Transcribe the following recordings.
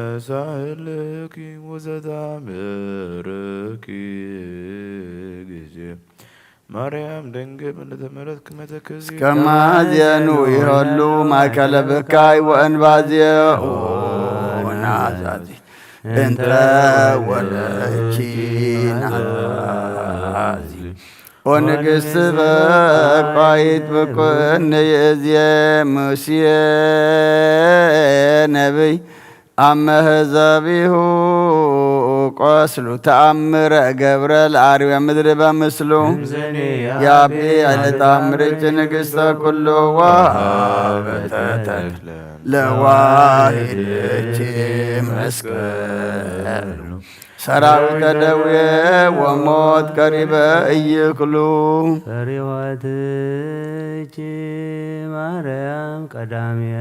እንሜሳህልኪ ወዘታምርኪ ጊዜ ማርያም ድንግል እንተመረት ክመተከዚ ከማዜኑ ይኸሉ ማእከለ ብካይ ወእንባዜ ናዛዚ እንተ ወለኪ ናዛዚ ኦ ንግስቲ በቋይት ብኩን ይእዜ ሙሴ ነቢይ ኣብ መህዘቢሁ ቆስሉ ተኣምረ ገብረ ለኣርዌ ምድሪ በምስሉ ያቢ ዕለ ተኣምርች ንግስተ ኩሉ ወሃበተ ተክለ ለዋሂድች መስቀሉ ሰራዊተ ደዌ ወሞት ቀሪበ እይክሉ። ፈሪሆትኪ ማርያም ቀዳምየ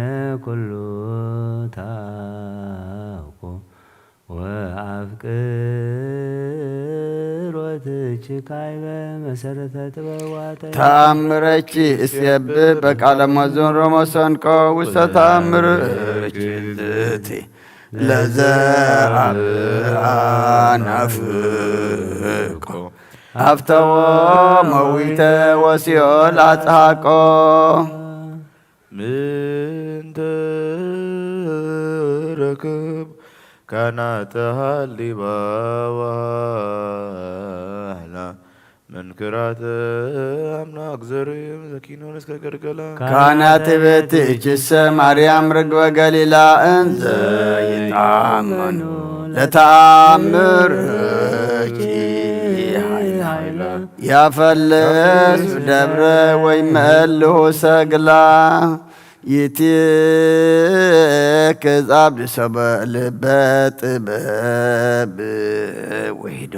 ኩሉ ታውቁ ወአፍቅሮትኪ ካይበ መሰረተ ጥበባተ ተአምረኪ እስየብብ በቃለ መዝሙር ወመሰንቆ ውስተ ተአምርኪ ዝቲ ለዘ አብአናፍቆ አፍተዎ መዊተ ወሲኦል አጽሃቆ። ምንተ ረክብ ካናተ ሃሊባ ዋህላ መንክራተ አምላክ ዘርም ዘኪኖን እስከ ገልገላ። ካህናት ቤትኪሰ ማርያም ርግበ ገሊላ እንዘ ይጣመኑ ለተአምርኪ ኃይላ ያፈልስ ደብረ ወይመልሁ ሰግላ ይትክዝ አብዲ ሰበ ልበ ጥበብ ውሒዶ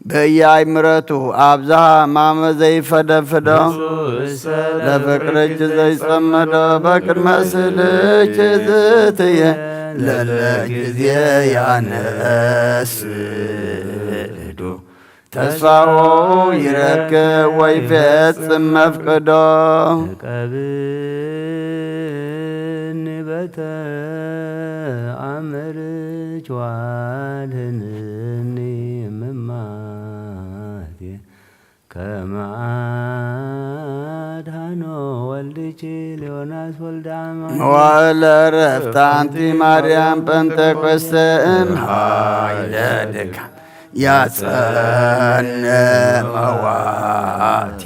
በያይ ምረቱ ኣብዝሃ ማመ ዘይፈደፍዶ ለፍቅርች ዘይጸመዶ በቅድመ ስልች ዝትየ ለለ ጊዜ ያነስዶ ተስፋሁ ይረክብ ወይፈጽም መፍቅዶ። ቀብኒ በተ አምርች ዋድህንኒ ምማቴ ከመ አድኃኖ ወልድኪ ዮናስ ወልደ አማኑኤል። መዋዕለ ዕረፍት አንቲ ማርያም ጴንጠቆስተ እምኃይለ ድካም ያጸነ መዋቴ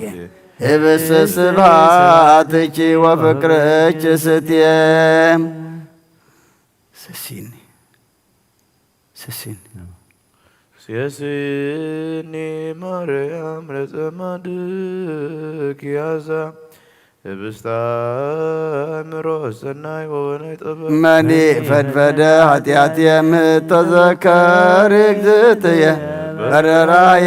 ህብስተ ስብሐትኪ ወፍቅርኪ ስትየ። ስሲኒ ስሲኒ ሴስኒ ማርያም ለጸማድኪ ያዛ ህብስተ አእምሮ ሰናይ ወወናይ ጥበብ። መኒ ፈድፈደ ኃጢአትየ ምተዘከር እግዝእትየ በረራየ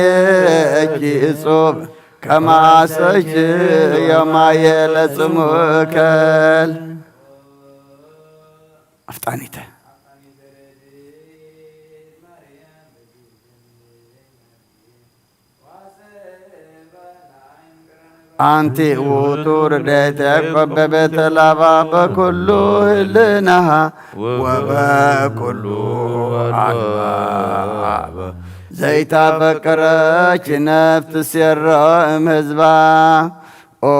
እኪ እጹብ ከማሰች ዮማየ ለጽሙከል። አፍጣኒተ አንቲ ውእቱ ርዳይተ ያዕቆብ በቤተ ላባ በኩሉ ህልናሃ ወበኩሉ አልባባ ዘይታፈቅረች ነፍስ ሴሮ እም ህዝባ። ኦ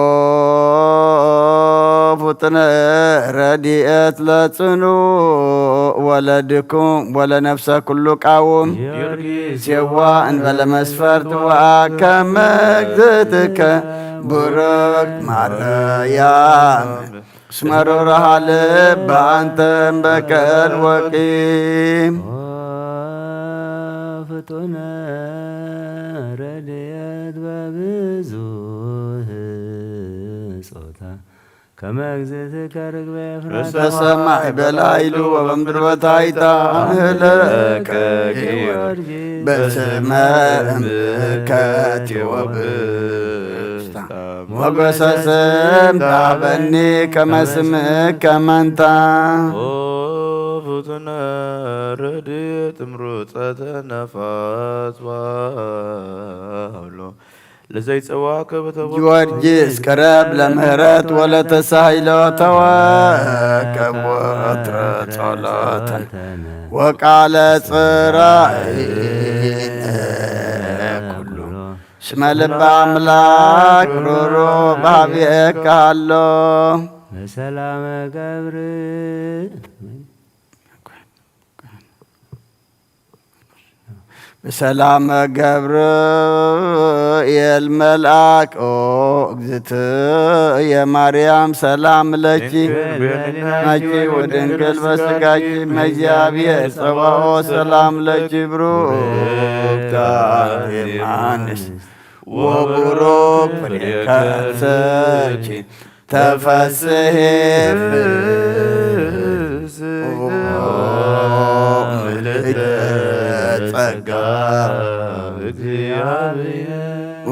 ፍጡነ ረድኤት ለጽኑ ወለድኩም ወለነፍሰ ኩሉ ቃውም ጊዮርጊስ የዋ እንበለ መስፈርት ወአከመ እግዝእትከ ቡሩክ ማርያም እስመ ሩሩሃ ልብ አንተ እምበቀል ወቂም። ኦ ፍጡነ ረድኤት በብዙህ ጾታ ከመ እግዝእትከ ርግበ ኤፍራታ። ርእሰ ሰማይ በላይሉ ወበምድር በታይታ ምህለከ ጊዮርጊስ በስመ እምከ ቴዎብስታ ሞገሰ ስም ታበኒ ከመ ስምከ መንታ። ኦ ፍጡነ ረድኤት እምሩፀተ ነፋስ ባውሎ ለዘይጸዋከ በተቦ ጊዮርጊስ ቅረብ ለምህረት ወለተሳሂሎ ተወከብ ወትረ ጸሎተን ወቃለ ጽራይ ኩሉ እስመ ልበ አምላክ ሩሩ ባቤከ ኣሎ። በሰላመ ገብር በሰላም ገብርኤል መልአክ ኦ እግዝእትየ ማርያም ሰላም ለኪ ድንግል በህሊናኪ ወድንግል በስጋኪ እመ እግዚአብሔር ጸባኦት ሰላም ለኪ ብሩክ ዮሐንስ ወቡሩክ ፍሬ ከርሥኪ ተፈስሒ ፍስሕት ምልዕተ ጸጋ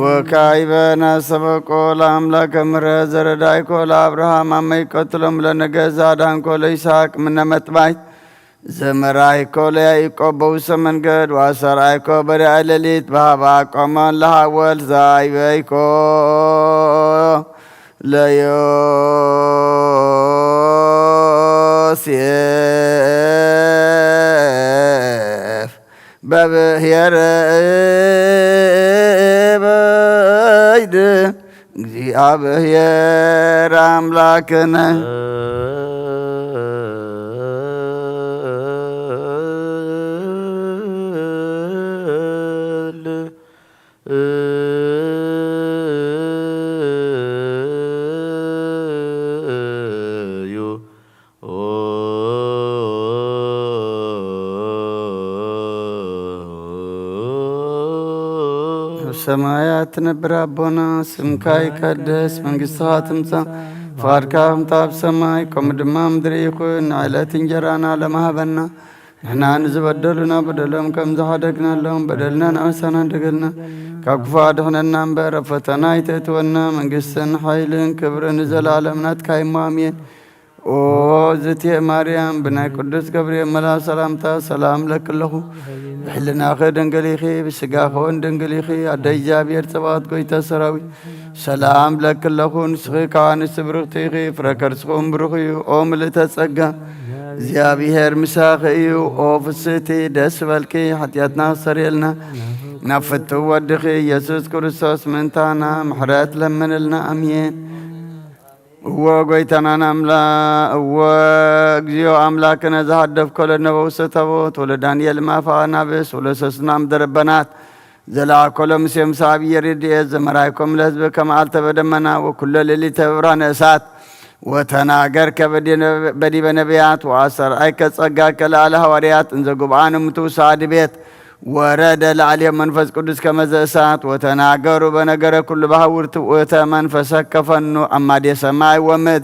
ወካዕበ ናስተበቆ ለአምላከ ምሕረት ዘረዳይኮ ለአብርሃም አመ ይቀትሎም ለነገስ ዘአድኃንኮ ለይስሐቅ ምነ መጥባይት ዘመራይኮ ለያዕቆብ በውስተ መንገድ ወአስተርአይኮ በራእየ ሌሊት በሀበ አቆሞን ለሐወልት ዘአይበይኮ ለዮሴፍ በብሔረ በይድ እግዚአብሔር አምላክነ። ዩ። ኦ። ኣብ ሰማያት ትነብር ኣቦና፣ ስምካ ይቀደስ፣ መንግስትኻ ትምጻእ፣ ፍቓድካ ከምቲ ኣብ ሰማይ ከምኡ ድማ ምድሪ ይኹን። ንዕለት እንጀራና ሎሚ ሃበና፣ ንሕና ንዝበደሉና በደሎም ከም ዝሓደግናሎም በደልና ንኣሳና እንደገልና፣ ካብ ክፉ ኣድሕነና እምበር፣ ኣብ ፈተና ኣይተእትወና፣ መንግስትን ሓይልን ክብርን ንዘለኣለም ናትካ እሞ፣ ኣሜን። ኦ ዝትየ ማርያም፣ ብናይ ቅዱስ ገብርኤል መልኣኽ ሰላምታ ሰላም እለኪ ኣለኹ። ብሕልናኺ ድንግል ኢኺ፣ ብስጋኺ እውን ድንግል ኢኺ። ኣደ እግዚኣብሔር ጸባኦት፣ ጎይታ ሰራዊት፣ ሰላም እለኪ ኣለኹ። ንስኺ ካብ ኣንስቲ ብርኽቲ ኢኺ፣ ፍረ ከርስኺ እውን ብሩኽ እዩ። ኦ ምልእተ ጸጋ፣ እግዚኣብሔር ምሳኺ እዩ። ኦ ፍስሕቲ፣ ደስ በልኪ፣ ሓጢኣትና ክሰርየልና፣ ናብ ፍትው ወድኺ ኢየሱስ ክርስቶስ ምእንታና ምሕረት ለምንልና። ኣሜን። እወ ጎይታናን ኣምላ-፣ እወ እግዚኦ ኣምላክነ ዘሃደፍኮ ለነበውሰ ታቦት ወለዳንኤል ማፋ ናብስ ወለሰስናም ደረበናት ዘላኮ ለሙሴ ምስ ኣብየ ረድኤት ዘመራይኮም ለህዝብ ከመ አልተበ ደመና ወኩሎ ሌሊተ በብርሃነ እሳት ወተናገርከ በዲነ-፣ በዲበ ነቢያት ወአስተርአይከ ጸጋከ ለአለ ሃዋርያት እንዘ ጉብአን እምቱ ውሳድ ቤት ወረደ ለዓልዮም መንፈስ ቅዱስ ከመዘ እሳት ወተናገሩ በነገረ ኩሉ በሃውርት ውእተ መንፈሰ ከፈኑ አማዴ ሰማይ ወምድር።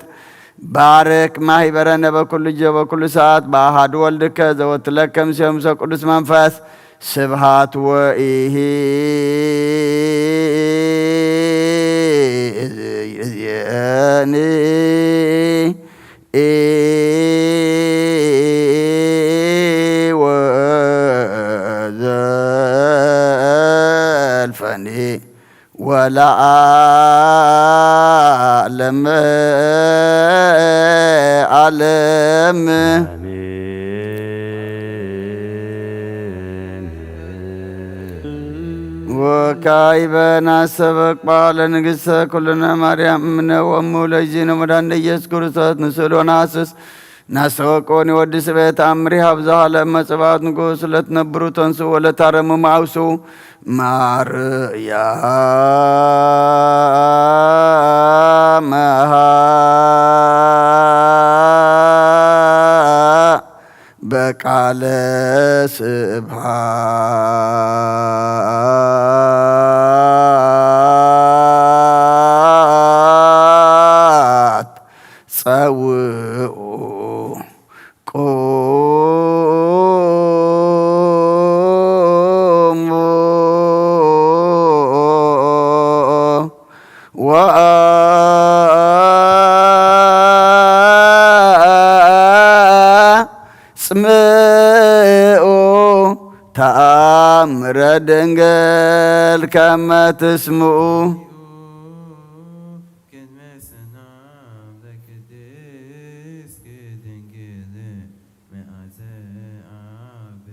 ባርክ ማህበረነ በኩሉ ጊዜ በኩሉ ሰዓት በአሃዱ ወልድከ ዘወትለከ ምስዮም ቅዱስ መንፈስ ስብሃት ወኢሂ እዝየኒ ወዘልፈኒ ወለዓለመ ዓለም። ወካዕበ ናሰበቅባ ለንግሥተ ኩልነ ማርያም እምነ ወሙ ለእግዚእነ መድኃኒነ ኢየሱስ ክርስቶስ ንስእሎ ናስስ ናስተወቅወኒ ወዲ ስበ ተአምሪ ሀብዛ ሀለ መጽባት ንጉስ ለትነብሩ ተንሱ ወለታረሙ ማውሱ ማርያም በቃለ ስብሐት ጸውዑ ቁሙ ወአጽምዑ ተአ ምረ ድንግል ከመ ትስምኡ። ቅድመ ሰላም ለቅድስት ድንግል መዓዘ አብ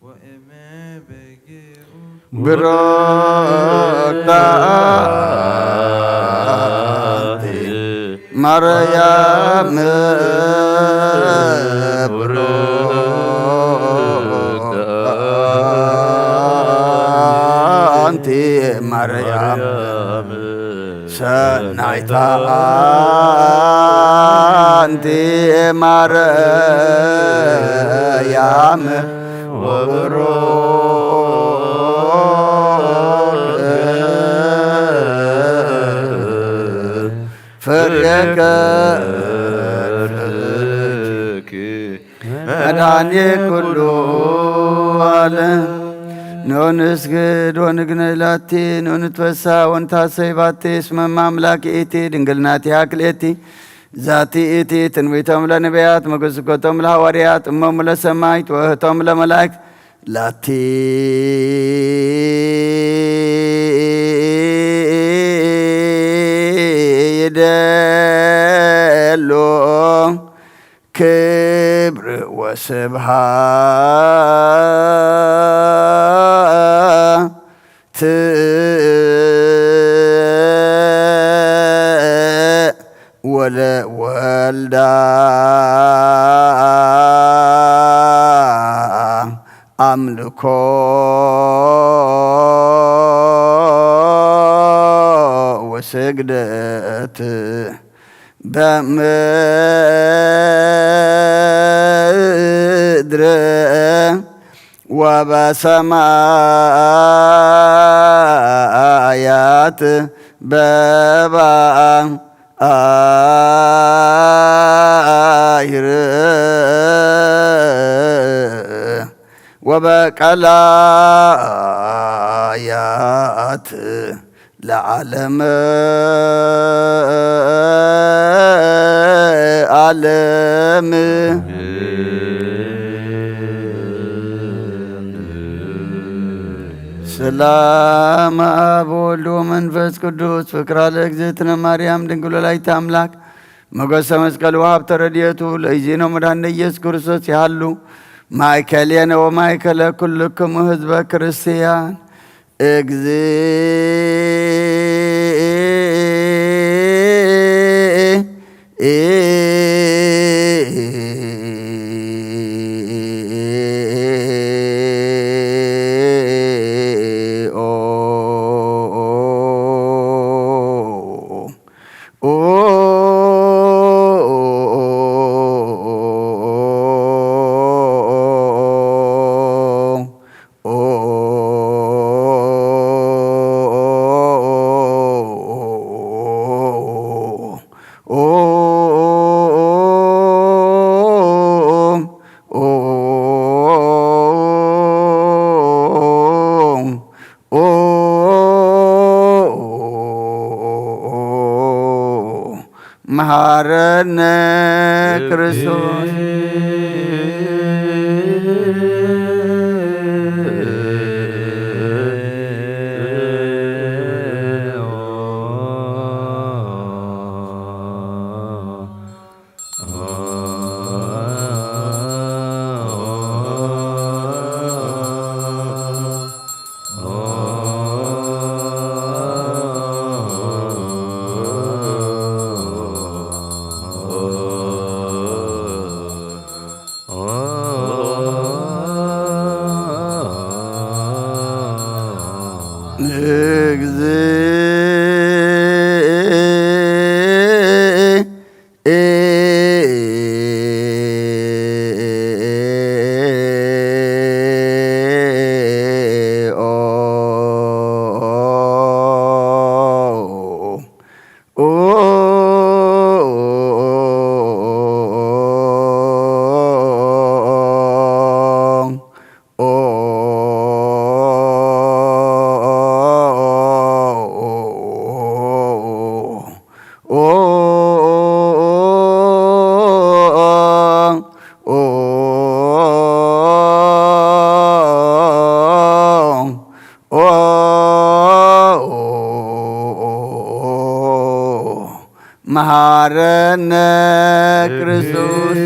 ወእመ በግኡ ብሩክታ አንቲ ማርያም፣ ብሩክታ አንቲ ማርያም፣ ሰናይታ አንቲ ማርያም፣ ወብሩክ ፍሬ ከርሥኪ መድኃኔ ኩሉ ዓለም። ኖ ንስግድ ወንግነይ ላቲ፣ ኖ ንትፈሳ ወንታሰይ ባቲ፣ እስመ እመ አምላክ ይእቲ፣ ድንግል ናቲሃ ክልኤቲ። ዛቲ ይእቲ ትንቢቶም ለነቢያት፣ መጎስኮቶም ለሐዋርያት፣ እሞሙ ለሰማይት፣ ወእህቶም ለመላእክት፣ ላቲ ይደሎ ክብር ወስብሐት ወለወልዳ አምልኮ ወስግደት በምድር ወበሰማያት በባሕር ወበቀላያት ለዓለመ ዓለም። ሰላም አብ ወወልድ ወመንፈስ ቅዱስ፣ ፍቅራ ለእግዝእትነ ማርያም ድንግል ወላዲተ አምላክ፣ ሞገሰ መስቀሉ ሀብተ ረድኤቱ ለእግዚእነ መድኃኒነ ኢየሱስ ክርስቶስ ይሃሉ ማእከሌነ ወማእከለ ኩልክሙ ህዝበ ክርስቲያን። እግዚእ መሐረነ ክርስቶስ። መሐረነ ክርስቶስ።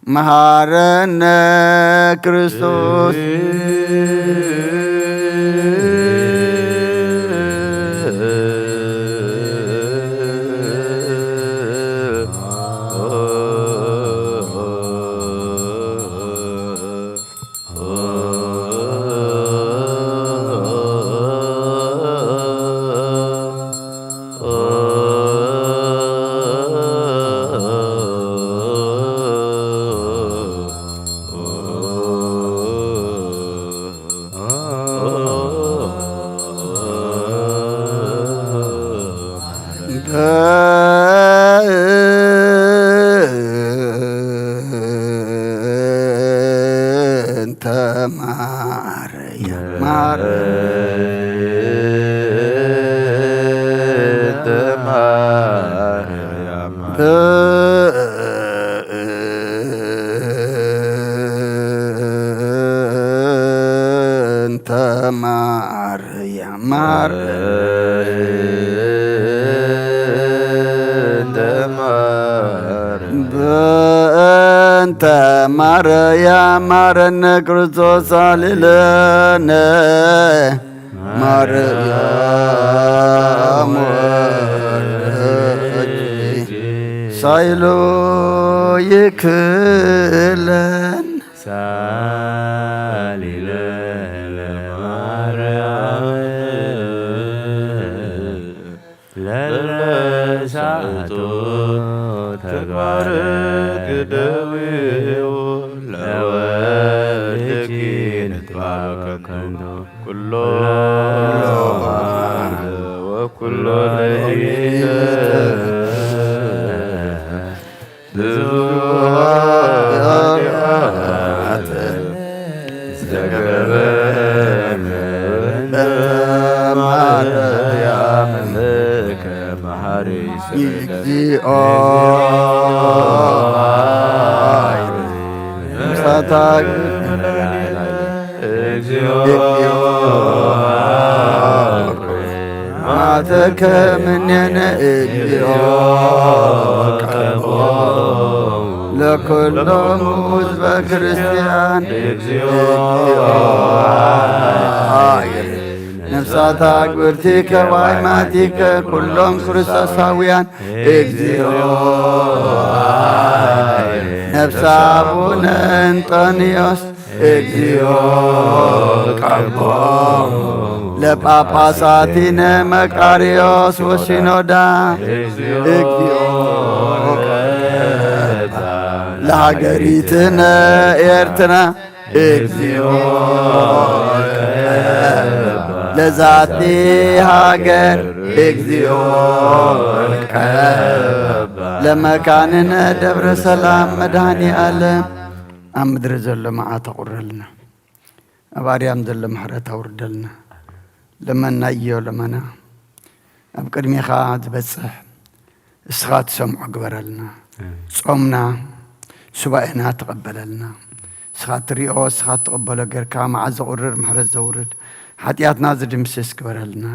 መሃረነ ክርስቶስ። በእንተ ማርያም፣ ማርያም፣ በእንተ ማርያም፣ ማርያም፣ በእንተ ማርያም፣ ማረነ ክርስቶስ ሳልለነ። ማርያም ወልደኪ ሳይሎ ይክለን። ሳሊለ ለማርያም ለለሳቶ ተግባርክ ደዊው ለወልድኪ ንትባከንቶ ኩሎ ወኩሎ ለይተ ብዙኃት ኃጢአት ዘገበነ በማርያም ከመሃሪ እግዚኦ ምሳታ እግዚኦ ማተከምኔነ እግዚኦ ቀቦ ለኩሎም ህዝበ ክርስቲያን እግዚኦ ነፍሳት አግብርቲከ ወአይማቲከ ኩሎም ክርስቶሳውያን እግዚኦ ነፍሰ አቡነ እንጦንዮስ እግዚኦ ቀቦ ለጳጳሳቲነ መቃርዮስ ወሲኖዳ እግዚኦ ለሃገሪትነ ኤርትራ እግዚኦ ለዛቲ ሃገር እግዚኦ ለመካንነ ደብረ ሰላም መድኃኔ ዓለም። ኣብ ምድሪ ዘሎ መዓት ኣቑረልና፣ ኣብ ኣርያም ዘሎ ምሕረት ኣውርደልና። ለመናዮ ለመና ኣብ ቅድሜኻ ዝበጽሕ እስኻ ትሰምዖ ግበረልና። ጾምና ሱባኤና ተቐበለልና። ንስኻ ትሪኦ፣ ንስኻ ትቕበሎ ጌርካ፣ መዓት ዘቑርር፣ ምሕረት ዘውርድ፣ ሓጢኣትና ዝድምስስ ግበረልና።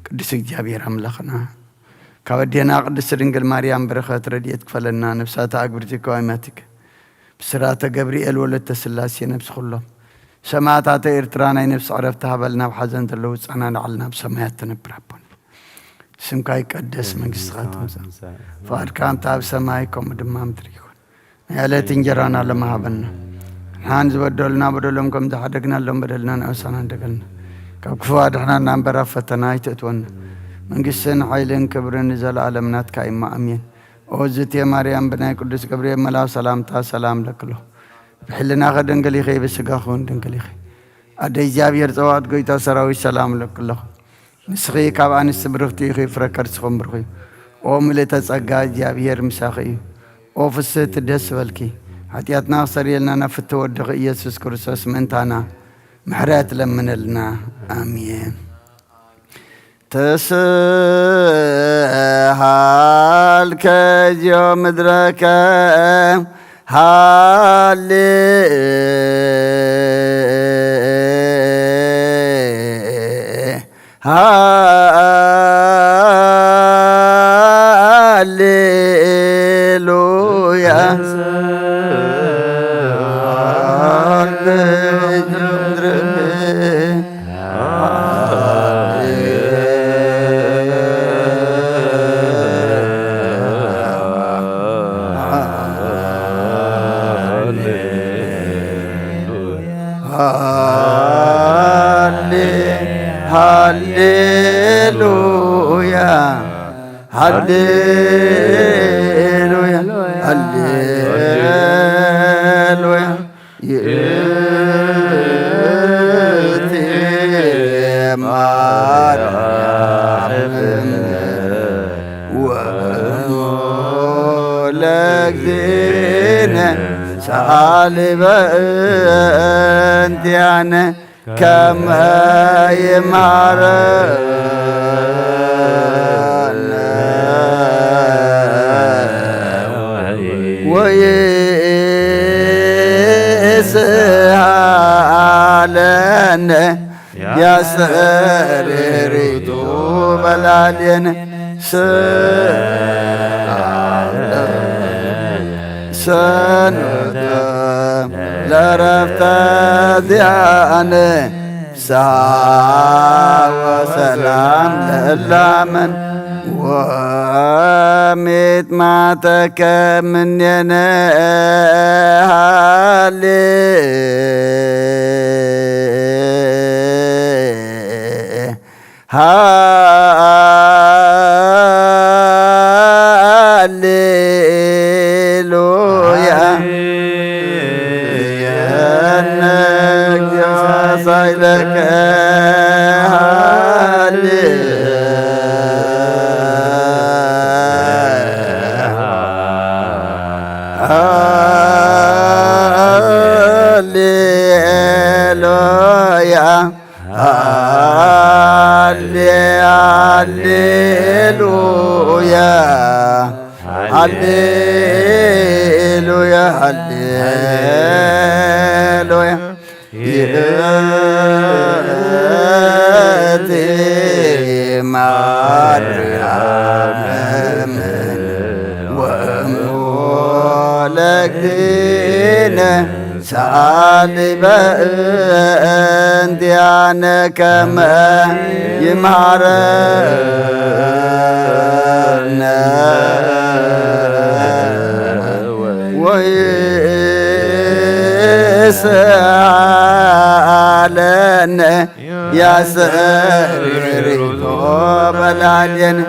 ቅዱስ እግዚኣብሔር ኣምላኽና፣ ካብ ኣዴና ቅድስቲ ድንግል ማርያም በረኸት ረድኤት ክፈለና። ነፍሳተ ኣግብርቲ ከዋይማቲክ፣ ብስራተ ገብርኤል ወለተ ስላሴ፣ ነፍሲ ኩሎም ሰማዕታተ ኤርትራ ናይ ነፍሲ ዕረፍቲ ሃበልና። ኣብ ሓዘን ዘለዉ ጸናንዓልና። ኣብ ሰማያት ትነብር ኣቦና፣ ስምካ ይቀደስ፣ መንግስትኻ ትምጻእ፣ ፍቓድካ ከምታ ኣብ ሰማይ ከምኡ ድማ ምድሪ ይኹን። ናይ ዕለት እንጀራና ሎሚ ሃበና። ንሓን ዝበደሉና በደሎም ከም ዝሓደግናሎም በደልና ንኣውሳና እንደገልና፣ ካብ ክፉ ኣድሕናና እምበር ኣብ ፈተና ኣይተእትወና። መንግስትን ሓይልን ክብርን ንዘለኣለም ናትካ እዩ፣ እሞ ኣሜን። ኦ ዝቴ ማርያም፣ ብናይ ቅዱስ ገብርኤል መልኣኽ ሰላምታ ሰላም ለክሎ። ብሕልናኸ ድንግል ኢኺ፣ ብስጋኹ እውን ድንግል ኢኺ። ኣደ እግዚኣብሔር ጸባኦት፣ ጎይታ ሰራዊት፣ ሰላም ለክሎ። ንስኺ ካብ ኣንስቲ ብርኽቲ ኢኺ፣ ፍረ ከርስኹም ብሩኽ እዩ። ኦ ምልእተ ጸጋ፣ እግዚኣብሔር ምሳኺ እዩ። ኦ ፍስህቲ፣ ደስ በልኪ። ሓጢኣትና ክሰርየልና ናብ ፍትሒ ወድኺ ኢየሱስ ክርስቶስ ምእንታና ምሕረት ለምነልና። ኣሜን። ተስሃልከ ዚኦ ምድረከ ሃሌ ሃሌሉያ። ሃሌ ሃሌሉያ ሃሌሉያ ሃሌሉያ። ይእቲ ማርያም ወእሙ ለእግዚእነ ሰአሊ በእንቲአነ ከመ ይምሃረነ ወይስሃለነ ያስተርእይ ርቱ በላልየነ ሰአለ ሰንበተ ለረፍተ ዚአነ ፍስሓ ወሰላም ለእላመን ወሚጥማተከ ምኔነ ሃሌ ሃሌሉያ። የነ እግዚኦ ሳይለከ ሃሌ ሃሌሉያ። ሃሌ ሃሌሉያ ሃሌሉያ ሃሌሉያ። ይእቲ ማርያም ወእሙ ለእግዚእነ ሰአሊ በእንቲአነ ከመ ይምሃረነ ወይስአለነ ያስተርእይ ርቱ በላልየነ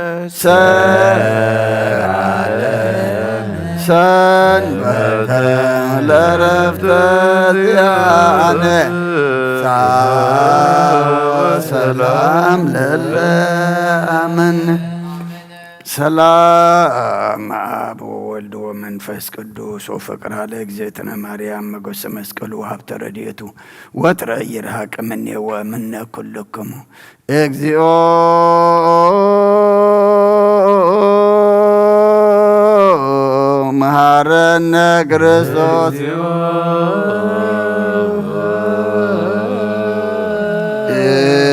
ሰአለ ሰንበተ ለረፍተ ዚአነ ሰላም ለለአመነ። ሰላም አብ ወወልድ ወመንፈስ ቅዱስ ወፍቅራ ለእግዝእትነ ማርያም መጎሰ መስቀሉ ወሀብተ ረድኤቱ ወትረ ይርሃቅ እምኔ ወእምነ ኩልክሙ። እግዚኦ መሃረነ ክርስቶስ።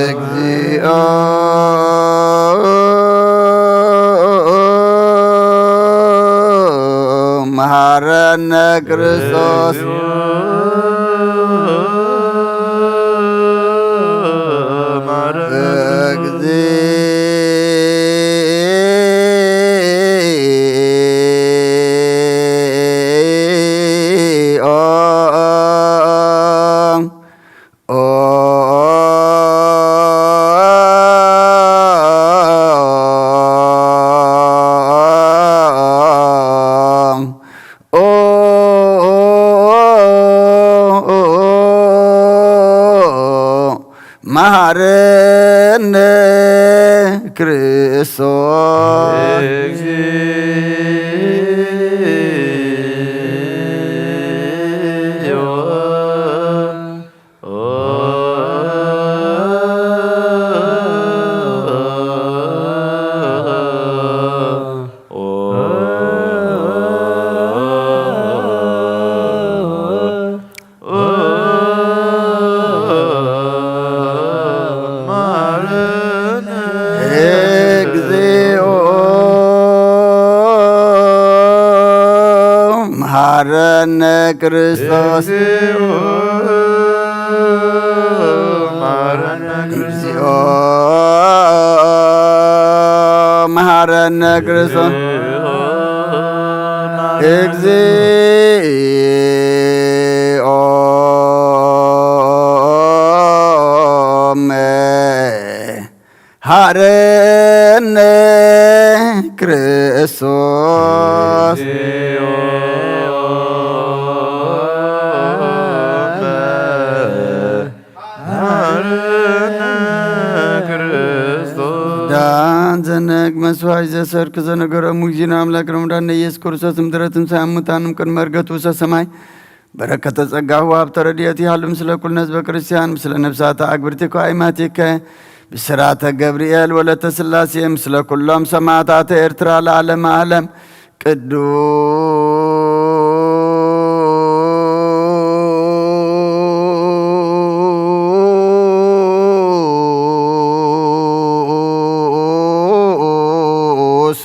እግዚኦ መሃረነ ክርስቶስ። እግዚኦ። መሃረነ ክርስቶስ። እግዚኦ መሃረነ ክርስቶስ። እግዚኦ መሃረነ ክርስቶስ። እግዚኦ መሃረነ ክርስቶስ። ዳን ዘነግ መስዋዕት ዘሰርክ ዘነገረ ሙግዚን ኣምላክ ረምዳን ኢየሱስ ክርስቶስ ምድረትን ሳያሙታንም ቅድመ እርገቱ ሰማይ በረከተ ጸጋሁ ሀብተ ረድኤቱ ይሃሉ ምስለ ኩልነ ህዝበ ክርስቲያን፣ ምስለ ነፍሳተ አግብርቲከ አይማቲከ ብስራተ ገብርኤል ወለተ ሥላሴ፣ ምስለ ኩሎም ሰማዕታተ ኤርትራ ለዓለመ ዓለም። ቅዱስ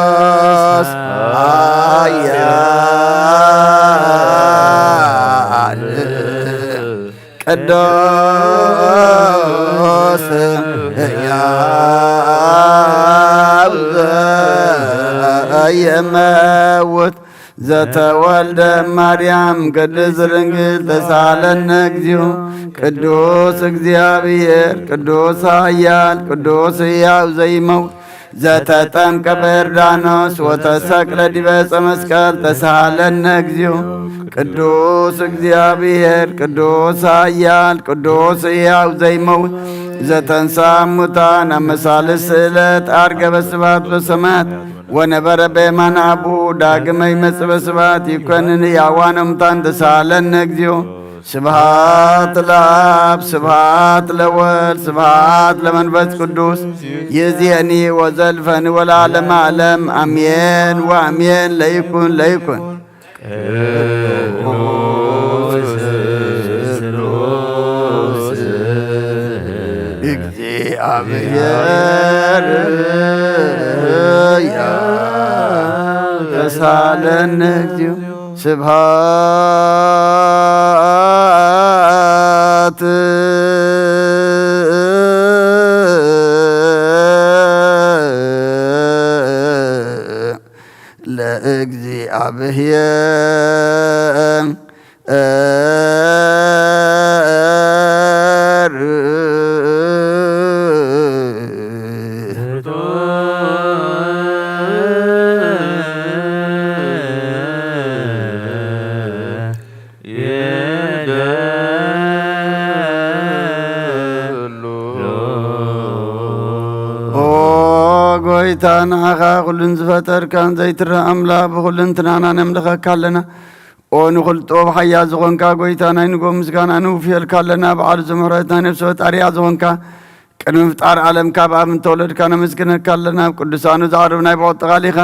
ቅዱስ ኃያል ቅዱስ ሕያው ዘኢይመውት ዘተወልደ ማርያም ቅድስት ድንግል ተሳለነ እግዚኦ። ቅዱስ እግዚአብሔር ቅዱስ ኃያል ቅዱስ ሕያው ዘይመውት ዘተጠምቀ በዮርዳኖስ ወተሰቅለ ዲበ ዕፀ መስቀል ተሳሃለነ እግዚኦ። ቅዱስ እግዚአብሔር ቅዱስ ኃያል ቅዱስ ሕያው ዘይመውት ዘተንሳ ሙታን ኣብ መሳልስቲ ዕለት አርገ በስብሐት በሰማያት ወነበረ በየማነ አቡ ዳግመ ይመጽእ በስብሐት ይኮንን ሕያዋነ ሙታን ተሳሃለነ እግዚኦ። ስብሐት ለአብ ስብሐት ለወልድ ስብሐት ለመንፈስ ቅዱስ ይእዜኒ ወዘልፈኒ ወለዓለመ ዓለም አሜን ወአሜን። ለይኩን ለይኩን። ቅዱስ ቅዱስ እግዚአብሔር ተሳለነ እግዚኦ። ስብሐት ለእግዚአብሔር። ንዓኻ ኩሉን ዝፈጠርካን ዘይትረእ ኣምላኽ ብኹልንትናና ነምልኸካ ኣለና። ኦ ንኹሉ ጥበብ ሓያ ዝኾንካ ጎይታ ናይ ንጎ ምስጋና ንውፍየልካ ኣለና። በዓል ዝምሕረት ናይ ነፍሲ ፈጣሪያ ዝኾንካ ቅድሚ ምፍጣር ዓለም ካብ ኣብ እንተወለድካ ነመስግነካ ኣለና። ኣብ ቅዱሳኑ ዝዓርብ ናይ ብቑጥቃል ኢኻ።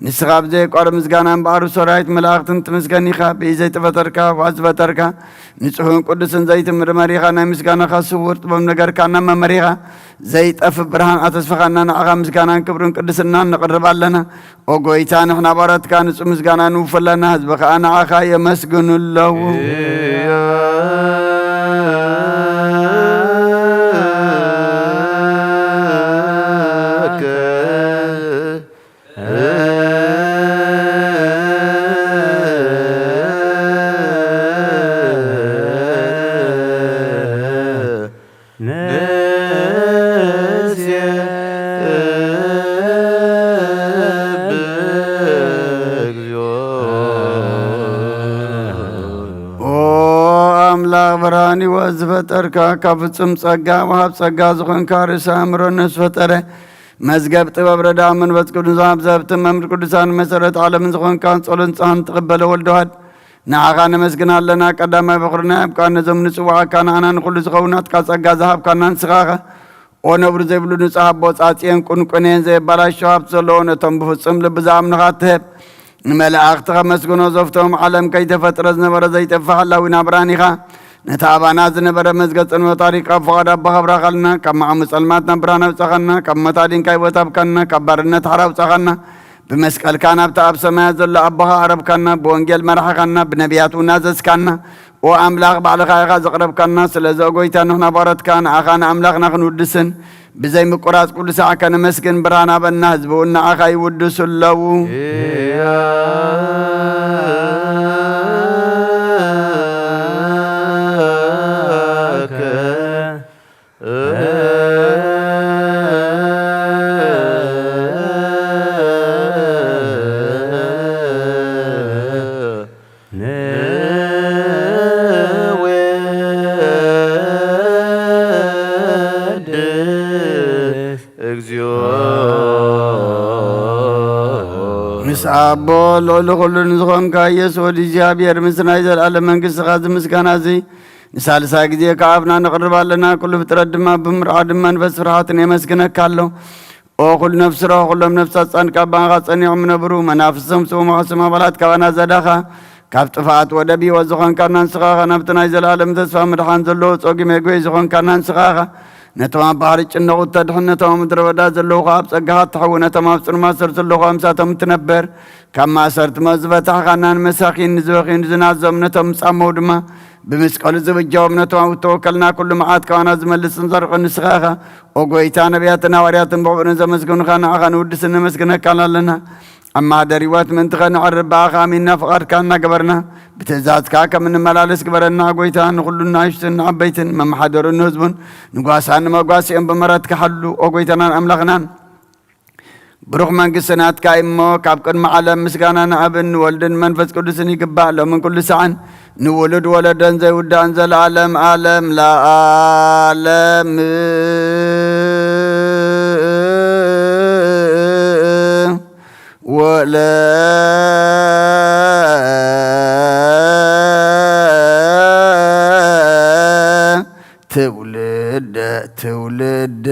ንስኻ ብዘየቋርብ ምስጋና እምበኣር ሰራዊት መላእኽትን ትምስገን ኢኻ። ብኢድ ዘይተፈጠርካ፣ ብኣፍ ዝፈጠርካ፣ ንጹሕን ቅዱስን ዘይትምርመር ኢኻ። ናይ ምስጋናኻ ስውር ጥበብ ነገርካና መመሪኻ። ዘይጠፍእ ብርሃን ኣተስፈኻና። ንዓኻ ምስጋናን ክብርን ቅድስናን ነቕርብ ኣለና። ኦ ጎይታ፣ ንሕና ባሮትካ ንጹህ ምስጋና ንውፍ ኣለና። ህዝቢ ኸኣ ንዓኻ የመስግኑ ኣለዉ። ኦ ኣምላኽ ብርሃን ህይወት ዝፈጠርካ፣ ካብ ፍጹም ጸጋ ወሃብ ጸጋ ዝኾንካ፣ ርእሰ ኣእምሮ ነፍሲ ፈጠረ፣ መዝገብ ጥበብ ረዳ መንፈስ ቅዱስ ኣብ ዘህብቲ መምህር ቅዱሳን መሰረት ዓለምን ዝኾንካ፣ ጸሎን ጻህን ትቕበለ ወልደዋድ፣ ንዓኻ ነመስግን ኣለና። ቀዳማይ በኹርና ኣብ ቃል ነዞም ንጽዋዓካ ንዓና ንኹሉ ዝኸውን ናትካ ጸጋ ዝሃብካና ንስኻ ኢኻ። ኦ ነብሪ ዘይብሉ ንጹሕ ኣቦ፣ ጻጽየን ቁንቁኔን ዘየባላሾ ሃብቲ ዘለዎ ነቶም ብፍጹም ልቢ ዝኣምኑኻ ትህብ። ንመላእኽቲ ከመስግኖ ዘፍቶም ዓለም ከይተፈጥረ ዝነበረ ዘይጠፍእ ሓላዊ ናብራን ኢኻ። ነቲ ኣባና ዝነበረ መዝገብ ጽልመት ኣሪቕካ፣ ፍቓድ ኣቦኻ ኣብራኻልና። ካብ መዓሙ ጸልማት ናብ ብርሃን ኣውጻኻና። ካብ ሞት ኣዲንካ ህይወት ሃብካና። ካብ ባርነት ሓራ ኣውጻኻና። ብመስቀልካ ናብቲ ኣብ ሰማያት ዘሎ ኣቦኻ ኣቕረብካና። ብወንጌል መራሕኻና። ብነቢያት እውን ኣዘዝካና። ኦ ኣምላኽ፣ ባዕልኻ ኢኻ ዘቕረብካና። ስለዚ ኦ ጎይታ፣ ንሕና ባሮትካ ንኣኻ ንኣምላኽና ክንውድስን ብዘይ ምቁራጽ ኩሉ ሳዕ ከነመስግን ብርሃን ሃበና። ህዝቢ እውን ንኣኻ ይውድሱ ኣለዉ። ምስ ኣቦ ልዕሊ ኩሉ ንዝኾንካ ኢየሱስ ወዲ እግዚኣብሔር፣ ምስ ናይ ዘለኣለም መንግስትኻ እዚ ምስጋና እዚ ንሳልሳይ ግዜ ከኣፍና ነቕርብ ኣለና። ኩሉ ፍጥረት ድማ ብምርዓድ መንፈስ ፍርሃትን የመስግነካ ኣሎ። ኦ ኩሉ ነፍሲ ርሆ፣ ኩሎም ነፍሳት ጻድቃን ብኣኻ ጸኒዖም ይነብሩ። መናፍስቶም ስዎም ኣሕስም ኣባላት ካባና ዘዳኻ፣ ካብ ጥፍኣት ወደብ ህይወት ዝኾንካና ንስኻ ኢኻ። ናብቲ ናይ ዘለኣለም ተስፋ ምድሓን ዘለዎ ጸጉ መግበይ ዝኾንካና ንስኻ ኢኻ። ነቶም ኣብ ባሕሪ ጭነቑት ተድሕን፣ ነቶም ኣብ ምድረ በዳ ዘለዉ ኸኣ ኣብ ጸጋኻ ትሕዊ። ነቶም ኣብ ጽልማት ሰር ዘለዉ ኸኣ ምሳቶም ትነብር። ካብ ማእሰርቲ ሞት ዝበታሕኻና፣ ንመሳኪን፣ ንዝበኽዩ፣ ንዝናዞም፣ ነቶም ጻመው ድማ ብመስቀሉ ዝብጃዎም፣ ነቶም ኣብ እተወከልና ኩሉ መዓት ካባና ዝመልስን ዘርቕን ንስኻ ኢኻ። ኦ ጎይታ፣ ነቢያትን ሃዋርያትን ብኽብርን ዘመስገኑኻ ንዓኻ ንውድስን ነመስግነካን ኣለና። ኣብ ማህደር ህይወት ምእንቲ ኸነዕርብ ብኣኻ ኣሚንና ፍቓድካ እናገበርና ብትእዛዝካ ከም እንመላለስ ግበረና። ጎይታ፣ ንኹሉ ንኣሽቱን ንዓበይትን፣ መመሓደሩን ንህዝቡን፣ ንጓሳን ንመጓስኦም ብምህረትካ ሓሉ። ኦ ጎይታናን ኣምላኽናን፣ ብሩኽ መንግስቲ ናትካ እዩ እሞ፣ ካብ ቅድሚ ዓለም ምስጋና ንኣብን ንወልድን መንፈስ ቅዱስን ይግባእ፣ ሎምን ኩሉ ሳዕን፣ ንውሉድ ወለዶን ዘይውዳእን ዘለኣለም ኣለም ለኣለም። ወለ ትውልደ ትውልድ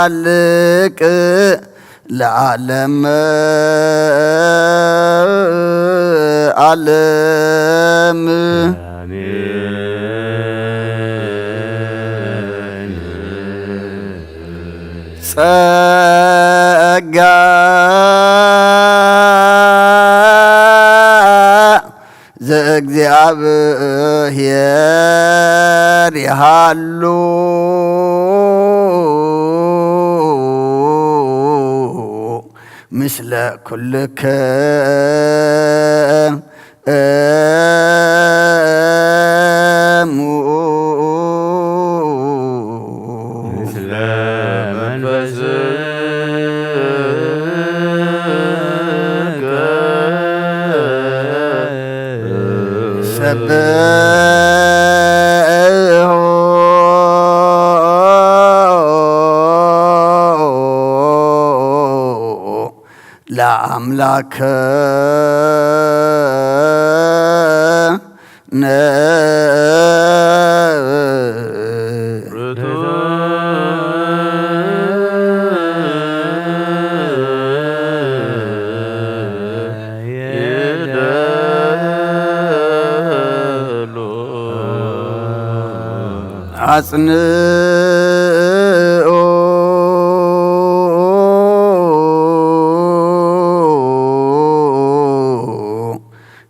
ዘእያሃልቅ ለዓለም ዓለም። ጸጋ ዘእግዚኣብሔር ይሃሉ ምስለ ኩልክም። ምስለ መንፈስከ። ብእሁ ለአምላክ አጽንኡ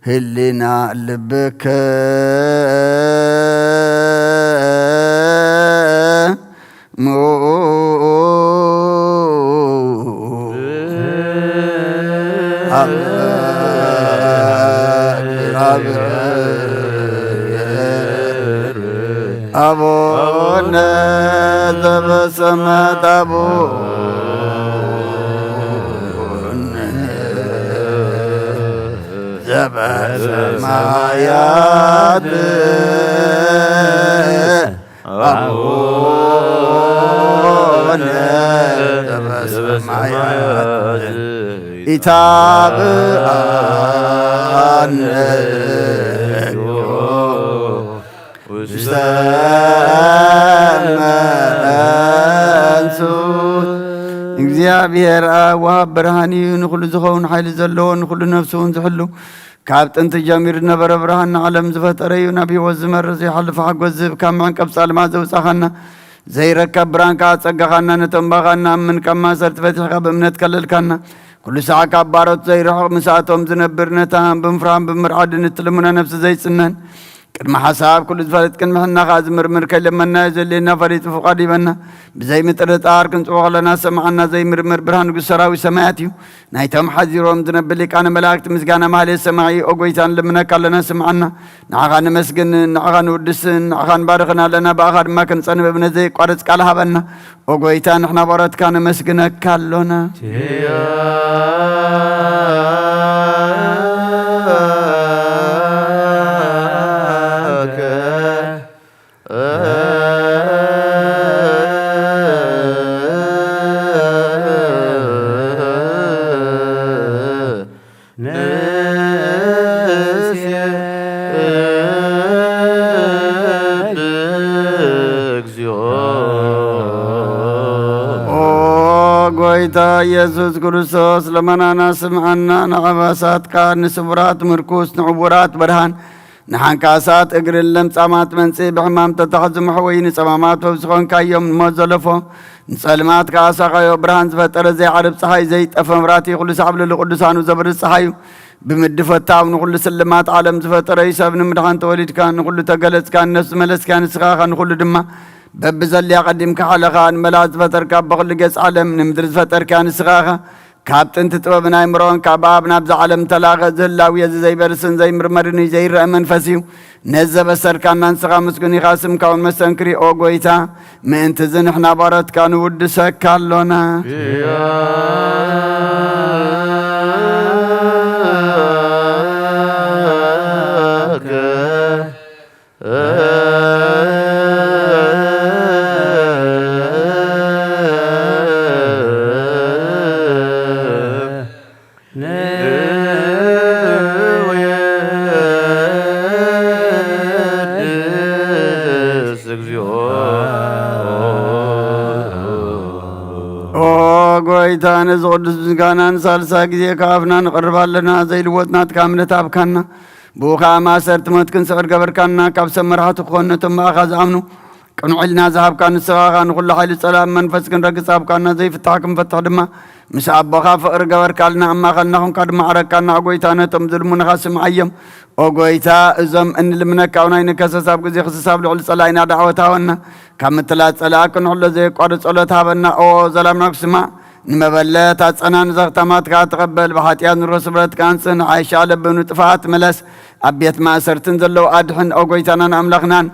ህሊና ልብከ ሙ አቡነ ዘበሰማያት አቡነ ዘበሰማያት አቡነ ዘበሰማያት ኢታብአነ ውስተ መንሱት። እግዚኣብሔር ኣብ ወሃብ ብርሃን እዩ፣ ንኹሉ ዝኸውን ሓይሊ ዘለዎ፣ ንኹሉ ነፍሱ እውን ዝሕሉ፣ ካብ ጥንቲ ጀሚሩ ዝነበረ ብርሃን ንዓለም ዝፈጠረ እዩ። ናብ ህይወት ዝመርህ ዘይሓልፍ ሓጎስ ዝህብ፣ ካብ መዕንቀፍ ጻልማ ዘውጻኻና፣ ዘይረከብ ብርሃን ከኣ ጸጋኻና፣ ነቶም ባኻና እምን ካብ ማእሰርቲ ፈቲሕካ ብእምነት ከለልካና። ኩሉ ሳዕ ካብ ባሮት ዘይርሕቕ ምስኣቶም ዝነብር፣ ነታ ብምፍራህን ብምርዓድን እትልምኖ ነፍሲ ዘይጽነን፣ ቅድሚ ሓሳብ ኩሉ ዝፈልጥ፣ ቅድሚ ሕና ከኣ ዝምርምር፣ ከይለመናዮ ዘድልየና ፈሊጡ ፍቓድ ይበና። ብዘይ ምጥርጣር ክንጽቦ ከለና ሰማዓና። ዘይምርምር ብርሃን ንጉስ ሰራዊት ሰማያት እዩ። ናይቶም ሓዚሮም ዝነብር ሊቃነ መላእክት ምስጋና ማህሌት ሰማዒ። ኦ ጎይታ፣ ንልምነካ ኣለና፣ ስምዓና። ንዓኻ ንመስግን፣ ንዓኻ ንውድስን፣ ንዓኻ ንባርኽን ኣለና። ብኣኻ ድማ ክንጸንብ እምነት ዘይቋረጽ ቃል ሃበና። ኦ ጎይታ፣ ንሕና ባሮትካ ነመስግነካ ኣሎና። ኦ ጎይታ ኢየሱስ ክርስቶስ፣ ልመናና ስምዓና። ንዓባሳትካ፣ ንስቡራት ምርኩስ፣ ንዕውራት ብርሃን፣ ንሓንካሳት እግርን ለምጻማት መንጽኢ፣ ብሕማም ተታሕዙ መሕወዪ፣ ንጸማማት ፈውሲ ኾንካዮም፣ ንሞት ዘለፎ ንጸልማት ከኣ ሳኻዮ። ብርሃን ዝፈጠረ ዘይዓርብ ጸሓይ፣ ዘይጠፈ መብራህቲ፣ ኩሉ ሳዕ ኣብ ልዕሊ ቅዱሳኑ ዘብርህ ጸሓዩ፣ ብምድፈታው ንኹሉ ስልማት ዓለም ዝፈጠረ እዩ። ሰብ ንምድሓን ተወሊድካ፣ ንኹሉ ተገለጽካ፣ ንነፍሲ መለስካ፣ ንስኻ ኢኻ ንኹሉ ድማ። በብዘድልያ ቀዲምካ ሓለኻ፣ ንመላእክት ዝፈጠርካ፣ በኹሉ ገጽ ዓለም ንምድሪ ዝፈጠርካ ንስኻ ኢኻ። ካብ ጥንቲ ጥበብን ኣእምሮን ካብ ኣብ ናብዛ ዓለም ተላኸ። እዚ ህላዌ እዚ ዘይበርስን ዘይምርመርን እዩ፣ ዘይረአ መንፈስ እዩ። ነዚ ዘበሰርካና ንስኻ ምስጉን ኢኻ፣ ስምካ እውን መስተንክር እዩ። ኦ ጎይታ፣ ምእንቲ እዚ ንሕና ባሮትካ ንውድሰካ ኣሎና። ኦ ጎይታ፣ ነዚ ቅዱስ ምስጋና ንሳልሳይ ግዜ ካብ ኣፍና ንቕርብ ኣለና። ዘይልወጥ ናትካ እምነት ኣብካና። ብኡ ኸኣ ማእሰርቲ ሞት ክንስዕር ገበርካና። ካብ ሰብ መራሕቲ ክኾኑ ነቶም ብኣኻ ዝኣምኑ ቅኑዕ ኢልና ዝሃብካ ንስኻ ኢኻ። ንኹሉ ሓይሊ ጸላእ መንፈስ ክንረግጽ ኣብካና። ዘይፍታሕ ክንፈትሕ ድማ ምስ ኣቦኻ ፍቕሪ ገበርካልና። ኣብ ማእኸልና ኹንካ ድማ ዓረግካና። ኦ ጎይታ፣ ነቶም ዝልምኑኻ ስምዓዮም። ኦ ጎይታ፣ እዞም እንልምነካ እውን ኣይንከሰስ። ኣብ ግዜ ክስስ ኣብ ልዕሊ ጸላኢና ዳዕወት ሃበና። ካብ ምትላል ጸላእ ክንሕሎ ዘየቋርጽ ጸሎት ሃበና። ኦ ዘላምና ክስማዕ፣ ንመበለት ኣጸናን ዘኽታማትካ ተቐበል። ብሓጢኣት ንረሱ ብረትካ ኣንጽህ፣ ንዓይሻ ለብኑ ጥፍኣት ምለስ። ኣብ ቤት ማእሰርትን ዘለዉ ኣድሕን። ኦ ጎይታናን ኣምላኽናን፣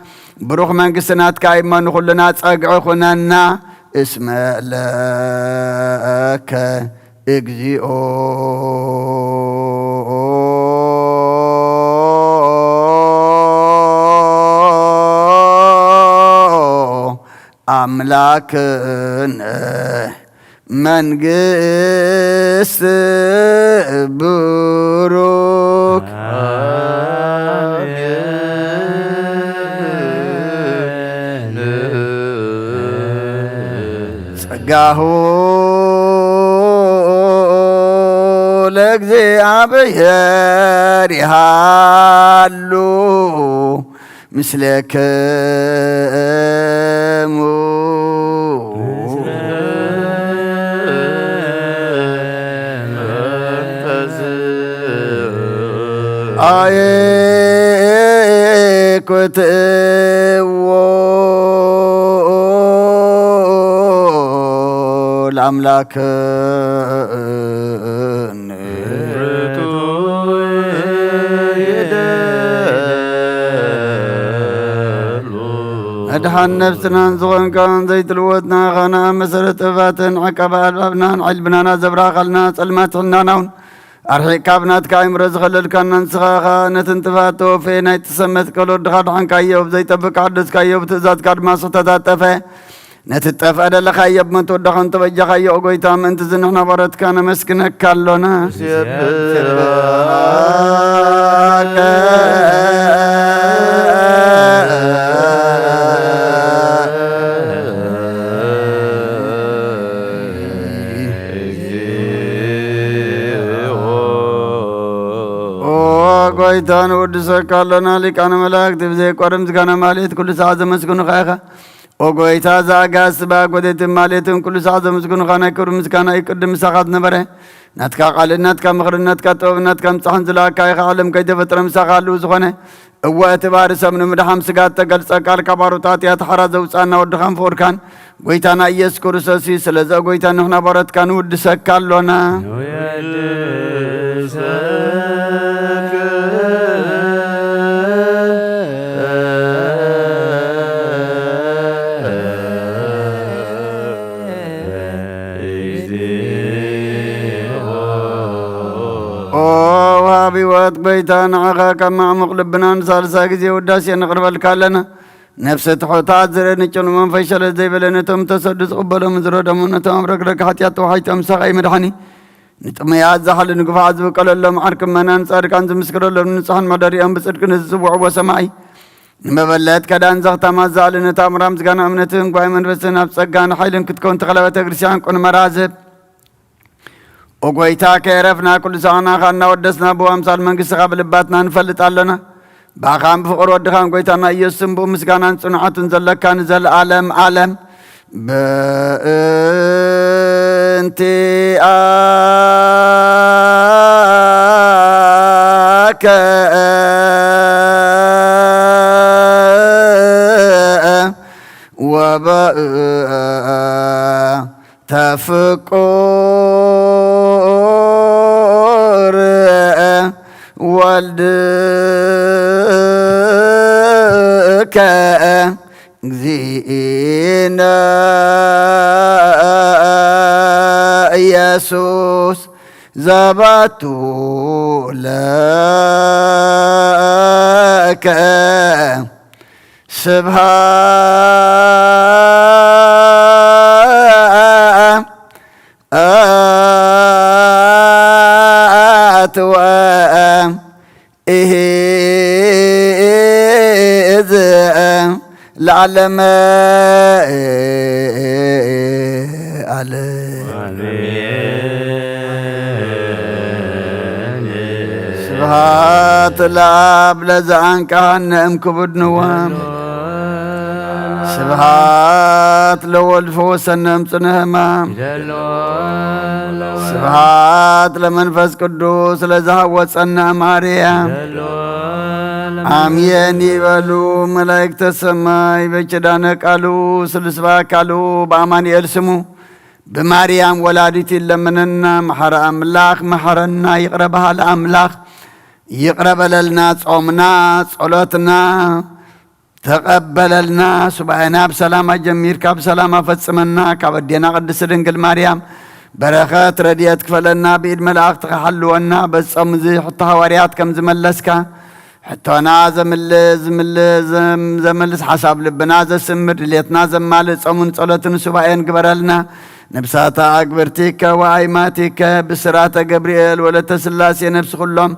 ብሩኽ መንግስቲ ናትካ እሞ ንኹልና ጸግዒ ኩነና። እስመ ለከ እግዚኦ። ኣምላክን መንግስት ብሩክ ጸጋሁ ለእግዚኣብሔር ይሃሉ ምስሌክሙ። ኣይኩትዎ ለኣምላክን። መድሓን ነፍስናን ዝኾንካን ዘይትልወጥና ኻና መሰረት ጥበባትን ዕቀባ ኣልባብናን ዕልብናና ዘብራኻልና ጸልማት ሕናናውን ኣርሒቕካ ብናትካ ኣእምሮ ዝኸለልካና ንስኻ ኸኣ ነትን ጥፋት ተወፈየ ናይ ጥሰመት ቀሎ ድኻ ድሓንካዮ ብዘይጠብቅ ሓደስካዮ ብትእዛዝካ ድማ ስሕተታት ጠፈ ነቲ ትጠፍአ ደለኻዮ ብመንቱ ወደኻ እንተበጃኻዮ፣ ኦ ጐይታ፣ ምእንቲ እዚ ንሕና ባሮትካ ነመስግነካ ኣሎና። ኦ ጐይታ፣ ንውድሰካ ኣሎና። ሊቃነ መላእክት ብዘይቆርም ምስጋና ማሌት ኩሉ ሰዓት ዘመስግኑኻ ኢኻ። ኦ ጐይታ፣ እዛ ኣጋስባ ጐደይትን ማሌትን ኩሉ ሰዓት ዘመስግኑኻ ናይ ክብሪ ምስጋና እዩ። ቅድም ምሳኻ ዝነበረ ናትካ ቃልን ናትካ ምኽርን ናትካ ጥበብን ናትካ ምጻሕን ዝለኣካ ኢኻ። ዓለም ከይተፈጥረ ምሳኻ ህልው ዝኾነ፣ እወ፣ እቲ ባህሪ ሰብ ንምድሓን ስጋ እተገልጸ ቃል ካብ ኣሮት ኣጥያት ሓራ ዘውጽኣና ወድኻን ፍቑርካን ጐይታና ኢየሱስ ክርስቶስ እዩ። ስለዚ ኦ ጐይታ፣ ንሕና ባሮትካ ንውድሰካ ኣሎና። ንውድሰካ። ኦ ወሃቢ ህይወት ጐይታ፣ ንዓኻ ካብ ማዕሙቕ ልብና ንሳልሳይ ግዜ ውዳሴ ነቕርበልካ ኣለና። ነፍሲ ትሑታት ዝርኢ ንጭኑ መንፈስ ሸለል ዘይበለ ነቶም ተሰዱ ዝቕበሎም ዝረደሙ ነቶም ኣብ ረግረግ ሓጢኣት ተዋሒጦም ሰቓይ መድሓኒ ንጥሙያት ዝሓሉ ንግፉዓት ዝብቀለሎም ዓርኪ እመናን ጻድቃን ዝምስክረሎም ንጹሓን መሕደሪኦም ብጽድቂ ንዝጽውዕዎ ሰማዒ ንመበለት ከዳን ዘኽታማት ዝኣሊ ነታ ኣምራ ምስጋና እምነትን ጓይ መንፈስን ኣብ ጸጋን ሓይልን ክትከውን ተኸለ ቤተ ክርስቲያን ቁን መራዝብ ኦ ጐይታ፣ ከየረፍና ኩሉ ሳዕናኻ እናወደስና ብኣምሳል መንግሥትኻ ብልባትና ንፈልጥ ኣሎና። ብኣኻን ብፍቕሪ ወድኻን ጐይታና ኢየሱስን ብኡ ምስጋናን ጽንዓቱን ዘለካ ንዘለዓለም ዓለም። በእንቲኣከ ወበእንተ ፍቁር ወልድከ እግዚእነ ኢየሱስ ዘባቱ ለከ ስብሐት ወእሂዝ ለዓለመ ዓለም። ስብሐት ለአብ ለዘአንቀሐነ እምክቡድ ንዋም። ስብሐት ለወልድ ፈወሰነ እምጽነ ሕማም። ስብሐት ለመንፈስ ቅዱስ ለዘሐወጸነ እምአርያም። አሜን ይበሉ መላእክተ ሰማይ በኪዳነ ቃሉ ስሉስ በአካሉ በአማኑኤል ስሙ ብማርያም ወላዲት ይለምነና። መሐረ አምላክ መሐረና፣ ይቅረ በሃለ አምላክ ይቅረ በለልና። ጾምና ጸሎትና ተቐበለልና። ሱባኤና ብሰላም ኣጀሚርካ ብሰላም ኣፈጽመና። ካብ ኣዴና ቅድስት ድንግል ማርያም በረኸት ረድኤት ክፈለና። ብኢድ መላእኽትኻ ሓልወና። በዚ ጾም እዚ ሕቶ ሃዋርያት ከም ዝመለስካ ሕቶና ዘምልእ፣ ዝምልእ፣ ዘም-፣ ዘመልስ፣ ሓሳብ ልብና ዘስምር፣ ድሌትና ዘማልእ ጾምን ጸሎትን ሱባኤን ግበረልና። ነብሳታ ኣግብርቲከ ወኣይማቲከ ብስራተ ገብርኤል ወለተ ስላሴ ነፍሲ ኩሎም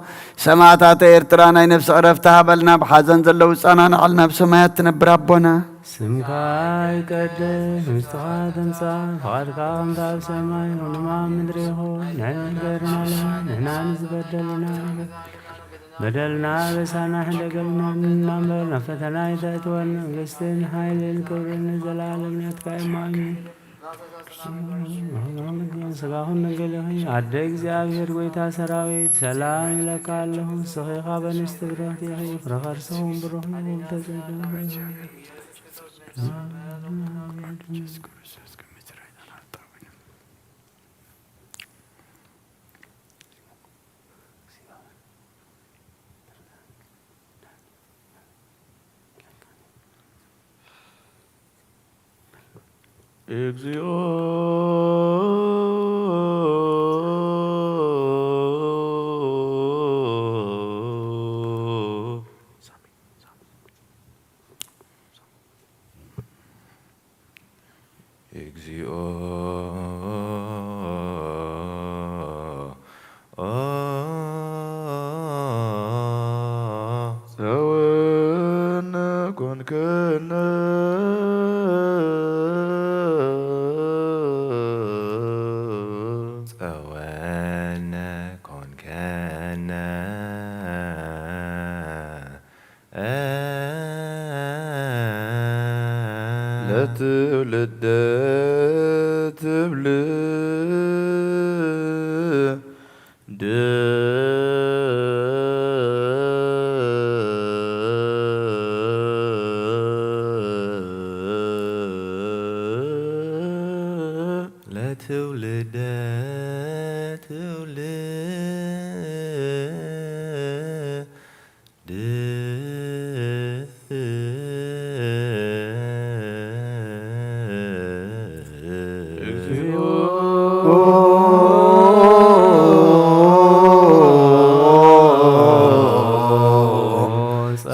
ሰማዕታተ ኤርትራ ናይ ነፍሲ ዕረፍቲ ሃበልና። ብሓዘን ዘለዉ ጸናንዓልና፣ ኣብ ሰማያት ትነብር ኣቦና። ስምካ ይቀደስ፣ መንግስትኻ ትምጻእ፣ ፍቓድካ ከምቲ ኣብ ሰማይ ከምኡ ኣብ ምድሪ ይኹን። ንሕና ንበደልና በደልና በሳና ሕደገልና እምበር፣ ናብ ፈተና ኣይተእትወና። መንግስትን ሓይልን ክብርን ንዘለኣለም ናትካ እዮም። ኣሜን። ስጋኹም ድንግል ኢኺ፣ ኣደ እግዚኣብሔር፣ ጎይታ ሰራዊት፣ ሰላም ኢለካ ኣለኹ። ንስኺ ካብ ኣንስቲ ብሩኽቲ ኢኺ፣ ፍረ ከርስኹም ብሩኽ እዩ። ተጸገ እግዚኦ። እግዚኦ። ጸወነ ኮንከነ። ጸወነ ኮንከነ። ለትውልደ ትውልድ። ለትውልደ ትውልድ።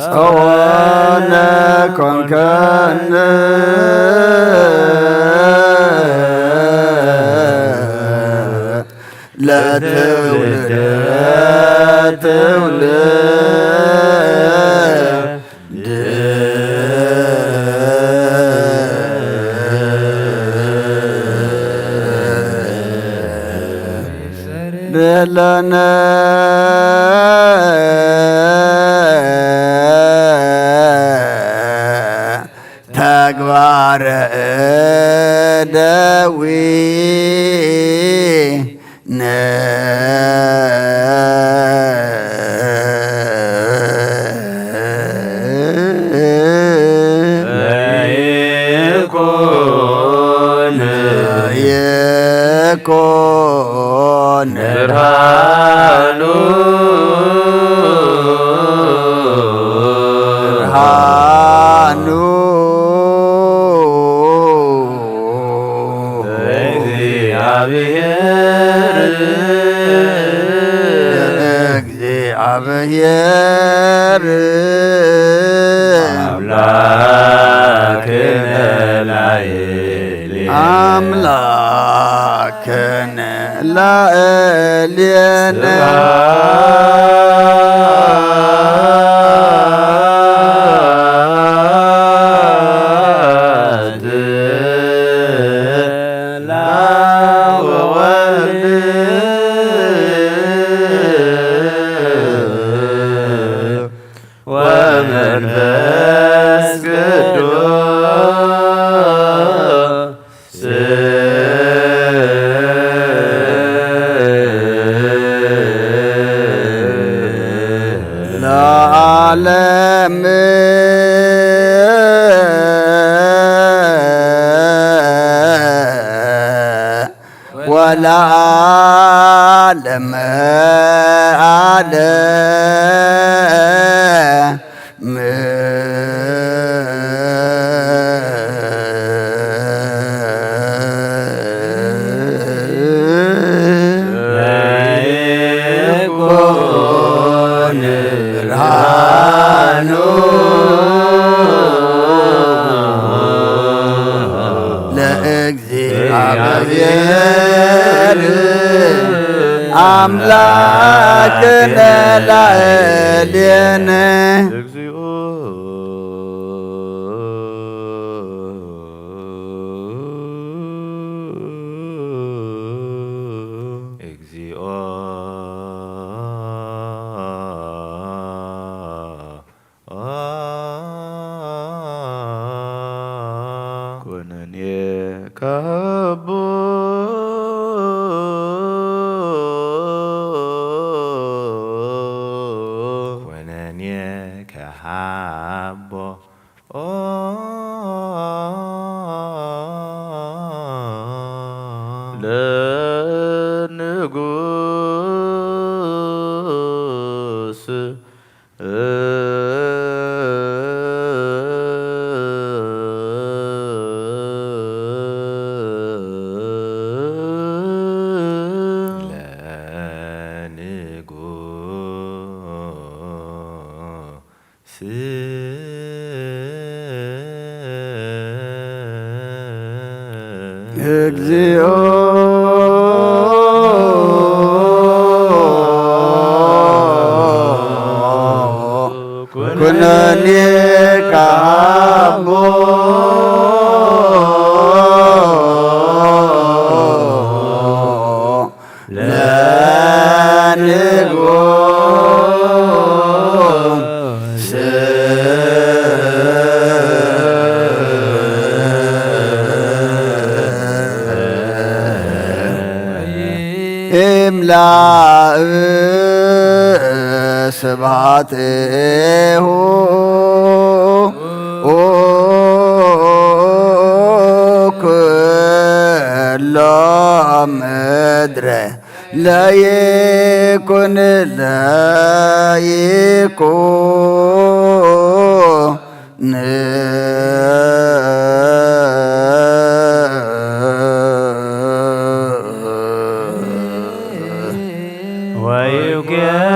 ጸወነ ኮንከነ። ለትውልደ ትውልድ። ብለነ ተግባረ እደዊ ነ ይኩን ይኩን ብርሃኑ ብርሃኑ እግዚአብሔር። እግዚአብሔር አምላክነ ላዕሌነ አምላክነ ላዕሌነ ስብሐት ለወልድ ወመንፈስ ቅዱስ። ለዓለም ወለዓለመ ዓለም። ይኩን እግዚአብሔር አምላክነ ላዕሌነ። እግዚኦ እግዚኦ ኩነኔ ከሃቦ። ኩነኔ ከሃቦ። ኦ ለንጉስ ለንጉስ እግዚኦ ኩነኔ ከሃቦ ለንጉስ። እምላእ ስብሐቴሁ ኩሎ ምድረ ለይኩን ለይኩን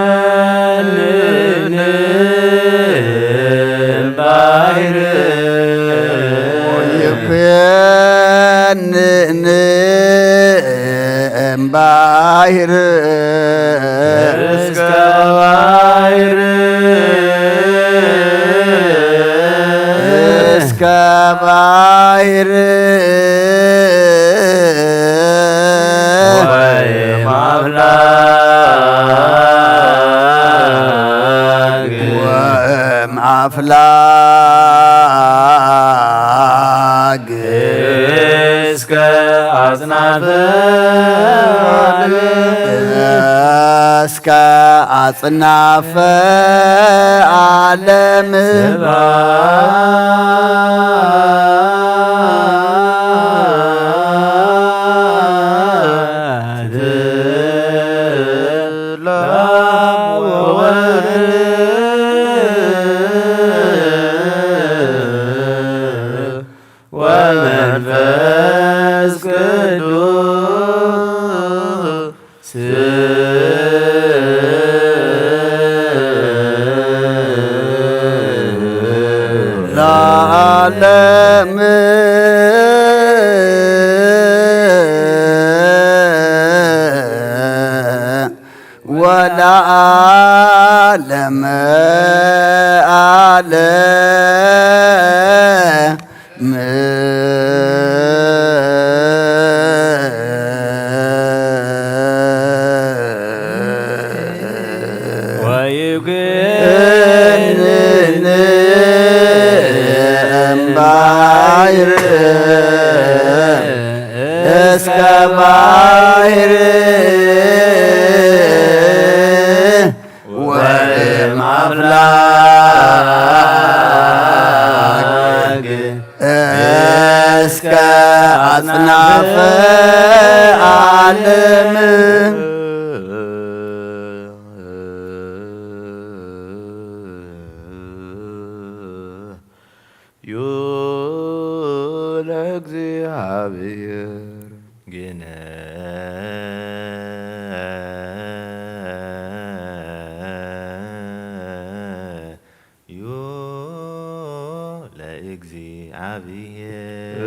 ወይኩን ባሕር ወይኩን እምባሕር እስከ ባሕር እስከ ባሕር ወይም አፍላግ ወይም አፍላግ እስከ አጽናፈ ዓለም እስከ አጽናፈ ዓለም ስብሐት ለአብ ወወልድ ወመንፈስ ቅዱስ ለዓለም ወለዓለመ ዓለም። ወይኩን እምባሕር እስከ ባሕር ወይም አፍላግ እስከ አጽናፈ ዓለም። ዩ ለእግዚአብሔር ግነ ዩ ለእግዚአብሔር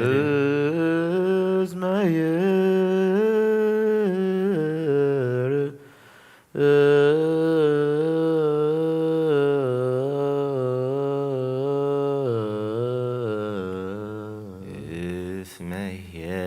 እስመ ኄር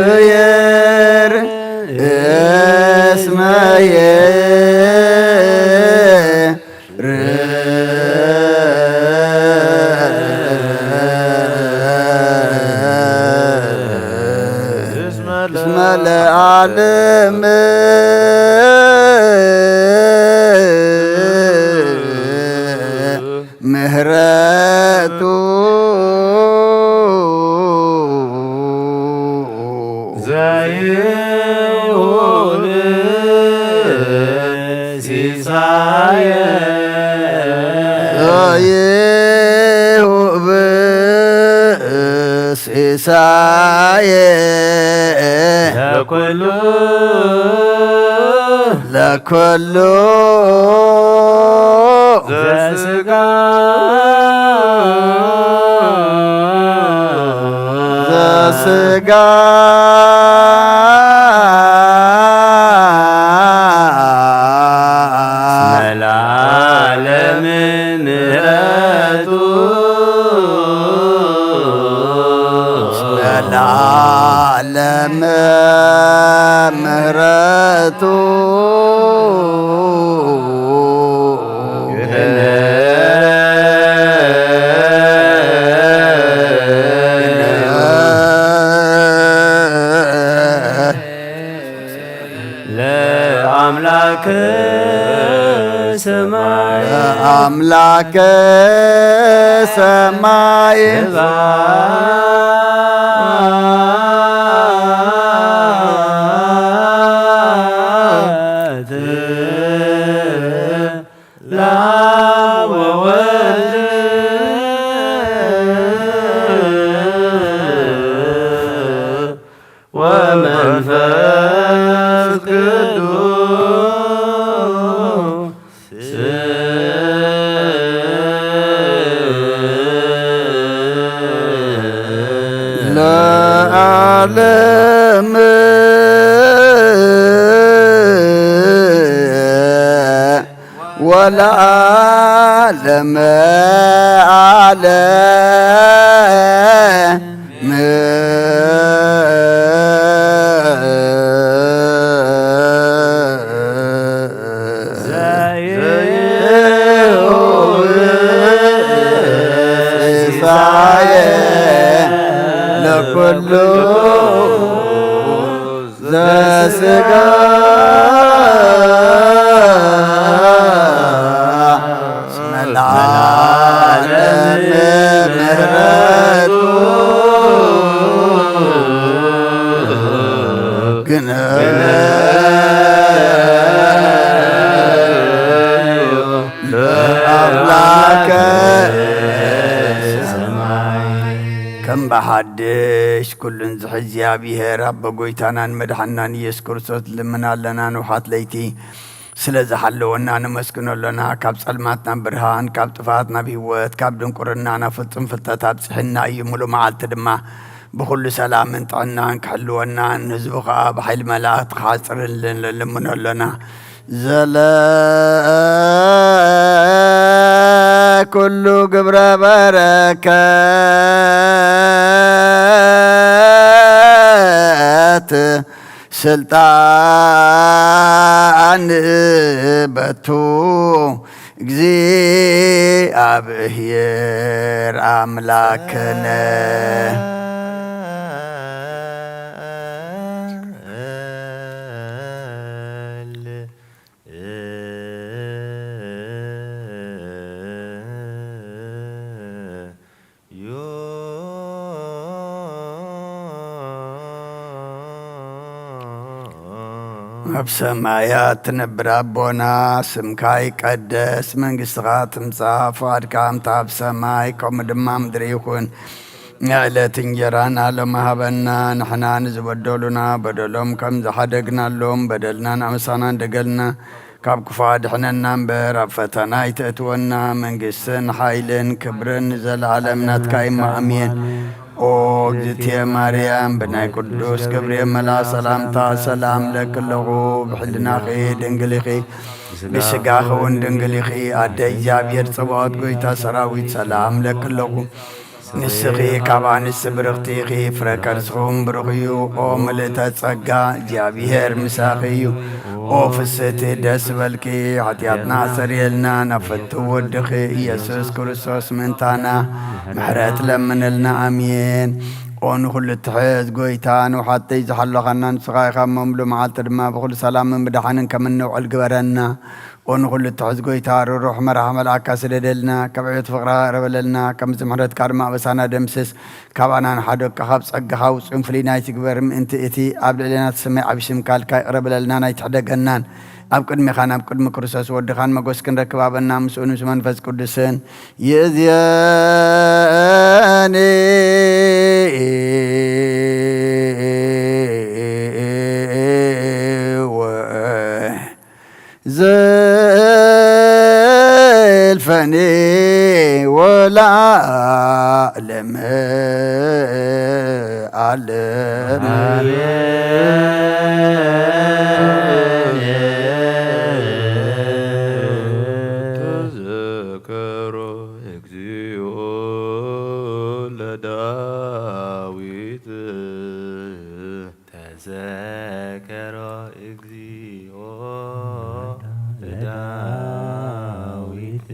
ለእግዚኣብሔር እስመ እስመ ለዓለም ምህረቱ ዘይሁብ ሲሳየ ዘይሁብ ሲሳየ ለኩሉ ለኩሉ ዘስጋ ዘስጋ መላለም ምህረቱ መላለም ምህረቱ ለአምላክ ሰማይ ለአምላክ ሰማይ ለአብ ወወልድ ወመንፈስ ቅዱስ ለዓለም ወለዓለመ ዓለም። ሲሳየ ለኩሉ ዘስጋ መላለም ምህረቱ ግን ለአምላከ ሰማይ ከም ብሓድሽ ኩሉን ዝሕዚ እግዚኣብሔር ኣቦ ጎይታናን መድሓናን ኢየሱስ ክርስቶስ ልምና ኣለና። ንውሓት ለይቲ ስለ ዝሓለወና ነመስግኖ ኣሎና። ካብ ጸልማት ናብ ብርሃን፣ ካብ ጥፍኣት ናብ ህይወት፣ ካብ ድንቁርና ናብ ፍጹም ፍልጠት ኣብጽሕና እዩ። ሙሉእ መዓልቲ ድማ ብኹሉ ሰላምን ጥዕናን ክሕልወናን ህዝቡ ኸኣ ብሓይሊ መላእኽቲ ክሓጽርልን ልምኖ ኣሎና። ዘለ ኩሉ ግብረ በረከት ስልጣን በቱ እግዚኣብሔር ኣምላክነ። ኣብ ሰማያት ትነብር ኣቦና፣ ስምካ ይቀደስ፣ መንግስትኻ ትምጻእ፣ ፍቓድካ ከምታ ኣብ ሰማይ ከምኡ ድማ ምድሪ ይኹን። ናይ ዕለት እንጀራና ሎሚ ሃበና፣ ንሕና ንዝበደሉና በደሎም ከም ዝሓደግናሎም በደልና ንኣመሳና እንደገልና ካብ ክፉእ ኣድሕነና እምበር፣ ኣብ ፈተና ኣይተእትወና። መንግስትን ሓይልን ክብርን ንዘለኣለም ናትካ እዩ። ኣሜን። ኦ እግዝእትየ ማርያም፣ ብናይ ቅዱስ ገብርኤል መልኣኽ ሰላምታ ሰላም እለኪ ኣለኹ። ብሕልናኺ ድንግል ኢኺ፣ ብስጋኺ እውን ድንግል ኢኺ። ኣደ እግዚኣብሔር ጸባኦት፣ ጎይታ ሰራዊት፣ ሰላም እለኪ ኣለኹ። ንስኺ ካብ ኣንስቲ ብርኽቲ ኢኺ፣ ፍረ ከርስኺ እውን ብሩኽ እዩ። ኦ ምልእተ ጸጋ፣ እግዚኣብሔር ምሳኺ እዩ። ኦ ፍስህቲ፣ ደስ በልኪ፣ ሓጢኣትና ኣሰርየልና፣ ናብ ፍትው ወድኺ ኢየሱስ ክርስቶስ ምእንታና ምሕረት ለምንልና። ኣሜን። ኦ ንኹሉ እትሕዝ ጎይታ፣ ንውሓተይ ዝሓለኻና ንስኻ ኢኻ እሞ፣ ምሉእ መዓልቲ ድማ ብኹሉ ሰላምን ብደሓንን ከም እንውዕል ግበረና። ኦ ንኹሉ እትሕዝ ጎይታ፣ ርሩሕ መራሕ መልኣካ ስደደልና፣ ካብ ዕቤት ፍቕርኻ ቅረበለልና፣ ከምዚ ምሕረትካ ድማ ኣበሳና ደምስስ። ካባና ንሓደግካ፣ ካብ ጸጋኻ ውጹን ፍልይ ናይ ትግበር፣ ምእንቲ እቲ ኣብ ልዕሌና እትስመይ ዓቢ ስምካ ኢልካ ይቕረ በለልናን ኣይትሕደገናን። ኣብ ቅድሜኻን ኣብ ቅድሚ ክርስቶስ ወድኻን መጎስ ክንረክብ፣ ኣበና ምስኡን ምስ መንፈስ ቅዱስን ይእዝየኒ ወ- ዘልፈኒ ወለዓለመ ዓለም። ተዘከሮ እግዚኦ ለዳዊት። ተዘከሮ እግዚኦ ለዳዊት።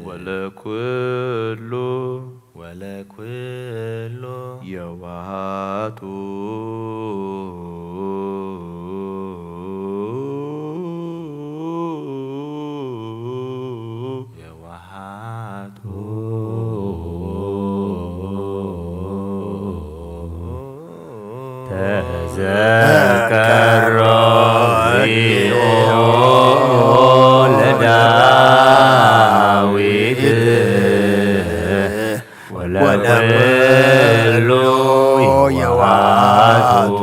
ወለኩሉ ወለኩሉ የዋሃቱ። የዋሃቱ። ተዘከሮ እግዚኦ ለዳዊት። ወለኩሉ የዋሃቱ።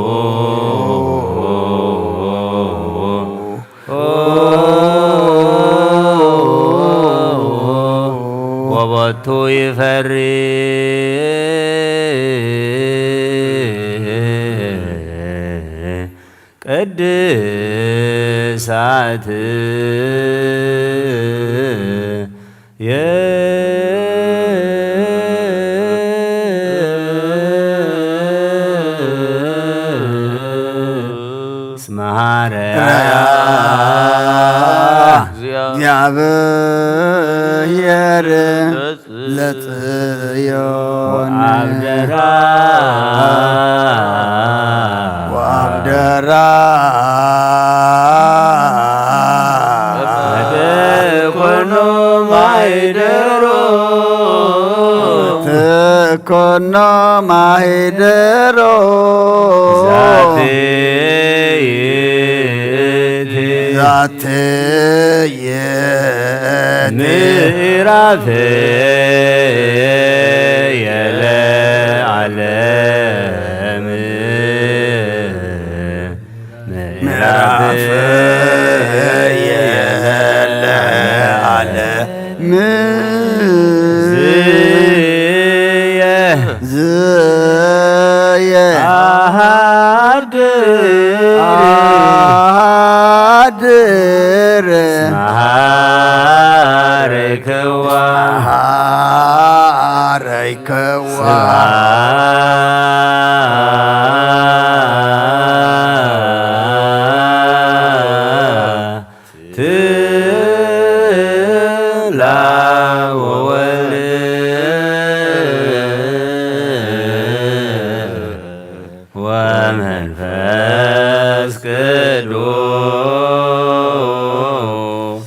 ወቦቱ ይፈሪ ቅድሳት የስመሃረያ እግዚአብሔር ለጽዮን። ወአብደራ ወአብደራ ትኮኖ ማይደሮ ትኮኖ ማይደሮ። ዛቲ ይእቲ ዛቲ ይእቲ ምዕራፍ የለ ዓለም። ምዕራፍ የለ ዓለም። ዝየ ዝየ አሃድር አሃድር መሃረይከዋ መሃረይከዋ። ስብሐት ለአብ ወወልድ ወመንፈስ ቅዱስ።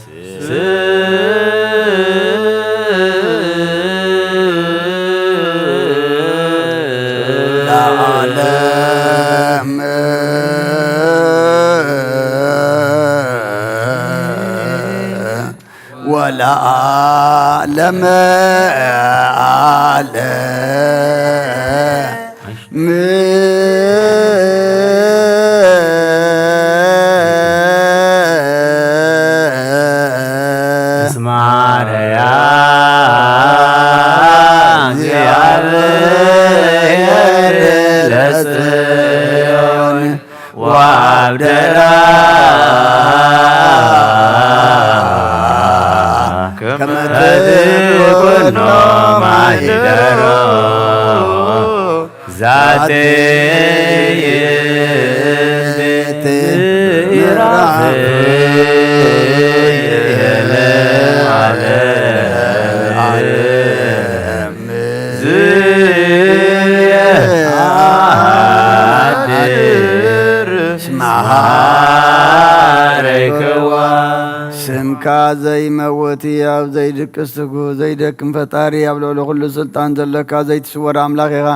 ለዓለም ወለዓለመ ዓለም። ደሮ ዛቲ ምዕራፍ ስምኻ ዘይመውት፣ ኣብ ዘይድቅስ ትጉህ፣ ዘይደክም ፈጣሪ፣ ኣብ ልዕሊ ኩሉ ስልጣን ዘለካ ዘይትስወር ኣምላኽ ኢኻ።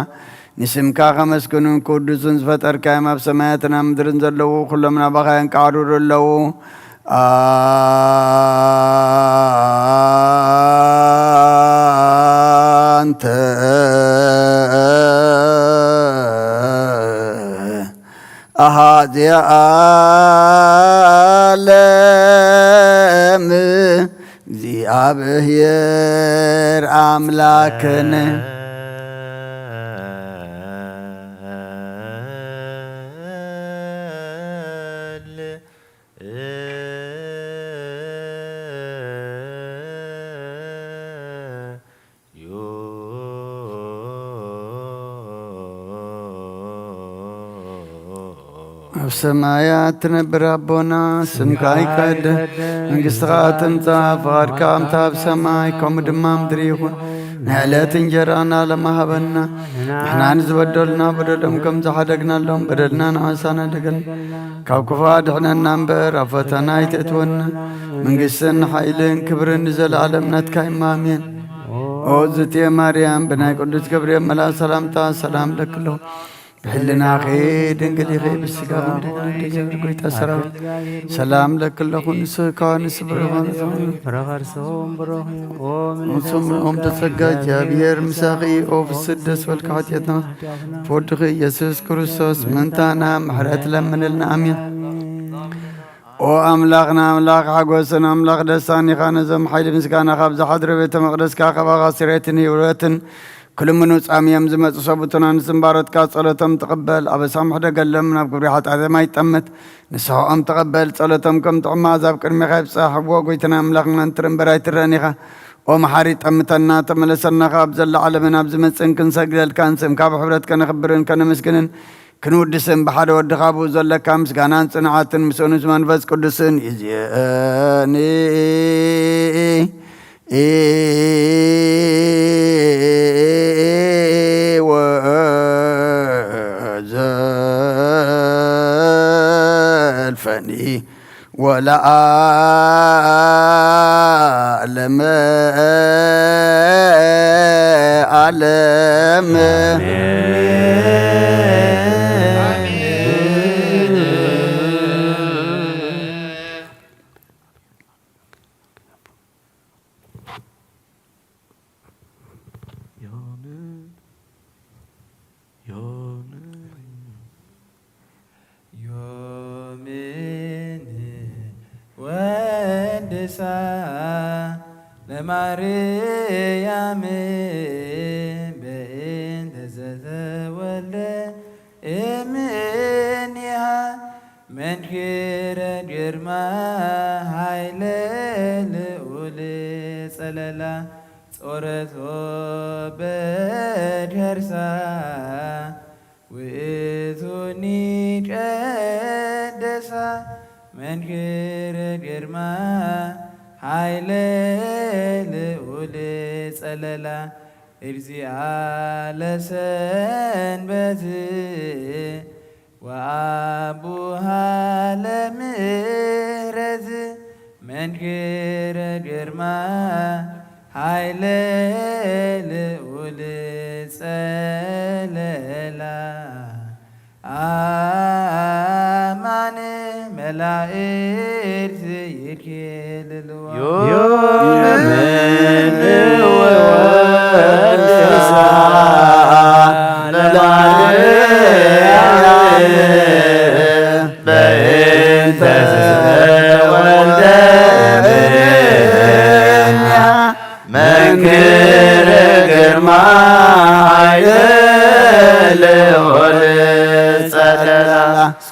ንስምካ ከመስግኑን ክውድሱን ዝፈጠርካዮም ኣብ ሰማያትን ኣብ ምድርን ዘለዉ ኩሎም ናባኻ የንቃዕርሩ ኣለዉ። ኣንተ ኣሃዚ ዓለም እግዚኣብሔር ኣምላክን ኣብ ሰማያት ትነብር ኣቦና፣ ስምካ ይቀደስ፣ መንግስትኻ ትምጻእ፣ ፍቓድካ ከምታ ኣብ ሰማይ ከምኡ ድማ ኣብ ምድሪ ይኹን። ናይ ዕለት እንጀራና ሎሚ ሃበና፣ ንሕና ንዝበደሉና በደሎም ከም ዝሓደግናሎም በደልና ንዓሳና ደገን ካብ ክፉ ኣድሕነና እምበር፣ ኣብ ፈተና ኣይተእትወና፣ መንግስትን ሓይልን ክብርን ንዘለኣለም ናትካ እዩ። ኣሜን። ኦ ዝትየ ማርያም፣ ብናይ ቅዱስ ገብርኤል መልኣክ ሰላምታ ሰላም ለኪ ኣለኹ። ብሕልናኺ ድንግል ኢኺ፣ ብስጋኺ ድንግል ኢኺ፣ እግዚኣብሔር ጎይታ ሰራዊት ሰላም ለኪ ኣለኹ። ንስኻ ንስብር ዝኾነ ፍረ ከርሰኹም ብሩኽ እዩ። ኦ ንስም ኦም ተጸጋ እግዚኣብሔር ምሳኺ፣ ኦ ፍስት ደስ በልካ ሓጢኣትና ፈወድኺ ኢየሱስ ክርስቶስ ምእንታና ምሕረት ለምንልና። ኣሜን። ኦ ኣምላኽና ኣምላኽ ሓጎስን ኣምላኽ ደስታን ኢኻ። ነዞም ሓይሊ ምስጋና ካብ ዝሓድሩ ቤተ መቕደስካ ካባኻ ስሬትን ህይወትን ክልምኑ ጻምዮም ዝመጹ ሰቡትና ንስም ባሮትካ ጸሎቶም ትቕበል። ኣበሳም ሕደገሎም፣ ናብ ግብሪ ሓጢኣቶም ኣይጠምት። ንስሕኦም ተቐበል፣ ጸሎቶም ከም ጥዑም መኣዛ ኣብ ቅድሜኻ ይብጻሕ። እዎ ጎይታና ኣምላኽና እንትር እምበር ኣይትረን ኢኻ። ኦ መሓሪ ጠምተና፣ ተመለሰና፣ ካብ ዘላ ዓለምን ኣብ ዝመጽእን ክንሰግደልካን ስምካ ብሕብረት ከነኽብርን ከነመስግንን ክንውድስን ብሓደ ወድኻ ብኡ ዘለካ ምስጋናን ጽንዓትን ምስኡንስ መንፈስ ቅዱስን ይእዜኒ ወዘልፈኒ ወለዓለመ ዓለም። ዮም ዮም ዮም ንወድሳ ለማርያም በእንተ ዘተወልደ እምኔሃ መንክረ ግርማ ኃይለ ልዑል ጸለላ ጾረቶ በከርሳ ውእቱኒ ቀደሳ መንክረ ግርማ ኃይለ ልዑል ጸለላ እግዚኣ ለሰንበት ወአቡሃ ለምህረት መንክረ ግርማ ኃይለ ልዑል ጸለላ አማን መላእክት ይኬልልዋ። ዮም ንወድሳ ለማርያም በእንተ ዘተወልደ እምኔሃ መንክር ግርማ ኃይለ ልዑል ጸለላ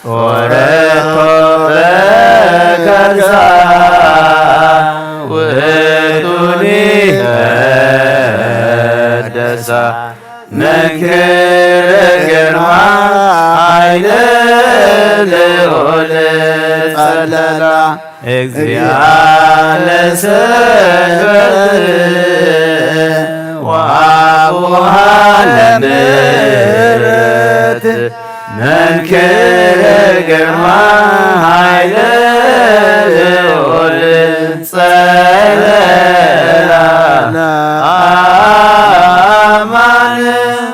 ጾረቶ በከርሳ ውእቱኒ ቀደሳ ለሰንበት ወአቡሃ ለምህረት መንክር ግርማ ኃይለ ልዑል ጸለላ አማን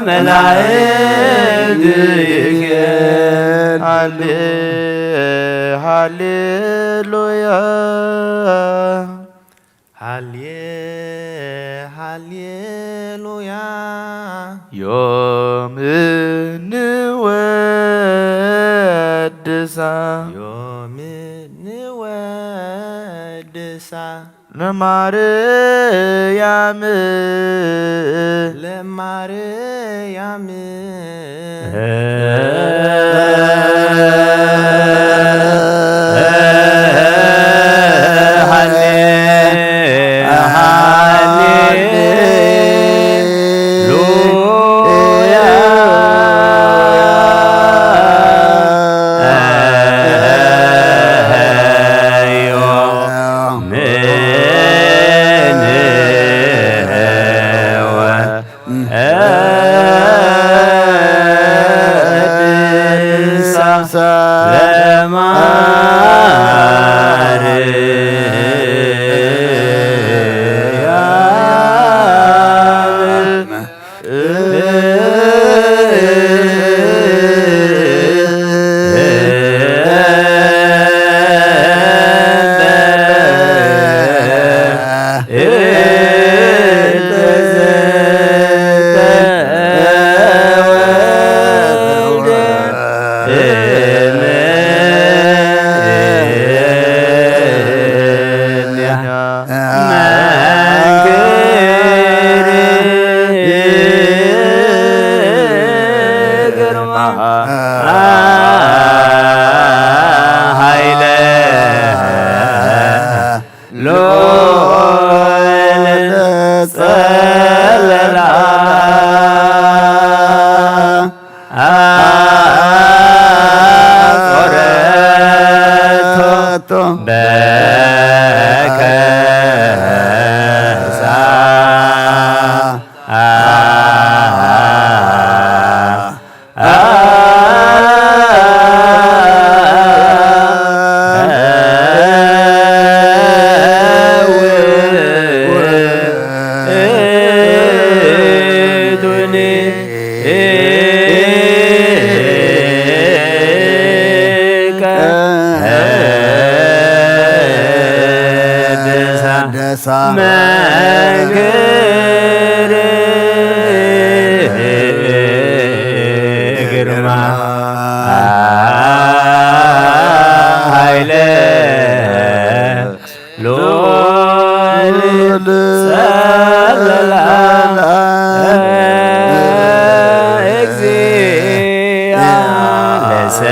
መላእክት ይገል። ሃሌ ሃሌሉያ ሃሌ ሃሌሉያ ዮም ንወድሳ ዮም ንወድሳ ለማርያም ለማርያም ሃሌ ሃሌሉያ ዮም ሎል ጸለላ አጾረቶ በከሳ ደሳ መንክር ግርማ ኃይለ ሎል ጸለላ እግዚአ ለሰንበት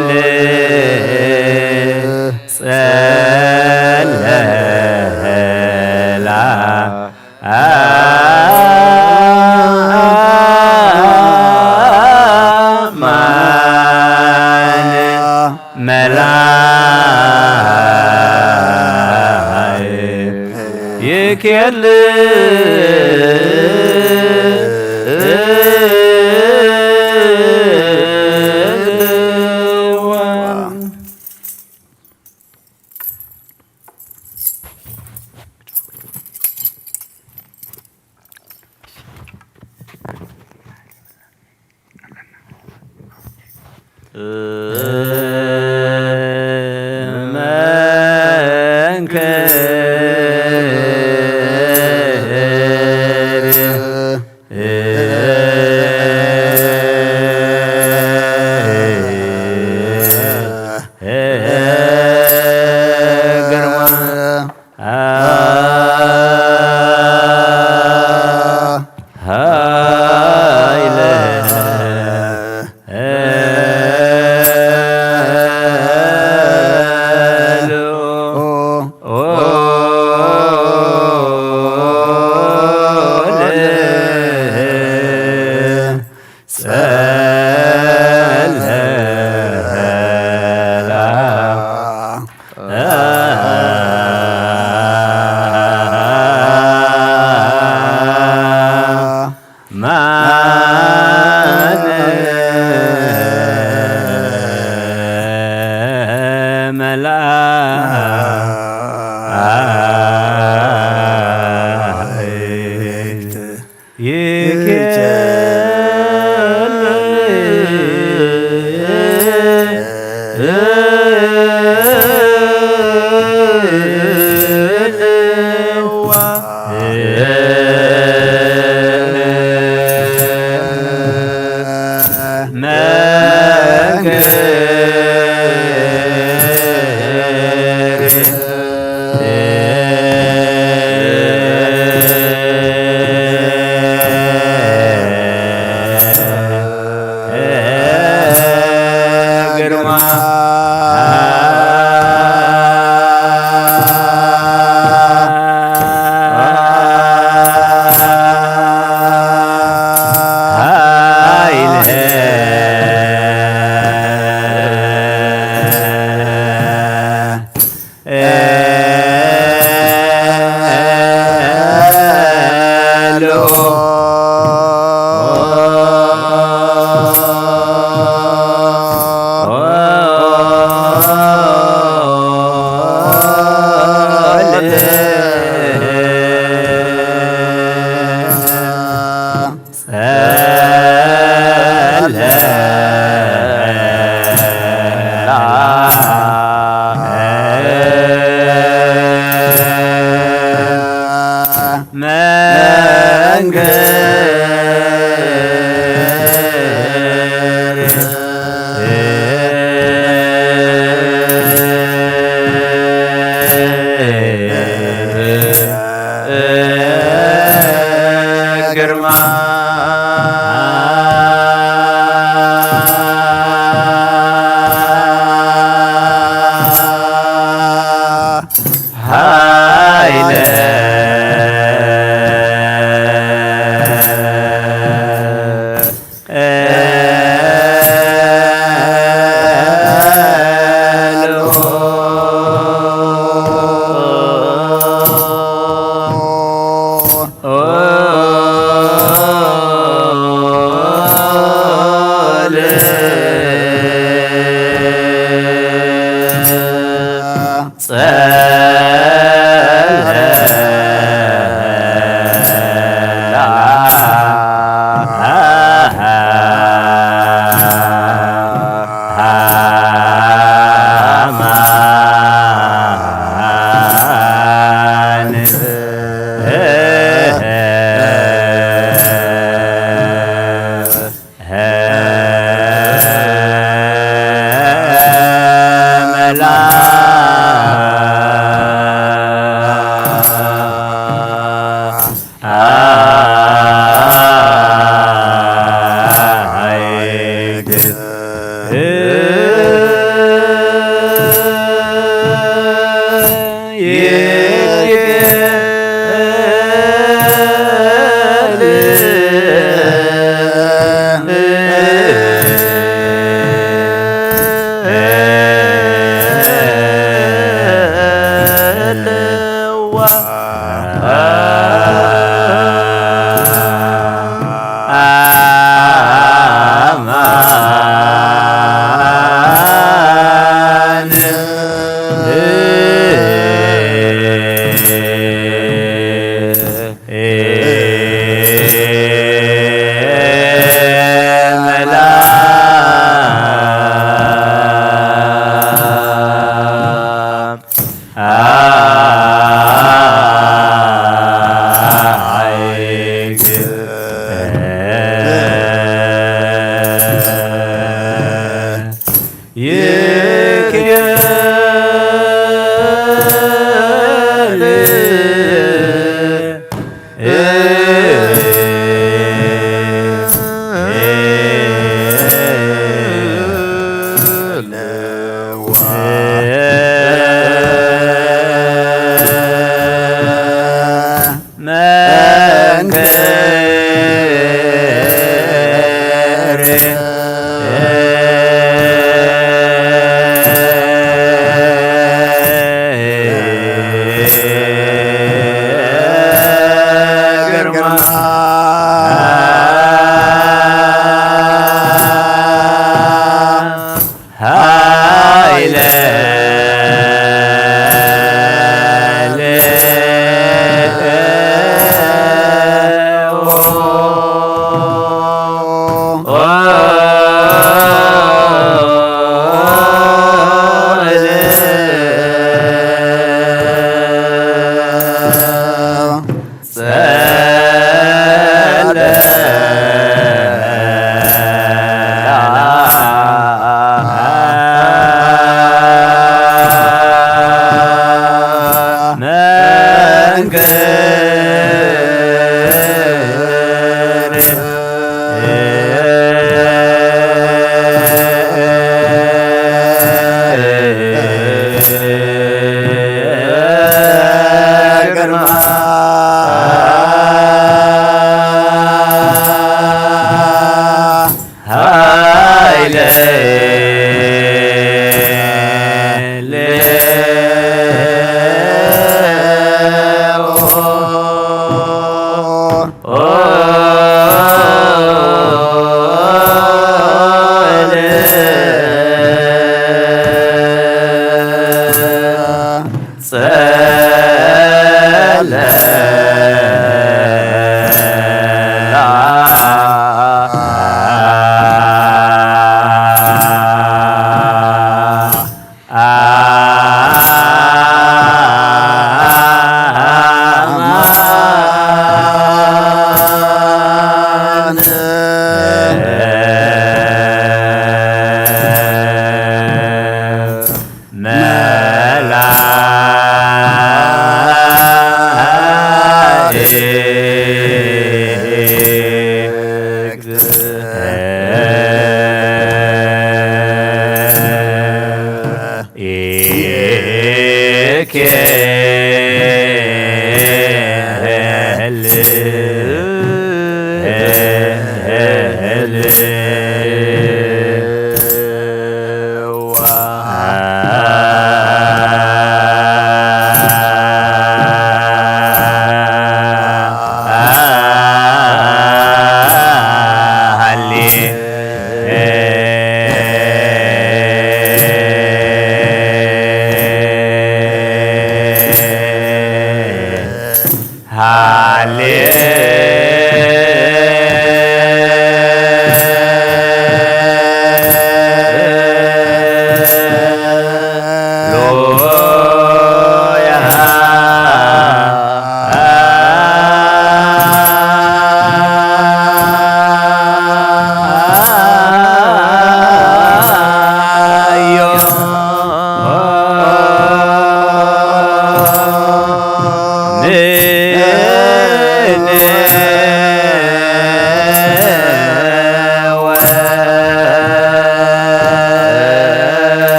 ለወልድ ጸለላ አማን መላእክት ይኬልዋ።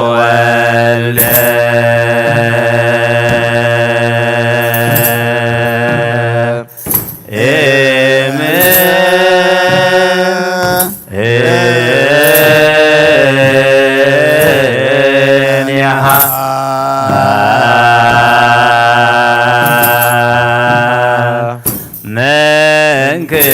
ወልደ እምኔሃ መንክር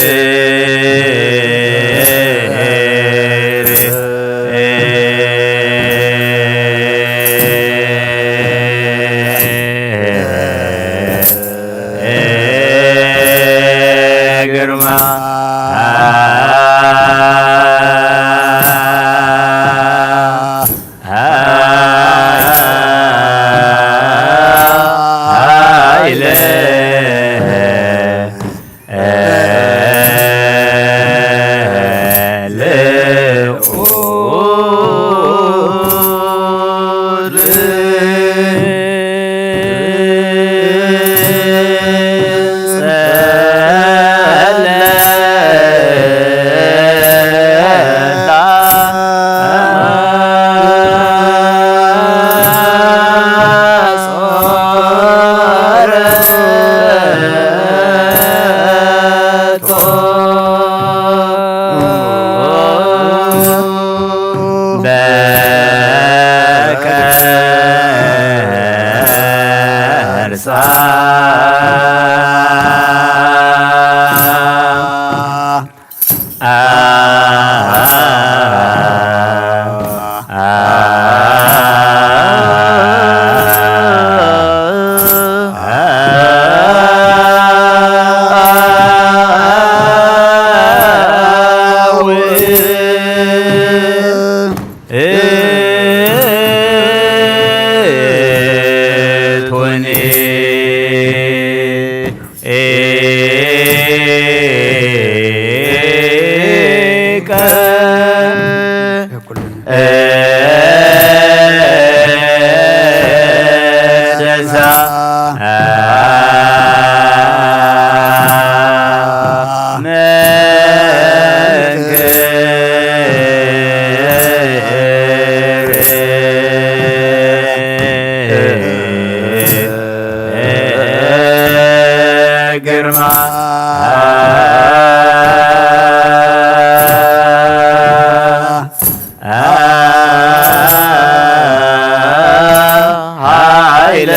ግርማ ኃይለ በከርሳ ግርማ ኃይለ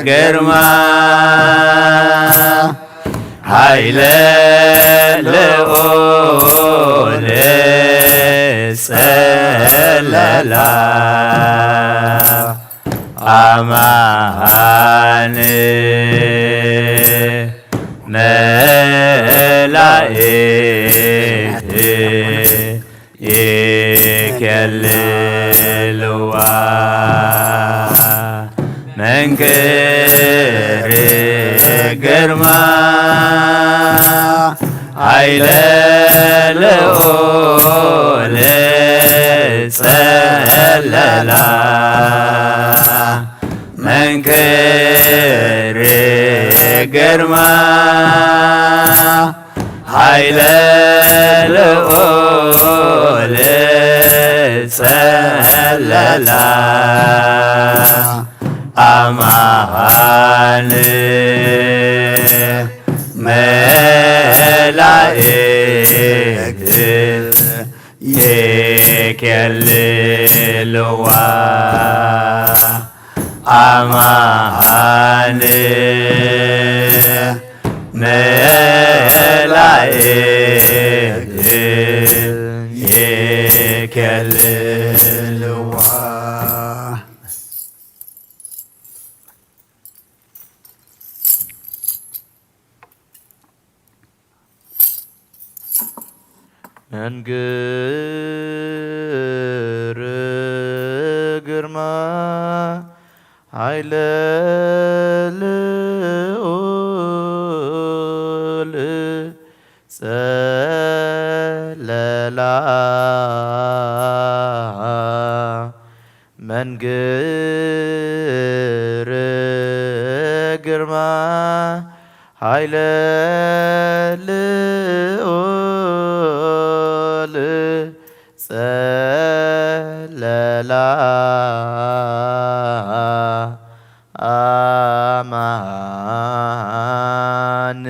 ግርማ ኃይለ ልዑል ጸለላ ኣማን መላእክት ይኬልልዋ መንክር ግርማ ኃይለ ልዑል ጸለላ መንክር ግርማ ኃይለ ልዑል ጸለላ ኣማን መላእክት ይኬልልዋ ኣማን መላእክት ይኬልልዋ። መንክር ግርማ ኃይለ ልዑል ጸለላ መንክር ግርማ ኃይለ ልዑል ጸለላ ኣማን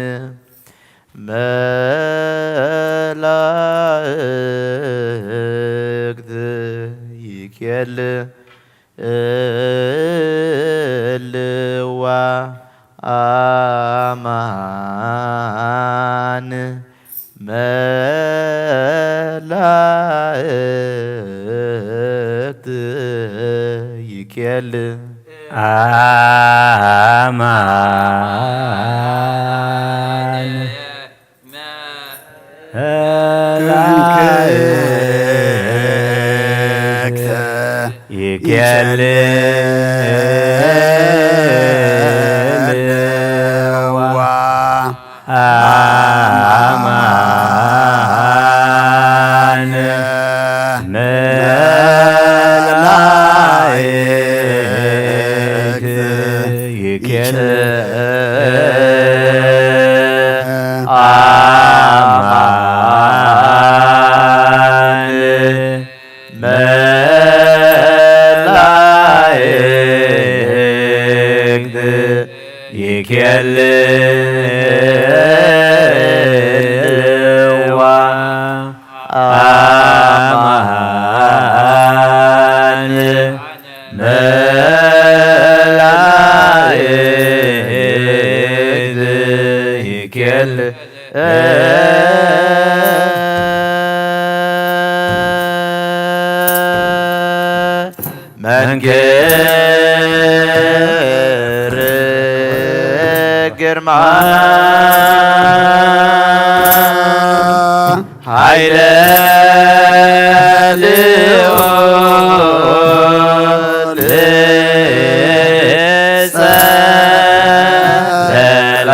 መላእክት ይኬል እልዋ ኣማን መላእክት ይኬል ኣማን መላእክት ይኬልዋ ኣማን መላእክት ይኬል ኣማን መላእክት ይኬልዋ ኣማን መላእክት ይኬል መንክር ግርማ ኃይለ ልዑል ጸለላ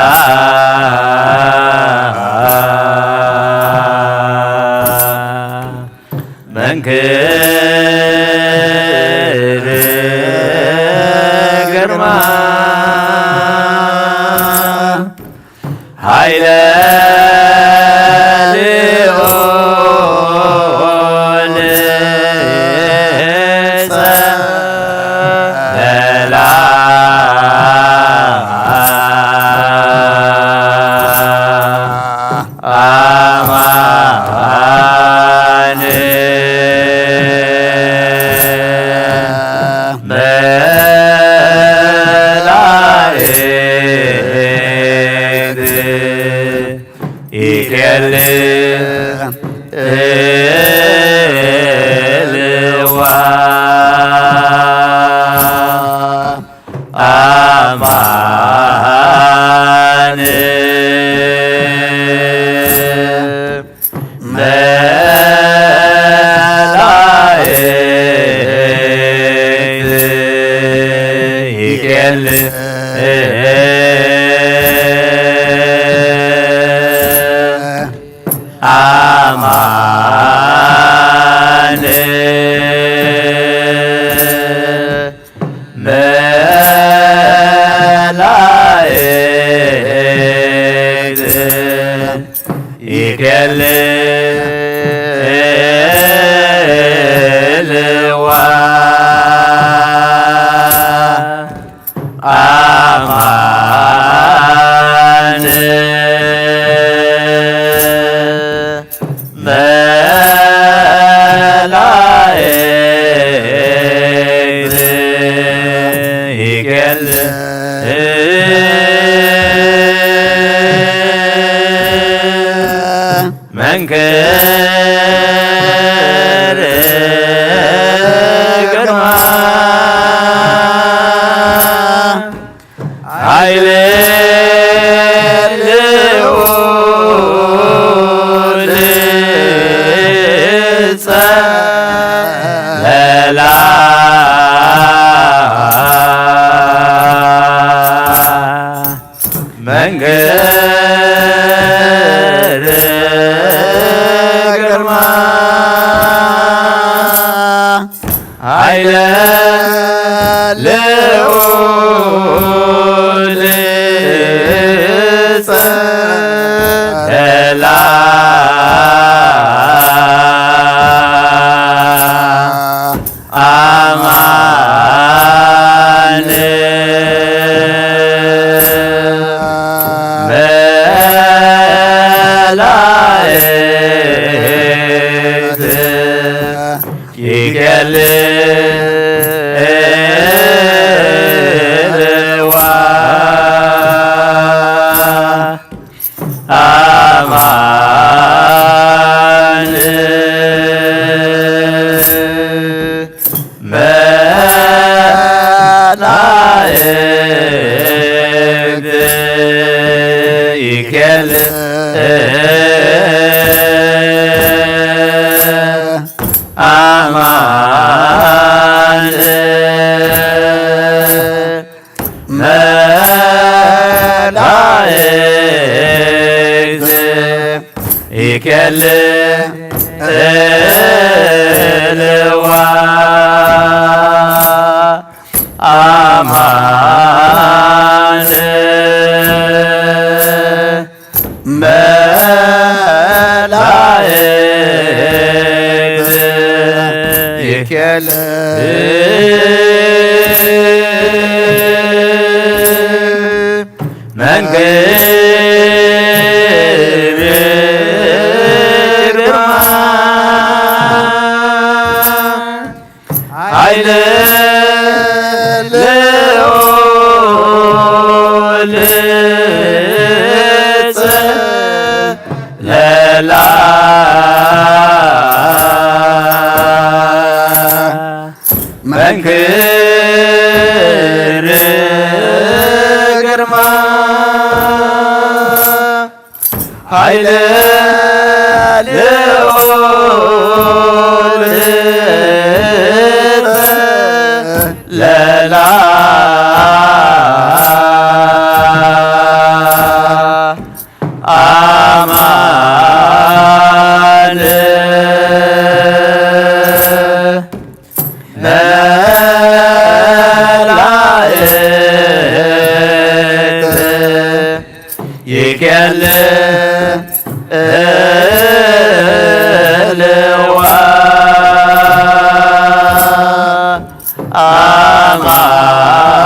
መንክር ግርማ ኃይለ ልዑል ጸለላ ኣማን መላእክት ይኬል እልዋ ኣማን መላእክት ይኬል ኣማን አማን መላእክት ይኬል መንክር ግርማ ኃይለ ልዑል ጸለላ መንክር ግርማ ኃይለ ልዑል ጸለላ አማን መላእክት ይኬልዋ አማን መላእክት ይኬል አማን መላእክት ይኬልዋ አማን መላእክት ይኬል መንክር ግርማ ኃይለ ልዑል ጸለላ መንክር ግርማ ኃይለ ልዑል ጸለላ አማን መላእክት ይኬልዋ አማን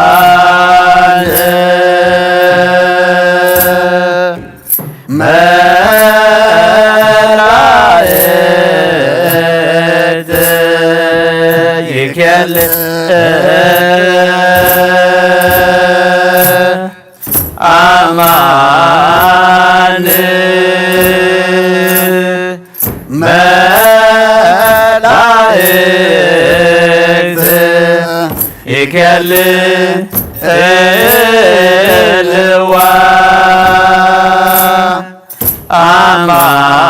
መላእክት ይኬልዋ አማን መላእክት ይኬልዋ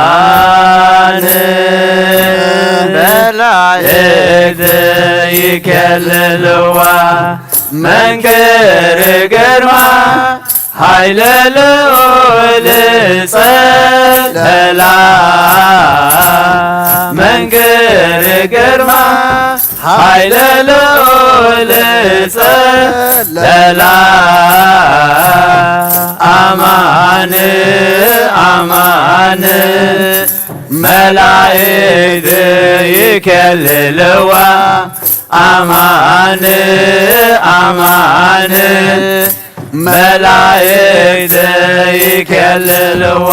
አማን መላእክት ይኬልዋ መንክር ግርማ ኃይለ ልዑል ጸለላ መንክር ግርማ ኃይለ ልዑል ጸለላ አማን አማን መላእክት ይከልልዋ ኣማን ኣማን መላእክት ይከልልዋ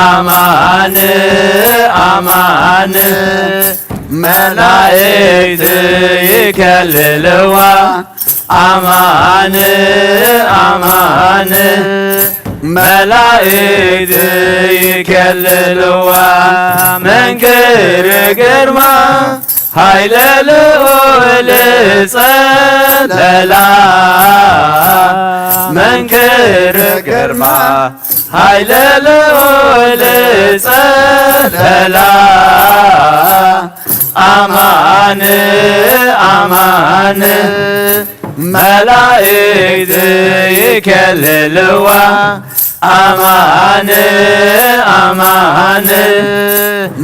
ኣማን ኣማን መላእክት ይከልልዋ ኣማን ኣማን መላእክት ይከልልዋ መንክር ግርማ ኃይለ ልዑል ጸለላ መንክር ግርማ ኃይለ ልዑል ጸለላ ኣማን ኣማን መላእክት ይከልልዋ ኣማን ኣማን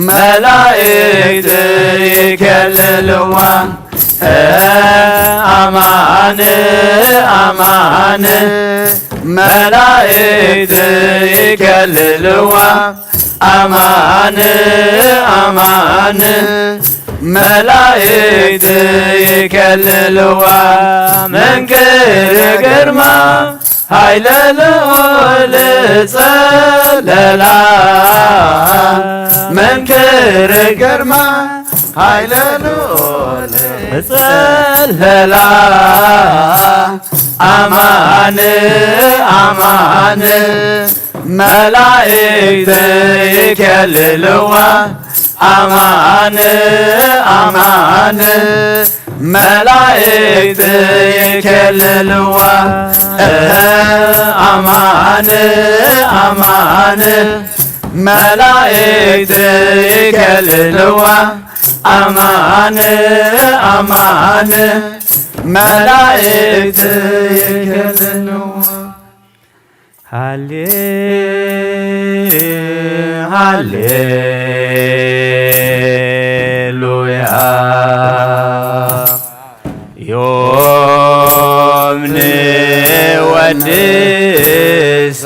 መላእክት ይከልልዋ ኣማን ኣማን መላእክት ይከልልዋ ኣማን ኣማን መላእክት ይከልልዋ መንክር ግርማ ኃይለ ልዑል ጸለላ መንክር ግርማ ኃይለ ልዑል ጸለላ ኣማን ኣማን መላእክት ይከልልዋ ኣማን ኣማን መላእክት ይከልልዋ ኣማን ኣማን መላእክት ይከልልዋ ኣማን ኣማን መላእክት ይከልልዋ ሃሌ ሃሌሉያ ዮም ንወድሳ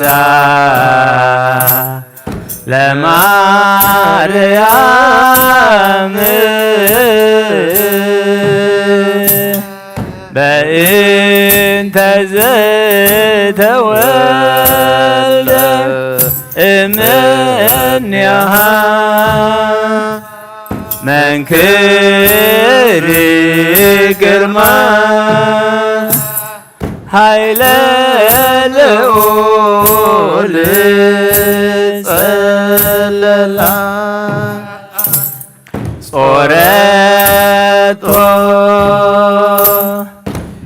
ለማርያም በእንተ ዘተወልደ እምኔሃ መንክር ግርማ ኃይለ ልዑል ጸለላ ጾረቶ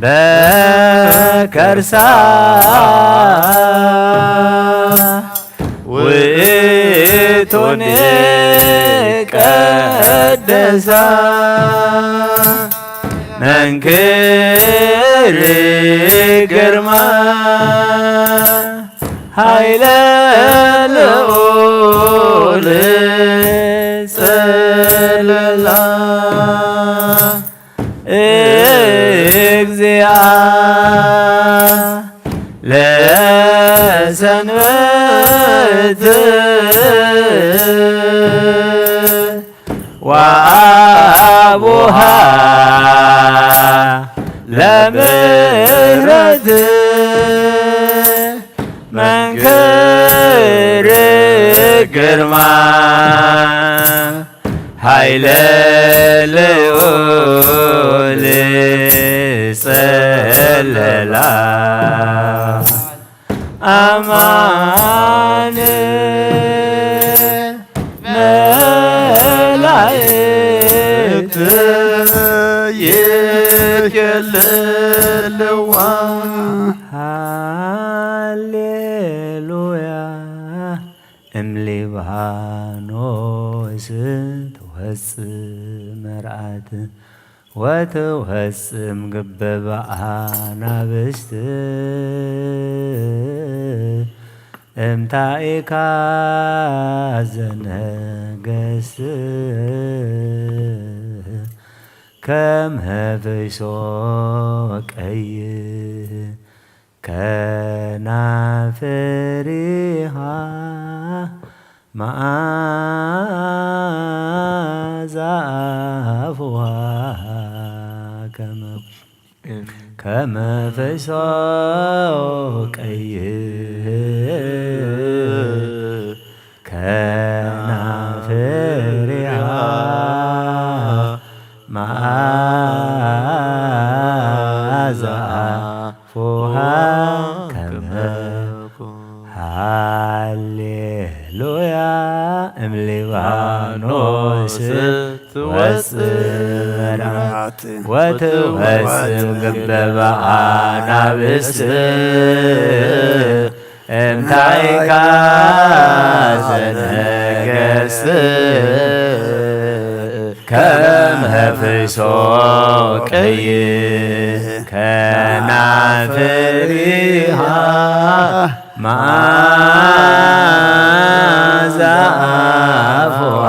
በከርሳ ውእቶን ቀደሳ መንክር ግርማ ኃይለ ልዑል ጸለላ እግዚአ ለሰንበት ወአቡሃ ለምህረት መንክር ግርማ ኃይለ ልዑል ጸለላ ኣማን መላእክት ይከልልዋ ሃሌሉያ እም ሊባኖስ ትወጽእ መርዓት ወትወጽእ እም ግበብ ኣናብስት እምታኢካ ዘነገስት ከመ ፍሾ ቀይሕ ከናፍሪሃ መዓዛ ኣፉሃ ከመ ከመ ፍሶ ቀይሕ ከናፍሪሃ መዓዛ ኣፉሃ ከመ ሃሌሉያ እምሊባኖስ ትወጽእ መርዓት ወትወጽእ ግበባ ኣናብስት እንታይካ ዘነገስ ከመ ፍሶ ቀይሕ ከናፍሪሃ መዓዛ ኣፉሃ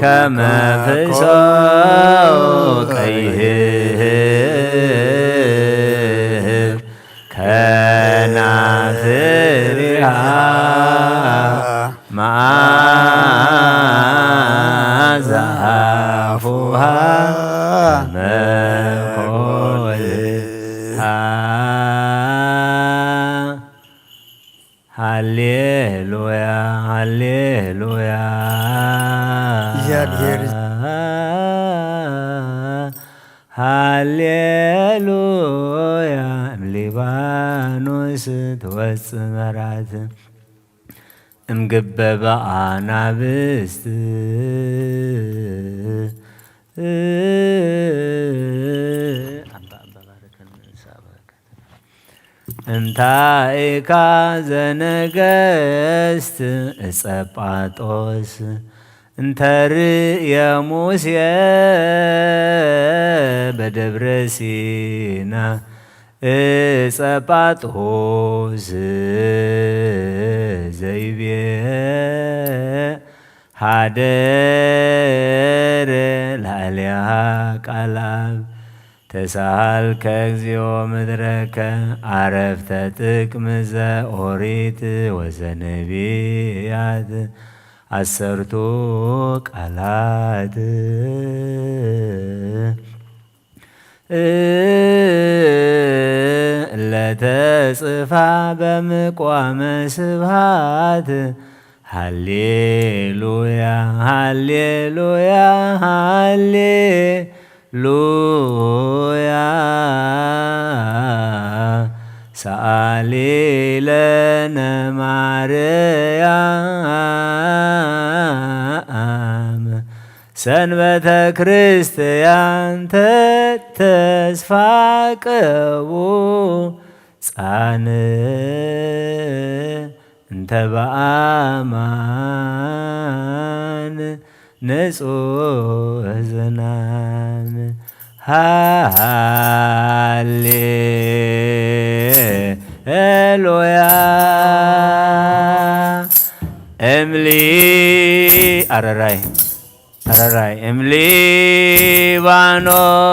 ከመ ፍሶ ቀይሕ ከናፍሪሃ መዓዛ ኣፉሃ መኮልሃ። ሃሌሉያ ሃሌሉያ። እግዚኣብሔር። ሃሌሉያ እምሊባኖስ ትወጽእ መራት እምግበባ ኣናብስት። ኣባ ኣባ ባርከኒ ንስኻ በረከት። እንታይ ኢካ ዘነገስት እጸጳጦስ እንተርእየ ሙሴ በደብረ ሲና እጸጳጦስ ዘይቤ ሃደረ ላዕሌሃ ቃል ኣብ ተሳሃልከ እግዚኦ ምድረከ ዓረፍተ ጥቅም ዘኦሪት ወዘነቢያት ዓሰርቱ ቃላት እለተጽፋ በምቋመ ስብሃት ሃሌሉያ ሃሌሉያ ሃሌ ሉያ ሰኣሊ ለነ ማርያም ሰንበተ ክርስትያን ተተስፋ ቀቡ ጻን እንተ በኣማን ንጹህ ዝናም ሃሌሉያ እምሊ ኣረራይ ኣረራይ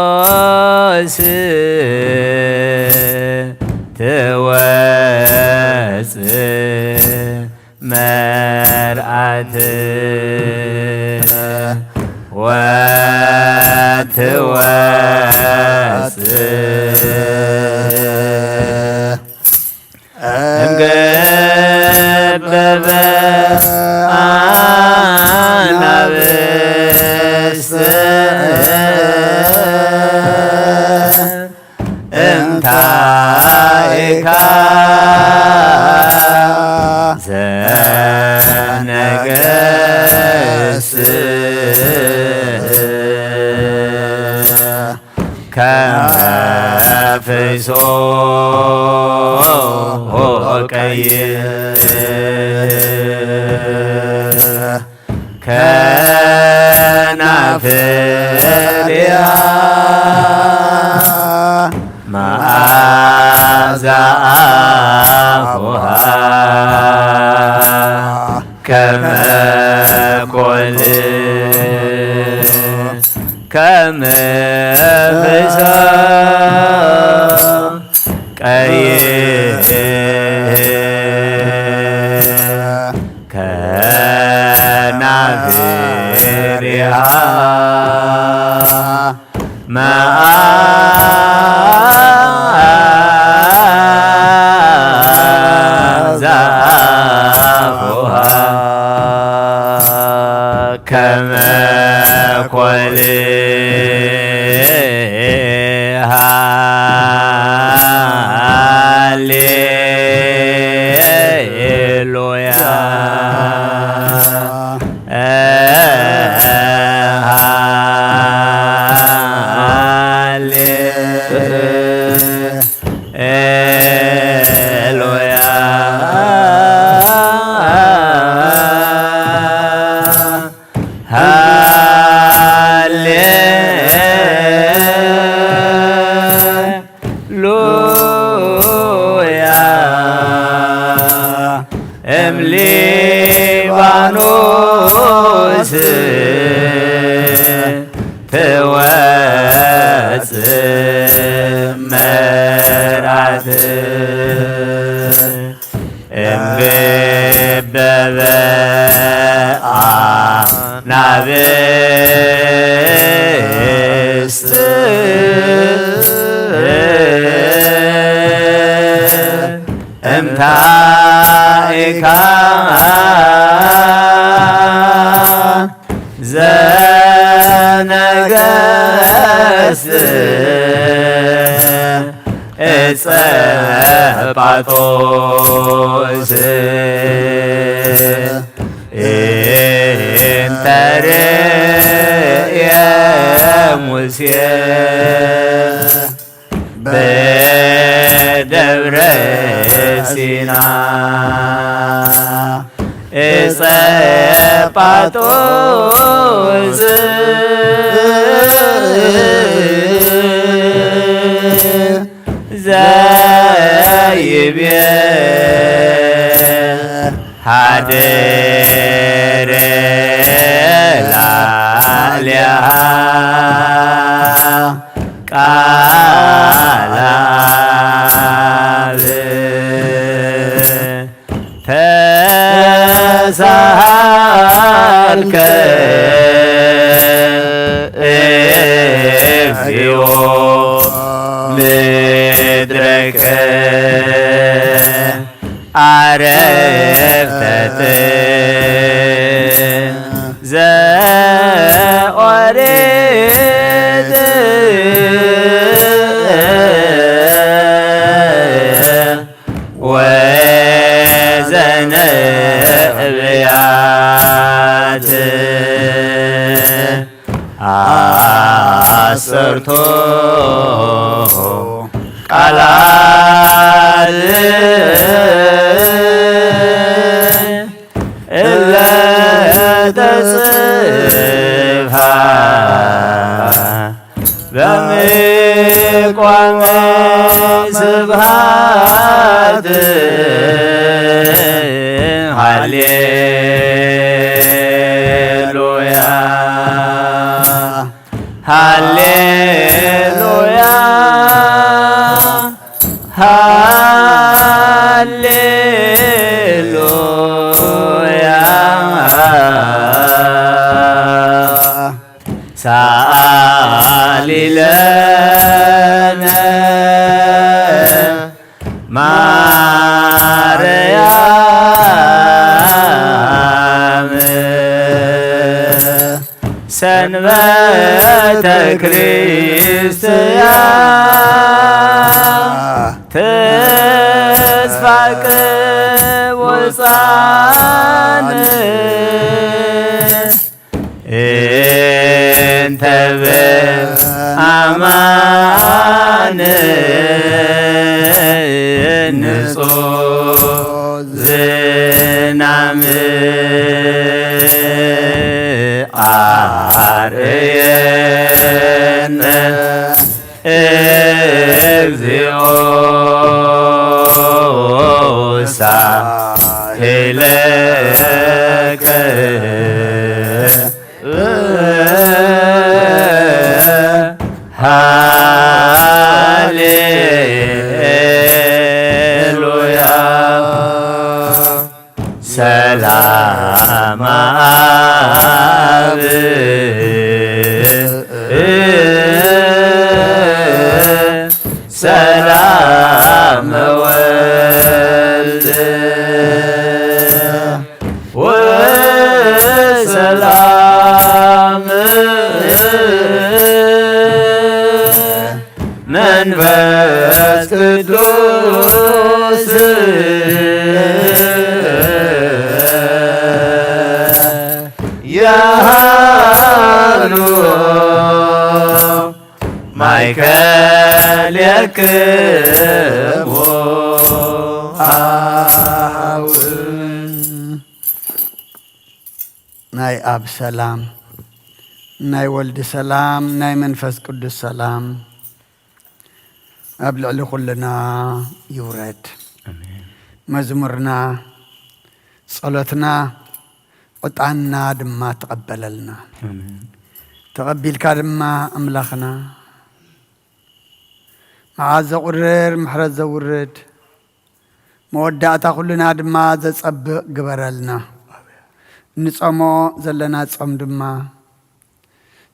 እምሊባኖስ ትወጽእ መርዓት ወትወጽእ እምገበበ ኣናብስት እንታይካ ዘነገስ ከመ ፍሶ ቀይሕ ከናፍርያ መዓዛ ኣፉሃ ከመ ኮል ከመ ፍሶ ቀይሕ መዓዛ ኣፉሃ ከመ ኮሊሃ ሃሌሉያ። ሃሌሉያ። ሃሌሉያ። እም ሊባኖስ ትወጽእ መርዓት፣ እምብበበ ኣናብስት እምታኢካ ዘነገስ እጸ ጳጦስ እንተርእየ ሙሴ በደብረ ሲና እጸ ጳጦስ ዘይቤ ሓደረ ላዕሌሃ ቃል ኣብ ተሳሃልከ እግዚኦ ምድረከ ዓረፍተ ጥንት ዘኦሪት ወዘነብያት ዓሰርቱ ቃላት እለ ተጽፋ በምቋመ ስብሃት ሃሌሉያ። ሃሌሉያ፣ ሃሌሉያ። ሰአሊ ለነ ማርያም ሰንበተ ክርስቲያን ተስፋ ቅቡጻን እንተ በአማን ንጹህ ዝናም አርእየነ እግዚኦ ሳሄለከ ሃሌሉያ። ሰላም አብ መንፈስ ቅዱስ ያሃሉ ማእከል የክሙ ኣሃው። ናይ ኣብ ሰላም፣ ናይ ወልድ ሰላም፣ ናይ መንፈስ ቅዱስ ሰላም ኣብ ልዕሊ ኩልና ይውረድ። ኣሜን። መዝሙርና፣ ጸሎትና፣ ዕጣንና ድማ ተቐበለልና። ኣሜን። ተቐቢልካ ድማ ኣምላኽና፣ መዓት ዘቑርር ምሕረት ዘውርድ፣ መወዳእታ ኩልና ድማ ዘጸብቕ ግበረልና። ንጸሞ ዘለና ጾም ድማ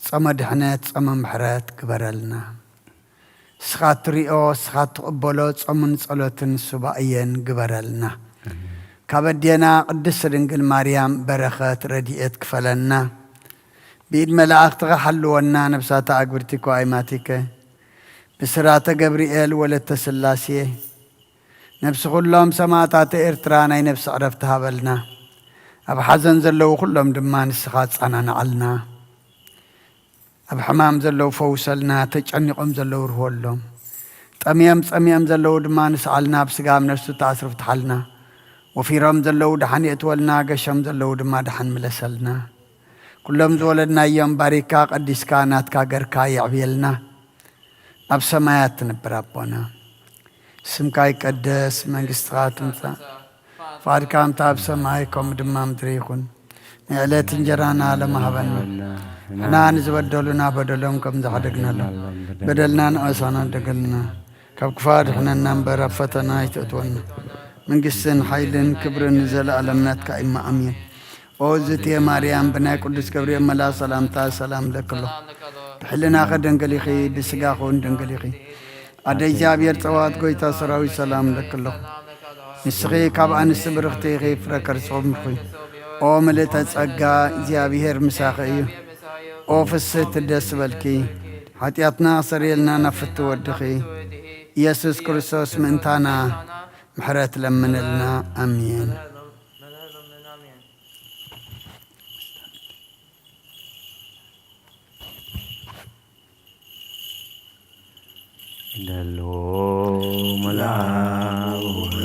ጾመ ድሕነት፣ ጾመ ምሕረት ግበረልና። ንስኻ እትሪኦ፣ ንስኻ እትቕበሎ ጾምን ጸሎትን ሱባኤን ግበረልና። ኣሜን። ካብ ኣዴና ቅድስት ድንግል ማርያም በረኸት ረድኤት ክፈለና። ብኢድ መላእኽትኻ ሓልወና፣ ነብሳታ ኣግብርቲኮ ኣይማቲከ። ብስራተ ገብርኤል ወለተ ስላሴ፣ ነብሲ ኩሎም ሰማእታተ ኤርትራ ናይ ነብሲ ዕረፍቲ ሃበልና። ኣብ ሓዘን ዘለዉ ኩሎም ድማ ንስኻ ኣጸናንዓልና። ኣብ ሕማም ዘለዉ ፈውሰልና፣ ተጨኒቖም ዘለዉ ርህወሎም። ጠምዮም ጸሚኦም ዘለዉ ድማ ንስዓልና፣ ኣብ ስጋ ኣብ ነፍሲ ተኣስሩ ፍትሓልና። ወፊሮም ዘለዉ ደሓን የእትወልና፣ ገሾም ዘለዉ ድማ ደሓን ምለሰልና። ኩሎም ዝወለድናዮም ባሪካ ቀዲስካ ናትካ ገርካ የዕብየልና። ኣብ ሰማያት ትነብር ኣቦና፣ ስምካ ይቀደስ፣ መንግስትኻ ትምጻእ፣ ፍቓድካ ከምቲ ኣብ ሰማይ ከምኡ ድማ ምድሪ ይኹን። ናይ ዕለት እንጀራና ሎሚ ሃበና። ንሕና ንዝበደሉና በደሎም ከም ዝሓደግናሎም፣ በደልና ንኣሳና ደገልና። ካብ ክፋ ድሕነና እምበር ኣብ ፈተና ኣይተእትወና። መንግስትን ሓይልን ክብርን ንዘለኣለም ናትካ እማ ኣሜን። ኦ ዝትየ ማርያም፣ ብናይ ቅዱስ ገብርኤል መልኣኽ ሰላምታ ሰላም እለኪ ኣለኹ። ብሕልናኺ ድንግል ኢኺ፣ ብስጋኺ እውን ድንግል ኢኺ። ኣደ እግዚኣብሔር ጸባኦት ጎይታ ሰራዊት ሰላም እለኪ ኣለኹ። ንስኺ ካብ ኣንስቲ ብርኽቲ ኢኺ፣ ፍረ ከርስኺ ምርኹ እዩ። ኦ ምልእተ ጸጋ፣ እግዚኣብሔር ምሳኺ እዩ። ኦ ፍስህቲ ደስ በልኪ፣ ሓጢኣትና ክሰርየልና ናብ ፍትው ወድኺ ኢየሱስ ክርስቶስ ምእንታና ምሕረት ለምንልና። ኣሜን። ይደልዎ መልአክ ወወልድ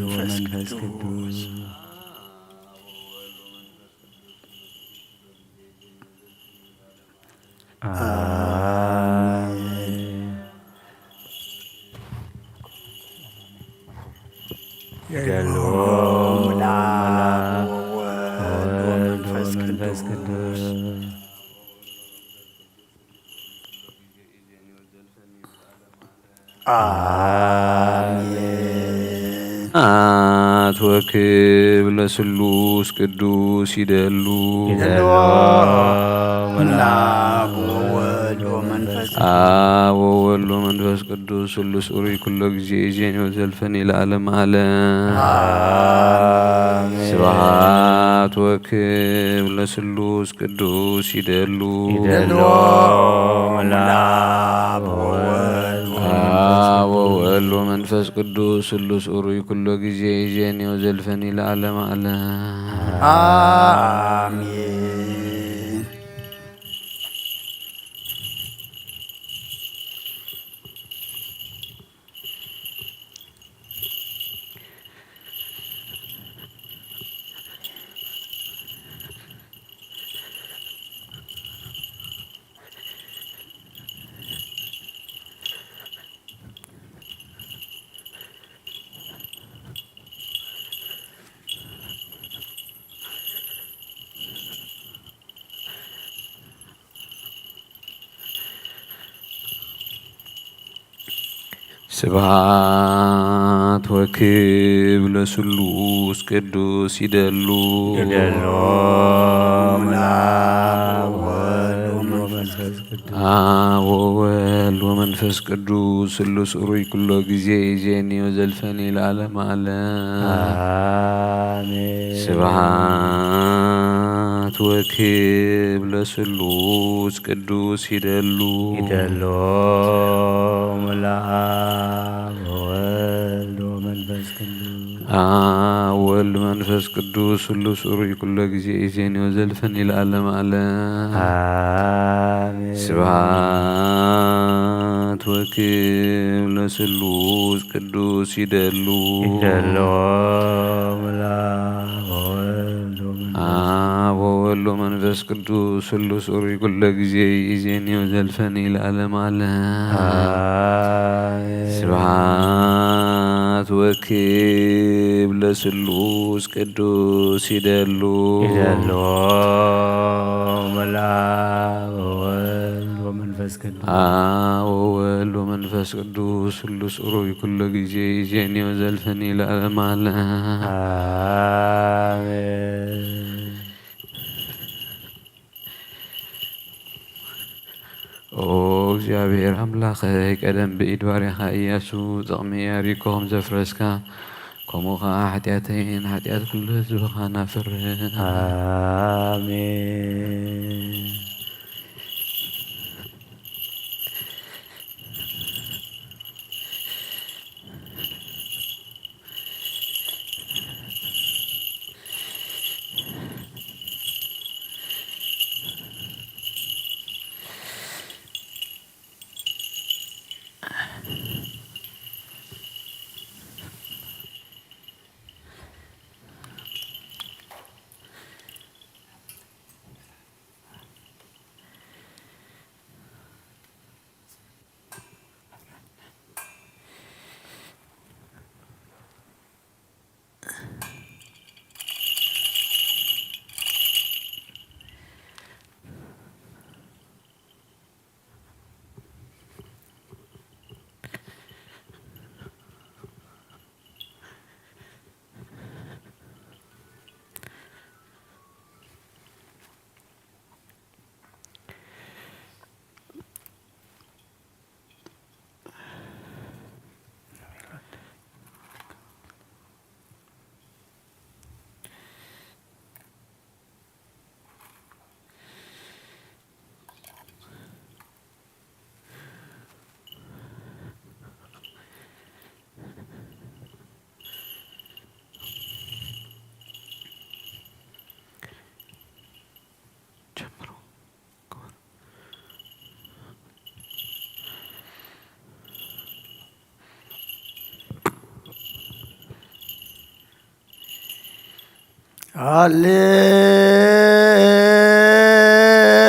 ወመንፈስ ቅዱስ። ኣሜን። ይደልዎ መልአክ ወወልድ ወመንፈስ ቅዱስ። ኣሜን። ኣት ወክብ ለስሉስ ቅዱስ ይደሉ። ይደልዎ መልአክ ወወልድ ወመንፈስ ቅዱስ። አብ ወወልድ ወመንፈስ ቅዱስ ስሉስ ኡሩይ ኩሎ ጊዜ ይዜን ወዘልፈን ለዓለም ዓለም። አሜን። ስብሐት ወክብ ለስሉስ ቅዱስ ይደሉ። ይደልዎ መልአክ ወወልድ ወመንፈስ አብ ወወልድ ወመንፈስ ቅዱስ ስሉስ ኡሩይ ኩሎ ጊዜ ይዜን ወዘልፈን ለዓለም ዓለም። አሜን። ስብሐት ወክብር ለስሉስ ቅዱስ ይደሉ። ይደሉ። አብ ወወልድ ወመንፈስ ቅዱስ። አብ ወወልድ ወመንፈስ ቅዱስ ስሉስ ኡሩይ ኩሎ ጊዜ ይዜኒ ወዘልፈኒ ለዓለመ ዓለም። አሜን። ስብሐት ወክብለ ስሉስ ቅዱስ ይደሉ። ይደሎ ለአብ ወወልድ ወመንፈስ ቅዱስ። አብ ወልድ መንፈስ ቅዱስ ስሉስ ሩይ ኩሎ ጊዜ ኢዜኒ ወዘልፈኒ ለዓለመ ዓለም። አሜን። ስብሐት ወክብር ለስሉስ ቅዱስ ይደሉ። ይደሎ ለአብ ወወልድ ወመንፈስ አብ ወወልድ ወመንፈስ ቅዱስ ስሉስ ሩይ ኩሎ ጊዜ ኢዜኒ ወዘልፈኒ ለዓለመ ዓለም። አሜን። ስብሐት ወክብር ለስሉስ ቅዱስ ይደሉ። ይደሎ ለአብ ወወልድ ወመንፈስ ቅዱስ። አብ ወወልድ ወመንፈስ ቅዱስ ስሉስ ሩይ ኩሎ ጊዜ ኢዜኒ ወዘልፈኒ ለዓለመ ዓለም። አሜን። ኦ እግዚኣብሔር ኣምላኸይ፣ ቀደም ብኢድ ባሪያኻ ኢያሱ ጥቕሚ ኢያሪኮ ከም ዘፍረስካ፣ ከምኡ ኸዓ ሓጢኣተይን ሓጢኣት ኩሉ ህዝብኻን ኣፍርስ። ኣሜን።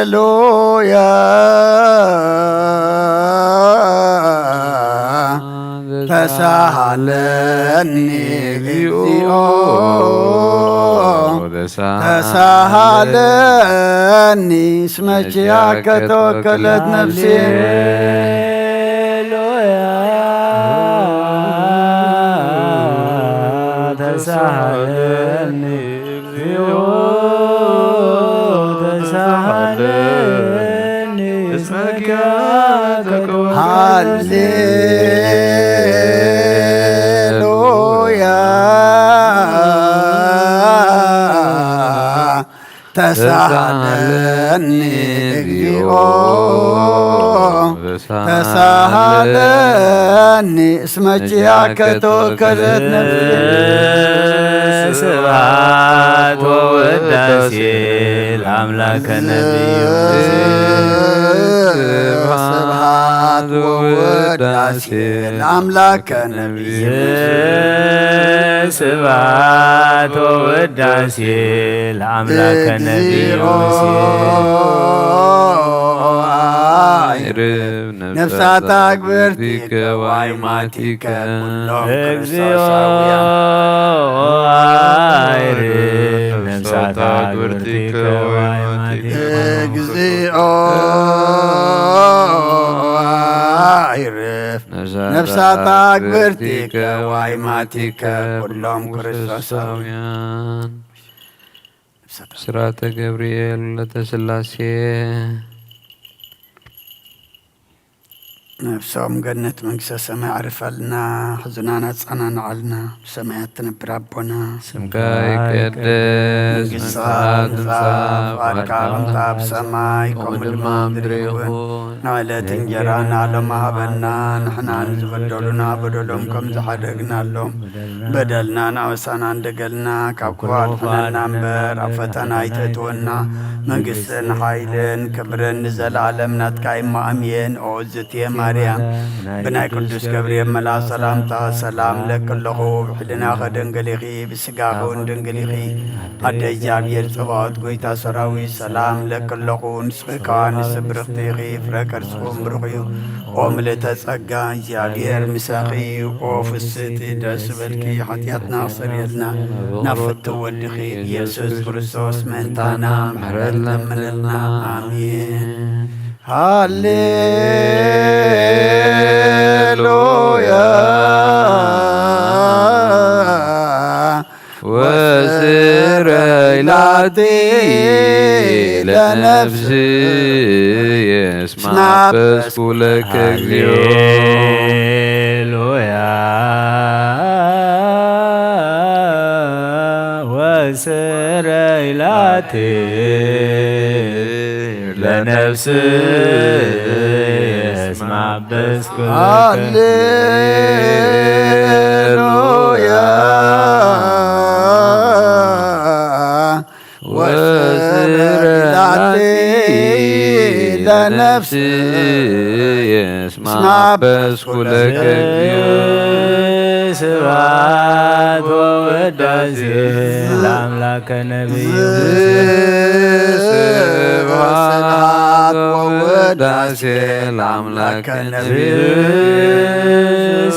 ሃሌሉያ። ተሳሃለኒ እግዚኦ ተሳሃለኒ እስመ ኪያከ ተወከለት ነፍሴ። ሃሌሉያ። ተሳሃለኒ እግዚኦ ተሳሃለኒ እስመ ኪያከ ተወከልኩ። ሃሌሉያ። ተሳሃለኒ እግዚኦ ተሳሃለኒ እስመ ኪያከ ተወከለት ነፍሴ። ስብሐት ወውዳሴ ለአምላከ ነቢዩ። ስብሐት ወውዳሴ ለአምላከ ነቢዩ። ስብሐት ወውዳሴ ለአምላከ ነቢዩ። እግዚኦ ነፍሳት አግብርቲከ ወአይማቲከ ኩሎም እግዚኦ ክርስቶሳውያን። አይርፍ ነፍሳት አግብርቲከ ወአይማቲከ። እግዚኦ አይርፍ ነፍሳት አግብርቲከ ወአይማቲከ ኩሎም ክርስቶሳውያን። ብስራተ ገብርኤል ለተስላሴ። ነፍሶም ገነት መንግስተ ሰማይ ኣዕርፈልና፣ ሕዙናን ኣጸናንዓልና። ብሰማያት ትነብር ኣቦና፣ ስምካ ይቀደስ፣ መንግስትኻ ትምጻእ፣ ፍቓድካ ትምጻእ፣ ኣብ ሰማይ ከምኡ ድማ ኣብ ምድሪ ይኹን። ንዕለት እንጀራና ሎሚ ሃበና፣ ንሕና ንዝበደሉና በደሎም ከም ዝሓደግናሎም፣ በደልና ናበሳና እንደገልና፣ ካብ ክፉ ኣድሕነና እምበር፣ ኣብ ፈተና ኣይተእትወና። መንግስትን ሓይልን ክብርን ንዘለኣለም ናትካ እሞ ኣሜን። ኦ ዝትየ ማርያም፣ ብናይ ቅዱስ ገብርኤል መልኣኽ ሰላምታ ሰላም ለኪ ኣለኹ። ብሕልናኺ ድንግል ኢኺ፣ ብስጋኺ እውን ድንግል ኢኺ። ኣደ እግዚኣብሔር ጸባኦት፣ ጎይታ ሰራዊት፣ ሰላም ለኪ ኣለኹ። ንስኺ ከኣ ንስብርኽቲ ኢኺ፣ ፍረ ከርስኺ እውን ብሩኽ እዩ። ኦ ምልእተ ጸጋ፣ እግዚኣብሔር ምሳኺ እዩ። ኦ ፍስሕቲ፣ ደስ ይበልኪ፣ ሓጢኣትና ኣስተሰርየልና፣ ናብ ፍትው ወድኺ ኢየሱስ ክርስቶስ ምእንታና ምሕረት ለምንልና። ኣሜን። ሃሌሉያ ወስረይ ላቲ ለነፍስየ እስመ አበስኩ ለከ እግዚኦ። ሃሌሉያ ወስረይ ላቲ ለነፍስየ እስመ አበስኩ ለከ ሃሌሉያ ወስረይ ላቲ ለነፍስየ እስመ አበስኩ ለከ እግዚኦ። ስብሐት ወውዳሴ ለአምላከ ነቢዩ። ስብሐት ወውዳሴ ለአምላከ ነቢዩ።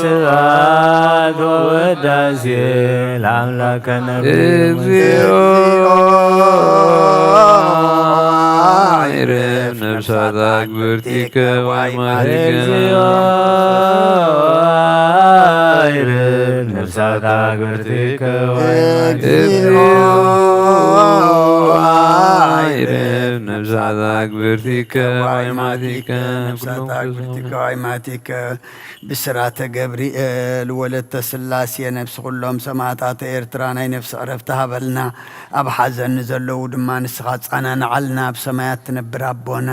ስብሐት ወውዳሴ ለአምላከ ነቢዩ። እግዚኦ ይርብ ነፍሳት አግብርቲከ ወአይማቲከ። እግዚኦ ይርብ ነፍሳት አግብርቲከ ወአይማቲከ። እግዚኦ ይርብ ነፍሳት አግብርቲከ ወአይማቲከ። ነፍሳት አግብርቲከ ወአይማቲከ። ብስራተ ገብርኤል ወለተ ስላሴ ነፍሲ ኩሎም ሰማዕታተ ኤርትራ ናይ ነፍሲ ዕረፍቲ ሃበልና። ኣብ ሓዘን ንዘለዉ ድማ ንስኻ ኣጸናንዓልና። ኣብ ሰማያት ትነብር ኣቦና፣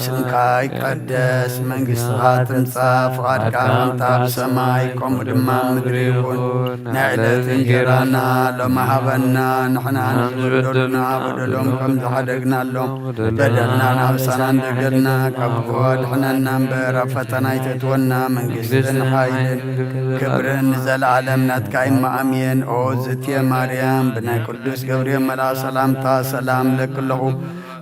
ስምካ ይቀደስ፣ መንግስትኻ ትምጻእ፣ ፍቓድካ ከምታ ኣብ ሰማይ ከምኡ ድማ ኣብ ምድሪ ይኹን። ናይ ዕለት እንጀራና ሎሚ ሃበና፣ ንሕና ንዝበደሉና በደሎም ከም ዝሓደግናሎም በደልና ናብሳና እንደገልና፣ ካብ ክፉ ኣድሕነና እምበር፣ ኣብ ፈተና ኣይተእትወና። መንግስትን ሓይልን ክብርን ንዘለኣለም ናትካ እማ ኣሜን። ኦ ዝትየ ማርያም፣ ብናይ ቅዱስ ገብርኤል መልኣኽ ሰላምታ ሰላም እለኪ ኣለኹ።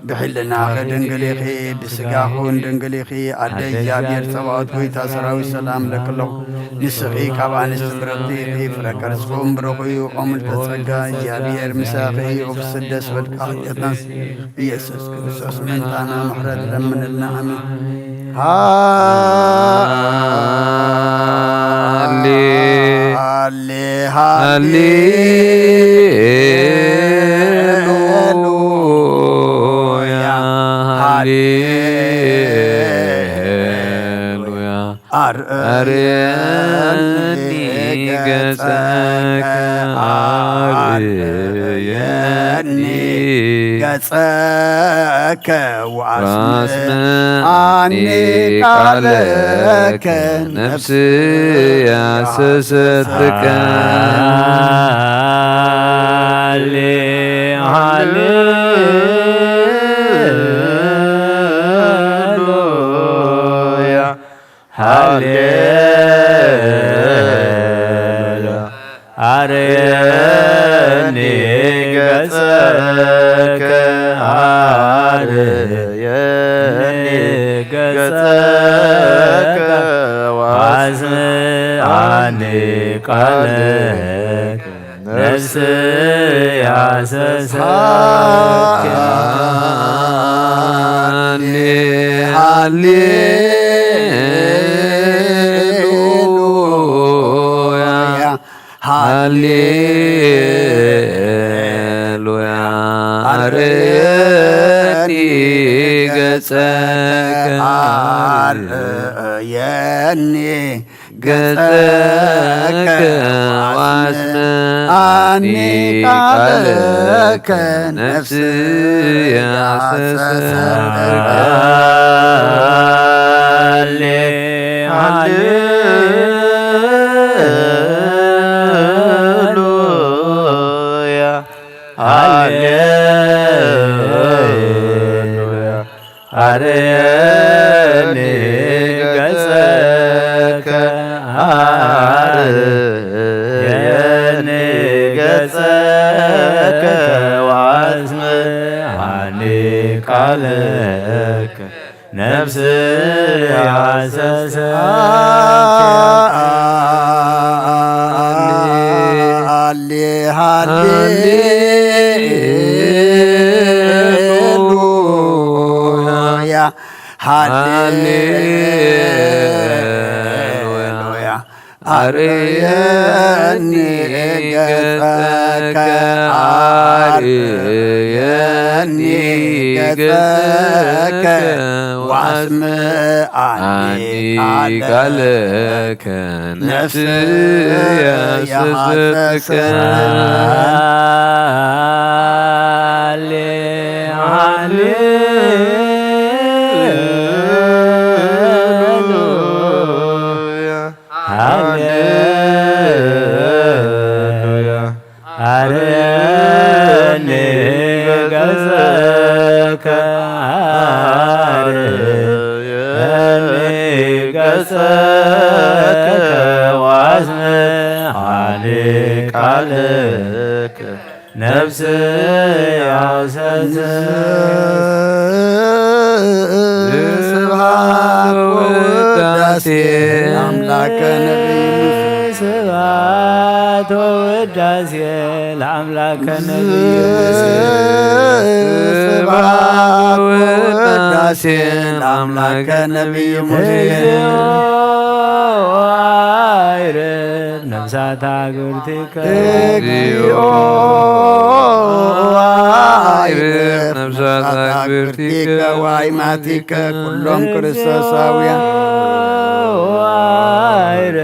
ብሕልናኺ ድንግል ኢኺ፣ ብስጋኺ እውን ድንግል ኢኺ። ኣደ እግዚኣብሔር ጸባኦት፣ ጎይታ ሰራዊት፣ ሰላም እለኪ ኣለኹ። ንስኺ ካብ ኣንስቲ ብርኽቲ ኢኺ፣ ፍረ ከርስኺ እውን ብሩኽ እዩ። ኦ ምልዕተ ጸጋ፣ እግዚኣብሔር ምሳኺ እዩ። ፍስህ ደስ በልካ፣ ሓጢኣትና ኢየሱስ ክርስቶስ ምእንታና ምሕረት ለምንልና። ኣሜን። ሃሌ፣ ሃሌ፣ ሃሌሉያ፣ ሃሌሉያ። አርእየኒ ገጸከ፣ አርእየኒ ገጸከ ወአስምዓኒ ቃለከ፣ ነፍስየ ሐሰሰትከ። ሃሌ፣ ሃሌሉያ፣ ሃሌሉያ። አርእየኒ ገጸከ፣ አርእየኒ ገጸከ ወአስምዓኒ ቃለከ። ነፍስየ ሐሰሰትከ። ሃሌ፣ ሃሌሉያ፣ ሃሌሉያ። አርእየኒ ገጸከ፣ ኣርእየኒ ገጸከ ወኣስምዓኒ ቃለከ ነፍስየ ሃሰሰት። ሃሌ ሃሌሉያ ሃሌሉያ። ኣርእየኒ ገጸከ ኣርእየኒ ገጸከ ወኣስምዓኒ ቃለከ ነፍስየ ሃሰሰት። ሃሌ ሃሌሉያ ሃሌሉያ። ኣርእየኒ ገጸከ ኣርእየኒ ገጸከ ወኣስምዓኒ ቃለከ ነፍስየ ሃሰሰት። ሃሌ ሃሌሉያ ሃሌሉያ። ኣርእየኒ ገጸከ ኣርእየኒ ገጸከ ወኣስምዓኒ ቃለከ ነፍስየ ሃሰሰት። ስብሐት ወውዳሴ ለአምላከ ነቢይ ሙሴ። ስብሐት ወውዳሴ ለአምላከ ነቢይ ሙሴ። ስብሐት ወውዳሴ ለአምላከ ነቢይ ሙሴ። እግዚኦ አይርፍ ነፍሳት አግብርቲከ። እግዚኦ አይርፍ ነፍሳት አግብርቲከ ወአይማቲከ ኩሎም ክርስቶሳውያን። አይርፍ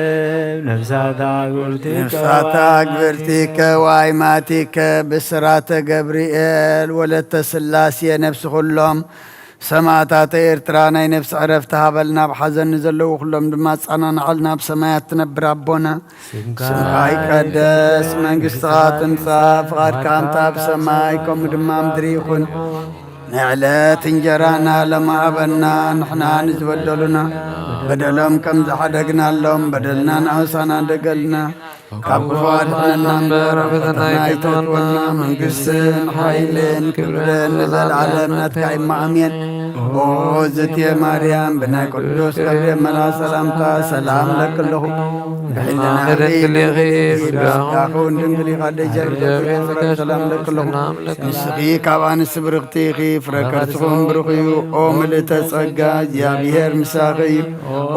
ነፍሳት አግብርቲከ። ነፍሳት አግብርቲከ ወአይማቲከ ብስራተ ገብርኤል ወለተ ስላሴ ነፍሲ ኩሎም ሰማእታተ ኤርትራ ናይ ነፍሲ ዕረፍቲ ሃበልና፣ ኣብ ሓዘን ንዘለዉ ኩሎም ድማ ኣጸናንዓልና። ኣብ ሰማያት ትነብር ኣቦና፣ ስምካ ይቀደስ፣ መንግስትኻ ትምጻእ፣ ፍቓድካ ከምታ ኣብ ሰማይ ከምኡ ድማ ኣብ ምድሪ ይኹን። ንዕለት እንጀራና ሎሚ ሃበና፣ ንሕና ንዝበደሉና በደሎም ከም ዝሓደግናሎም በደልና ንኣውሳና ደገልና ካብ ክፉ ኣድሕነና እምበር፣ ኣብ ፈተና ኣይተእትወና፣ መንግስትን ሓይልን ክብርን ንዘለዓለም ናትካ እዩ፣ እሞ ኣሜን። ኦ እግዝእትየ ማርያም፣ ብናይ ቅዱስ ገብርኤል መልኣክ ሰላምታ ሰላም እለኪ ኣለኹ። ብሕልናኺ ድንግል ኢኺ፣ ብስጋኺ እውን ድንግል ኢኻ። ደጃ ሰላም እለኪ ኣለኹ። ንስኺ ካብ ኣንስቲ ብርኽቲ ኢኺ፣ ፍረ ከርስኺ እውን ብሩኽ እዩ። ኦ ምልእተ ጸጋ፣ እግዚኣብሔር ምሳኺ እዩ።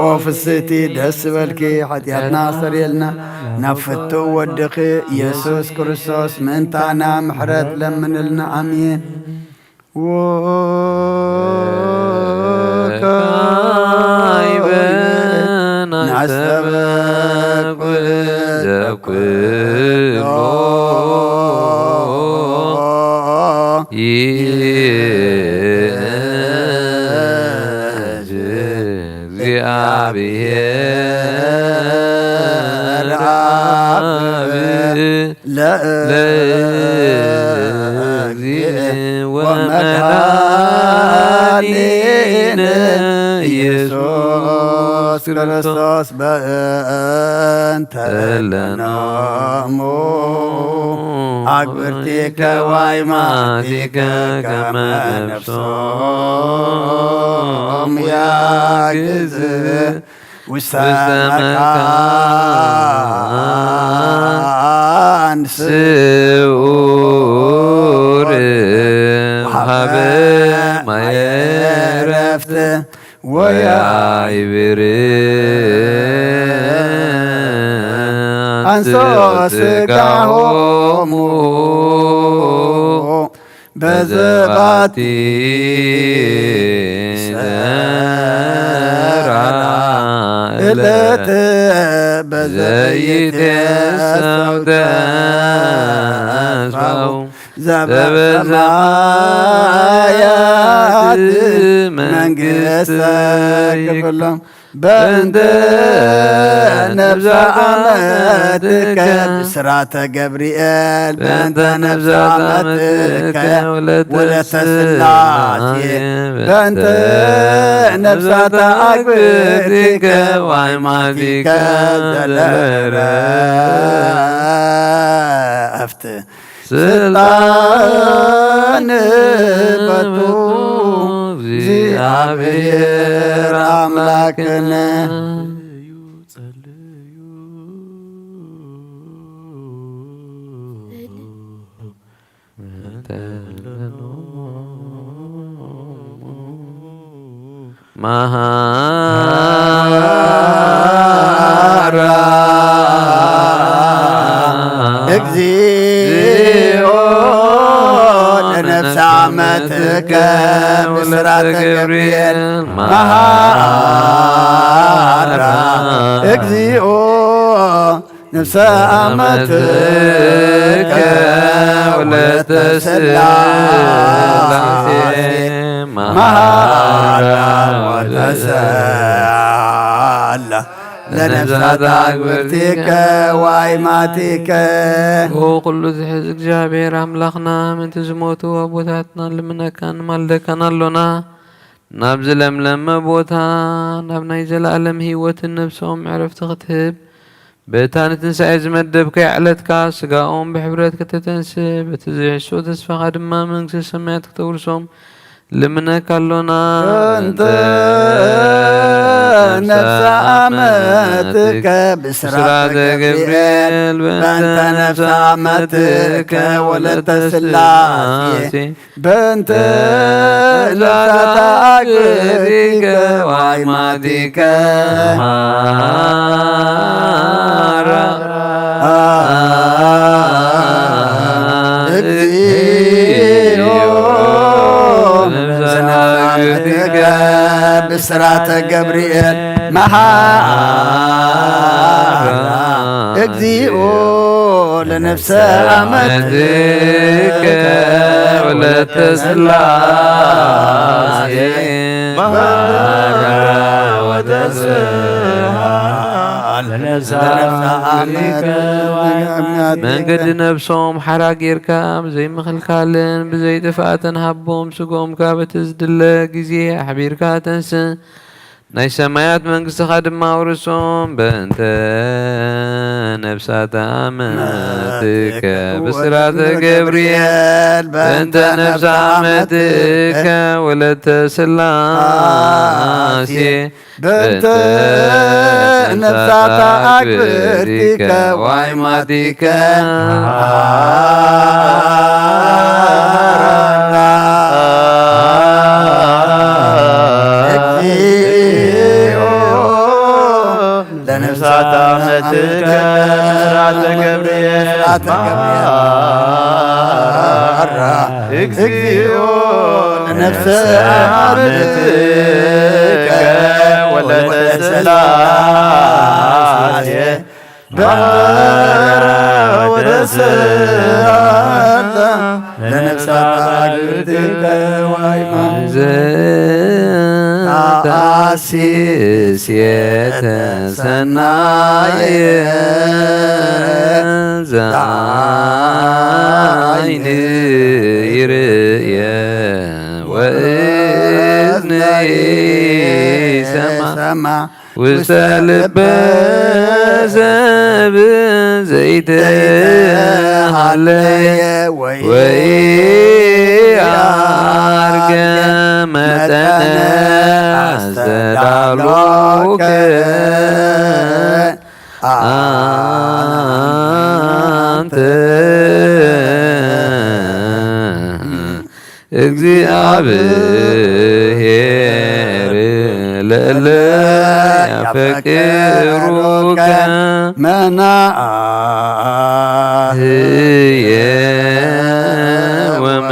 ኦ ፍስህቲ ደስ ዝበልኪ፣ ሓጢኣትና ኣስተርእየልና፣ ናብ ፍቱው ወድኺ ኢየሱስ ክርስቶስ ምእንታና ምሕረት ለምንልና። ኣሜን። ወካዕበ ናስተብቅ ዘኩሎ ይእዝ እግዚአብሔር አብ ለእግዚእ ወመድኃኒነ ኢየሱስ ክርስቶስ በእንተ ለነሙ አግብርቲከ ወአይማቲከ ከመ ነፍሶም ያግዝ ውስተ መካን ስዑር ሀበ ማየ ዕረፍት ወያዕብር አንሶ ስጋሆሙ በዘባቲ ሰራ እለት በዘይትየሰው ተስፋው ዘበሰማያት መንግስተ ክፍሎም በእንተ ነብሰ ዓመትከ ብስራተ ገብርኤል በእንተ ነብሰ ዓመትከ ወለተ ስላሴ በእንተ ነብሳተ አግብርቲከ ወአይማቲከ ዘለረ አፍት ስልጣን በቱ እግዚአብሔር አምላክነ። መሃራ እግዚኦ ለነፍሰ ዓመትከ ብስራተ ገብርኤል መሃራ እግዚኦ ነፍሰ ዓመትከ ወለተ ስላሴ መሃራ ወተሰላ ለነፍሳት አግብርቲከ ወአይማቲከ። ኦ ኩሉ ዝሕዝ እግዚኣብሔር ኣምላኽና፣ ምእንቲ ዝሞቱ ኣቦታትና ልምነካን ማልደካን ኣሎና። ናብዚ ለምለመ ቦታ፣ ናብ ናይ ዘለኣለም ህይወትን ነፍሶም ዕረፍቲ ክትህብ፣ በታ ንትንሳኤ ዝመደብካዮ ዕለትካ ስጋኦም ብሕብረት ከተተንስእ፣ በቲ ዘይሕሶ ተስፋኻ ድማ መንግስተ ሰማያት ክተውርሶም ልምነካ ኣሎና። በእንተ ነፍሰ ዓመትከ ብስራተ ገብርኤል፣ በእንተ ነፍሰ ዓመትከ ወለተ ስላሴ፣ በእንተ ነፍሳተ አግብርቲከ ወአይማቲከ መሃራ እግዚኦ ለነፍሳትከ ብስራተ ገብርኤል መሃራ እግዚኦ ለነፍሰ ዓመትከ ወለተ ስላሴ መሃራ ወተስሃ ለነፍሳትከ። መንገዲ ነፍሶም ሓራ ጌርካ ብዘይምኽልካልን ብዘይጥፍኣትን ሃቦም። ስጎምካ በቲ ዝድለ ግዜ ኣሕቢርካ ተንስእ። ናይ ሰማያት መንግስትኻ ድማ ኣውርሶም። በእንተ ነፍሳተ አመትከ ብስራተ ገብርኤል በእንተ ነፍሰ አመትከ ወለተ ስላሴ በእንተ ነፍሳተ አግብርቲከ ወአይማቲከ ለነፍሳተ አመትከ ብስራተ ገብርኤል መሃራ እግዚኦ ለነፍሰ አመትከ ወለተ ስላሴ በረ ወተስአለ ለነፍሳ አግብርቲከ ወአይማን ዘአሲስ የተሰናየ ዘአይን ይርእየ ወእዝን ይሰማ ውስተ ልበ ሰብ ዘይተሃለየ ወይ አርገ መጠነ አስተዳሎከ አንተ እግዚአብሔር ለእለ ያፈቅሩከ መናህየ ወመ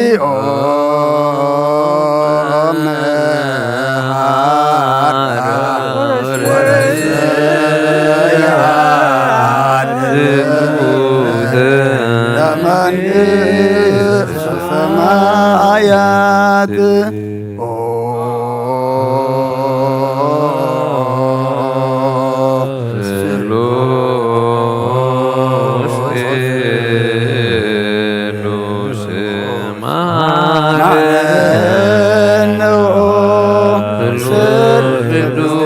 ኦ ስሉስ ቅዱስ ማረነ። ስሉስ ቅዱስ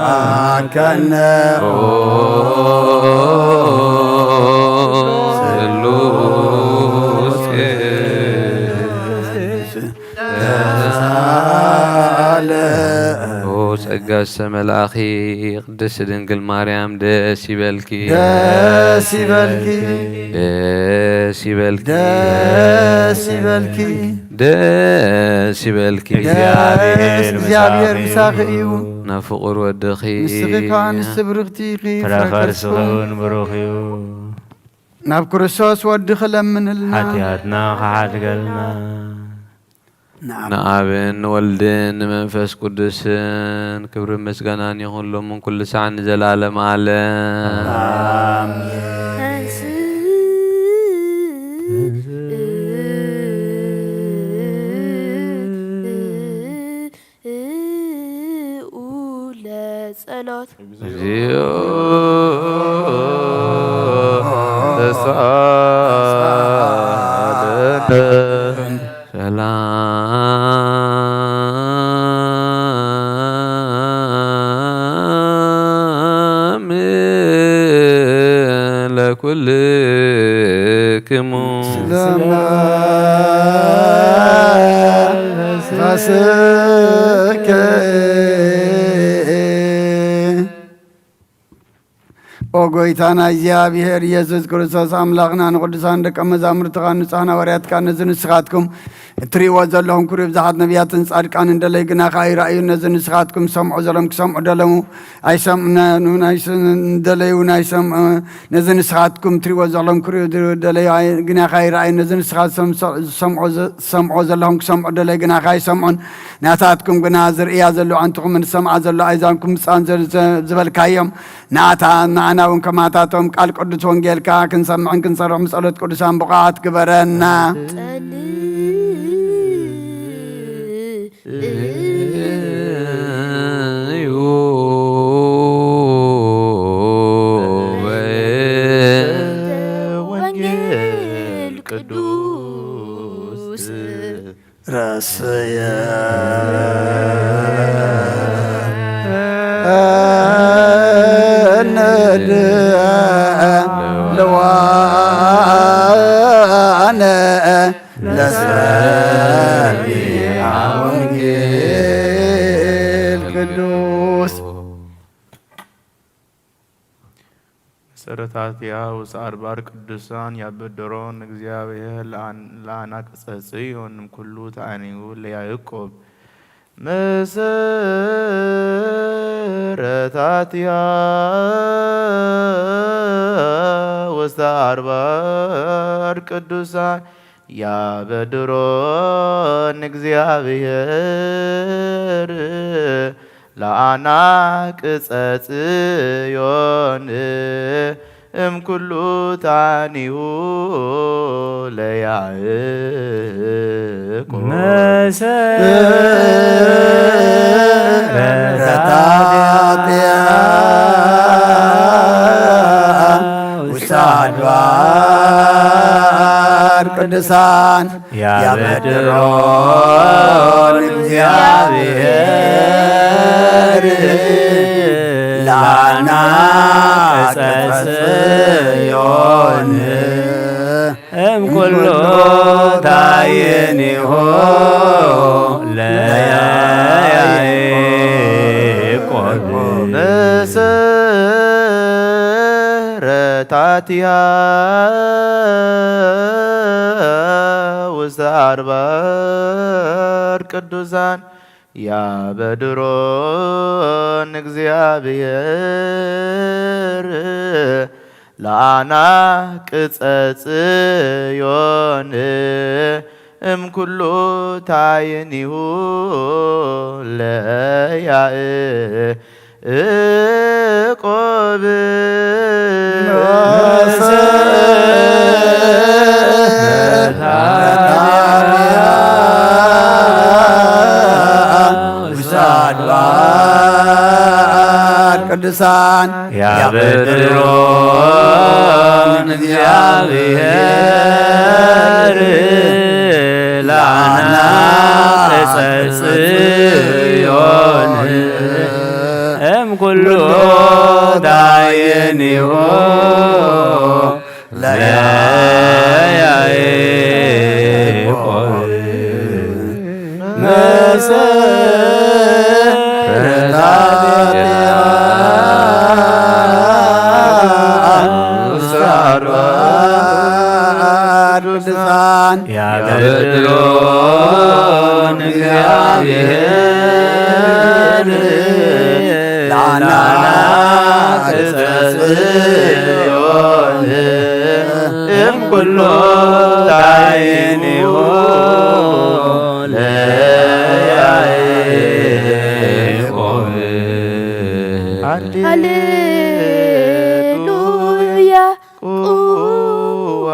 መሃከነ። ስሉስ ተሳለ። ኦ ጸጋ ዝተመልኣኺ ቅድስት ድንግል ማርያም ደስ ይበልኪ። ደስ ይበልኪ። ደስ ይበልኪ። ደስ ይበልኪ። ደስ ይበልኪ። ደስ እግዚኣብሔር እግዚኣብሔር ምሳኺ ምሳኺ እዩ። እዩ። ናብ ፍቑር ወድኺ ንስኺ ከኣ ንስቲ ብርኽቲ ኢኺ። ፍረ ፍረ ከርስኺ ከርስኺ እውን ብሩኽ እዩ። ናብ ክርስቶስ ወድኺ ለምንልና። ሓጢኣትና ክሓድገልና። ንኣብን ንወልድን ንመንፈስ ቅዱስን ክብርን ምስጋናን ይኹን ሎምን ኩሉ ሳዕ ንዘለዓለም ዓለም። ኣሜን። ተንሥኡ ለጸሎት። እግዚኦ ተሳለነ። ሰላም ለኩልክሙ። ስለ መንፈስከ። ኦ ጎይታና እግዚኣብሔር ኢየሱስ ክርስቶስ ኣምላኽና ንቅዱሳን ደቀ መዛሙርትኻ ንጹሓን ሃዋርያትካ ነዚ ንስኻትኩም እትርእይዎ ዘለኹም ክብሪ ብዙሓት ነቢያትን ጻድቃንን ደለዩ ግና ከኣ ይረኣዩ። ነዚ ንስኻትኩም ሰምዑ ዘለኹም ክሰምዑ ደለዉ ኣይሰምዑ፣ ነ-፣ ንደለዩ ናይ ሰምዑ። ነዚ ንስኻትኩም እትርእይዎ ዘለኹም ክርእዩ ደለዩ ኣይ-፣ ግና ከኣ ይረኣዩ። ነዚ ንስኻትኩም ሰ-፣ ዝሰምዑ ዘ-፣ ዝሰምዑ ዘለኹም ክሰምዑ ደለዩ ግና ከኣ ኣይሰምዑን። ናታትኩም ግና ዝርእያ ዘለዋ ኣዕንትኹምን ዝሰምዓ ዘለዋ ኣእዛንኩም ምጻን ዘ-፣ ዘ-፣ ዝበልካዮም ናታ ንዓና እውን ከማታቶም ቃል ቅዱስ ወንጌልካ ክንሰምዕን ክንሰርሕ ብጸሎት ቅዱሳን ብቑዓት ግበረና። ጸልዩ ወንጌል ቅዱስ ረስየ ንድልዋነ ለሰሚዐ ወንጌል ቅዱስ። መሰረታትያ ውስተ አድባር ቅዱሳን ያበድሮን እግዚአብሔር ለአን-፣ ለአናቅጸጽዮን እምኩሉ ተአንዩ ለያዕቆብ። መሰረታትያ ውስተ አድባር ቅዱሳን ያበድሮን እግዚአብሔር ለአናቅጸ ጽዮን እምኩሉ ታኒሁ ለያዕቆብ። መሰረታትያ ውስተ አድባር ቅዱሳን ያበድሮን እግዚአብሔር ለአናቅጸ ጽዮን እምኩሉ ታየኒሆ ለያዕቆብ። መሰረታትያ ውስተ አድባር ቅዱሳን ያበድሮን እግዚአብሔር ለአናቅጸ ጽዮን እምኩሉ ታይኒሁ ለያዕቆብ። ያዕቆብ ውሳድባር ቅዱሳን ያበድሮን እግዚአብሔር ላና ጽዮን እም ኩሉ ዳየኒሁ ለያዕቆብ መሰረታቲሃ ውስተ አርባዕቱ ቅዱሳን ያበድሮን እግዚአብሔር ላና ጽዮን እም ኩሎ ታይኒሁ ለያዕቆብ። ሃሌሉያ። ቁ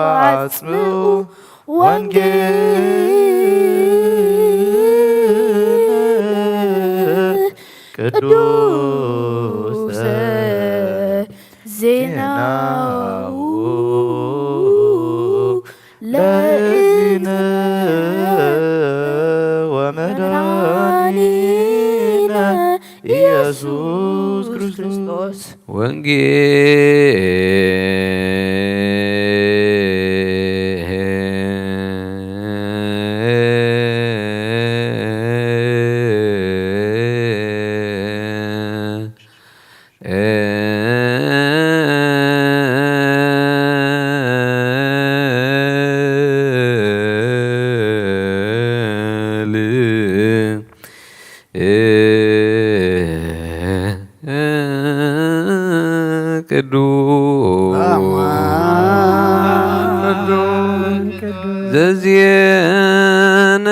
አጽብዑ ወንጌል ቅዱሰ ዜናሁ ለእግዚእነ ወመድኃኒነ ኢየሱስ ክርስቶስ። ወንጌል ቅዱስ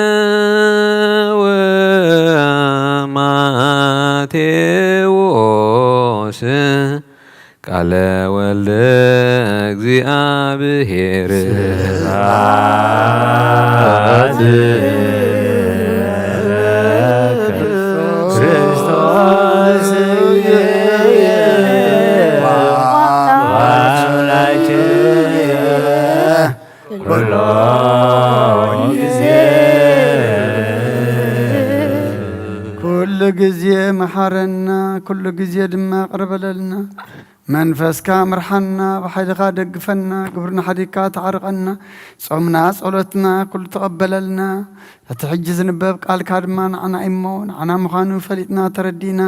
ዘዜነወ ማቴዎስ ቃለ ወልደ እግዚአብሔር ስብሐት ለከ ክርስቶስ አምላክየ ኩሎ ጊዜ ኩሉ ጊዜ መሐረና፣ ኩሉ ጊዜ ድማ ይቕረ በለልና። መንፈስካ ምርሓና፣ ብሓይልኻ ደግፈና፣ ግብርና ሓዲግካ ተዓርቐና። ጾምና ጸሎትና ኩሉ ተቐበለልና። እቲ ሕጂ ዝንበብ ቃልካ ድማ ንዓና እሞ፣ ንዓና ምዃኑ ፈሊጥና ተረዲእና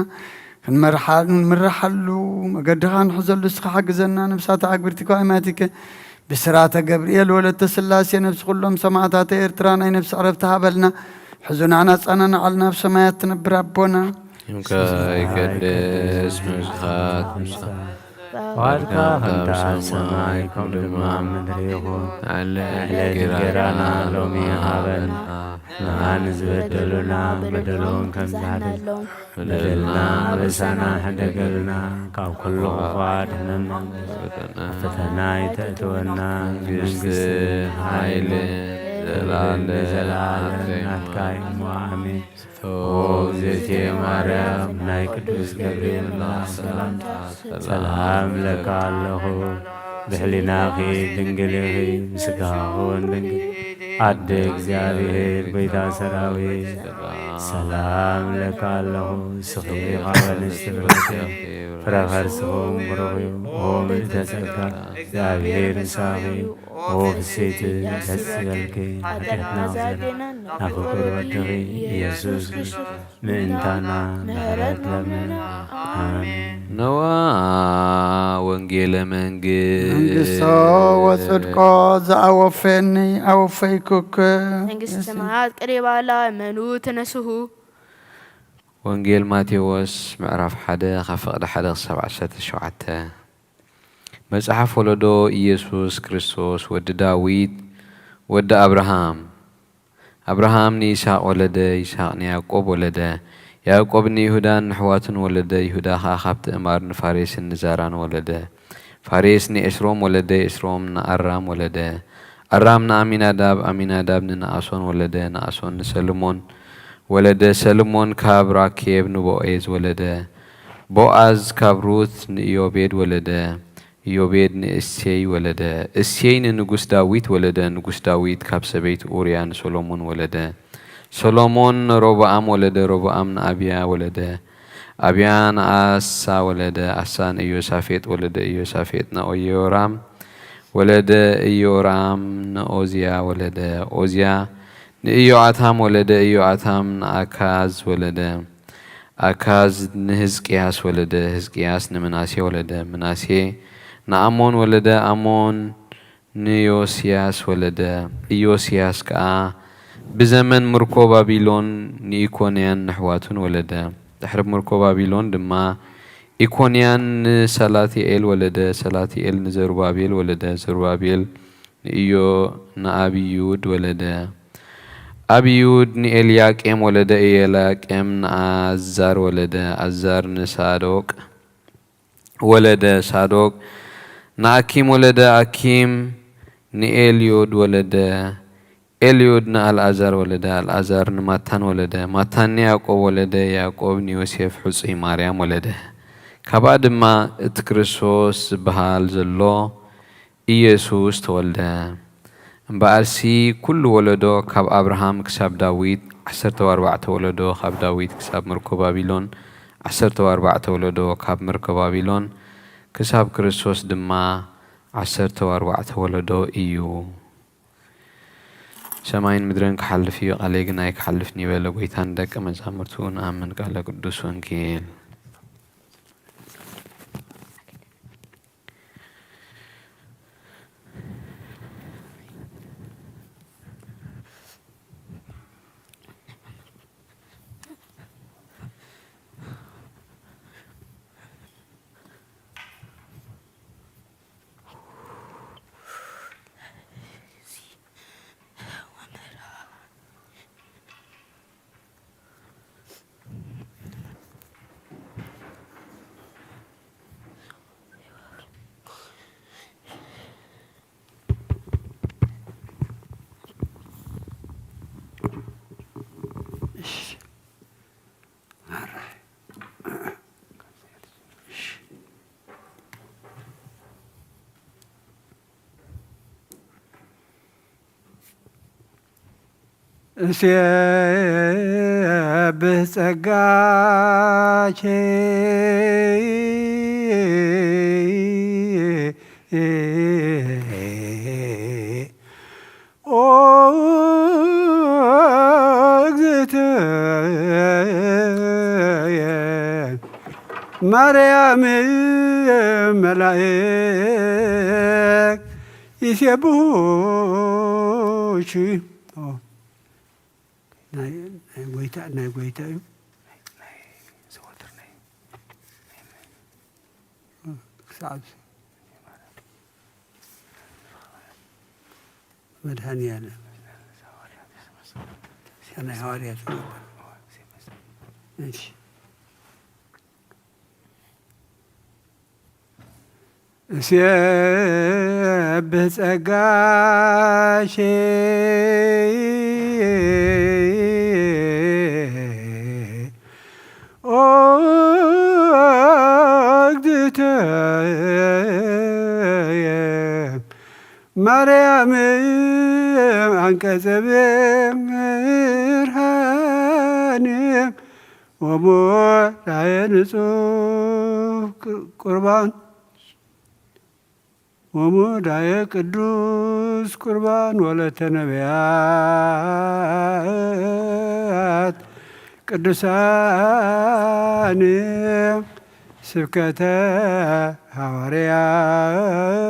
ክንመርሓ-፣ ክንምርሓሉ መገድኻ ንሕዘሉ እስኻ ሓግዘና። ነብሳት ኣግብርቲ ከዋይማቲከ ብስራተ ገብርኤል ወለተ ስላሴ ነብሲ ኩሎም ሰማዕታተ ኤርትራ ናይ ነብሲ ዕረፍቲ ሃበልና። ሕዙና ናጻና ንዓልና ኣብ ሰማያት ትነብር ኣቦና። ስምካ ይቀደስ፣ መንግስትኻ ትምጻእ፣ ፍቓድካ ከምታ ኣብ ሰማይ ከምኡ ድማ ኣብ ምድሪ ይኹን። ንዕለት እንጀራና ሎሚ ሃበና፣ ንዓና ንዝበደሉና በደሎም ከም ዝሓለና በደልና ኣበሳና ሕደገልና፣ ካብ ኩሉ ክፉእ ኣድሕነና፣ ፈተና ይተእትወና፣ መንግስቲ፣ መንግስቲ፣ ሓይሊ፣ ሓይሊ፣ ዘለዓለም ዘለዓለም ናትካ እዩ እሞ፣ ኣሜን። ኦ እግዝእትየ ማርያም፣ ናይ ቅዱስ ገብርኤል መልኣክ ሰላምታ፣ ሰላም እብለካ ኣለኹ። ብሕሊናኺ ድንግል ኢኺ፣ ብስጋኺ እውን ድንግል፣ ኣደ እግዚኣብሔር፣ ጎይታ ሰራዊት፣ ሰላም እብለካ ኣለኹ። ንስኺ ካብ ኣንስቲ ብርኽቲ፣ ፍረ ከርስኺ እውን ብሩኽ እዩ። ኦ ምልዕተ ጸጋ፣ እግዚኣብሔር ምሳኺ እዩ። ኦ ፍስሕቲ ደስ ይበልኪ፣ ሓጢኣትና ዘርና ናብ ፍቁር ወድኺ ኢየሱስ ክርስቶስ ምእንታና ምሕረት ለምና። ኣሜን። ነዋ ወንጌለ መንግስት መንግስቶ ወጽድቆ ዘአወፈኒ አወፈይኩክ። መንግስቲ ሰማያት ቀሪባ ኣላ፣ እመኑ ተነስሁ። ወንጌል ማቴዎስ ምዕራፍ ሓደ ካብ ፍቕዲ ሓደ ክሳብ ዓሰርተ ሸውዓተ። መጽሓፍ ወለዶ ኢየሱስ ክርስቶስ ወዲ ዳዊት ወዲ ኣብርሃም። ኣብርሃም ንይስሐቅ ወለደ፣ ይስሐቅ ንያዕቆብ ወለደ፣ ያዕቆብ ንይሁዳን ንኣሕዋቱን ወለደ። ይሁዳ ኸኣ ካብ ትእማር ንፋሬስን ንዛራን ወለደ። ፋሬስ ንኤስሮም ወለደ። ኤስሮም ንኣራም ወለደ። ኣራም ንኣሚናዳብ፣ ኣሚናዳብ ንነኣሶን ወለደ። ነኣሶን ንሰልሞን ወለደ። ሰልሞን ካብ ራኬብ ንቦኤዝ ወለደ። ቦኣዝ ካብ ሩት ንኢዮቤድ ወለደ። ኢዮቤድ ንእሴይ ወለደ። እሴይ ንንጉስ ዳዊት ወለደ። ንጉስ ዳዊት ካብ ሰበይቱ ኡርያ ንሰሎሞን ወለደ። ሰሎሞን ንሮብዓም ወለደ። ሮብዓም ንኣብያ ወለደ። ኣብያ ንኣሳ ወለደ። ኣሳ ንኢዮሳፌጥ ወለደ። ኢዮሳፌጥ ንኢዮራም ወለደ። ኢዮራም ንኦዝያ ወለደ። ኦዝያ ንኢዮኣታም ወለደ። ኢዮኣታም ንኣካዝ ወለደ። ኣካዝ ንህዝቅያስ ወለደ። ህዝቅያስ ንምናሴ ወለደ። ምናሴ ንኣሞን ወለደ። ኣሞን ንዮስያስ ወለደ። ኢዮስያስ ከኣ ብዘመን ምርኮ ባቢሎን ንኢኮንያን ንኣሕዋቱን ወለደ። ድሕሪ ምርኮ ባቢሎን ድማ ኢኮንያን ንሰላትኤል ወለደ። ሰላትኤል ንዘሩባቤል ወለደ። ዘሩባቤል ንኢዮ ንኣብዩድ ወለደ። ኣብዩድ ንኤልያቄም ወለደ። ኤልያቄም ንኣዛር ወለደ። ኣዛር ንሳዶቅ ወለደ። ሳዶቅ ንኣኪም ወለደ። ኣኪም ንኤልዮድ ወለደ። ኤልዮድ ንኣልኣዛር ወለደ። ኣልኣዛር ንማታን ወለደ። ማታን ንያዕቆብ ወለደ። ያዕቆብ ንዮሴፍ ሕጹይ ማርያም ወለደ። ካብኣ ድማ እቲ ክርስቶስ ዝበሃል ዘሎ ኢየሱስ ተወልደ። እምበኣርሲ ኩሉ ወለዶ ካብ ኣብርሃም ክሳብ ዳዊት፣ ዓሰርተ ኣርባዕተ ወለዶ፣ ካብ ዳዊት ክሳብ ምርኮ ባቢሎን፣ ዓሰርተ ኣርባዕተ ወለዶ፣ ካብ ምርኮ ባቢሎን ክሳብ ክርስቶስ ድማ ዓሰርተ ኣርባዕተ ወለዶ እዩ። ሰማይን ምድርን ክሓልፍ እዩ፣ ቃለይ ግን ኣይክሓልፍን እዩ በለ ጐይታ ንደቀ መዛሙርቱ። ንኣምን ቃለ ቅዱስ ወንጌል። እሴብህ ጸጋቼ ኦ እግዝእትየ ማርያም መላእክት ይሴብሑኪ። ኦ፣ ናይ፣ ናይ ጐይታ፣ ናይ ጐይታ እዩ። ክሳብ መድኃኔዓለም ናይ ሃዋርያት ነበር። እሺ። እሴብህ ጸጋሽ ኦ እግዝእትየ ማርያም አንቀጸ ብርሃን ወሙዳየ ንጹሕ ቁርባን ወሙዳየ ቅዱስ ቁርባን ወለተ ነቢያት ቅዱሳን ስብከተ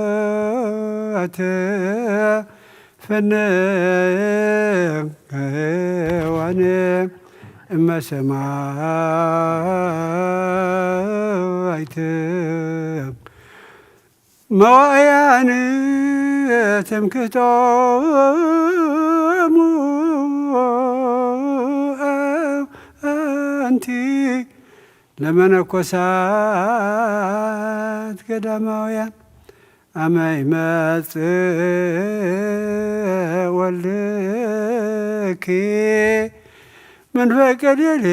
ሃዋርያት ፈነወነ እመ ሰማይት መዋእያን ትምክህቶሙ ለመነኮሳት ገዳማውያን ኣመ ይመጽእ ወልድኪ መንፈቀ ሌሊት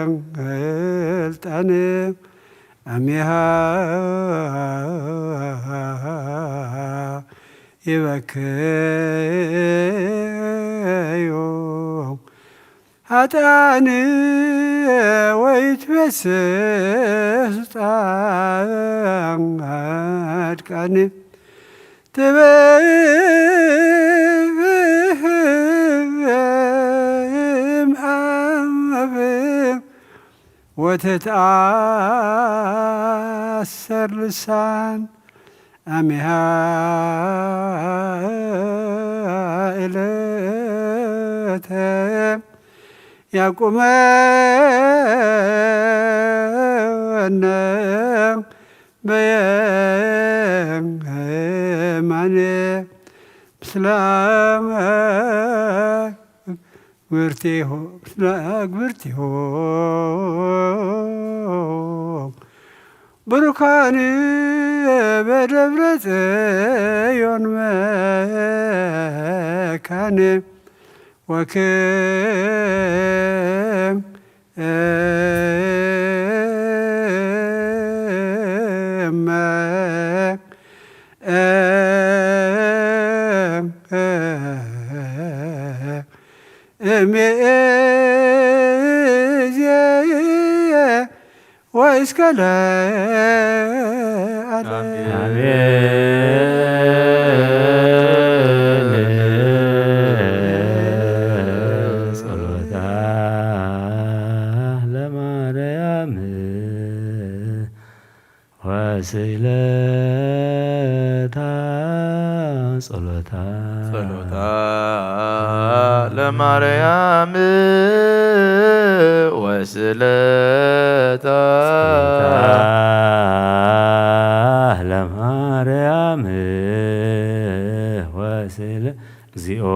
በስልጣን አሜሃ ይበክዩ ኃጥኣን ወይትፈስህ ጻድቃን። ትበም አብ ወተትአሰር ልሳን አሚሃ እለተ ያቁመነ በየማነ ምስለ ግብርቲሁ ምስለ ግብርቲሁ ብሩካን በደብረ ጽዮን መካን ወክም እመ እምይእዜሰ ወእስከ ለዓለም። አሜን። ጸሎታ ለማርያም ወስእለታ ጸሎታ ጸሎታ ለማርያም ወስእለታ ጸሎታ ለማርያም ወስእለ እግዚኦ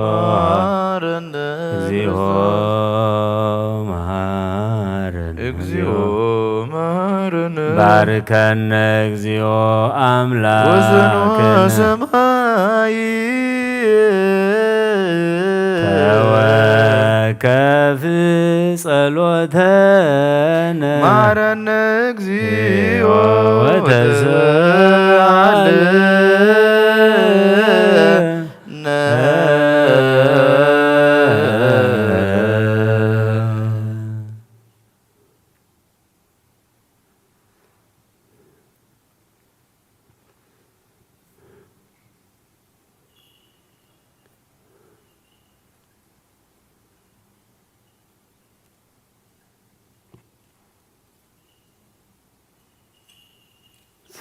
መሐረነ እግዚኦ ክርስቶስ። መሐረነ እግዚኦ መሐረነ። ባርከነ እግዚኦ አምላክነ ወዘንዋ ሰማይ ተወከፍ ጸሎተነ መሐረነ እግዚኦ ወተስአል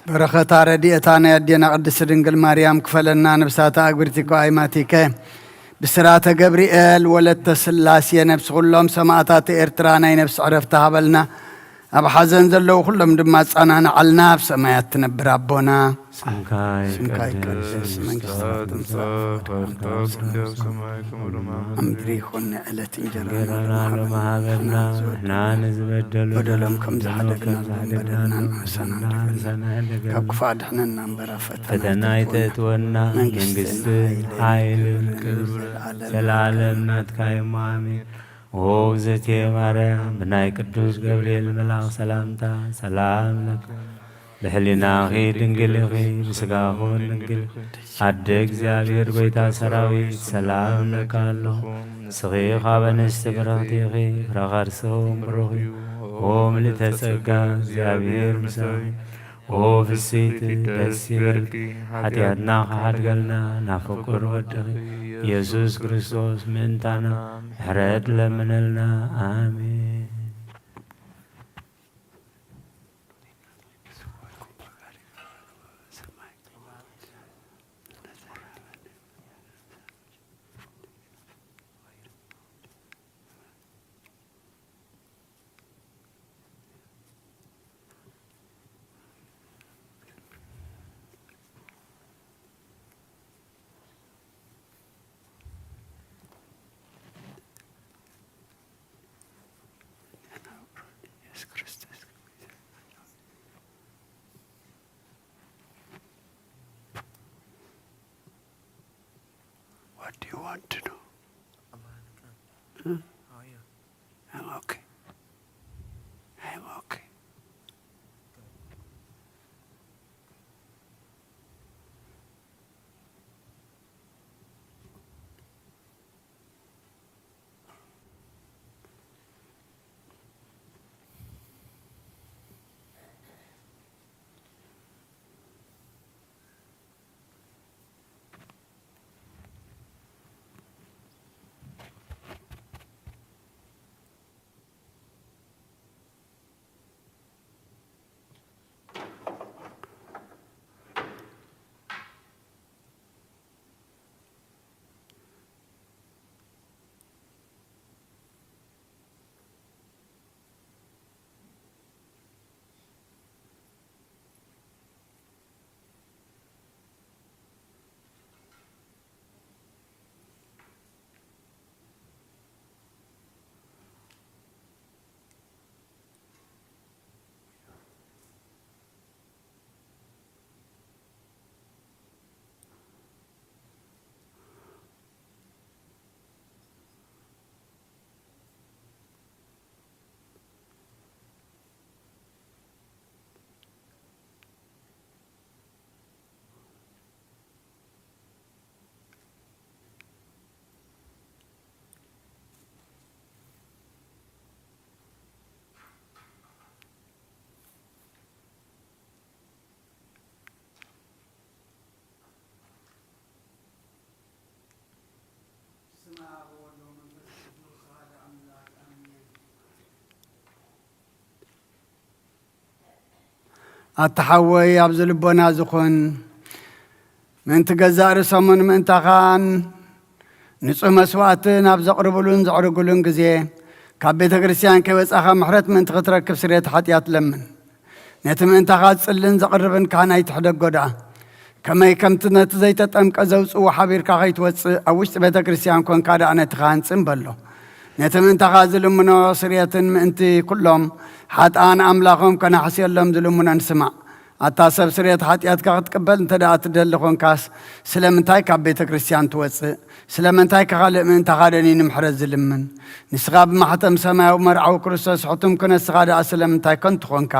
በረኸታ ረድኤታ ናይ ኣዴና ቅድስት ድንግል ማርያም ክፈለና። ነብሳታ ኣግብርቲ ከዋይማቲከ ብስራተ ገብርኤል ወለተ ስላሴ ነብሲ ኩሎም ሰማእታት ኤርትራ ናይ ነብሲ ዕረፍቲ ሃበልና። ኣብ ሓዘን ዘለዉ ኩሎም ድማ ኣጸናንዓልና። ኣብ ሰማያት ትነብር ኣቦና ስምካ ስምካ ይቀደስ፣ ይቀደስ፣ መንግስትካ መንግስትካ ትምጻእ፣ ትምጻእ፣ ፈቃድካ ፈቃድካ ትኩን፣ ከም ሰማይ ከምኡ ድማ ኣብ ምድሪ ይኹን። ዕለት እንጀራና እንጀራና ሎሚ ሃበና፣ ንሕና ንዝበደሉና በደሎም ከም በደሎም ዝሓደግና ከም ዝሓደግና በደልና ንሕሰና ንሕሰና ንሕሰና ንሕሰና ካብ ክፉእ ኣድሕነና እምበር ኣብ ፈተና ፈተና ኣይተእትወና። ኣይተእትወና፣ መንግስቲ መንግስቲ ሓይልን ሓይልን ክብርን ክብርን ዘለዓለም ዘለዓለም ናትካ እዩ። ኣሜን። ኦ እግዝእትየ ማርያም፣ ብናይ ቅዱስ ገብርኤል መልኣኽ ሰላምታ ሰላም ለኪ፣ ብሕሊናኺ ድንግል ኢኺ፣ ብስጋኺ እውን ድንግል ኢኺ። ኣደ እግዚኣብሔር ጐይታ ሰራዊት፣ ሰላም እብለኪ ኣለኹ። ንስኺ ካብ ኣንስቲ ብርኽቲ ኢኺ፣ ፍረ ከርስኺ እውን ብሩኽ እዩ። ኦ ምልዕተ ጸጋ፣ እግዚኣብሔር ምሳኺ፣ ኦ ፍስሕቲ ደስ ይበልኪ፣ ሓጢኣትና ክሓድገልና ናብ ፍቁር ወድኺ ኢየሱስ ክርስቶስ ምእንታና ምሕረት ለምነልና። ኣሜን። ምንድን ነው? Huh? I'm okay. I'm okay. ኣታ ሓወይ፣ ኣብዚ ልቦና ዝኹን ምእንቲ ገዛእ ርእሶምን ምእንታኻን ንጹህ መስዋእቲ ናብ ዘቕርብሉን ዘዕርግሉን ግዜ፣ ካብ ቤተ ክርስቲያን ከይወጻኻ ምሕረት ምእንቲ ክትረክብ ስርየት ሓጢኣት ለምን። ነቲ ምእንታኻ ዝጽልን ዘቕርብን ካህን ኣይትሕደጎ ደኣ። ከመይ ከምቲ ነቲ ዘይተጠምቀ ዘውጽእዎ ሓቢርካ ከይትወጽእ፣ ኣብ ውሽጢ ቤተ ክርስቲያን ኮንካ ደኣ ነቲ ካህን ጽን በሎ። ነቲ ምእንታኻ ዝልምኖ ስርየትን ምእንቲ ኩሎም ሓጥኣን ኣምላኾም ከናሕስየሎም ዝልምኖን ስማዕ። ኣታ ሰብ፣ ስርየት ሓጢኣትካ ክትቅበል እንተ ደኣ ትደሊ ኾንካስ፣ ስለምንታይ ካብ ቤተ ክርስቲያን ትወጽእ? ስለምንታይ ከኻልእ ምእንታኻ ደኒ ንምሕረት ዝልምን? ንስኻ ብማሕተም ሰማያዊ መርዓዊ ክርስቶስ ሕቱም ክነስኻ ደኣ ስለምንታይ ከንቱ ኾንካ?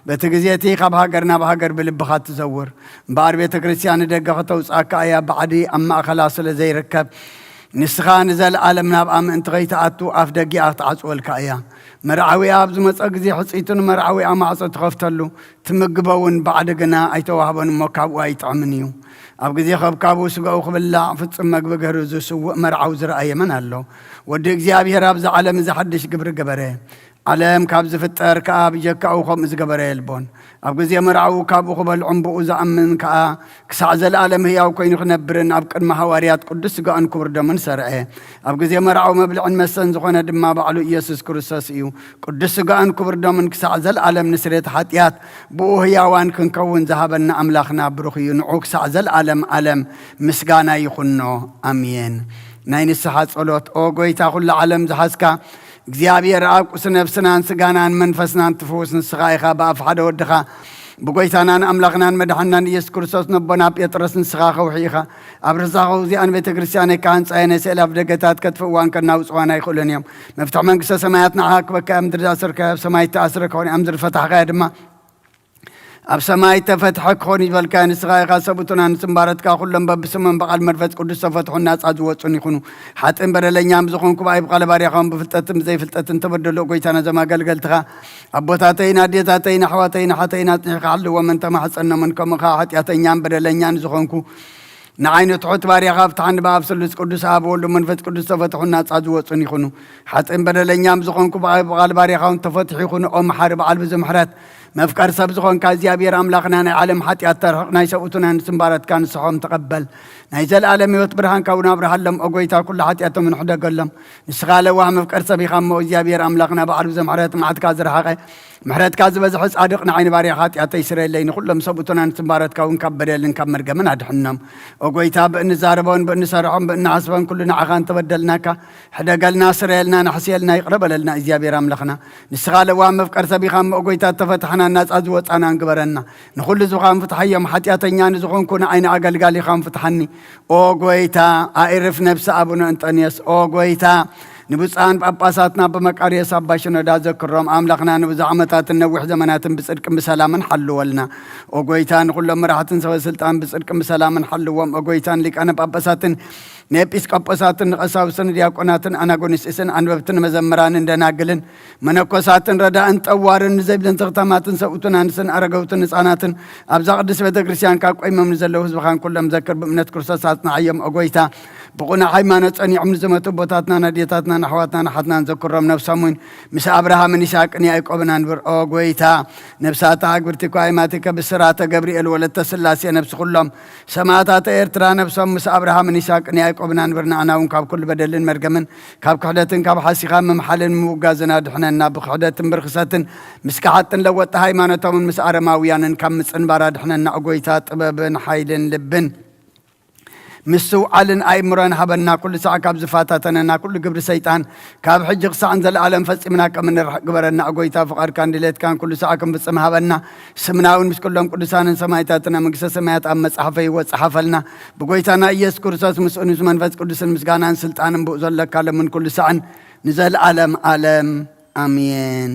በቲ ግዜ እቲ ካብ ሃገር ናብ ሃገር ብልብኻ ትዘውር። እምበኣር ቤተ ክርስቲያን ንደገ ከተውጽኣካ እያ፣ ባዕዲ ኣብ ማእከላ ስለ ዘይርከብ፣ ንስኻ ንዘለኣለም ናብኣ ምእንቲ ኸይትኣቱ ኣፍ ደጊኣ ክትዓጽወልካ እያ። መርዓዊኣ ኣብ ዝመጸ ግዜ ሕጽይቱ ንመርዓዊኣ ማዕጾ ትኸፍተሉ፣ ትምግቦ እውን፣ ባዕዲ ግና ኣይተዋህቦን እሞ ካብኡ ኣይጥዕምን እዩ። ኣብ ግዜ ከብካቡ ስጋኡ ክብላዕ ፍጹም መግቢ ገይሩ ዝስውእ መርዓዊ ዝረኣየ መን ኣሎ? ወዲ እግዚኣብሔር ኣብዚ ዓለም እዚ ሓድሽ ግብሪ ገበረ። ዓለም ካብ ዝፍጠር ከኣ ብጀካኡ ከምኡ ዝገበረ የልቦን። ኣብ ግዜ መርዓኡ ካብኡ ክበልዑን ብኡ ዝኣምን ከኣ ክሳዕ ዘለኣለም ህያው ኮይኑ ክነብርን ኣብ ቅድሚ ሃዋርያት ቅዱስ ስጋኡን ክቡር ደሙን ሰርዐ። ኣብ ግዜ መርዓኡ መብልዕን መስተን ዝኾነ ድማ ባዕሉ ኢየሱስ ክርስቶስ እዩ። ቅዱስ ስጋኡን ክቡር ደሙን ክሳዕ ዘለኣለም ንስርየት ሓጢኣት ብኡ ህያዋን ክንከውን ዝሃበና ኣምላኽና ብሩኽ እዩ። ንዑ ክሳዕ ዘለኣለም ዓለም ምስጋና ይኹኖ። ኣሜን። ናይ ንስሓ ጸሎት። ኦ ጎይታ፣ ኩሉ ዓለም ዝሓዝካ እግዚኣብሔር ኣብ ቁስ ነፍስናን ስጋናን መንፈስናን ትፍውስ ንስኻ ኢኻ። ብኣፍ ሓደ ወድኻ ብጎይታናን ኣምላኽናን መድሓናን ኢየሱስ ክርስቶስ ነቦና ጴጥሮስ ንስኻ ከውሒ ኢኻ። ኣብ ርሳኸው እዚኣን ቤተ ክርስቲያነይ ካህንጻየ ነስእል ኣብ ደገታት ከጥፍእዋን ከናውጽዋን ኣይኽእሉን እዮም። መፍትሕ መንግስተ ሰማያት ንዓኻ ክበካ እያ። ኣብ ምድሪ ዝኣሰርካዮ ኣብ ሰማይ እተኣስረ ክኾን እዩ፣ ኣብ ምድሪ ዝፈታሕካዮ ድማ ኣብ ሰማይ ተፈትሐ ክኾን እዩ ዝበልካዮ ንስኻ ኢኻ። ሰብኡትና ንስምባረትካ ኩሎም በብስሞም ብቓል መንፈስ ቅዱስ ተፈትሑን ናጻ ዝወጹን ይኹኑ። ሓጥእን በደለኛን ብዝኾንኩ ብኣይ ብቓለ ባርያኻውን ብፍልጠትን ብዘይፍልጠትን ተበደሉ። ጎይታና ዘማገልገልትኻ ኣቦታተይን ኣዴታተይን ኣሕዋተይን ኣሓተይን ኣጽኒሕካ ሓልዎም እንተማሕጸኖምን ከምኡ ኸዓ ሓጢኣተኛን በደለኛን ዝኾንኩ ንዓይ ንትሑት ባርያኻ ፍትሓኒ። ብኣብ ስሉስ ቅዱስ ኣብ ወልዱ መንፈስ ቅዱስ ተፈትሑን ናጻ ዝወጹን ይኹኑ። ሓጥእን በደለኛን ብዝኾንኩ ብኣይ ብቓል ባርያኻ እውን ተፈትሑ ይኹኑ። ኦ መሓሪ በዓል ብዙ ምሕረት መፍቀር ሰብ ዝኾንካ እግዚኣብሔር ኣምላኽና ናይ ዓለም ሓጢኣት ተርሕቕ ናይ ሰብኡትና ንስምባረትካ ንስሖም ተቐበል። ናይ ዘለኣለም ህይወት ብርሃንካ እውን ኣብርሃሎም። ኦ ጎይታ ኩሉ ሓጢኣቶም ንሕደገሎም። ንስኻ ለዋህ መፍቀር ሰብ ኢኻ እሞ እግዚኣብሔር ኣምላኽና በዓል ብዙ ምሕረት መዓትካ ዝረሓቐ ምሕረትካ ዝበዝሐ ጻድቕ ንዓይ ንባርያኻ ሓጢኣተይ ስረየለይ፣ ንኹሎም ሰብኡትና ንስምባረትካ እውን ካብ በደልን ካብ መርገምን ኣድሕኖም። ኦ ጎይታ ብእንዛረቦን ብእንሰርሖን ብእንሓስቦን ኩሉ ንዓኻ እንተበደልናካ ሕደገልና፣ ስረየልና፣ ናሕስየልና፣ ይቕረ በለልና እግዚኣብሔር ኣምላኽና። ንስኻ ለዋህ መፍቀር ሰብ ኢኻ እሞ ኦ ጎይታ እተፈትሐና ናጻ ዝወጻናን ግበረና። ንኹሉ ህዝብኻን ፍትሓዮም፣ ሓጢኣተኛ ንዝኾንኩ ንዓይኒ ኣገልጋሊኻን ፍትሓኒ። ኦ ጎይታ፣ ኣእርፍ ነብሲ ኣቡነ እንጠንዮስ። ኦ ጎይታ፣ ንብፁዓን ጳጳሳትና ብመቃርዮስ ኣባ ሽኖዳ ዘክሮም። ኣምላኽና ንብዙሕ ዓመታትን ነዊሕ ዘመናትን ብጽድቅን ብሰላምን ሓልወልና። ኦ ጎይታ፣ ንኹሎም መራሕትን ሰበ ስልጣን ብጽድቅን ብሰላምን ሓልዎም። ኦ ጎይታ፣ ንሊቃነ ጳጳሳትን ንኤጲስቆጶሳትን ንቐሳውስትን ንዲያቆናትን ኣናጎኒስስን ኣንበብትን መዘምራንን ደናግልን መነኮሳትን ረዳእን ጠዋርን ንዘይብለን ዘኽታማትን ሰብኡትን ኣንስትን ኣረገውትን ህፃናትን ኣብዛ ቅድስት ቤተ ክርስቲያን ካብ ቆይሞም ንዘለዉ ህዝብኻን ኩሎም ዘክር። ብእምነት ክርስቶስ ኣጽንዓዮም። ኦ ጎይታ፣ ብቑኑዕ ሃይማኖት ጸኒዖም ንዝመቱ ኣቦታትናን ኣዴታትናን ኣሕዋትናን ኣሓትናን ዘክሮም። ነብሶም እውን ምስ ኣብርሃምን ይስሐቅን ያዕቆብን ኣንብር። ኦ ጎይታ፣ ነብሳታ ኣግብርቲ እኳ ኣይማቲከ ብስራተ ገብርኤል ወለተ ስላሴ ነብሲ ኩሎም ሰማእታት ኤርትራ ነብሶም ምስ ኣብርሃምን ይስሐቅን ያዕቆብን ኣንብር። ንዓና እውን ካብ ኩሉ በደልን መርገምን ካብ ክሕደትን ካብ ሓሲኻ ምምሓልን ምውጋዝን ኣድሕነና። ብክሕደትን ብርኽሰትን ምስ ከሓጥን ለወጥቲ ሃይማኖቶምን ምስ ኣረማውያንን ካብ ምጽንባር ኣድሕነና። ኦ ጎይታ፣ ጥበብን ሓይልን ልብን ምስትውዓልን ኣእምሮን ሃበና። ኩሉ ሳዕ ካብ ዝፈታተነና ኩሉ ግብሪ ሰይጣን ካብ ሕጂ ክሳዕ ንዘለኣለም ፈጺምና ከም እንርሕቕ ግበረና። ኦ ጎይታ፣ ፍቓድካን ድሌትካን ኩሉ ሳዕ ክንፍጽም ሃበና። ስምና እውን ምስ ኩሎም ቅዱሳንን ሰማእታትን ኣብ መንግስተ ሰማያት ኣብ መጽሓፈ ህይወት ጸሓፈልና። ብጎይታና ኢየሱስ ክርስቶስ ምስኡን ምስ መንፈስ ቅዱስን ምስጋናን ስልጣንን ብኡ ዘለካ ለምን ኩሉ ሳዕን ንዘለኣለም ኣለም ኣሜን።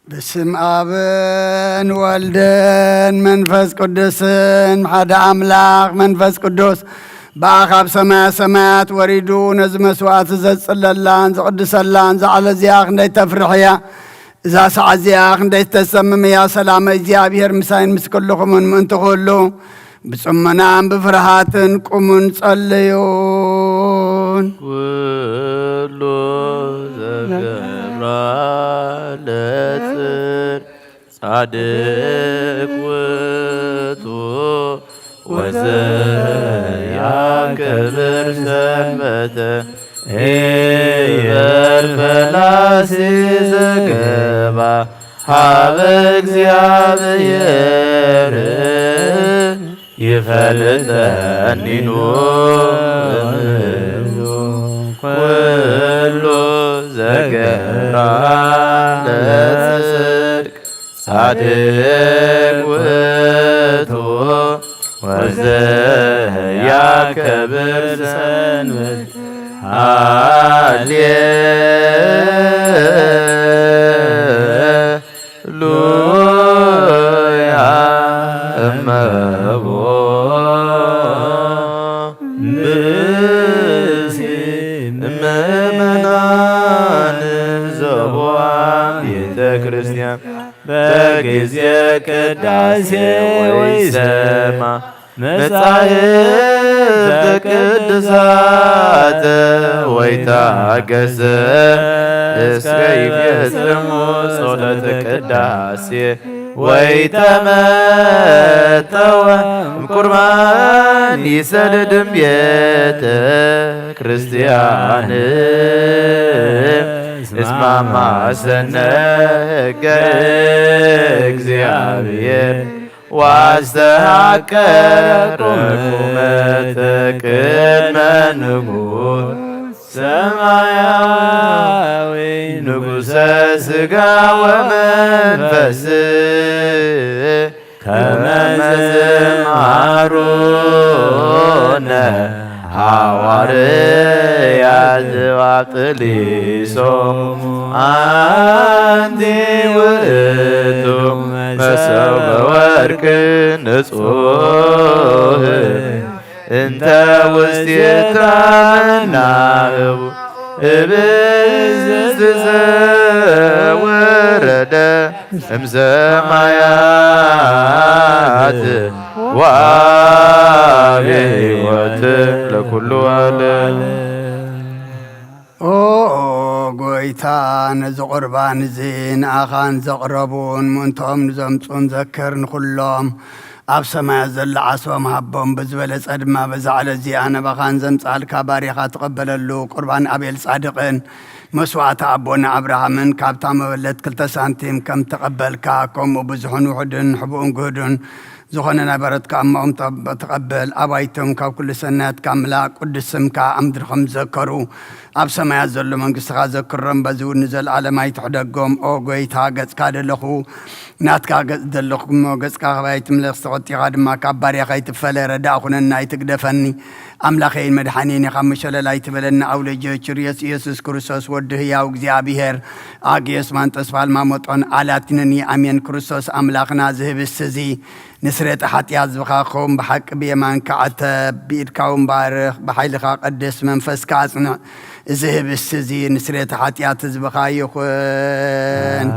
በስም ኣብን ወልድን መንፈስ ቅዱስን ሓደ ኣምላኽ መንፈስ ቅዱስ ብኣኻ ኣብ ሰማያ ሰማያት ወሪዱ ነዚ መስዋዕቲ ዘጽለላን ዝቕድሰላን ዛዕለ እዚኣ ክንደይ ተፍርሕ እያ። እዛ ሰዓት እዚኣ ክንደይ ተሰምም እያ። ሰላም እግዚኣብሔር ምሳይን ምስ ኩልኹምን ምእንቲ ኩሉ ብጽሞናን ብፍርሃትን ቁሙን ጸልዩን። ኩሉ ዘገብራ ለጽድቅ ጻድቅ ውእቱ ወዘያከብር ሰንበተ ኢበር ፈላሲ ዘገባ ሀበ እግዚኣብሔር ይፈልጠኒኑ እምኑ ኩሉ ዘገብራ ለጽድቅ ጻድቅ ውእቱ ወዘያከብር ሰንበት። ሃሌሉያ እመቦ ብእሲ ምእመናን ዘቦ ቤተ ክርስቲያን በጊዜ ቅዳሴ ወይሰማ መጻሕፍተ ቅዱሳት ወይታገሰ እስከ ይፈጽሙ ጸሎተ ቅዳሴ ወይተመጠወ እምቁርባን ይሰድድም ቤተ ክርስቲያን እስማማ ሰነ ሕገ እግዚአብሔር ዋስተሐቀርኩመ ቅድመ ንጉሥ ሰማያዊ ንጉሠ ሥጋ ወመንፈስ ከመ መሃሩነ ሐዋርያት ዘአብጥሊሶሙ አንቲ ውእቱ መሶበ ወርቅ ንጹሕ እንተ ውስቴታ መናህቡ እብዝዝተ ወረደ እምሰማያት ወአቤ ሕይወት ለኩሉ ዓለም። ኦ ጎይታ፣ ነዚ ቁርባን እዚ ንኣኻን ዘቕረቡን ምእንትኦም ንዘምጹን ዘክር። ንኹሎም ኣብ ሰማያት ዘሎ ዓስቦም ሃቦም፣ ብዝበለጸ ድማ በዛ ዕለት እዚኣ ነባኻን ዘምጻልካ ባሪኻ ትቐበለሉ። ቁርባን ኣቤል ጻድቕን መስዋዕቲ ኣቦና ኣብርሃምን ካብታ መበለት ክልተ ሳንቲም ከም ተቐበልካ፣ ከምኡ ብዙሕን ውሑድን ሕቡእን ግህዱን ዝኾነ ናይ በረትካ እማኦም ተቐበል። ኣባይቶም ካብ ኩሉ ሰናያትካ ምላእ፣ ቅዱስ ስምካ ኣብ ምድሪ ከም ዝዘከሩ ኣብ ሰማያት ዘሎ መንግስትኻ ዘክሮም። በዚ እውን ንዘለኣለም ኣይትሕደጎም። ኦ ጎይታ፣ ገጽካ ደለኹ ናትካ ገጽ ዘለኹ እሞ፣ ገጽካ ካባይ ትምለስ፣ ተቖጢኻ ድማ ካብ ባርያ ከይትፈለ። ረዳእ ኩነና፣ ኣይትግደፈኒ። ኣምላኸይን መድሓኒን ኢኻ እሞ፣ ሸለል ኣይትበለኒ። ኣውለጀ ችርዮስ ኢየሱስ ክርስቶስ ወዲ ህያው እግዚኣብሔር፣ ኣግዮስ ማንጦስ ፋልማ ሞጦን ኣላቲነኒ። ኣሜን። ክርስቶስ ኣምላኽና፣ ዝህብስ እዚ ንስሬተ ሓጢኣት ዝብኻ ክኸውን ብሓቂ ብየማንካ ዓተብ፣ ብኢድካ እውን ባርኽ፣ ብሓይልኻ ቀድስ፣ መንፈስካ ኣጽንዕ። እዚ ህብስቲ እዚ ንስሬተ ሓጢኣት ህዝብኻ ይኹን።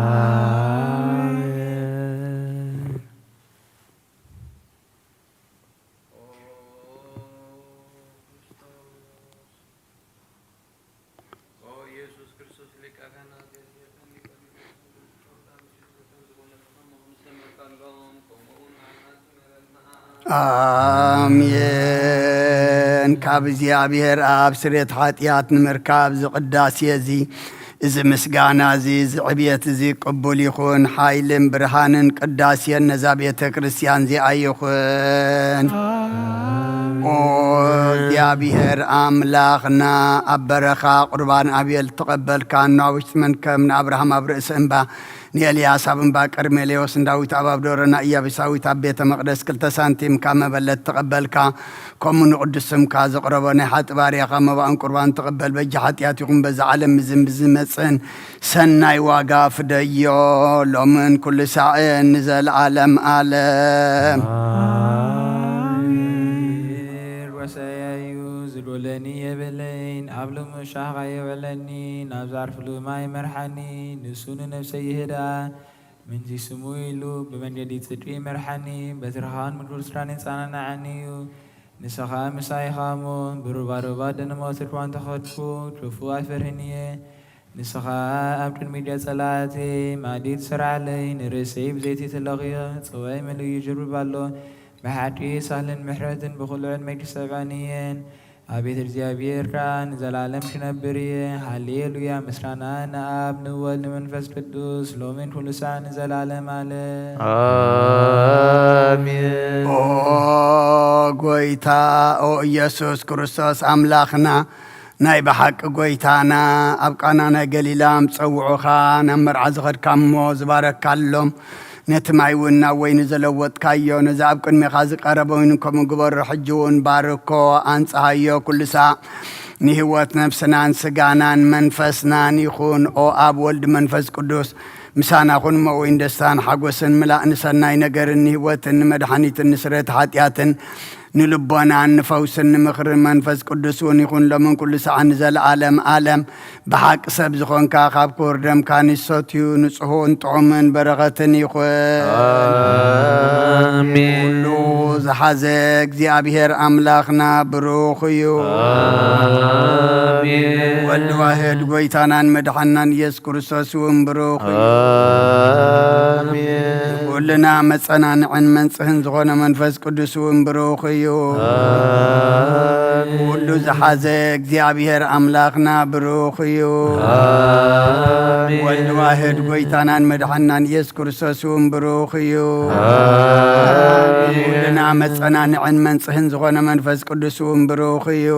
ኣሜን። ካብ እግዚኣብሔር ኣብ ስሬት ሓጢኣት ንምርካብ እዚ ቅዳሴ እዚ፣ እዚ ምስጋና እዚ፣ እዚ ዕብየት እዚ ቅቡል ይኹን። ሓይልን ብርሃንን ቅዳሴን ነዛ ቤተ ክርስቲያን እዚኣ ይኹን። ኦ እግዚኣብሔር ኣምላኽና፣ ኣብ በረኻ ቁርባን ኣቤል ተቐበልካ፣ ንውሽጢ መንከም ንኣብርሃም ኣብ ርእሲ እምባ፣ ንኤልያስ ኣብ እምባ ቀርሜሌዎስ፣ ንዳዊት ኣብ ኣብ ደብረ ኢያቡሳዊት ኣብ ቤተ መቕደስ ክልተ ሳንቲም ካብ መበለት ተቐበልካ። ከምኡ ንቅዱስ ስምካ ዘቕረቦ ናይ ሓጢ ባርያኻ መባእን ቁርባን ተቐበል። በጃ ሓጢኣት ይኹን በዛ ዓለም እዚ ብዝመጽእን ሰናይ ዋጋ ፍደዮ፣ ሎምን ኩሉ ሳዕን ንዘለዓለም ዓለም። ኣሜን። ወሰያዩ ዝልወለኒ የብለይን፣ ኣብ ልሙሻኻ የውዕለኒ፣ ናብ ዛርፍሉ ማይ መርሓኒ፣ ንሱ ንነፍሰይ ይህዳ። ምንቲ ስሙ ኢሉ ብመንገዲ ጽድቂ ይመርሓኒ፣ በትርኻን ምድር ስራን የጸናንዓኒ እዩ። ንስኻ ምሳይ ኢኻ እሞ፣ ብሩባሩባ ደንሞት ርድዋን ተኸድኩ፣ ክፉእ ኣይፈርህን እየ። ንስኻ ኣብ ቅድሚ ጸላእተይ ማዕዲ ትሰርዓለይ፣ ንርእሰይ ብዘይቲ ትለኽዮ፣ ጽዋይ መሊኡ ይጅርብብ ኣሎ። ብሓቂ ሳህልን ምሕረትን ብኹሉ ዕድመይ ክሰብዐኒ እየን። ኣቤት እግዚኣብሔር ከኣ ንዘላለም ክነብር እየ። ሃሌሉያ። ምስጋና ንኣብ ንወልድ ንመንፈስ ቅዱስ ሎሚን ኩሉ ሳዕ ንዘላለም ዓለም። ኣሜን። ኦ ጎይታ፣ ኦ ኢየሱስ ክርስቶስ ኣምላኽና፣ ናይ ብሓቂ ጎይታና፣ ኣብ ቃና ናይ ገሊላ ምስ ጸውዑኻ ናብ መርዓ ዝኸድካ እሞ ዝባረካሎም፣ ነቲ ማይ እውን ናብ ወይኒ ዘለወጥካዮ፣ ነዚ ኣብ ቅድሜኻ ዝቐረበ ወይኒ ከምኡ ግበሮ። ሕጂ እውን ባርኮ፣ ኣንጽሃዮ፣ ኩሉ ሳዕ ንህይወት ነፍስናን ስጋናን መንፈስናን ይኹን። ኦ ኣብ ወልድ መንፈስ ቅዱስ ምሳና ኩን እሞ ወይን ደስታን ሓጎስን ምላእ፣ ንሰናይ ነገርን ንህይወትን ንመድሓኒትን ንስሬት ሓጢኣትን ንልቦናን ንፈውስን ንምኽርን መንፈስ ቅዱስ እውን ይኹን፣ ሎምን ኩሉ ሰዓን ንዘለዓለም ዓለም። ብሓቂ ሰብ ዝኾንካ፣ ካብ ክቡር ደምካ ንሰትዩ፣ ንጽሁን ጥዑምን በረኸትን ይኹን። ኣሜን። ኩሉ ዝሓዘ እግዚኣብሔር ኣምላኽና ብሩኽ እዩ። ኣሜን። ወልድ ዋህድ ጎይታናን መድሓናን ኢየሱስ ክርስቶስ እውን ብሩኽ እዩ። ኣሜን። ኩልና መጸናንዕን መንጽህን ዝኾነ መንፈስ ቅዱስ እውን ብሩኽ እዩ። ኣሜን። ኩሉ ዝሓዘ እግዚኣብሔር ኣምላኽና ብሩኽ እዩ። ኣሜን። ወልድ ዋህድ ጎይታናን መድሓናን ኢየሱስ ክርስቶስ እውን ብሩኽ እዩ። ኣሜን። ኩልና መጸናንዕን መንጽህን ዝኾነ መንፈስ ቅዱስ እውን ብሩኽ እዩ።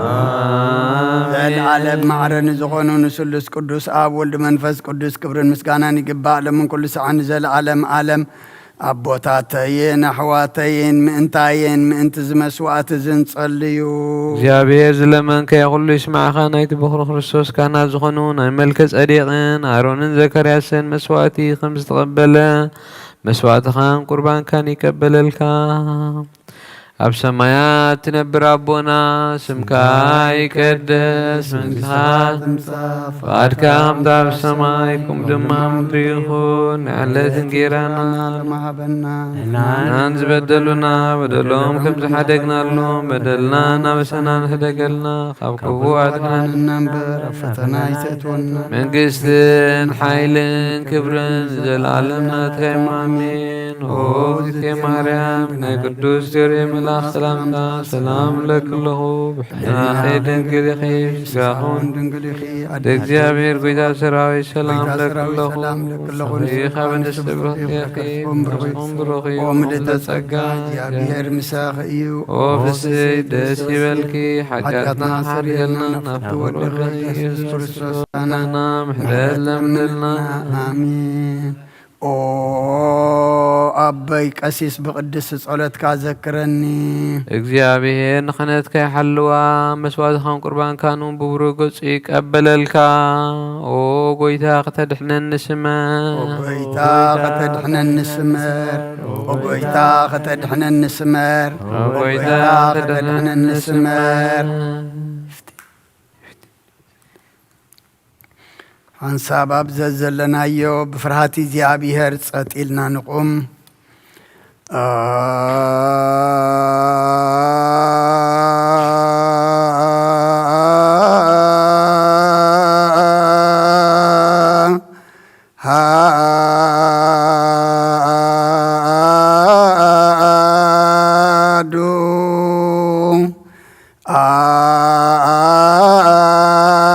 ኣሜን። ዘለዓለም ማዕረ ንዝኾኑ ንስሉስ ቅዱስ ኣብ ወልድ መንፈስ ቅዱስ ክብርን ምስጋናን ይግባእ፣ ሎምን ኩሉ ሰዓን ንዘለዓለም ዓለም። ኣቦታተይን ኣሕዋተይን፣ ምእንታይን ምእንቲ እዚ መስዋዕቲ እዚ ንጸልዩ። እግዚኣብሔር ዝለመንካዮ ኩሉ ይስማዕኻ። ናይቲ በኹሪ ክርስቶስ ካህናት ዝኾኑ ናይ መልከ ጸዴቅን ኣሮንን ዘካርያስን መስዋዕቲ ከም ዝተቐበለ፣ መስዋዕትኻን ቁርባንካን ይቀበለልካ። ኣብ ሰማያት ትነብር ኣቦና፣ ስምካ ይቀደስ፣ መንግስትኻ ትምጻእ፣ ፍቓድካ ከምታ ኣብ ሰማይ፣ ከምኡ ድማ ኣብ ምድሪ ይኹን። ንዕለት እንጌራና ሎሚ ሃበና፣ ንሕናን ዝበደሉና በደሎም ከም ዝሓደግናሎም፣ በደልና እናበሰና ንሕደገልና፣ ካብ ክፉእ ኣድሕነና እምበር፣ ኣብ ፈተና ኣይተእትወና። መንግስትን ሓይልን ክብርን ንዘለኣለም ናትካ እዩ። ኣሜን። ኦ እግዝእትየ ማርያም፣ ናይ ቅዱስ ገብርኤል መልኣኽ ሰላምታ ሰላም እብለኪ ኣለኹ። ብሕልናኺ ድንግል ኢኺ፣ ብስጋኺ እውን ድንግል ኢኺ። ኣደ እግዚኣብሔር ጎይታ ሰራዊት ሰላም እብለኪ ኣለኹ። ፍሬ ካብ ኣንስቲ ብሩኽ ኢኺ፣ ብሩኽ እዩ። ኦ ምልእተ ጸጋ፣ እግዚኣብሔር ምሳኺ እዩ። ኦ ፍስሕቲ ደስ ይበልኪ፣ ሓጢኣትና ሓርየልና፣ ናብቲ ወድኺ ኢየሱስ ክርስቶስ ምሕረት ለምንልና። ኣሜን። ኦ ኣቦይ ቀሲስ፣ ብቅድስቲ ጸሎትካ ዘክረኒ። እግዚኣብሔር ንኽህነትካ ይሓልዋ፣ መስዋእትኻን ቁርባንካን እውን ብብሩህ ገጹ ይቀበለልካ። ኦ ጎይታ፣ ከተድሕነኒ ስመር። ኦ ጎይታ፣ ከተድሕነኒ ስመር። ኦ ጎይታ፣ ከተድሕነኒ ስመር። ኦ ጎይታ፣ ከተድሕነኒ ስመር። ሓንሳብ ኣብ ዘዘለናዮ ብፍርሃት እግዚኣብሔር ጸጥ ኢልና ንቑም። ኣሃዱ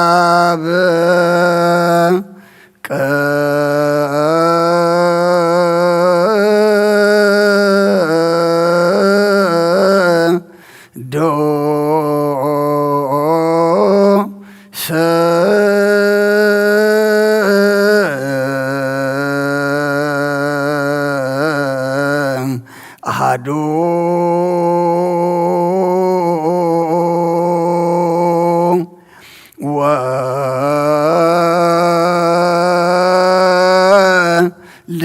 ኣብ ቅዱስ ኣሃዱ ወልድ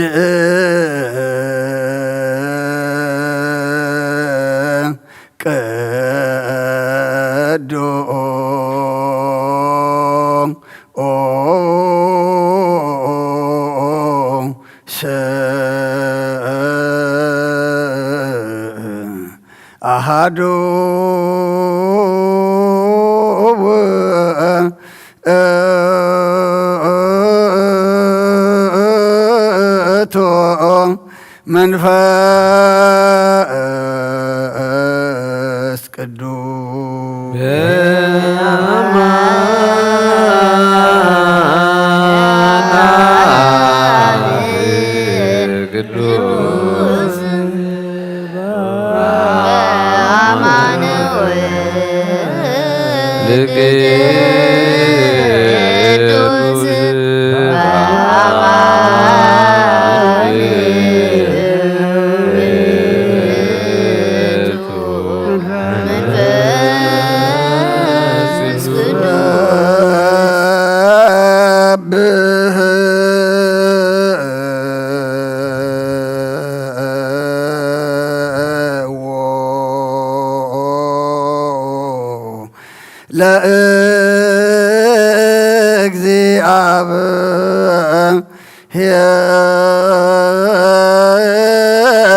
ቅዱስ ኣሃዱ ውእቱ መንፈስ ቅዱስ። ቅዱስ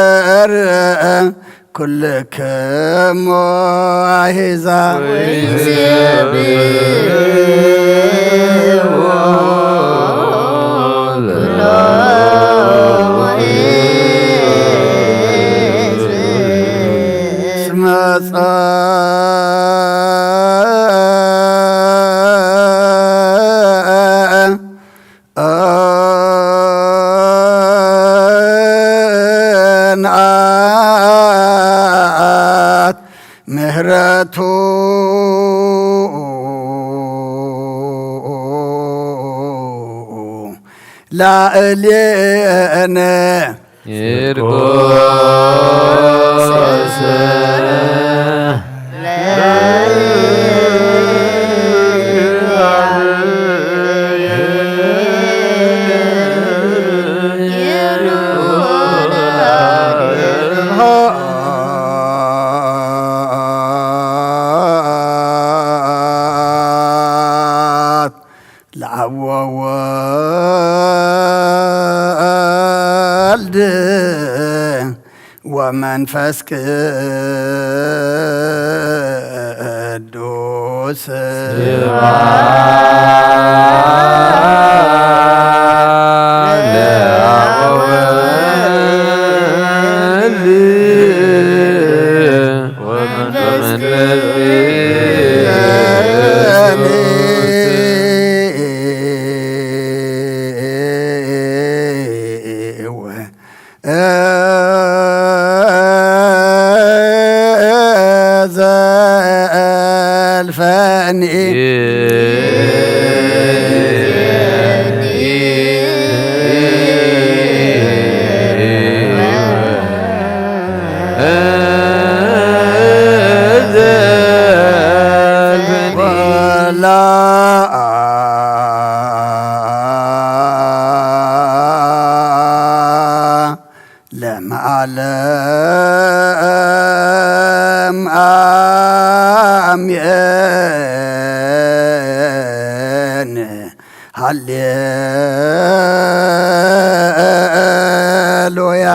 ለእግዚኣብሔር ኩልክሙ ኣሕዛብ ወይሴብሕዎ ኩሎሙ ሕዝብ እስመ ጸንዓት ምህረቱ ላዕሌነ ቂርቆስ መንፈስ ቅዱስ ዘልፈኒ ለመዓለም ኣሜን። ሃሌሉያ።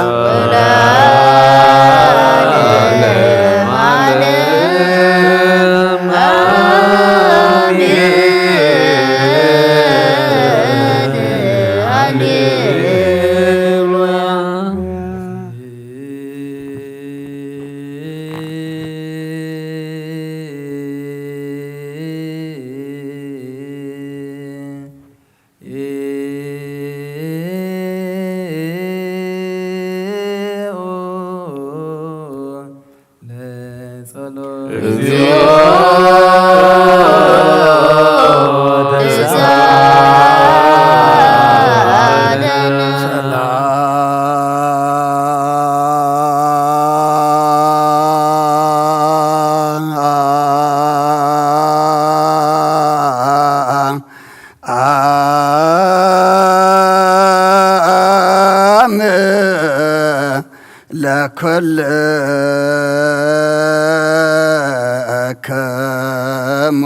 ለኩልክሙ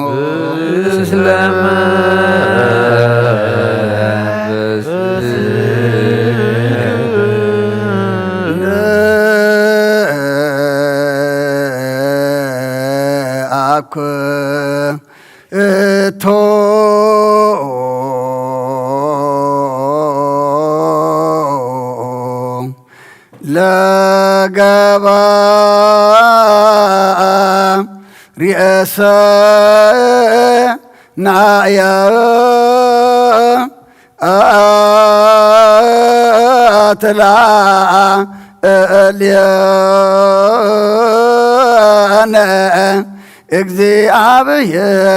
እቶ ለገባ ሪእሰ ናያ ኣትላ እልየነ እግዚኣብሔር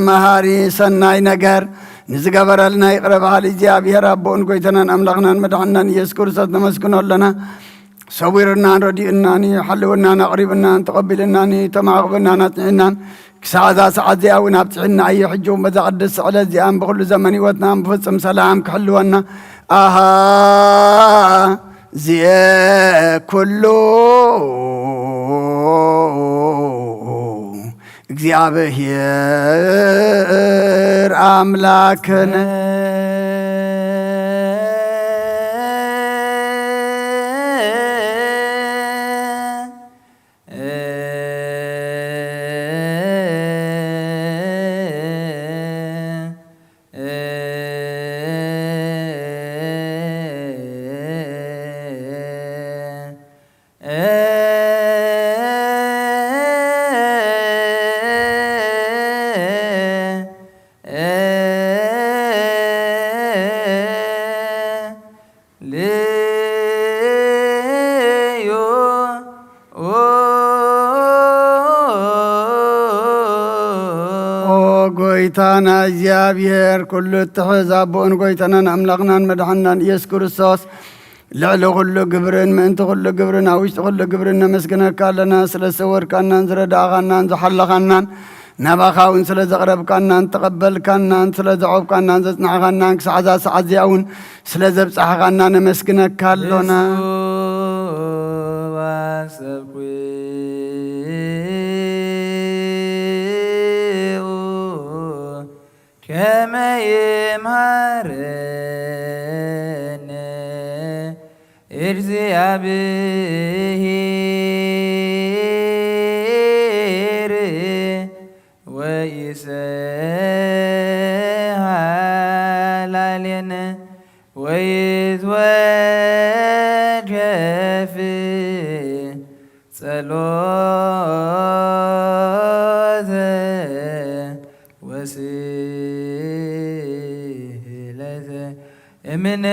መሃሪ ሰናይ ነገር ንዝገበረልና ይቕረ በሃሊ እግዚኣብሔር ኣቦኡን ጎይታናን ኣምላኽናን መድሓንናን ኢየሱስ ክርስቶስ ነመስግኖ ኣለና። ሰዊርናን ረዲኡናን ሓልውናን ኣቕሪብናን ተቐቢልናን ተማዕቕብናን ኣጽኒዕናን ክሳዕ እዛ ሰዓት እዚኣ እውን ኣብጽሕና እዩ። ሕጂ እውን በዛ ቅድስቲ ዕለት እዚኣን ብኹሉ ዘመን ህይወትና ብፍጹም ሰላም ክሕልወና ኣሃ ዚኤ ኩሉ እግዚኣብሔር ኣምላክነ። ኦ ጎይታና እግዚኣብሔር፣ ኩሉ እትሕዝ ኣቦኡን ጎይታናን ኣምላኽናን መድሓንናን ኢየሱስ ክርስቶስ፣ ልዕሊ ኩሉ ግብርን ምእንቲ ኩሉ ግብርን ኣብ ውሽጢ ኩሉ ግብርን ነመስግነካ ኣለና። ስለ ዝሰወርካናን ዝረዳእኻናን ዝሓለኻናን፣ ናባኻ እውን ስለ ዘቕረብካናን ተቐበልካናን ስለ ዘዕቆብካናን ዘጽናዕኻናን ክሳዕ እዛ ሰዓት እዚኣ እውን ስለ ዘብጻሕኻና ነመስግነካ ኣሎና። ከመ ይምሃረነ እግዚአብሔር ወይሰሃላሌነ ወይትወከፍ ጸሎተ ወስእለተ እምነ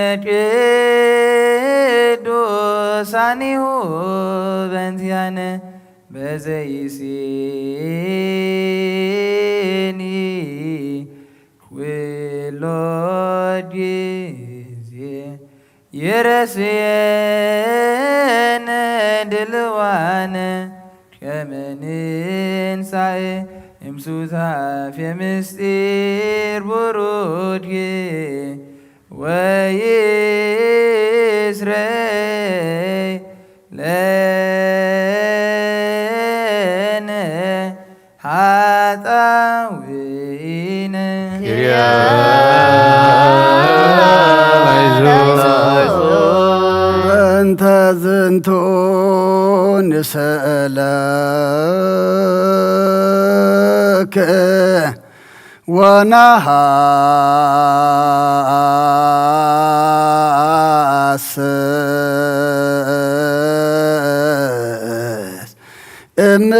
ቅዱሳኒሁ በንቲያነ በዘይሴኒ ኩሎ ጊዜ ይረስየነ ድልዋነ ከመ ንንሳእ እምሱታፌ ምስጢር ቡሩኬ ወይስረይ ለነ ኃጣውኢነ። ኪርያ ላይዞ። በእንተ ዝንቱ ንስእለክ ወነሐስስ እምነ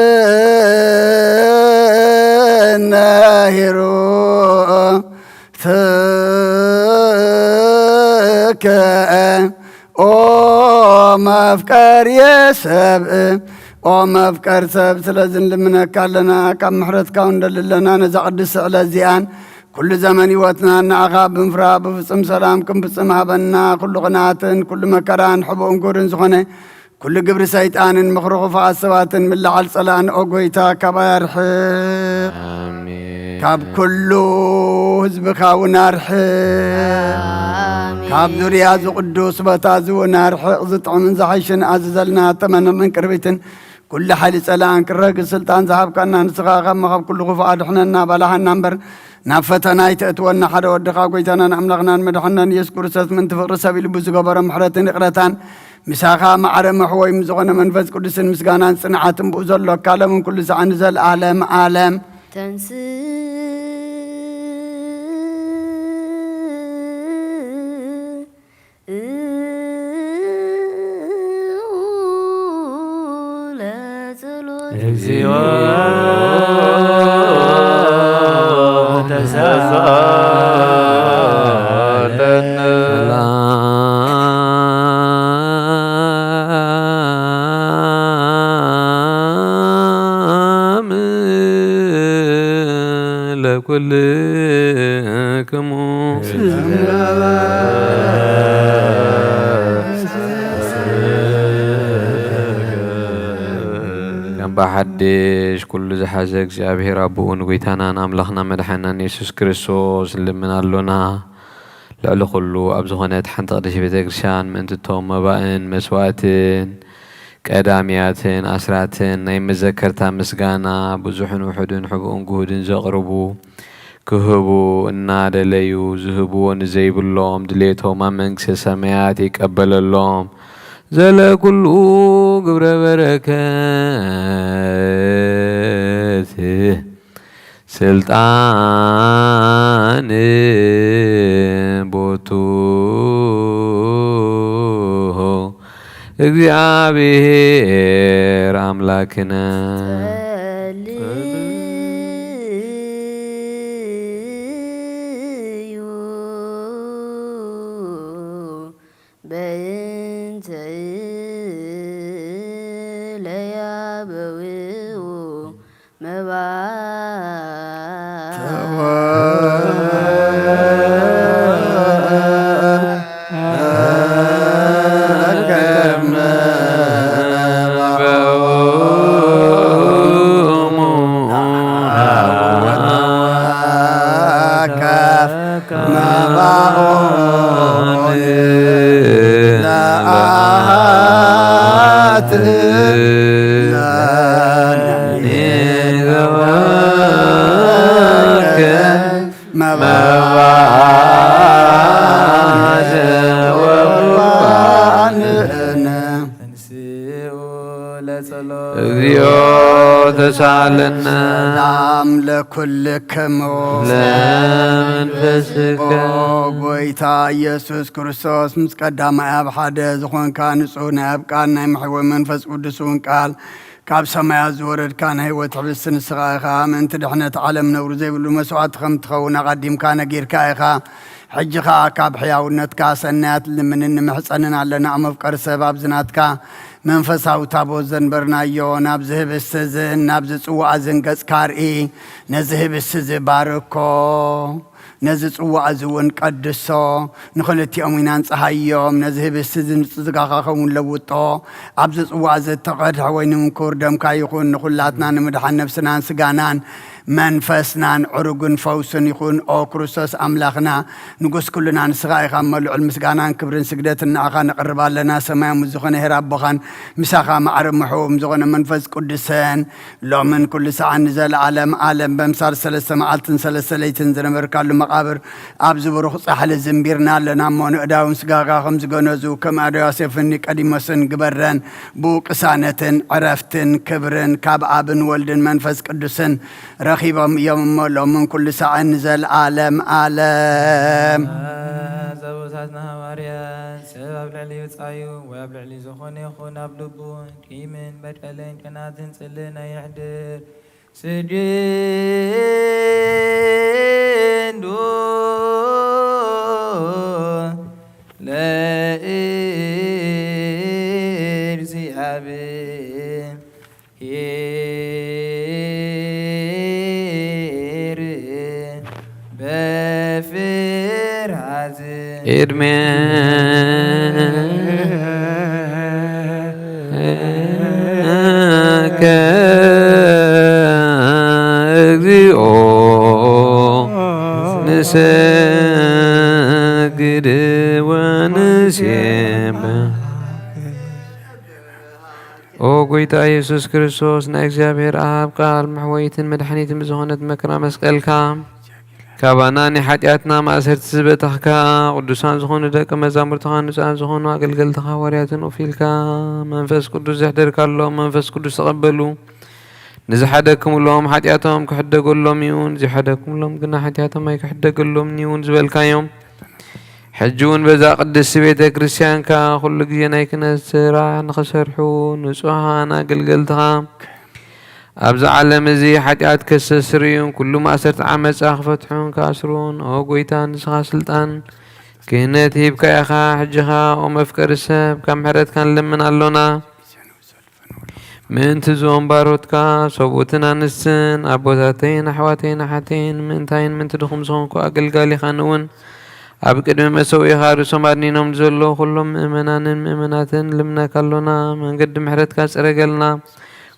ኄራትከ ኦ መፍቀርየ ሰብእ፣ ኦ መፍቀር ሰብ፣ ስለዚ ንልምነካ ኣለና፣ ካብ ምሕረትካ እውን ንደሊ ኣለና። ነዛ ቅድስቲ ዕለት እዚኣን ኩሉ ዘመን ህይወትና ንዓኻ ብምፍራህ ብፍጹም ሰላም ክንፍጽም ሃበና። ኩሉ ቅንኣትን ኩሉ መከራን ሕቡእን ግብርን ዝኾነ ኩሉ ግብሪ ሰይጣንን ምኽሪ ክፉኣት ሰባትን ምልዓል ጸላእን ኦ ጐይታ ካባይ ኣርሕቕ። ኣሜን። ካብ ኩሉ ህዝብኻ እውን ኣርሕቕ። ኣሜን። ካብ ዙርያ እዚ ቅዱስ ቦታ እዚ እውን ኣርሕቕ። ዝጥዕምን ዝሓይሽን ኣዝዘልና ተመንዕን ቅርቢትን ኩሉ ሓይሊ ጸላእን ክረግ ስልጣን ዝሃብካና ንስኻ ካብ መኸብ ኩሉ ክፉእ ኣድሕነና ባላሃና እምበር ናብ ፈተና ኣይተእትወና። ሓደ ወድኻ ጐይታናን ኣምላኽናን መድሓናን ኢየሱስ ክርስቶስ ምእንቲ ፍቕሪ ሰብ ኢሉ ብዝገበሮ ምሕረትን ይቕረታን ምሳኻ ማዕረ መሕወይ ምስ ዝኾነ መንፈስ ቅዱስን ምስጋናን ጽንዓትን ብኡ ዘሎካ ለምን ኩሉ ሰዓት ንዘለዓለም ዓለም። ተንስ ለጸሎት እግዚኦ ተሳለነ። ሰላም ለኩልክሙ። ከም ብሓድሽ ኩሉ ዝሓዘ እግዚኣብሔር ኣቦኡ ንጎይታናን ኣምላኽና መድሓናን የሱስ ክርስቶስ ንልምን ኣሎና። ልዕሊ ኩሉ ኣብ ዝኾነት ሓንቲ ቅድስቲ ቤተ ክርስቲያን ምእንቲ እቶም መባእን መስዋእትን ቀዳምያትን ኣስራትን ናይ መዘከርታ ምስጋና ብዙሕን ውሑድን ሕቡእን ግሁድን ዘቕርቡ ክህቡ እናደለዩ ዝህብዎ ንዘይብሎም ድሌቶም ኣብ መንግስተ ሰማያት ይቀበለሎም። ዘለኩሉ ግብረ በረከት ስልጣን ቦቱ እግዚኣብሔር ኣምላክነ። ጸልዩ በእንተ ለያበውኡ መባ ተሳለነ። ሰላም ለኩልክሙ ለመንፈስከ። ኦ ጎይታ ኢየሱስ ክርስቶስ፣ ምስ ቀዳማይ ኣብ ሓደ ዝኾንካ፣ ንጹህ ናይ ኣብ ቃል፣ ናይ መሕወ መንፈስ ቅዱስ እውን ቃል፣ ካብ ሰማያት ዝወረድካ ናይ ህይወት ሕብስቲ ንስኻ ኢኻ። ምእንቲ ድሕነት ዓለም ነውሪ ዘይብሉ መስዋዕቲ ከም ትኸውን ኣቐዲምካ ነጊርካ ኢኻ። ሕጂ ኸኣ ካብ ሕያውነትካ ሰናያት ልምንን ንምሕጸንን ኣለና። መፍቀሪ ሰብ፣ ኣብዚ ናትካ መንፈሳዊ ታቦት ዘንበርናዮ፣ ናብዚ ህብስቲ እዝን ናብዚ ጽዋእ እዝን ገጽካ ርኢ። ነዚ ህብስቲ እዚ ባርኮ፣ ነዚ ጽዋእ እዚ እውን ቀድሶ፣ ንኽልቲኦም ኢና ንጽሃዮም። ነዚ ህብስቲ እዚ ንጽጋኻ ኸውን ለውጦ። ኣብዚ ጽዋእ እዚ እተቐድሐ ወይኒ ምንኩር ደምካ ይኹን፣ ንኹላትና ንምድሓን ነፍስናን ስጋናን መንፈስናን ዕሩግን ፈውስን ይኹን። ኦ ክርስቶስ ኣምላኽና፣ ንጉስ ኩልና ንስኻ ኢኻ እሞ፣ ልዑል ምስጋናን ክብርን ስግደትን ንኣኻ ነቕርብ ኣለና። ሰማያዊ ምስ ዝኾነ ሄር ኣቦኻን ምሳኻ ማዕረ ምሕዎም ዝኾነ መንፈስ ቅዱስን፣ ሎምን ኩሉ ሰዓን ንዘለዓለም ዓለም፣ በምሳል ሰለስተ መዓልትን ሰለስተ ለይትን ዝነበርካሉ መቓብር፣ ኣብዚ ብሩኽ ጻሕሊ ዝንቢርና ኣለና እሞ፣ ንእዳውን ስጋኻ ከም ዝገነዙ፣ ከም ኣድዋ ዮሴፍን ኒቆዲሞስን ግበረን። ብኡ ቅሳነትን ዕረፍትን ክብርን ካብ ኣብን ወልድን መንፈስ ቅዱስን ረኺቦም እዮም እሞ፣ ሎምን ኩሉ ሳዕን ንዘለዓለም ዓለም። ኣቦታትና ሃዋርያት፣ ሰብ ኣብ ልዕሊ ብጻዩ ወይ ኣብ ልዕሊ ዝኾነ ይኹን ኣብ ልቡ ቂምን በቀልን ቅናትን ጽልእን ኣየሕድር። ስግዱ ለእግዚኣብሔር በፍርሃት ቅድሜ እግዚኦ ንሰግድ ወንሴብሕ። ኦ ጎይታ ኢየሱስ ክርስቶስ፣ ናይ እግዚኣብሔር ኣብ ቃል መሕወይትን መድሓኒትን ብዝኾነት መከራ መስቀልካ ካባና ናይ ሓጢኣትና ማእሰርቲ ዝበታኽካ፣ ቅዱሳን ዝኾኑ ደቂ መዛሙርትኻ፣ ንጹሃን ዝኾኑ ኣገልገልትኻ ሃዋርያትን ኦፊልካ፣ መንፈስ ቅዱስ ዘሕደርካሎም መንፈስ ቅዱስ ተቐበሉ። ንዝሓደግኩምሎም ሓጢኣቶም ክሕደገሎም እዩ፣ ንዘይሓደግኩምሎም ግና ሓጢኣቶም ኣይክሕደገሎምን እዩ ዝበልካዮም፣ ሕጂ እውን በዛ ቅድስቲ ቤተ ክርስቲያንካ ኩሉ ግዜ ናይ ክህነት ስራሕ ንኽሰርሑ ንጹሃን ኣገልገልትኻ ኣብዚ ዓለም እዚ ሓጢኣት ከስተስርዩን ኩሉ ማእሰርቲ ዓመጻ ክፈትሑን ክኣስሩን፣ ኦ ጎይታ፣ ንስኻ ስልጣን ክህነት ሂብካ ኢኻ። ሕጂ ኸኣ ኦ መፍቀሪ ሰብ፣ ካብ ምሕረትካ ንለምን ኣሎና። ምእንቲ እዞም ባሮትካ፣ ሰብኡትን ኣንስትን፣ ኣቦታተይን ኣሕዋተይን ኣሓተይን፣ ምእንታይን ምእንቲ ድኹም ዝኾንኩ ኣገልጋሊኻን እውን ኣብ ቅድሚ መሰውኢኻ ርእሶም ኣድኒኖም ንዘለዉ ኩሎም ምእመናንን ምእመናትን ልምነካ ኣሎና። መንገዲ ምሕረትካ ጽረገልና።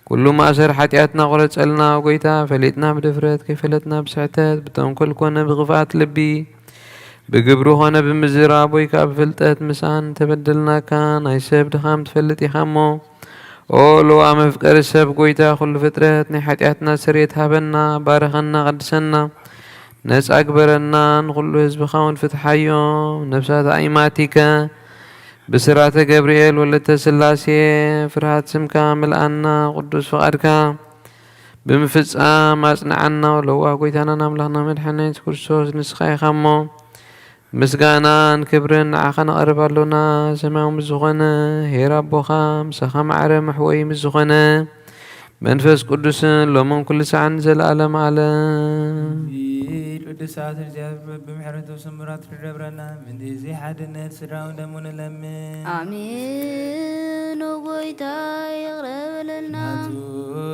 ኩሉ ማእሰር ሓጢኣትና ቁረጸልና። ኦ ጎይታ፣ ፈሊጥና ብድፍረት፣ ከይፈለጥና ብስሕተት፣ ብተንኮል ኮነ ብኽፍኣት ልቢ፣ ብግብሪ ኾነ ብምዝራብ ወይ ከኣ ብፍልጠት ምስኣን እንተበደልናካ፣ ናይ ሰብ ድኻም ትፈልጥ ኢኻ እሞ፣ ኦ ለዋህ መፍቀሪ ሰብ፣ ጎይታ ኩሉ ፍጥረት፣ ናይ ሓጢኣትና ስርየት ሃበና፣ ባርኸና፣ ቀድሰና፣ ነጻ ግበረና፣ ንኹሉ ህዝብኻ እውን ፍትሓዮም። ነፍሳት ኣኢማቲከ ብስራተ ገብርኤል ወለተ ስላሴ ፍርሃት ስምካ ምልኣና፣ ቅዱስ ፍቓድካ ብምፍጻም ኣጽንዓና። ለዋህ ጎይታናን ኣምላኽና መድሓኒና የሱስ ክርስቶስ፣ ንስኻ ኢኻ እሞ፣ ምስጋናን ክብርን ንዓኻ ነቕርብ ኣሎና። ሰማያዊ ምስ ዝኾነ ኄር ኣቦኻ፣ ምሳኻ ማዕረ መሕወዪ ምስ ዝኾነ መንፈስ ቅዱስን፣ ሎምን ኩሉ ሳዕን ንዘለኣለም ዓለም። ቅዱሳት እግዚኣብሔር ብምሕረቱ ስሙራት ትደብረና፣ ምእንቲ እዚ ሓድነት ስድራዊ ደሙ ንለምን። ኣሜን። ኦ ጎይታ ይቕረ በለልና። ናቱ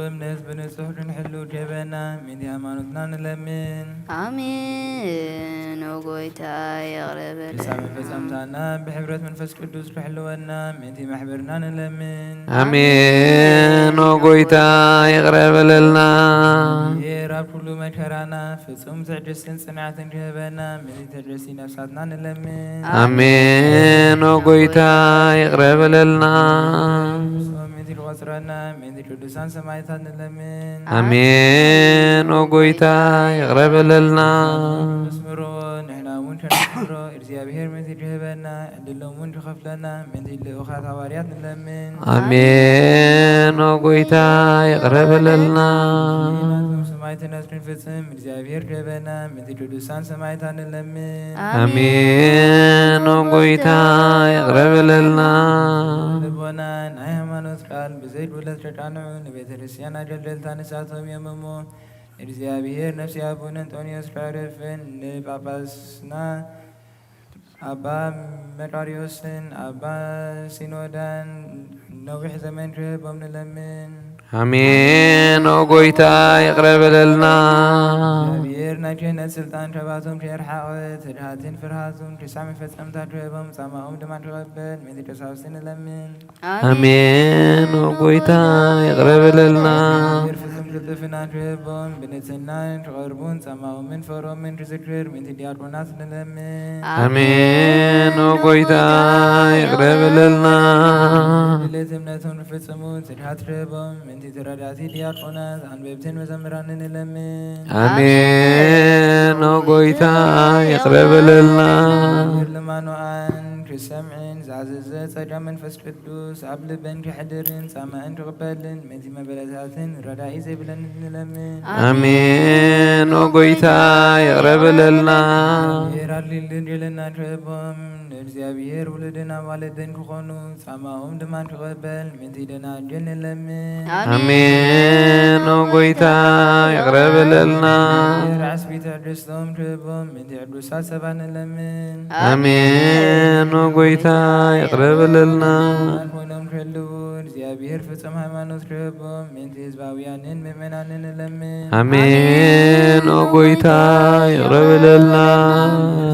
እምነት ብንጹሕ ክንሕሉ ጀበና፣ ምእንቲ ሃይማኖትና ንለምን። ኣሜን። ኦ ጎይታ ይቕረ በለልና። ፍጻመ ፈጸምታና ብሕብረት መንፈስ ቅዱስ ክሕልወና፣ ምእንቲ ማሕበርና ንለምን። ኣሜን። ኦ ጎይታ ይቕረ በለልና። ሄር ኣብ ኩሉ መከራና ፍጹም ትዕግስትን ጽንዓትን ክህበና፣ ምእንቲ ትዕግስቲ ነፍሳትና ንለምን። ኣሜን። ኦ ጎይታ ይቕረ በለልና። ፍጹም ምእንቲ ዝቆጽረና፣ ምእንቲ ቅዱሳን ሰማዕታት ንለምን። ኣሜን። ኦ ጎይታ ይቕረ በለልና። ቅዱስ ምሮ ንሕና እውን ከነኽብሮ እግዚኣብሔር ምእንቲ ድህበና፣ ዕድሎም እውን ድኸፍለና፣ ምእንቲ ልኡኻት ሃዋርያት ንለምን። ኣሜን። ኦ ጎይታ፣ ይቕረ በለልና። ናቶም ሰማዕትነት ክንፍጽም እግዚኣብሔር ድህበና፣ ምእንቲ ቅዱሳን ሰማዕታት ንለምን። ኣሜን። ኦ ጎይታ፣ ይቕረ በለልና። ልቦና ናይ ሃይማኖት ቃል ብዘይ ድውለት ተቃንዑ፣ ንቤተ ክርስቲያን ኣገልገልታ ንሳቶም እዮም እሞ፣ እግዚኣብሔር ነፍሲ ኣቡነ እንጦንዮስ ከዕርፍን ንጳጳስና ኣባ መቃርዮስን ኣባ ሲኖዳን ነዊሕ ዘመን ክህቦም ንለምን። ኣሜን። ኦ ጎይታ፣ ይቕረ በለልና። እግዚኣብሔር ናይ ክህነት ስልጣን ካባቶም ከየርሓቐ፣ ትድሃትን ፍርሃቱን ክሳዕ መፈጸምታ ክህቦም፣ ጻማኦም ድማ ክቐበል ምእንቲ ቀሳውስቲ ንለምን። ኣሜን። ኦ ጎይታ፣ ይቕረ በለልና። እግዚኣብሔር ፍጹም ቅልጥፍና ክህቦም፣ ብንጽህና ክቐርቡን ጻማኦምን ፍቕሮምን ክዝክር ምእንቲ ዲያቆናት ንለምን። ኣሜን። ኦ ጎይታ፣ ይቕረ በለልና። ድሌት እምነቶም ክፍጽሙ ትድሃት ክህቦም ምእንቲ ተረዳእቲ ዲያቆናት፣ ኣንበብትን መዘምራን ንለምን። ኣሜን። ኦ ጎይታ፣ ይቕረ በለልና። እግዚኣብሔር ልማኖኣን ክሰምዕን ዝኣዘዘ ጸጋ መንፈስ ቅዱስ ኣብ ልበን ክሕድርን ጻማእን ክቕበልን ምእንቲ መበለታትን ረዳኢ ዘይብለን ንለምን። ኣሜን። ኦ ጎይታ፣ ይቕረ በለልና። እግዚኣብሔር ኣድልዩ ድንግልና ክህቦም፣ ንእግዚኣብሔር ውሉድን ኣዋልድን ክኾኑ፣ ጻማኦም ድማ ክቕበል ምእንቲ ደናግል ንለምን። ኣሜን። ኦ ጎይታ፣ ይቕረ በለልና። እግዚኣብሔር ዓስቢ ትዕግስቶም ክህቦም ምእንቲ ቅዱሳት ሰባት ንለምን። ኣሜን። ኦ ጎይታ፣ ይቕረ በለልና። ኮይኖም ክህልዉ እግዚኣብሔር ፍጹም ሃይማኖት ክህቦም ምእንቲ ህዝባውያንን ምእመናንን ንለምን። ኣሜን። ኦ ጎይታ፣ ይቕረ በለልና።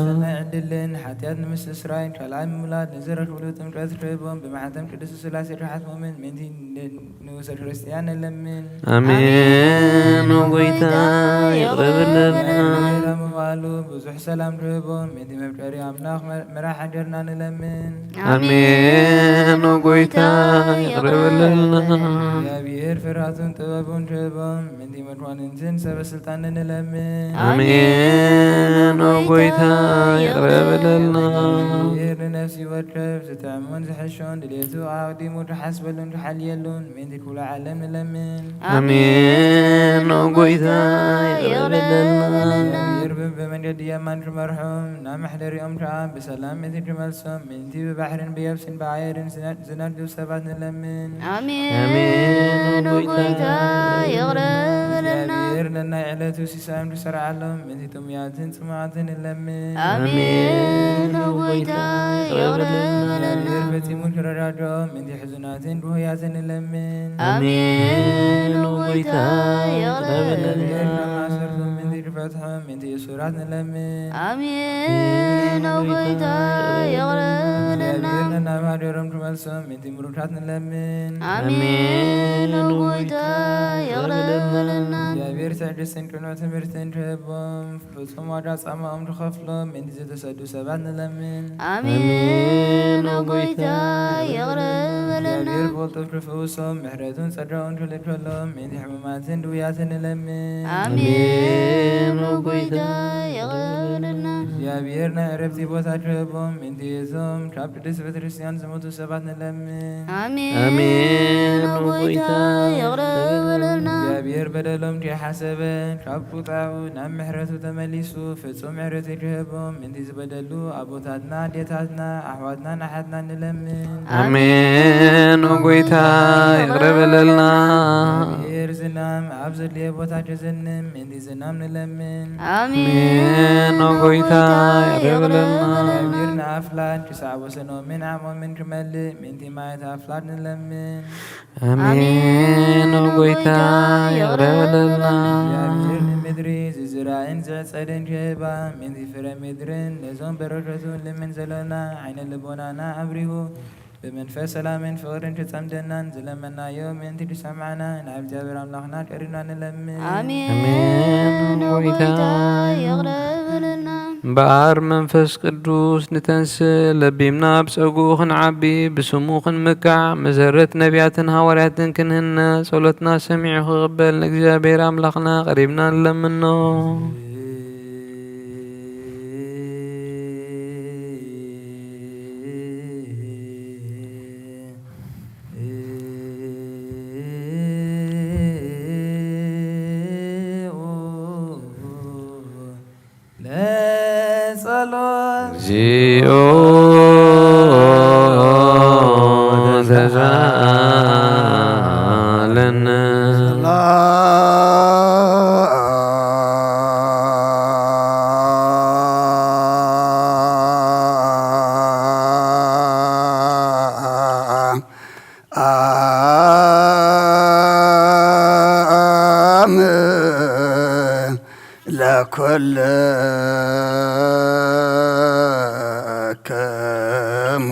ሰናይ ዕድልን ሓጢኣት ንምስትስራይን ካልኣይ ምውላድ ንዝረኽብሉ ጥምቀት ክህቦም ብማሕተም ቅድስት ሥላሴ ክሓትሞምን ምእንቲ ንኡሰ ክርስቲያን ንለምን። ኣሜን። ኦ ጎይታ፣ ይቕረ በለልና። ምሕረት ምባሉ ብዙሕ ሰላም ክህቦም ምእንቲ መፍቀሪ ኣምላኽ መ-፣ መራሕ ሃገርና ንለምን። ኣሜን። ኦ ጎይታ፣ ይቕረ በለልና። እግዚኣብሔር ፍርሃቱን ጥበቡን ክህቦም ምእንቲ መኳንንትን ሰበ ስልጣንን ንለምን። ኣሜን። ኦ ጎይታ፣ ይቕረ በለልና። እግዚኣብሔር ንነፍሲ ወከፍ ዝጥዕሙን ዝሕሹን ድሌቱ ኣቕዲሙ ክሓስበሉን ክሓልየሉን ምእንቲ ኩሉ ዓለም ንለምን። ኣሜን። ኦ ጎይታ፣ ይቕረ በለልና። እግዚኣብሔር ብመንገዲ የማን ክመርሖም፣ ናብ መሕደሪኦም ከኣ ብሰላም ምእንቲ ክመልሶም ምእንቲ ብባሕርን ብየብስን ብኣየርን ዝነ-፣ ዝነድው ሰባት ንለምን። ኣሜን። ኣሜን። ኦ ጎይታ፣ ይቕረ በለልና። እግዚኣብሔር ነናይ ዕለቱ ሲሳዮም ክሰርዓሎም ምእንቲ ጥሙያትን ጽሙኣትን ንለምን። ኣሜን። ኦ ጎይታ፣ ይቕረ በለልና። እግዚኣብሔር ፈጺሙ ክረዳድኦም ምእንቲ ሕዙናትን ድሆያትን ንለምን። ኣሜን። ኦ ጎይታ፣ ይቕረ በለልና። እግዚኣብሔር ካብ ማእሰርቶም ምእንቲ ክፈትሖም ምእንቲ እሱራት ንለምን። ኣሜን። ኦ ጎይታ፣ ይቕረ በለልና። እግዚኣብሔር ነናብ ሃገሮም ክመልሶም ምእንቲ ምሩኻት ንለምን። ኣሜን። ኦ ጎይታ፣ ይቕረ በለልና። እግዚኣብሔር ትዕግስትን ቅኑዕ ትምህርትን ክህቦም ፍጹም ዋጋ ጻማኦም ክኸፍሎም ምእንቲ ዝተሰዱ ሰባት ንለምን። ኣሜን። ኦ ጎይታ፣ ይቕረ በለልና። እግዚኣብሔር ብቕልጡፍ ክፍውሶም ምሕረቱን ጸጋኡን ክልከሎም ምእንቲ ሕሙማትን ድውያትን ንለምን። ኣሜን። ኦ ጎይታ፣ ይቕረ በለልና። እግዚኣብሔር ናይ ዕረፍቲ ቦታ ክህቦም ምእንቲ እቶም ካብ ቅድስት ቤተክርስትያን ዝሞቱ ሰባት ንለምን። ኣሜን። ኣሜን። ኦ ጎይታ፣ ይቕረ በለልና። እግዚኣብሔር በደሎም ከይሓሰበ ካብ ቁጣው ናብ ምሕረቱ ተመሊሱ ፍጹም ምሕረት ክህቦም ምእንቲ ዝበደሉ ኣቦታትና፣ ኣዴታትና፣ ኣሕዋትናን ኣሓትናን ንለምን። ኣሜን። ኦ ጎይታ፣ ይቕረ በለልና። እግዚኣብሔር ዝናም ኣብ ዘድልዮ ቦታ ክዝንም ምእንቲ ዝናም ንለምን። ኣሜን። ኦ ጎይታ፣ ይቕረ በለልና። እግዚኣብሔር ንኣፍላግ ክሳዕ ወሰኖምን ዓቕሞምን ክመልእ ምእንቲ ማያት ኣፍላግ ንለምን። ኣሜን። ኦ ጎይታ፣ ይቕረ በለልና። እግዚኣብሔር ንምድሪ ዝዝራእን ዝዕጸድን ክህባ ምእንቲ ፍረ ምድርን ነዞም በረከቱ ንልምን ዘለና ዓይነ ልቦናና ኣብሪሁ ብመንፈስ ሰላምን ፍቕርን ክጸምደናን ዝለመናዮ ምእንቲ ክሰምዓና ናብ እግዚኣብሔር ኣምላኽና ቀሪብና ንለምን። ኣሜን። ኣሜን። ኦ ጎይታ፣ ይቕረ በለልና። እምበኣር መንፈስ ቅዱስ ንተንስእ፣ ለቢምና ኣብ ጸግኡ ክንዓቢ፣ ብስሙ ክንምካዕ፣ መሰረት ነቢያትን ሃዋርያትን ክንህነጽ፣ ጸሎትና ሰሚዑ ክቕበል ንእግዚኣብሔር ኣምላኽና ቀሪብና ንለምኖ። እግዚኦ ተሳለነ። አም ለኩልክሙ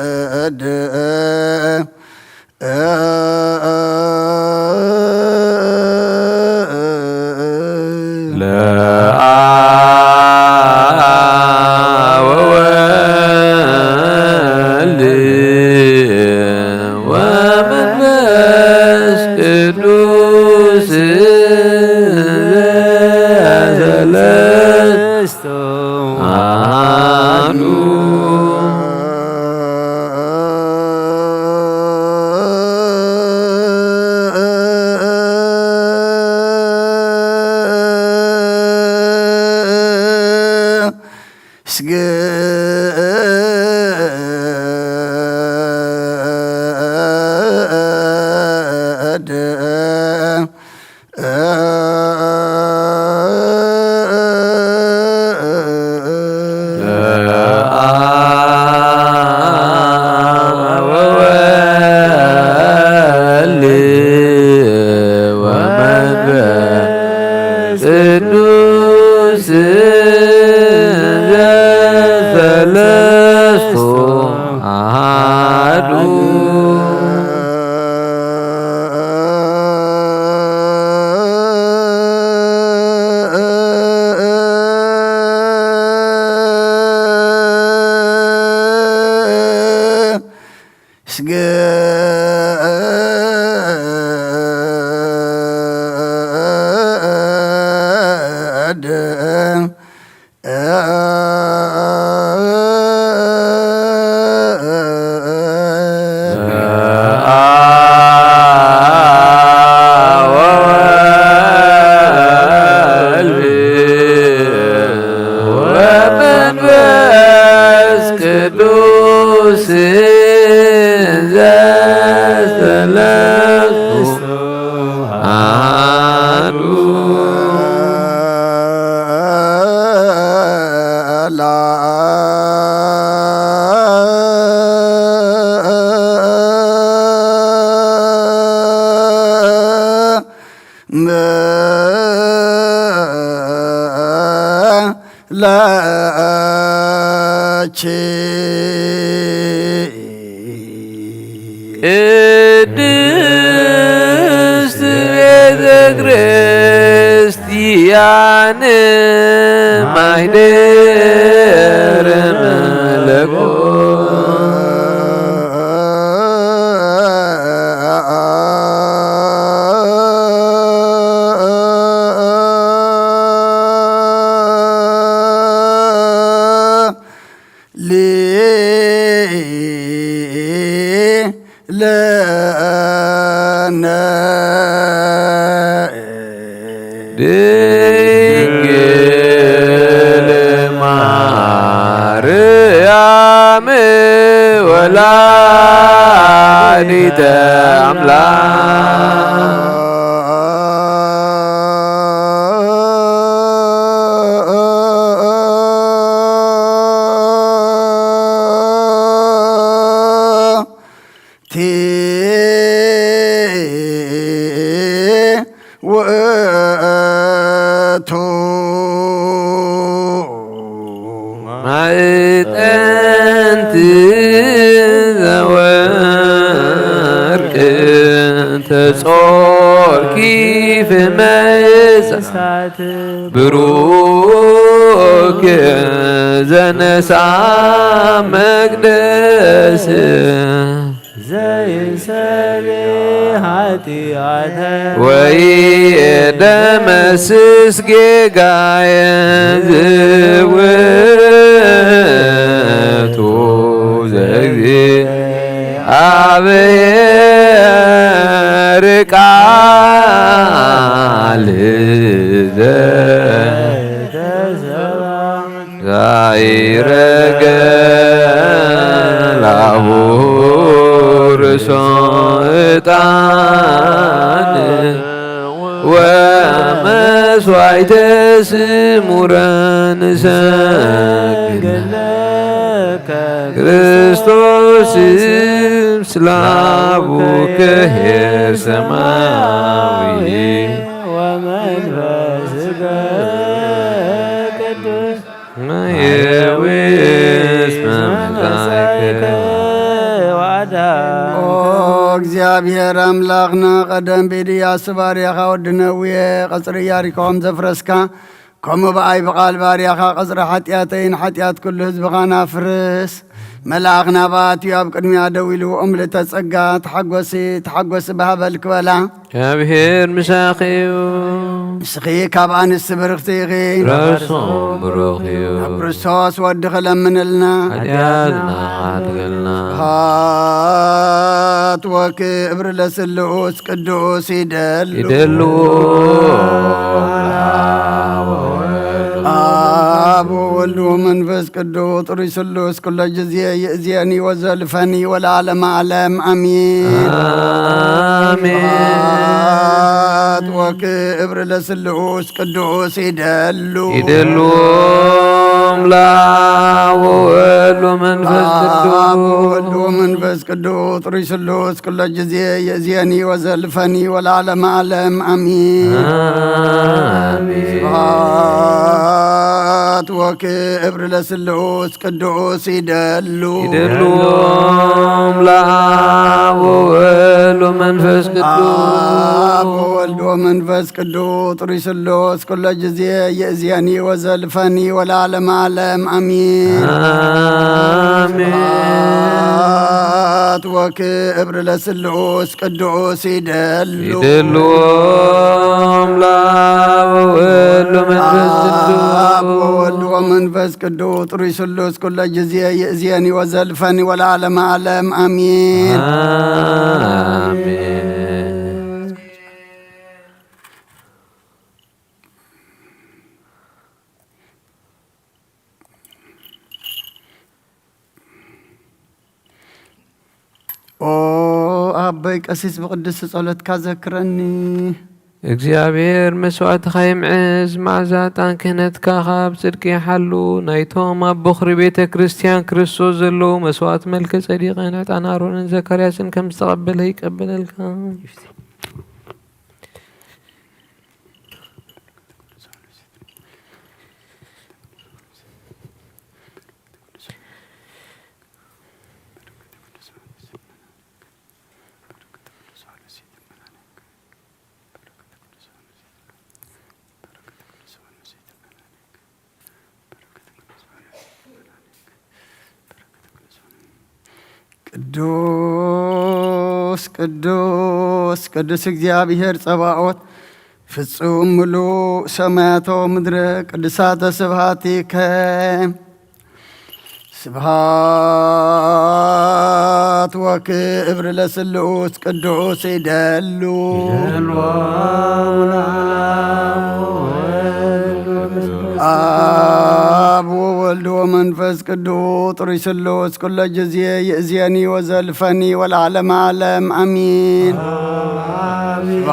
ስግድ ለአብ ወወልድ ወመንፈስ ቅዱስ ዘሰለስቱ አሐዱ። ስግድ ለአብ ወወልድ ወመንፈስ ቅዱስ ዘሰለስቱ አሐዱ። ስግድ ለአብ ወወልድ ወመንፈስ ቅዱስ ዘሰለስቱ አሐዱ። ለኪ ቅድስት ቤተ ክርስቲያን ማይደር መለኮት ሊለነ ድንግል ማርያም ወላዲተ አምላክ። ቲ ውእቱ ማዕጠንት ዘወርቅ ተጾርኪ ፍመሳት ብሩክ ዘነሳ መቅደስ ዘይሰሪ ኃጢአተ ወይ ደመስስ ጌጋየ ዝውቱ ዘግዚ አብሔር ቃል ዘተሰባ ዛይረገ ላቡ ርእሶ ዕጣን ወመስዋዕተ ስሙረ ንሰግድ ለከ ክርስቶስ ስላቡ ከሄር ሰማያዊ ወመንፈስከ ቅዱስ ማየዊስ መምጻእከ ዋዳ ኦ እግዚኣብሔር ኣምላኽና፣ ቀደም ብኢድያሱ ባርያኻ ወዲ ነውየ ቀጽሪ ኢያሪኮ ከም ዘፍረስካ፣ ከምኡ ብኣይ ብቓል ባርያኻ ቀጽሪ ሓጢኣተይን ሓጢኣት ኩሉ ህዝብኻን ኣፍርስ። መልኣኽ ናባትዩ ኣብ ቅድሚያ ደው ኢሉ፣ "ኦ ምልእተ ጸጋ፣ ተሓጎሲ፣ ተሓጎሲ ብሃበል" ክበላ። እግዚኣብሔር ምሳኺ እዩ። ንስኺ ካብ ኣንስቲ ብርኽቲ ኢኺ። ራስኹም ብሩኽ እዩ። ኣብ ክርስቶስ ወድኺ ለምንልና። ሓጢኣትና ሓድገልና። ስብሐት ወክብር ለስሉስ ቅዱስ ይደሉ። ይደሉ። አብ ወወልድ ወመንፈስ ቅዱስ ጥሩይ ስሉስ ኩሎ ጊዜ ይእዜኒ ወዘልፈኒ ወለዓለመ ዓለም አሜን። አሜን። ስብሐት ወክብር ለስሉስ ቅዱስ ይደሉ። ይደሉ። አብ ወወልድ ወመንፈስ ቅዱስ። አብ ወወልድ ወመንፈስ ቅዱስ ጥሩይ ስሉስ ኩሎ ጊዜ ይእዜኒ ወዘልፈኒ ወለዓለመ ዓለም አሜን። አሜን። ስብሐት ወክብር ለስሉስ ቅዱስ ይደሉ። ይደሉ። ለአብ ወወልድ ወመንፈስ ቅዱስ። አብ ወወልድ ወመንፈስ ቅዱስ ጥሩይ ስሉስ ኩሎ ጊዜ ይእዜኒ ወዘልፈኒ ወለዓለመ ዓለም አሜን። አሜን። ስብሐት ወክብር ለስሉስ ቅዱስ ይደሉ። ይደሉ። ለአብ ወወልድ ወመንፈስ ቅዱስ። አብ ወወልድ ወመንፈስ ቅዱስ ጥሩይ ስሉስ ኩሎ ጊዜ ይእዜኒ ወዘልፈኒ ወለዓለመ ዓለም አሜን። አሜን። ኦ ኣቦይ ቀሲስ፣ ብቅድስቲ ጸሎትካ ዘክረኒ። እግዚኣብሔር መስዋእትኻ ይምዕዝ፣ መዓዛ ዕጣን ክህነትካ ኻብ ጽድቂ ይሓሉ። ናይቶም ኣብ በኹሪ ቤተ ክርስቲያን ክርስቶስ ዘለዉ መስዋእቲ መልከ ጸዲቅን ዕጣን ኣሮንን ዘካርያስን ከም ዝተቐበለ ይቀበለልካ። ቅዱስ ቅዱስ ቅዱስ እግዚኣብሔር ጸባኦት፣ ፍጹም ምሉእ ሰማያቶ ምድረ ቅዱሳተ ስብሐቲከ። ስብሐት ወክብር ለስሉስ ቅዱስ ይደሉ። ይደሉ። አብ ወወልድ ወመንፈስ ቅዱስ ጥሩይ ስሉስ ኩሎ ጊዜ ይእዜኒ ወዘልፈኒ ወለዓለመ ዓለም አሜን። ስብሐት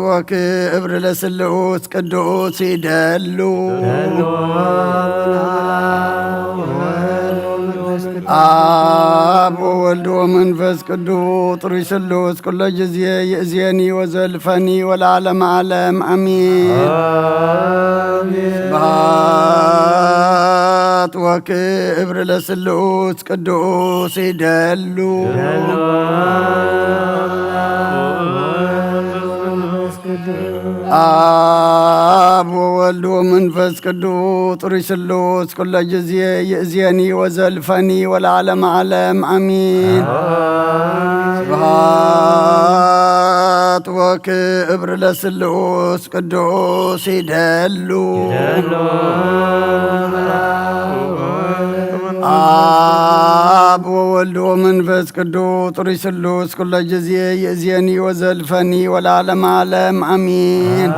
ወክብር ለስሉስ ቅዱስ ይደሉ። አብ ወወልድ ወመንፈስ ቅዱስ ጥሩይ ስሉስ ኩሎ ጊዜ ይእዜኒ ወዘልፈኒ ወለዓለመ ዓለም አሜን። አሜን። ስብሐት ወክብር ለስሉስ ቅዱስ ይደሉ። አብ ወወልድ ወመንፈስ ቅዱስ ጥሩይ ስሉስ ኩለ ጊዜ ይእዜኒ ወዘልፈኒ ወለዓለመ ዓለም አሚን። ስብሐት ወክብር ለስሉስ ቅዱስ ይደሉ። አብ ወወልድ ወመንፈስ ቅዱስ ጥሩይ ስሉስ ኩለ ጊዜ ይእዜኒ ወዘልፈኒ ወለዓለመ ዓለም አሚን።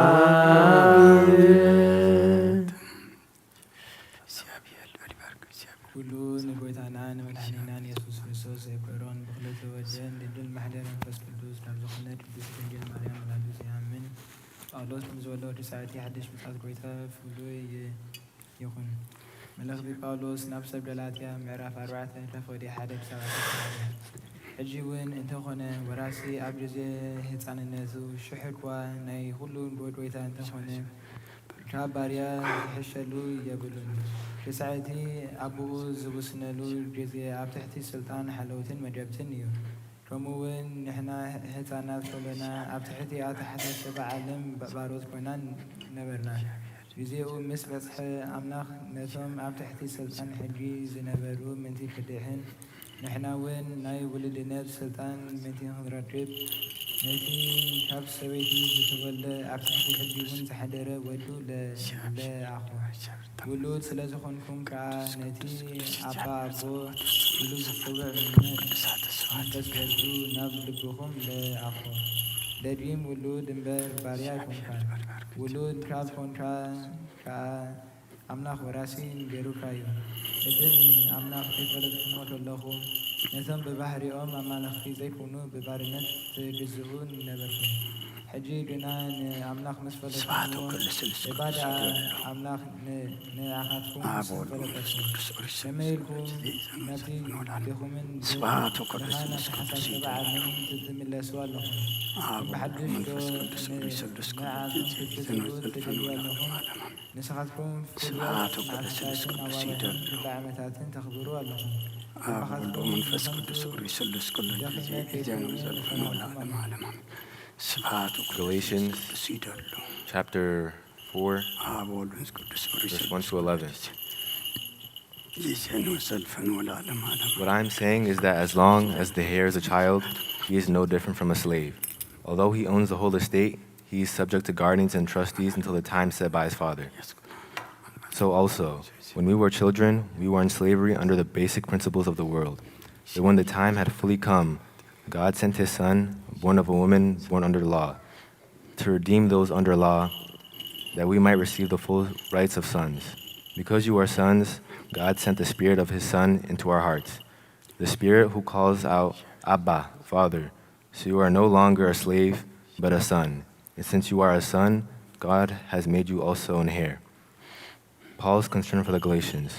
ኩሉ ንጎይታና ንመድሓኒናን የሱስ ክርስቶስ ዘይኮሮን ብኹሉ ተወደን ድንግል ማሕደር መንፈስ ቅዱስ ናብ ዝኾነ ቅድስት ድንግል ማርያም ወላዲት ይኣምን። ጳውሎስ ንዝበሎ ወዲ ሰዓቲ ሓድሽ ምጽኣት ጎይታ ፍሉይ ይኹን። መልእኽቲ ጳውሎስ ናብ ሰብ ገላትያ ምዕራፍ ኣርባዕተ ከፍቕዲ ሓደ ክሳብ ዓሰርተ ሓደ። ሕጂ እውን እንተኾነ ወራሲ ኣብ ግዜ ህፃንነቱ ሽሕ እኳ ናይ ኩሉ ጎይታ እንተኾነ ካብ ባርያ ዝሕሸሉ የብሉን። ብሰዓቲ ኣቦኡ ዝውስነሉ ግዜ ኣብ ትሕቲ ስልጣን ሓለውትን መደብትን እዩ። ከምኡ እውን ንሕና ህፃናት ከለና ኣብ ትሕቲ ኣተሓሳስባ ዓለም ባሮት ኮይና ነበርና። ግዜኡ ምስ በጽሐ ኣምላኽ ነቶም ኣብ ትሕቲ ስልጣን ሕጊ ዝነበሩ ምእንቲ ክድሕን ንሕና እውን ናይ ውሉድነት ስልጣን ምእንቲ ክንረክብ ነቲ ካብ ሰበይቲ ዝተወልደ ኣብ ትሕቲ ሕጊ እውን ዝሓደረ ወዱ ለኣኹ። ውሉድ ስለ ዝኾንኩም ከኣ ነቲ ኣባ ኣቦ ኢሉ ዝጽውዕ መንፈስ ወዱ ናብ ልብኹም ለኣኹ። ደጊም ውሉድ እምበር ባርያ ኣይኮንካን። ውሉድ ካብ ኮንካ ከኣ ኣምላኽ ወራሲ ገይሩካ እዩ። ቅድም ኣምላኽ ከይፈለጥኩሞ ከለኹ ነቶም ብባህሪኦም ኣማልኽቲ ዘይኮኑ ብባርነት ትግዝኡ ነበርኩም። ሕጂ ግና ንኣምላኽ ምስ ፈለጥኩምዎ እባ ደኣ ኣምላኽ ንኣኻትኩም ምስ ፈለጠኩም ከመይ ኢልኩም ነቲ ድኹምን ድኻን ኣተሓሳስባ ዓለም ትምለሱ ኣለኹም? ብሓድሽ ዶ ንዓኹም ክትግዝኡ ትደልዩ ኣለኹም? ንስኻትኩም ፍሉያት መዓልትታትን ኣዋርሕን ክፍለ ዓመታትን ተኽብሩ ኣለኹም። ኣብ ወልድ መንፈስ ቅዱስ ቁሪ ስሉስ ኩሉ ጊዜ እዚያን ወዘልፈን ወለዓለመ ዓለም ኣሜን። ስብሐት ወክብር Galatians ቅዱስ ይደሉ። Chapter four, ኣብ ወልድ መንፈስ ቅዱስ ቁሪ verse one to eleven. እዚያን ወዘልፈን ወለዓለመ ዓለም። What I'm saying is that as long as the heir is a child, he is no different from a slave. Although he owns the whole estate, he is subject to guardians and trustees until the time set by his father. So also, when we were children, we were in slavery under the basic principles of the world. But when the time had fully come, God sent his Son, born of a woman born under the law, to redeem those under law, that we might receive the full rights of sons. Because you are sons, God sent the Spirit of his Son into our hearts, the Spirit who calls out, "Abba, Father." So you are no longer a slave, but a son. And since you are a son, God has made you also an heir. Paul's concern for the Galatians.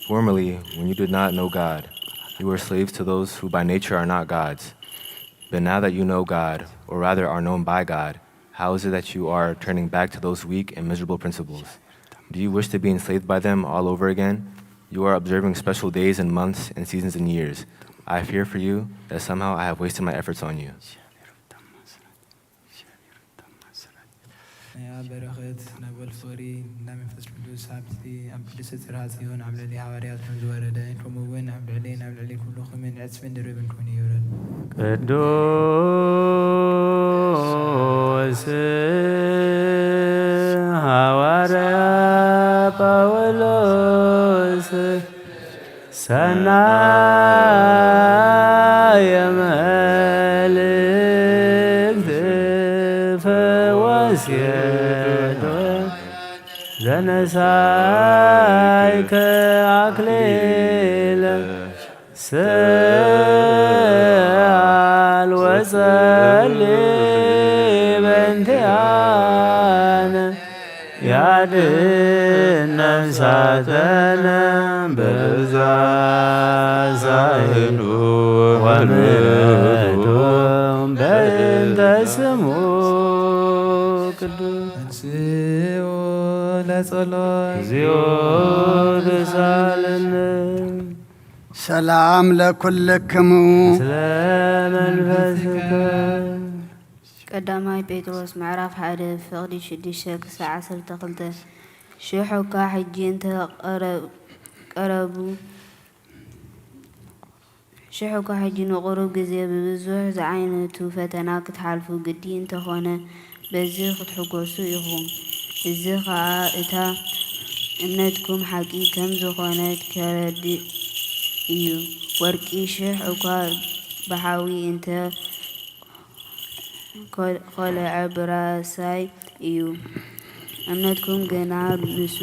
Formerly, when you did not know God, you were slaves to those who by nature are not gods. But now that you know God, or rather are known by God, how is it that you are turning back to those weak and miserable principles? Do you wish to be enslaved by them all over again? You are observing special days and months and seasons and years. I fear for you that somehow I have wasted my efforts on you. ናይ ኣብ በረኸት ናይ ወልድ ፍቕሪ ናይ መንፈስ ቅዱስ ሃብቲ ኣብ ቅድስቲ ጽርሃ ጽዮን ኣብ ልዕሊ ሃዋርያት ከም ዝወረደ፣ ከምኡ እውን ኣብ ልዕሌን ኣብ ልዕሊ ኩልኹምን ዕጽፍን ድርብን ኮይኑ ይውረድ። ቅዱስ ሃዋርያ ጳውሎስ ሰናየ መልእክት ፈወስየዶ ዘነሳይከ ኣክሊለ ስኣል ወጸሊ በእንቲኣነ ያድን ነፍሳተነ በዛ ሳይሉ ወምሕረቱ በእንተ ስሙ ቅዱስ። ተንሥኡ ለጸሎት እግዚኦ ተሳለነ ሰላም ለኩልክሙ ስለ መንፈስከ። ቀዳማይ ጴጥሮስ ምዕራፍ ሓደ ፍቕዲ ሽዱሽተ ክሳዕ ዓሰርተ ክልተ። ሽሕ እኳ ሕጂ እንተ ቀረቡ ሽሕ እኳ ሕጂ ንቑሩብ ግዜ ብብዙሕ ዝዓይነቱ ፈተና ክትሓልፉ ግዲ እንተኾነ በዚ ክትሕጎሱ ኢኹም። እዚ ኸኣ እታ እምነትኩም ሓቂ ከም ዝኾነት ከረድእ እዩ። ወርቂ ሽሕ እኳ ብሓዊ እንተ ኾልዐ ብራሳይ እዩ። እምነትኩም ግና ንሱ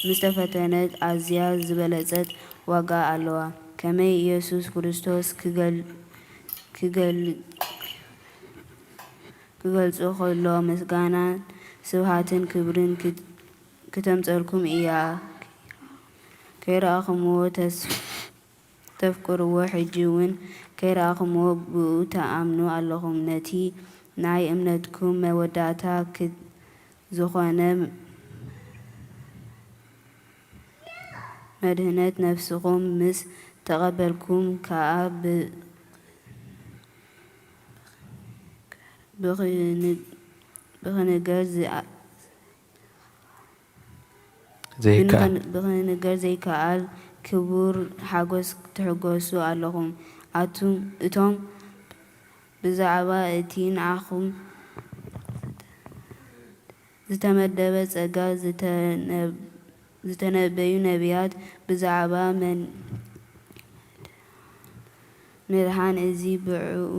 ምስ ተፈተነት ኣዝያ ዝበለጸት ዋጋ ኣለዋ። ከመይ ኢየሱስ ክርስቶስ ክገልጹ ከሎ ምስጋናን ስብሃትን ክብርን ክተምጸልኩም እያ። ከይረኣኹምዎ ተፍቅርዎ ሕጂ እውን ከይረኣኹምዎ ብኡ ትኣምኑ ኣለኹም። ነቲ ናይ እምነትኩም መወዳእታ ዝኾነ መድህነት ነፍስኹም ምስ ተቐበልኩም ከኣ ብኽንገር ዘይከኣል ብኽንገር ዘይከኣል ክቡር ሓጎስ ትሕጎሱ ኣለኹም። ኣቱም እቶም ብዛዕባ እቲ ንዓኹም ዝተመደበ ጸጋ ዝተነበዩ ነቢያት ብዛዕባ መድሓን እዚ ብዕኡ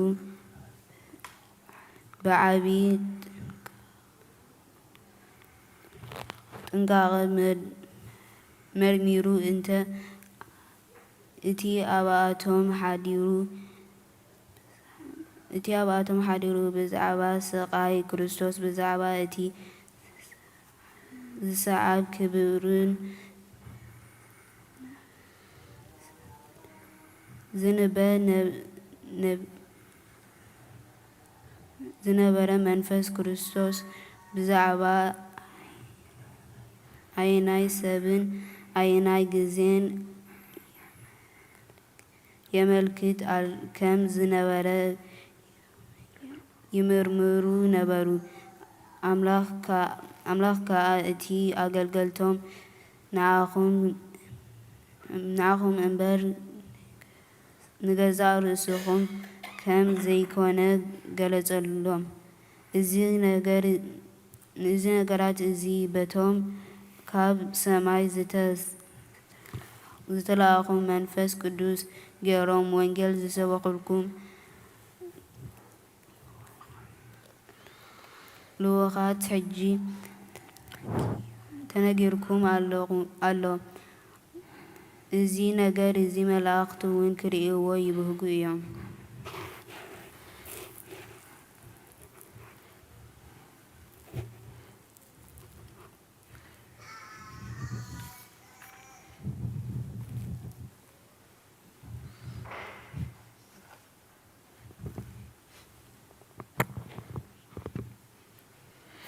ብዓቢ ጥንቃቐ መርሚሩ እንተ እቲ ኣብኣቶም ሓዲሩ እቲ ኣብኣቶም ሓዲሩ ብዛዕባ ስቓይ ክርስቶስ ብዛዕባ እቲ ዝሰዓብ ክብርን ዝንበ ዝነበረ መንፈስ ክርስቶስ ብዛዕባ ኣየናይ ሰብን ኣየናይ ግዜን የመልክት ከም ዝነበረ ይምርምሩ ነበሩ። ኣምላኽ ከኣ እቲ ኣገልገልቶም ንዓኹም እምበር ንገዛእ ርእስኹም ከም ዘይኮነ ገለጸሎም። እዚ ነገራት እዚ በቶም ካብ ሰማይ ዝተላእኹ መንፈስ ቅዱስ ገይሮም ወንጌል ዝሰበኹልኩም ልኡኻት ሕጂ ተነጊርኩም ኣሎ። እዚ ነገር እዚ መላእኽቲ እውን ክርእይዎ ይብህጉ እዮም።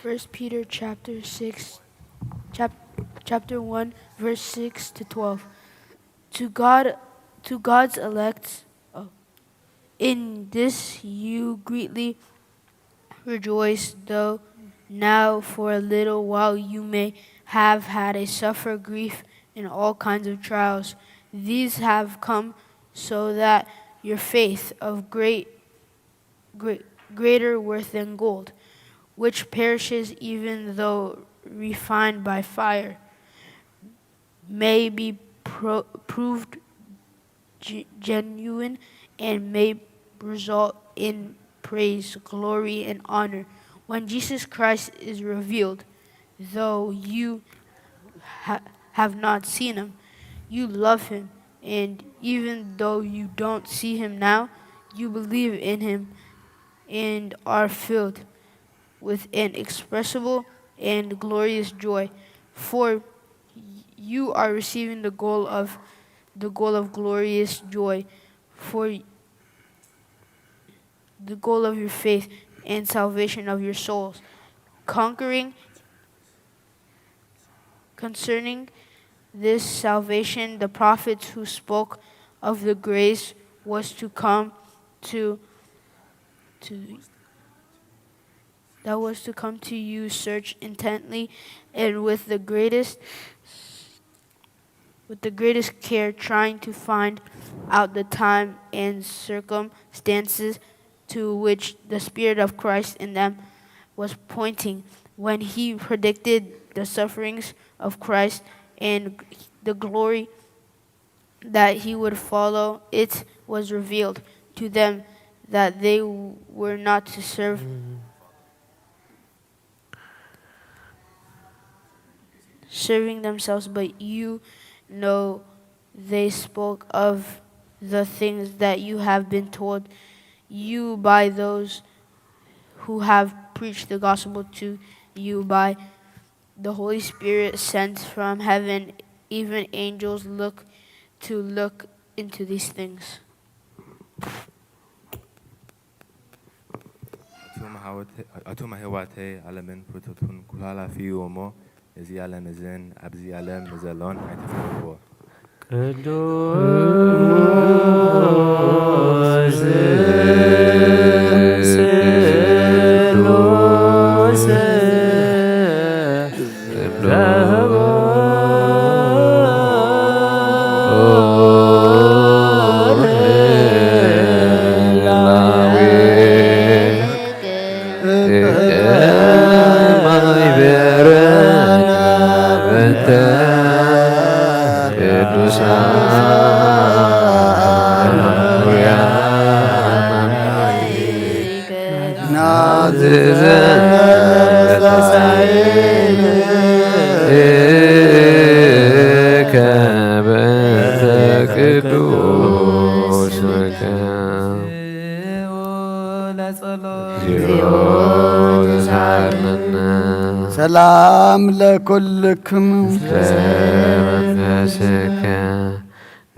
First Peter chapter six, chap, chapter one, verse six to twelve. To God, to God's elect, oh, in this you greatly rejoice, though now for a little while you may have had a suffer grief in all kinds of trials. These have come so that your faith of great, great greater worth than gold, which perishes even though refined by fire, may be pro- proved genuine and may result in praise, glory, and honor when Jesus Christ is revealed. Though you ha- have not seen him, you love him, and even though you don't see him now, you believe in him and are filled with an expressible and glorious joy. For you are receiving the goal of the goal of glorious joy for the goal of your faith, and salvation of your souls. Conquering, concerning this salvation, the prophets who spoke of the grace was to come to, to that was to come to you, search intently and with the greatest with the greatest care, trying to find out the time and circumstances to which the Spirit of Christ in them was pointing when he predicted the sufferings of Christ and the glory that he would follow. It was revealed to them that they were not to serve serving themselves, but you know they spoke of the things that you have been told you by those who have preached the gospel to you by the Holy Spirit sent from heaven. Even angels look to look into these things. ኣቱም ኣሕዋተይ ዓለምን ፍርቱቱን ኩሉ ሓላፊ እዩ እሞ ነዚ ዓለም እዝን ኣብዚ ዓለም ንዘሎን ኣይትፍረድዎ። ቅዱስ ስሉስ ሰላም ለኩልክም።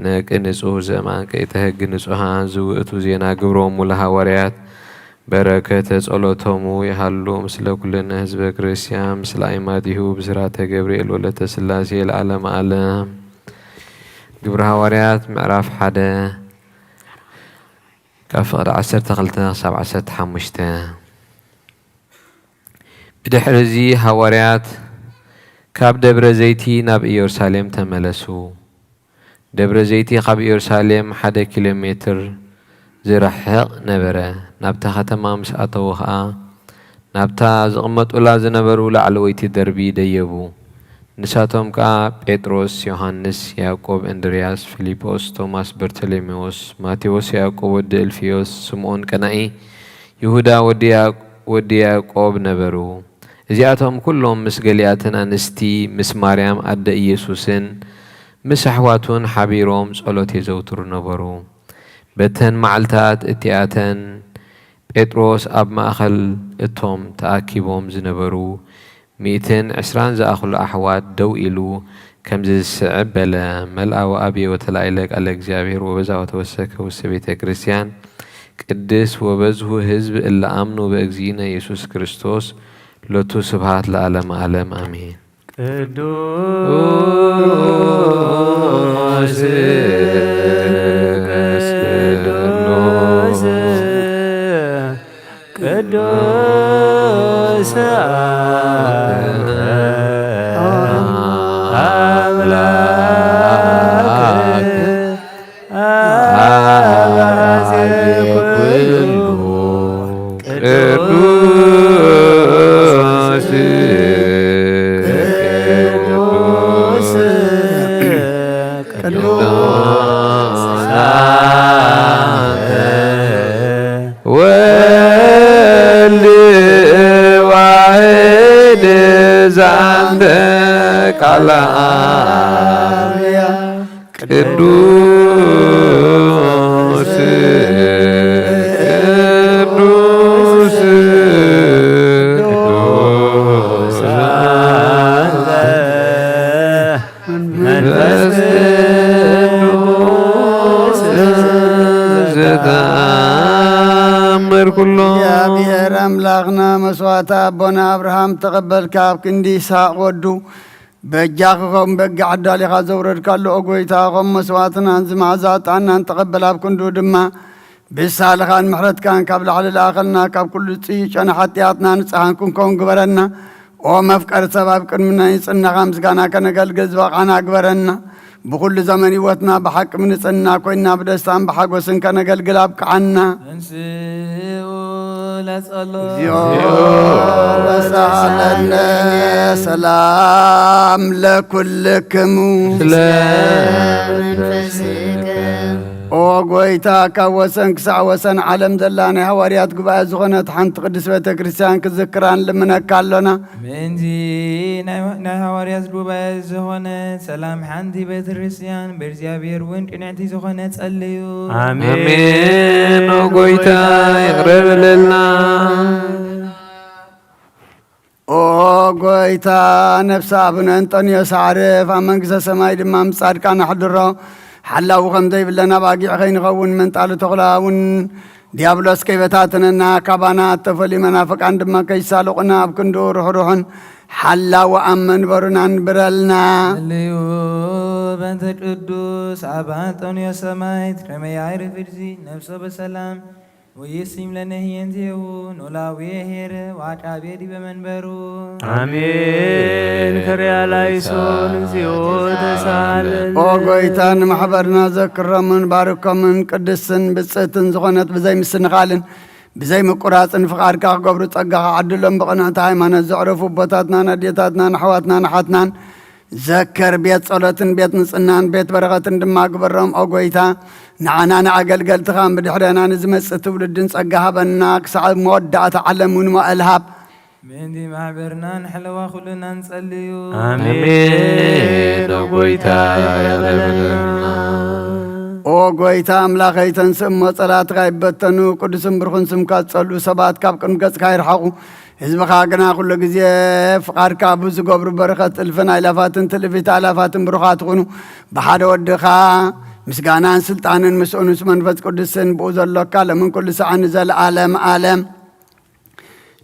ነቂ ንጹህ ዘማን ቀይተ ህግ ንጹሃን ዝውእቱ ዜና ግብሮሙ ለሐዋርያት በረከተ ጸሎቶሙ ይሃሉ ምስለ ኩልነ ህዝበ ክርስቲያን ምስለ ኣይማዲሁ ብስራተ ገብርኤል ወለተ ስላሴ ለዓለም ዓለም። ግብረ ሐዋርያት ምዕራፍ ሓደ ካብ ፍቕዲ ዓሰርተ ክልተ ክሳብ ዓሰርተ ሓሙሽተ። ብድሕርዚ ሃዋርያት ካብ ደብረ ዘይቲ ናብ ኢየሩሳሌም ተመለሱ። ደብረ ዘይቲ ካብ ኢየሩሳሌም ሓደ ኪሎ ሜትር ዝርሕቕ ነበረ። ናብታ ከተማ ምስ ኣተዉ ኸኣ ናብታ ዝቕመጡላ ዝነበሩ ላዕለወይቲ ደርቢ ደየቡ። ንሳቶም ከኣ ጴጥሮስ፣ ዮሃንስ፣ ያዕቆብ፣ እንድርያስ፣ ፊልጶስ፣ ቶማስ፣ በርተሎሜዎስ፣ ማቴዎስ፣ ያዕቆብ ወዲ እልፍዮስ፣ ስምኦን ቀናኢ፣ ይሁዳ ወዲ ያዕቆብ ነበሩ። እዚኣቶም ኩሎም ምስ ገሊኣተን ኣንስቲ ምስ ማርያም ኣደ ኢየሱስን ምስ ኣሕዋቱን ሓቢሮም ጸሎት የዘውትሩ ነበሩ። በተን መዓልታት እቲኣተን ጴጥሮስ ኣብ ማእከል እቶም ተኣኪቦም ዝነበሩ ሚእትን ዕስራን ዝኣኽሉ ኣሕዋት ደው ኢሉ ከምዚ ዝስዕብ በለ፣ መልኣ ወኣብየ ወተላኢለ ቃለ እግዚኣብሔር ወበዛ ወተወሰከ ውስተ ቤተ ክርስቲያን ቅድስት ወበዝሁ ህዝብ እለ አምኑ በእግዚእነ ኢየሱስ ክርስቶስ ሎቱ ስብሐት ለዓለመ ዓለም አሜን። ቅዱስ ቅዱስ ቅዱስ አንተ አምላክ አባዜ ኩሉ ቅዱስ ቅዱስ ቅዱስ አንተ ወልድ ዋሕድ ዛንተ ቃለ አብ ቅዱስ ቅዱስ ቅዱስ አንተ መንፈስ ቅዱስ ዘተአምር ኩሎ። መስዋዕቲ ኣቦና ኣብርሃም ተቐበልካ፣ ኣብ ክንዲ ይስሐቅ ወዱ በጃ ክኸውን በጊዕ ኣዳሊኻ ዘውረድካሉ፣ ኦ ጎይታ፣ ከም መስዋዕትናን ዝመዓዛ ዕጣንናን ተቐበል፣ ኣብ ክንዱ ድማ ብሳልኻን ምሕረትካን ካብ ላዕሊ ለኣኸልና፣ ካብ ኩሉ ጽዩጨና ሓጢኣትና ንጽሃን ክንከውን ግበረና። ኦ መፍቀር ሰብ፣ ኣብ ቅድሚ ናይ ንጽህናኻ ምስጋና ከነገልግል ዝበቓዕና ግበረና። ብኹሉ ዘመን ህይወትና ብሓቂ ንጽህና ኮይና ብደስታን ብሓጎስን ከነገልግል ኣብቅዓና። እንስኡ ለጸሎት። እግዚኦ ተሳለነ። ሰላም ለኩልክሙ። ስለ መንፈስከ። ኦ ጎይታ፣ ካብ ወሰን ክሳዕ ወሰን ዓለም ዘላ ናይ ሃዋርያት ጉባኤ ዝኾነት ሓንቲ ቅድስት ቤተ ክርስቲያን ክዝክራን ልምነካ ኣሎና። ምእንቲ ናይ ናይ ሃዋርያት ጉባኤ ዝኾነ ሰላም ሓንቲ ቤተ ክርስቲያን ብእግዚኣብሔር እውን ቅንዕቲ ዝኾነ ጸልዩ። ኣሜን። ኣሜን። ኦ ጎይታ፣ ይቕረ በለልና። ኦ ጎይታ፣ ነፍሲ ኣቡነ እንጠንዮስ ኣዕርፍ፣ ኣብ መንግስተ ሰማይ ድማ ምስ ጻድቃን ኣሕድሮ። ሓላዊ ከም ዘይብለን ኣባጊዕ ከይንኸውን፣ መንጣሊ ተኹላ እውን ዲያብሎስ ከይበታተነና፣ ካባና እተፈልዩ መናፍቃን ድማ ከይሳልቑና፣ ኣብ ክንድኡ ርሑሩሕን ሓላዊ ኣብ መንበሩና ንብረልና። ልዩ በንተ ቅዱስ ኣባ እንጠንዮስ ሰማዕት ከመ ያዕርፍ እግዚእ ነፍሶ በሰላም ወይሲም ለነ ህየንቴሁ ኖላዊ ኄር ወአቃቤ ዲበ መንበሩ። ኣሜን። ክርያ ላይሶን እግዚኦ ተሳለን። ኦ ጎይታ፣ ንማሕበርና ዘክሮምን ባርኮምን ቅድስትን ብጽእትን ዝኾነት ብዘይ ምስንኻልን ብዘይ ምቁራጽን ፍቓድካ ክገብሩ ጸጋኻ ዓድሎም። ብቕንዕቲ ሃይማኖት ዘዕረፉ ኣቦታትናን ኣዴታትናን ኣሕዋትናን ኣሓትናን ዘከር። ቤት ጸሎትን ቤት ንጽህናን ቤት በረኸትን ድማ ግበሮም። ኦ ጎይታ፣ ንዓና ንኣገልገልትኻን ብድሕረና ንዝመጽእ ትውልድን ጸጋ ሃበና። ክሳዕ መወዳእታ ዓለም እውን መዋእል ሃብ። ምእንቲ ማሕበርናን ሕለዋ ኩልና ንጸልዩ። ኣሜን። ኦ ጎይታ፣ ይቕረ በለልና። ኦ ጎይታ ኣምላኸይ፣ ተንስእ እሞ ጸላእትኻ ይበተኑ፣ ቅዱስን ብሩኽን ስምካ ዝጸልኡ ሰባት ካብ ቅድሚ ገጽካ ይርሓቑ። ህዝብኻ ግና ኩሉ ግዜ ፍቓድካ ብዝገብሩ በረኸት እልፍን ኣእላፋትን ትእልፊት ኣእላፋትን ብሩኻት ይኹኑ። ብሓደ ወድኻ ምስጋናን ስልጣንን ምስኡ ምስ መንፈስ ቅዱስን ብኡ ዘሎካ ለምን ኩሉ ሰዓት ንዘለኣለም ኣለም።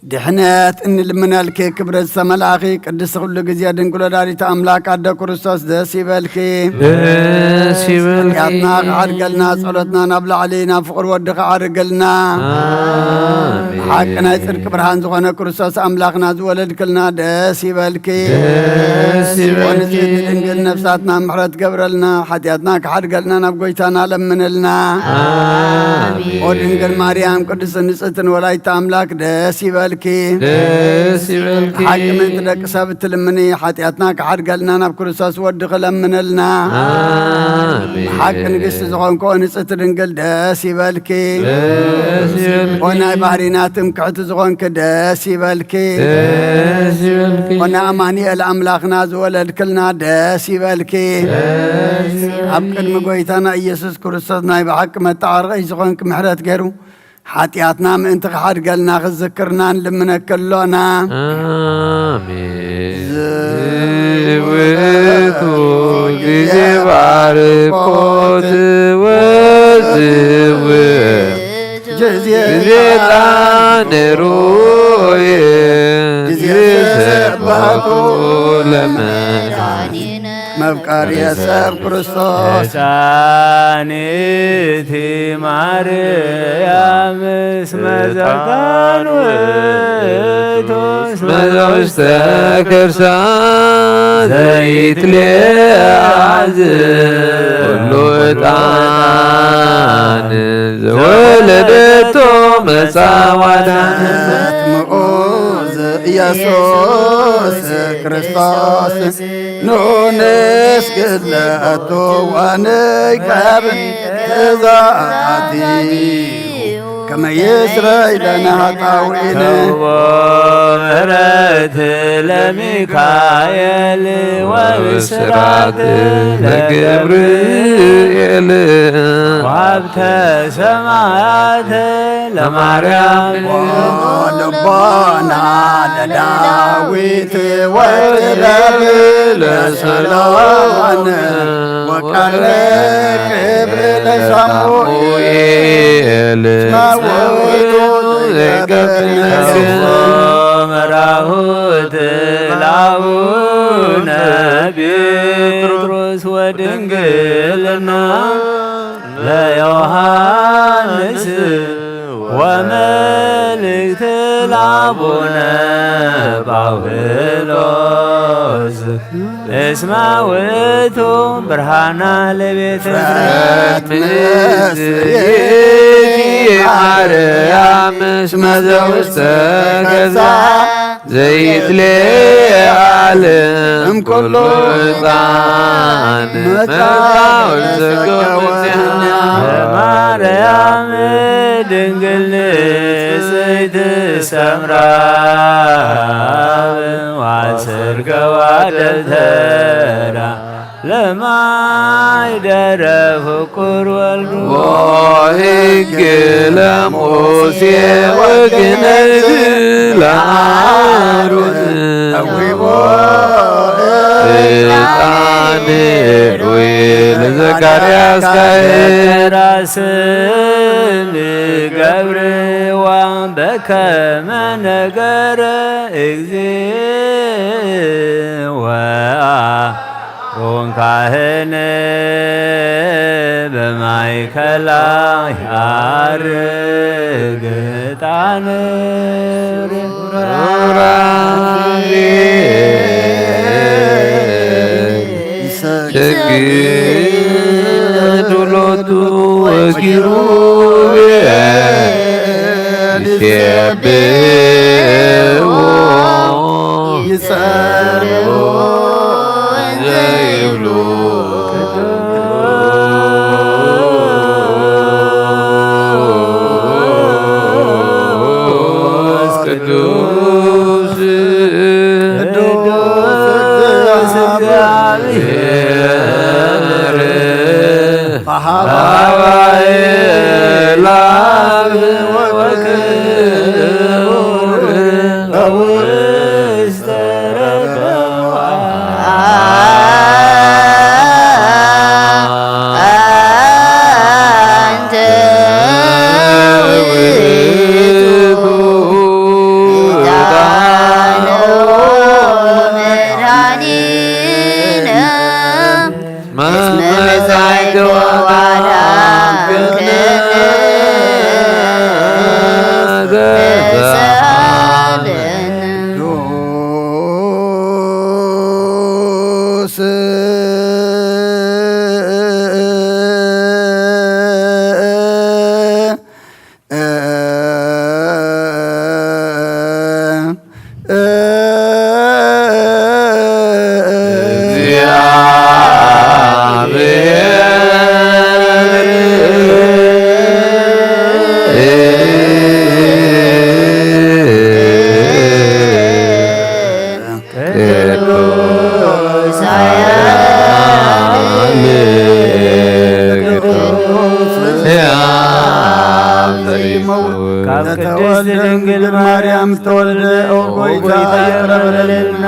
ድሕነት እንልምነልኪ፣ ክብረት ዝተመልኣኺ ቅድስቲ ኩሉ ግዜ ድንግል ወላዲተ ኣምላክ ኣደ ክርስቶስ ደስ ይበልኪ። ደስ ይበልኪ። ሓጢኣትና ክሓድገልና፣ ጸሎትና ናብ ላዕሊ ናብ ፍቕሪ ወዲ ክዓርግልና። ኣሜን። ሓቂ ናይ ጽድቂ ብርሃን ዝኾነ ክርስቶስ ኣምላኽና ዝወለድክልና ደስ ይበልኪ። ደስ ይበልኪ። ወንጽሕቲ ድንግል ነፍሳትና ምሕረት ገብረልና፣ ሓጢኣትና ክሓድገልና ናብ ጎይታና ለምንልና። ኣሜን። ኦ ድንግል ማርያም ቅድስት ንጽሕትን ወላዲተ ኣምላክ ደስ ይበልኪ። ደስ ይበልኪ። ሓቂ ምእንቲ ደቂ ሰብ እትልምኒ፣ ሓጢኣትና ክሓድገልና ናብ ክርስቶስ ወዲ ክለምነልና። ኣሜን። ሓቂ ንግስቲ ዝኾንኮ ንጽሕቲ ድንግል ደስ ይበልኪ። ደስ ይበልኪ። ኦ ናይ ባህሪና ትምክሕቲ ዝኾንኪ ደስ ይበልኪ። ደስ ይበልኪ። ኦ ናይ ኣማኑኤል ኣምላኽና ዝወለድክልና ደስ ይበልኪ። ደስ ይበልኪ። ኣብ ቅድሚ ጎይታና ኢየሱስ ክርስቶስ ናይ ብሓቂ መተዓረቒ ዝኾንኪ ምሕረት ገይሩ ሓጢኣትና ምእንቲ ክሓድገልና ክዝክርና ንልምነኪ ኣሎና። ኣሜን። ዝውእቱ ጊዜ ባርኮት ወዝውእቱ ጊዜ ጣኔሮየ ጊዜ ሰባቱ ለመድኃኒነ መፍቀሪ ሰብ ክርስቶስ። ሕፃኒቲ ማርያም እስመ ዘቃን ውእቱ እስመ ዘውስተ ከርሳ ዘይትሌአዝ ኩሉ ዕጣን ዘወለደቶ መጻዋታ መጥምቁ ኢየሱስ ክርስቶስ ኑ ንስግድ ለቱ ወንቀብን ትዛቲ ከመ ይስረይ ለነ ኃጣውኢነ። ምሕረት ለሚካኤል ወብስራት ለገብርኤል ወሀብተ ሰማያት ለማርያም ልቦና ለዳዊት ወጥበብ ለሰሎሞን ወቃለ ክብር ለሳሙኤል እስመ ውእቱ ዘይገብር መራሁት ለአቡነ ጴጥሮስ ወድንግልና ለዮሐንስ ወመልእክት ለአቡነ ጳውሎስ እስመ ውእቱ ብርሃና ለቤተ ፍጥረት ምስሌኪ ማርያም እስመ ዘውስተ ገዛ ዘይትሌዓል እምኩሉ ዕጣን መጣው ዘገወ ማርያም ድንግል ንጽሕት ሰምራ ዋሰርገዋ ደብተራ ለማይደረ ፍቁር ወልዱ ወሕግ ለሙሴ ወግነዝ ለአሮን ዕጣን ለዘካርያስ ካህን ራስን ገብርዋ በከመ ነገረ እግዚእ ወአሮን ካህን በማእከላ ያርግ ዕጣን ሱራፌል ይሰግዱ ሎቱ ወኪሩቤል ይሴብሕዎ ይጸርዎ ዘይብሉ ቅዱስ ቅዱስ ቅዱስ እግዚአብሔር በሀባይ ላብ ወክብር በውስተ ረከባ አንተ ውእቱ መድኃኒነ እስመ መጻእከ ወአድኃንከነ ተሳሃለነ። ቅዱስ ቅዱስ ኃያል ቅዱስ ሕያው ዘይመውት ካብ ቅድስት ድንግል ማርያም ተወልደ፣ ኦ ጎይታ፣ ይቅረ በለልና።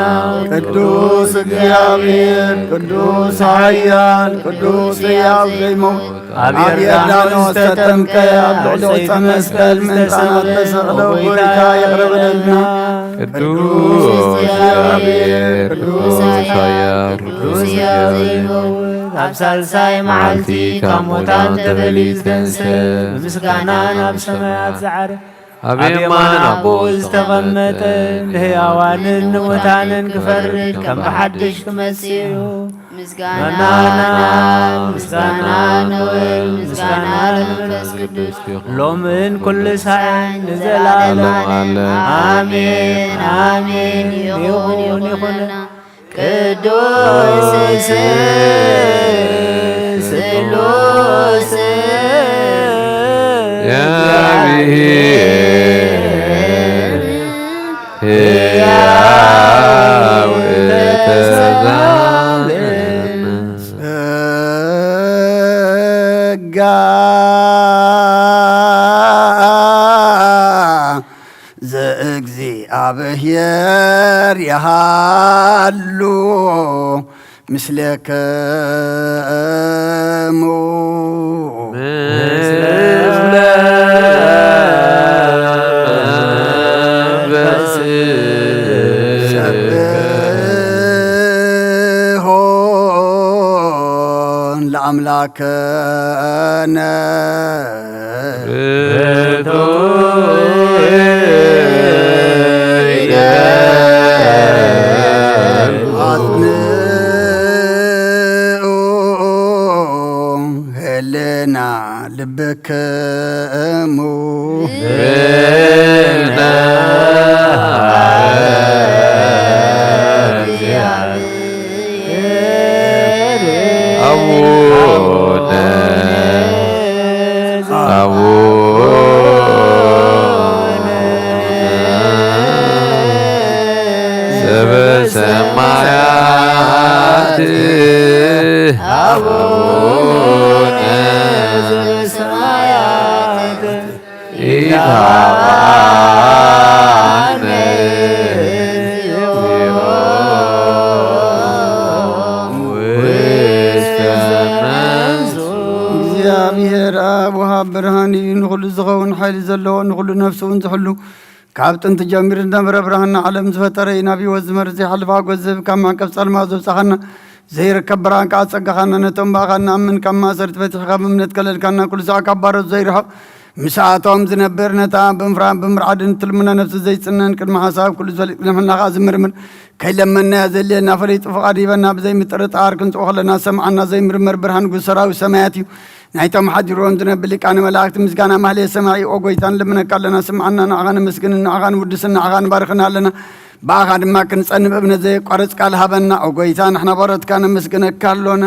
ቅዱስ እግዚኣብሔር፣ ቅዱስ ኃያል፣ ቅዱስ ሕያው ዘይመውት ኣብ ዮርዳኖስ ተጠምቀ፣ ኣብ ልዕሊ ዕፀ መስቀል ምእንታና ተሰቕለ፣ ጎይታ ይቕረ በለልና። ቅዱስ እግዚኣብሔር፣ ቅዱስ ኃያል፣ ቅዱስ ሕያው ዘይመውት፣ ኣብ ሳልሳይ መዓልቲ ካብ ሙታን ተፈልዩ ዝተንስአ፣ ብምስጋና ናብ ሰማያት ዝዓረ፣ ኣብ የማን ኣቦኡ ዝተቐመጠ፣ ንሕያዋንን ንሙታንን ክፈርድ ከም ብሓድሽ ክመጽእ እዩ። ምስጋና ናብ፣ ምስጋና ንወልድ፣ ምስጋና ንመንፈስ ቅዱስ፣ ሎምን ኩሉ ሳዕን ንዘለዓለም ዓለም። ኣሜን፣ ኣሜን። ይኹን፣ ይኹን። ቅዱስ ስሉስ እግዚአብሔር ሕያው ተዛመድ ጸጋ ዘእግዚኣብሔር ይሃሉ ምስሌክሙ። ምስለ ሰብሖን ለአምላክነ። አጽንዑ ህልና ልብክሙ። አቡነ አቡነ ዘበሰማያት አቡነ ዘበሰማያት ኢታብአነ እግዚኦ ውስተ መንሱ። እግዚኣብሔር ኣብ ወሃብ ብርሃን እዩ፣ ንኹሉ ዝኸውን ሓይሊ ዘለዎ፣ ንኹሉ ነፍሲ እውን ዝሕሉ፣ ካብ ጥንቲ ጀሚሩ ዝነበረ ብርሃንና ዓለም ዝፈጠረ እዩ። ናብ ህይወት ዝመርሕ ዘይሓልፍ ሓጎስ ዝህብ፣ ካብ መዕቀብ ጸልማት ዘውጻኻና፣ ዘይርከብ ብርሃን ከኣ ጸጋኻና፣ ነቶም ብኣኻ እንኣምን ካብ ማእሰርቲ ፈቲሕካ ብእምነት ከለልካና፣ ኩሉ ሳዕ ካብ ባሮት ዘይርሕቕ ምስኣቶም ዝነብር፣ ነታ ብምፍራን ብምርዓድን እትልምኖ ነፍሲ ዘይጽነን ቅድሚ ሓሳብ ኩሉ ዝፈልጥ ቅድሚ ሕልና ከኣ ዝምርምር ከይለመንናዮ ዘድልየና ፈሊጡ ፍቓድ ሂበና ብዘይምጥርጣር ክንጽኦ ከለና ዝሰምዓና ዘይምርመር ብርሃን ንጉስ ሰራዊት ሰማያት እዩ። ናይቶም ሓዲርዎም ዝነብር ሊቃነ መላእክት ምስጋና ማህሌት ሰማዒ። ኦ ጎይታ ንልምነካ ኣለና፣ ስምዓና፣ ንዓኻ ነመስግን፣ ንዓኻ ንውድስን ንዓኻ ንባርኽን ኣለና። ብኣኻ ድማ ክንጸንብ እምነት ዘየቋርጽ ቃል ሃበና። ኦ ጎይታ ንሕና ባሮትካ ነመስግነካ ኣሎና።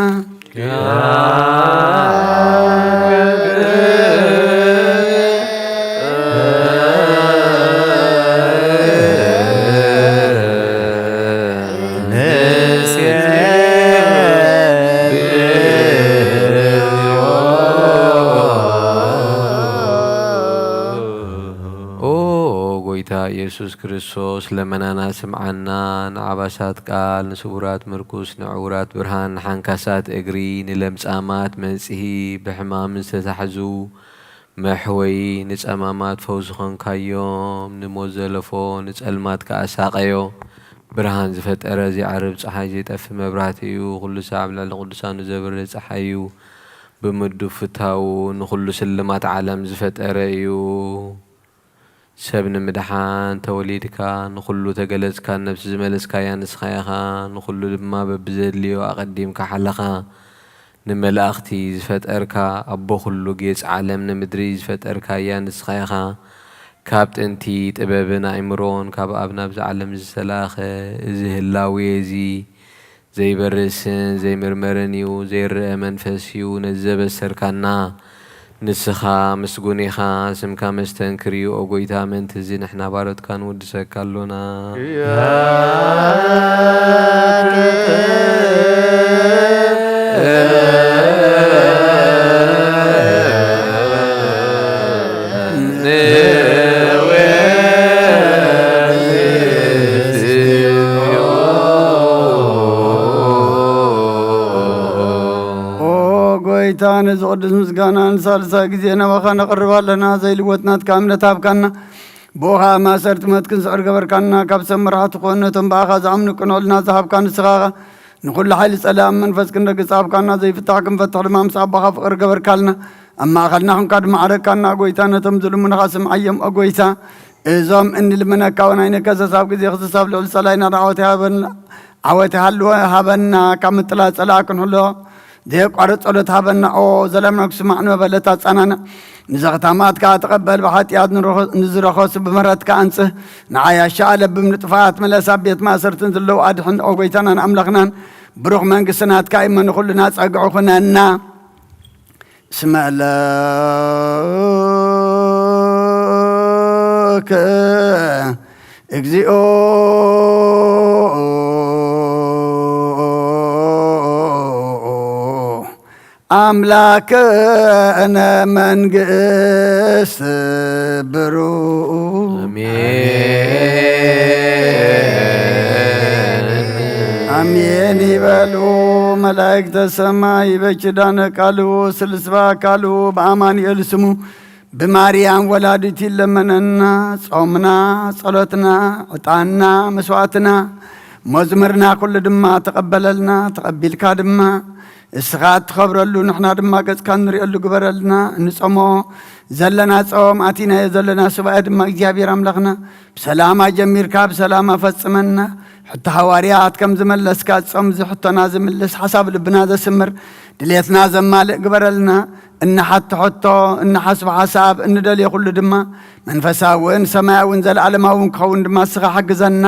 ኦ ጎይታ ኢየሱስ ክርስቶስ፣ ለመናና ስምዓና፣ ንዓባሳት ቃል፣ ንስቡራት ምርኩስ፣ ንዕውራት ብርሃን፣ ንሓንካሳት እግሪ፣ ንለምጻማት መጽሂ፣ ብሕማም ዝተታሕዙ መሕወዪ፣ ንጸማማት ፈውሲ ኾንካዮም፣ ንሞት ዘለፎ፣ ንጸልማት ከኣ ሳቐዮ። ብርሃን ዝፈጠረ ዘይዓርብ ጸሓይ ዘይጠፍእ መብራህቲ እዩ። ኩሉ ሳዕ ኣብ ልዕሊ ቅዱሳኑ ዘብርህ ጸሓይ እዩ። ብምዱብ ፍታዉ ንኹሉ ስልማት ዓለም ዝፈጠረ እዩ። ሰብ ንምድሓን ተወሊድካ፣ ንኹሉ ተገለጽካ፣ ነብሲ ዝመለስካያ ንስኻ ኢኻ፣ ንኹሉ ድማ በብዘድልዮ ኣቐዲምካ ሓለኻ። ንመላእኽቲ ዝፈጠርካ፣ ኣቦ ኩሉ ጌጽ ዓለም ንምድሪ ዝፈጠርካያ ንስኻ ኢኻ። ካብ ጥንቲ ጥበብን ኣእምሮን ካብ ኣብ ናብዚ ዓለም ዝተላእኸ፣ እዚ ህላዌ እዚ ዘይበርስን ዘይምርመርን እዩ፣ ዘይረአ መንፈስ እዩ። ነዚ ዘበሰርካና ንስኻ ምስጉን ኢኻ፣ ስምካ መስተንክር እዩ። ኦ ጎይታ፣ ምእንቲ እዚ ንሕና ባሮትካ ንውድሰካ ኣሎና። ኦ ጎይታ፣ ነዚ ቅዱስ ምስጋና ንሳልሳይ ግዜ ናባኻ ነቕርብ ኣለና። ዘይልወጥ ናትካ እምነት ሃብካና። ብኡ ኸኣ ማእሰርቲ ሞት ክንስዕር ገበርካና። ካብ ሰብ መራሕቲ ክኾኑ ነቶም ብኣኻ ዝኣምኑ ቅኑዕ ሕልና ዝሃብካ ንስኻ ኢኻ። ንኹሉ ሓይሊ ጸላእን መንፈስ ክንረግጽ ሃብካና። ዘይፍታሕ ክንፈትሕ ድማ ምስ ኣቦኻ ፍቕሪ ገበርካልና። ኣብ ማእከልና ኹንካ ድማ ዓረካና። ጎይታ፣ ነቶም ዝልምኑኻ ስምዓዮም። ኦ ጎይታ፣ እዞም እንልምነካ እውን ኣይንከሰስ። ኣብ ግዜ ክስሳብ ልዑል ጸላኢና ዓወት ይሃበና፣ ዓወት ይሃልወ ሃበና። ካብ ምጥላእ ጸላእ ክንሕሎ ዘየቋርጽ ጸሎት ሃበና። ኦ ዘላምና ክስማዕ ንመበለት ኣጻናንዕ። ንዘኽታማት ከኣ ተቐበል። ብሓጢኣት ንረኾ-፣ ንዝረኸሱ ብምሕረትካ ኣንጽህ። ንዓያሻ ኣለብም ንጥፋት መለስ። ኣብ ቤት ማእሰርትን ዘለዉ ኣድሕን። ኦ ጎይታናን ኣምላኽናን፣ ብሩኽ መንግስቲ ናትካ እሞ ንኹልና ጸግዒ ኩነና። እስመ ለከ እግዚኦ ኣምላክነ መንግስት ብሩ። ኣሜን። ኣሜን ይበሉ መላእክተ ሰማይ በኪዳነ ቃሉ ስልስባ ካሉ በአማኑኤል ስሙ ብማርያም ወላዲት ይለመነና፣ ጾምና፣ ጸሎትና፣ ዕጣንና፣ መስዋዕትና፣ መዝሙርና ኩሉ ድማ ተቐበለልና። ተቐቢልካ ድማ እስኻ እትኸብረሉ፣ ንሕና ድማ ገጽካ እንርእየሉ ግበረልና። እንጾሞ ዘለና ጾም፣ ኣቲናዮ ዘለና ሱባኤ ድማ እግዚኣብሔር ኣምላኽና ብሰላም ኣጀሚርካ ብሰላም ኣፈጽመና። ሕቶ ሃዋርያት ከም ዝመለስካ፣ ጾም እዚ ሕቶና ዝምልስ፣ ሓሳብ ልብና ዘስምር፣ ድሌትና ዘማልእ ግበረልና። እንሓቶ ሕቶ፣ እንሓስቦ ሓሳብ፣ እንደልዮ ኩሉ ድማ መንፈሳውን ሰማያውን ዘለዓለማውን ክኸውን ድማ እስኻ ሓግዘና።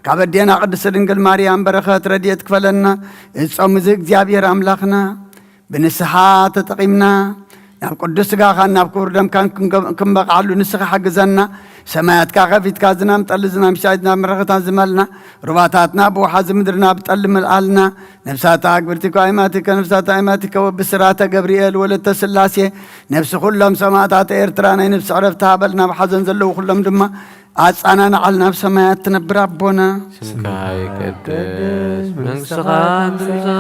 ካብ ኣዴና ቅድስት ድንግል ማርያም በረኸት ረድኤት ክፈለና። እዚ ጾም እዚ እግዚኣብሔር ኣምላኽና ብንስሓ ተጠቒምና ናብ ቅዱስ ስጋኻን ናብ ክቡር ደምካን ክንገ-፣ ክንበቕዓሉ ንስኻ ሓግዘና። ሰማያትካ ከፊትካ ዝናም ጠሊ፣ ዝናም ሻይ፣ ዝናም በረኸታት ዝመልና። ሩባታትና ብውሓዚ ምድርና ብጠሊ ምልኣልና። ነፍሳት ኣግብርቲከ ኣይማቲከ፣ ነፍሳት ኣይማቲከ ወብስራተ ገብርኤል ወለተ ስላሴ፣ ነፍሲ ኩሎም ሰማዕታት ኤርትራ ናይ ነፍሲ ዕረፍቲ ሃበል፣ ናብ ሓዘን ዘለዉ ኩሎም ድማ ኣጻናንዓል፣ ናብ ሰማያት ትነብር ኣቦና። ስምካ ይቀደስ፣ መንግስትኻ ትምጻእ፣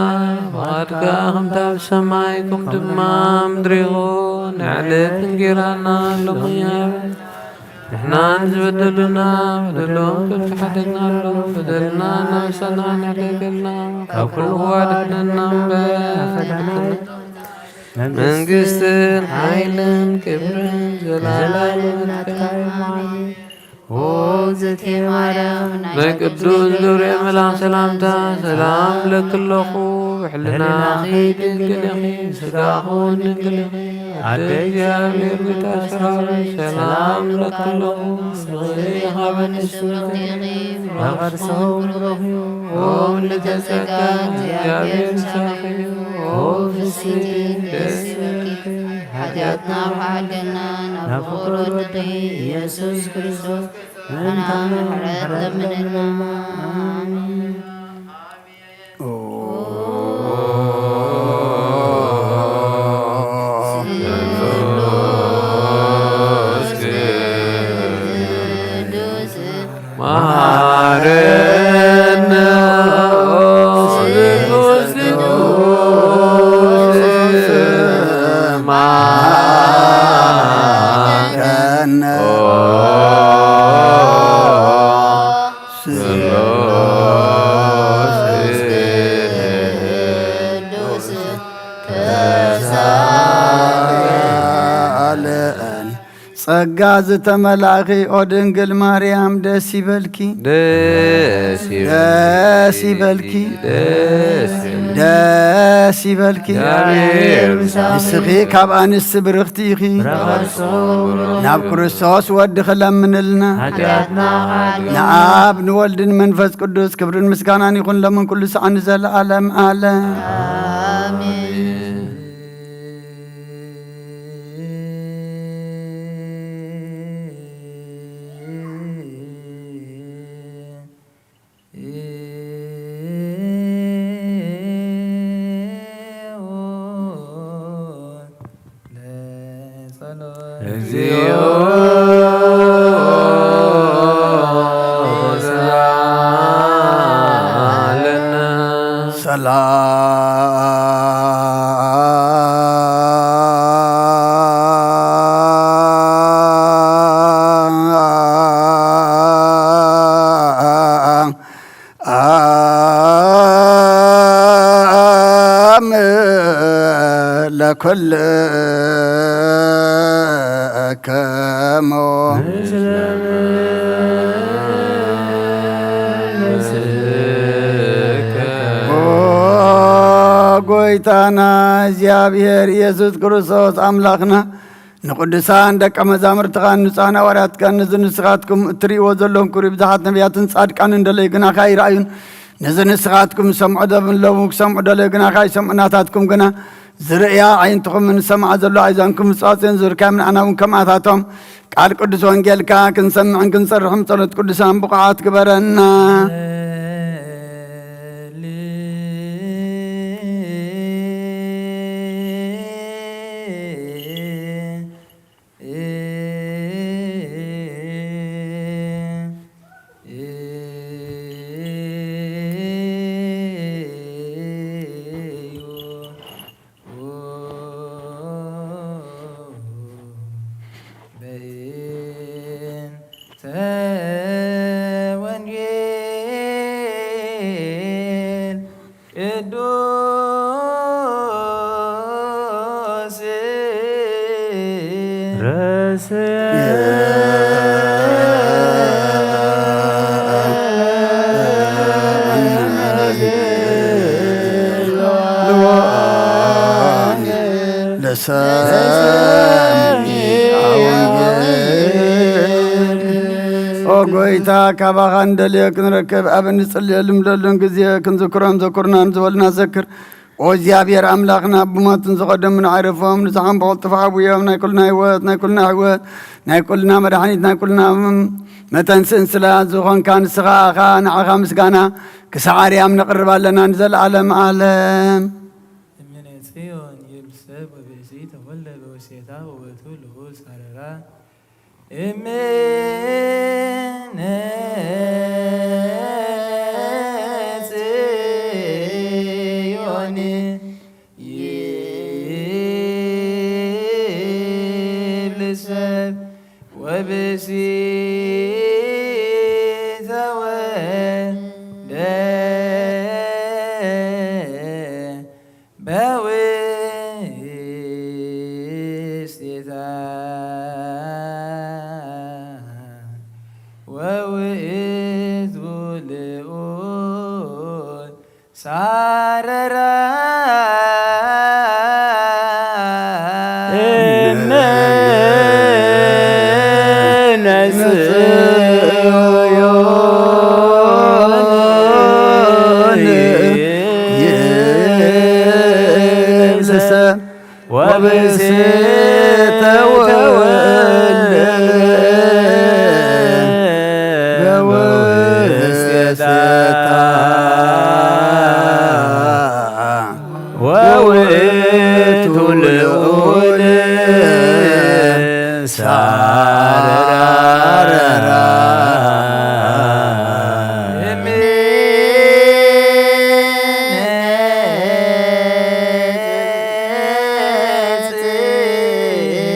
ፍቓድካ ከምታ ብሰማይ ከምኡ ድማ ምድሪ ይኹን። ንዕለት እንጌራና ሎሚ ንሕና ንዝበደሉና በደሎም ትሓተናሎም፣ በደልና እናነሳና ንሕደገልና፣ ካብ ኩሉ ክፉእ ኣድሕነና እምበር። መንግስትን ሓይልን ክብርን ዘላለምን ናትካ እዩ። ኣሜን። ኦ እግዝእትየ ማርያም፣ ናይ ቅዱስ ገብርኤል መልኣክ ሰላምታ ሰላም እብለኪ ኣለኹ። ብሕልናኺ ድንግል ኢኺ፣ ስጋኹ ድንግል ኢኺ። ኣደ እግዚኣብሔር፣ ቤታ ሰራዊት፣ ሰላም እብለኪ ኣለኹ። ንስኺ ካብ ኣንስቲ ብርኽቲ ኢኺ፣ ፍረ ከርስኺ እውን ብሩኽ እዩ። ኦ ምልዕተ ጸጋ፣ እግዚኣብሔር ምሳኺ እዩ። ኦ ፍስሕቲ፣ ደስ ይበልኪ፣ ሓጢኣትና ምሓልና፣ ናብ ፍቑር ወድኺ ኢየሱስ ክርስቶስ ምሕረት ለምንልና። ኣሜን። ጸጋ ዝተመላእኺ ኦ ድንግል ማርያም ደስ ይበልኪ። ደስ ይበልኪ። ደስ ይበልኪ። ደስ ይበልኪ። ደስ ይበልኪ። እግዚኣብሔር ምሳኺ። ንስኺ ካብ ኣንስቲ ብርኽቲ ኢኺ። ናብ ክርስቶስ ወድኺ ለምንልና። ንኣብ ንወልድን መንፈስ ቅዱስ ክብርን ምስጋናን ይኹን ለምን ኩሉ ሰዓን ንዘለዓለም ዓለም። ኣሜን። እግዚኦ ሰላም ለኩልክሙ። ኦ ጎይታና እግዚኣብሔር ኢየሱስ ክርስቶስ ኣምላኽና፣ ንቅዱሳን ደቀ መዛሙርትኻን ንጹሓን ሃዋርያትካን፣ ነዚ ንስኻትኩም እትርእይዎ ዘለኹም ክብሪ ብዙሓት ነቢያትን ጻድቃንን ደለዩ ግናኻ ኣይረኣዩን። ነዚ ንስኻትኩም ዝሰምዑ ዘለዎም ክሰምዑ ደለዩ ግናኻ ኣይሰምዑን። ናታትኩም ግና ዝርእያ ኣዒንትኹምን ዝሰምዓ ዘሎ ኣእዛንኩም ዝጸዋጽዮን ዝብርካዮም ንዓና እውን ከምኣታቶም ቃል ቅዱስ ወንጌልካ ክንሰምዕን ክንሰርሕን ጸሎት ቅዱሳን ብቑዓት ግበረና። ቅዱስ ርእስየ ለሰሚዐ ወንጌል። ኦ ጎይታ፣ ካባኻ እንደልዮ ክንረክብ፣ ኣብ እንጽልየሉን ምለሉን ግዜ ክንዝክሮም ዘኩርናን ዝበሉና ዘክር። ኦ እግዚኣብሔር ኣምላኽና፣ ብሞትን ዝቐደሙን ኣዕርፎም፣ ንዝሓምበቑ ጥፋ ኣብዮም፣ ናይ ኩልና ህይወት፣ ናይ ኩልና ህይወት፣ ናይ ኩልና መድሓኒት፣ ናይ ኩልና መተንስእን ስለ ዝኾንካ፣ ንስኻ ኣኻ ንዓኻ ምስጋና ክሳዕ ኣርያም ነቕርብ ኣለና ንዘለዓለም ዓለም። እምኔ ጽዮን ይብል ሰብ ወብእሲ ተወልደ በወሴታ ወወቱ ልዑል ሳረራ። እምኔ ጽዮን ይብል ሰብ ወብእሲ ተወልደ በውስቴታ ወውእቱ ልዑል ሳረራ። እምነ ጽዮን ይብሰ ወብእሴተ ወልደ በውስቴታ ወውእቱ ልዑል ሳረራ።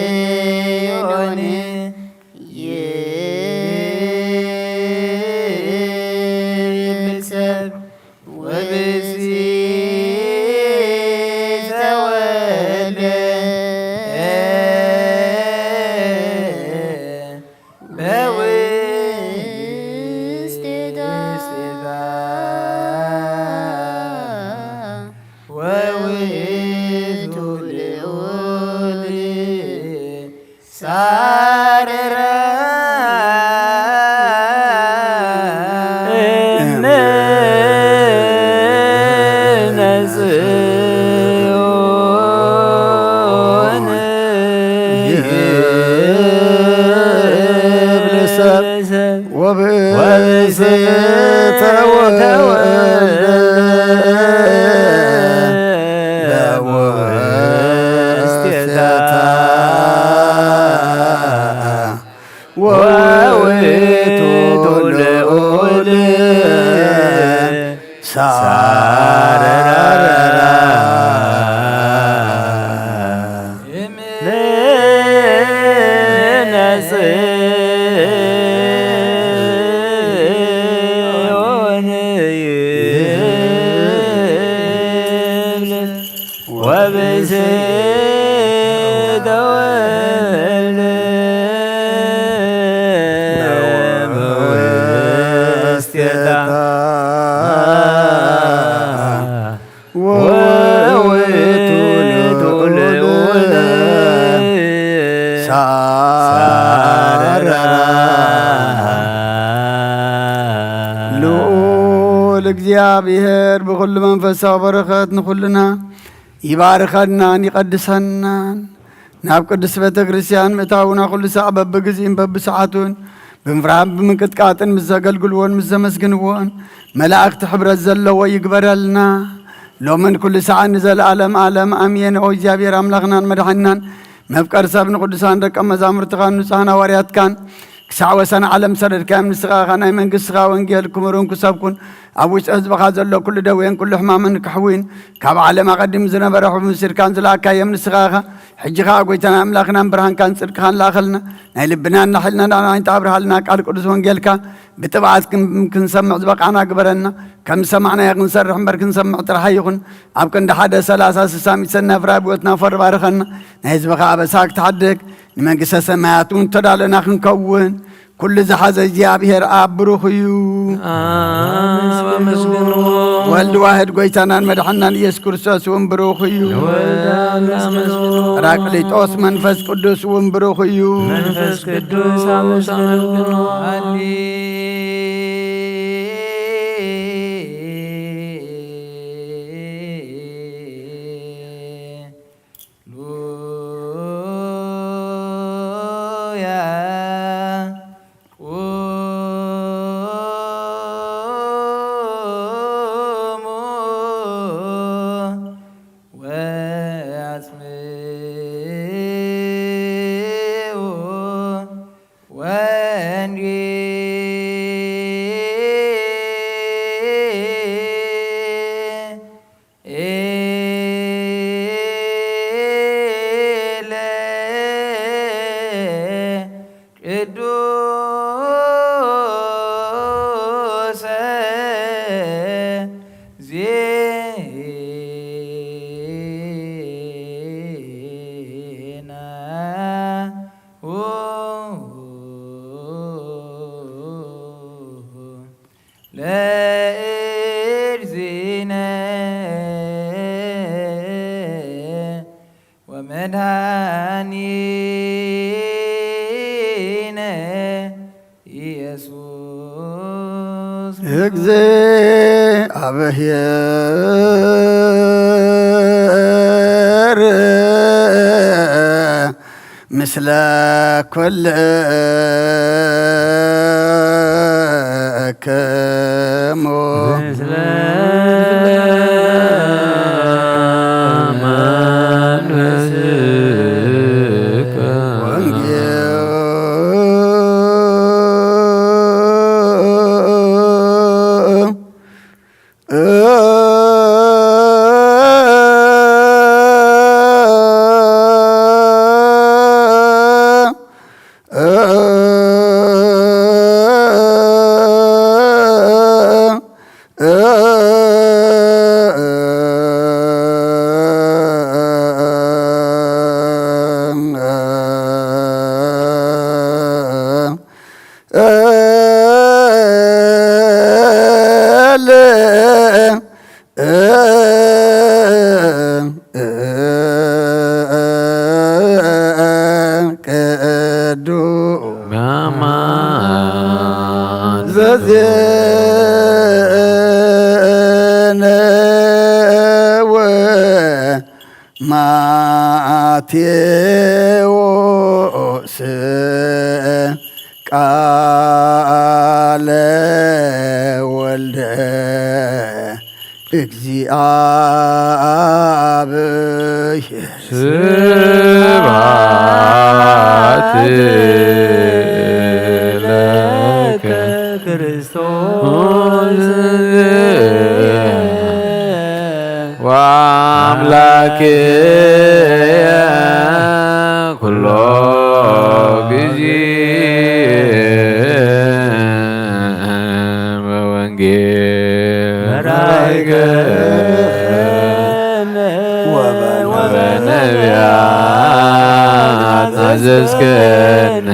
ጽዮን ይብል ሰብ ወብእሲ ተወልደ በውስቴታ ወውእቱ ልዑል ሳረራ። እምነ ጽዮን ይብል ሰብ ወብእሴተ ወልደ በውስቴታ ወውእቱ ልዑል ሳረራ። እምነ ጽዮን ይብል ወብእሲ ተወልደ በውስቴታ ወውእቱ ልዑል ሳረራ። ልዑል እግዚኣብሔር ብኹሉ መንፈሳዊ በረኸት ንኹልና ይባርኸናን ይቐድሰናን። ናብ ቅድስት ቤተ ክርስቲያን ምእታውና ኩሉ ሳዕ በብግዜን በብሰዓቱን ብምፍራህን ብምንቅጥቃጥን ምስ ዘገልግልዎን ምስ ዘመስግንዎን መላእኽቲ ሕብረት ዘለዎ ይግበረልና። ሎምን ኩሉ ሰዓት ንዘለዓለም ዓለም ኣሜን። ኦ እግዚኣብሔር ኣምላኽናን መድሓኒናን መፍቀር ሰብ ንቅዱሳን ደቀ መዛሙርትኻን ንጹሓን ሃዋርያትካን ክሳዕ ወሰን ዓለም ሰደድካዮም። ንስኻ ኸኣ ናይ መንግስትኻ ወንጌል ክምሩን ክሰብኩን፣ ኣብ ውሽጢ ህዝብኻ ዘሎ ኩሉ ደዌን ኩሉ ሕማምን ክሕውዩን፣ ካብ ዓለም ኣቐዲሙ ዝነበረ ሕቡን ሲርካን ዝለኣካዮም ንስኻ ኢኻ። ሕጂ ኸኣ ጎይታና ኣምላኽናን ብርሃንካን ጽድቅኻን ለኣኸልና። ናይ ልብናን ናሕልናን ኣዒንቲ ኣብርሃልና። ቃል ቅዱስ ወንጌልካ ብጥብዓት ክን-፣ ክንሰምዕ ዝበቓዕና ግበረና። ከም ዝሰማዕናዮ ክንሰርሕ እምበር ክንሰምዕ ጥራሕ ኣይኹን። ኣብ ክንዲ ሓደ ሰላሳ ስሳ ሚእቲ ሰናይ ፍረ ኣብ ህይወትና ፈሪ ባርኸና። ናይ ህዝብኻ ኣበሳ ክትሓድግ ንመንግስተ ሰማያት እውን እተዳለና ክንከውን ኩሉ ዝሓዘ እግዚኣብሔር ኣብ ብሩኽ እዩ። ኣብ ኣመስግንዎ። ወልድ ዋህድ ጎይታናን መድሓናን ኢየሱስ ክርስቶስ እውን ብሩኽ እዩ። ንወልድ ኣብ ኣመስግንዎ። ጳራቅሊጦስ መንፈስ ቅዱስ እውን ብሩኽ እዩ። መንፈስ ቅዱስ ኣብ ኣመስግንዎ። ሃሌሉያ። ቁሙ ወአስምዑ ወንጌል ቅዱስ ዜና ለእግዚእነ ወመድኃኒነ ኢየሱስ። እግዚኣብሔር ምስለ ኩልክሙ። ምስለ መንፈስከ። ወንጌል ቅዱስ ዘዜነወ ማቴዎስ ቃለ ወልደ እግዚአብሔር። ስብሐት ለከ ክርስቶስ ወአምላክየ ኩሎ ጊዜ በወንጌል መራይከ ወበነቢያት አዘዝከነ።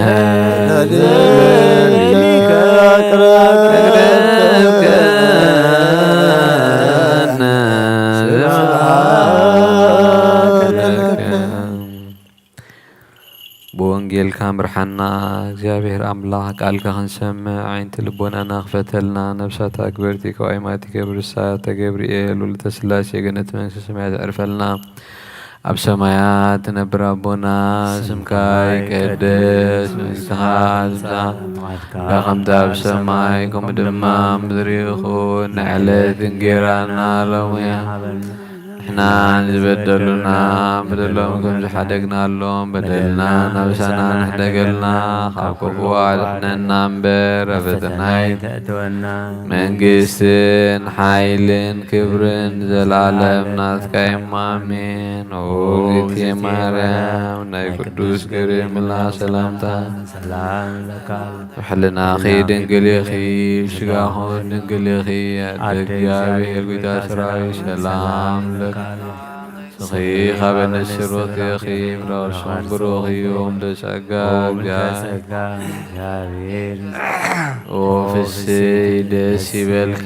ብወንጌልካ ምርሓና እግዚኣብሔር ኣምላኽ፣ ቃልካ ክንሰምዕ ዓይንቲ ልቦናና ክፈተልና። ነብሳት ኣክበርቲ ካብ ኣይማቲከ ብርሳተ ገብርኤል ወልደ ስላሴ ገነት መንግስተ ሰማያት ኣዕርፈልና። ኣብ ሰማያት ትነብር ኣቦና፣ ስምካ ይቀደስ፣ መንግስትኻ ትምጻእ፣ ፈቃድካ ከምቲ ኣብ ሰማይ ከምኡ ድማ ኣብ ምድሪ ይኹን። ንዕለት እንጌራና ሎሚ ሃበና። ንሕና ዝበደሉና በደሎም ከም ዝሓደግናሎም በደልና ናብሳና ንሕደገልና፣ ካብ ክፉእ ኣድሕነና እምበር ኣብ ፈተና ኣይተእትወና። መንግስትን ሓይልን ክብርን ዘላለም ናትካ እሞ ኣሜን። ኦ እግዝእትየ ማርያም ናይ ቅዱስ ገብርኤል መልኣክ ሰላምታ ሰላም ለካ። ሕልናኺ ድንግል ኢኺ፣ ስጋኹ ድንግል ኢኺ። ኣደ ኣደ እግዚኣብሔር ጒታ ሰራዊት ሰላም ለካ። ንስኺ ካብ ኣንስቲ ርኽቲ ኢኺ፣ ፍረ ከርስኺ ብሩኽ እዩ። እምሊ ጸጋ ጸጋ እግዚኣብሔር ኦ ፍስይ ደስ ይበልኪ፣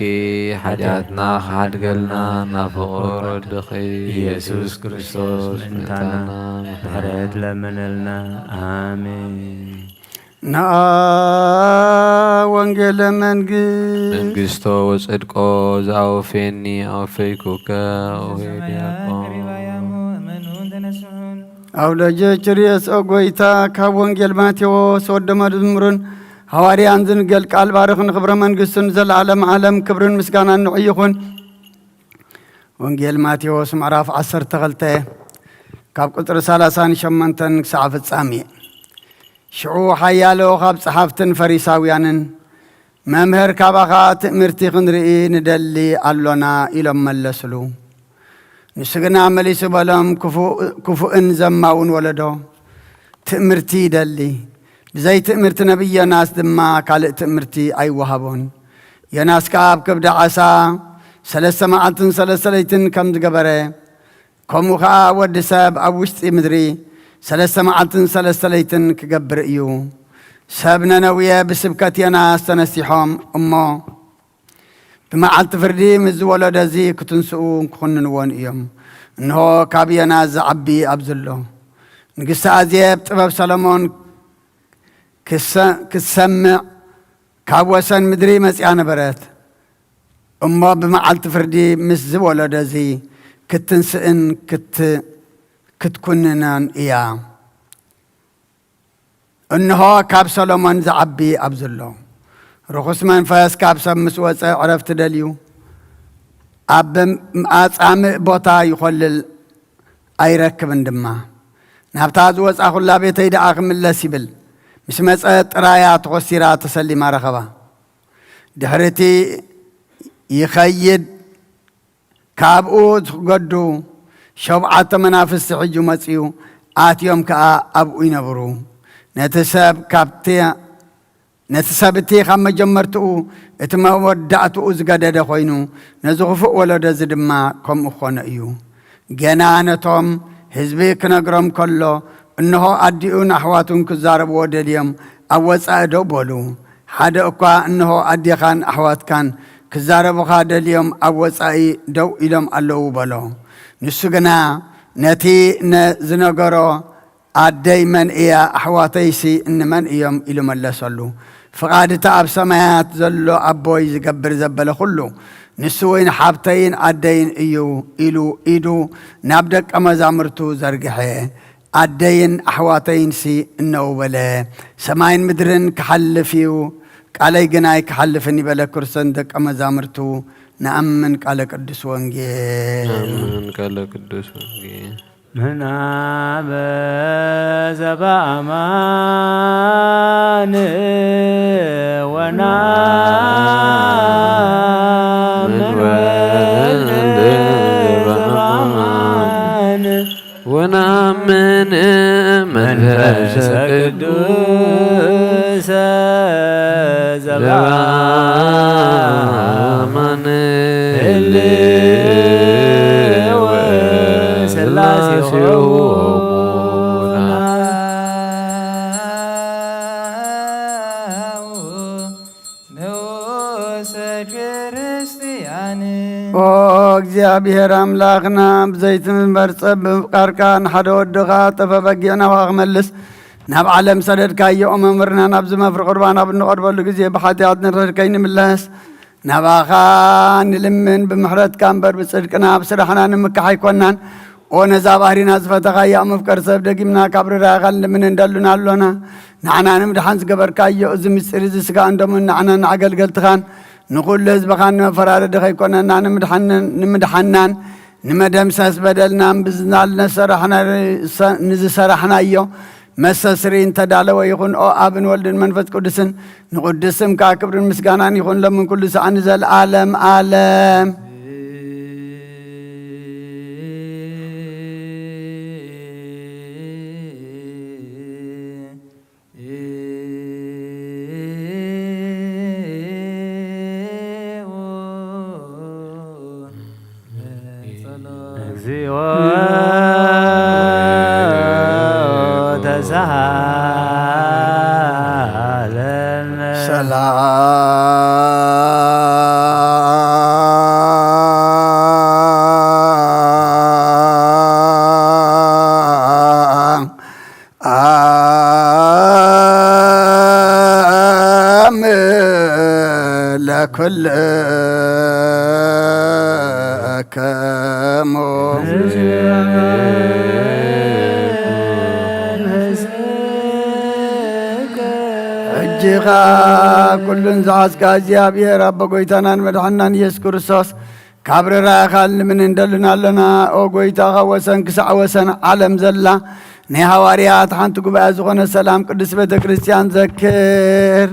ሓጢኣትና ክሓድገልና ናብ ፍቑር ወድኺ ኢየሱስ ክርስቶስ ምእንታና ምሕረት ለምንልና። ኣሜን። ነኣ ወንጌለ መንግስት መንግስቶ ወጽድቆ ዘኣወፌኒ ኣወፈይኩከ። ኦሄ ዲያቆን። ኣውለጀ ችርየስ ኦ ጎይታ፣ ካብ ወንጌል ማቴዎስ ወደ መዝሙርን ሃዋርያን ዝንገል ቃል ባርኽ፣ ንኽብረ መንግስቱን ዘለዓለም ዓለም ክብርን ምስጋናን ንዑ ይኹን። ወንጌል ማቴዎስ ምዕራፍ ዓሰርተ ክልተ ካብ ቁጽሪ ሰላሳን ሸሞንተን ክሳዕ ፍጻሜ። ሽዑ ሓያሎ ካብ ጸሓፍትን ፈሪሳውያንን፣ "መምህር፣ ካባኻ ትእምርቲ ክንርኢ ንደሊ ኣሎና" ኢሎም መለስሉ። ንሱ ግና መሊሱ በሎም፣ "ክፉእ-፣ ክፉእን ዘማውን ወለዶ ትእምርቲ ይደሊ። ብዘይ ትእምርቲ ነብይ ዮናስ ድማ ካልእ ትእምርቲ ኣይወሃቦን። ዮናስ ከኣ ኣብ ከብዲ ዓሳ ሰለስተ መዓልትን ሰለስተ ለይትን ከም ዝገበረ፣ ከምኡ ኸኣ ወዲ ሰብ ኣብ ውሽጢ ምድሪ ሰለስተ መዓልትን ሰለስተ ለይትን ክገብር እዩ። ሰብ ነነውየ ብስብከት ዮናስ ተነሲሖም እሞ ብመዓልቲ ፍርዲ ምስ ዝወለዶ እዚ ክትንስኡ ክኹንንዎን እዮም። እንሆ ካብ ዮናስ ዝዓቢ ኣብዚ ኣሎ። ንግስቲ ኣዜብ ጥበብ ሰሎሞን ክሰ-፣ ክትሰምዕ ካብ ወሰን ምድሪ መጺኣ ነበረት። እሞ ብመዓልቲ ፍርዲ ምስ ዝወለዶ እዚ ክትንስእን ክት-፣ ክትኩንናን እያ። እንሆ ካብ ሰሎሞን ዝዓቢ ኣብዚ ኣሎ። ርኹስ መንፈስ ካብ ሰብ ምስ ወጸ ዕረፍቲ ደልዩ ኣብ ኣጻምእ ቦታ ይኾልል ኣይረክብን ድማ። ናብታ ዝወጻኹላ ቤተይ ደኣ ክምለስ ይብል። ምስ መጸ ጥራያ ተኾሲራ ተሰሊማ ረኸባ። ድሕሪ እቲ ይኸይድ ካብኡ ዝገዱ ሸውዓተ መናፍስቲ ሕጂ መጺኡ ኣትዮም ከኣ ኣብኡ ይነብሩ። ነቲ ሰብ ካብቲ፣ ነቲ ሰብ እቲ ካብ መጀመርትኡ እቲ መወዳእትኡ ዝገደደ ኮይኑ፣ ነዚ ክፉእ ወለዶ እዚ ድማ ከምኡ ክኾኖ እዩ። ገና ነቶም ህዝቢ ክነግሮም ከሎ፣ እንሆ ኣዲኡን ኣሕዋቱን ክዛረብዎ ደልዮም ኣብ ወጻኢ ደው በሉ። ሓደ እኳ እንሆ ኣዴኻን ኣሕዋትካን ክዛረቡኻ ደልዮም ኣብ ወጻኢ ደው ኢሎም ኣለዉ በሎ። ንሱ ግና ነቲ ነ-፣ ዝነገሮ ኣደይ መን እያ? ኣሕዋተይሲ እንመን እዮም? ኢሉ መለሰሉ። ፍቓድ እቲ ኣብ ሰማያት ዘሎ ኣቦይ ዝገብር ዘበለ ኩሉ፣ ንሱ እውን ሓብተይን ኣደይን እዩ ኢሉ ኢዱ ናብ ደቀ መዛሙርቱ ዘርግሐ። ኣደይን ኣሕዋተይንሲ እነው በለ። ሰማይን ምድርን ክሓልፍ እዩ፣ ቃለይ ግን ኣይክሓልፍን ይበለ ክርስቶስ ንደቀ መዛሙርቱ። ንኣምን ቃለ ቅዱስ ወንጌል። ኣምን ቃለ ቅዱስ ወንጌል። ምናበ ዘበአማን ወናምን ወልድ ዘበአማን ወናምን መንፈሰ ቅዱስ ዘበአማን ህልው ስላሴሆሙ ንዑሰ ክርስቲያን። ኦ እግዚኣብሔር ኣምላኽና፣ ብዘይቲ ምንበር ጸብ ብምፍቃርካ ንሓደ ወድኻ ጠፈ በጊዕ ናባኻ ክመልስ ናብ ዓለም ሰደድካዮ። ኦ መምህርና፣ ናብዚ መፍሪ ቁርባን ኣብ እንቐርበሉ ግዜ ብሓጢኣት ንርህር ከይንምለስ ናባኻ ንልምን፣ ብምሕረትካ እምበር ብጽድቅና ብስራሕና ንምካሕ ኣይኮናን። ኦ ነዛ ባህሪና ዝፈተኻያ መፍቀር ሰብ፣ ደጊምና ካብ ርራኻ ንልምን እንደሉና ኣሎና። ንዓና ንምድሓን ዝገበርካዮ እዚ ምስጢር እዚ ስጋን ደሙን ንዓናን ንኣገልገልትኻን ንኹሉ ህዝብኻን ንመፈራረዲ ከይኮነና ንምድሓንን፣ ንምድሓናን ንመደምሰስ በደልና ብዝናል ነሰራሕና-፣ ንዝሰራሕናዮ መሰስሪ እንተዳለወ ይኹን። ኦ ኣብን ወልድን መንፈስ ቅዱስን ንቕዱስ ስምካ ክብርን ምስጋናን ይኹን ሎምን ኩሉ ሰዓት ንዘለኣለም ኣለም። እግዚኦ ተሳሃለነ። ሰላም ለኩልክሙ። እጅኻ ኩሉን ዝሓዝካ እግዚኣብሔር ኣቦ ጎይታናን መድሓናን ኢየሱስ ክርስቶስ ካብ ርራእኻ ልምን እንደልን ኣለና። ኦ ጎይታ፣ ካብ ወሰን ክሳዕ ወሰን ዓለም ዘላ ናይ ሃዋርያት ሓንቲ ጉባኤ ዝኾነ ሰላም ቅድስት ቤተ ክርስቲያን ዘክር።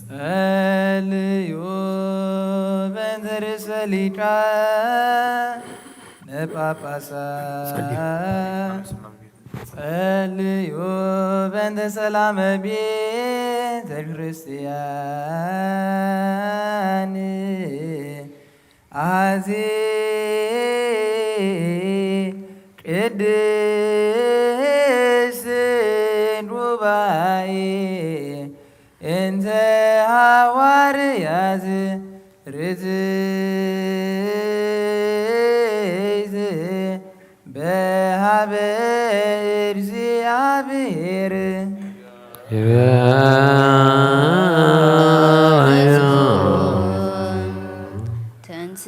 ጸልዩ በእንተ ርእሰ ሊቃነ ጳጳሳት። ጸልዩ በእንተ ሰላመ ቤተ ክርስቲያን። አዚ ቅድስት ጉባኤ እንተ ሐዋርያት ርትዕት በሃበ እግዚአብሔር። ተንስ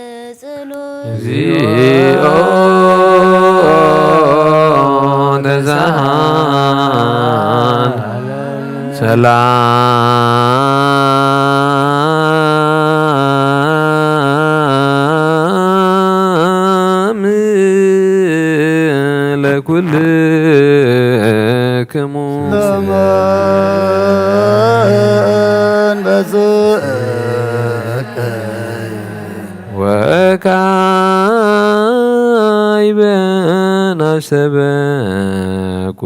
ለጸሎት። እግዚኦ ተዛሃን ሰላም ለኩልክሙ። ለመንፈስከ ወካዕበ ናስተበኩ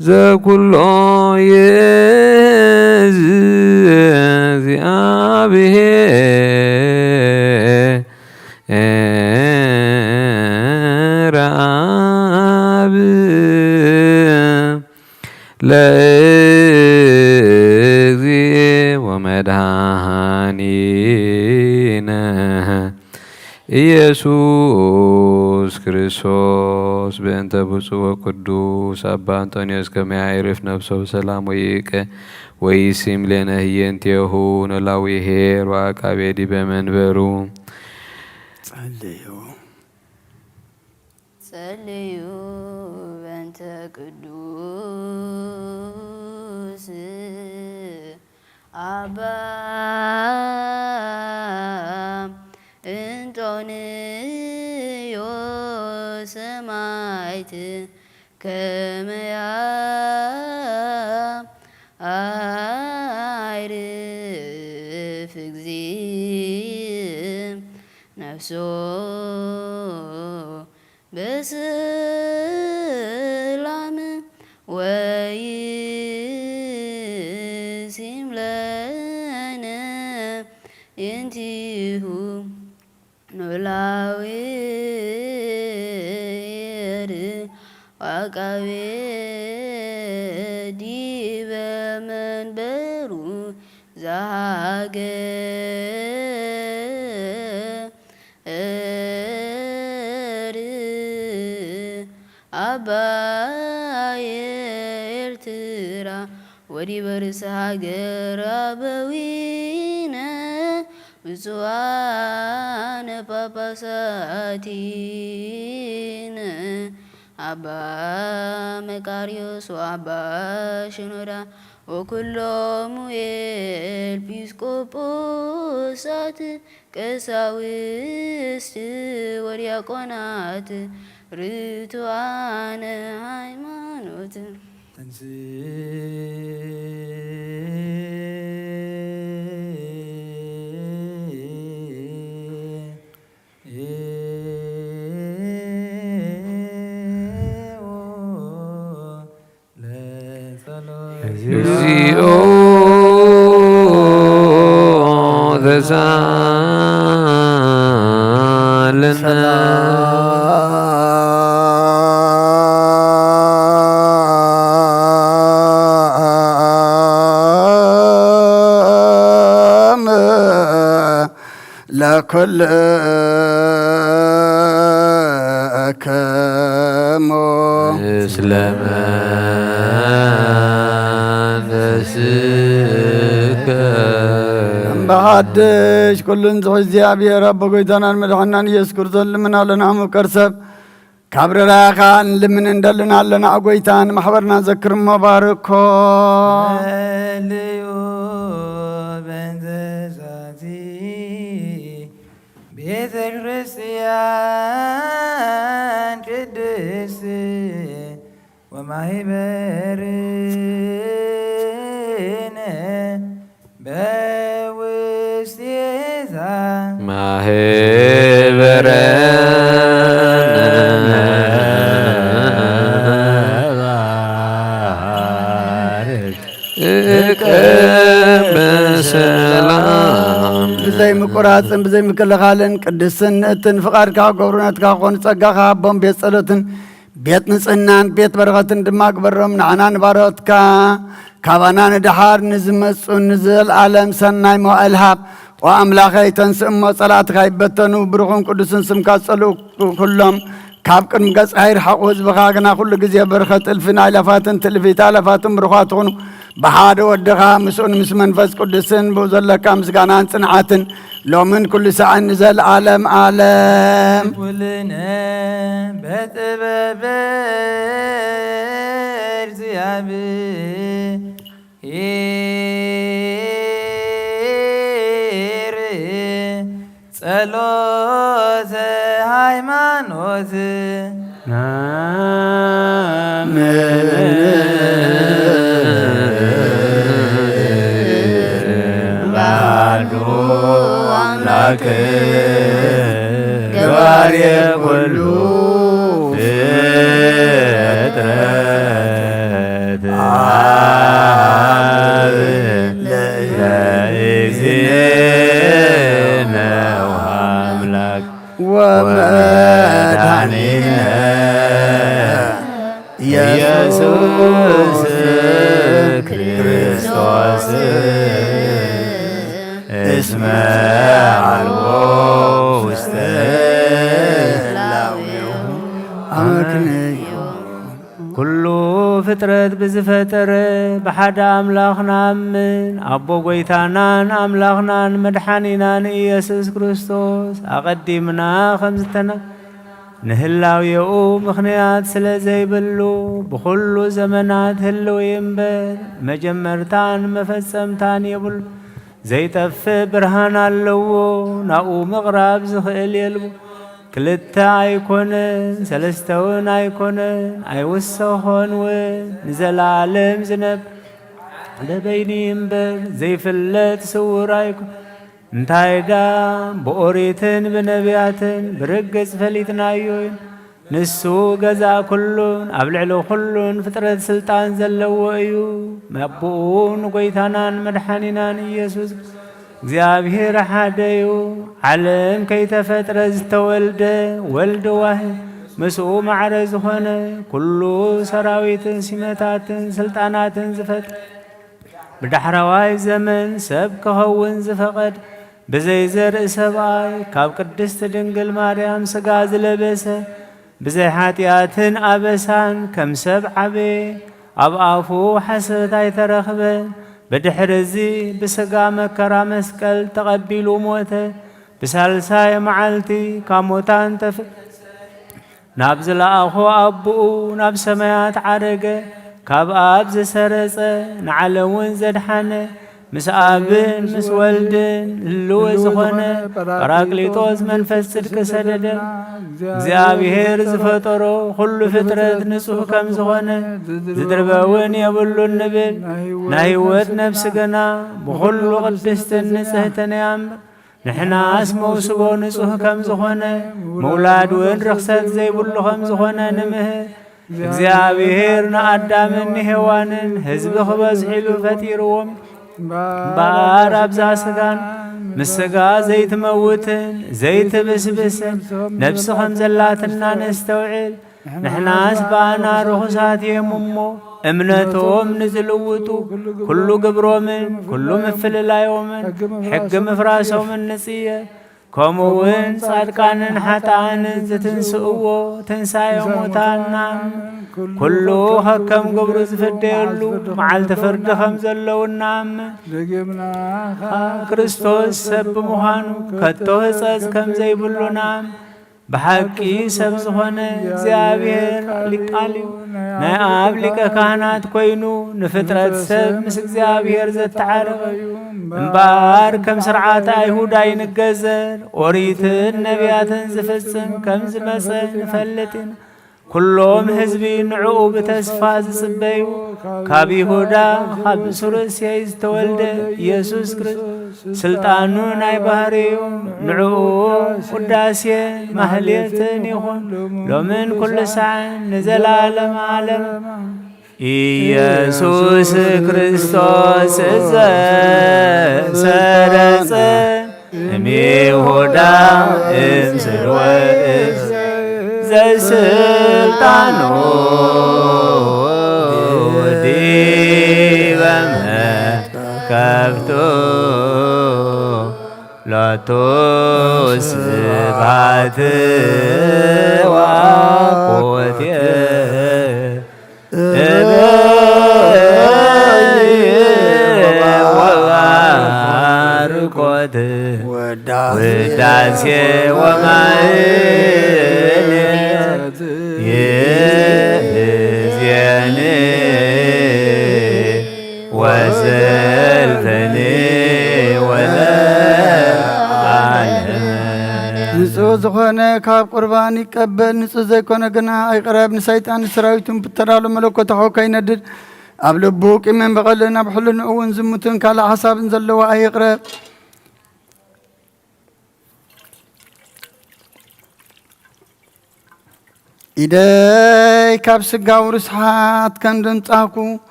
ዘኩሎ የእግዚአብሔር አብ ለእግዚእ ወመድኃኒነ ኢየሱስ ክርስቶስ። በእንተ ብፁዕ ወቅዱስ አባ እንጦንዮስ ከመ ያዕርፍ ነፍሶ በሰላም ወይቀ ወይሲም ሌነ ህየንቴሁ ኖላዊ ኄር ወአቃቤ ዲበ መንበሩ። ጸልዩ። ጸልዩ በእንተ ቅዱስ አባ እንጦንዮስ ሰማዕት ከመ ያዕርፍ እግዚእ ነፍሶ በሰላም ወይሲም ለነ የንቲሁ ኖላዊ ኄር ወአቃቤ ዲበ መንበሩ ዘሃገር አባየ ኤርትራ ወዲበ ርእሰ ሃገር አበዊነ ብፁዓነ ጳጳሳቲነ አባ መቃርዮስ ወአባ ሽኖዳ ወኩሎሙ ኤጲስቆጶሳት ቀሳውስት ወዲያቆናት ርቱዓነ ሃይማኖት። እግዚኦ ተሳለነ። ሰላም ለኩልክሙ ምስለ መንፈስከ። እምበሓድሽ ኩሉን ዝሕዝ እግዚኣብሔር ኣቦ ጎይታናን መድሓናን ኢየሱስ ክርስቶስ ልምና ኣለና። ሙከር ሰብ ካብ ርራኻ ንልምን እንደልን ኣለና። ጎይታ ንማሕበርና ዘክር እሞ ባርኮ። ሃሌሉ በእንተ ዛቲ ቤተ ክርስቲያን ቅድስት ወማህበርነ በውስቴታ ማህበረ እቀ በሰላም። ብዘይ ምቁራጽን ብዘይ ምክልኻልን ቅድስትን ንእትን ፍቓድካ ገብሩነትካ ኮኑ ጸጋኻ ኣቦን ቤት ጸሎትን ቤት ንጽህናን ቤት በረኸትን ድማ ግበሮም። ንዓና ንባሮትካ ካባና ንደሓር ንዝመጹ ንዘለኣለም ሰናይ መዋእል ሃብ። ኦ ኣምላኸይ፣ ተንስእ እሞ ጸላእትኻ ይበተኑ፣ ብሩኽን ቅዱስን ስምካ ዝጸልኡ ኩሎም ካብ ቅድሚ ገጽካ ይርሓቑ። ህዝብኻ ግና ኩሉ ግዜ በረኸት እልፍን ኣእላፋትን ትእልፊት ኣእላፋትን ብሩኻት ይኹኑ። ብሓደ ወድኻ ምስኡን ምስ መንፈስ ቅዱስን ብኡ ዘለካ ምስጋናን ጽንዓትን ሎምን ኩሉ ሳዕን ንዘለኣለም ኣለም። ኩልነ በጥበበ ጸሎተ ሃይማኖት። ባዶ አምላክ ገባሬ ኩሉ ፍጥረት አብ ለእግዚእነ ወአምላክ ወመድኃኒነ ኢየሱስ ክርስቶስ እስመ አልቦ ውስተ ህላዌሁ አመክንዮ። ኩሉ ፍጥረት ብዝፈጠረ ብሓደ ኣምላኽ ንኣምን። ኣቦ ጐይታናን ኣምላኽናን መድሓኒናን ኢየሱስ ክርስቶስ ኣቐዲምና ከም ዝተና ንህላዌኡ ምኽንያት ስለ ዘይብሉ ብኹሉ ዘመናት ህልው እዩ እምበር መጀመርታን መፈጸምታን የብሉ። ዘይጠፍእ ብርሃን ኣለዎ፣ ናብኡ ምቕራብ ዝኽእል የልቦ። ክልተ ኣይኮነን፣ ሰለስተ እውን ኣይኮነን፣ ኣይውሰኾን እውን፣ ንዘለኣለም ዝነብር ሓደ በይኑ እዩ እምበር ዘይፍለጥ ስውር ኣይኮን። እንታይ ደኣ ብኦሪትን ብነቢያትን ብርግጽ ፈሊጥናዮ ኢና። ንሱ ገዛእ ኩሉን ኣብ ልዕሊ ኩሉን ፍጥረት ስልጣን ዘለዎ እዩ። ኣቦኡ ንጎይታናን መድሓኒናን ኢየሱስ እግዚኣብሔር ሓደ እዩ። ዓለም ከይተፈጥረ ዝተወልደ ወልድ ዋህድ ምስኡ ማዕረ ዝኾነ ኩሉ ሰራዊትን ሲመታትን ስልጣናትን ዝፈጠረ ብዳሕረዋይ ዘመን ሰብ ክኸውን ዝፈቐደ ብዘይ ዘርኢ ሰብኣይ ካብ ቅድስት ድንግል ማርያም ሥጋ ዝለበሰ ብዘይ ኃጢኣትን ኣበሳን ከም ሰብ ዓበየ። ኣብ ኣፉ ሓሰት ኣይተረኽበን። ብድሕርዚ ብሥጋ መከራ መስቀል ተቐቢሉ ሞተ። ብሳልሳይ መዓልቲ ካብ ሙታን ተፍ ናብ ዝለኣኾ ኣቦኡ ናብ ሰማያት ዓረገ። ካብ ኣብ ዝሰረጸ ንዓለምውን ዘድሓነ፣ ምስ ኣብን ምስ ወልድን ህልው ዝኾነ ጳራቅሊጦስ መንፈስ ጽድቂ ሰደደ። እግዚኣብሔር ዝፈጠሮ ኩሉ ፍጥረት ንጹሕ ከም ዝኾነ ዝድርበውን የብሉን ንብል። ናይ ህይወት ነፍሲ ግና ብኹሉ ቅድስትን ንጽሕትን እያ እምበር። ንሕናስ መውስቦ ንጹሕ ከም ዝኾነ፣ ምውላድ እውን ርኽሰት ዘይብሉ ከም ዝኾነ ንምህር። እግዚኣብሔር ንኣዳምን ንሄዋንን ህዝቢ ክበዝሕ ኢሉ ፈጢርዎም። እምበኣር ኣብዛ ስጋን ምስ ስጋ ዘይትመውትን ዘይትብስብስን ነፍሲ ከም ዘላትና ነስተውዕል። ንሕናስ ብኣና ርኹሳት እዮም እሞ፣ እምነቶም ንዝልውጡ፣ ኩሉ ግብሮምን ኩሉ ምፍልላዮምን ሕጊ ምፍራሶምን ንጽየ። ከምኡ እውን ጻድቃንን ሓጥኣንን ዝትንስእዎ ትንሳኤ ሙታን ንኣምን። ኩሉ ከከም ግብሩ ዝፍደየሉ መዓልቲ ፍርዲ ከም ዘለዉ ንኣምን። ደጊምና ኣብ ክርስቶስ ሰብ ብምዃኑ ከቶ ህጸጽ ከም ዘይብሉ ንኣምን። ብሓቂ ሰብ ዝኾነ እግዚኣብሔር ቃል እዩ። ናይ ኣብ ሊቀ ካህናት ኮይኑ ንፍጥረት ሰብ ምስ እግዚኣብሔር ዘተዓረቐ እዩ። እምበኣር ከም ስርዓት ኣይሁድ ኣይንገዘር፣ ኦሪትን ነቢያትን ዝፍጽም ከም ዝመጸ ንፈልጥ ኢና። ኩሎም ህዝቢ ንዕኡ ብተስፋ ዝጽበዩ፣ ካብ ይሁዳ ካብ ብሱር እሴይ ዝተወልደ ኢየሱስ ክርስቶስ፣ ስልጣኑ ናይ ባህርዩ፣ ንዕኡ ውዳሴ ማህሌትን ይኹን፣ ሎምን ኩሉ ሳዕን ንዘለዓለም ዓለም። ኢየሱስ ክርስቶስ ዘሰረጸ እምይሁዳ እምስርወ እዝ ዘስልጣኑ ዲበ መከፍቱ ሎቱ ስብሐት ወአኮቴ ወባርኮት ውዳሴ ወማሕሌት ይእዜኒ ወዘልፈኒ ወለዓለም። ንጹህ ዝኾነ ካብ ቁርባን ይቀበል፣ ንጹህ ዘይኮነ ግና ኣይቕረብ። ንሰይጣን ንሰራዊቱን ብተዳሎ መለኮታዊ ከይነድድ ኣብ ልቡ ቂምን በቐልን ኣብ ሕልንኡ እውን ዝሙትን ካልእ ሓሳብን ዘለዎ ኣይቕረብ። ኢደይ ካብ ስጋዊ ርስሓት ከም ዘንጻህኩ፣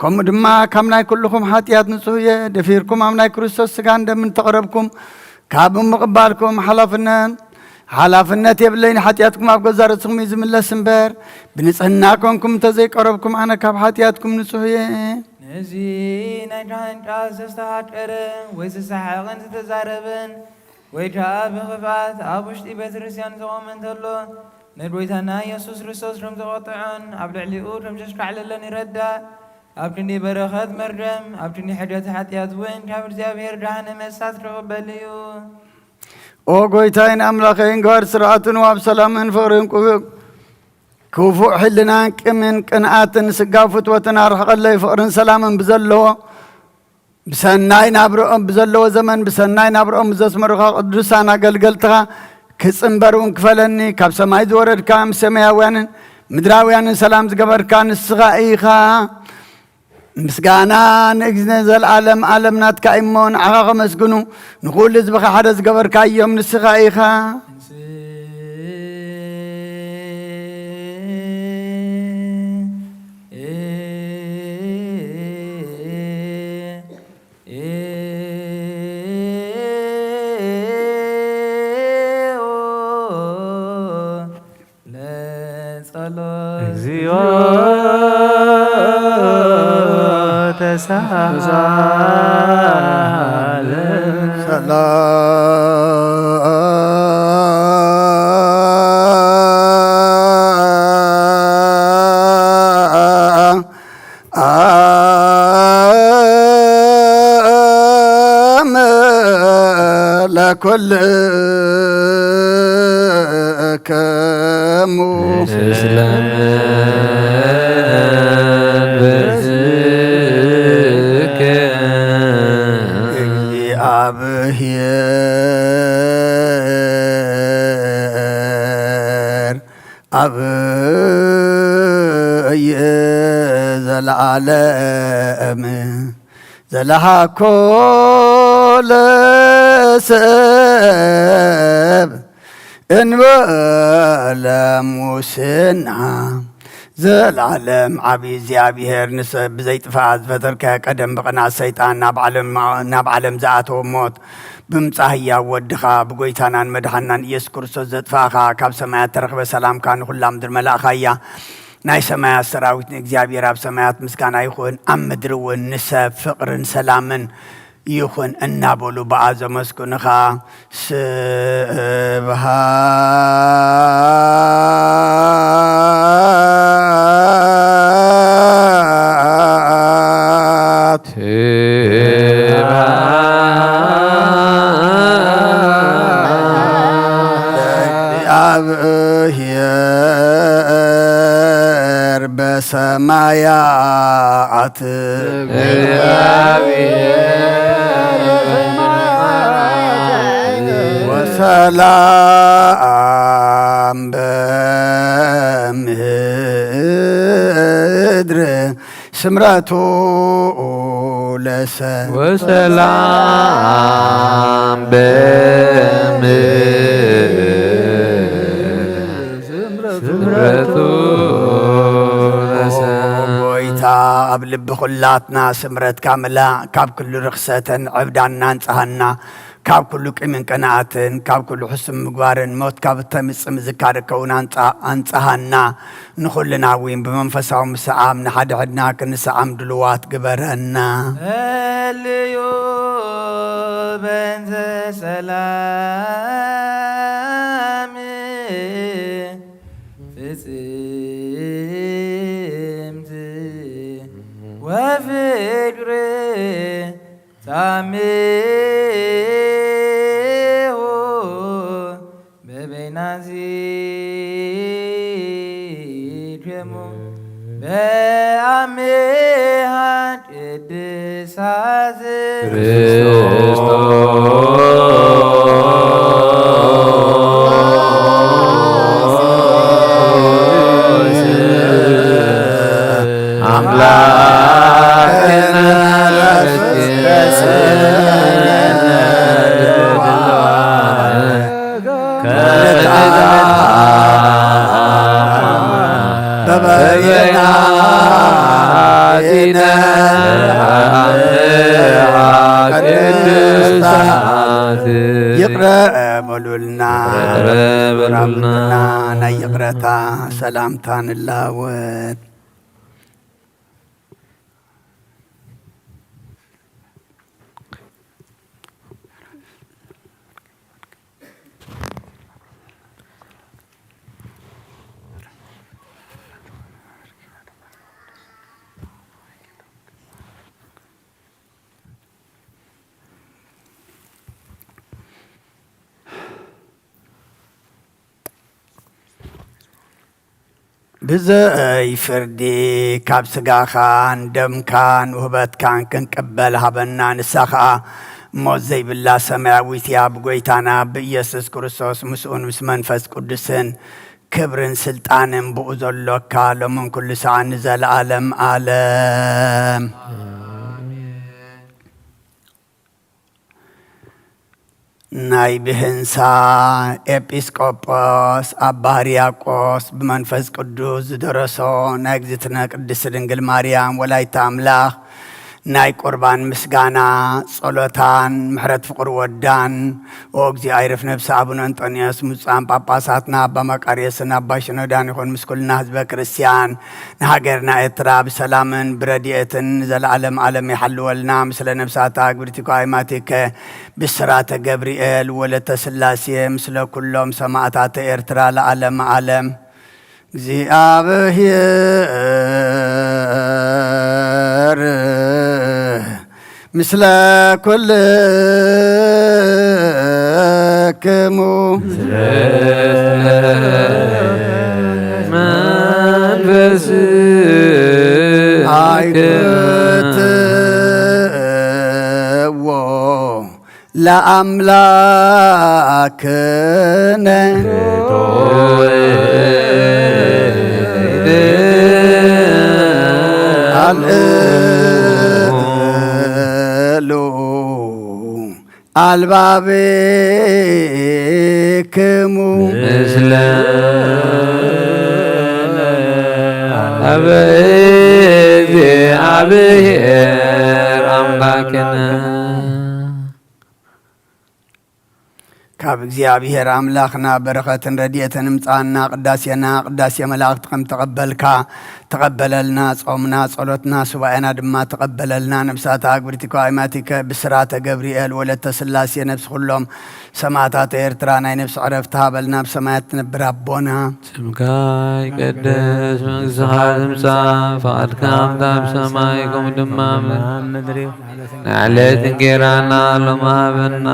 ከምኡ ድማ ካብ ናይ ኩልኹም ሓጢኣት ንጹህ እየ። ደፊርኩም ኣብ ናይ ክርስቶስ ስጋን ደምን ተቐረብኩም፣ ካብ ምቕባልኩም ሓላፍነት፣ ሓላፍነት የብለይን። ሓጢኣትኩም ኣብ ገዛእ ርእስኹም እዩ ዝምለስ እምበር፣ ብንጽህና ኮንኩም እንተዘይቀረብኩም፣ ኣነ ካብ ሓጢኣትኩም ንጹህ እየ። ነዚ ናይ ዳህንጫ ዝተሃቀረ ወይ ዝሰሓቕን ዝተዛረበን ወይ ከኣ ብኽፍኣት ኣብ ውሽጢ ቤተ ክርስቲያን ዝቖመ እንተሎ፣ ንጎይታና ኢየሱስ ክርስቶስ ከም ዘቐጥዖን ኣብ ልዕሊኡ ከም ዘሽካዕለለን ይረዳእ። ኣብ ክንዲ በረኸት መርገም፣ ኣብ ክንዲ ሕደት ሓጢኣት እውን ካብ እግዚኣብሔር ደሓነ መሳት ክቕበል እዩ። ኦ ጎይታይን ኣምላኸይን፣ ግበር ስርዓትን ኣብ ሰላምን ፍቕርን ክፉእ ሕልናን ቂምን ቅንኣትን ስጋዊ ፍትወትን ኣርሕቐለይ። ፍቕርን ሰላምን ብዘለዎ ብሰናይ ናብርኦም ብዘለዎ ዘመን ብሰናይ ናብርኦም ብዘስመሩኻ ቅዱሳን ኣገልገልትኻ ክጽንበር እውን ክፈለኒ። ካብ ሰማይ ዝወረድካ ምስ ሰማያውያንን ምድራውያንን ሰላም ዝገበርካ ንስኻ ኢኻ። ምስጋና ንእግዚእነ ዘልዓለም ዓለም ናትካ እሞ ንዓኻ ከመስግኑ ንኹሉ ህዝብኻ ሓደ ዝገበርካ እዮም ንስኻ ኢኻ። ለጸሎት። እግዚኦ ተሳሃለ። ሰላም ለኩልከ እሙ። ምስለ መንፈስከ። እግዚኣብሔር ኣብይ ዘለዓለም ዘለሃኮ ለሰብ እንበለ ሙስና። ዘለዓለም ዓቢ እግዚኣብሔር፣ ንሰብ ብዘይጥፋእ ዝፈጠርከ፣ ቀደም ብቕንኣት ሰይጣን ናብ ዓለም፣ ናብ ዓለም ዝኣተወ ሞት ብምጻእ ህያው ወድኻ፣ ብጎይታናን መድሓናን ኢየሱስ ክርስቶስ ዘጥፋእኻ፣ ካብ ሰማያት ተረኽበ ሰላምካ ንኹላ ምድር መላእኻ እያ። ናይ ሰማያት ሰራዊት ንእግዚኣብሔር ኣብ ሰማያት ምስጋና ይኹን፣ ኣብ ምድሪ እውን ንሰብ ፍቕርን ሰላምን ይኹን እናበሉ ብኣ ዘመስግኑኻ። ስብሃት ለእግዚኣብሔር በሰማያት። ወሰላም በምድር ስምረቱ ለሰ ወሰላም በምድር ስምረቱ ለሰ ጎይታ ኣብ ልቢ ኩላትና ስምረትካ ምላእ፣ ካብ ኩሉ ርኽሰትን ዕብዳን ናንጽሃና፣ ካብ ኩሉ ቂምን ቅንኣትን፣ ካብ ኩሉ ሕሱም ምግባርን፣ ሞት ካብ እተምጽእ ምዝካር ከውን ኣንጻ-፣ ኣንጽሃና። ንኹልና እውን ብመንፈሳዊ ምስዓም ንሓድሕድና ክንስዓም ድልዋት ግበረና። ጸልዩ በእንተ ሰላም ፍጽምቲ ወፍቅር ሳሚሁ በበይናዚ ደሙ በአሜሃ ቅድሳት ክርስቶስ አምላክነ በበይናቲነ ቅድስታት ይቅረ በሉልና። ይቅረ በሉልና። ናይ ይቅረታ ሰላምታ ንላወጥ። ብዘይ ፍርዲ ካብ ስጋኻን ደምካን ውህበትካን ክንቅበል ሃበና። ንሳ ኸኣ ሞት ዘይብላ ሰማያዊት እያ። ብጎይታና ብኢየሱስ ክርስቶስ ምስኡን ምስ መንፈስ ቅዱስን ክብርን ስልጣንን ብኡ ዘሎካ ሎምን ኩሉ ሰዓት ንዘለዓለም ዓለም። ናይ ብህንሳ ኤጲስቆጶስ ኣባ ሕርያቆስ ብመንፈስ ቅዱስ ዝደረሶ ናይ እግዝእትነ ቅድስት ድንግል ማርያም ወላዲተ ኣምላኽ ናይ ቁርባን ምስጋና ጸሎታን ምሕረት ፍቕሪ ወዳን፣ ኦ እግዚኦ ኣይርፍ ነፍሲ ኣቡነ እንጦንዮስ ምጹዓን ጳጳሳትና ኣባ መቃርዮስን ኣባ ሽኖዳን ይኹን ምስ ኩልና ህዝበ ክርስቲያን። ንሃገርና ኤርትራ ብሰላምን ብረድኤትን ንዘለዓለም ዓለም ይሓልወልና። ምስለ ነፍሳታ ግብርቲኮ ኣይማቲከ ብስራተ ገብርኤል ወለተ ስላሴ ምስለ ኩሎም ሰማዕታተ ኤርትራ ለዓለመ ዓለም። እግዚኣብሔር ምስለ ኩልክሙ። ለአምላክነ አልእሉ አልባቤክሙ ምስለ አበ እግዚአብሔር አምላክነ። ካብ እግዚኣብሔር ኣምላኽና በረኸትን ረድኤትን እምጻና። ቅዳሴና ቅዳሴ መላእኽቲ ከም ተቐበልካ ተቐበለልና። ጾምና፣ ጸሎትና፣ ሱባኤና ድማ ተቐበለልና። ነብሳት ኣግብርቲከ ኣእማቲከ ብስራተ ገብርኤል ወለተ ስላሴ ነብሲ ኩሎም ሰማዕታት ኤርትራ ናይ ነብሲ ዕረፍቲ ሃበልና። ኣብ ሰማያት ትነብር ኣቦና፣ ስምካ ይቀደስ፣ መንግስትኻ ትምጻእ፣ ፍቓድካ ከምታ ኣብ ሰማይ ከምኡ ድማ ኣብ ምድሪ። ናይ ዕለት እንጌራና ሎሚ ሃበና።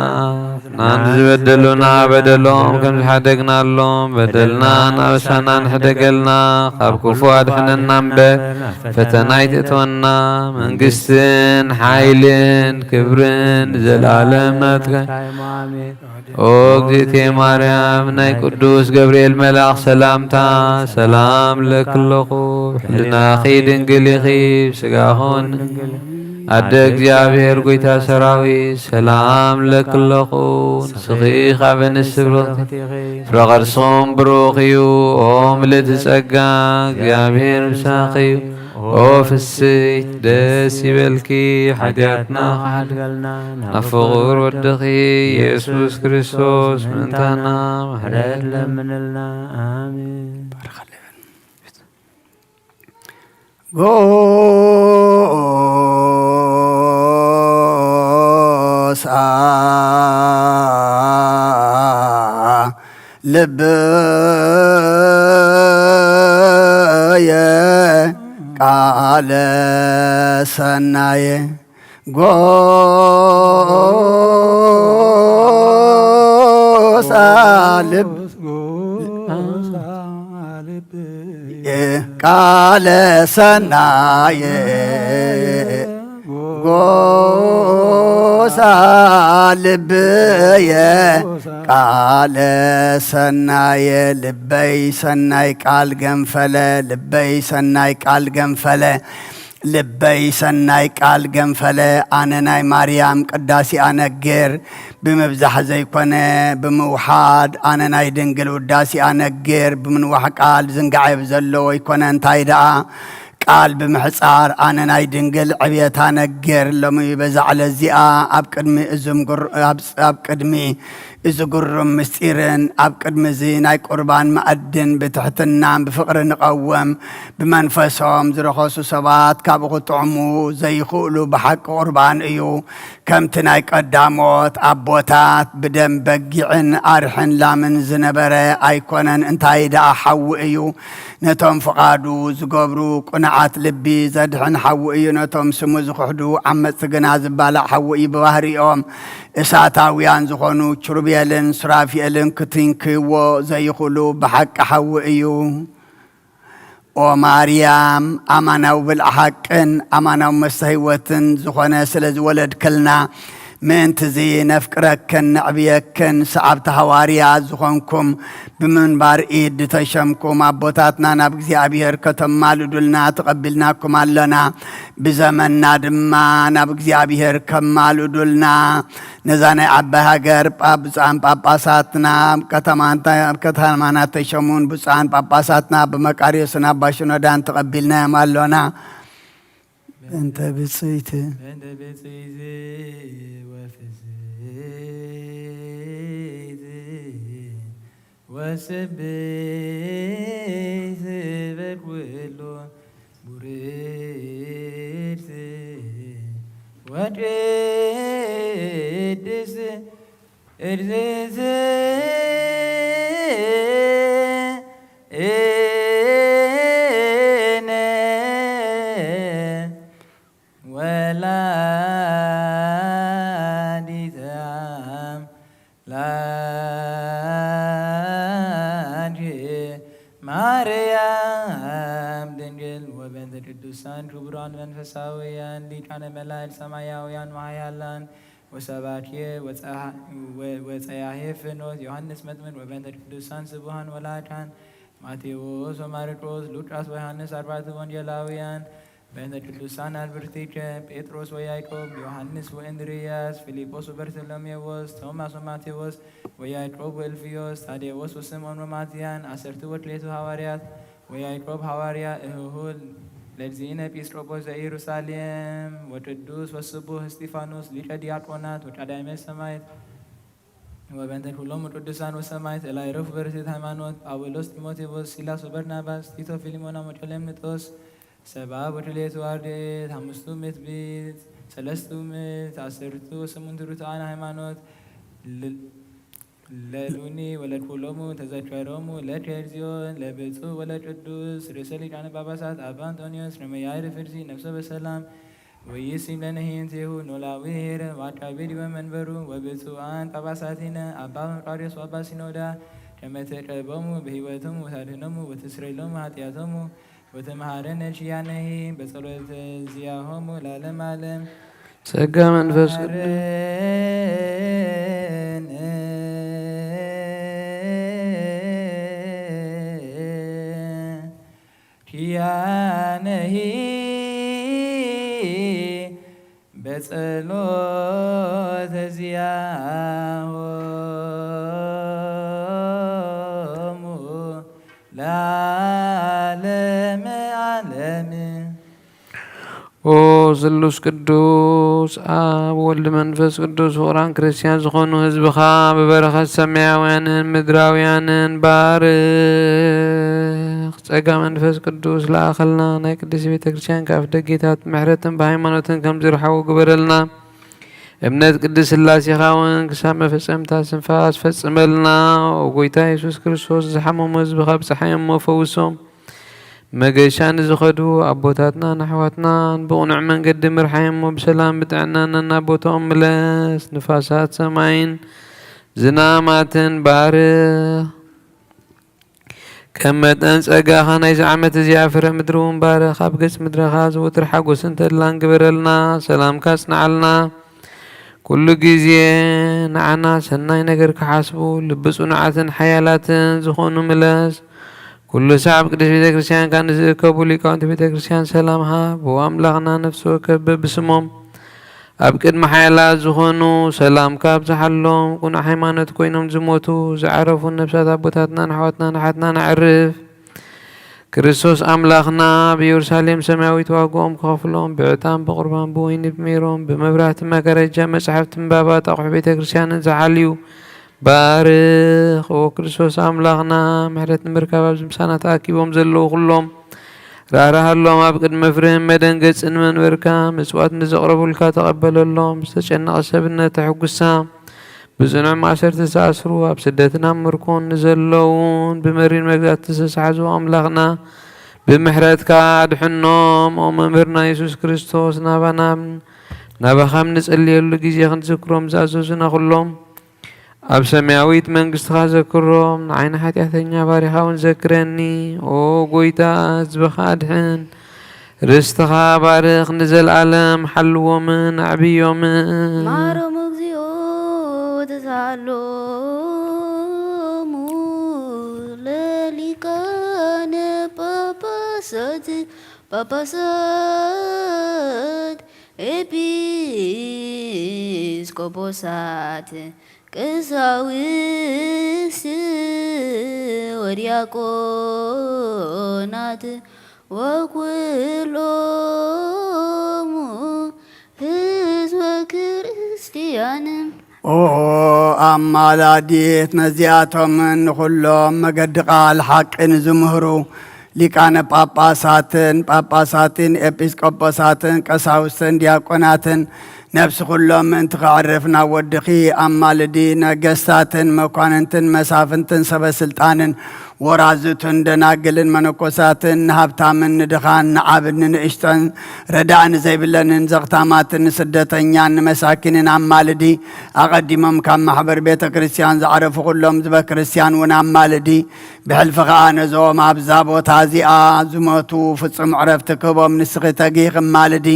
ንዓና ዝበደሉና በደሎም ከም ዝሓደግናሎም በደልና እናበሳና ንሕደገልና፣ ካብ ክፉ ኣድሕነና እምበር፣ ፈተና ኣይትእትወና። መንግስትን ሓይልን ክብርን ንዘለኣለም ናትካ። ኦ እግዝእትየ ማርያም፣ ናይ ቅዱስ ገብርኤል መልኣኽ ሰላምታ ሰላም እብለኪ ኣለኹ። ብሕልናኺ ድንግል ኢኺ፣ ብስጋኺ እውን ድንግል። ኣደ እግዚኣብሔር፣ ጎይታ ሰራዊት፣ ሰላም እብለኪ ኣለኹ። ንስኺ ካብ ኣንስቲ ብሩኽቲ፣ ፍረ ከርስኺ እውን ብሩኽ እዩ። ኦ ምልእቲ ጸጋ፣ እግዚኣብሔር ምሳኺ እዩ። ኦ ፍስሕቲ ደስ ይበልኪ፣ ሓጢኣትና ክሓድገልና ናብ ፍቑር ወድኺ ኢየሱስ ክርስቶስ ምእንታና ምሕረት ለምንልና። ኣሜን። ጎሳ ልብየ ቃለ ሰናየ። ጎሳ ልብ ቃለ ሰናየ። ጎሳ ልብየ ቃለ ሰናየ። ልበይ ሰናይ ቃል ገንፈለ፣ ልበይ ሰናይ ቃል ገንፈለ፣ ልበይ ሰናይ ቃል ገንፈለ። ኣነ ናይ ማርያም ቅዳሴኣ ነግር፣ ብምብዛሕ ዘይኮነ ብምውሓድ። ኣነ ናይ ድንግል ውዳሴኣ ነግር፣ ብምንዋሕ ቃል ዝንጋዐ ብዘለዎ ይኮነ። እንታይ ደኣ ቃል ብምሕጻር። ኣነ ናይ ድንግል ዕብየታ ነግር፣ ሎሚ በዛ ዕለት እዚኣ ኣብ ቅድሚ እዝም ጉር-፣ ኣብ፣ ኣብ ቅድሚ እዚ ግሩም ምስጢርን ኣብ ቅድሚ እዚ ናይ ቁርባን መኣድን ብትሕትናን ብፍቕሪ ንቐውም። ብመንፈሶም ዝረኸሱ ሰባት ካብኡ ክጥዕሙ ዘይኽእሉ ብሓቂ ቁርባን እዩ። ከምቲ ናይ ቀዳሞት ኣቦታት ብደም በጊዕን ኣርሕን ላምን ዝነበረ ኣይኮነን። እንታይ ደኣ ሓዊ እዩ። ነቶም ፍቓዱ ዝገብሩ ቅኑዓት ልቢ ዘድሕን ሓዊ እዩ። ነቶም ስሙ ዝኽሕዱ ዓመጽቲ ግና ዝባላዕ ሓዊ እዩ። ብባህሪኦም እሳታውያን ዝኾኑ ኪሩቤልን ሱራፌልን ክትንክይዎ ዘይኽእሉ ብሓቂ ሓዊ እዩ። ኦ ማርያም፣ ኣማናዊ ብልዒ ሓቅን ኣማናዊ መስተ ህይወትን ዝኾነ ስለ ዝወለድክልና፣ ምእንቲ እዚ ነፍቅረክን ነዕብየክን፣ ሰዓብቲ ሃዋርያት ዝኾንኩም ብምንባር ኢድ ዝተሸምኩም ኣቦታትና ናብ እግዚኣብሔር ከተማልዱልና ተቐቢልናኩም ኣለና። ብዘመንና ድማ ናብ እግዚኣብሔር ከማልዱልና፣ ነዛ ናይ ዓባይ ሃገር ጳ-፣ ብፁዓን ጳጳሳትና፣ ኣብ ከተማንታ-፣ ኣብ ከተማና ተሸሙን ብፁዓን ጳጳሳትና ብመቃርዮስን ኣባ ሽኖዳን ተቐቢልናዮም ኣሎና። በእንተ ብፅይቲ በእንተ ብፅይቲ ወፍስሕቲ ወስብሕቲ በል ኩሉ ቡርክቲ ወቅድስቲ እግዝእትነ ወላዲተ አምላክ ማርያም ድንግል ወበእንተ ቅዱሳን ክቡራን መንፈሳውያን ሊቃነ መላእክት ሰማያውያን ወኃያላን ወሰባኬ ወጸያሄ ፍኖት ዮሃንስ መጥምቅ ወበንተ ቅዱሳን ስቡሃን ወላዳን ማቴዎስ ወማርቆስ ሉቃስ ወዮሃንስ ኣርባዕቱ ወንጌላውያን በእንተ ቅዱሳን ኣልብርቲከ ጴጥሮስ ወያዕቆብ ዮሃንስ ወእንድርያስ ፊልጶስ ወበርተሎሜዎስ ቶማስ ወማቴዎስ ወያዕቆብ ወእልፍዮስ ታዴዎስ ወስምዖን ወማትያን ዓሰርቱ ወክሌቱ ሃዋርያት ወያዕቆብ ሃዋርያ እህሁ ለግዚእነ ኤጲስቆጶስ ዘኢየሩሳሌም ወቅዱስ ወስቡህ እስጢፋኖስ ሊቀ ዲያቆናት ወቀዳማይ ሰማዕት ወበእንተ ኩሎም ቅዱሳን ወሰማዕት እለ ይረፉ በርትዕት ሃይማኖት ጳውሎስ ጢሞቴዎስ ሲላስ ወበርናባስ ቲቶ ፊልሞና ወቀሌምንጦስ ሰብዓ ወክልኤቱ ኣርድእት ሓሙሽቱ ምእት ብእት ሰለስቱ ምእት ዓሰርቱ ወስምንቱ ርቱዓን ሃይማኖት ለሉኒ ወለኩሎሙ ተዘከሮሙ ለከ እግዚኦ ለብፁዕ ወለቅዱስ ርእሰ ሊቃነ ጳጳሳት ኣባ እንጦንዮስ ነመያይር ፍርሲ ነፍሶ በሰላም ወይሲም ለነ ሄንቴሁ ኖላዊ ሄረ ወአቃቤ ዲበ መንበሩ ወብፁዓን ጳጳሳቲነ አባ መቃርዮስ ወአባ ሲኖዳ ከመ ትዕቀቦሙ በሕይወቶሙ ወታድህኖሙ ወትስረይ ሎሙ ኃጢአቶሙ ወተመሃረነ ኪያነሂ በጸሎተ ዚአሆሙ ለዓለመ ዓለም። ጸጋ መንፈስ ቅዱስ ኪያነሂ በጸሎተ ዚአሆሙ ለዓለመ ዓለም። ኦ ስሉስ ቅዱስ ኣብ ወልድ መንፈስ ቅዱስ ፍቑራን ክርስቲያን ዝኾኑ ህዝብኻ ብበረኸት ሰማያውያንን ምድራውያንን ባርኽ። ጸጋ መንፈስ ቅዱስ ለኣኸልና ናይ ቅድስት ቤተ ክርስቲያን ከኣፍ ደጌታት ምሕረትን ብሃይማኖትን ከም ዝርሓቡ ግበረልና። እምነት ቅድስት ስላሴኻ እውን ክሳብ መፈጸምታ ስንፋስ ፈጽመልና። ኦ ጎይታ የሱስ ክርስቶስ ዝሓመሙ ህዝብኻ ብጽሓይ እሞ ፈውሶም። መገሻ ንዝኸዱ ኣቦታትናን ኣሕዋትናን ብቕኑዕ መንገዲ ምርሓይ እሞ ብሰላም ብጥዕና ነናብ ቦታኦም ምለስ። ንፋሳት ሰማይን ዝናማትን ባርኽ። ከም መጠን ጸጋኻ ናይዚ ዓመት እዚኣ ፍረ ምድሪ እውን ባርኽ። ኣብ ገጽ ምድርኻ ዘወትር ሓጎስን ተድላን ግበረልና። ሰላምካ ኣጽንዓልና። ኩሉ ግዜ ንዓና ሰናይ ነገር ክሓስቡ ልቢ ጽኑዓትን ሓያላትን ዝኾኑ ምለስ። ኩሉ ሳዕ ኣብ ቅድስት ቤተ ክርስቲያንካ ንዝእከቡ ሊቃውንቲ ቤተ ክርስቲያን ሰላም ሃብ። ኦ ኣምላኽና ነፍሲ ወከፍ በብስሞም ኣብ ቅድሚ ሓያላት ዝኾኑ ሰላምካ ኣብዝሓሎም። ቅኑዕ ሃይማኖት ኮይኖም ዝሞቱ ዝዓረፉ ነፍሳት ኣቦታትናን ኣሕዋትናን ኣሓትናን ኣዕርፍ። ክርስቶስ ኣምላኽና ኣብ ኢየሩሳሌም ሰማያዊት ዋጋኦም ክኸፍሎም ብዕጣን ብቑርባን ብወይኒ ብሜሮን ብመብራህቲ መጋረጃ መጻሕፍቲ ምንባባት ኣቑሑ ቤተ ክርስቲያንን ዝሓልዩ ባርኽ። ኦ ክርስቶስ ኣምላኽና ምሕረት ንምርካብ ኣብዚ ምሳና ተኣኪቦም ዘለዉ ኩሎም ራህራሃሎም። ኣብ ቅድሚ መፍርህን መደንገጽን መንበርካ ምጽዋት ንዘቕረቡልካ ተቐበለሎም። ዝተጨነቐ ሰብነት ተሐጉሳ። ብጽኑዕ ማእሰርቲ ዝተኣስሩ ኣብ ስደትን ኣብ ምርኮን ንዘለውን ብመሪር መግዛእቲ ዝተሳሕዙ ኣምላኽና ብምሕረትካ ኣድሕኖም። ኦ መምህርና የሱስ ክርስቶስ ናባና ናባኻ ኣብ ንጽልየሉ ግዜ ክንዝክሮም ዝኣዘዙና ኩሎም ኣብ ሰማያዊት መንግስትኻ ዘክሮም። ንዓይኒ ሓጢኣተኛ ባሪኻ እውን ዘክረኒ። ኦ ጎይታ ህዝብኻ ኣድሕን። ርስትኻ ባርኽ፣ ንዘለኣለም ሓልዎምን ኣዕብዮምን። ማሮም እግዚኦ ተሳሎሙ ለሊቃነ ጳጳሳት ጳጳሳት ኤጲስቆጶሳት ቀሳውስት ወዲያቆናት ወኩሎሙ ህዝበ ክርስቲያን። ኦ ኣማላዲት ነዚኣቶምን ንኹሎም መገዲ ቃል ሓቂ ንዝምህሩ ሊቃነ ጳጳሳትን ጳጳሳትን ኤጲስቆጶሳትን ቀሳውስትን ዲያቆናትን ነፍሲ ኩሎም ምእንቲ ከዕርፍ ናብ ወድኺ ኣማልዲ። ነገስታትን መኳንንትን መሳፍንትን ሰበ ስልጣንን ወራዙትን ደናግልን መነኮሳትን፣ ንሃብታምን ንድኻን፣ ንዓብን ንንእሽቶን፣ ረዳእ ንዘይብለንን ዘኽታማትን፣ ንስደተኛን ንመሳኪንን ኣማልዲ። ኣቐዲሞም ካብ ማሕበር ቤተ ክርስቲያን ዝዓረፉ ኩሎም ህዝበ ክርስቲያን እውን ኣማልዲ። ብሕልፊ ኸኣ ነዞም ኣብዛ ቦታ እዚኣ ዝሞቱ ፍጹም ዕረፍቲ ክህቦም ንስኺ ተጊኺ ኣማልዲ።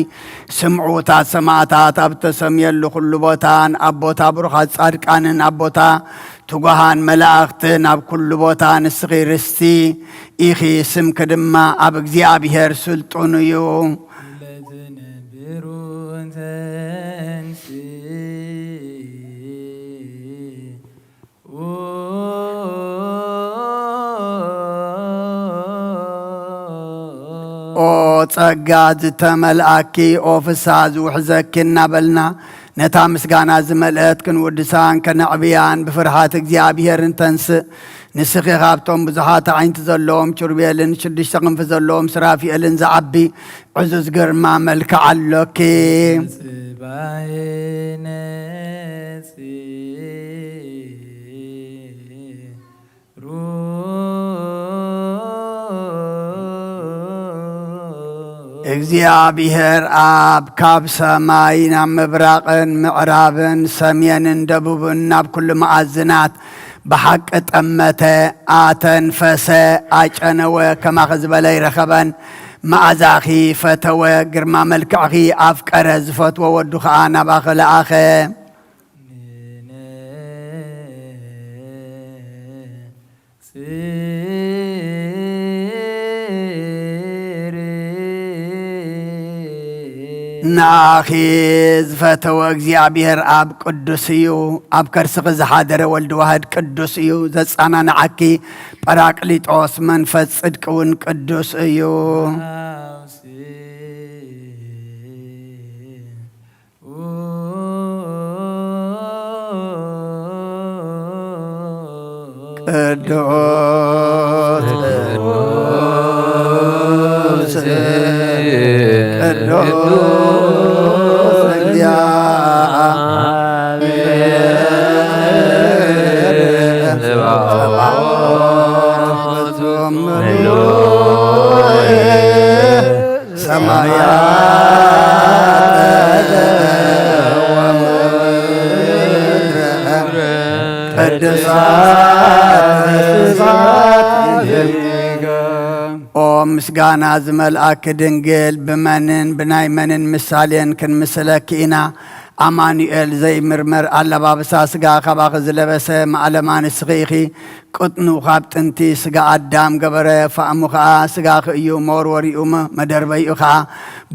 ስምዑታት ሰማዕታት ኣብ ተሰምየሉ ኩሉ ቦታን ኣብ ቦታ ብሩኻት ጻድቃንን ኣብ ቦታ ትጉሃን መላእኽትን ኣብ ኩሉ ቦታ ንስኺ ርስቲ ኢኺ፣ ስምኪ ድማ ኣብ እግዚኣብሔር ስልጡን እዩ። ለትነብሩ ተንሥእ ኦ ጸጋ ዝተመልኣኪ፣ ኦ ፍስሃ ዝውሕዘኪ እናበልና፣ ነታ ምስጋና ዝመልአት ክንውድሳን ከነዕብያን ብፍርሃት እግዚኣብሔር እንተንስእ፣ ንስኺ ካብቶም ብዙሓት ኣዒንቲ ዘለዎም ኪሩቤልን ሽዱሽተ ክንፊ ዘለዎም ሱራፊኤልን ዝዓቢ ዕዙዝ ግርማ መልክዕ ኣሎኪ። ጽባሕ ነጺሩ እግዚኣብሔር ኣብ ካብ ሰማይ ናብ ምብራቕን ምዕራብን ሰሜንን ደቡብን ናብ ኩሉ መኣዝናት ብሓቂ ጠመተ፣ ኣተንፈሰ፣ ኣጨነወ፣ ከማኺ ዝበለ ኣይረኸበን። መኣዛኺ ፈተወ፣ ግርማ መልክዕኺ ኣፍቀረ፣ ዝፈትዎ ወዱ ኸኣ ናባኺ ለኣኸ። ንኣኺ ዝፈተወ እግዚኣብሔር ኣብ ቅዱስ እዩ። ኣብ ከርስኺ ዝሓደረ ወልድ ዋህድ ቅዱስ እዩ። ዘጻናንዓኪ ጳራቅሊጦስ መንፈስ ጽድቂ እውን ቅዱስ እዩ። ቅዱስ፣ ቅዱስ፣ ቅዱስ እግዚአብሔር። ሰማያት ወምድር ቅዱሳት ስብሐት። ኦ ምስጋና ዝመልኣኪ ድንግል፣ ብመንን ብናይ መንን ምሳሌን ክንምስለኪ ኢና? ኣማኑኤል ዘይምርመር ኣለባብሳ ስጋ ካባኺ ዝለበሰ ማእለማ ንስኺ ኢኺ። ቅጥኑ ካብ ጥንቲ ስጋ ኣዳም ገበረ፣ ፋእሙ ኸኣ ስጋኺ እዩ፣ መወርወሪኡ መ-፣ መደርበይኡ ኸኣ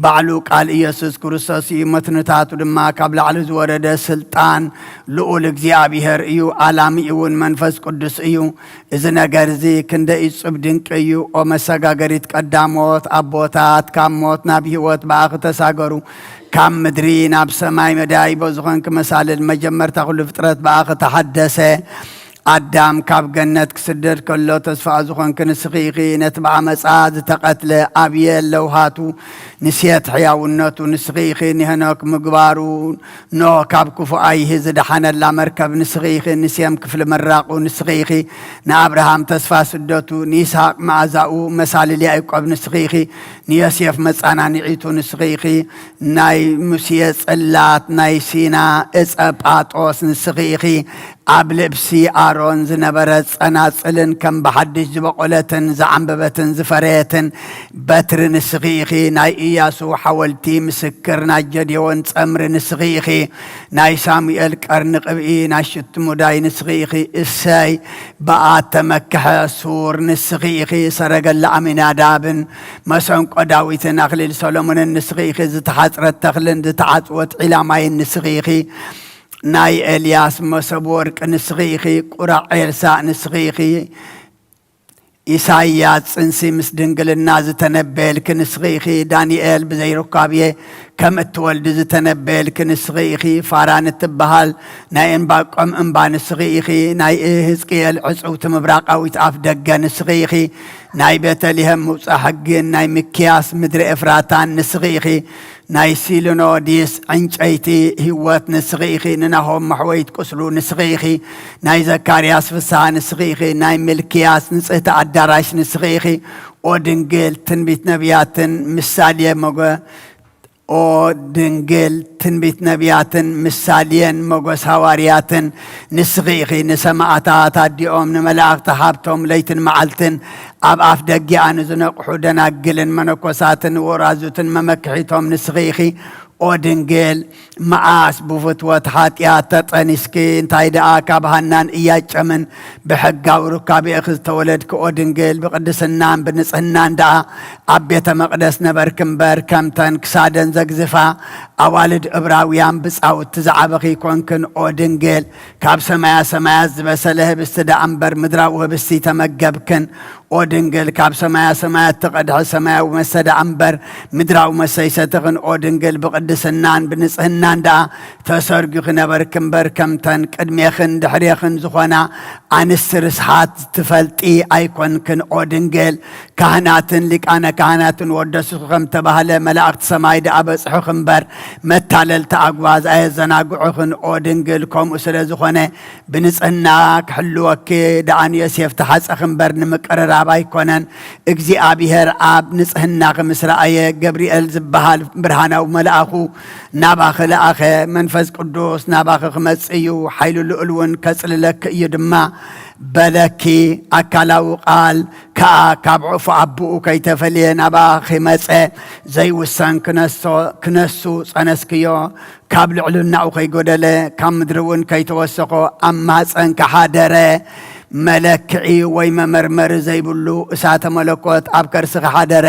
ባዕሉ ቃል ኢየሱስ ክርስቶስ እዩ። መትንታቱ ድማ ካብ ላዕሊ ዝወረደ ስልጣን ልዑል እግዚኣብሔር እዩ። ኣላሚኡ እውን መንፈስ ቅዱስ እዩ። እዚ ነገር እዚ ክንደይ እጹብ ድንቂ እዩ። ኦ መሰጋገሪት ቀዳሞት ኣቦታት፣ ካብ ሞት ናብ ህይወት ብኣኺ ተሳገሩ። ካብ ምድሪ ናብ ሰማይ መዳይቦ ዝኾንኪ መሳልል መጀመርታ ኩሉ ፍጥረት ብኣኺ ተሓደሰ። ኣዳም ካብ ገነት ክስደድ ከሎ ተስፋ ዝኾንኪ ንስኺ ኢኺ። ነቲ ብዓመጻ ዝተቐትለ ኣብየል ለውሃቱ ንሴት ሕያውነቱ ንስኺ ኢኺ። ንሄኖክ ምግባሩ ኖህ ካብ ክፉእ ኣይሂ ዝደሓነላ መርከብ ንስኺ ኢኺ። ንሴም ክፍሊ ምራቑ ንስኺ ኢኺ። ንኣብርሃም ተስፋ ስደቱ፣ ንይስሃቅ መኣዛኡ፣ መሳልል ያዕቆብ ንስኺ ኢኺ። ንዮሴፍ መጻናንዒቱ ንስኺ ኢኺ። ናይ ሙሴ ጽላት ናይ ሲና እጸ ጳጦስ ንስኺ ኢኺ። ኣብ ልብሲ ኣሮን ዝነበረ ጸናጽልን ከም ብሓድሽ ዝበቖለትን ዝዓምበበትን ዝፈረየትን በትሪ ንስኺ ኢኺ። ናይ ኢያሱ ሓወልቲ ምስክር ናይ ጀዴዎን ጸምሪ ንስኺ ኢኺ። ናይ ሳሙኤል ቀርኒ ቅብኢ ናይ ሽቱ ሙዳይ ንስኺ ኢኺ። እሰይ ብኣ ተመክሐ ሱር ንስኺ ኢኺ። ሰረገላ ኣሚናዳብን መሰንቆ ዳዊትን ኣኽሊል ሰሎሞንን ንስኺ ኢኺ። ዝተሓጽረት ተኽልን ዝተዓጽወት ዒላ ማይን ንስኺ ኢኺ። ናይ ኤልያስ መሰብ ወርቂ ንስኺ ኢኺ። ቁራዕ ኤልሳእ ንስኺ ኢኺ። ኢሳይያስ ጽንሲ ምስ ድንግልና ዝተነበየልኪ ንስኺ ኢኺ። ዳንኤል ብዘይ ሩካቤ ከም እትወልዲ ዝተነበየልኪ ንስኺ ኢኺ። ፋራን እትበሃል ናይ እንባቆም እምባ ንስኺ ኢኺ። ናይ ህዝቅኤል ዕጽውቲ ምብራቓዊት ኣፍ ደገ ንስኺ ኢኺ። ናይ ቤተልሔም ምውፃእ ሕግን ናይ ሚክያስ ምድሪ ኤፍራታን ንስኺ ኢኺ። ናይ ሲልኖዲስ ዕንጨይቲ ህይወት ንስኺ ኢኺ። ንናሆም መሕወይት ቁስሉ ንስኺ ኢኺ። ናይ ዘካርያስ ፍስሃ ንስኺ ኢኺ። ናይ ሚልክያስ ንጽህቲ ኣዳራሽ ንስኺ ኢኺ። ኦ ድንግል ትንቢት ነቢያትን ምሳሌ ሞገ ኦ ድንግል ትንቢት ነቢያትን ምሳሌን ሞገስ ሃዋርያትን ንስኺ ኢኺ። ንሰማዕታት ኣዲኦም ንመላእኽቲ ሃብቶም ለይትን መዓልትን ኣብ ኣፍ ደጊኣ ንዝነቕሑ ደናግልን መነኮሳትን ወራዙትን መመክሒቶም ንስኺ ኢኺ። ኦ ድንግል መዓስ ብፍትወት ሓጢኣት ተጠኒስኪ፣ እንታይ ደኣ ካብ ሃናን እያጨምን ብሕጋዊ ሩካቤእኺ ዝተወለድኪ ኦ ድንግል ብቅድስናን ብንጽህናን ደኣ ኣብ ቤተ መቕደስ ነበርኪ እምበር፣ ከምተን ክሳደን ዘግዝፋ ኣዋልድ እብራውያን ብጻውቲ ዝዓበኺ ኣይኮንክን። ኦ ድንግል፣ ካብ ሰማያ ሰማያት ዝበሰለ ህብስቲ ደኣ እምበር ምድራዊ ህብስቲ ተመገብክን። ኦ ድንግል፣ ካብ ሰማያ ሰማያት ተቐድሐ ሰማያዊ መስተ ደኣ እምበር ምድራዊ መስተ ኣይሰተኽን። ኦ ድንግል፣ ብቕድስናን ብንጽህናን ደኣ ተሰርጊ ክነበርኪ እምበር፣ ከምተን ቅድሜኽን ድሕሬኽን ዝኾና ኣንስቲ ርስሓት ትፈልጢ ኣይኮንክን። ኦ ድንግል፣ ካህናትን ሊቃነ ካህናትን ወደስኹ ከም ተባህለ፣ መላእኽቲ ሰማይ ደኣ በጽሑኺ እምበር፣ መታለልቲ ኣጉባዝ ኣየዘናግዑኽን። ኦ ድንግል፣ ከምኡ ስለ ዝኾነ፣ ብንጽህና ክሕልወኪ ደኣ ንዮሴፍ ተሓጸኺ እምበር፣ ንምቅርራብ ኣይኮነን። እግዚኣብሔር ኣብ ንጽህናኺ ምስ ረኣየ፣ ገብርኤል ዝበሃል ብርሃናዊ መልኣኹ ናባኺ ለኣኸ። መንፈስ ቅዱስ ናባኺ ክመጽእ እዩ፣ ሓይሊ ልኡል እውን ከጽልለኪ እዩ ድማ በለኪ። ኣካላዊ ቃል ከኣ ካብ ዕፉ ኣቦኡ ከይተፈልየ ናባኺ መጸ። ዘይውሰን ክነሶ-፣ ክነሱ ጸነስክዮ፣ ካብ ልዕልናኡ ከይጎደለ፣ ካብ ምድሪ እውን ከይተወሰኾ ኣብ ማህጸን ከሓደረ። መለክዒ ወይ መመርመሪ ዘይብሉ እሳተ መለኮት ኣብ ከርስኺ ሓደረ።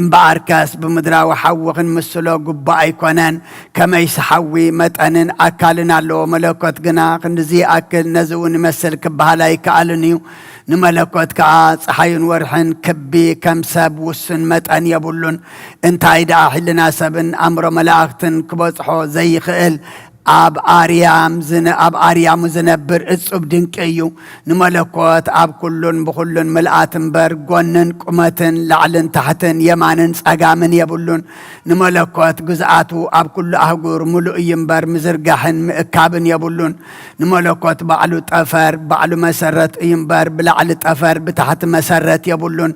እምበኣርከስ ብምድራዊ ሓዊ ክንምስሎ ግቡእ ኣይኮነን። ከመይሲ ሓዊ መጠንን ኣካልን ኣለዎ፣ መለኮት ግና ክንድዚ ይኣክል፣ ነዚ እውን ይመስል ክበሃል ኣይከኣልን እዩ። ንመለኮት ከኣ ጸሓይን ወርሕን ክቢ ከም ሰብ ውሱን መጠን የብሉን። እንታይ ደኣ ሕልና ሰብን ኣእምሮ መላእኽትን ክበጽሖ ዘይኽእል፣ ኣብ ኣርያም ዝነ-፣ ኣብ ኣርያሙ ዝነብር እጹብ ድንቂ እዩ። ንመለኮት ኣብ ኩሉን ብኹሉን ምልኣት እምበር፣ ጎንን ቁመትን፣ ላዕልን ታሕትን፣ የማንን ጸጋምን የብሉን። ንመለኮት ግዝኣቱ ኣብ ኩሉ ኣህጉር ምሉእ እዩ እምበር፣ ምዝርጋሕን ምእካብን የብሉን። ንመለኮት ባዕሉ ጠፈር፣ ባዕሉ መሰረት እዩ እምበር፣ ብላዕሊ ጠፈር፣ ብታሕቲ መሰረት የብሉን።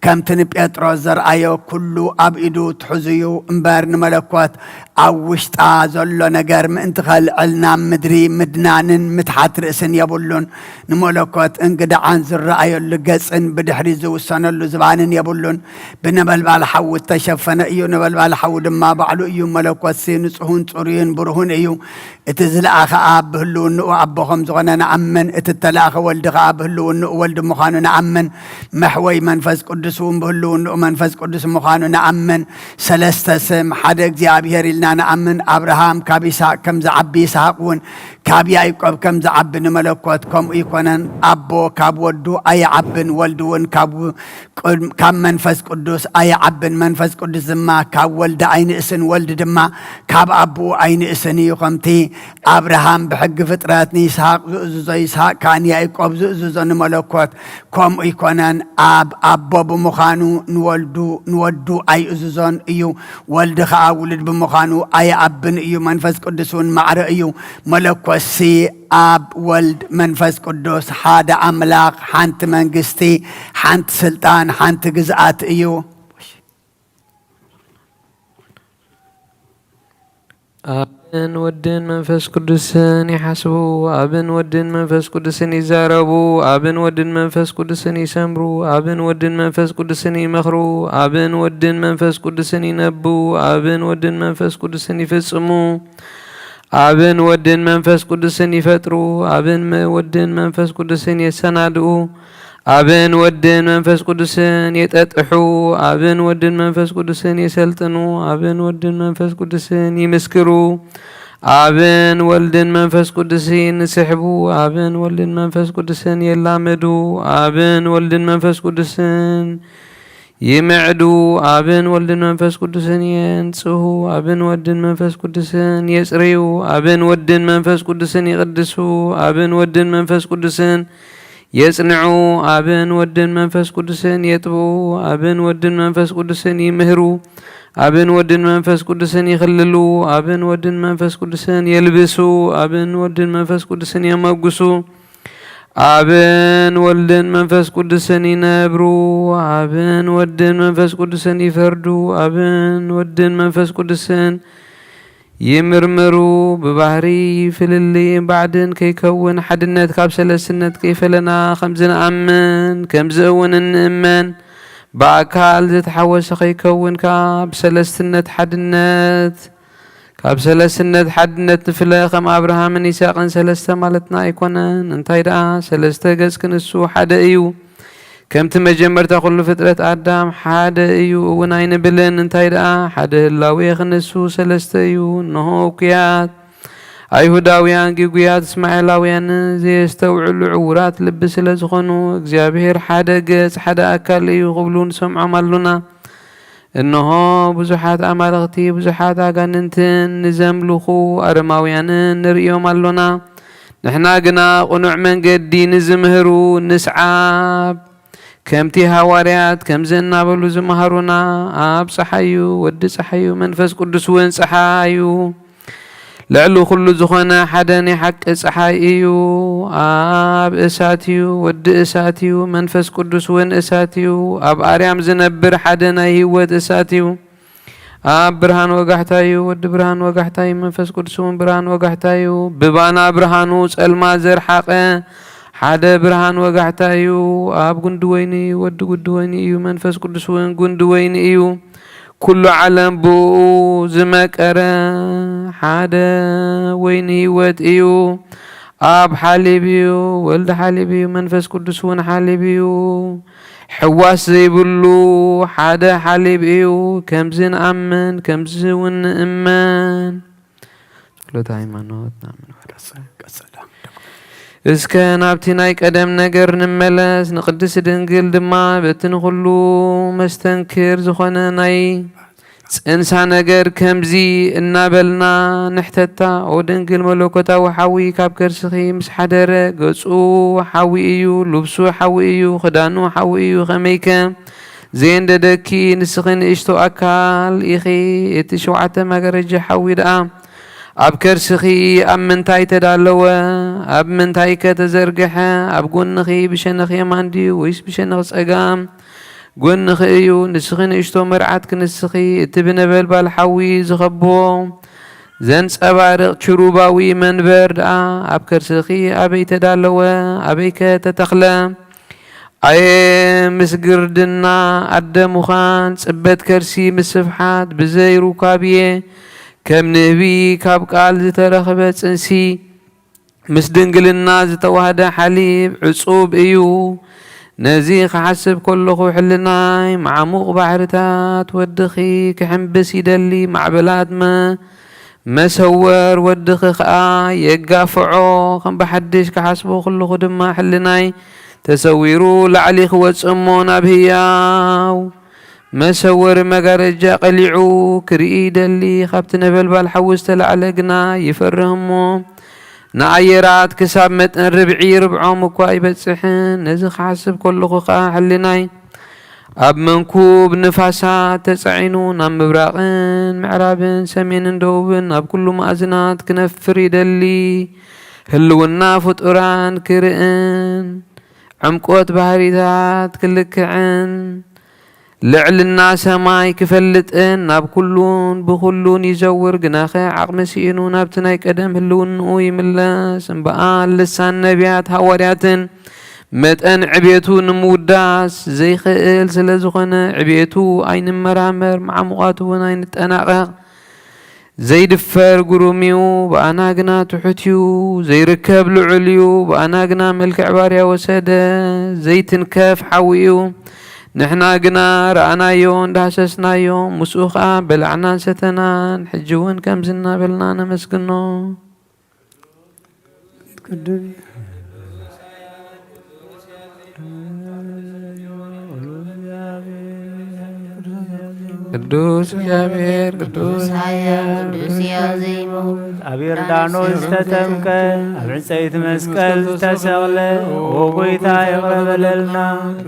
ከምቲ ንጴጥሮስ ዘርኣዮ፣ ኩሉ ኣብ ኢዱ ትሑዝ እዩ እምበር፣ ንመለኮት ኣብ ውሽጣ ዘሎ ነገር ምእንቲ ከልዕል ናብ ምድሪ ምድናንን ምትሓት ርእስን የብሉን። ንመለኮት እንግድዓን ዝረኣየሉ ገጽን ብድሕሪ ዝውሰነሉ ዝባንን የብሉን። ብነበልባል ሓዊ እተሸፈነ እዩ፣ ነበልባል ሓዊ ድማ ባዕሉ እዩ። መለኮትሲ ንጹህን ጽሩይን ብሩህን እዩ። እቲ ዝለኣኸ ኣብ ብህልውንኡ ኣቦ ከም ዝኾነ ንኣምን፣ እቲ እተላእኸ ወልዲ ኸኣ ብህልውንኡ ወልዲ ምዃኑ ንኣምን፣ መሕወይ መንፈስ ቅዱስ እውን ብህልውንኡ መንፈስ ቅዱስ ምዃኑ ንኣምን። ሰለስተ ስም ሓደ እግዚኣብሔር ኢልና ንኣምን። ኣብርሃም ካብ ይስሐቅ ከም ዝዓቢ፣ ይስሐቅ እውን ካብ ያዕቆብ ከም ዝዓቢ ንመለኮት ከምኡ ይኮነን። ኣቦ ካብ ወዱ ኣይዓብን፣ ወልድ እውን ካብ ቅድም-፣ ካብ መንፈስ ቅዱስ ኣይዓብን፣ መንፈስ ቅዱስ ድማ ካብ ወልዲ ኣይንእስን፣ ወልዲ ድማ ካብ ኣቦኡ ኣይንእስን እዩ። ከምቲ ኣብርሃም ብሕጊ ፍጥረት ንይስሃቅ ዝእዝዞ፣ ይስሃቅ ከኣ ንያዕቆብ ዝእዝዞ ንመለኮት ከምኡ ኣይኮነን። ኣብ ኣቦ ብምዃኑ ንወልዱ፣ ንወዱ ኣይእዝዞን እዩ። ወልዲ ከኣ ውሉድ ብምዃኑ ኣይዓብን እዩ። መንፈስ ቅዱስ እውን ማዕረ እዩ። መለኮትሲ ኣብ ወልድ መንፈስ ቅዱስ ሓደ ኣምላኽ፣ ሓንቲ መንግስቲ፣ ሓንቲ ስልጣን፣ ሓንቲ ግዝኣት እዩ። ኣብን ወድን መንፈስ ቅዱስን ይሓስቡ፣ ኣብን ወድን መንፈስ ቅዱስን ይዛረቡ፣ ኣብን ወድን መንፈስ ቅዱስን ይሰምሩ፣ ኣብን ወድን መንፈስ ቅዱስን ይመኽሩ፣ ኣብን ወድን መንፈስ ቅዱስን ይነቡ፣ ኣብን ወድን መንፈስ ቅዱስን ይፍጽሙ። ኣብን ወድን መንፈስ ቅዱስን ይፈጥሩ፣ ኣብን መ-፣ ወድን መንፈስ ቅዱስን የሰናድኡ፣ ኣብን ወድን መንፈስ ቅዱስን የጠጥሑ፣ ኣብን ወድን መንፈስ ቅዱስን የሰልጥኑ፣ ኣብን ወድን መንፈስ ቅዱስን ይምስክሩ፣ ኣብን ወልድን መንፈስ ቅዱስን ይስሕቡ፣ ኣብን ወልድን መንፈስ ቅዱስን የላምዱ፣ ኣብን ወልድን መንፈስ ቅዱስን ይምዕዱ፣ ኣብን ወልድን መንፈስ ቅዱስን የንጽሁ፣ ኣብን ወድን መንፈስ ቅዱስን የጽርዩ፣ ኣብን ወድን መንፈስ ቅዱስን ይቕድሱ፣ ኣብን ወድን መንፈስ ቅዱስን የጽንዑ፣ ኣብን ወድን መንፈስ ቅዱስን የጥብኡ፣ ኣብን ወድን መንፈስ ቅዱስን ይምህሩ፣ ኣብን ወድን መንፈስ ቅዱስን ይኽልሉ፣ ኣብን ወድን መንፈስ ቅዱስን የልብሱ፣ ኣብን ወድን መንፈስ ቅዱስን የመጉሱ፣ ኣብን ወልድን መንፈስ ቅዱስን ይነብሩ፣ ኣብን ወድን መንፈስ ቅዱስን ይፈርዱ፣ ኣብን ወድን መንፈስ ቅዱስን ይምርምሩ፣ ብባህሪ ፍልልይን ባዕድን ከይከውን ሓድነት ካብ ሰለስትነት ከይፈለና ከምዚ ንኣምን፣ ከምዚ እውን እንእመን፣ ብኣካል ዝተሓወሰ ከይከውን ከኣ ብሰለስትነት ሓድነት፣ ካብ ሰለስትነት ሓድነት ንፍለ፣ ከም ኣብርሃምን ይስሐቅን ሰለስተ ማለትና ኣይኮነን። እንታይ ደኣ፣ ሰለስተ ገጽ ክንሱ ሓደ እዩ። ከምቲ መጀመርታ ኩሉ ፍጥረት ኣዳም ሓደ እዩ እውን ኣይንብልን። እንታይ ደኣ፣ ሓደ ህላዌ ክንሱ ሰለስተ እዩ። እንሆ እኩያት ኣይሁዳውያን፣ ግጉያት እስማኤላውያን፣ ዘየስተውዕሉ ዕውራት ልቢ ስለ ዝኾኑ፣ እግዚኣብሔር ሓደ ገጽ ሓደ ኣካል እዩ ክብሉ ንሰምዖም ኣሉና። እንሆ ብዙሓት ኣማልኽቲ፣ ብዙሓት ኣጋንንትን ንዘምልኹ ኣረማውያንን ንርእዮም ኣሎና። ንሕና ግና ቅኑዕ መንገዲ ንዝምህሩ ንስዓብ። ከምቲ ሃዋርያት ከምዚ እናበሉ ዝመሃሩና፣ ኣብ ጸሓዩ፣ ወዲ ጸሓዩ፣ መንፈስ ቅዱስ እውን ጸሓዩ፣ ልዕሊ ኩሉ ዝኾነ ሓደ ናይ ሓቂ ጸሓይ እዩ። ኣብ እሳት እዩ፣ ወዲ እሳት እዩ፣ መንፈስ ቅዱስ እውን እሳት እዩ። ኣብ ኣርያም ዝነብር ሓደ ናይ ህይወት እሳት እዩ። ኣብ ብርሃን ወጋሕታ እዩ፣ ወዲ ብርሃን ወጋሕታ እዩ፣ መንፈስ ቅዱስ እውን ብርሃን ወጋሕታ እዩ። ብባና ብርሃኑ ጸልማት ዘርሓቐ ሓደ ብርሃን ወጋሕታ እዩ። ኣብ ጉንዲ ወይኒ እዩ፣ ወዲ ጉንዲ ወይኒ እዩ፣ መንፈስ ቅዱስ እውን ጉንዲ ወይኒ እዩ። ኩሉ ዓለም ብኡ ዝመቀረ ሓደ ወይኒ ህይወት እዩ። ኣብ ሓሊብ እዩ፣ ወልድ ሓሊብ እዩ፣ መንፈስ ቅዱስ እውን ሓሊብ እዩ። ሕዋስ ዘይብሉ ሓደ ሓሊብ እዩ። ከምዚ ንኣምን፣ ከምዚ እውን ንእመን። ጸሎተ ሃይማኖት ንኣምን። ቀጸላ። እስከ ናብቲ ናይ ቀደም ነገር ንመለስ። ንቅድስት ድንግል ድማ በቲ ንኹሉ መስተንክር ዝኾነ ናይ ጽንሳ ነገር ከምዚ እናበልና ንሕተታ። ኦ ድንግል፣ መለኮታዊ ሓዊ ካብ ከርስኺ ምስ ሓደረ፣ ገጹ ሓዊ እዩ፣ ልብሱ ሓዊ እዩ፣ ክዳኑ ሓዊ እዩ። ከመይከ ዘየንደደኪ፣ ንስኺ ንእሽቶ ኣካል ኢኺ፣ እቲ ሸውዓተ መጋረጃ ሓዊ ደኣ ኣብ ከርስኺ ኣብ ምንታይ ተዳለወ? ኣብ ምንታይከ ተዘርግሐ? ኣብ ጎንኺ ብሸነኽ የማን ድዩ ወይስ ብሸነኽ ጸጋም ጎንኺ እዩ? ንስኺ ንእሽቶ መርዓትኪ ንስኺ፣ እቲ ብነበልባል ሓዊ ዝኸቦ ዘንጸባርቕ ችሩባዊ መንበር ደኣ ኣብ ከርስኺ ኣበይ ተዳለወ? ኣበይከ ተተኽለ? ኣየ ምስ ግርድና ኣደ ምዃን፣ ጽበት ከርሲ ምስ ስፍሓት፣ ብዘይ ሩካብየ ከም ንህቢ ካብ ቃል ዝተረኽበ ጽንሲ፣ ምስ ድንግልና ዝተዋህደ ሓሊብ ዕጹብ እዩ። ነዚ ክሓስብ ከለኹ ሕልናይ መዓሙቕ ባሕርታት ወድኺ ክሕምብስ ይደሊ፣ ማዕበላት መ-፣ መሰወር ወድኺ ኸኣ የጋፍዖ። ከም ብሓድሽ ክሓስቦ ከለኹ ድማ ሕልናይ ተሰዊሩ ላዕሊ ክወጽእ እሞ ናብ ህያው መሰወሪ መጋረጃ ቀሊዑ ክርኢ ይደሊ። ካብቲ ነበልባል ሓዊ ዝተላዕለ ግና ይፈርህ እሞ፣ ንኣየራት ክሳብ መጠን ርብዒ ርብዖም እኳ ኣይበጽሕን። ነዚ ክሓስብ ከለኹ ኸኣ ሕልናይ ኣብ መንኩብ ንፋሳት ተጻዒኑ ናብ ምብራቕን ምዕራብን ሰሜንን ደቡብን ኣብ ኩሉ መኣዝናት ክነፍር ይደሊ። ህልውና ፍጡራን ክርእን፣ ዕምቆት ባህሪታት ክልክዕን፣ ልዕልና ሰማይ ክፈልጥን ናብ ኩሉን ብኹሉን ይዘውር። ግናኸ ዓቕሚ ስኢኑ ናብቲ ናይ ቀደም ህልውንኡ ይምለስ። እምበኣር ልሳን ነቢያት ሃዋርያትን መጠን ዕቤቱ ንምውዳስ ዘይክእል ስለ ዝኾነ፣ ዕቤቱ ኣይንመራመር፣ መዓሙቓቱ እውን ኣይንጠናቐቕ። ዘይድፈር ግሩም እዩ፣ ብኣና ግና ትሑት እዩ። ዘይርከብ ልዑል እዩ፣ ብኣና ግና መልክዕ ባርያ ወሰደ። ዘይትንከፍ ሓዊ እዩ፣ ንሕና ግና ረኣናዮ፣ እንዳሃሰስናዮ፣ ምስኡ ኸኣ በላዕናን ሰተናን። ሕጂ እውን ከምዚ እናበልና ነመስግኖ። ቅዱስ ቅዱስ እግዚኣብሔር ቅዱስ ኃያል ቅዱስ ሕያው ዘይመውት ኣብ ዮርዳኖስ ዝተጠምቀ ኣብ ዕንጸይቲ መስቀል ዝተሰቕለ ኦ ጎይታ ይቕረ በለልና።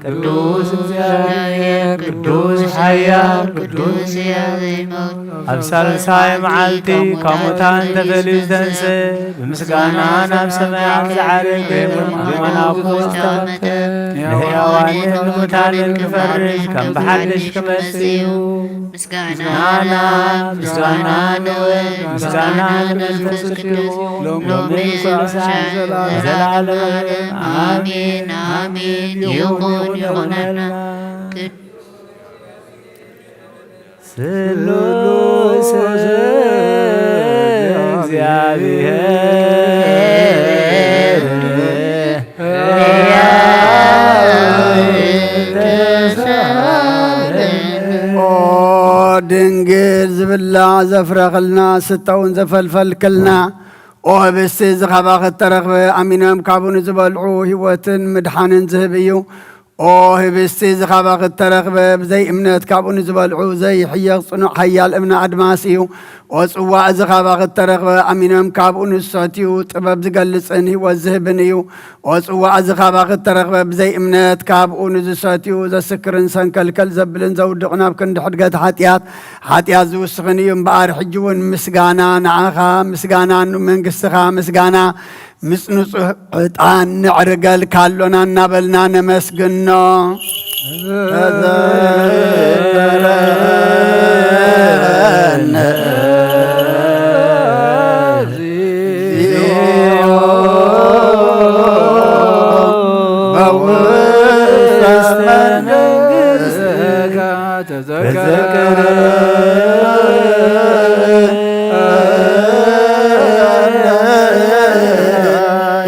ቅዱስ እግዚኣብሔር ቅዱስ ኃያል ቅዱስ ሕያው ዘይመውት ኣብ ሳልሳይ መዓልቲ ካብ ሙታን ተፈልዩ ዝተንስእ ብምስጋና ናብ ሰማያት ዝዓረገ ብየማን ኣቦ ዝተቐመጠ ንሕያዋንን ንሙታንን ክፈርድ ከም ብሓድሽ ክመጽእ እዩ። ምስጋና ምስጋና ንወልድ ምስጋና ንመንፈስ ቅዱስ ሎሚ ክሳዕ ዘለዓለመ ዓለም ኣሜን ኣሜን። ይኹን ይኹነልና። ስሉስ እግዚኣብሔር ሕያው ተሳለነ። ኦ ድንግል ዝብላዕ ዘፍረኽልና፣ ስተ እውን ዘፈልፈልክልና፣ ኦ ህብስቲ እዚ ካባኺ እተረኽበ ኣሚኖም ካብኡ ንዝበልዑ ህይወትን ምድሓንን ዝህብ እዩ። ኦ ህብስቲ እዚ ካባኺ እተረኽበ ብዘይ እምነት ካብኡ ንዝበልዑ ዘይሕየቕ ጽኑዕ ሓያል እምነ ኣድማስ እዩ። ኦ ጽዋእ እዚ ካባኺ እተረኽበ ኣሚኖም ካብኡ ንዝሰትዩ ጥበብ ዝገልጽን ህይወት ዝህብን እዩ። ኦ ጽዋእ እዚ ካባኺ እተረኽበ ብዘይ እምነት ካብኡ ንዝሰትዩ ዘስክርን ሰንከልከል ዘብልን ዘውድቕን ኣብ ክንዲ ሕድገት ሓጢኣት ሓጢኣት ዝውስኽን እዩ እምበኣር፣ ሕጂ እውን ምስጋና ንዓኻ፣ ምስጋና ንመንግስትኻ፣ ምስጋና ምስ ንጹህ ዕጣን ነዕርገልካ ኣሎና እናበልና ነመስግኖ። ተዘከረነ እግዚኦ በውስተ መንግስትከ ተዘከረነ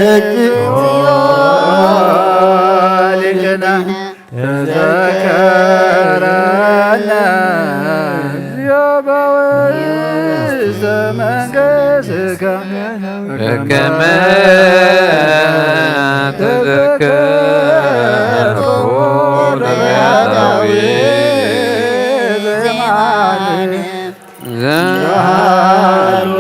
እግዚኦ ሊቅነ ተዘከረነ እግዚኦ በውስተ መንግስትከ በከመ ተዘከርኩ ነቢያታዊ ዜማን ዘሃሉ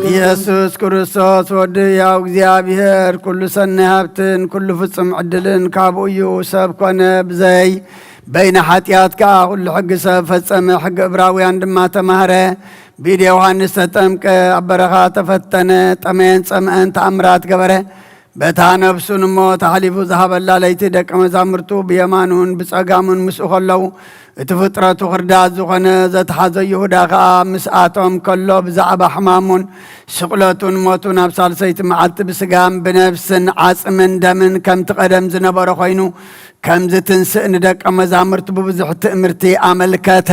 ኢየሱስ ክርስቶስ ወዲ ሕያው እግዚኣብሔር፣ ኩሉ ሰናይ ሃብትን ኩሉ ፍጹም ዕድልን ካብኡ እዩ። ሰብ ኮነ ብዘይ በይነ ሓጢኣት ከኣ ኩሉ ሕጊ ሰብ ፈጸመ። ሕጊ እብራውያን ድማ ተማህረ። ብኢድ ዮሃንስ ተጠምቀ፣ ኣብ በረኻ ተፈተነ፣ ጠመየን ጸምአን ተኣምራት ገበረ። በታ ነፍሱ ንሞት ኣሕሊፉ ዝሃበላ ለይቲ ደቀ መዛሙርቱ ብየማኑን ብጸጋሙን ምስኡ ከለዉ፣ እቲ ፍጥረቱ ክርዳድ ዝኾነ ዘትሓዞ ይሁዳ ከኣ ምስኣቶም ከሎ ብዛዕባ ሕማሙን ስቕለቱን ሞቱን ኣብ ሳልሰይቲ መዓልቲ ብስጋም ብነፍስን ዓጽምን ደምን ከምቲ ቀደም ዝነበረ ኮይኑ ከም ዝትንስእ ንደቀ መዛሙርቱ ብብዙሕ ትእምርቲ ኣመልከተ።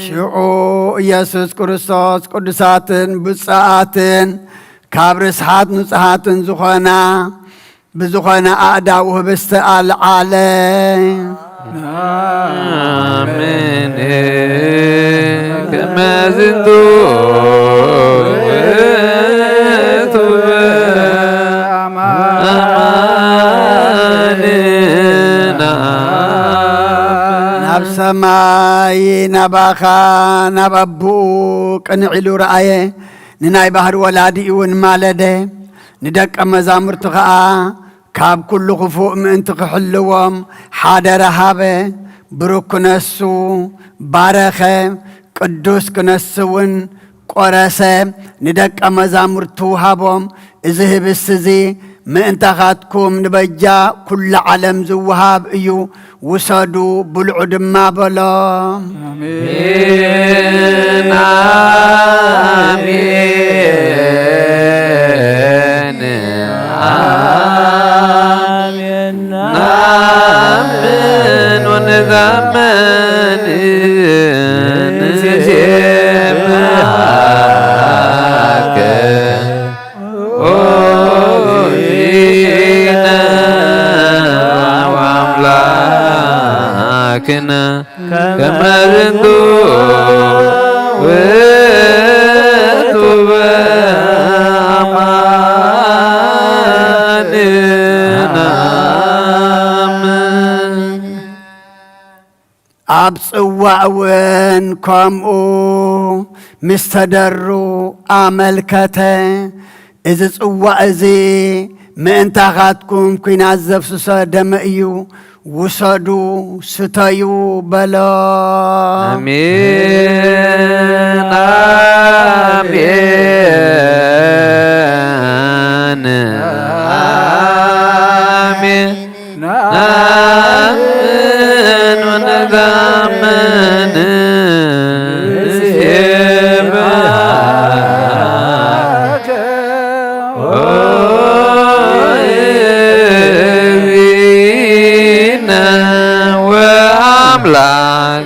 ሽዑ ኢየሱስ ክርስቶስ ቅዱሳትን ብፁዓትን ካብ ርስሓት ንጹሃትን ዝኾና ብዝኾነ ኣእዳው ህብስቲ ኣልዓለ። ኣሜን። ከመ ዝንቱ ውእቱ ኣማንና። ናብ ሰማይ ናባኻ ናብ ኣቦኡ ቅንዕ ኢሉ ረኣየ። ንናይ ባህሪ ወላዲኡ እውን ማለደ። ንደቀ መዛሙርቱ ኸኣ ካብ ኩሉ ክፉእ ምእንቲ ክሕልዎም ሓደራ ሃበ። ብሩክ ክነሱ ባረኸ፣ ቅዱስ ክነሱ እውን ቆረሰ፣ ንደቀ መዛሙርቱ ሃቦም። እዚ ህብስቲ እዚ ምእንታኻትኩም ንበጃ ኩሉ ዓለም ዝወሃብ እዩ፣ ውሰዱ ብልዑ ድማ በሎም። ኣሜን፣ ኣሜን፣ ኣሜን። ነኣምን ወንታመን ንሴብሖ ውእቱ በአማን ነአምን። ኣብ ጽዋእ እውን ከምኡ ምስ ተደሩ ኣመልከተ። እዚ ጽዋእ እዚ ምእንታኻትኩም ኲናት ዘፍስሶ ደመ እዩ። ውሰዱ፣ ስተዩ በሎ። ኣሜን፣ ኣሜን፣ ኣሜን። ነአምን ወነታምን ንሴብሐከ ኦ እግዚእነ ወአምላክ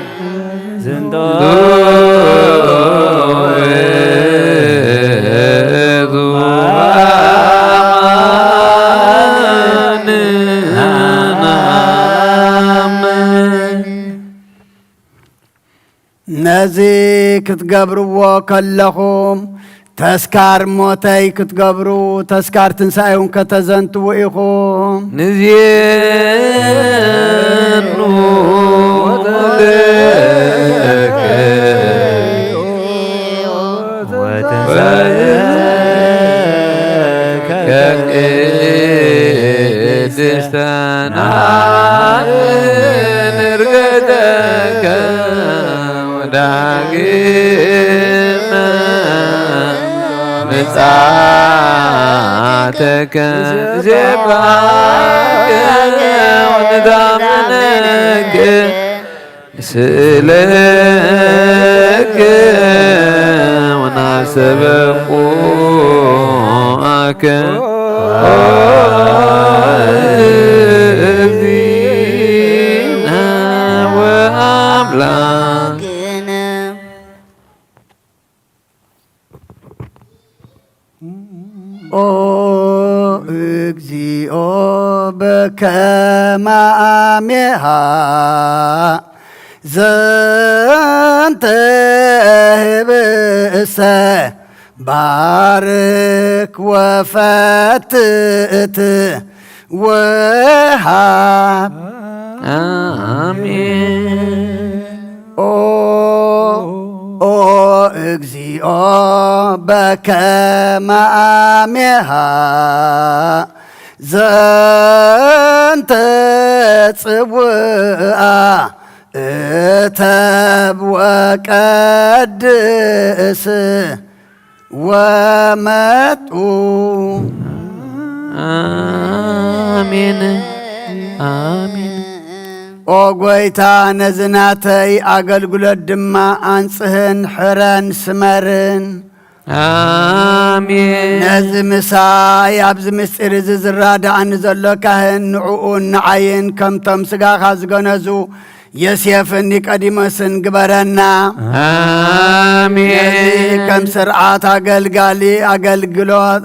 ዝንቱ ውእቱ በአማን ነአምን። ነዚ ክትገብርዎ ከለኹም ተስካር ሞተይ ክትገብሩ፣ ተስካር ትንሳኤውን ከተዘንትዉ ኢኹም። ንዜኑ ሞተከ ወትንሳኤከ ቅድስተ ናእምን ዕርገተከ ወዳግመ ምጽኣተከ ዜባከ ወንታመነከ ንስእለከ ወናሰበኩ ኣከ ኦ እግዚእነ ወአምላክነ። ኦ እግዚኦ በከመ አሜሃ ዘንተ ህብእሰ ባርክ ወፈትት ወሃብ። ኣሜን። ኦ ኦ እግዚኦ በከመ አሜሃ ዘንተ ጽውአ እተብ ወቀድስ ወመጡ። ኣሜን፣ ኣሜን። ኦ ጐይታ፣ ነዚ ናተይ ኣገልግሎት ድማ ኣንጽህን፣ ሕረን፣ ስመርን። ኣሜን። ነዚ ምሳይ ኣብዚ ምስጢር እዚ ዝራዳእኒ ዘሎ ካህን ንዕኡን ንዓይን ከምቶም ስጋኻ ዝገነዙ ዮሴፍን ኒቆዲሞስን ግበረና። ኣሜን። ነዚ ከም ስርዓት ኣገልጋሊ ኣገልግሎት፣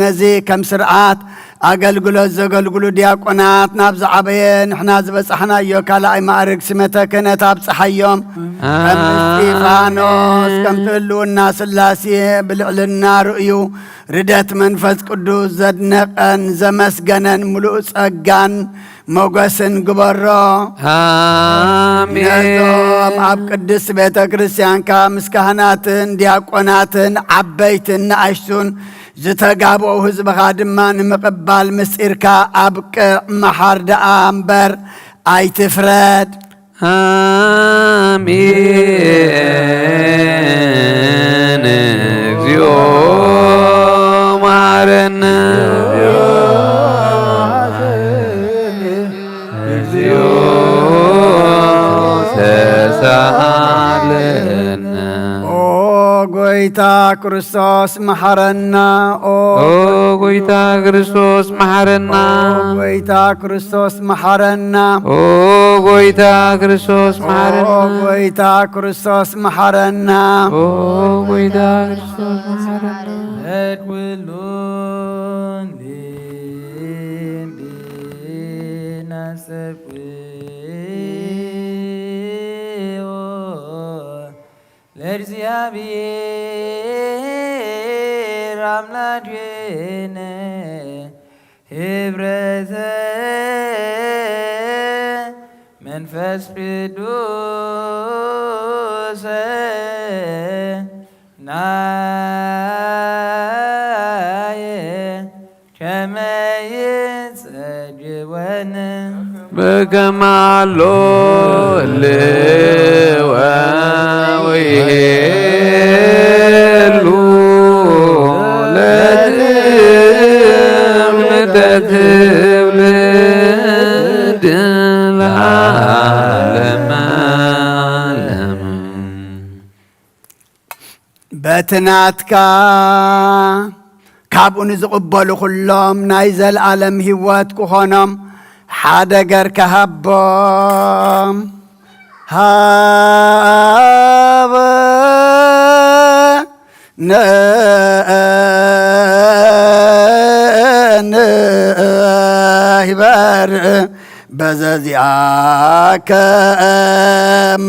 ነዚ ከም ስርዓት ኣገልግሎት ዘገልግሉ ዲያቆናት ናብ ዝዓበየ ንሕና ዝበጻሕናዮ ካልኣይ ማዕርግ ሲመተ ክህነት ኣብጽሓዮም። ከም ኣሜን። እስጢፋኖስ ከምቲ ህልውና ስላሴ ብልዕልና ርእዩ ርደት መንፈስ ቅዱስ ዘድነቐን ዘመስገነን ምሉእ ጸጋን ሞገስን ግበሮ። ኣሜን። ነዞም ኣብ ቅድስት ቤተ ክርስቲያንካ ምስ ካህናትን ዲያቆናትን ዓበይትን ንኣሽቱን ዝተጋብኡ ህዝብኻ ድማ ንምቕባል ምስጢርካ ኣብቅዕ፣ መሓር ደኣ እምበር ኣይትፍረድ። ኣሜን። እግዚኦ መሐረነ። እግዚኦ ተሳሃለነ። ኦ ጐይታ ክርስቶስ መሐረና። ኦ ኦ ጐይታ ክርስቶስ መሐረና። ኦ ጐይታ ክርስቶስ መሐረና። ኦ ጐይታ ክርስቶስ ኦ መሐረና። ጐይታ ክርስቶስ መሐረና። ኦ ጐይታ ክርስቶስ መሐረና። በድ ኩሉ እንዲናሰብ እግዚአብሔር አምላክነ ህብረተ መንፈስ ቅዱስ ናየ ከመ ይጸግወነ በከመ ሀሎ ህልወ ወይሄሉ ለትብልተ ትብልድ ለዓለመ ዓለም። በቲ ናትካ ካብኡ ንዝቕበሉ ኩሎም ናይ ዘለኣለም ህይወት ክኾኖም ሓደ ገርካ ሃቦም። ሃበነ ንህበር በዘዚኣከ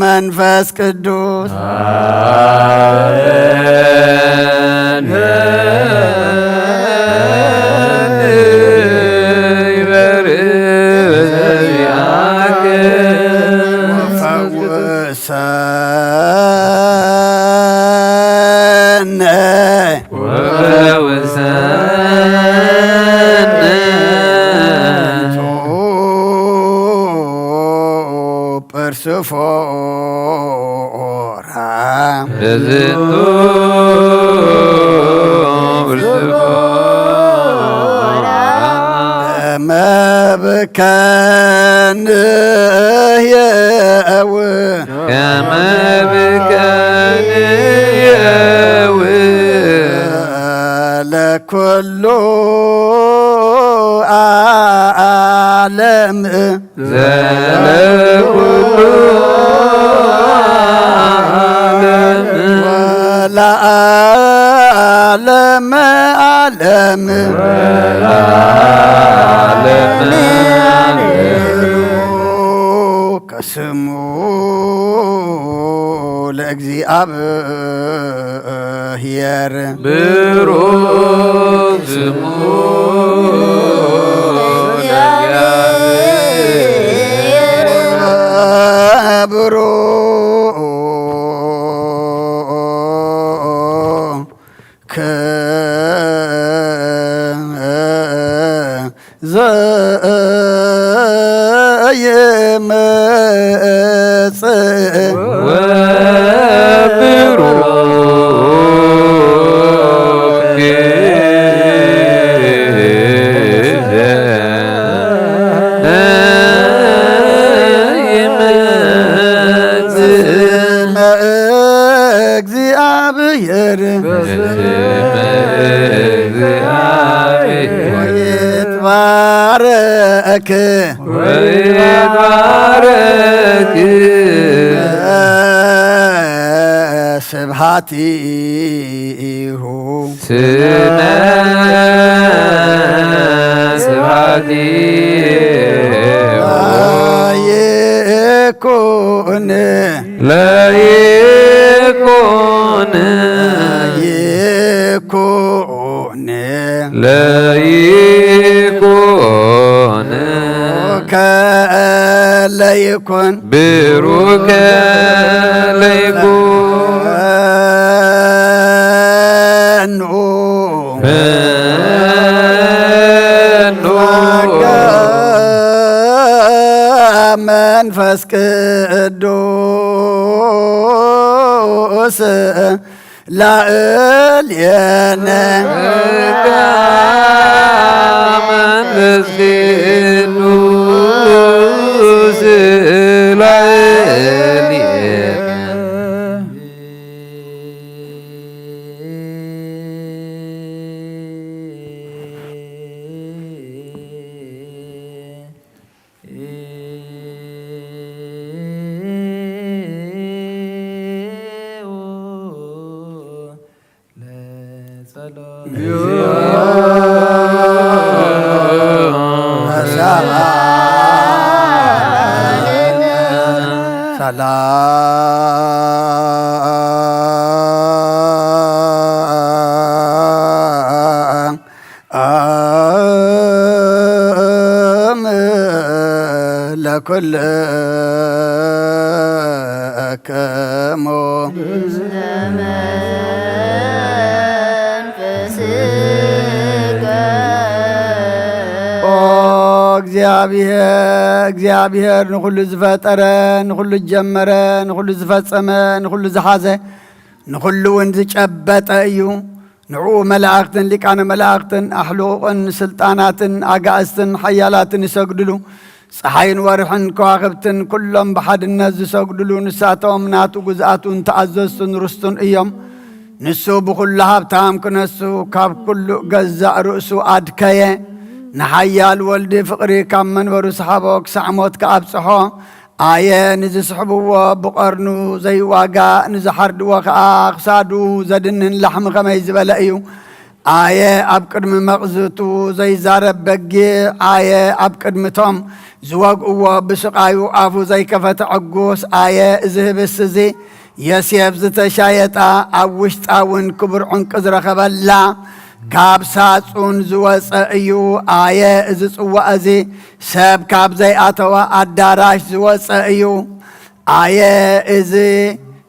መንፈስ ቅዱስ። ፈውሰነ ወፈውሰነ ጵርስፎራ። እዝቱ ርእስፎ ከመ ብከንየው ከመ ብከንየው ለኩሉ ዓለም። ዘለኩሉ ዓለም። ወለዓለመ ዓለም። ወለዓለመ ዓለም። ከስሙ ለእግዚአብሔር ብሩክ ስሙ ለእግዚአብሔር። ብሩክ ዘየመጽእ ወብሩክ ይመጽእ። እግዚአብሔር በስመ እግዚአብሔር ወይትባረክ ወይትባረክ ስብሐቲሁ ስነ ስብሐቲሁ ለይኩን ለይኩን ለይኩን ለይኩን ከለይኩን ብሩከ ለይኩን መንፈስ ቅዱስ ላዕሌነ መንፈስ ቅዱስ ላዕሌነ። ሰላም ኩልክሙ። ኦ እግዚኣብሔር፣ እግዚኣብሔር ንኹሉ ዝፈጠረ፣ ንኹሉ ዝጀመረ፣ ንኹሉ ዝፈጸመ፣ ንኹሉ ዝሓዘ፣ ንኹሉ እውን ዝጨበጠ እዩ። ንዕኡ መላእኽትን ሊቃነ መላእኽትን ኣሕሉቕን ስልጣናትን ኣጋእዝትን ሓያላትን ይሰግድሉ። ጸሓይን ወርሕን ከዋኽብትን ኩሎም ብሓድነት ዝሰግድሉ፣ ንሳቶም ናቱ ግዝኣቱን ተኣዘዝቱን ርስቱን እዮም። ንሱ ብኹሉ ሃብታም ክነሱ፣ ካብ ኩሉ ገዛእ ርእሱ ኣድከየ። ንሓያል ወልዲ ፍቕሪ ካብ መንበሩ ሰሓቦ፣ ክሳዕ ሞት ከኣብጽሖ። ኣየ ንዝስሕብዎ ብቐርኑ ዘይዋጋእ፣ ንዝሓርድዎ ኸኣ ክሳዱ ዘድንን ላሕሚ ኸመይ ዝበለ እዩ። ኣየ ኣብ ቅድሚ መቕዝቱ ዘይዛረብ በጊዕ፣ ኣየ ኣብ ቅድሚቶም ዝወግእዎ ብስቓዩ ኣፉ ዘይከፈተ ዕጉስ፣ ኣየ እዚ ህብስት እዚ የሴፍ ዝተሻየጣ፣ ኣብ ውሽጣ እውን ክቡር ዕንቂ ዝረኸበላ፣ ካብ ሳጹን ዝወጸ እዩ። ኣየ እዚ ጽዋእ እዚ ሰብ ካብ ዘይኣተወ ኣዳራሽ ዝወጸ እዩ። ኣየ እዚ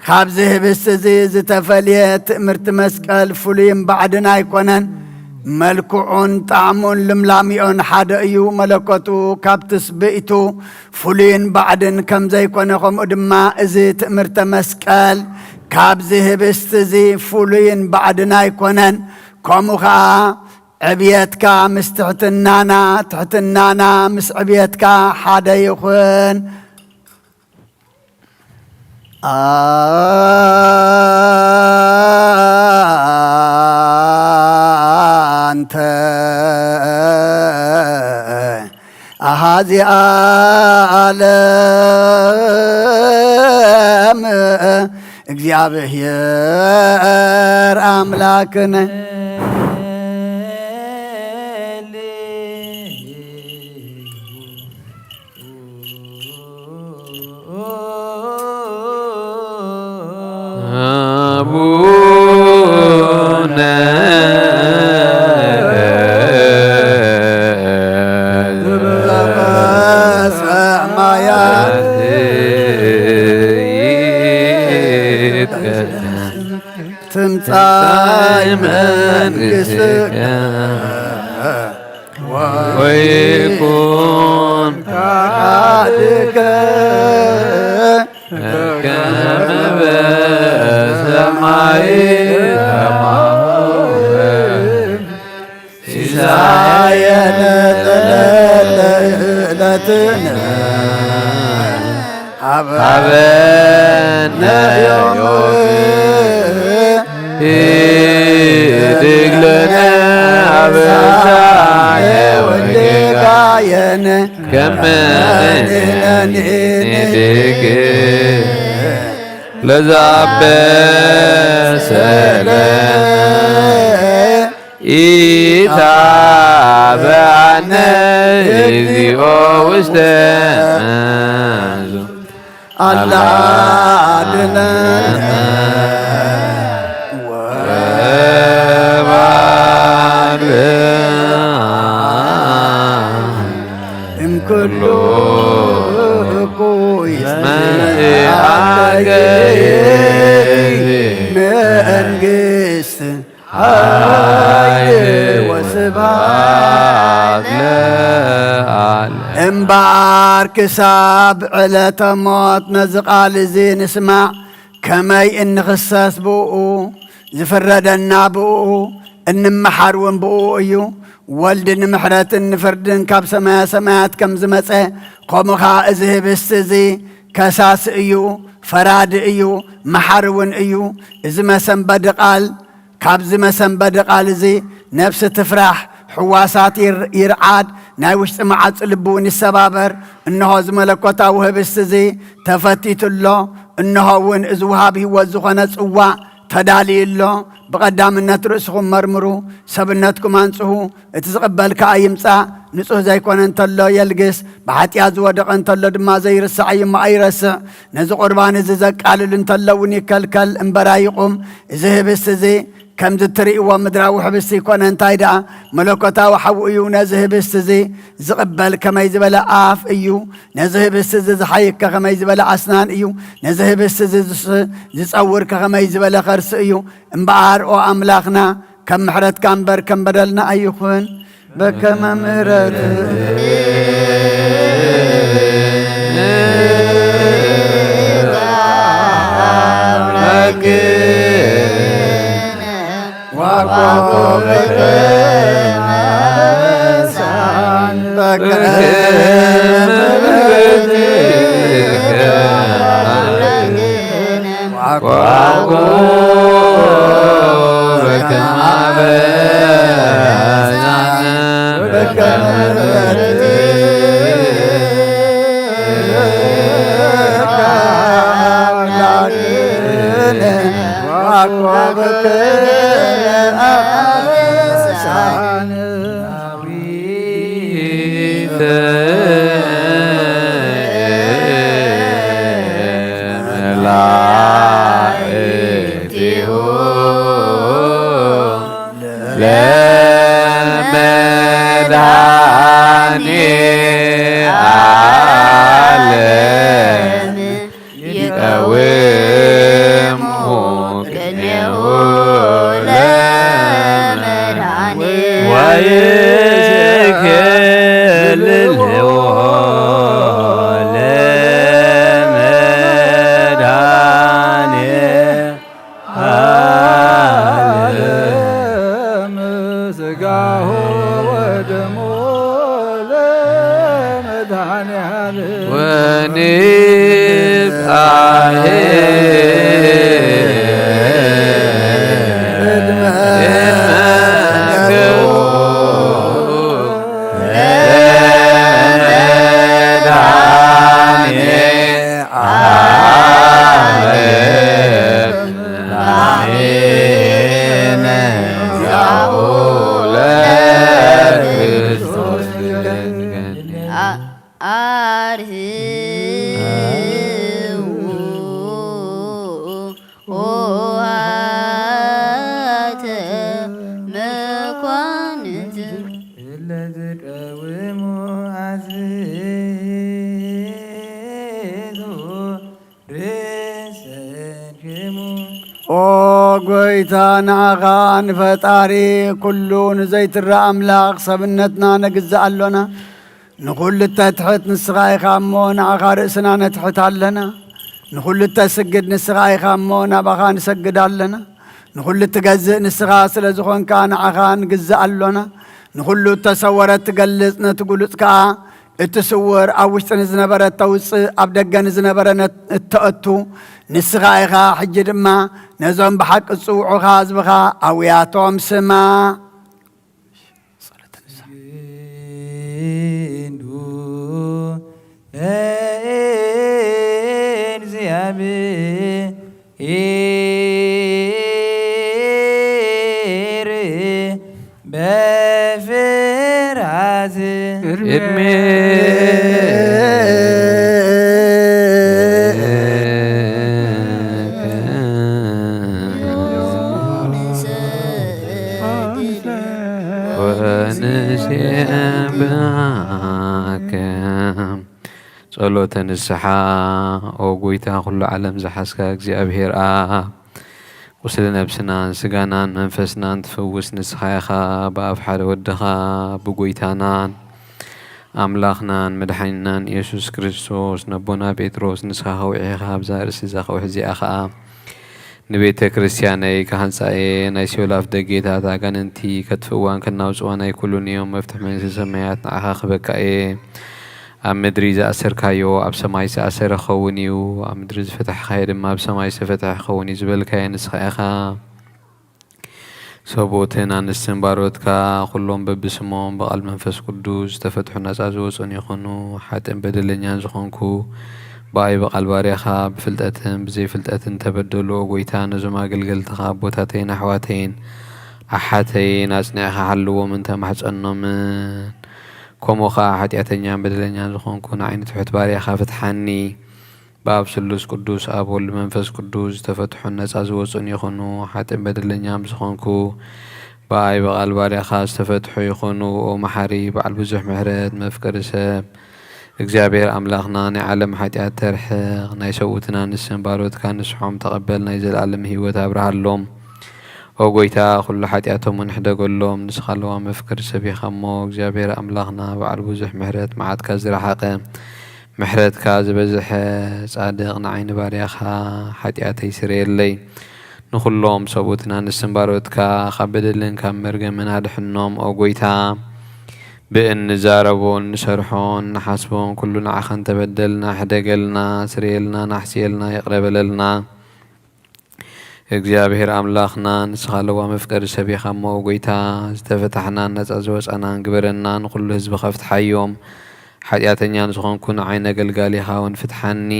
ካብዚ ህብስቲ እዚ ዝተፈልየ ትእምርቲ መስቀል ፍሉይን ባዕድን ኣይኮነን። መልክዑን ጣዕሙን ልምላሚኦን ሓደ እዩ። መለኮቱ ካብ ትስብእቱ ፍሉይን ባዕድን ከም ዘይኮነ፣ ከምኡ ድማ እዚ ትእምርተ መስቀል ካብዚ ህብስቲ እዚ ፍሉይን ባዕድን ኣይኮነን። ከምኡ ኸኣ ዕብየትካ ምስ ትሕትናና፣ ትሕትናና ምስ ዕብየትካ ሓደ ይኹን። ኣንተ ኣሃዚ ዓለም እግዚኣብሔር ኣምላክነ። አቡነ ዘበሰማያት ትምጻእ መንግስትከ ወይኩን ፈቃድከ በከመ በሰማይ ከማሁ በምድር። ሲሳየነ ዘለለ ዕለትነ ሀበነ ዮም። ህድግ ለነ አበሳነ ወጌጋየነ ከመ ንሕነኒ ንህድግ ለዘአበሰ ለነ ኢታብአነ እግዚኦ ውስተ መዓቱ። አላ አድነነ ወባልዕ እምኩሉ እኩይ እስመ ኢሃገይ መንግስት ኃይል ወስብሐት ለዓለም። እምበኣር ክሳብ ዕለተ ሞት ነዚ ቃል እዚ ንስማዕ። ከመይ እንኽሰስ ብእኡ፣ ዝፍረደና ብእኡ፣ እንመሓር እውን ብእኡ እዩ። ወልድ ንምሕረትን ንፍርድን ካብ ሰማያ ሰማያት ከም ዝመጸ፣ ከምኡ ኸኣ እዚ ህብስቲ እዚ ከሳሲ እዩ፣ ፈራዲ እዩ፣ መሓሪ እውን እዩ። እዚ መሰንበዲ ቃል ካብዚ መሰንበዲ ቃል እዚ ነፍሲ ትፍራሕ፣ ሕዋሳት ይር-፣ ይርዓድ፣ ናይ ውሽጢ መዓጹ ልቢ እውን ይሰባበር። እንሆ እዚ መለኮታዊ ህብስቲ እዚ ተፈቲቱ ኣሎ። እንሆ እውን እዚ ውሃብ ህይወት ዝኾነ ጽዋእ ተዳልዩ ኣሎ። ብቐዳምነት ርእስኹም መርምሩ፣ ሰብነትኩም ኣንጽሁ። እቲ ዝቕበል ከኣ ይምጻእ። ንጹህ ዘይኮነ እንተሎ የልግስ፣ ብሓጢኣት ዝወደቐ እንተሎ ድማ ዘይርሳዕ እዩ እሞ ኣይረስዕ። ነዚ ቁርባን እዚ ዘቃልል እንተሎ እውን ይከልከል እምበር ኣይቑም። እዚ ህብስቲ እዚ ከምዚ እትርእይዎ ምድራዊ ሕብስቲ ይኮነ፣ እንታይ ደኣ መለኮታዊ ሓዊ እዩ። ነዚ ህብስቲ እዚ ዝቕበል ከመይ ዝበለ ኣፍ እዩ። ነዚ ህብስቲ እዚ ዝሓይከ ከመይ ዝበለ ኣስናን እዩ። ነዚ ህብስቲ እዚ ዝስ-፣ ዝጸውር ከመይ ዝበለ ከርሲ እዩ። እምበኣር ኦ ኣምላኽና፣ ከም ምሕረትካ እምበር ከም በደልና ኣይኹን። በከመ ምሕረት ኦ ጎይታ፣ ንዓኻ ንፈጣሪ ኩሉ ንዘይትረኣ ኣምላኽ ሰብነትና ነግዝእ ኣሎና። ንኹሉ እተትሕት ንስኻ ኢኻ እሞ፣ ንዓኻ ርእስና ነትሕት ኣለና። ንኹሉ እተስግድ ንስኻ ኢኻ እሞ፣ ናባኻ ንሰግድ ኣለና። ንኹሉ እትገዝእ ንስኻ ስለ ዝኾንካ፣ ንዓኻ ንግዝእ ኣሎና። ንኹሉ እተሰወረ እትገልጽ፣ ነቲ ግሉጽ ከኣ እቲ ስውር ኣብ ውሽጢ ንዝነበረ እተውጽእ፣ ኣብ ደገ ንዝነበረ ነት-፣ እተእቱ ንስኻ ኢኻ። ሕጂ ድማ ነዞም ብሓቂ ዝጽውዑኻ ህዝብኻ ኣውያቶም ስማዕ። ጸሎተ ንስሓ። ኦ ጎይታ፣ ኩሉ ዓለም ዝሓዝካ እግዚኣብሄር ኣብ፣ ቁስሊ ነብስናን ስጋናን መንፈስናን ትፍውስ ንስኻ ኢኻ። ብኣፍ ሓደ ወድኻ፣ ብጎይታናን ኣምላኽናን መድሓኒናን ኢየሱስ ክርስቶስ፣ ነቦና ጴጥሮስ ንስኻ ከውዒኻ፣ ኣብዛ ርእሲ እዛ ከውሒ እዚኣ ኸኣ ንቤተ ክርስቲያነይ ክሃንጻ እየ። ናይ ሲኦል ኣፍ ደጌታት ኣጋንንቲ ከጥፍእዋን ከናውጽዋን ኣይክእሉን እዮም። መፍትሕ መንግስተ ሰማያት ንዓኻ ክህበካ እየ። ኣብ ምድሪ ዝኣሰርካዮ ኣብ ሰማይ ዝተኣሰረ ክኸውን እዩ፣ ኣብ ምድሪ ዝፈታሕካዮ ድማ ኣብ ሰማይ ዝተፈትሐ ክኸውን እዩ ዝበልካዮ ንስኻ ኢኻ። ሰብኡትን ኣንስትን ባሮትካ፣ ኩሎም በብስሞም ብቓል መንፈስ ቅዱስ ዝተፈትሑ ናጻ ዝወጹን ይኹኑ። ሓጥእን በደለኛን ዝኾንኩ፣ ብኣይ ብቓል ባርያኻ ብፍልጠትን ብዘይፍልጠትን ተበደሉ። ኦ ጎይታ፣ ነዞም ኣገልገልትኻ ኣቦታተይን ኣሕዋተይን ኣሓተይን ኣጽኒዕኻ ሓልዎም እንተ ማሕጸኖምን። ከምኡ ኸኣ ሓጢኣተኛን በደለኛን ዝኾንኩ፣ ንዓይ ንትሑት ባርያኻ ፍትሓኒ። ብኣብ ስሉስ ቅዱስ ኣብ ወልድ መንፈስ ቅዱስ ዝተፈትሑን ነጻ ዝወጹን ይኹኑ። ሓጥእን በደለኛም ዝኾንኩ ብኣይ ብቓል ባርያኻ ዝተፈትሑ ይኹኑ። ኦ መሓሪ በዓል ብዙሕ ምሕረት መፍቀሪ ሰብ እግዚኣብሔር ኣምላኽና ናይ ዓለም ሓጢኣት ተርሕቕ ናይ ሰብኡትና ንስን ባሮትካ ንስሖም ተቐበል ናይ ዘለኣለም ህይወት ኣብርሃሎም። ኦ ጎይታ ኩሉ ሓጢኣቶምን ሕደገሎም ንስኻ ኣለዋ መፍቀሪ ሰብ ኢኻ እሞ እግዚኣብሔር ኣምላኽና በዓል ብዙሕ ምሕረት መዓትካ ዝረሓቐ ምሕረትካ ዝበዝሐ ጻድቕ ንዓይኒ ባርያኻ ሓጢኣተይ ስረየለይ። ንኹሎም ሰብኡትና ንስን ባሮትካ ካብ በደልን ካብ መርገምን ኣድሕኖም ኦ ጎይታ። ብእንዛረቦን ንሰርሖን ንሓስቦን ኩሉ ንዓኻ እንተበደልና ሕደገልና ስርየልና ናሕስየልና ይቕረ በለልና። እግዚኣብሔር ኣምላኽና ንስኻ ኣለዋ መፍቀሪ ሰብ ኢኻ እሞ ጎይታ ዝተፈታሕናን ነጻ ዝወጻናን ግበረና ንኹሉ ህዝብኻ ፍትሓዮም። ሓጢኣተኛ ንዝኾንኩ ንዓይ ነገልጋሊኻ እውን ፍትሓኒ።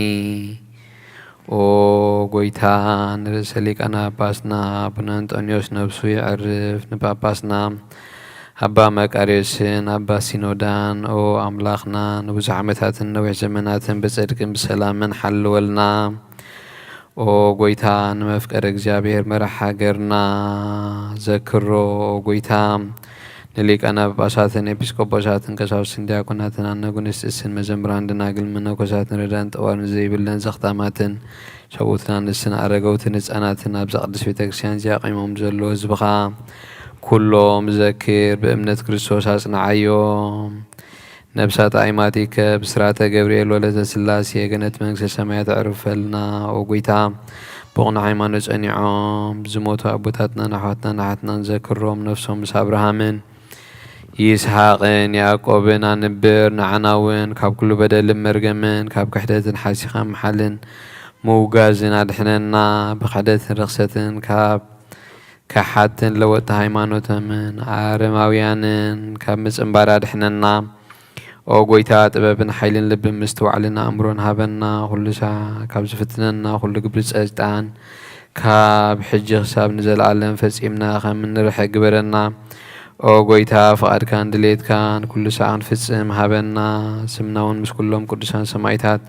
ኦ ጎይታ ንርእሰ ሊቃነ ጳጳስና ኣቡነ እንጦንዮስ ነብሱ ይዕርፍ ንጳጳስና ኣባ መቃርዮስን ኣባ ሲኖዳን ኦ ኣምላኽና ንብዙሕ ዓመታትን ነዊሕ ዘመናትን ብጽድቅን ብሰላምን ሓልወልና። ኦ ጎይታ ንመፍቀሪ እግዚኣብሔር መራሕ ሃገርና ዘክሮ። ኦ ጎይታ ንሊቃነ ጳጳሳትን ኤጲስቆጶሳትን ቀሳውስትን ዲያቆናትን ኣነጉንስጥስን መዘምራን ደናግል መነኮሳትን ረዳን ጠዋርን ዘይብለን ዘኽታማትን ሰብኡትን ኣንስትን ኣረገውትን ህፃናትን ኣብዛ ቅድስት ቤተ ክርስቲያን እዚኣ ቆይሞም ዘለዉ ህዝብኻ ኩሎም ዘክር፣ ብእምነት ክርስቶስ ኣጽንዓዮም። ነብሳት ኣይማቲከ ብስራተ ገብርኤል ወለተ ስላሴ ገነት መንግስተ ሰማያት ኣዕርፈልና። ኦ ጎይታ ብቕኑዕ ሃይማኖት ጸኒዖም ዝሞቱ ኣቦታትናን ኣሕዋትናን ኣሓትናን ዘክሮም፣ ነፍሶም ምስ ኣብርሃምን ይስሐቅን ያዕቆብን ኣንብር። ንዓና እውን ካብ ኩሉ በደልን መርገምን ካብ ክሕደትን ሓሲኻ ምሓልን ምውጋዝን ኣድሕነና። ብክሕደትን ርኽሰትን ካብ ከሓድትን ለወጥቲ ሃይማኖቶምን ኣረማውያንን ካብ ምጽንባር ኣድሕነና። ኦ ጎይታ ጥበብን ሓይልን ልብን ምስትውዓልን ኣእምሮን ሃበና። ኩሉ ሳዕ ካብ ዝፍትነና ኩሉ ግብሪ ጸይጣን ካብ ሕጂ ክሳብ ንዘለኣለም ፈጺምና ከም እንርሕቅ ግበረና። ኦ ጎይታ ፍቓድካን ድሌትካን ኩሉ ሳዕ ክንፍጽም ሃበና። ስምና እውን ምስ ኩሎም ቅዱሳን ሰማይታት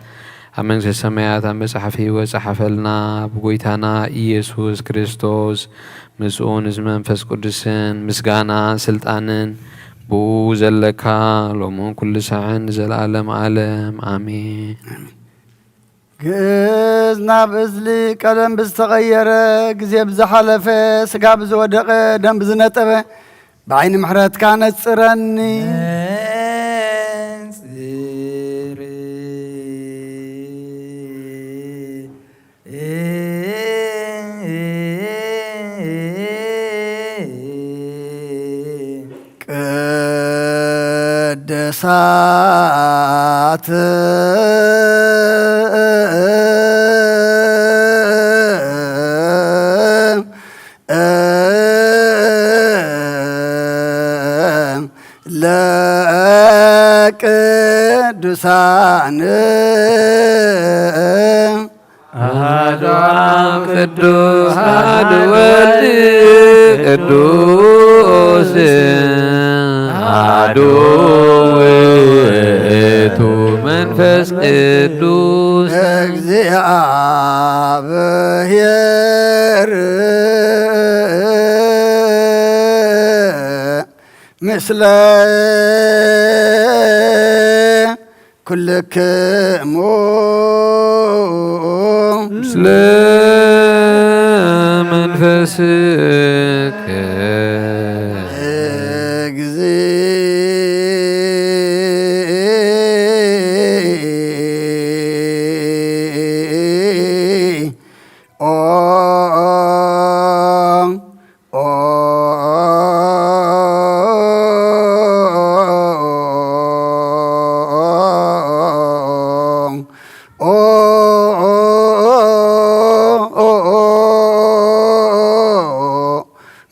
ኣብ መንግስተ ሰማያት ኣብ መጽሓፍ ህይወት ጸሓፈልና። ብጎይታና ኢየሱስ ክርስቶስ ምስኡ ምስ መንፈስ ቅዱስን ምስጋናን ስልጣንን ብኡ ዘለካ ሎምን ኩሉ ሳዕን ንዘለኣለም ኣለም ኣሜን። ግእዝ ናብ እዝሊ ቀለም ብዝተቐየረ፣ ግዜ ብዝሓለፈ፣ ስጋ ብዝወደቐ፣ ደም ብዝነጠበ፣ ብዓይኒ ምሕረትካ ነጽረኒ። ነጽር። ቅድሳት ለቅዱሳን አሐዱ አብ ቅዱስ አሐዱ ወልድ ቅዱስ አሐዱ ውእቱ መንፈስ ቅዱስ እግዚአብሔር ምስለ ኩልክሙ ምስለ መንፈስከ እግዚኦ።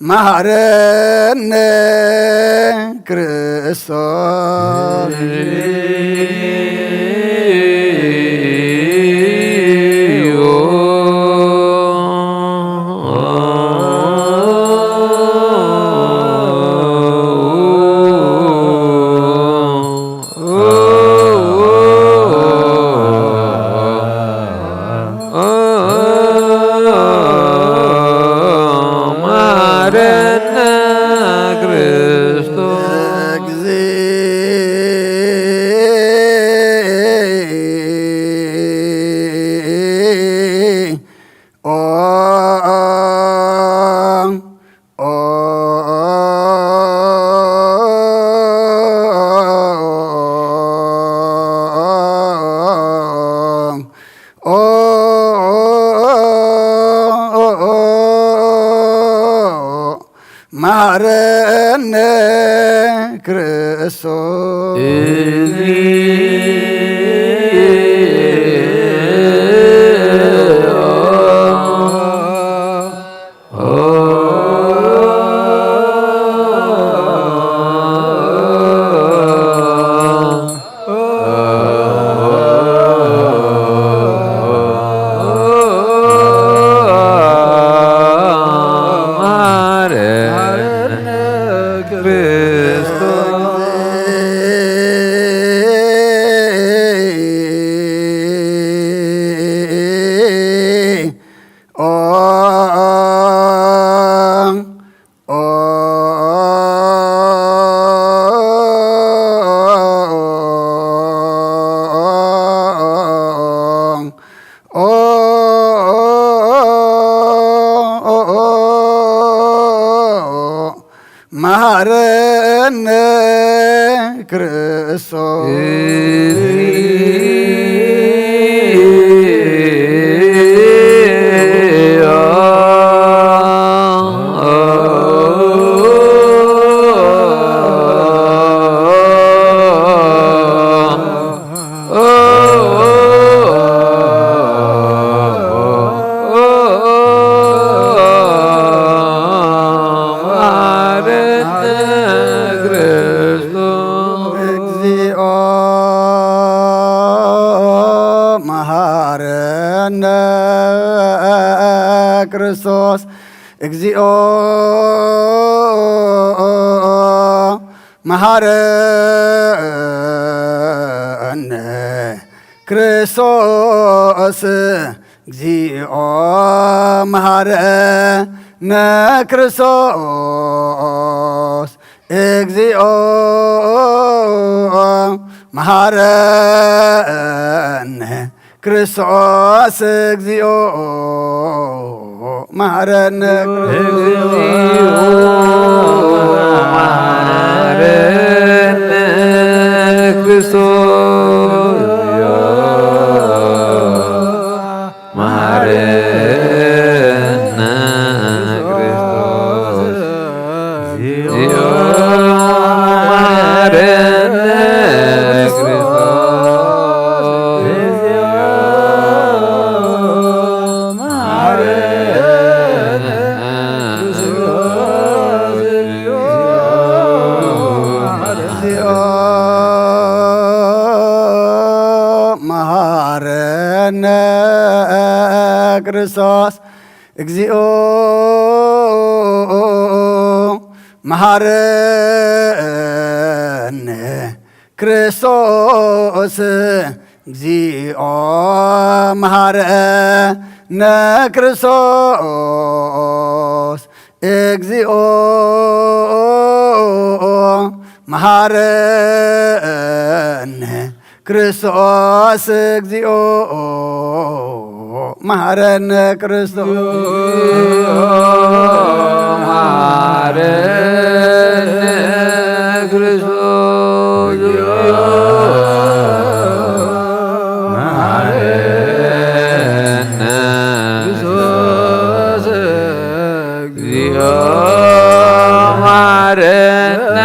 መሐረነ ክርስቶስ። መሐረነ ክርስቶስ። እግዚኦ መሐረነ ክርስቶስ። መሐረነ ክርስቶስ። መሐረነ ክርስቶስ። እግዚኦ መሐረነ ክርስቶስ። እግዚኦ መሐረነ ክርስቶስ። እግዚኦ መሐረነ ክርስቶስ። እግዚኦ መሐረነ ክርስቶስ። እግዚኦ መሐረነ። እግዚኦ መሐረነ ክርስቶስ። መሐረነ ክርስቶስ። እግዚኦ መሐረነ ክርስቶስ። እግዚኦ መሐረነ ክርስቶስ። እግዚኦ መሐረነ ክርስቶስ። እግዚኦ መሐረነ ክርስቶስ። እግዚኦ መሐረነ ክርስቶስ። እግዚኦ መሐረነ ክርስቶስ። መሐረነ ክርስቶስ። መሐረነ ክርስቶስ። እግዚኦ መሐረነ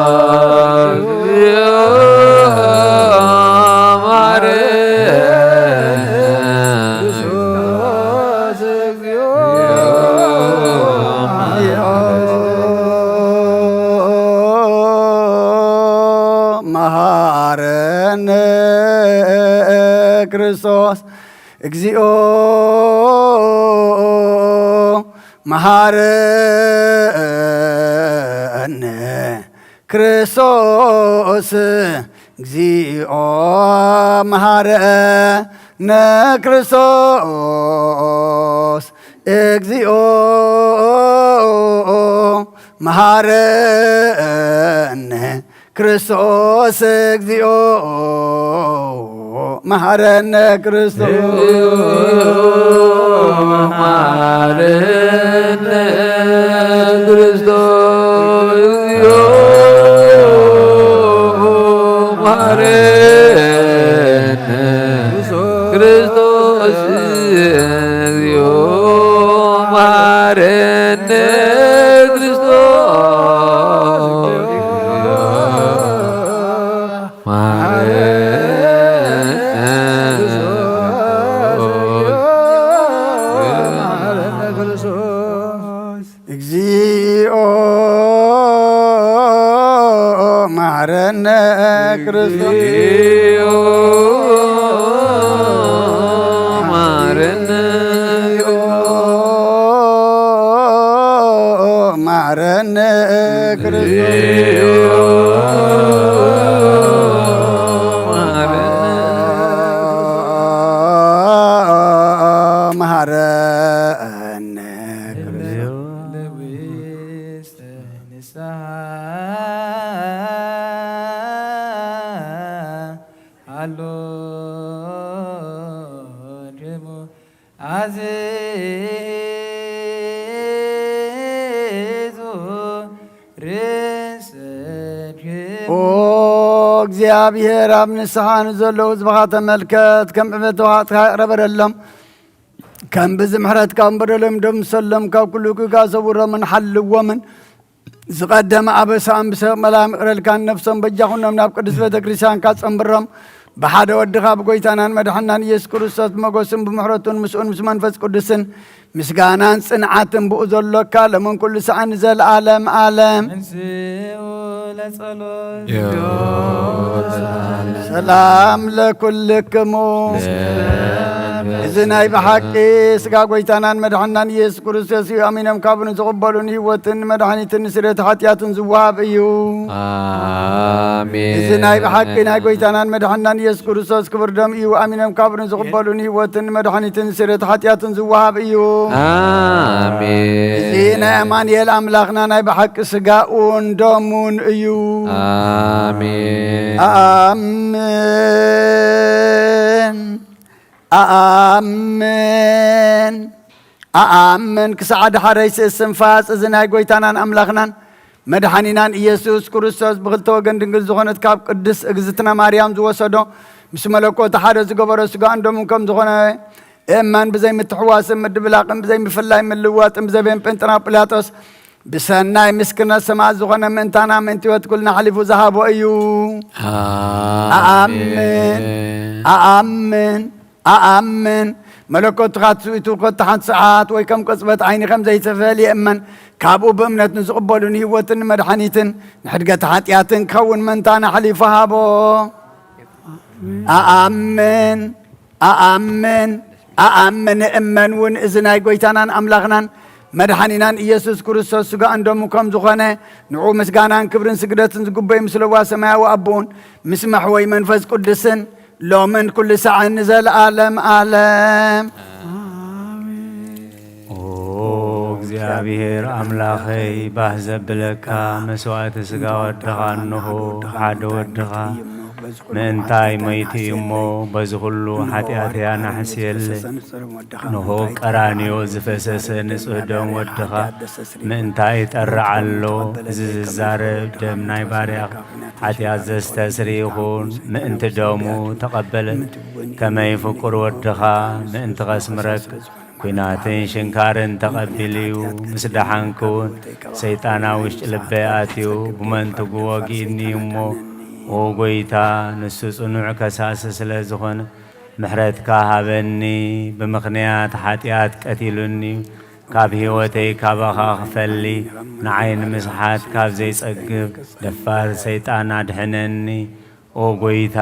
ክርስቶስ። እግዚኦ መሐረነ ክርስቶስ። እግዚኦ መሐረነ ክርስቶስ። እግዚኦ መሐረነ ክርስቶስ። እግዚኦ መሐረነ ክርስቶስ። እግዚኦ መሃረነ ክርስቶስ፣ እግዚኦ መሃረነ ክርስቶስ። መሃረነ ክርስቶስ፣ እግዚኦ መሃረነ ክርስቶስ፣ እግዚኦ መሃረነ ክርስቶስ። እግዚኦ መሐረነ ክርስቶስ። እግዚኦ መሐረነ መሐረነ ክርስቶስ። መሐረነ ክርስቶስ። ለውስተ ንስሓ ኣሎ ደሙ ኣዚዙ ርእሰ ደሙ። ኦ እግዚኣብሔር፣ ኣብ ንስሓ ንዘለዉ ህዝብኻ ተመልከት፣ ከም ዕብየት ተዋሕጥካ ይቕረ በለሎም። ከም ብዚ ምሕረትካ እምበደሎም ደምሰሎም፣ ካብ ኩሉ ጌጋ ሰውሮምን ሓልዎምን። ዝቐደመ ኣበሳኦም ብሰብ መላም ይቕረልካን ነፍሶም በጃ ኩኖም ናብ ቅድስት ቤተ ክርስቲያንካ ጸንብሮም። ብሓደ ወድኻ ብጎይታናን መድሓናን ኢየሱስ ክርስቶስ ብመጎስን ብምሕረቱን ምስኡን ምስ መንፈስ ቅዱስን ምስጋናን ጽንዓትን ብኡ ዘሎካ ለምን ኩሉ ሰዓን ንዘለዓለም ዓለም። እንስኡ ለጸሎት። ሰላም ለኩልክሙ። እዚ ናይ ብሓቂ ስጋ ጎይታናን መድሓናን ኢየሱስ ክርስቶስ እዩ። ኣሚኖም ካብኡ ንዝቕበሉ ንህይወትን መድሓኒትን ንስርየት ሓጢኣትን ዝወሃብ እዩ። ኣሜን። እዚ ናይ ብሓቂ ናይ ጎይታናን መድሓናን ኢየሱስ ክርስቶስ ክቡር ደም እዩ። ኣሚኖም ካብኡ ንዝቕበሉ ንህይወትን መድሓኒትን ንስርየት ሓጢኣትን ዝወሃብ እዩ። ኣሜን። እዚ ናይ ኣማኑኤል ኣምላኽና ናይ ብሓቂ ስጋኡን ደሙን እዩ። ኣሜን። ኣኣምን። ኣኣምን። ኣኣምን ክሳዕ ዳሕረይ ስእስንፋስ እዚ ናይ ጎይታናን ኣምላኽናን መድሓኒናን ኢየሱስ ክርስቶስ ብኽልተ ወገን ድንግል ዝኾነት ካብ ቅድስት እግዝእትነ ማርያም ዝወሰዶ ምስ መለኮት ሓደ ዝገበሮ ስጋኡን ደሙን ከም ዝኾነ እመን። ብዘይ ምትሕዋስን ምድብላቕን ብዘይ ምፍላይ ምልዋጥን ብዘይ ቤን ጴንጠና ጲላጦስ ብሰናይ ምስክርነት ሰማዕት ዝኾነ ምእንታና ምእንቲ ህይወት ኩልና ኣሕሊፉ ዝሃቦ እዩ። ኣኣምን። ኣኣምን። ኣኣምን። ኣኣምን። መለኮቱ ካብ ትስብእቱ ኮታ ሓንቲ ሰዓት ወይ ከም ቅጽበት ዓይኒ ከም ዘይትፈልይ እመን። ካብኡ ብእምነት ንዝቕበሉ ንህይወትን ንመድሓኒትን ንሕድገት ሓጢኣትን ክኸውን ምእንታና ኣሕሊፉ ሃቦ። ኣኣምን። ኣኣምን። ኣኣምን። እመን እውን እዚ ናይ ጎይታናን ኣምላኽናን መድሓኒናን ኢየሱስ ክርስቶስ ስጋኡን ደሙ ከም ዝኾነ ንዑ ምስጋናን ክብርን ስግደትን ዝግበዩ ምስ ለዋ ሰማያዊ ኣቦኡን ምስ መሕወይ መንፈስ ቅዱስን ሎምን ኩሉ ሳዕን ንዘለኣለም ኣለም። ኦ እግዚኣብሔር ኣምላኸይ፣ ባህ ዘብለካ መስዋዕቲ ስጋ ወድኻ እንሆ፣ ሓደ ወድኻ ምእንታይ መይቱ እዩ እሞ፣ በዚ ኩሉ ሓጢኣተይ ኣናሕስየለይ። እንሆ ቀራንዮ ዝፈሰሰ ንጹህ ደም ወድኻ ምእንታይ ይጠርዕ ኣሎ። እዚ ዝዛረብ ደም ናይ ባርያኻ ሓጢኣት ዘስተስሪ ይኹን። ምእንቲ ደሙ ተቐበለት። ከመይ ፍቁር ወድኻ ምእንቲ ኸስምረክ ኲናትን ሽንካርን ተቐቢሉ እዩ። ምስ ደሓንክ እውን ሰይጣን ኣብ ውሽጢ ልበይ ኣትዩ ብመንትጉ ወጊእኒ እዩ እሞ፣ ኦ ጐይታ፣ ንሱ ጽኑዕ ከሳሲ ስለ ዝኾነ፣ ምሕረትካ ሃበኒ። ብምኽንያት ሓጢኣት ቀቲሉኒ እዩ። ካብ ህይወተይ ካባኻ ክፈሊ፣ ንዓይ ንምስሓት ካብ ዘይጸግብ ደፋር ሰይጣን ኣድሕነኒ። ኦ ጐይታ፣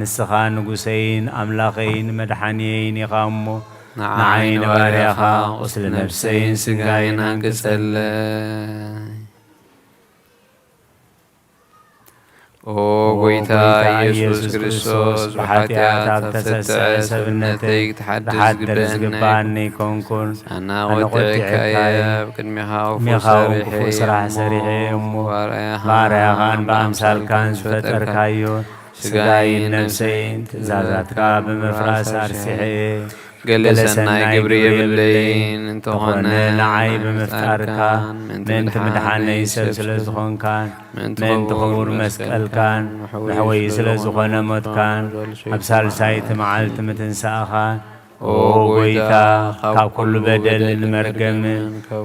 ንስኻ ንጉሰይን ኣምላኸይን መድሓንየይን ኢኻ እሞ፣ ንዓይ ንባርያኻ ቁስሊ ነፍሰይን ስጋይን ኣንቅጸለይ። ኦ ጎይታ ኢየሱስ ክርስቶስ፣ ብሓጢኣት ኣብ ተሰስዐ ሰብነተይ ክትሓድስ ዝግበኣኒ ኣይኮንኩን። ኣነ ቆጢዐካየ፣ ኣብ ቅድሜኻ ክፉእ ስራሕ ሰሪሐ እሞ፣ ብኣርኣያኻን ብኣምሳልካን ዝፈጠርካዮ ስጋይን ነፍሰይን ትእዛዛትካ ብምፍራስ ኣርሲሐ እየ። ገለ ሰናይ ግብሪ የብለይን፣ እንተኾነ ንዓይ ብምፍጣርካ ምእንቲ ምድሓነይ ሰብ ስለ ዝኾንካን ምእንቲ ክቡር መስቀልካን መሕወዪ ስለ ዝኾነ ሞትካን ኣብ ሳልሳይቲ መዓልቲ ምትንሳእኻን፣ ኦ ጎይታ፣ ካብ ኩሉ በደልን መርገምን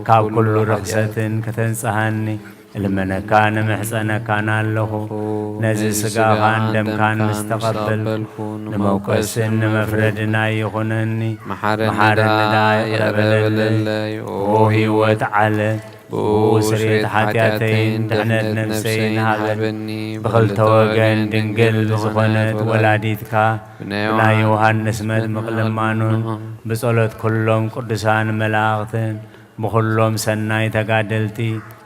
ካብ ኩሉ ርኽሰትን ከተንጽሃኒ እልመነካን እምሕጸነካን ኣለኹ። ነዚ ስጋኻን ደምካን ምስ ተቐበልኩ፣ ንመውቀስን ንመፍረድን ኣይኹነኒ። መሓረኒ ደኣ ይቕረ በለለይ። ኦ ህይወት ዓለም፣ ብኡ ስርየት ሓጢኣተይን ድሕነት ነፍሰይን ሃበኒ። ብኽልተ ወገን ድንግል ብዝኾነት ወላዲትካ፣ ብናይ ዮሃንስ መጥምቕ ልማኑን ብጸሎት ኩሎም ቅዱሳን መላእኽትን፣ ብኹሎም ሰናይ ተጋደልቲ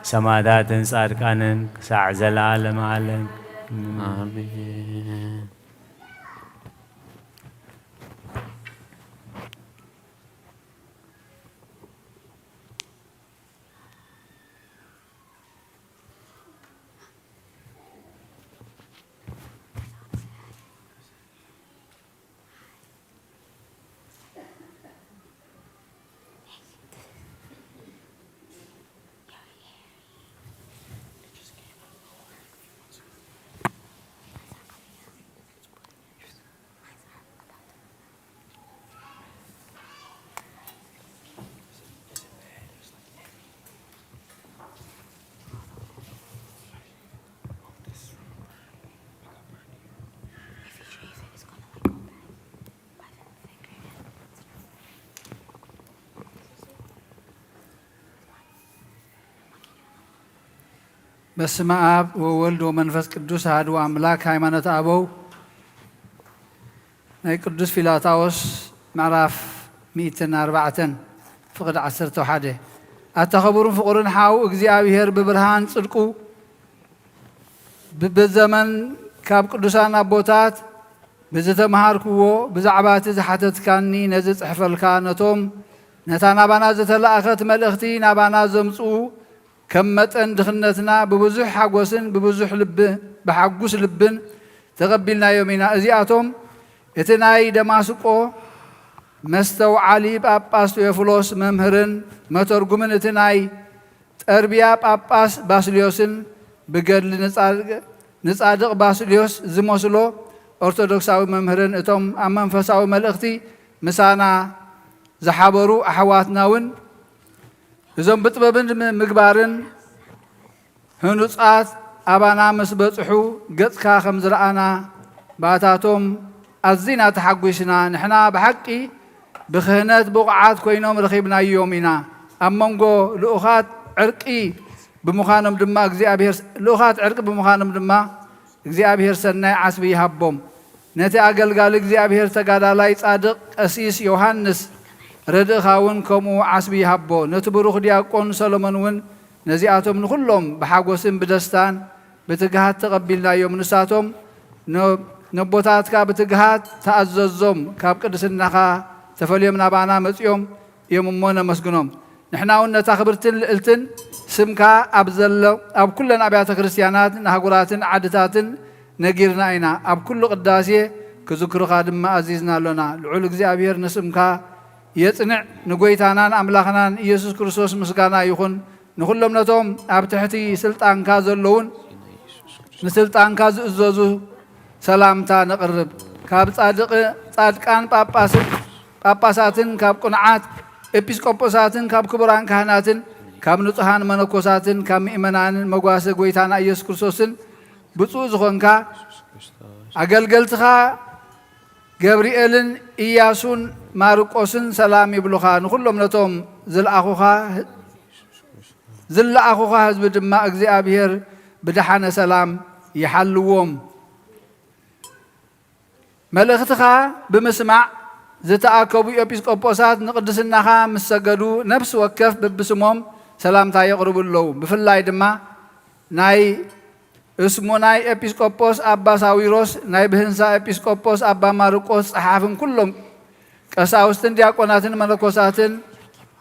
ሰማዕታትን ጻድቃንን ክሳዕ ዘለዓለም ዓለም። ኣሜን። በስመ አብ ወወልድ ወመንፈስ ቅዱስ አሐዱ አምላክ። ሃይማኖተ አበው ናይ ቅዱስ ፊላታዎስ ምዕራፍ ሚእትን ኣርባዕተን ፍቕድ ዓሰርተ ሓደ። ኣታ ኽቡርን ፍቑርን ሓው እግዚኣብሔር ብብርሃን ጽድቁ ብበዘመን ካብ ቅዱሳን ኣቦታት ብዝተምሃርክዎ ብዛዕባ እቲ ዝሓተትካኒ ነዚ ጽሕፈልካ ነቶም ነታ ናባና ዝተላእኸት መልእኽቲ ናባና ዘምጽኡ ከም መጠን ድኽነትና ብብዙሕ ሓጎስን ብብዙሕ ልቢ ብሓጉስ ልብን ተቐቢልናዮም ኢና። እዚኣቶም እቲ ናይ ደማስቆ መስተውዓሊ ጳጳስ ቴዎፍሎስ መምህርን መተርጉምን እቲ ናይ ጠርብያ ጳጳስ ባስልዮስን ብገድሊ ንጻድቅ ንጻድቅ ባስልዮስ ዝመስሎ ኦርቶዶክሳዊ መምህርን እቶም ኣብ መንፈሳዊ መልእኽቲ ምሳና ዝሓበሩ ኣሕዋትና እውን እዞም ብጥበብን ምግባርን ህኑጻት ኣባና ምስ በጽሑ ገጽካ ከም ዝረኣና ባታቶም ኣዚና ተሓጒስና። ንሕና ብሓቂ ብክህነት ብቑዓት ኮይኖም ረኺብናዮም ኢና። ኣብ መንጎ ልኡኻት ዕርቂ ብምዃኖም ድማ እግዚኣብሔር ልኡኻት ዕርቂ ብምዃኖም ድማ እግዚኣብሔር ሰናይ ዓስቢ ይሃቦም። ነቲ ኣገልጋሊ እግዚኣብሔር ተጋዳላይ ጻድቕ ቀሲስ ዮሃንስ ረድእኻ እውን ከምኡ ዓስቢ ይሃቦ። ነቲ ብሩኽ ዲያቆን ሰሎሞን እውን ነዚኣቶም ንኹሎም ብሓጎስን ብደስታን ብትግሃት ተቐቢልናዮም። ንሳቶም ነ-፣ ነቦታትካ ብትግሃት ተኣዘዞም፣ ካብ ቅድስናኻ ተፈልዮም ናባና መጺኦም እዮም እሞ ነመስግኖም። ንሕና እውን ነታ ክብርትን ልዕልትን ስምካ ኣብ ዘሎ ኣብ ኩለን ኣብያተ ክርስቲያናትን ኣህጉራትን ዓድታትን ነጊርና ኢና። ኣብ ኩሉ ቅዳሴ ክዝክሩኻ ድማ ኣዚዝና ኣሎና። ልዑል እግዚኣብሔር ንስምካ የጽንዕ። ንጎይታናን ኣምላኽናን ኢየሱስ ክርስቶስ ምስጋና ይኹን። ንኹሎም ነቶም ኣብ ትሕቲ ስልጣንካ ዘለዉን ንስልጣንካ ዝእዘዙ ሰላምታ ነቕርብ። ካብ ጻድቕ-፣ ጻድቃን ጳጳስን፣ ጳጳሳትን ካብ ቅኑዓት ኤጲስቆጶሳትን ካብ ክቡራን ካህናትን ካብ ንጹሓን መነኮሳትን ካብ ምእመናንን መጓሰ ጎይታና ኢየሱስ ክርስቶስን ብፁዕ ዝኾንካ ኣገልገልትኻ ገብርኤልን ኢያሱን ማርቆስን ሰላም ይብሉኻ። ንኹሎም ነቶም ዝለኣኹኻ ዝለኣኹኻ ህዝቢ ድማ እግዚኣብሔር ብደሓነ ሰላም ይሓልዎም። መልእኽትኻ ብምስማዕ ዝተኣከቡ ኤጲስቆጶሳት ንቅድስናኻ ምስ ሰገዱ ነፍሲ ወከፍ በብስሞም ሰላምታ የቕርቡ ኣለዉ። ብፍላይ ድማ ናይ እስሙ ናይ ኤጲስቆጶስ ኣባ ሳዊሮስ፣ ናይ ብህንሳ ኤጲስቆጶስ ኣባ ማርቆስ ጸሓፍን ኩሎም ቀሳውስትን ዲያቆናትን መነኮሳትን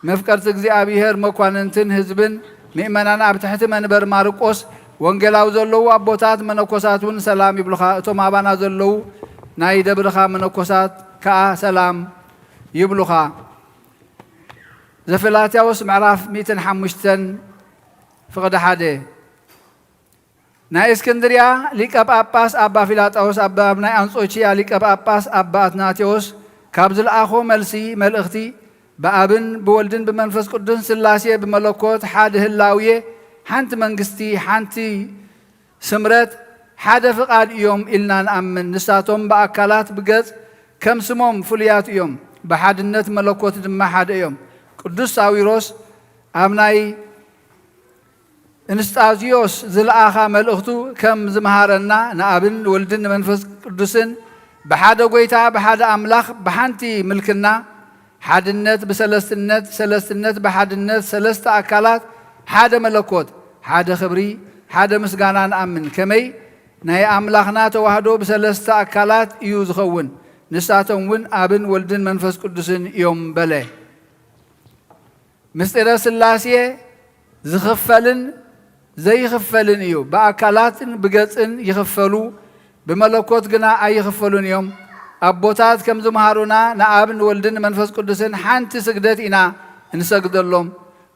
መፍቀርቲ እግዚኣብሔር መኳንንትን ህዝብን ምእመናን ኣብ ትሕቲ መንበር ማርቆስ ወንጌላዊ ዘለዉ ኣቦታት መነኮሳት እውን ሰላም ይብሉኻ። እቶም ኣባና ዘለዉ ናይ ደብርኻ መነኮሳት ከኣ ሰላም ይብሉኻ። ዘፈላትያዎስ ምዕራፍ ሚእትን ሓሙሽተን ፍቕዲ ሓደ። ናይ እስክንድርያ ሊቀ ጳጳስ ኣባ ፊላጣዎስ ኣብ ናይ ኣንጾኪያ ሊቀ ጳጳስ ኣባ ኣትናቴዎስ ካብ ዝለኣኾ መልሲ መልእኽቲ ብኣብን ብወልድን ብመንፈስ ቅዱስን ስላሴ ብመለኮት ሓደ ህላውየ ሓንቲ መንግስቲ ሓንቲ ስምረት ሓደ ፍቓድ እዮም ኢልና ንኣምን። ንሳቶም ብኣካላት ብገጽ ከም ስሞም ፍሉያት እዮም፣ ብሓድነት መለኮት ድማ ሓደ እዮም። ቅዱስ ሳዊሮስ ኣብ ናይ እንስጣዝዮስ ዝለኣኻ መልእኽቱ ከም ዝመሃረና ንኣብን ወልድን ንመንፈስ ቅዱስን ብሓደ ጎይታ ብሓደ ኣምላኽ ብሓንቲ ምልክና ሓድነት ብሰለስትነት ሰለስትነት ብሓድነት ሰለስተ ኣካላት ሓደ መለኮት ሓደ ክብሪ ሓደ ምስጋና ንኣምን። ከመይ ናይ ኣምላኽና ተዋህዶ ብሰለስተ ኣካላት እዩ ዝኸውን። ንሳቶም እውን ኣብን ወልድን መንፈስ ቅዱስን እዮም በለ። ምስጢረ ስላሴ ዝኽፈልን ዘይኽፈልን እዩ። ብኣካላትን ብገጽን ይኽፈሉ፣ ብመለኮት ግና ኣይኽፈሉን እዮም። ኣቦታት ከም ዝመሃሩና ንኣብን ወልድን መንፈስ ቅዱስን ሓንቲ ስግደት ኢና እንሰግደሎም።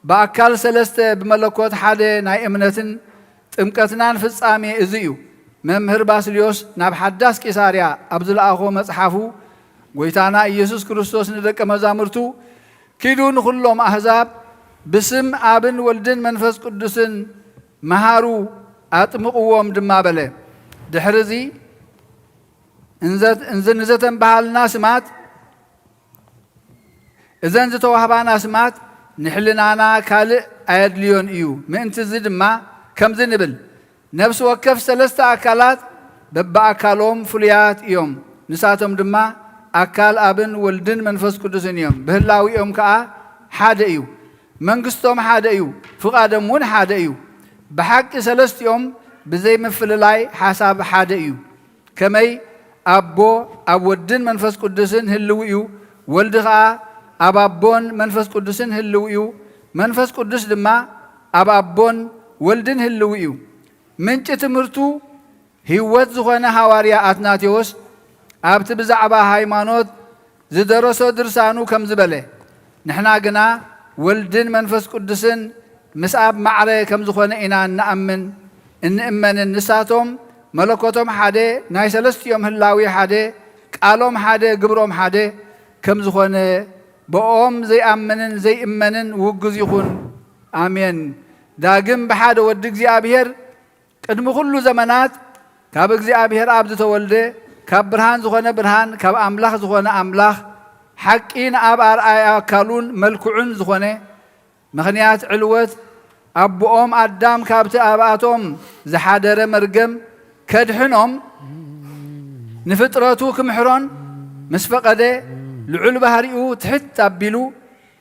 ብኣካል ሰለስተ ብመለኮት ሓደ ናይ እምነትን ጥምቀትናን ፍጻሜ እዚ እዩ። መምህር ባስልዮስ ናብ ሓዳስ ቂሳርያ ኣብ ዝለኣኾ መጽሓፉ ጎይታና ኢየሱስ ክርስቶስ ንደቀ መዛሙርቱ ኪዱ ንኹሎም ኣህዛብ ብስም ኣብን ወልድን መንፈስ ቅዱስን መሃሩ ኣጥምቕዎም ድማ በለ። ድሕሪ እዚ እንዘ- እንዘ- ንዘተንበሃልና ስማት እዘን ዝተዋህባና ስማት ንሕልናና ካልእ ኣየድልዮን እዩ። ምእንቲ እዚ ድማ ከምዚ ንብል፣ ነፍሲ ወከፍ ሰለስተ ኣካላት በብኣካሎም ፍሉያት እዮም። ንሳቶም ድማ ኣካል ኣብን ወልድን መንፈስ ቅዱስን እዮም። ብህላዊኦም ከኣ ሓደ እዩ። መንግስቶም ሓደ እዩ። ፍቓዶም እውን ሓደ እዩ። ብሓቂ ሰለስቲኦም ብዘይምፍልላይ ሓሳብ ሓደ እዩ። ከመይ ኣቦ ኣብ ወድን መንፈስ ቅዱስን ህልው እዩ፣ ወልድ ኸኣ ኣብ ኣቦን መንፈስ ቅዱስን ህልው እዩ፣ መንፈስ ቅዱስ ድማ ኣብ ኣቦን ወልድን ህልው እዩ። ምንጪ ትምህርቱ ህይወት ዝኾነ ሃዋርያ ኣትናቴዎስ ኣብቲ ብዛዕባ ሃይማኖት ዝደረሶ ድርሳኑ ከምዚ በለ፣ ንሕና ግና ወልድን መንፈስ ቅዱስን ምስ ኣብ ማዕረ ከም ዝኾነ ኢና እንኣምን እንእመንን። ንሳቶም መለኮቶም ሓደ፣ ናይ ሰለስቲኦም ህላዌ ሓደ፣ ቃሎም ሓደ፣ ግብሮም ሓደ ከም ዝኾነ ብኦም ዘይኣምንን ዘይእመንን ውጉዝ ይኹን። ኣሜን። ዳግም ብሓደ ወዲ እግዚኣብሔር ቅድሚ ኩሉ ዘመናት ካብ እግዚኣብሔር ኣብ ዝተወልደ፣ ካብ ብርሃን ዝኾነ ብርሃን፣ ካብ ኣምላኽ ዝኾነ ኣምላኽ፣ ሓቂ ንኣብ ኣርኣያ ኣካሉን መልክዑን ዝኾነ፣ ምኽንያት ዕልወት ኣቦኦም ኣዳም ካብቲ ኣብኣቶም ዝሓደረ መርገም ከድሕኖም፣ ንፍጥረቱ ክምሕሮን ምስ ፈቐደ፣ ልዑል ባህሪኡ ትሕት ኣቢሉ፣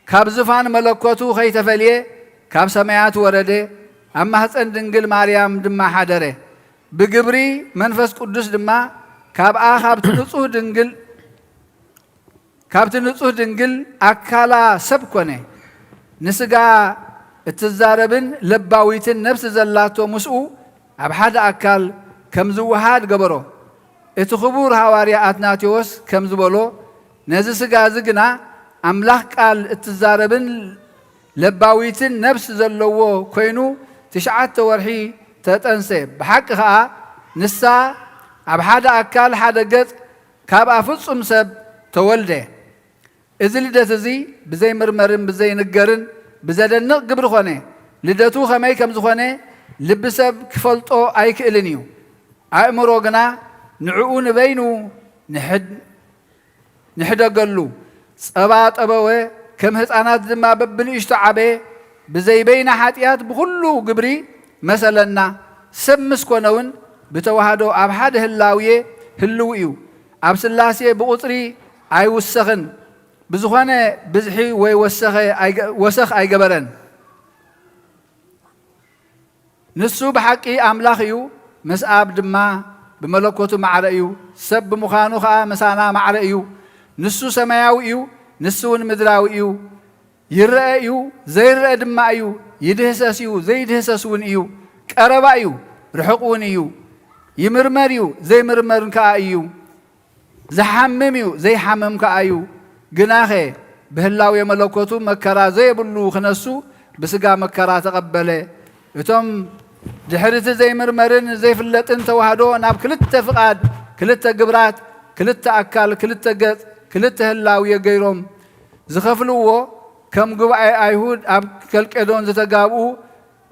ካብ ዝፋን መለኮቱ ከይተፈልየ ካብ ሰማያት ወረደ፣ ኣብ ማህፀን ድንግል ማርያም ድማ ሓደረ። ብግብሪ መንፈስ ቅዱስ ድማ ካብኣ ካብቲ ንጹህ ድንግል ካብቲ ንጹህ ድንግል ኣካላ ሰብ ኮነ። ንስጋ እትዛረብን ለባዊትን ነፍሲ ዘላቶ ምስኡ ኣብ ሓደ ኣካል ከም ዝወሃድ ገበሮ። እቲ ክቡር ሃዋርያ ኣትናቴዎስ ከም ዝበሎ፣ ነዚ ስጋ እዚ ግና ኣምላኽ ቃል እትዛረብን ለባዊትን ነፍሲ ዘለዎ ኮይኑ ትሽዓተ ወርሒ ተጠንሰ። ብሓቂ ኸኣ ንሳ ኣብ ሓደ ኣካል ሓደ ገጽ ካብኣ ፍጹም ሰብ ተወልደ። እዚ ልደት እዚ ብዘይምርመርን ብዘይንገርን ብዘደንቕ ግብሪ ኾነ። ልደቱ ኸመይ ከም ዝኾነ ልቢ ሰብ ክፈልጦ ኣይክእልን እዩ። ኣእምሮ ግና ንዕኡ ንበይኑ ንሕድ- ንሕደገሉ። ጸባ ጠበወ፣ ከም ህፃናት ድማ በብንእሽቶ ዓበየ። ብዘይበይና ሓጢኣት ብኹሉ ግብሪ መሰለና። ሰብ ምስ ኮነ እውን ብተዋህዶ ኣብ ሓደ ህላውየ ህልው እዩ። ኣብ ስላሴ ብቑጽሪ ኣይውሰኽን። ብዝኾነ ብዝሒ ወይ ወሰኸ ኣይገ- ወሰኽ ኣይገበረን። ንሱ ብሓቂ ኣምላኽ እዩ፣ ምስ ኣብ ድማ ብመለኮቱ ማዕረ እዩ። ሰብ ብምዃኑ ኸኣ ምሳና ማዕረ እዩ። ንሱ ሰማያዊ እዩ፣ ንሱ እውን ምድራዊ እዩ። ይረአ እዩ፣ ዘይረአ ድማ እዩ። ይድህሰስ እዩ፣ ዘይድህሰስ እውን እዩ። ቀረባ እዩ፣ ርሑቕ እውን እዩ። ይምርመር እዩ፣ ዘይምርመርን ከኣ እዩ። ዝሓምም እዩ፣ ዘይሓምም ከኣ እዩ። ግናኸ ብህላዌ መለኮቱ መከራ ዘየብሉ ክነሱ ብስጋ መከራ ተቐበለ። እቶም ድሕሪ እቲ ዘይምርመርን ዘይፍለጥን ተዋህዶ ናብ ክልተ ፍቓድ፣ ክልተ ግብራት፣ ክልተ ኣካል፣ ክልተ ገጽ፣ ክልተ ህላዌ ገይሮም ዝኸፍልዎ፣ ከም ጉባኤ ኣይሁድ ኣብ ከልቄዶን ዝተጋብኡ፣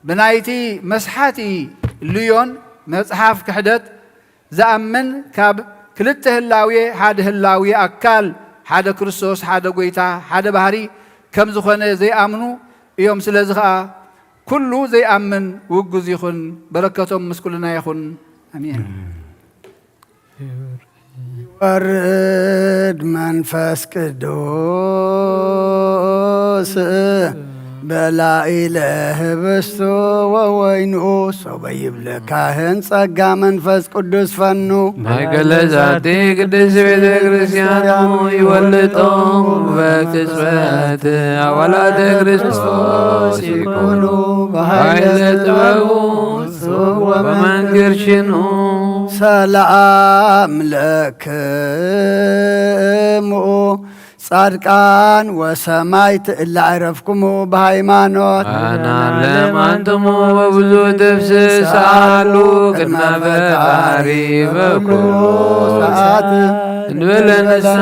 ብናይቲ መስሓቲ ልዮን መጽሓፍ ክሕደት ዝኣምን፣ ካብ ክልተ ህላዌ ሓደ ህላዌ ኣካል፣ ሓደ ክርስቶስ፣ ሓደ ጐይታ፣ ሓደ ባህሪ ከም ዝኾነ ዘይኣምኑ እዮም። ስለዚ ኸኣ ኩሉ ዘይኣምን ውጉዝ ይኹን። በረከቶም ምስ ኩልና ይኹን። ኣሜን። ይወርድ መንፈስ ቅዱስ በላዕለ ህብስቱ ወወይኑ፣ ሶበ ይብለ ካህን ጸጋ መንፈስ ቅዱስ ፈኑ። ማእከለ ዛቲ ቅድስት ቤተ ክርስቲያን ይወልጦም በቅጽበት ኣባላተ ክርስቶስ ይኮኑ በኃይለ ጥበቡ ወመንክር ሽኑ። ሰላም ለክሙ ጻድቃን ወሰማዕት እለ ዕረፍክሙ በሃይማኖት። አነ ለማንትሙ በብዙ ትፍስሳሉ ቅድመ ፈጣሪ በኩሉ ሰዓት እንበለ ንስሐ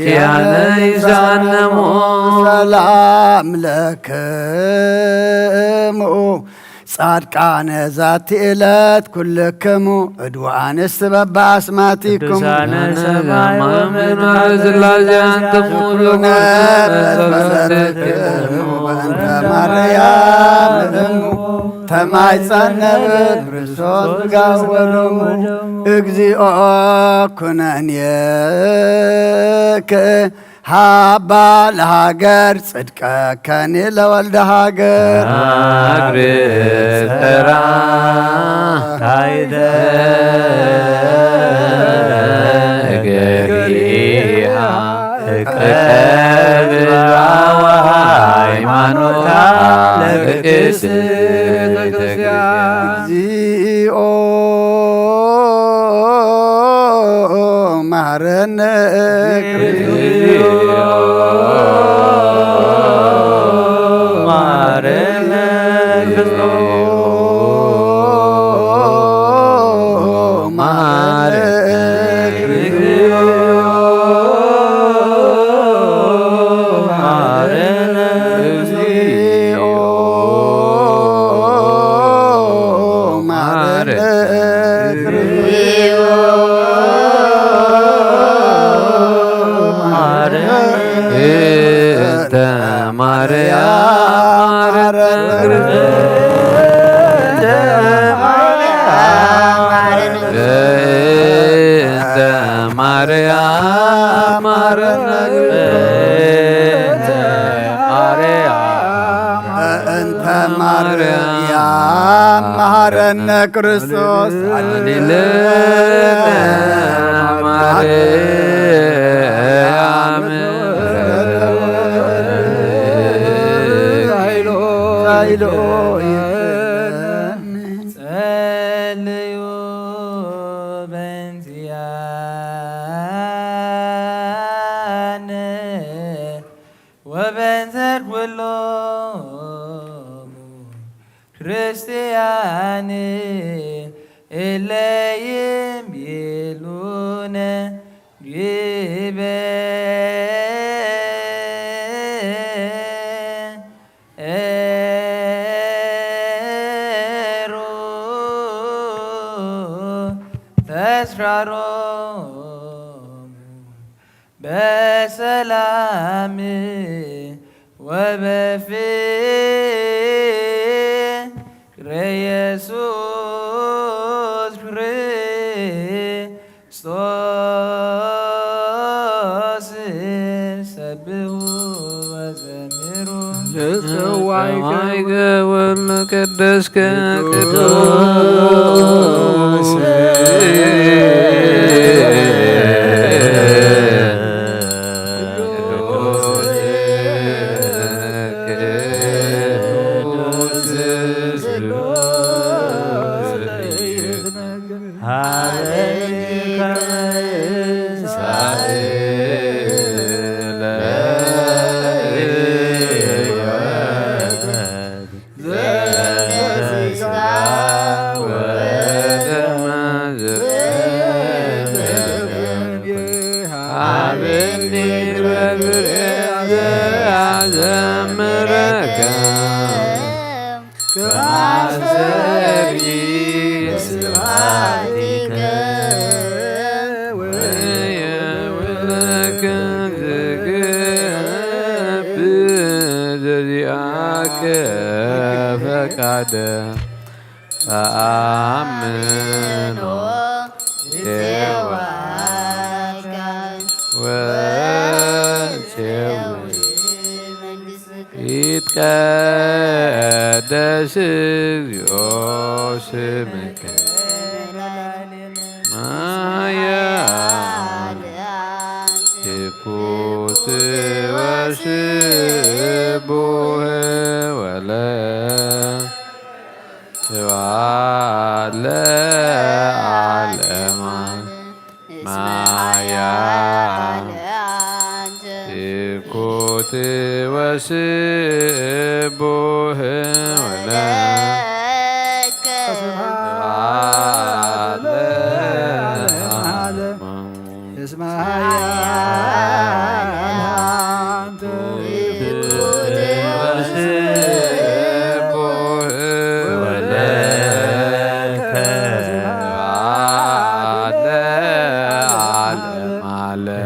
ኪያነ ይሳነሙ። ሰላም ለክሙ ጻድቃነ ዛቲ ዕለት ኩልክሙ እድወ አንስት በበአስማቲኩም። ቅዱሳነ ሰማይ ወምድር ሥላሴ አንትሙ ኩሉነ በጸሎትክሙ በእንተ ማርያም እሙ ተማይጸነ ክርስቶስ ሥጋ ወደሙ። እግዚኦ ኩነኔ ሃባ ለሃገር ጽድቀከኒ ለወልደ ሃገር። አግብር ጸራ ካይደ እገሪሃ እቀብራ ወሃይማኖታ ለቅድስት ቤተክርስቲያን። እግዚኦ መሐረነ ክርስቶስ። መሐረነ ክርስቶስ። መሐረነ ክርስቶስ። መሐረነ እግዚኦ መሐረነ። እንተ ማርያም እንተ ማርያም እንተ ማርያም መሐረነ ክርስቶስ። ሃሌሉያ ማርያም። ጸልዩ በእንቲአነ ወበእንተ ኩሎሙ ክርስቲያን እለ ይቤሉነ ዲበ ኤሩ ተስራሮሙ በሰላም ወበፍቅር ኢየሱስ ክርስቶስ ሰብሑ ወዘምሩ ለጸዋዕከ ወመቀደስከ ቅዱስ አዘምረከ ከማስተሪ ስብሐቲከ ወየውለከ ዝግብ ዘዚአከ ፈቃደ ተአምኖ ዜዋካ ወሴዊ ይትቀደስ እግዚኦ ስምከ ማያ ይኩት ወስቡህ ወለ ስብሐት ለዓለማ ማያ ይኩት ወስቡህ ወለ ስብሐት ለዓለማ ስብሐት ለዓለመ ዓለም።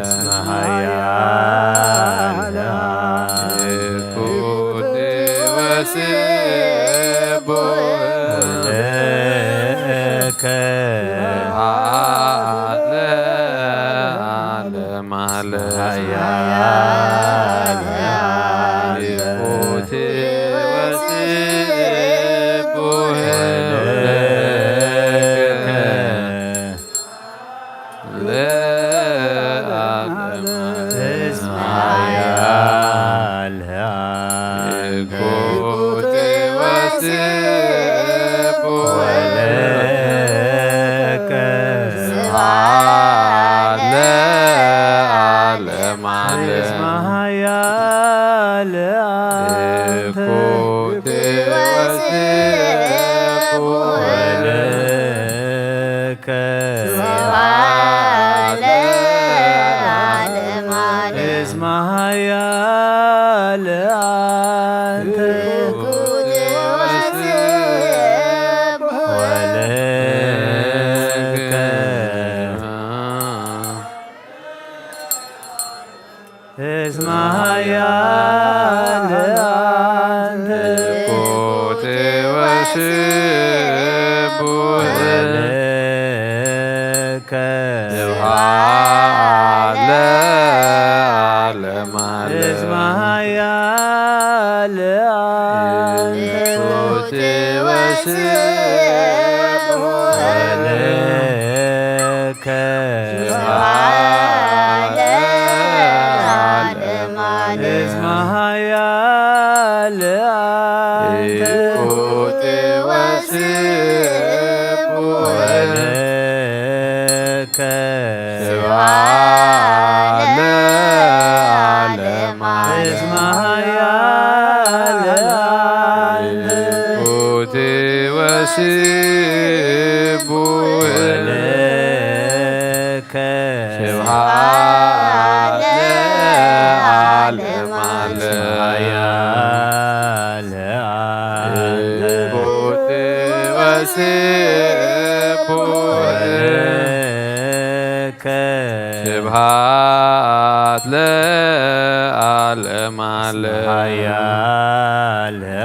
ኃያል አንተ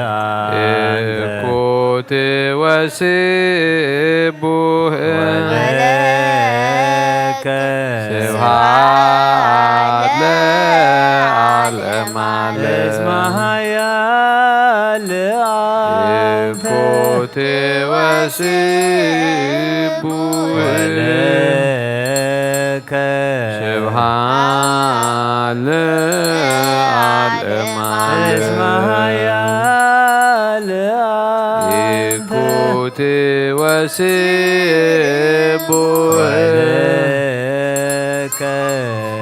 እኩት ወስቡህ ወለከ ስብሐት ለዓለመ ዓለም። እስመ ኃያል እኩት ወስቡሕ ወለከ ስብሐት ለዓለመ ዓለም። እስመ ኃያል እኩት ወስቡሕ ወለከ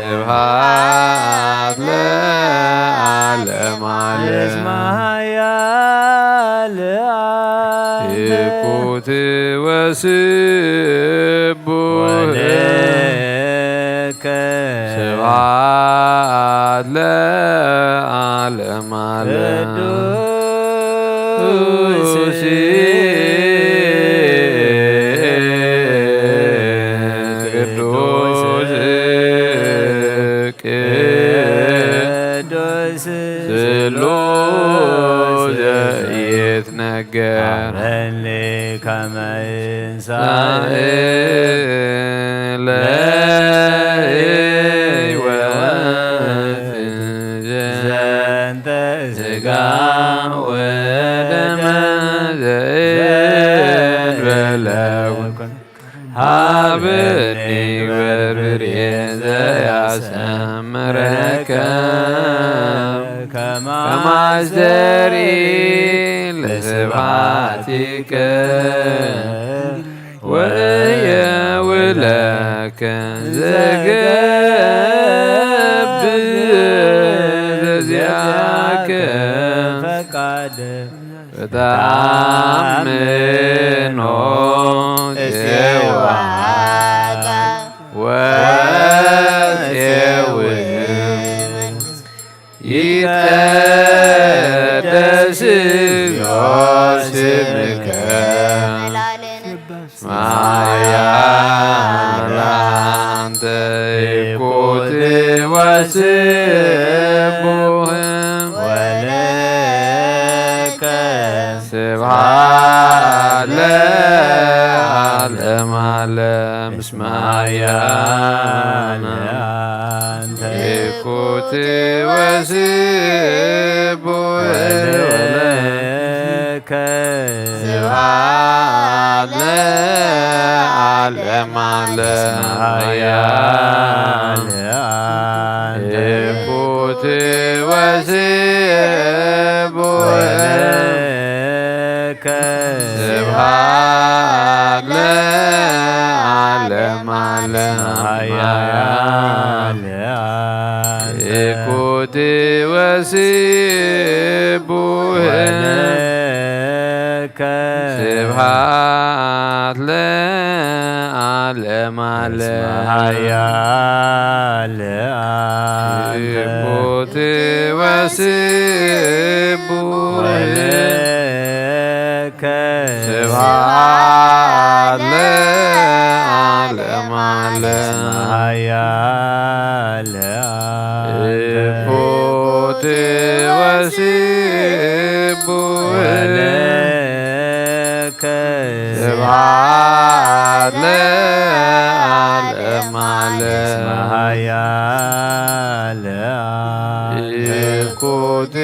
ስብሐት ለዓለመ ዓለም። እስመ ኃያል እኩት ወስቡሕ ወለከ ስብሐት ለዓለመ ዓለም። ቅዱስ ቅዱስ ቅዱስ ስሉስ ይትነገር። ሀበኒ ከመ ይንሳእ ለሕይወት ዘንተ ስጋ ወደመ ዘእንበለ ሀበኒ በርብሬ ዘያሰምረከ ከማስተሪ ለስብሐቲከ ወየውለከ ዘገብእ ዘዚአከ ፈቃድ በተአምኖ እሴዋ ወእሴውእ ይትቀደስ ስምከ። ማርያም ለአንተ እኩት ወስቡሕ ወለከ ስብሐት ለዓለመ ዓለም። እስመ ኃያል እኩት ወስቡሕ ወለከ ስብሐት ለዓለመ ዓለም። ኃያል እኩት ወስቡሕ ወለከ ስብሐት ለዓለመ ዓለም። ኃያል እኩት ወስቡሕ ወለከ ስብሐት ለዓለመ ዓለም። ኃያል እኩት ወስቡሕ ወለከ ስብሐት ለዓለመ ዓለም። ኃያል እኩት ወስቡሕ ወለከ ስብሐት ለዓለመ ዓለም። ኃያል እኩት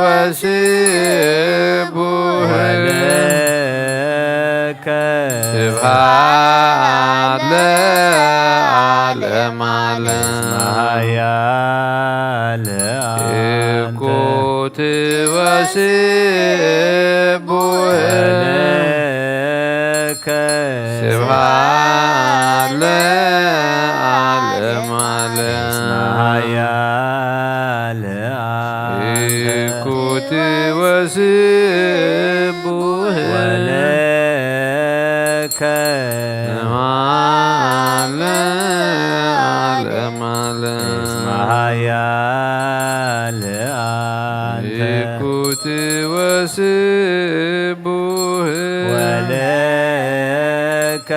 ወስቡሕ ወለከ ስብሐት ለዓለመ ዓለም። ኃያል እኩት ወስቡሕ ወለከ ስብሐት ለዓለመ ዓለም። ኃያል እኩት ወስቡሕ ወለከ ስብሐት ለዓለመ ዓለም። እስመ ኃያል አንተ እኩት ወስቡሕ ወለከ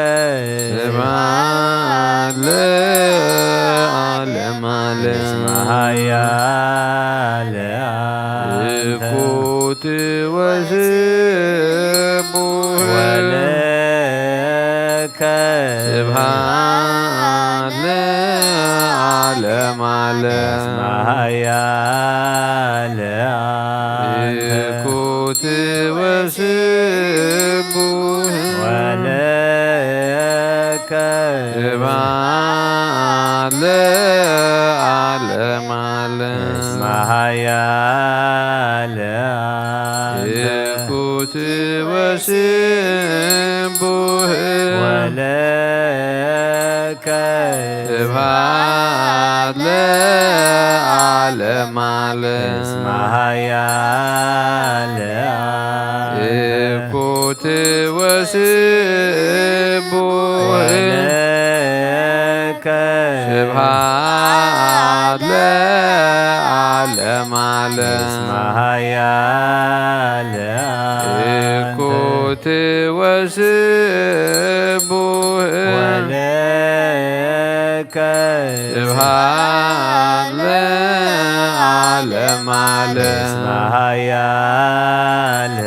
ስብሐት ለዓለመ ዓለም። እስመ ኃያል አንተ እኩት ወስቡሕ ወለከ ስብሐት ለዓለመ ዓለም። እስመ ኃያል አንተ እኩት ወስ ስቡህ ወለከ ስብሐት ለዓለመ ዓለም። እስመ ኃያል አንተ። እኩት ወስቡህ ወለከ ስብሐት ለዓለመ ዓለም። እስመ ኃያል አንተ። እኩት ወስቡህ ወለከ ስብሐት ለዓለመ ዓለም። እስመ ኃያል አንተ። እኩት ወስቡህ ወለከ ስብሐት ለዓለመ ዓለም። እስመ ኃያል አንተ።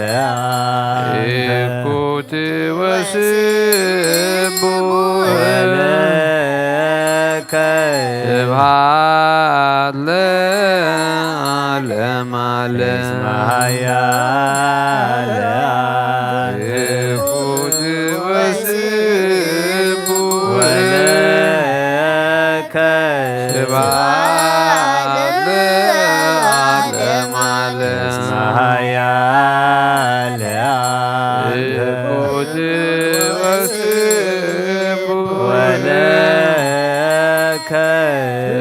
እኩት ወስቡህ ወለከ ስብሐት ለዓለመ ዓለም። እስመ ኃያል አንተ። እኩት ወስቡህ ወለከ ስብሐት ለዓለመ ዓለም። እስመ ኃያል አንተ። እኩት ወስቡህ ወለከ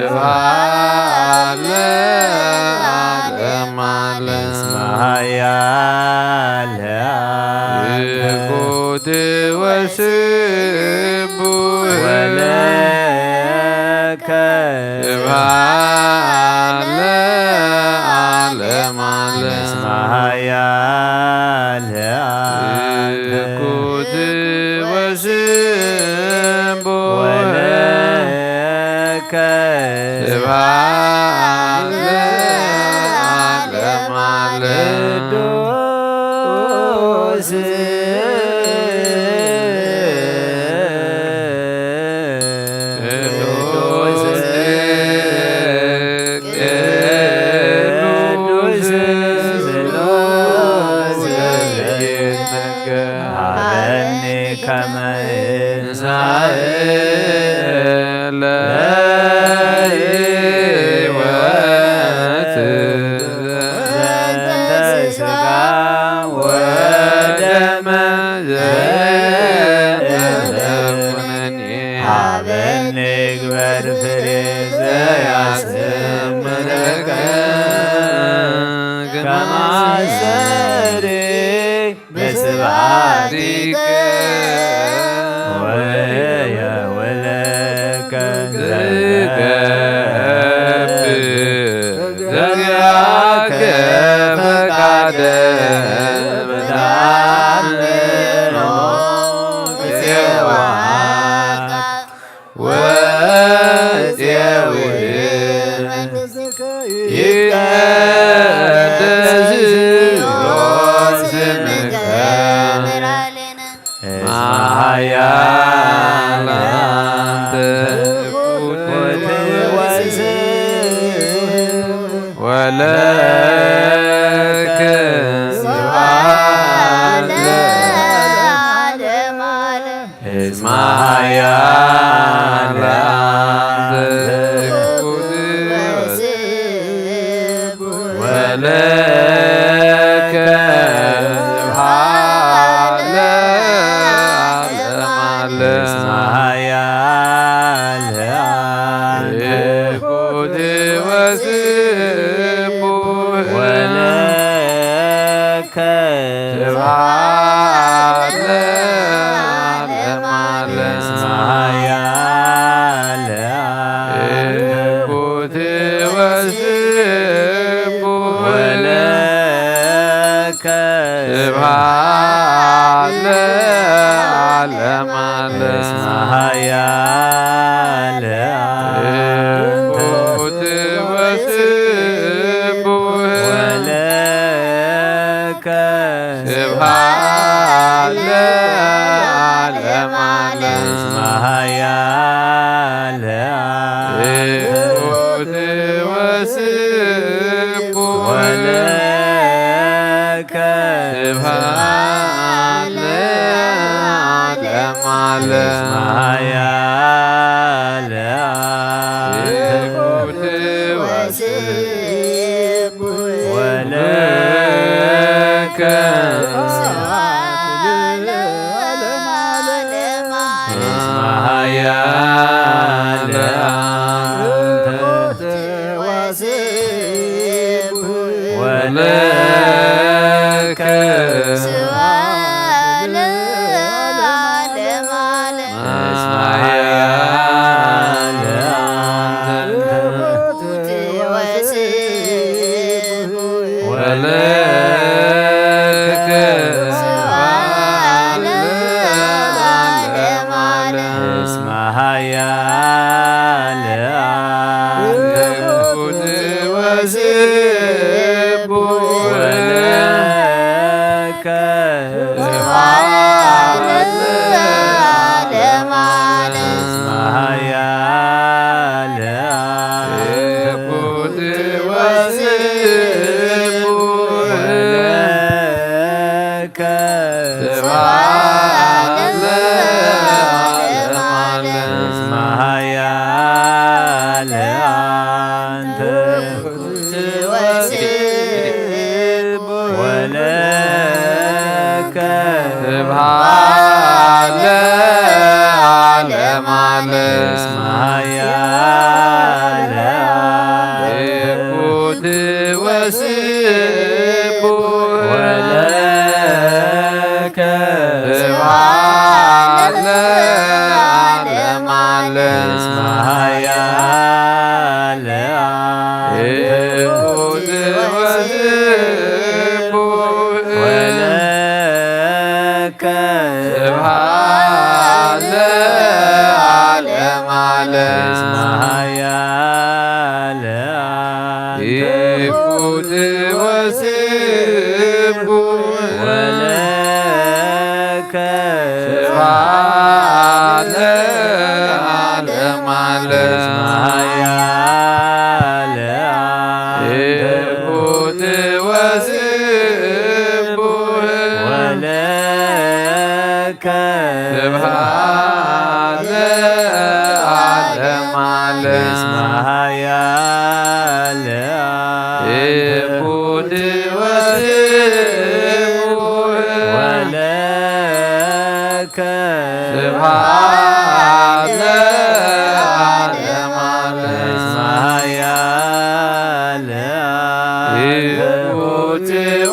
ስብሐት ለዓለመ ዓለም። እስመ ኃያል አንተ። እኩት ወስቡህ ወለከ ስብሐት ለዓለመ ዓለም። እስመ ኃያል አንተ። እኩት ወስቡህ ወለከ ስብሐት ለዓለመ ዓለም። ቅዱስ ቅዱስ ቅዱስ ስሉስ ይትነገር። ሀበኒ ከመ እንሳኤ ለሕይወት ዘንተ ሥጋ ወደመ ዘየለ ኩነኔ። ሀበኒ ግበር ፍሬ ዘያስምረከ ከማሰሪ በስብሐቲከ ወየውለከ ዝገብር ዘዚአከ ፈቃደ በተአምኖ ጽዮን ወእፄዊ መንግሥትከ ይትቀደስ ስምከ። እስመ ኃያል አንተ። ወለከ ስብሐት ለዓለመ ዓለም። እስመ ኃያል አንተ። ወለከ ስብሐት ለዓለመ ዓለም። እስመ ኃያል አንተ። እኩት ወስቡህ ወለከ ስብሐት ለዓለመ ዓለም። እስመ ኃያል አንተ። እኩት ወስቡህ ወለከ ስብሐት ለዓለመ ዓለም። እስመ ኃያል አንተ። እኩት ወስቡህ ወለከ ስብሐት ለዓለመ ዓለም። እስመ ኃያል አንተ። እኩት ወስቡህ ወለከ ስብሐት እስመ ኃያል አንተ ወስቡሕ ወለከ ስብሐት ለዓለመ ዓለም። እስመ ኃያል አንተ ወስቡሕ ወለከ ስብሐት ለዓለመ ዓለም። እስመ ኃያል አንተ ወስቡሕ ወለከ ስብሐት ለዓለመ ዓለም። እስመ ኃያል አንተ ወስቡሕ ወለከ ስብሐት ለዓለመ ዓለም። እስመ ኃያል አንተ ወስቡሕ ወለከ ስብሐት ለዓለመ ዓለም። እስመ ኃያል አንተ ወስቡሕ ወለከ ስብሐት ለዓለመ ዓለም። እስመ ኃያል አንተ ወስቡሕ ወለከ ስብሐት ለዓለመ ዓለም። እስመ ኃያል አንተ ወስቡሕ ወለከ ስብሐት ለዓለመ ዓለም። እስመ ኃያል አንተ ወስቡሕ ወለከ ስብሐት ለዓለመ ዓለም። እስመ ኃያል አንተ ወስቡሕ ወለከ ስብሐት ለዓለመ ዓለም። እስመ ኃያል አንተ ወስቡሕ ወለከ ስብሐት ለዓለመ ዓለም። እስመ ኃያል አንተ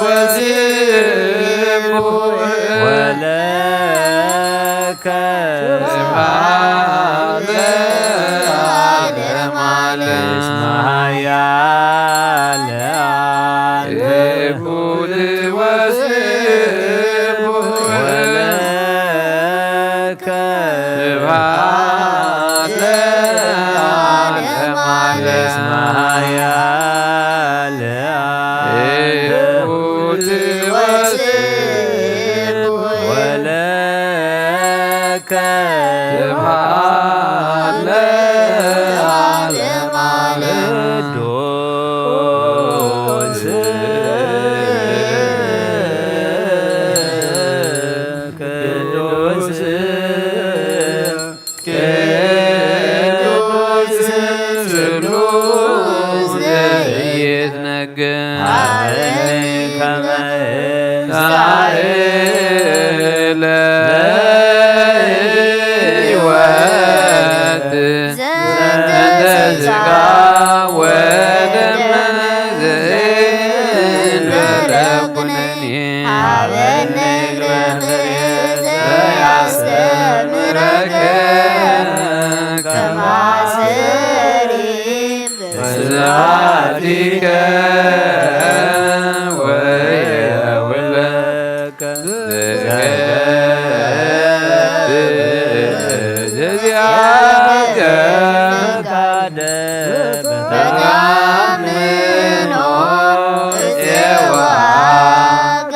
ወስቡሕ ወለከ ስብሐት ለዓለመ ዓለም። እስመ ኃያል አንተ ወስቡሕ ወለከ ስብሐት ለዓለመ ዓለም። እስመ ኃያል አንተ ወስቡሕ ወለከ ስብሐት ለዓለመ ዓለም። ቅዱስ ቅዱስ ቅዱስ ስሉስ ዘይትነገር ሀበኒ ከመ ትንሣኤ ለሕይወት ዘንተ ሥጋ ወደም ዘእንበለ ኩነኔ ሀበነ እግረ ዘያስተምረከ ከማሰሪ በስብሐቲከ ወየውለከ ዘዚአከ በታምኖ እጼዋከ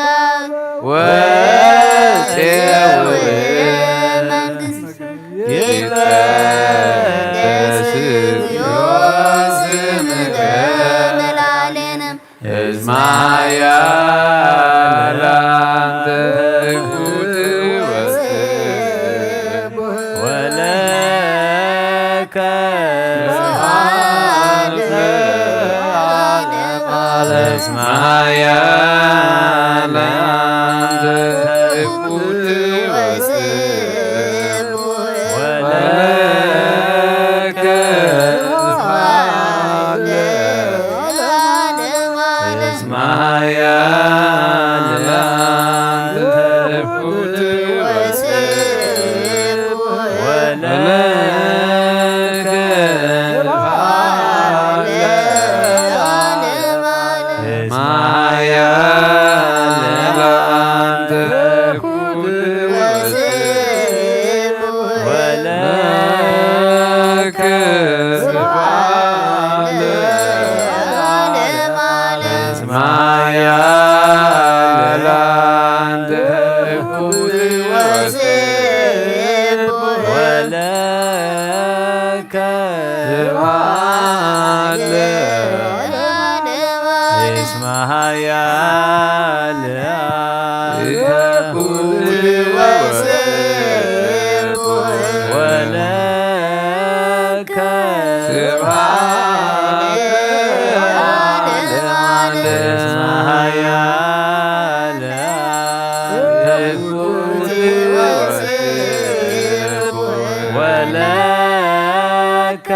ወእጼው መንግሥት ይትቀደስ እግዚኦ ስምከ ለዓለመ ዓለም። እስመ ኃያል አንተ ትሑት ወስቡሕ እስመ ኃያል አንተ ትኩት ወስቡሕ ወለከ እስመ ኃያል አንተ ትኩት ወስቡሕ ወለከ እስመ ኃያል አንተ ትኩት ወስቡሕ ወለከ እስመ ኃያል አንተ ትኩት ወስቡሕ ወለከ ስብሐት ለአብ እስመ ኃያል አንተ ትኩት ወስቡሕ ወለከ ስብሐት ለአብ እስመ ኃያል አንተ ትኩት ወስቡሕ ወለከ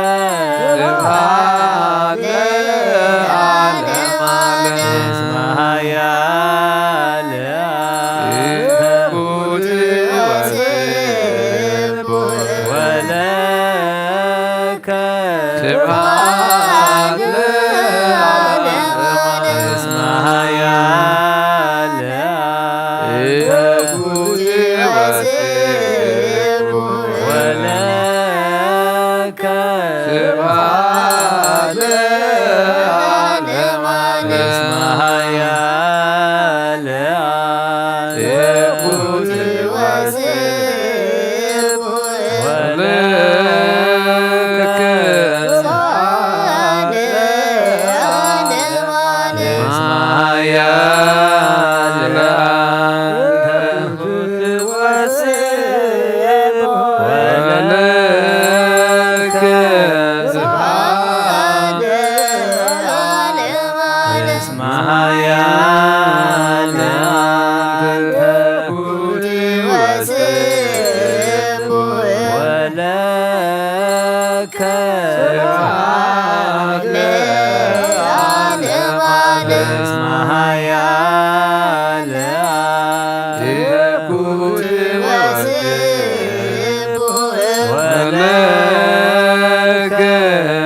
ስብሐት ለዓለመ ዓለም። እስመ ኃያል ትኩት ወስቡሕ ወለከ ስብሐት ለዓለመ ዓለም። እስመ ኃያል ትኩት ወስቡሕ ወለከ ስብሐት ለዓለመ ዓለም። እስመ ኃያል ትኩት ወስቡሕ ወለከ ስብሐት ለዓለመ ዓለም። እስመ ኃያል አንተ ትኩት ወስቡሕ ወለከ ስብሐት ለዓለመ ዓለም። እስመ ኃያል አንተ ትኩት ወስቡሕ ወለከ ስብሐት ለዓለመ ዓለም። እስመ ኃያል ትኩት ወስቡሕ ወለከ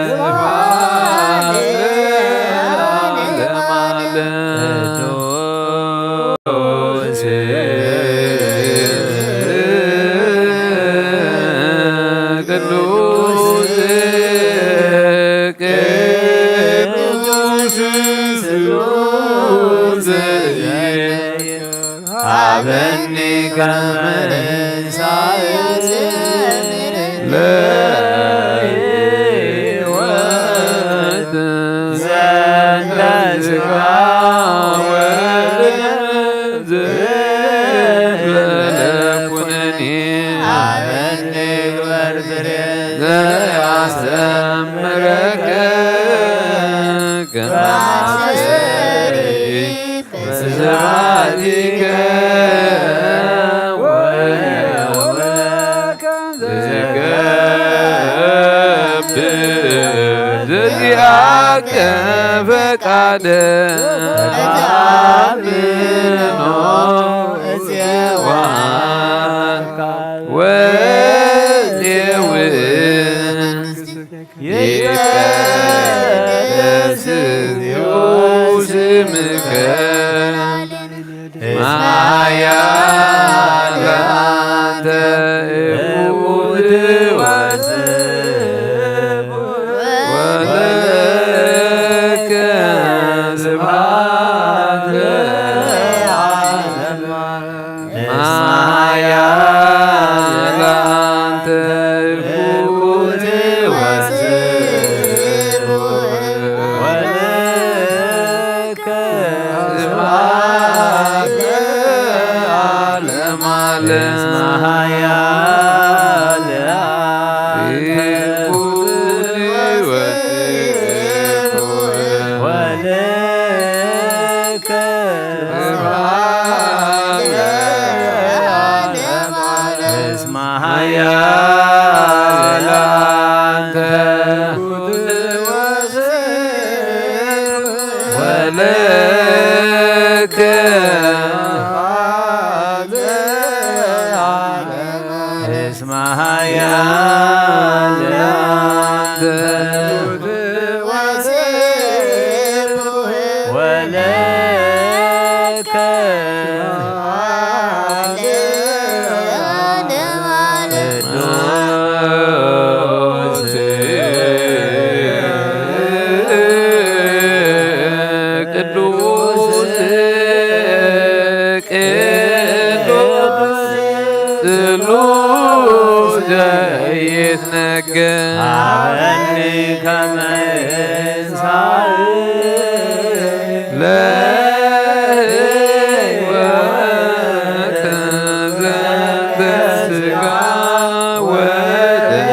ስብሐት ለዓለመ ዓለም። ቅዱስ ቅዱስ ስሉስ ሀበኒ ከመ ለሕይወት ዘንተ ሥጋ ወደም ዘበለ ኩነኔ ሀበኒ ግበር ፍሬ ዘያስተምረከ ከመ አስተርኢ በስብሐቲከ ወሕያውከ ዘገብር ዘዚአከ ፈቃደ ተአምኖ እዜዋ ወዜውን ይትቀደስ እግዚኦ ስምከ። እስመ ኃያል አንተ ትኩት ወስቡሕ ወለከ ስብሐት ለዓለመ ዓለም። እስመ ኃያል አንተ ትኩት ወስቡሕ ወለከ ስብሐት ለዓለመ ዓለም። እስመ ኃያል አንተ ትኩት ወስቡሕ ወለከ ኃያል አንተ ወለከ እስመ ኃያል አንተ ወለከ ቅዱስ ቅዱስ ስሉስ ዘይትነገር ሀበኒ ከመ እንሳእ ለሕይወት ዘንተ ሥጋ ወደም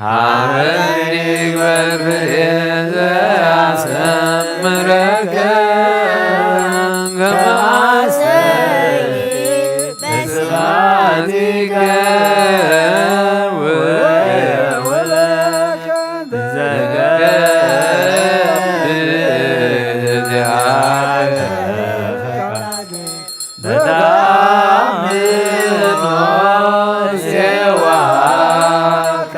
ሀበኒ ግበር ፍሬ ዘያስተምረከ ከመ አስተብህል በስብሐቲከ ወወለከ ዘገብር ዚአከ ፈቃድ በተአምኖ ሴዋካ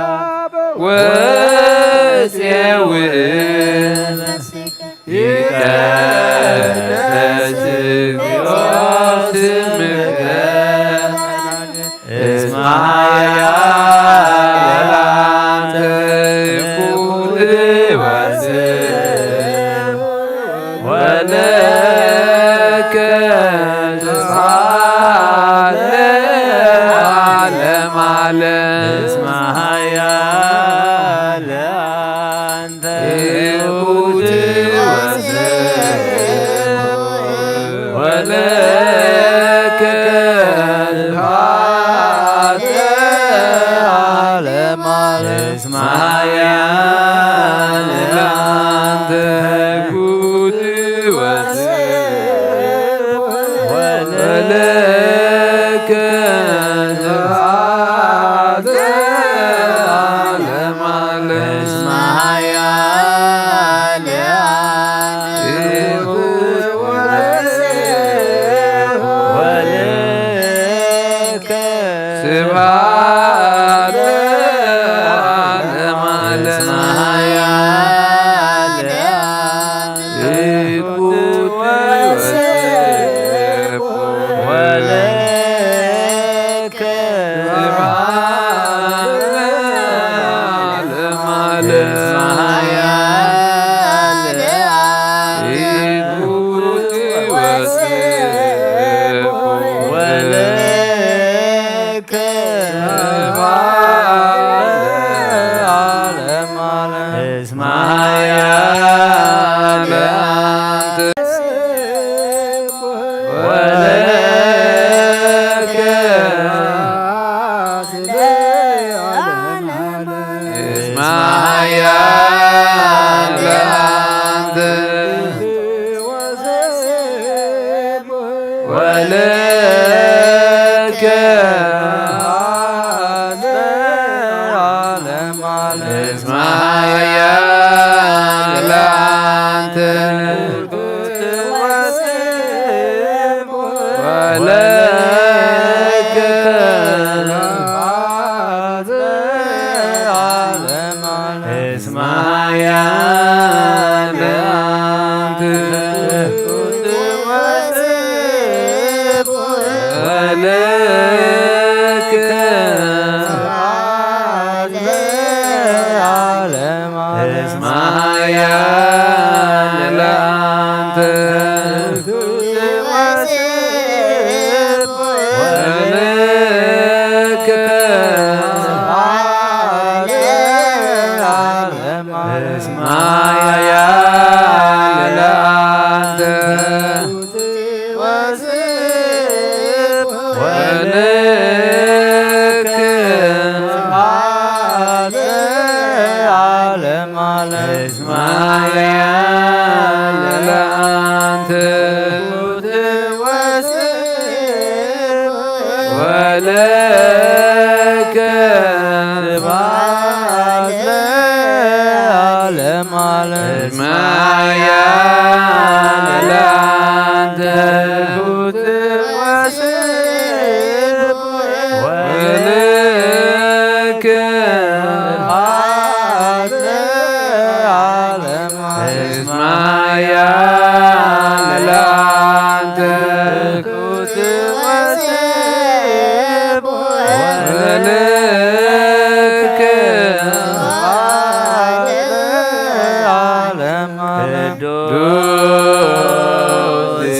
ወሴውእ ይትቀደስ እግዚኦ ስምከ እስመ ኃያል አንተ ኩሉ ወስብ ወለከ ስብሐት ለዓለመ ዓለም። እስመ ኃያል አንተ ወለከ ስብሐት ለዓለመ ዓለም። እስመ ኃያል አንተ ኩሉ ወስብ ወለከ ስብሐት ለዓለመ ዓለም። እስመ ኃያል አንተ ወለከ ስብሐት ለዓለመ ዓለም። እስመ ኃያል አንተ ወለከ ስብሐት ለዓለመ ዓለም። እስመ ኃያል አንተ ወለከ እስመ ኃያል አንተ ወለከ እስመ ኃያል አንተ ወለከ እስመ ኃያል አንተ ወለከ ለከ ስብሐት ለዓለመ ዓለም። እስመ ኃያል ለአንተ ትኩት ወስብሐት ወለከ ስብሐት ለዓለመ ዓለም። እስመ ኃያል ለአንተ ትኩት ወስብሐት ወለከ ስብሐት ለዓለመ ዓለም። ቅዱስ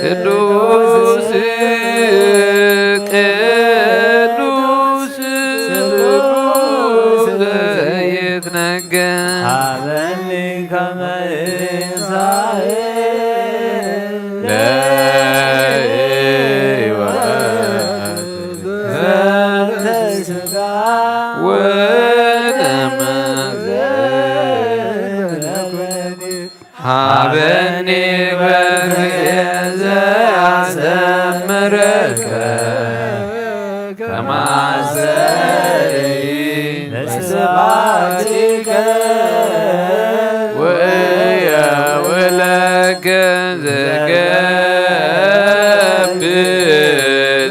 ቅዱስ ቅዱስ ስሉስ ዘይትነገር። ሀበኒ ከመ ለሕይወት ዘንተ ሥጋ ወደመ ዘተኮነ ሀበኒ በርየ ዘአስተምረከ ከማሰሪ ለስብሐቲከ ወእየውለከ ዘገብእ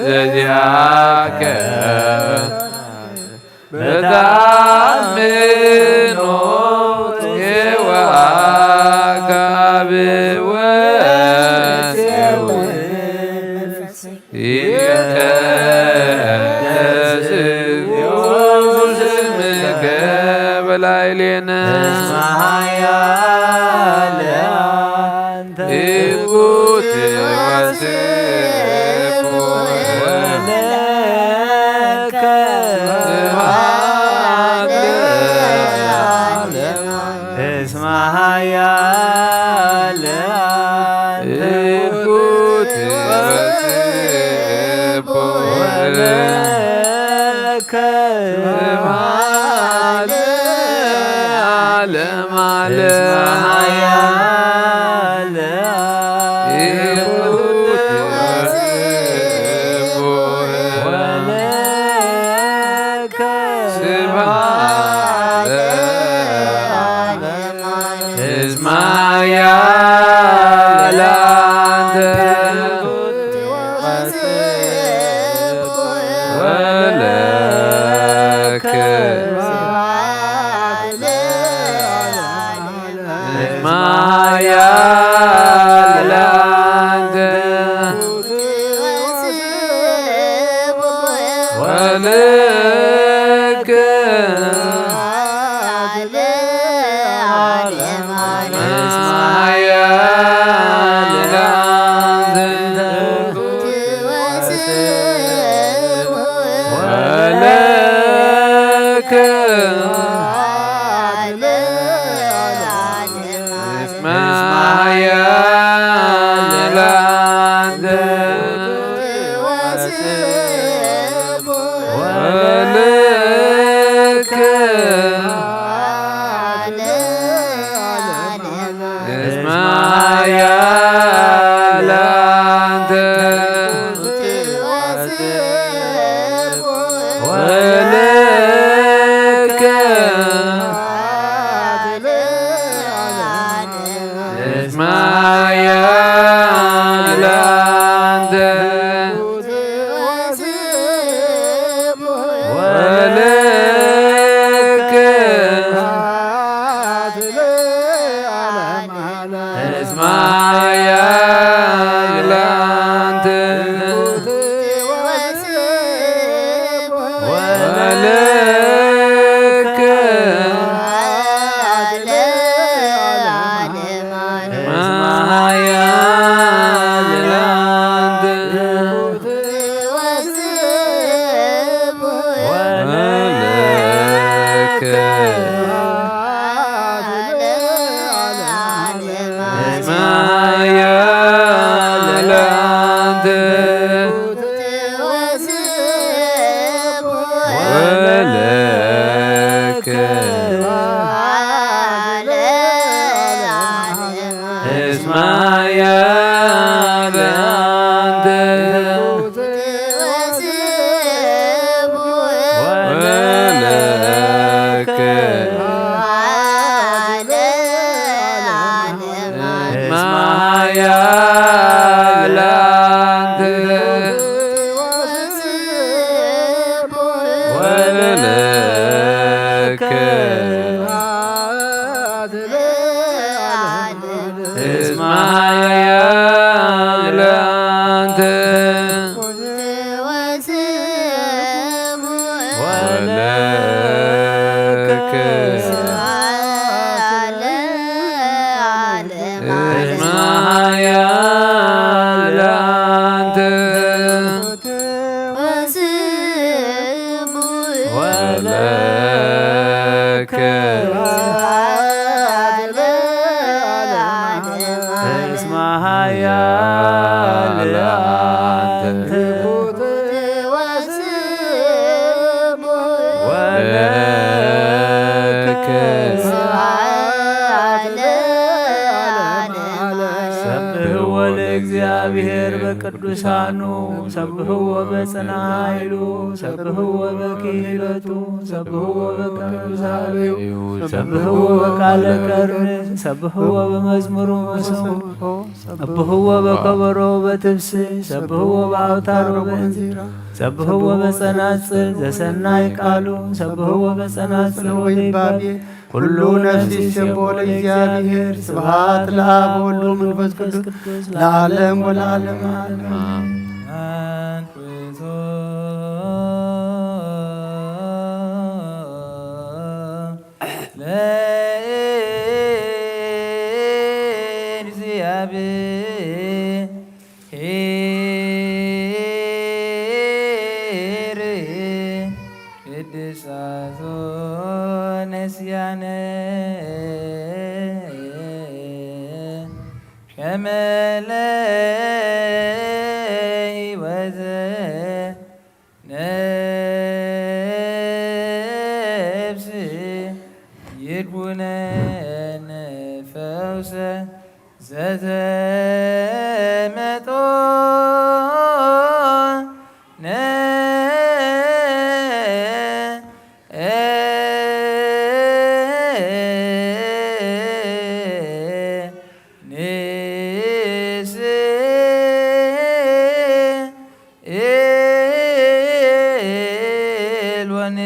ዘዚአከ በተአምኖ ጼዋከ አብ ወወልድ ወመንፈስ ይትቀደስ ስምከ በላዕሌነ። እስመ ኃያል ትኩት ወስብሐት ወለከ ስብሐት ለዓለመ ዓለም። እስመ ኃያል ትኩት ወስብሐት ወለከ ስብሐት ለዓለመ ዓለም። እስመ ኃያል አንተ ወለከ እስመ ኃያል አንተ ወለከ እስመ ኃያል አንተ ወለከ እስመ ኃያል አንተ ወለከ እስመ ኃያል አንተ ወለከ እስመ ኃያል አንተ ወለከ እስመ ኃያል አንተ ወለከ እስመ ኃያል አንተ ወለከ እስመ ኃያል አንተ ወለከ እስመ ኃያል መሃያል አንተ ወለከ እስመ ኃያል አንተ ወለከ እስመ ኃያል አንተ ወለከ ሰብሕዎ ለእግዚአብሔር በቅዱሳኑ፣ ሰብሕዎ በጽንዓ ኃይሉ፣ ሰብሕዎ በክህለቱ፣ ሰብሕዎ በቅዱስ ኃይሉ፣ ሰብሕዎ በቃለ ቀርኒ፣ ሰብሕዎ በመዝሙሩ መሰንቆ፣ ሰብሕዎ በከበሮ በትብስይ፣ ሰብሕዎ በአውታር ወበእንዚራ፣ ሰብሕዎ በጸናጽል ዘሰናይ ቃሉ፣ ሰብሕዎ በጸናጽል ወይባቤ። ኩሉ ነፍስ ይሴብሖ ለእግዚአብሔር። ስብሐት ለአብ ወወልድ ወመንፈስ ቅዱስ ለዓለም ወለዓለም ዓለም። ለእግዚአብሔር ቅድሳቶ ነስያነ ከመ ለህይወት ነፍስ ይኩነነ ፈውሰ ዘተመጦነ ንስእሎን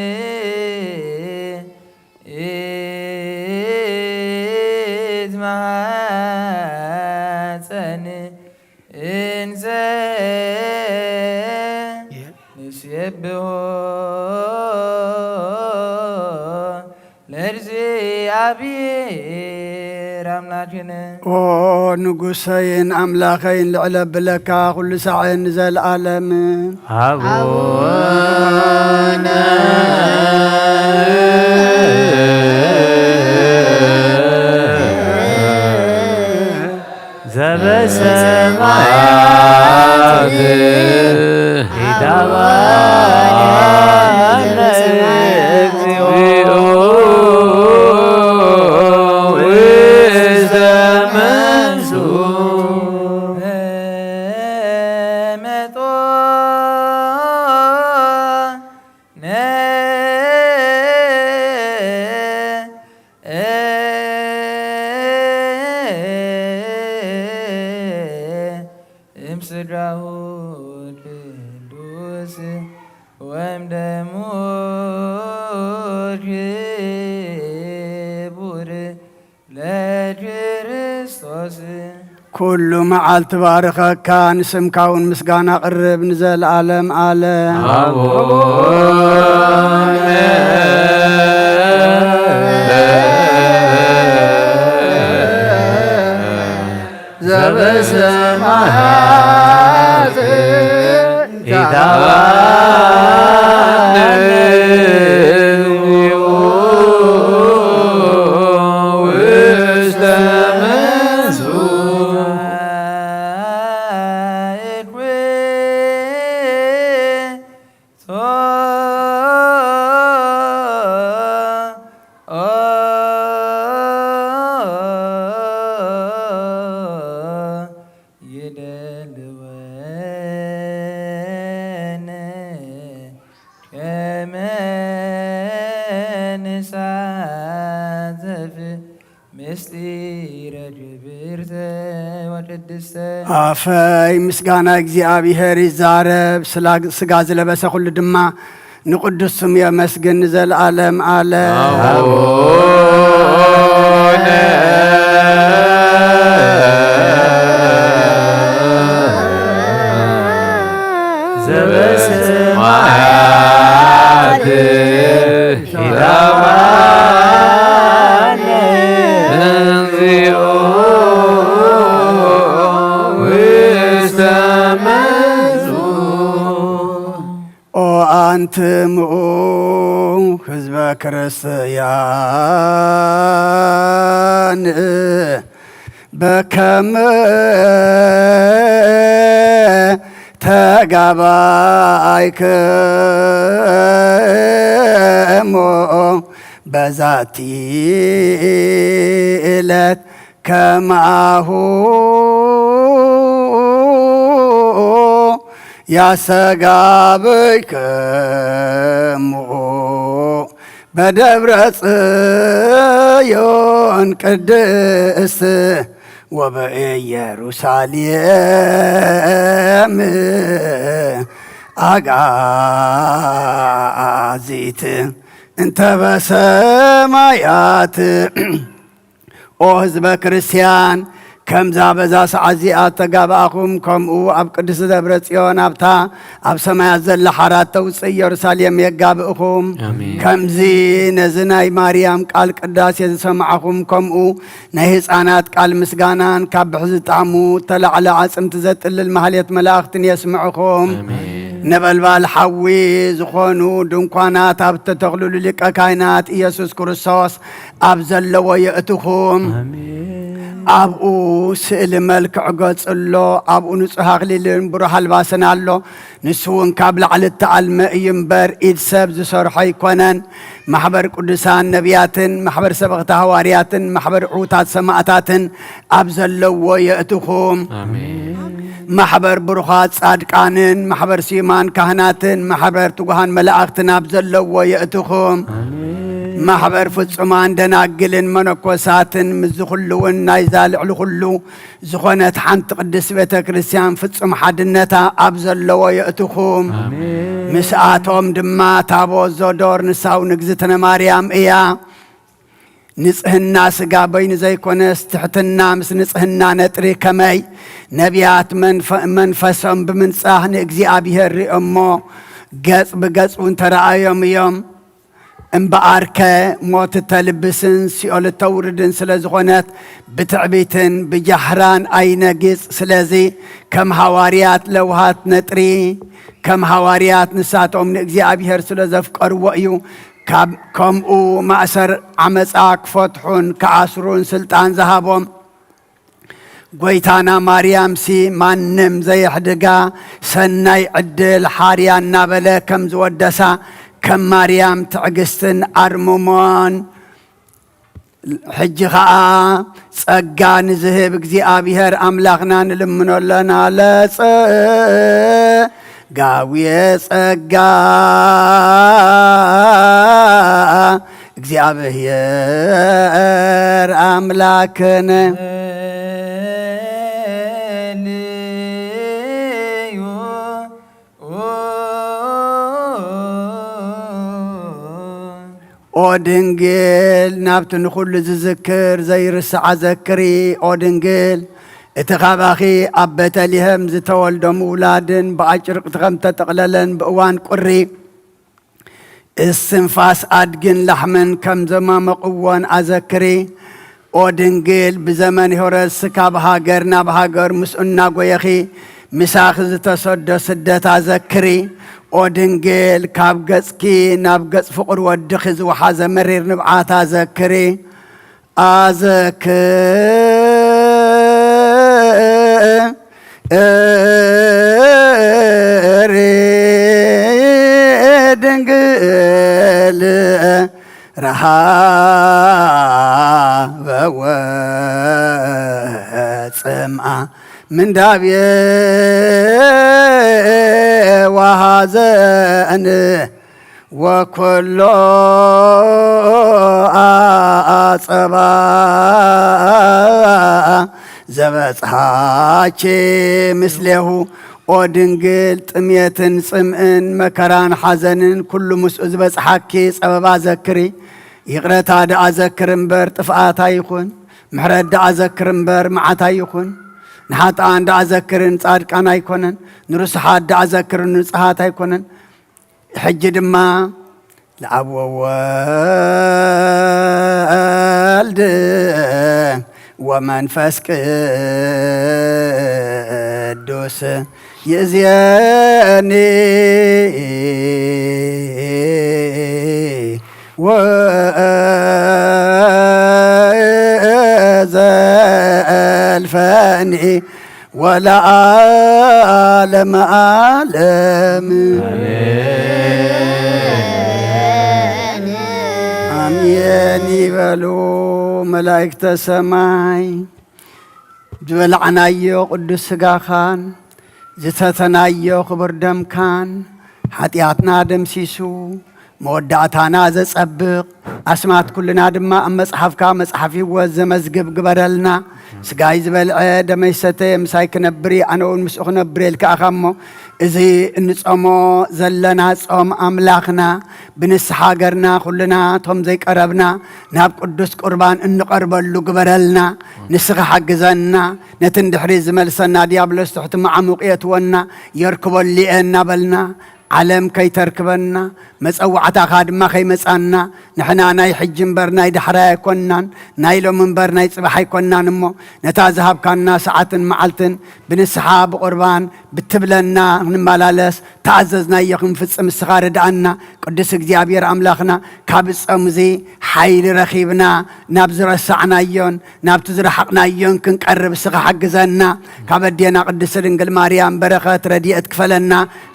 እዝማሐፀን እንዘ ንሴብሖ ለእግዚአብሔር አምላክነ። ኦ ንጉሰይን ኣምላኸይን ልዕለ ብለካ ኩሉ ሳዕን ንዘለዓለምን። አቡነ ዘበሰማያት ኢታባነ እግዚኦ ውስተ መንሱ መጦ ነ እምስጋሁ ቅዱስ ወእምደሙ ክቡር ለክርስቶስ። ኩሉ መዓልቲ ባርኸካ፣ ንስምካ እውን ምስጋና ቅርብ ንዘለዓለም ዓለም። አቡነ ዘበሰማያት ኢታባነ ውስተ መንሱ ይደልወነ ከመ ንሳተፍ ምስጢረ ክብርተ ወቅድስተ። ኣፈይ ምስጋና እግዚኣብሔር ይዛረብ፣ ስላ-፣ ስጋ ዝለበሰ ኩሉ ድማ ንቅዱስ ስሙ የመስግን ንዘለዓለም ዓለም። አቡነ ክርስቲያን በከመ ተጋባይክሞ በዛቲ ዕለት ከማሁ ያስተጋብእክሙ በደብረ ጽዮን ቅድስት ወበኢየሩሳሌም ኣጋዚት እንተ በሰማያት። ኦ ህዝበ ክርስቲያን፣ ከምዛ በዛ ሰዓት እዚኣ እተጋባእኹም፣ ከምኡ ኣብ ቅድስቲ ደብረ ጽዮን ኣብታ ኣብ ሰማያት ዘላ ሓራት ተውጽእ ኢየሩሳሌም የጋብእኹም። ኣሜን። ከምዚ ነዚ ናይ ማርያም ቃል ቅዳሴ ዝሰማዕኹም፣ ከምኡ ናይ ህፃናት ቃል ምስጋናን ካብ ብሕዚ ጣዕሙ እተላዕለ ኣጽምቲ ዘጥልል ማህሌት መላእኽትን የስምዕኹም። ኣሜን። ነበልባል ሓዊ ዝኾኑ ድንኳናት ኣብ እተተኽልሉ ሊቀ ካህናት ኢየሱስ ክርስቶስ ኣብ ዘለዎ የእትኹም። ኣሜን። ኣብኡ ስእሊ መልክዕ ገጽ ኣሎ፣ ኣብኡ ንጹሕ ኣኽሊልን ብሩህ ኣልባስን ኣሎ። ንሱ እውን ካብ ላዕሊ እተኣልመ እዩ እምበር፣ ኢድ ሰብ ዝሰርሖ ኣይኮነን። ማሕበር ቅዱሳን ነቢያትን፣ ማሕበር ሰበኽቲ ሃዋርያትን፣ ማሕበር ዕዉታት ሰማእታትን ኣብ ዘለዎ የእትኹም። ኣሜን። ማሕበር ብሩኻት ጻድቃንን፣ ማሕበር ስዩማን ካህናትን፣ ማሕበር ትጉሃን መላእኽትን ኣብ ዘለዎ የእትኹም። ኣሜን። ማሕበር ፍጹማን ደናግልን መነኮሳትን፣ ምስዚ ኩሉ እውን ናይዛ ልዕሊ ኩሉ ዝኾነት ሓንቲ ቅድስት ቤተ ክርስቲያን ፍጹም ሓድነታ ኣብ ዘለዎ የእትኹም። ኣሜን። ምስኣቶም ድማ ታቦት ዞዶር ንሳው ንግዝእትነ ማርያም እያ። ንጽህና ስጋ በይኑ ዘይኮነስ፣ ትሕትና ምስ ንጽህና ነጥሪ ከመይ ነቢያት መንፈ-፣ መንፈሶም ብምንጻህ ንእግዚኣብሔር ሪኦሞ ገጽ ብገጽ እውን ተረኣዮም እዮም። እምበኣርከ ሞት እተልብስን ሲኦል እተውርድን ስለ ዝኾነት፣ ብትዕቢትን ብጃህራን ኣይነግጽ። ስለዚ ከም ሃዋርያት ለውሃት ነጥሪ፣ ከም ሃዋርያት ንሳቶም ንእግዚኣብሔር ስለ ዘፍቀርዎ እዩ። ካብ ከምኡ ማእሰር ዓመጻ ክፈትሑን ክኣስሩን ስልጣን ዝሃቦም። ጎይታና ማርያምሲ ማንም ዘየሕድጋ ሰናይ ዕድል ሓርያ እናበለ ከም ዝወደሳ፣ ከም ማርያም ትዕግስትን ኣርምሞን፣ ሕጂ ኸኣ ጸጋ ንዝህብ እግዚኣብሔር ኣምላኽና ንልምኖ ኣለና። ለጸጋዊ ጸጋ እግዚኣብሔር ኣምላክነ። ኦ ድንግል፣ ናብቲ ንኹሉ ዝዝክር ዘይርስዓ ዘክሪ። ኦ ድንግል፣ እቲ ካባኺ ኣብ ቤተልሔም ዝተወልዶ ምውላድን ብኣጭርቅቲ ከም ተጠቕለለን ብእዋን ቁሪ እስትንፋስ ኣድግን ላሕምን ከም ዘማመቕዎን ኣዘክሪ። ኦ ድንግል፣ ብዘመን ሄሮድስ ካብ ሃገር ናብ ሃገር ምስኡ እናጎየኺ ምሳኺ ዝተሰዶ ስደት ኣዘክሪ። ኦ ድንግል፣ ካብ ገጽኪ ናብ ገጽ ፍቑር ወድኺ ዝወሓዘ መሪር ንብዓት ኣዘክሪ። ኣዘክሪ ድንግል ረሃበ ወጽምኣ ምንዳቤ ወሐዘን ወኩሎ ኣጸባ ዘበጽሓኪ ምስሌሁ። ኦ ድንግል፣ ጥሜትን ጽምእን መከራን ሓዘንን ኩሉ ምስኡ ዝበጽሓኪ ጸበባ ዘክሪ። ይቕረታ ደኣ ዘክር እምበር ጥፍኣት ኣይኹን፣ ምሕረት ደኣ ዘክር እምበር መዓት ኣይኹን። ንሓጥኣን ደኣ ዘክርን ጻድቃን ኣይኮነን፣ ንርሱሓት ደኣ ዘክርን ንጹሃት ኣይኮነን። ሕጂ ድማ ለኣብ ወወልድ ወመንፈስ ቅዱስ ይእዝየኒ ወዘልፈኒ ወለዓለመ ዓለም። ኣሜን ይበሉ መላእክተ ሰማይ። ዝበላዕናዮ ቅዱስ ሥጋኻን ዝሰተናዮ ክቡር ደምካን ሓጢኣትና ደምሲሱ መወዳእታና ዘጸብቕ፣ ኣስማት ኩልና ድማ ኣብ መጽሓፍካ መጽሓፍ ህይወት ዘመዝግብ ግበረልና። ሥጋይ ዝበልዐ ደመይ ዝሰተየ ምሳይ ክነብር እዩ፣ ኣነ እውን ምስኡ ክነብር እየ ኢልካ ኢኻ እሞ፣ እዚ እንጾሞ ዘለና ጾም ኣምላኽና ብንስሓ ገርና ኩልና እቶም ዘይቀረብና ናብ ቅዱስ ቁርባን እንቐርበሉ ግበረልና። ንስኻ ሓግዘና። ነቲ ንድሕሪት ዝመልሰና ዲያብሎስ ትሕቲ መዓሙቕ የእትወና፣ የርክበሉ እየ እናበልና ዓለም ከይተርክበና፣ መጸዋዕታኻ ድማ ከይመጻና፣ ንሕና ናይ ሕጂ እምበር ናይ ዳሕራይ ኣይኮንናን፣ ናይ ሎሚ እምበር ናይ ጽባሕ ኣይኮንናን እሞ፣ ነታ ዝሃብካና ሰዓትን መዓልትን ብንስሓ ብቑርባን ብትብለና ክንመላለስ፣ ተኣዘዝናዮ ክንፍጽም ንስኻ ርድኣና። ቅዱስ እግዚኣብሔር ኣምላኽና፣ ካብ ጾም እዚ ሓይሊ ረኺብና ናብ ዝረሳዕናዮን ናብቲ ዝረሓቕናዮን ክንቀርብ ንስኻ ሓግዘና። ካብ ኣዴና ቅድስቲ ድንግል ማርያም በረኸት ረድኤት ክፈለና።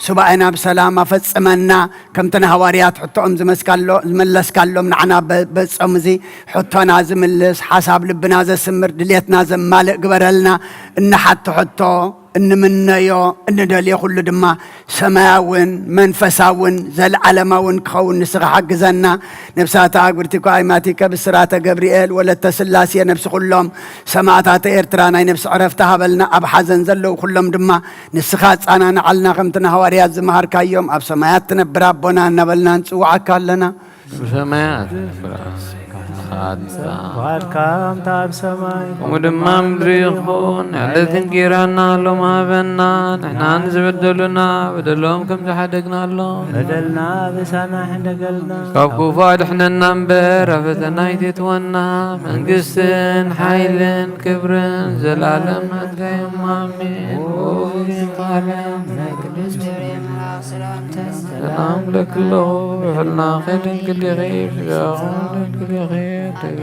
ሱባኤና ብሰላም ኣፈጽመና። ከምቲ ንሃዋርያት ሕቶኦም ዝመስካሎ-፣ ዝመለስካሎም ንዓና በ-፣ በጾም እዚ ሕቶና ዝምልስ፣ ሓሳብ ልብና ዘስምር፣ ድሌትና ዘማልእ ግበረልና። እንሓቶ ሕቶ፣ እንምነዮ፣ እንደልዮ ኩሉ ድማ ሰማያውን መንፈሳውን ዘለዓለማውን ክኸውን ንስኻ ሓግዘና። ነብሳተ ኣግብርቲኮ ኣይማቲከ ብስራተ ገብርኤል ወለተ ስላሴ ነብሲ ኩሎም ሰማዕታተ ኤርትራ ናይ ነብሲ ዕረፍቲ ሃበልና። ኣብ ሓዘን ዘለዉ ኩሎም ድማ ንስኻ ኣጻናንዓልና፣ ከምቲ ንሃዋርያት ዝመሃርካዮም ኣብ ሰማያት ትነብር ኣቦና እናበልና ንጽውዓካ ኣለና። ብሰማያት ንብርሃን ትምጻእ። ፍቓድካ ከምታ ኣብ ሰማይ ከምኡ ድማ ምድሪ ይኹን። ዕለት እንጌራና ሎም ሃበና፣ ንሕናን ዝበደሉና በደሎም ከም ዝሓደግናሎም፣ በደልና በሳና ሕደገልና፣ ካብ ክፉ ኣድሕነና እምበር ኣብ ፈተና ኣይተእትወና። መንግስትን ሓይልን ክብርን ዘላለም ናትካ እዮም። ኣሜን። ኦይ ማርያም ናይ ቅድስት ሰላም ለኪ ኣለኹ፣ ብሕልና ከድንግል ኢኺ፣ ስጋኹም ድንግል ኢኺ፣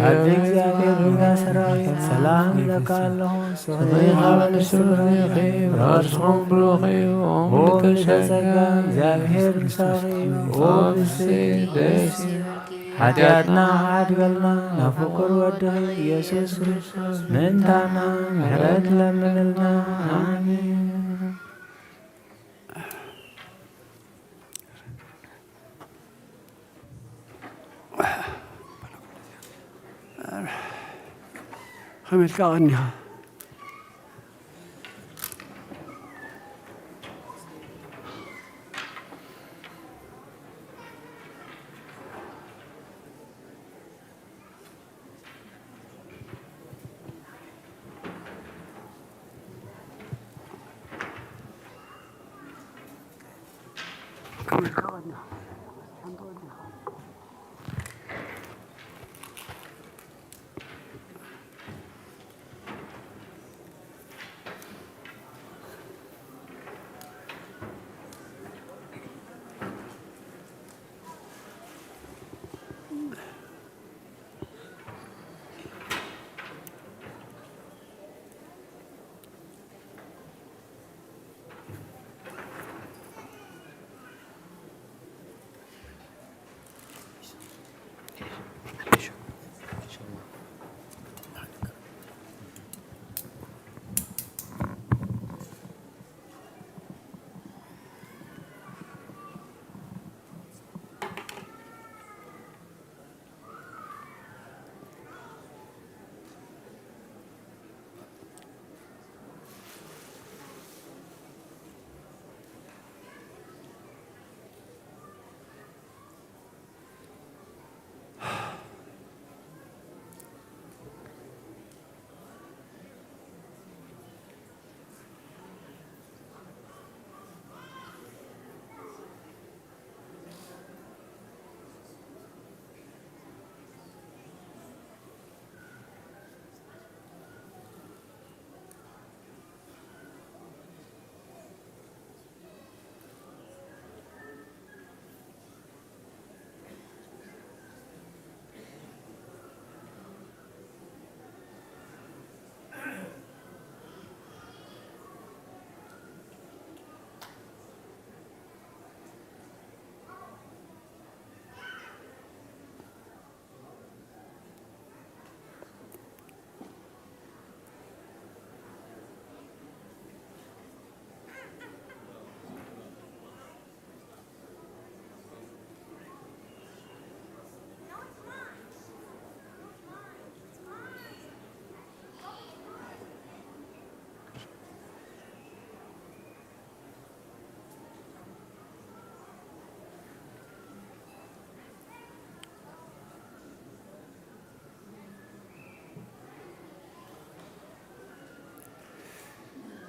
ኣደ እግዚኣብሔር ጸጋ ሰራዊት ሰላም እብለካ ኣለኹ። ስኺ ካብ ኣንስቲ ብሩኽ ኢኺ፣ ብራስኹም ብሩኽ እዩ። ኦ ምልዕተ ጸጋ፣ እግዚኣብሔር ምሳኺ እዩ። ኦ ብስቲ ደስ ይበልኪ። ሓጢኣትና ሓድገልና፣ ናብ ፍቁር ወድኺ ኢየሱስ ክርስቶስ ምእንታና ምሕረት ለምንልና። ኣሜን። ከመይ ኢልካ ቀኒኻ?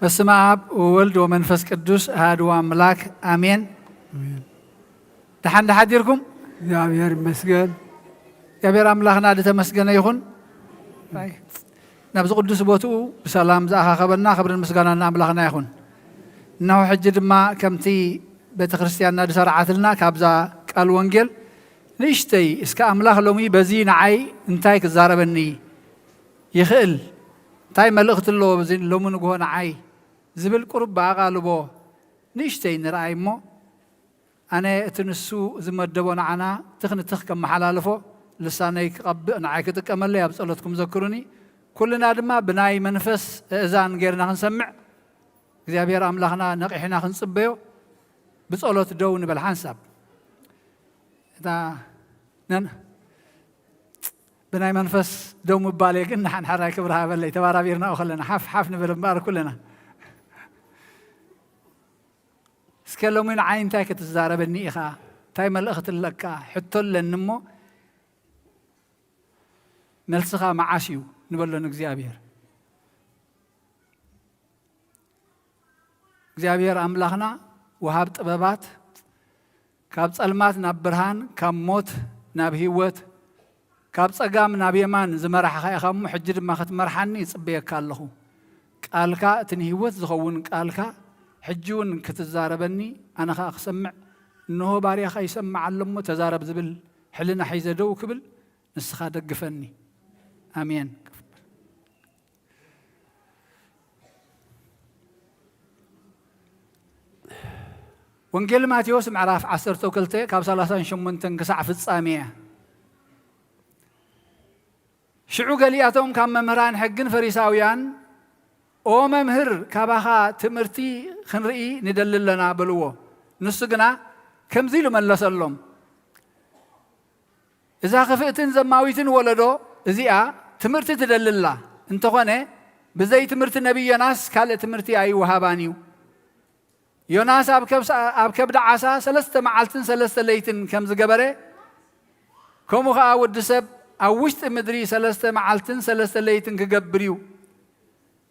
በስመ አብ ወወልድ ወመንፈስ ቅዱስ አሐዱ አምላክ አሜን። ደሓን ደሓዲርኩም? እግዚኣብሔር ይመስገን። እግዚኣብሔር ኣምላኽና ዝተመስገነ ይኹን። ናብዚ ቅዱስ ቦትኡ ብሰላም ዝኣኻኸበና ክብርን ምስጋናን ንኣምላኽና ይኹን። እነሆ ሕጂ ድማ ከምቲ ቤተ ክርስቲያንና ዝሰርዓትልና ካብዛ ቃል ወንጌል ንእሽተይ እስከ ኣምላኽ ሎሚ በዚ ንዓይ እንታይ ክዛረበኒ ይኽእል? እንታይ መልእኽቲ ኣለዎ በዚ ሎሚ ንግሆ ንዓይ ዝብል ቁሩብ ብኣቓልቦ ንእሽተይ ንርኣይ እሞ፣ ኣነ እቲ ንሱ ዝመደቦ ንዓና ትኽ ንትኽ ከመሓላልፎ፣ ልሳነይ ክቐብእ ንዓይ ክጥቀመለይ ኣብ ጸሎትኩም ዘክሩኒ። ኩልና ድማ ብናይ መንፈስ እእዛን ጌርና ክንሰምዕ እግዚኣብሔር ኣምላኽና ነቒሕና ክንጽበዮ ብጸሎት ደው ንበል ሓንሳብ። እታ ነን ብናይ መንፈስ ደው ምባል ግን ንሓንሓራይ ክብሪ ሃበለይ ተባራቢርናኡ ከለና ሓፍ ሓፍ ንብል እምበኣር ኩልና። እስከ ሎሚ ንዓይ እንታይ ክትዛረበኒ ኢኻ? እንታይ መልእኽቲ ኣለካ? ሕቶ ኣለኒ እሞ መልስኻ መዓስ እዩ ንበሎ ንእግዚኣብሔር። እግዚኣብሔር ኣምላኽና ወሃብ ጥበባት፣ ካብ ጸልማት ናብ ብርሃን፣ ካብ ሞት ናብ ህይወት፣ ካብ ጸጋም ናብ የማን ዝመራሕኻ ኢኻ እሞ፣ ሕጂ ድማ ክትመርሓኒ ይጽበየካ ኣለኹ። ቃልካ እቲ ንህይወት ዝኸውን ቃልካ ሕጂ እውን ክትዛረበኒ፣ ኣነ ኸኣ ክሰምዕ፣ እንሆ ባርያኻ ይሰምዕ ኣሎ እሞ ተዛረብ ዝብል ሕልና ሒዘ ደው ክብል ንስኻ ደግፈኒ። ኣሜን። ወንጌል ማቴዎስ ምዕራፍ ዓሰርተ ክልተ ካብ ሰላሳን ሸሞንተን ክሳዕ ፍጻሜ እያ። ሽዑ ገሊኣቶም ካብ መምህራን ሕግን ፈሪሳውያን፣ "ኦ መምህር፣ ካባኻ ትምህርቲ ክንርኢ ንደሊ ኣለና" በልዎ። ንሱ ግና ከምዚ ኢሉ መለሰሎም፣ "እዛ ክፍእትን ዘማዊትን ወለዶ እዚኣ ትምህርቲ ትደሊ ኣላ። እንተኾነ፣ ብዘይ ትምህርቲ ነቢይ ዮናስ ካልእ ትምህርቲ ኣይወሃባን እዩ። ዮናስ ኣብ ከብሳ-፣ ኣብ ከብዲ ዓሳ ሰለስተ መዓልትን ሰለስተ ለይትን ከም ዝገበረ፣ ከምኡ ኸኣ ወዲ ሰብ ኣብ ውሽጢ ምድሪ ሰለስተ መዓልትን ሰለስተ ለይትን ክገብር እዩ።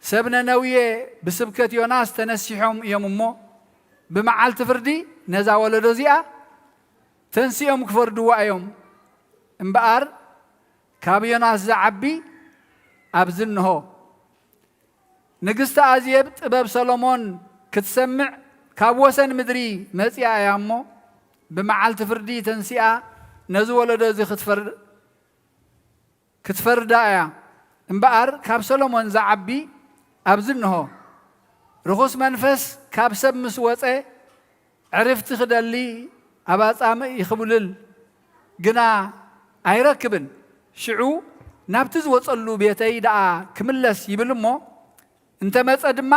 ሰብ ነነውየ ብስብከት ዮናስ ተነሲሖም እዮም እሞ፣ ብመዓልቲ ፍርዲ ነዛ ወለዶ እዚኣ ተንሲኦም ክፈርድዋ እዮም። እምበኣር ካብ ዮናስ ዝዓቢ ኣብዚ እንሆ። ንግስቲ ኣዜብ ጥበብ ሰሎሞን ክትሰምዕ ካብ ወሰን ምድሪ መጺኣ እያ እሞ፣ ብመዓልቲ ፍርዲ ተንሲኣ ነዚ ወለዶ እዚ ክትፈር-፣ ክትፈርዳ እያ። እምበኣር ካብ ሰሎሞን ዝዓቢ ኣብዚ እንሆ። ርኹስ መንፈስ ካብ ሰብ ምስ ወጸ፣ ዕርፍቲ ክደሊ ኣብ ኣጻምእ ይኽብልል፣ ግና ኣይረክብን። ሽዑ ናብቲ ዝወጸሉ ቤተይ ደኣ ክምለስ ይብል እሞ፣ እንተ መጸ ድማ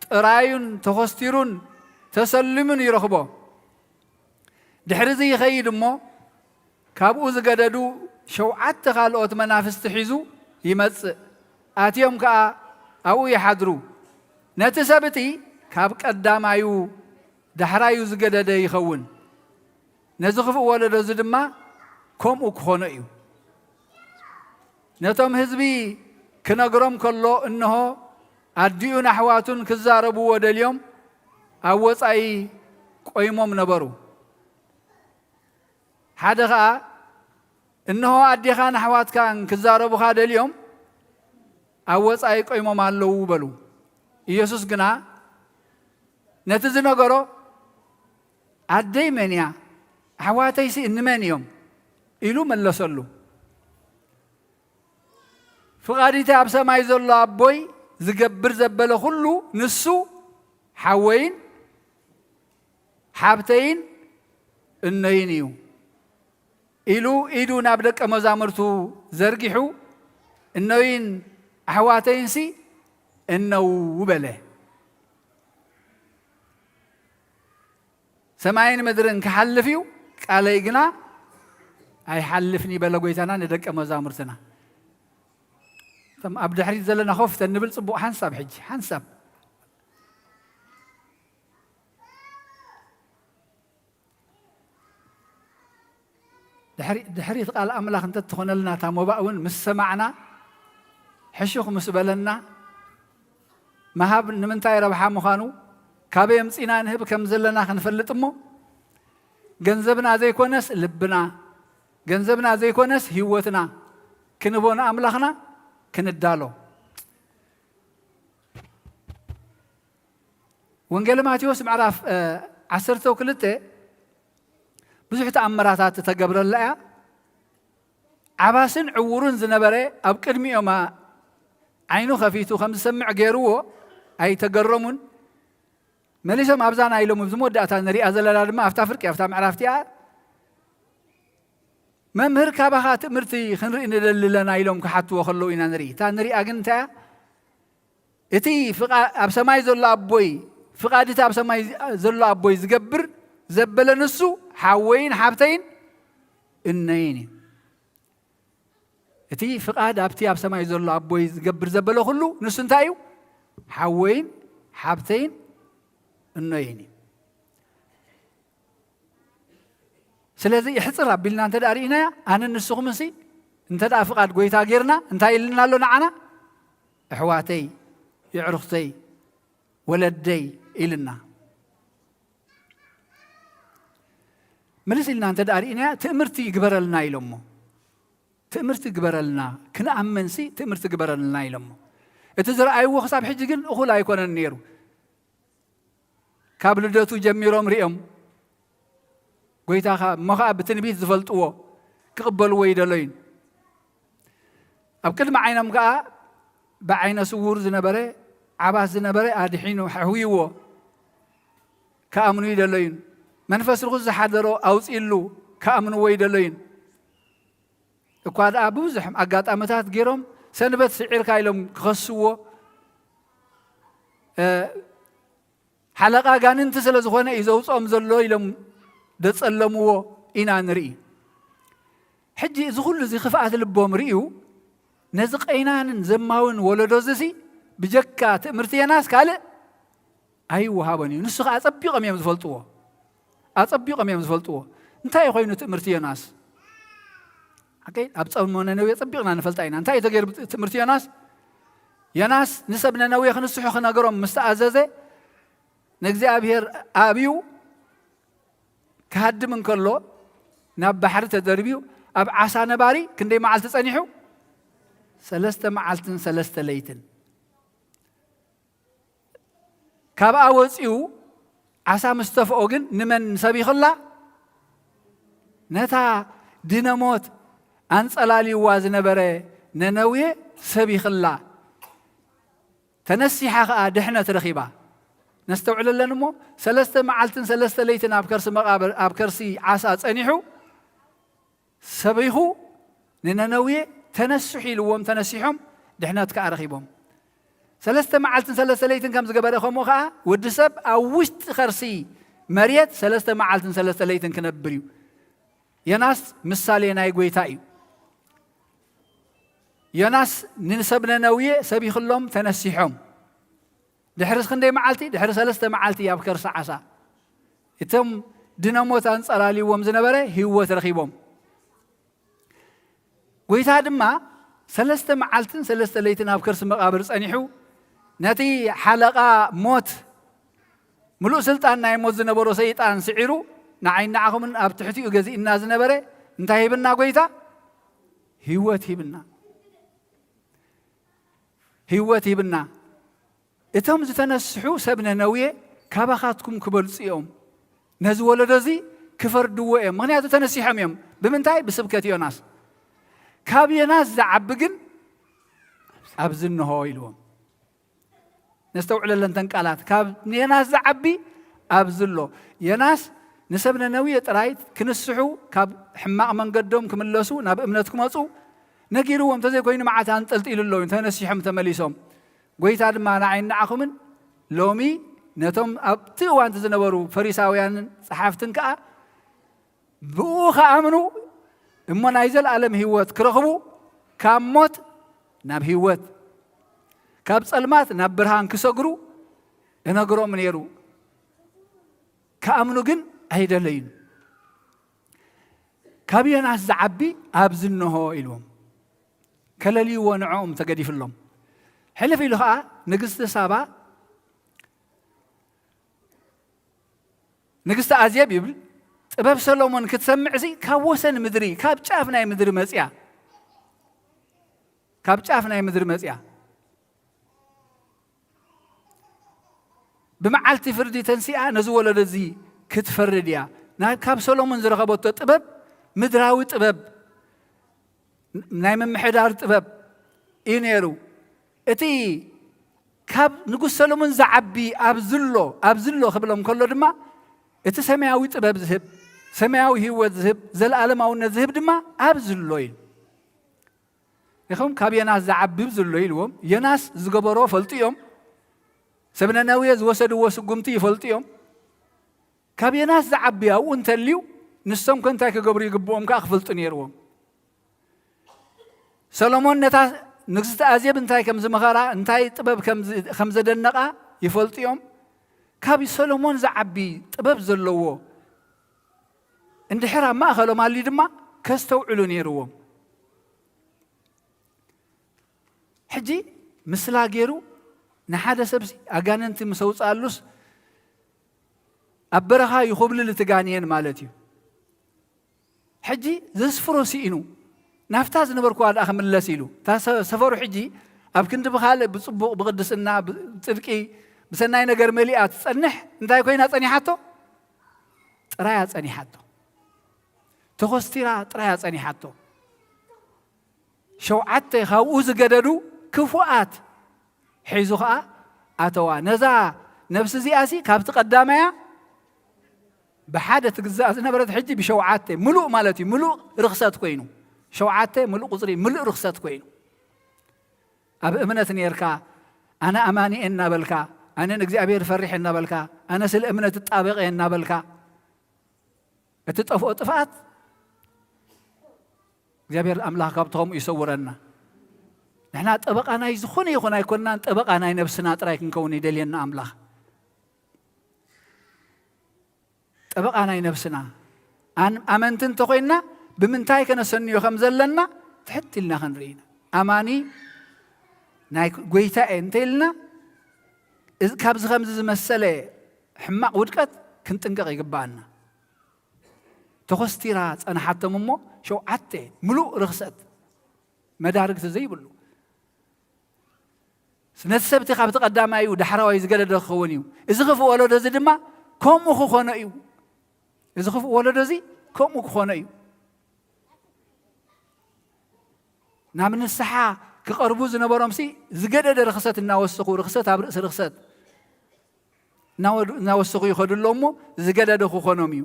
ጥራዩን ተኾስቲሩን ተሰሊሙን ይረኽቦ። ድሕሪ እዚ ይኸይድ እሞ፣ ካብኡ ዝገደዱ ሸውዓተ ካልኦት መናፍስቲ ሒዙ ይመጽእ። ኣትዮም ከኣ ኣብኡ ይሓድሩ። ነቲ ሰብ እቲ ካብ ቀዳማዩ ዳሕራዩ ዝገደደ ይኸውን። ነዚ ክፉእ ወለዶ እዚ ድማ ከምኡ ክኾኖ እዩ። ነቶም ህዝቢ ክነግሮም ከሎ፣ እንሆ፣ ኣዲኡን ኣሕዋቱን ክዛረብዎ ደልዮም ኣብ ወጻኢ ቆይሞም ነበሩ። ሓደ ኸኣ፣ እንሆ፣ ኣዴኻን ኣሕዋትካን ክዛረቡኻ ደልዮም ኣብ ወጻኢ ቆይሞም ኣለዉ በሉ። ኢየሱስ ግና ነቲ ዝነገሮ፣ ኣደይ መን እያ? ኣሕዋተይሲ እንመን እዮም? ኢሉ መለሰሉ። ፍቓድ እቲ ኣብ ሰማይ ዘሎ ኣቦይ ዝገብር ዘበለ ኩሉ ንሱ ሓወይን ሓብተይን እነይን እዩ። ኢሉ ኢዱ ናብ ደቀ መዛሙርቱ ዘርጊሑ፣ እነይን ኣሕዋተይንሲ እነው በለ። ሰማይን ምድርን ክሓልፍ እዩ፣ ቃለይ ግና ኣይሓልፍን እዩ በለ ጎይታና ንደቀ መዛሙርትና። እቶም ኣብ ድሕሪት ዘለና ኮፍ ተንብል ጽቡቕ ሓንሳብ ሕጂ፣ ሓንሳብ። ድሕሪ-፣ ድሕሪት ቃል ኣምላኽ እንተትኾነልና እታ ሞባእ እውን ምስ ሰማዕና፣ ሕሹኽ ምስ በለና፣ ምሃብ ንምንታይ ረብሓ ምዃኑ፣ ካበይ ኣምጺእና ንህብ ከም ዘለና ክንፈልጥ እሞ፣ ገንዘብና ዘይኮነስ ልብና፣ ገንዘብና ዘይኮነስ ህይወትና ክንህቦ ንኣምላኽና ክንዳሎ። ወንጌል ማቴዎስ ምዕራፍ፣ እ፣ ዓሰርተ ክልተ ብዙሕ ተኣምራታት እተገብረላ እያ። ዓባስን ዕዉርን ዝነበረ ኣብ ቅድሚኦም ዓይኑ ከፊቱ ከም ዝሰምዕ ገይርዎ ኣይተገረሙን። መሊሶም ኣብዛ ናይ ሎሚ ኣብዚ መወዳእታ ንሪኣ ዘለና ድማ ኣብታ ፍርቂ ኣብታ ምዕራፍ እቲኣ፣ "መምህር፣ ካባኻ ትእምርቲ ክንርኢ ንደሊ ኣለና" ኢሎም ክሓትዎ ከለዉ ኢና ንርኢ። እታ ንሪኣ ግን እንታይ እያ? "እቲ ፍቓ-፣ ኣብ ሰማይ ዘሎ ኣቦይ፣ ፍቓድ እቲ ኣብ ሰማይ ዘሎ ኣቦይ ዝገብር ዘበለ ንሱ ሓወይን ሓብተይን እነይን እዩ።" እቲ ፍቓድ ኣብቲ ኣብ ሰማይ ዘሎ ኣቦይ ዝገብር ዘበለ ኩሉ ንሱ እንታይ እዩ? ሓወይን ሓብተይን እኖይን እዩ። ስለዚ ይሕጽር ኣቢልና እንተ ደኣ ርኢናያ፣ ኣነን ንስኹምንሲ እንተ ደኣ ፍቓድ ጎይታ ጌርና እንታይ ኢልና ኣሎ ንዓና? "ኣሕዋተይ፣ የዕሩኽተይ፣ ወለደይ" ኢልና። ምልስ ኢልና እንተ ደኣ ርኢናያ፣ ትእምርቲ ይግበረልና ኢሎሞ። ትእምርቲ ግበረልና፣ ክንኣምንሲ ትእምርቲ ግበረልና ኢሎሞ። እቲ ዝረኣይዎ ክሳብ ሕጂ ግን እኹል ኣይኮነን ነይሩ። ካብ ልደቱ ጀሚሮም ሪኦም፣ ጎይታ ኸ-፣ እሞ ኸኣ ብትንቢት ዝፈልጥዎ ክቕበልዎ ይደለዩን። ኣብ ቅድሚ ዓይኖም ከኣ ብዓይነ ስዉር ዝነበረ፣ ዓባስ ዝነበረ ኣድሒኑ፣ ኣሕውይዎ ክኣምኑ ይደለዩን። መንፈስ ርኹስ ዝሓደሮ ኣውጺእሉ ክኣምንዎ ይደለዩን። እኳ ደኣ ብብዙሕ ኣጋጣምታት ገይሮም ሰንበት ስዒርካ ኢሎም ክኸስዎ፣ እ፣ ሓለቓ ኣጋንንቲ ስለ ዝኾነ እዩ ዘውጽኦም ዘሎ ኢሎም ደጸለምዎ ኢና ንርኢ። ሕጂ እዚ ኩሉ እዚ ክፍኣት ልቦም ርእዩ፣ ነዚ ቀይናንን ዘማውን ወለዶ እዚ ሲ ብጀካ ትእምርቲ የናስ ካልእ ኣይወሃቦን እዩ። ንሱ ኸዓ ኣጸቢቖም እዮም ዝፈልጥዎ። ኣጸቢቖም እዮም ዝፈልጥዎ። እንታይ ኮይኑ ትእምርቲ ዮናስ? ሓቀይ፣ ኣብ ጸልሞ ነነዌ ጸቢቕና ንፈልጣ ኢና። እንታይ እዩ ተገይሩ ትእምርቲ ዮናስ? ዮናስ ንሰብ ነነዌ ክንስሑ ክነገሮም ምስ ተኣዘዘ፣ ንእግዚኣብሔር ኣብዩ ክሃድም እንከሎ፣ ናብ ባሕሪ ተደርብዩ፣ ኣብ ዓሳ ነባሪ ክንደይ መዓልቲ ጸኒሑ? ሰለስተ መዓልትን ሰለስተ ለይትን። ካብኣ ወጺኡ ዓሳ ምስ ተፍኦ ግን ንመን ሰቢኽላ? ነታ ድነ ሞት ኣንጸላልይዋ ዝነበረ ነነዌ ሰቢኽላ። ተነሲሓ ኸኣ ድሕነት ረኺባ። ነስተውዕለለን እሞ፣ ሰለስተ መዓልትን ሰለስተ ለይትን ኣብ ከርሲ መቓብር፣ ኣብ ከርሲ ዓሳ ጸኒሑ፣ ሰቢኹ ንነነዌ ተነስሑ ኢልዎም፣ ተነሲሖም ድሕነት ከኣ ረኺቦም። ሰለስተ መዓልትን ሰለስተ ለይትን ከም ዝገበረ፣ ከምኡ ከኣ ወዲ ሰብ ኣብ ውሽጢ ከርሲ መሬት ሰለስተ መዓልትን ሰለስተ ለይትን ክነብር እዩ። ዮናስ ምሳሌ ናይ ጐይታ እዩ። ዮናስ ንሰብ ነነዌ ሰቢኽሎም ተነሲሖም። ድሕሪ ክንደይ መዓልቲ? ድሕሪ ሰለስተ መዓልቲ ኣብ ከርሲ ዓሳ። እቶም ድነ ሞት ኣንጸላልይዎም ዝነበረ ህይወት ረኺቦም። ጐይታ ድማ ሰለስተ መዓልትን ሰለስተ ለይትን ኣብ ከርሲ መቓብር ጸኒሑ፣ ነቲ ሓለቓ ሞት፣ ምሉእ ስልጣን ናይ ሞት ዝነበሮ ሰይጣን ስዒሩ፣ ንዓይን ንዓኹምን ኣብ ትሕቲኡ ገዚእና ዝነበረ እንታይ ሂብና ጐይታ? ህይወት ሂብና። ህይወት ሂብና። እቶም ዝተነስሑ ሰብ ነነዌ ካባኻትኩም ክበልጹ እዮም። ነዚ ወለዶ እዚ ክፈርድዎ እዮም። ምኽንያቱ ተነሲሖም እዮም። ብምንታይ? ብስብከት ዮናስ። ካብ ዮናስ ዝዓቢ ግን ኣብዚ እንሆ ኢልዎም። ነስተውዕለለን ተን ቃላት። ካብ ዮናስ ዝዓቢ ኣብዚ ኣሎ። ዮናስ ንሰብ ነነዌ ጥራይ ክንስሑ፣ ካብ ሕማቕ መንገዶም ክምለሱ፣ ናብ እምነት ክመጹ ነጊርዎም። እንተዘይኮይኑ መዓት ኣንጠልጢሉ ኣሎ። ተነሲሖም ተመሊሶም። ጐይታ ድማ ንዓይን ንዓኹምን ሎሚ ነቶም ኣብቲ እዋን እቲ ዝነበሩ ፈሪሳውያንን ጸሓፍትን ከኣ ብኡ ኸኣምኑ እሞ ናይ ዘለኣለም ህይወት ክረኽቡ ካብ ሞት ናብ ህይወት፣ ካብ ጸልማት ናብ ብርሃን ክሰግሩ እነግሮም ነይሩ። ክኣምኑ ግን ኣይደለዩን። ካብ ዮናስ ዝዓቢ ኣብዚ እንሆ ኢልዎም። ከለልይዎ ንዕኦም ተገዲፍሎም። ሕልፍ ኢሉ ኸኣ ንግስቲ ሳባ ንግስቲ ኣዜብ ይብል፣ ጥበብ ሰሎሞን ክትሰምዕሲ ካብ ወሰን ምድሪ፣ ካብ ጫፍ ናይ ምድሪ መጽያ፣ ካብ ጫፍ ናይ ምድሪ መጽያ። ብመዓልቲ ፍርዲ ተንሲኣ ነዚ ወለዶ እዚ ክትፈርድ እያ። ናብ ካብ ሰሎሞን ዝረኸበቶ ጥበብ፣ ምድራዊ ጥበብ፣ ናይ ምምሕዳር ጥበብ እዩ ነይሩ። እቲ ካብ ንጉስ ሰሎሞን ዝዓቢ ኣብ ዝሎ፣ ኣብ ዝሎ ክብሎም ከሎ ድማ፣ እቲ ሰማያዊ ጥበብ ዝህብ፣ ሰማያዊ ህይወት ዝህብ፣ ዘለኣለማውነት ዝህብ ድማ ኣብ ዝሎ እዩ። ኢኹም ካብ ዮናስ ዝዓቢ ኣብ ዝሎ ኢልዎም። ዮናስ ዝገበሮ ፈልጡ እዮም። ሰብ ነነዌ ዝወሰድዎ ስጉምቲ ይፈልጡ እዮም። ካብ ዮናስ ዝዓቢ ኣብኡ እንተልዩ፣ ንሶም ከ እንታይ ክገብሩ ይግብኦም ከኣ ክፈልጡ ነይርዎም። ሰሎሞን ነታ ንግስቲ ኣዜብ እንታይ ከም ዝመኸራ፣ እንታይ ጥበብ ከም ዝ-፣ ከም ዘደነቓ ይፈልጡ እዮም። ካብ ሰሎሞን ዝዓቢ ጥበብ ዘለዎ እንድሕር ኣብ ማእከሎም ኣልዩ ድማ ከስተውዕሉ ነይርዎም። ሕጂ ምስላ ገይሩ ንሓደ ሰብሲ ኣጋንንቲ ምስ ኣውፅኣሉስ ኣብ በረኻ ይኹብልል እቲ ጋንየን ማለት እዩ። ሕጂ ዘስፍሮ ስኢኑ ናብታ ዝነበርኩዋ ደኣ ክምለስ ኢሉ። እታ ሰ-፣ ሰፈሩ ሕጂ ኣብ ክንዲ ብኻልእ ብጽቡቕ፣ ብቕድስና፣ ብጽድቂ፣ ብሰናይ ነገር መሊኣ ትጸንሕ እንታይ ኮይና ጸኒሓቶ? ጥራያ ጸኒሓቶ። ተኾስቲራ ጥራያ ጸኒሓቶ። ሸውዓተ ካብኡ ዝገደዱ ክፉኣት ሒዙ ኸኣ ኣተዋ። ነዛ ነብሲ እዚኣሲ ካብቲ ቀዳማያ ብሓደ ትግዛእ ዝነበረት ሕጂ ብሸውዓተ ምሉእ ማለት እዩ። ምሉእ ርኽሰት ኮይኑ፣ ሸውዓተ ምሉእ ቁጽሪ ምሉእ ርኽሰት ኮይኑ። ኣብ እምነት ኔርካ፣ ኣነ ኣማኒ እየ እናበልካ፣ ኣነ ንእግዚኣብሔር ፈሪሕ እናበልካ፣ ኣነ ስለ እምነት እጣበቕ እየ እናበልካ፣ እቲ ጠፍኦ ጥፍኣት እግዚኣብሔር ኣምላኽ ካብቲ ከምኡ ይሰውረና። ንሕና ጠበቓ ናይ ዝኾነ ይኹን ኣይኮንናን፣ ጠበቓ ናይ ነብስና ጥራይ ክንከውን ይደልየና ኣምላኽ። ጠበቓ ናይ ነብስና። ኣን-፣ ኣመንቲ እንተኾይንና ብምንታይ ከነሰንዮ ከም ዘለና ትሕት ኢልና ክንርኢ ኢና። ኣማኒ ናይ ጎይታ እየ እንተ ኢልና፣ እዚ፣ ካብዚ ከምዚ ዝመሰለ ሕማቕ ውድቀት ክንጥንቀቕ ይግብኣና። ተኾስቲራ ጸንሓቶም እሞ ሸውዓተ ምሉእ ርኽሰት መዳርግቲ ዘይብሉ። ነቲ ሰብቲ ካብቲ ቀዳማዩ ዳሕራዋይ ዝገደደ ክኸውን እዩ። እዚ ክፉእ ወለዶ እዚ ድማ ከምኡ ክኾኖ እዩ። እዚ ክፉእ ወለዶ እዚ ከምኡ ክኾኖ እዩ። ናብ ንስሓ ክቐርቡ ዝነበሮምሲ ዝገደደ ርኽሰት እናወሰኹ፣ ርኽሰት ኣብ ርእሲ ርኽሰት እናወዱ-፣ እናወሰኹ ይኸዱ ኣለዉ እሞ ዝገደደ ክኾኖም እዩ።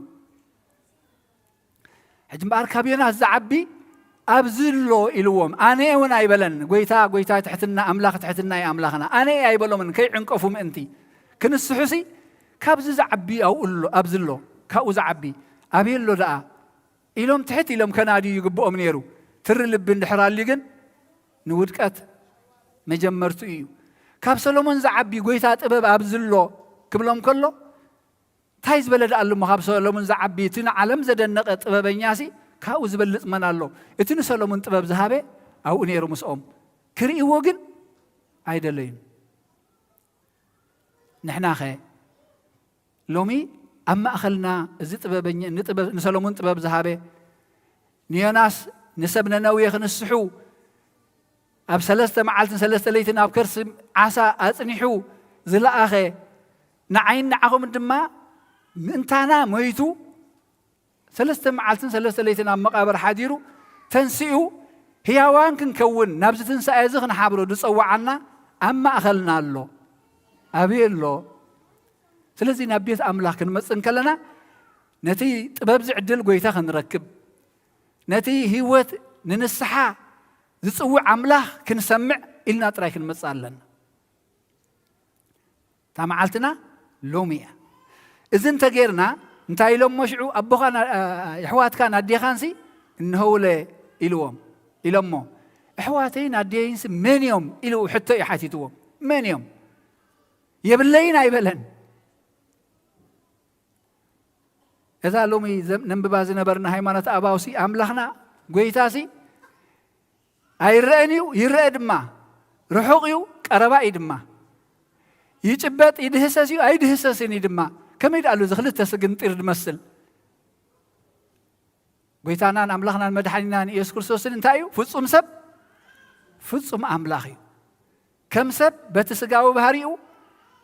ሕጂ እምበኣር ካብ ዮናስ ዝዓቢ ኣብዚ ኣሎ ኢልዎም። ኣነ እውን ኣይበለን። ጎይታ፣ ጎይታ ትሕትና፣ ኣምላኽ ትሕትና እዩ ኣምላኽና። ኣነ ኣይበሎምን፣ ከይዕንቀፉ ምእንቲ። ክንስሑሲ ካብዚ ዝዓቢ ኣብኡ ኣሎ፣ ኣብዚ ኣሎ፣ ካብኡ ዝዓቢ ኣበይ ኣሎ ደኣ? ኢሎም ትሕት ኢሎም ከናድዩ ይግብኦም ነይሩ። ትሪ ልቢ እንድሕር ኣልዩ ግን ንውድቀት መጀመርትኡ እዩ። ካብ ሰሎሞን ዝዓቢ ጎይታ ጥበብ ኣብዚ ኣሎ ክብሎም ከሎ፣ እንታይ ዝበለ ደኣ ኣሎ እሞ ካብ ሰሎሞን ዝዓቢ? እቲ ንዓለም ዘደነቐ ጥበበኛሲ ካብኡ ዝበልጽ መን ኣሎ? እቲ ንሰሎሞን ጥበብ ዝሃበ ኣብኡ ነይሩ ምስኦም። ክርእይዎ ግን ኣይደለዩን። ንሕናኸ ሎሚ ኣብ ማእኸልና እዚ ጥበበኛ፣ ንጥበብ፣ ንሰሎሞን ጥበብ ዝሃበ፣ ንዮናስ ንሰብ ነነዌ ክንስሑ ኣብ ሰለስተ መዓልትን ሰለስተ ለይትን ኣብ ከርሲ ዓሳ ኣጽኒሑ ዝለኣኸ፣ ንዓይን ንዓኹምን ድማ ምእንታና ሞይቱ፣ ሰለስተ መዓልትን ሰለስተ ለይትን ኣብ መቓብር ሓዲሩ፣ ተንሲኡ፣ ህያዋን ክንከውን፣ ናብዚ ትንሳኤ እዚ ክንሓብሮ ዝጸውዓና ኣብ ማእኸልና ኣሎ። ኣበይ ኣሎ? ስለዚ ናብ ቤት ኣምላኽ ክንመጽእ እንከለና፣ ነቲ ጥበብ ዝዕድል ጎይታ ክንረክብ፣ ነቲ ህይወት ንንስሓ ዝጽውዕ ኣምላኽ ክንሰምዕ ኢልና ጥራይ ክንመጽእ ኣለና። እታ መዓልትና ሎሚ እያ። እዚ እንተጌርና፣ እንታይ ኢሎሞ ሽዑ? ኣቦኻን፣ ኣ-፣ የሕዋትካን ኣዴኻንሲ እንሆውለ ኢልዎም፣ ኢሎሞ። ኣሕዋተይን ኣዴይንሲ መን እዮም? ኢሉ ሕቶ እዩ ሓቲትዎም። መን እዮም? የብለይን ኣይበለን። እዛ ሎሚ ዘም-፣ ነንብባ ዝነበርና ሃይማኖት ኣባውሲ፣ ኣምላኽና ጎይታሲ ኣይረአን እዩ፣ ይረአ ድማ። ርሑቕ እዩ፣ ቀረባ እዩ ድማ። ይጭበጥ፣ ይድህሰስ እዩ፣ ኣይድህሰስን እዩ ድማ። ከመይ ደኣ ኣሎ እዚ ክልተ ስግንጢር ዝመስል? ጎይታናን ኣምላኽናን መድሓኒናን ኢየሱስ ክርስቶስን እንታይ እዩ? ፍጹም ሰብ፣ ፍጹም ኣምላኽ እዩ። ከም ሰብ በቲ ስጋዊ ባህሪኡ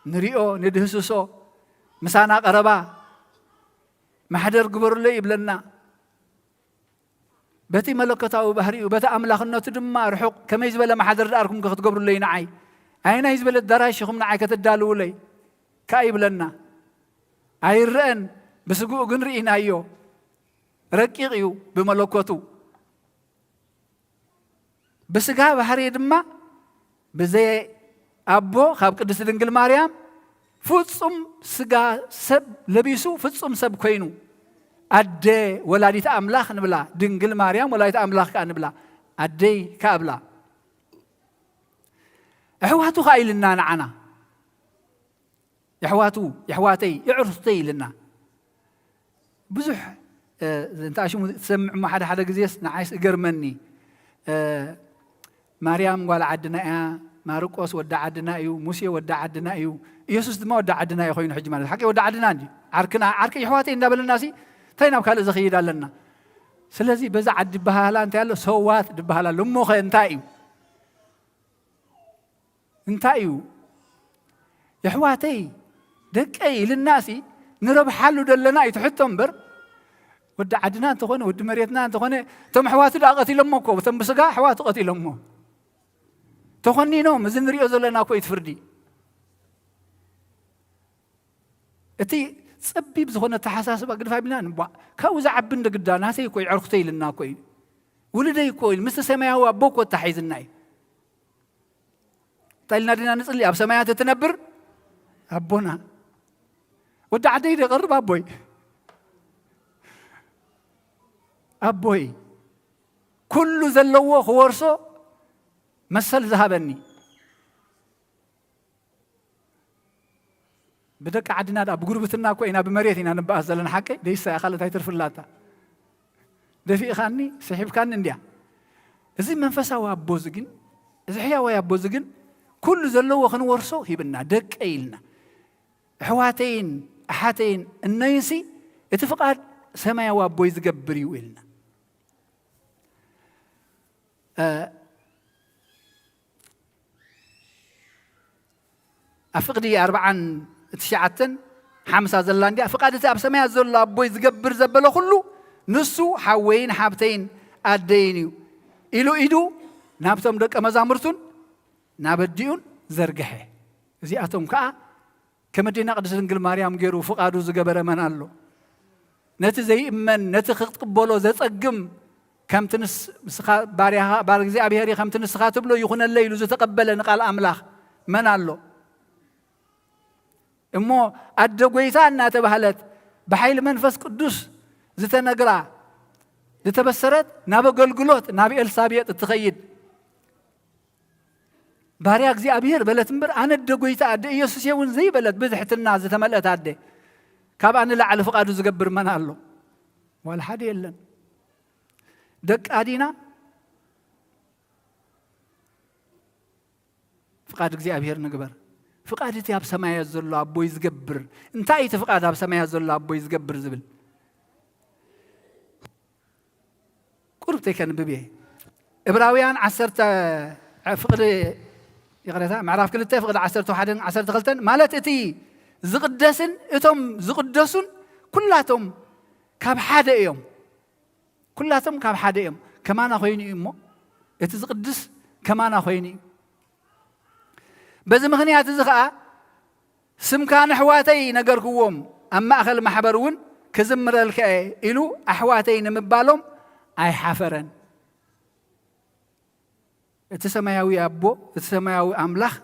ንሪኦ፣ ንድህስሶ፣ ምሳና ቀረባ፣ ማሕደር ግበሩለይ ይብለና። በቲ መለኮታዊ ባህሪኡ፣ በቲ ኣምላኽነቱ ድማ ርሑቕ፣ ከመይ ዝበለ ማሕደር ደኣርኩም ከ ክትገብሩለይ ንዓይ? ኣየናይ ዝበለ ኣዳራሽ ኢኹም ንዓይ ከተዳልዉለይ? ከኣ ይብለና። ኣይረአን፣ ብስግኡ ግን ርኢናዮ። ረቂቕ እዩ ብመለኮቱ። ብስጋ ባህሪ ድማ ብዘይ ኣቦ ካብ ቅድስቲ ድንግል ማርያም ፍጹም ስጋ ሰብ ለቢሱ ፍጹም ሰብ ኮይኑ፣ ኣደ ወላዲት ኣምላኽ ንብላ፣ ድንግል ማርያም ወላዲት ኣምላኽ ከኣ ንብላ፣ ኣደይ ከኣ ብላ። ኣሕዋቱ ከኣ ኢልና ንዓና። የሕዋቱ፣ የሕዋተይ፣ የዕሩኽተይ ኢልና። ብዙሕ፣ እ፣ እንተ ኣሽሙ ትሰምዕ እሞ ሓደ ሓደ ግዜስ ንዓይስ እገርመኒ። እ፣ ማርያም ጓል ዓድና እያ፣ ማርቆስ ወዲ ዓድና እዩ፣ ሙሴ ወዲ ዓድና እዩ፣ ኢየሱስ ድማ ወዲ ዓድና እዩ ኮይኑ ሕጂ ማለት። ሓቂ ወዲ ዓድና እንዲ። ዓርክና፣ ዓርከይ የሕዋተይ እንዳበለና ሲ እንታይ ናብ ካልእ ዘኽይድ ኣለና? ስለዚ በዛ ዓዲ ይበሃላ እንታይ ኣሎ? ሰዋት ይበሃላ ኣሎ። እሞ ኸ እንታይ እዩ? እንታይ እዩ? የሕዋተይ፣ ደቀይ ኢልናሲ ንረብሓሉ ደለና እዩ ትሕቶ እምበር፣ ወዲ ዓድና እንተኾነ፣ ወዲ መሬትና እንተኾነ፣ እቶም ኣሕዋቱ ደኣ ቀቲሎሞ እኮ፣ እቶም ብስጋ ኣሕዋቱ ቀቲሎሞ። ተኾኒኖም፣ እዚ ንሪኦ ዘለና እኮ እዩ እቲ ፍርዲ። እቲ ጸቢብ ዝኾነ ኣተሓሳስባ ግድፍ ኣቢልና ንቧዕ፣ ካብኡ ዝዓቢ እንደ ግዳ፣ ናተይ እኮ እዩ፣ ዕርክተይ ኢልና እኮ እዩ። ውሉደይ እኮ እዩ፣ ምስቲ ሰማያዊ ኣቦ እኮ ኣተሓሒዝና እዩ። እንታይ ኢልና ዲና ንጽሊ? ኣብ ሰማያት እትነብር ኣቦና። ወዲ ዓደይ ዶ ቀርብ ኣቦይ? ኣቦይ። ኩሉ ዘለዎ ክወርሶ መሰል ዝሃበኒ። ብደቂ ዓድና ደኣ ብጉርብትና እኮ ኢና ብመሬት ኢና ንበኣስ ዘለና። ሓቀይ? ደይሳ እያ፣ ካልእ እንታይ ትርፍላታ? ደፊእኻኒ፣ ስሒብካኒ እንድያ። እዚ መንፈሳዊ ኣቦ እዚ ግን፣ እዚ ሕያዋይ ኣቦ እዚ ግን፣ ኩሉ ዘለዎ ክንወርሶ ሂብና፣ ደቀይ ኢልና። ኣሕዋተይን ኣሓተይን እነይንሲ፣ እቲ ፍቓድ ሰማያዊ ኣቦይ ዝገብር እዩ ኢልና። እ፣ ኣብ ፍቕዲ ኣርብዓን ትሽዓተን ሓምሳ ዘላ እንድያ፣ ፍቓድ እቲ ኣብ ሰማያት ዘሎ ኣቦይ ዝገብር ዘበለ ኩሉ፣ ንሱ ሓወይን ሓብተይን ኣደይን እዩ ኢሉ ኢዱ ናብቶም ደቀ መዛሙርቱን ናብ ኣዲኡን ዘርግሐ። እዚኣቶም ከኣ ከም ኣዴና ቅድስት ድንግል ማርያም ገይሩ ፍቓዱ ዝገበረ መን ኣሎ? ነቲ ዘይእመን፣ ነቲ ክትቅበሎ ዘጸግም፣ ከምቲ ንስ-፣ ንስኻ ባርያኻ፣ ባር እግዚኣብሔር ከምቲ ንስኻ ትብሎ ይኹነለይ ኢሉ ዝተቐበለ ንቓል ኣምላኽ መን ኣሎ? እሞ ኣደ ጐይታ እናተባህለት ብሓይሊ መንፈስ ቅዱስ ዝተነግራ፣ ዝተበሰረት፣ ናብ ኣገልግሎት፣ ናብ ኤልሳቤጥ እትኸይድ፣ ባርያ እግዚኣብሔር በለት እምበር፣ ኣነ ኣደ ጐይታ፣ ኣደ ኢየሱስ እውን ዘይበለት፣ ብትሕትና ዝተመልአት ኣደ፣ ካብኣ ንላዕሊ ፍቓዱ ዝገብር መን ኣሎ? ዋላ ሓደ የለን። ደቃ ዲና? ፍቓድ እግዚኣብሔር ንግበር። ፍቓድ እቲ ኣብ ሰማያት ዘሎ ኣቦይ ዝገብር። እንታይ እቲ ፍቓድ ኣብ ሰማያት ዘሎ ኣቦይ ዝገብር ዝብል? ቁሩብ ተይ ከንብብ እየ። ዕብራውያን ዓሰርተ፣ ፍቕዲ፣ ይቕሬታ፣ ምዕራፍ ክልተ ፍቕዲ ዓሰርተ ሓደን ዓሰርተ ክልተን፣ ማለት እቲ ዝቕደስን እቶም ዝቕደሱን ኩላቶም ካብ ሓደ እዮም። ኩላቶም ካብ ሓደ እዮም። ከማና ኮይኑ እዩ እሞ፣ እቲ ዝቕድስ ከማና ኮይኑ እዩ። በዚ ምኽንያት እዚ ኸኣ፣ ስምካ ንኣሕዋተይ ነገርክዎም፣ ኣብ ማእከል ማሕበር እውን ክዝምረልካ እየ ኢሉ ኣሕዋተይ ንምባሎም ኣይሓፈረን። እቲ ሰማያዊ ኣቦ፣ እቲ ሰማያዊ ኣምላኽ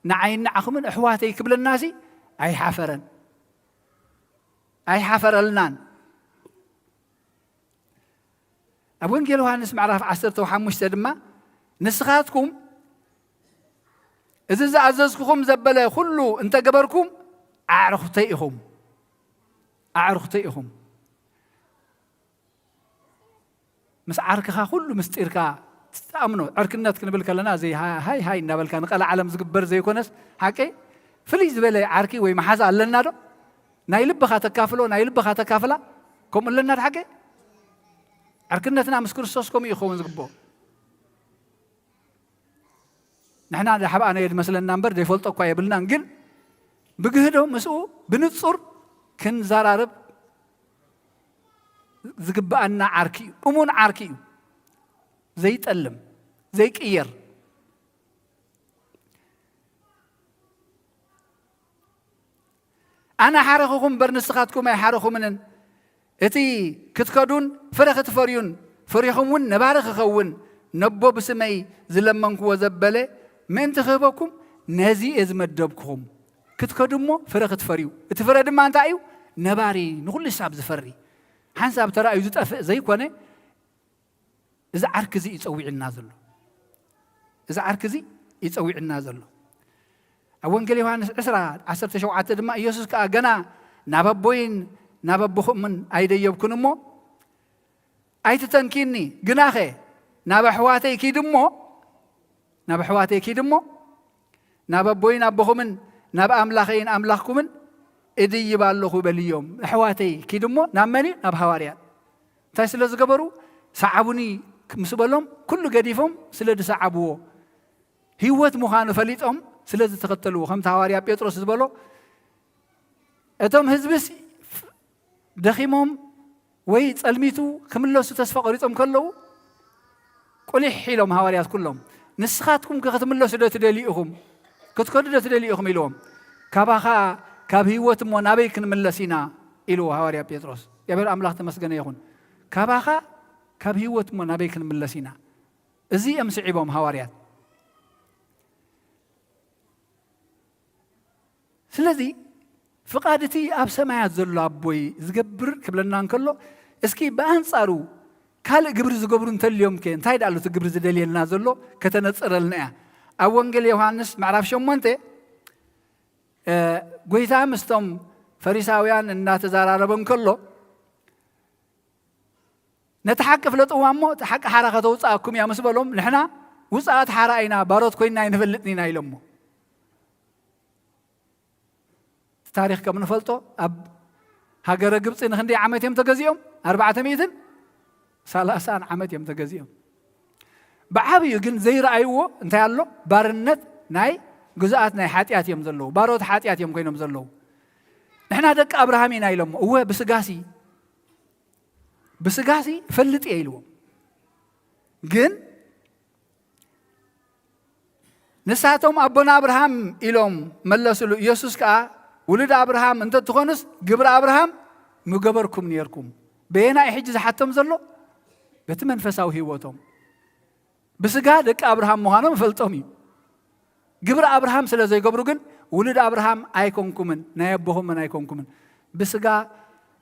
ንዓይን ንዓኹምን ኣሕዋተይ ክብለናሲ ኣይሓፈረን። ኣይሓፈረልናን። ኣብ ወንጌል ዮሃንስ ምዕራፍ ዓሰርተ ሓሙሽተ ድማ፣ ንስኻትኩም እዚ ዝኣዘዝኩኹም ዘበለ ኩሉ እንተገበርኩም፣ ኣዕሩኽተይ ኢኹም። ኣዕሩኽተይ ኢኹም። ምስ ዓርክኻ ኩሉ ምስጢርካ ትኣምኖ። ዕርክነት ክንብል ከለና፣ እዚ ሃ-፣ ሃይ ሃይ እናበልካ ንቀልዓለም ዝግበር ዘይኮነስ፣ ሓቂ ፍልይ ዝበለ ዓርኪ ወይ መሓዛ ኣለና ዶ? ናይ ልብኻ ተካፍሎ፣ ናይ ልብኻ ተካፍላ። ከምኡ ኣለና ድሓቂ? ዕርክነትና ምስ ክርስቶስ ከምኡ ይኸውን ዝግብኦ። ንሕና ድሓብኣና የድመስለና እምበር ዘይፈልጦ እኳ የብልናን፣ ግን ብግህዶ ምስኡ ብንጹር ክንዘራረብ ዝግብኣና ዓርኪ እዩ። እሙን ዓርኪ እዩ። ዘይጠልም፣ ዘይቅየር። ኣነ ሓረኹኹም እምበር ንስኻትኩም ኣይሓረኹምንን። እቲ ክትከዱን ፍረ ክትፈርዩን፣ ፍሬኹም እውን ነባሪ ክኸውን፣ ነቦ ብስመይ ዝለመንክዎ ዘበለ ምእንቲ ክህበኩም ነዚ እየ ዝመደብኩኹም። ክትከዱ እሞ ፍረ ክትፈርዩ። እቲ ፍረ ድማ እንታይ እዩ? ነባሪ፣ ንኹሉ ሳብ ዝፈሪ፣ ሓንሳብ ተራእዩ ዝጠፍእ ዘይኮነ፣ እዚ ዓርኪ እዚ እዩ ጸዊዕና ዘሎ። እዚ ዓርኪ እዚ እዩ ጸዊዕና ዘሎ። ኣብ ወንጌል ዮሃንስ ዕስራ ዓሰርተ ሸውዓተ ድማ፣ ኢየሱስ ከኣ፣ "ገና ናብ ኣቦይን ናብ ኣቦኹምን ኣይደየብኩን እሞ፣ ኣይትተንኪኒ፣ ግናኸ ናብ ኣሕዋተይ ኪድ እሞ፣ ናብ ኣሕዋተይ ኪድ እሞ፣ ናብ ኣቦይን ኣቦኹምን ናብ ኣምላኸይን ኣምላኽኩምን እድይብ ኣለኹ" በልዮም። ኣሕዋተይ ኪድ እሞ ናብ መን እዩ? ናብ ሃዋርያት። እንታይ ስለ ዝገበሩ? "ሰዓቡኒ" ምስ በሎም፣ ኩሉ ገዲፎም ስለ ዝሰዓብዎ፣ ህይወት ምዃኑ ፈሊጦም ስለ ዝተኸተልዎ፣ ከምቲ ሃዋርያ ጴጥሮስ ዝበሎ፣ እቶም ህዝብስ ደኺሞም ወይ ጸልሚቱ ክምለሱ ተስፋ ቆሪጾም ከለዉ፣ ቁሊሕ ኢሎም ሃዋርያት ኩሎም፣ "ንስኻትኩም ከ ክትምለሱ ዶ ትደልዩ ኢኹም? ክትከዱ ዶ ትደልዩ ኢኹም?" ኢልዎም። "ካባኻ ካብ ህይወት እሞ ናበይ ክንምለስ ኢና?" ኢልዎ ሃዋርያ ጴጥሮስ። እግዚኣብሔር ኣምላኽ ተመስገነ ይኹን። "ካባኻ ካብ ህይወት እሞ ናበይ ክንምለስ ኢና?" እዚ እዮም ስዒቦም ሃዋርያት። ስለዚ ፍቓድ እቲ ኣብ ሰማያት ዘሎ ኣቦይ ዝገብር ክብለና እንከሎ፣ እስኪ ብኣንጻሩ ካልእ ግብሪ ዝገብሩ እንተልዮም ከ፣ እንታይ ደኣ ኣሎ እቲ ግብሪ ዝደልየልና ዘሎ? ከተነጽረልና እያ። ኣብ ወንጌል ዮሃንስ ምዕራፍ ሸሞንተ፣ እ፣ ጐይታ ምስቶም ፈሪሳውያን እናተዘራረበ እንከሎ፣ ነቲ ሓቂ ፍለጥዋ እሞ፣ እቲ ሓቂ ሓራ ከተውጽኣኩም እያ ምስ በሎም፣ ንሕና ውጽኣት ሓራ ኢና፣ ባሮት ኮይንና ኣይንፈልጥን ኢና ኢሎሞ። እቲ ታሪኽ ከም ንፈልጦ፣ ኣብ ሃገረ ግብጺ ንክንደይ ዓመት እዮም ተገዚኦም? ኣርባዕተ ሚእትን ሰላሳን ዓመት እዮም ተገዚኦም። ብዓብዩ ግን ዘይረኣይዎ እንታይ ኣሎ? ባርነት ናይ ግዝኣት ናይ ሓጢኣት እዮም ዘለዉ። ባሮት ሓጢኣት እዮም ኮይኖም ዘለዉ። ንሕና ደቂ ኣብርሃም ኢና ኢሎሞ። እወ፣ ብስጋሲ፣ ብስጋሲ እፈልጥ እየ ኢልዎም። ግን ንሳቶም ኣቦና ኣብርሃም ኢሎም መለስሉ። ኢየሱስ ከኣ፣ "ውሉድ ኣብርሃም እንተትኾኑስ ግብሪ ኣብርሃም ምገበርኩም ነይርኩም።" በየናይ ሕጂ ዝሓቶም ዘሎ? በቲ መንፈሳዊ ህይወቶም። ብስጋ ደቂ ኣብርሃም ምዃኖም እፈልጦም እዩ። ግብሪ ኣብርሃም ስለ ዘይገብሩ ግን ውሉድ ኣብርሃም ኣይኮንኩምን፣ ናይ ኣቦኹምን ኣይኮንኩምን። ብስጋ፣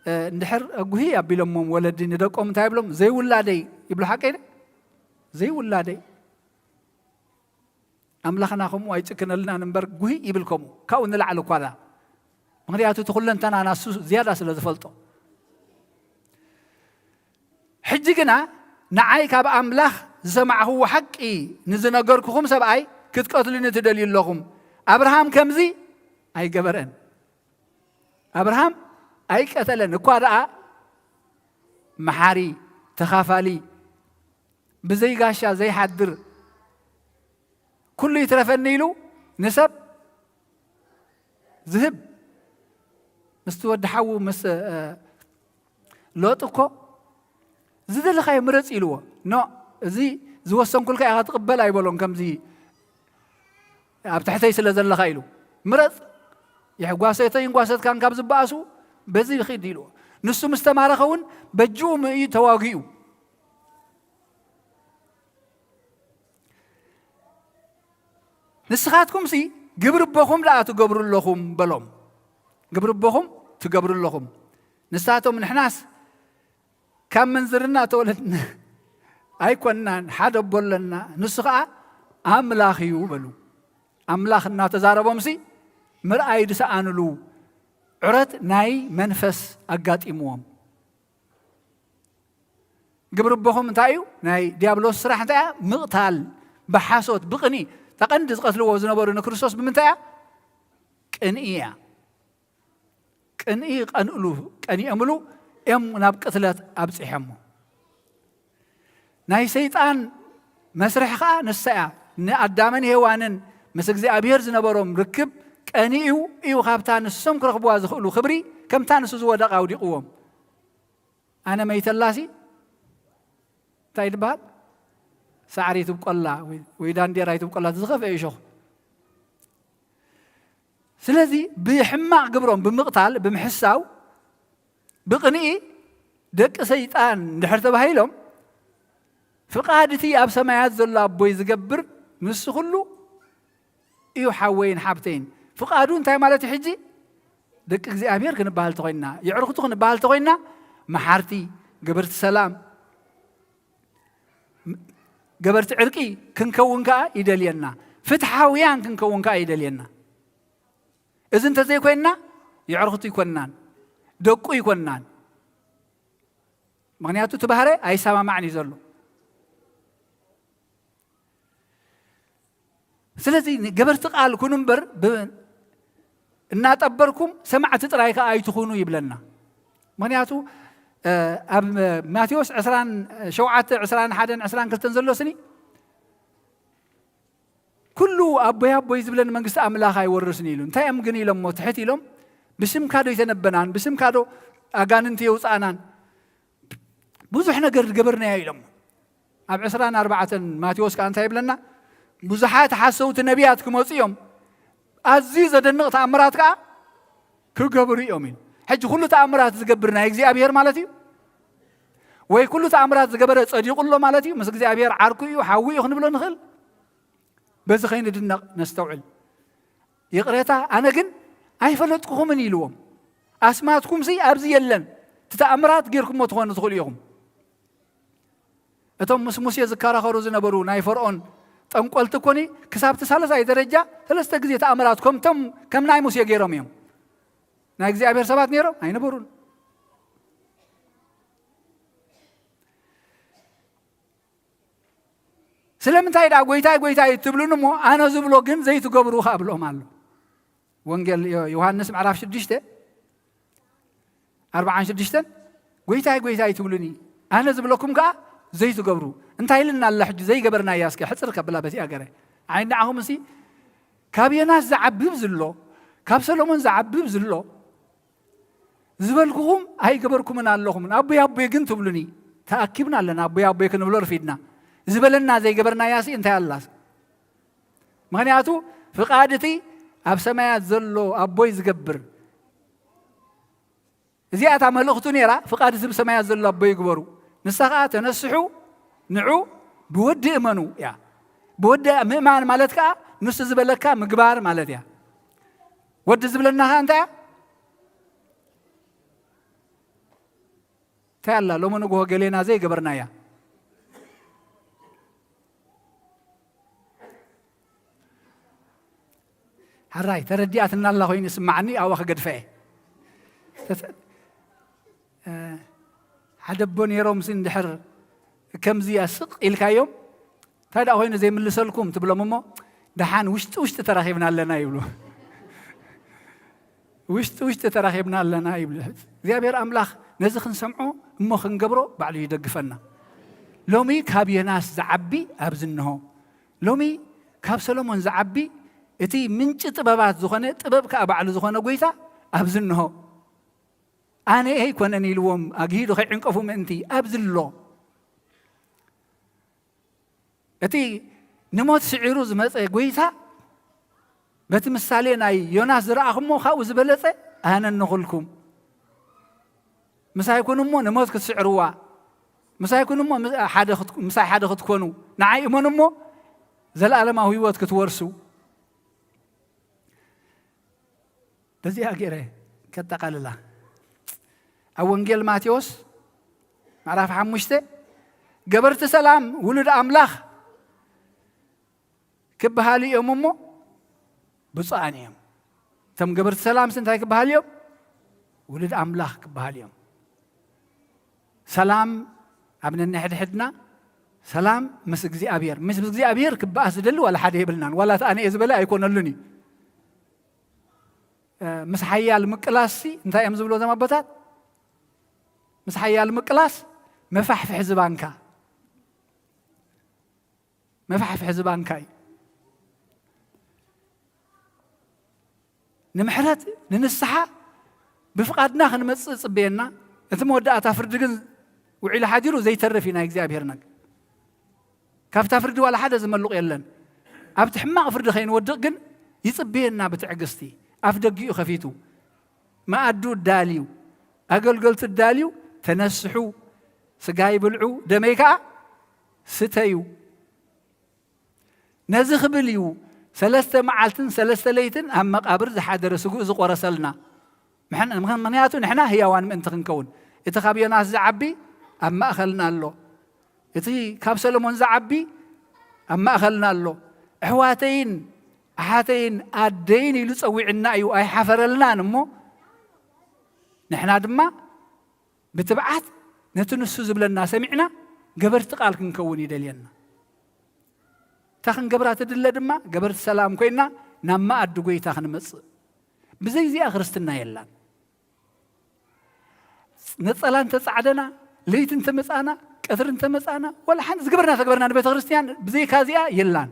እ፣ እንድሕር ኣጉሂ ኣቢሎሞም ወለዲ ንደቆም እንታይ ይብሎም? "ዘይውላደይ" ይብሉ። ሓቀይ ደ? "ዘይውላደይ." ኣምላኽና ከምኡ ኣይጭክነልናን እምበር፣ ጉሂ ይብል ከምኡ። ካብኡ ንላዕሊ እኳ ዳ። ምኽንያቱ እቲ ኩለንተናና እሱ ዝያዳ ስለ ዝፈልጦ። ሕጂ ግና ንዓይ ካብ ኣምላኽ ዝሰማዕኽዎ ሓቂ ንዝነገርኩኹም ሰብኣይ ክትቀትሉኒ ትደልዩ ኣለኹም። ኣብርሃም ከምዚ ኣይገበረን። ኣብርሃም ኣይቀተለን። እኳ ደኣ መሓሪ፣ ተኻፋሊ፣ ብዘይ ጋሻ ዘይሓድር፣ ኩሉ ይትረፈኒ ኢሉ ንሰብ ዝህብ፣ ምስቲ ወዲ ሓዉ ምስ፣ እ፣ ሎጥ እኮ ዝደለኻዮ ምረጽ ኢልዎ። ኖ፣ እዚ ዝወሰንኩልካ ኢኻ ትቕበል ኣይበሎን። ከምዚ ኣብ ትሕተይ ስለ ዘለኻ ኢሉ፣ "ምረጽ፣ ይሕጓሰተይን ጓሰትካን ካብ ዝበኣሱ በዚ ኺድ" ኢልዎ። ንሱ ምስ ተማረኸ እውን በጅኡ ምእዩ ተዋጊኡ። "ንስኻትኩምሲ ግብሪ ኣቦኹም ደኣ ትገብሩ ኣለኹም" በሎም። "ግብሪ ኣቦኹም ትገብሩ ኣለኹም።" ንሳቶም፣ "ንሕናስ ካብ ምንዝርና ተወለድና ኣይኮንናን፣ ሓደ ኣቦ ኣለና፣ ንሱ ኸኣ ኣምላኽ እዩ" በሉ። ኣምላኽ እናተዛረቦምሲ ምርኣይ ዝሰኣንሉ ዑረት ናይ መንፈስ ኣጋጢምዎም። ግብሪ ኣቦኹም እንታይ እዩ? ናይ ዲያብሎስ ስራሕ እንታይ እያ? ምቕታል፣ ብሓሶት፣ ብቕንኢ። እታ ቀንዲ ዝቐትልዎ ዝነበሩ ንክርስቶስ ብምንታይ እያ? ቅንኢ እያ። ቅንኢ ቀንእሉ ቀኒኦምሉ እዮም ናብ ቅትለት ኣብፂሖሞ። ናይ ሰይጣን መስርሕ ኸዓ ንሳ እያ። ንኣዳምን ሄዋንን ምስ እግዚኣብሔር ዝነበሮም ርክብ ቀኒኡ እዩ ካብታ ንሶም ክረኽብዋ ዝኽእሉ ክብሪ ከምታ ንሱ ዝወደቐ ኣውዲቕዎም። ኣነ መይተላሲ እንታይ ይበሃል? ሳዕሪ ትብቆላ ወይ ዳንዴራ ይትብቆላ ዝኸፍአ እሾኽ። ስለዚ ብሕማቕ ግብሮም ብምቕታል ብምሕሳው ብቕንኢ ደቂ ሰይጣን እንድሕር ተባሂሎም ፍቓድ እቲ ኣብ ሰማያት ዘሎ ኣቦይ ዝገብር ንሱ ኩሉ እዩ ሓወይን ሓብተይን። ፍቓዱ እንታይ ማለት እዩ? ሕጂ ደቂ እግዚኣብሔር ክንበሃል ተኾይንና፣ የዕርክቱ ክንበሃል ተኾይንና፣ መሓርቲ፣ ገበርቲ ሰላም፣ ገበርቲ ዕርቂ ክንከውን ከኣ ይደልየና። ፍትሓውያን ክንከውን ከኣ ይደልየና። እዚ እንተዘይኮይንና የዕርክቱ ይኮንናን ደቁ ይኮንናን። ምክንያቱ እቲ ባህረ ኣይሰማማዕን እዩ ዘሎ። ስለዚ ገበርቲ ቃል ኩኑ እምበር እናጠበርኩም ሰማዕቲ ጥራይ ከዓ ኣይትኹኑ ይብለና። ምክንያቱ ኣብ ማቴዎስ ዕስራን ሸውዓተ ዕስራን ሓደን ዕስራን ክልተን ዘሎ ስኒ ኩሉ ኣቦይ ኣቦይ ዝብለኒ መንግስቲ ኣምላኽ ኣይወርስን ኢሉ። እንታይ እዮም ግን ኢሎሞ ትሕት ኢሎም? ብስምካ ዶ ይተነበናን ብስምካ ዶ ኣጋንንቲ የውፃእናን ብዙሕ ነገር ዝገበርናዮ ኢሎም። ኣብ ዕስራን ኣርባዕተን ማቴዎስ ከዓ እንታይ ይብለና? ብዙሓት ሓሰውቲ ነቢያት ክመፁ እዮም፣ ኣዝዩ ዘደንቕ ተኣምራት ከዓ ክገብሩ እዮም ኢሉ። ሕጂ ኩሉ ተኣምራት ዝገብር ናይ እግዚኣብሔር ማለት እዩ ወይ ኩሉ ተኣምራት ዝገበረ ፀዲቑ ኣሎ ማለት እዩ? ምስ እግዚኣብሔር ዓርኩ እዩ ሓዊ እዩ ክንብሎ ንኽእል? በዚ ከይንድነቕ ነስተውዕል። ይቕሬታ ኣነ ግን ኣይፈለጥኩኹምን ኢልዎም። ኣስማትኩምሲ ኣብዚ የለን። እቲ ተኣምራት ጌርኩሞ ትኾኑ ትኽእሉ ኢኹም። እቶም ምስ ሙሴ ዝከራኸሩ ዝነበሩ ናይ ፈርኦን ጠንቆልቲ ኮኒ ክሳብቲ ሳልሳይ ደረጃ ሰለስተ ግዜ ተኣምራት ከምቶም ከም ናይ ሙሴ ገይሮም እዮም። ናይ እግዚኣብሔር ሰባት ነይሮም ኣይነበሩን። ስለምንታይ ደኣ ጎይታይ ጎይታይ ትብሉኒ እሞ ኣነ ዝብሎ ግን ዘይትገብሩ ከኣ ብሎም ኣሎ። ወንጌል ዮ- ዮሃንስ ምዕራፍ ሽዱሽተ ኣርባዓን ሽዱሽተን ጎይታይ ጎይታይ ትብሉኒ ኣነ ዝብለኩም ከኣ ዘይትገብሩ እንታይ ኢልና ኣላ ሕጂ ዘይገበርናያ እስከ ሕፅር ከብላ በቲ ኣገረ ዓይንዓኹም እሲ ካብ ዮናስ ዝዓብብ ዝሎ ካብ ሰሎሞን ዝዓብብ ዝሎ ዝበልኩኹም ኣይገበርኩምን ኣለኹምን ኣቦይ ኣቦይ ግን ትብሉኒ ተኣኪብና ኣለና ኣቦይ ኣቦይ ክንብሎ ርፊድና ዝበለና ዘይገበርናያ ሲ እንታይ ኣላስ ምኽንያቱ ፍቓድ እቲ ኣብ ሰማያት ዘሎ ኣቦይ ዝገብር እዚኣ እታ መልእኽቱ ነይራ ፍቓድ እዚ ብሰማያት ዘሎ ኣቦይ ይግበሩ ንሳ ከዓ ተነስሑ ንዑ ብወዲ እመኑ እያ ብወዲ ምእማን ማለት ከዓ ንሱ ዝበለካ ምግባር ማለት እያ ወዲ ዝብለና ከዓ እንታይ እያ እንታይ ኣላ ሎሚ ንግሆ ገሌና ዘይገበርናያ ሓራይ ተረዲኣትና ኣላ ኮይኑ ይስማዓኒ ኣብኣ ክገድፈ እየ ሓደ ኣቦ ነይሮም ሲ እንድሕር ከምዚ እያ ስቕ ኢልካዮም እንታይ ደኣ ኮይኑ ዘይምልሰልኩም ትብሎም እሞ ደሓን ውሽጢ ውሽጢ ተራኺብና ኣለና ይብሉ ውሽጢ ውሽጢ ተራኺብና ኣለና ይብሉ እግዚኣብሔር ኣምላኽ ነዚ ክንሰምዖ እሞ ክንገብሮ ባዕሉ ይደግፈና ሎሚ ካብ የናስ ዝዓቢ ኣብዚ እንሆ ሎሚ ካብ ሰሎሞን ዝዓቢ እቲ ምንጪ ጥበባት ዝኾነ ጥበብ ከዓ ባዕሉ ዝኾነ ጎይታ ኣብዚ እንሆ ኣነ ኣይኮነን ኢልዎም ኣግሂዱ ከይዕንቀፉ ምእንቲ ኣብዚ ኣሎ እቲ ንሞት ስዒሩ ዝመፀ ጎይታ በቲ ምሳሌ ናይ ዮናስ ዝረኣኹሞ ካብኡ ዝበለፀ ኣነ እንኹልኩም ምሳይ ኩኑ እሞ ንሞት ክትስዕርዋ ምሳይ ኩኑ እሞ ምሳይ ሓደ ክትኮኑ ንዓይ እመኑ እሞ ዘለኣለማዊ ህይወት ክትወርሱ በዚኣ ገይረ ከጠቓልላ ኣብ ወንጌል ማቴዎስ ምዕራፍ ሓሙሽተ ገበርቲ ሰላም ውሉድ ኣምላኽ ክበሃሉ እዮም እሞ ብፁዓን እዮም እቶም ገበርቲ ሰላምስ እንታይ ክበሃሉ እዮም ውሉድ ኣምላኽ ክበሃሉ እዮም ሰላም ኣብ ነንሕድሕድና ሰላም ምስ እግዚኣብሔር ምስ እግዚኣብሔር ክበኣስ ዝደሊ ዋላ ሓደ የብልናን ዋላ ተኣነ እየ ዝበለ ኣይኮነሉን እዩ ምስ ሓያል ምቅላስሲ እንታይ እዮም ዝብሉ እዞም ኣቦታት? ምስ ሓያል ምቅላስ መፋሕፍሒ ዝባንካ፣ መፋሕፍሒ ዝባንካ እዩ። ንምሕረት፣ ንንስሓ ብፍቓድና ክንመጽእ ጽበየና። እቲ መወዳእታ ፍርዲ ግን ውዒሉ ሓዲሩ ዘይተርፍ እዩ ናይ እግዚኣብሔር ነገር። ካብታ ፍርዲ ዋላ ሓደ ዝመልቕ የለን። ኣብቲ ሕማቕ ፍርዲ ከይንወድቕ ግን ይጽበየና ብትዕግስቲ። ኣፍ ደጊኡ ከፊቱ፣ መኣዱ እዳልዩ፣ ኣገልገልቱ እዳልዩ፣ ተነስሑ፣ ስጋይ ብልዑ፣ ደመይ ከኣ ስተዩ። ነዚ ክብል እዩ ሰለስተ መዓልትን ሰለስተ ለይትን ኣብ መቓብር ዝሓደረ ስግኡ ዝቖረሰልና። ምሕን-፣ ምኽን-፣ ምኽንያቱ ንሕና ህያዋን ምእንቲ ክንከውን። እቲ ካብ ዮናስ ዝዓቢ ኣብ ማእኸልና ኣሎ። እቲ ካብ ሰሎሞን ዝዓቢ ኣብ ማእኸልና ኣሎ። ኣሕዋተይን ኣሓተይን ኣደይን ኢሉ ጸዊዕና እዩ፣ ኣይሓፈረልናን እሞ፣ ንሕና ድማ ብትብዓት ነቲ ንሱ ዝብለና ሰሚዕና ገበርቲ ቃል ክንከውን ይደልየና። እታ ክንገብራ ትድለ ድማ ገበርቲ ሰላም ኮይና ናብ መኣዲ ጎይታ ክንመጽእ። ብዘይዚኣ ክርስትና የላን። ነጸላ እንተጻዕደና፣ ለይቲ እንተመጻና፣ ቀትሪ እንተመጻና፣ ወላ ሓንቲ ዝግበርና ተግበርና ንቤተ ክርስቲያን ብዘይካ እዚኣ የላን።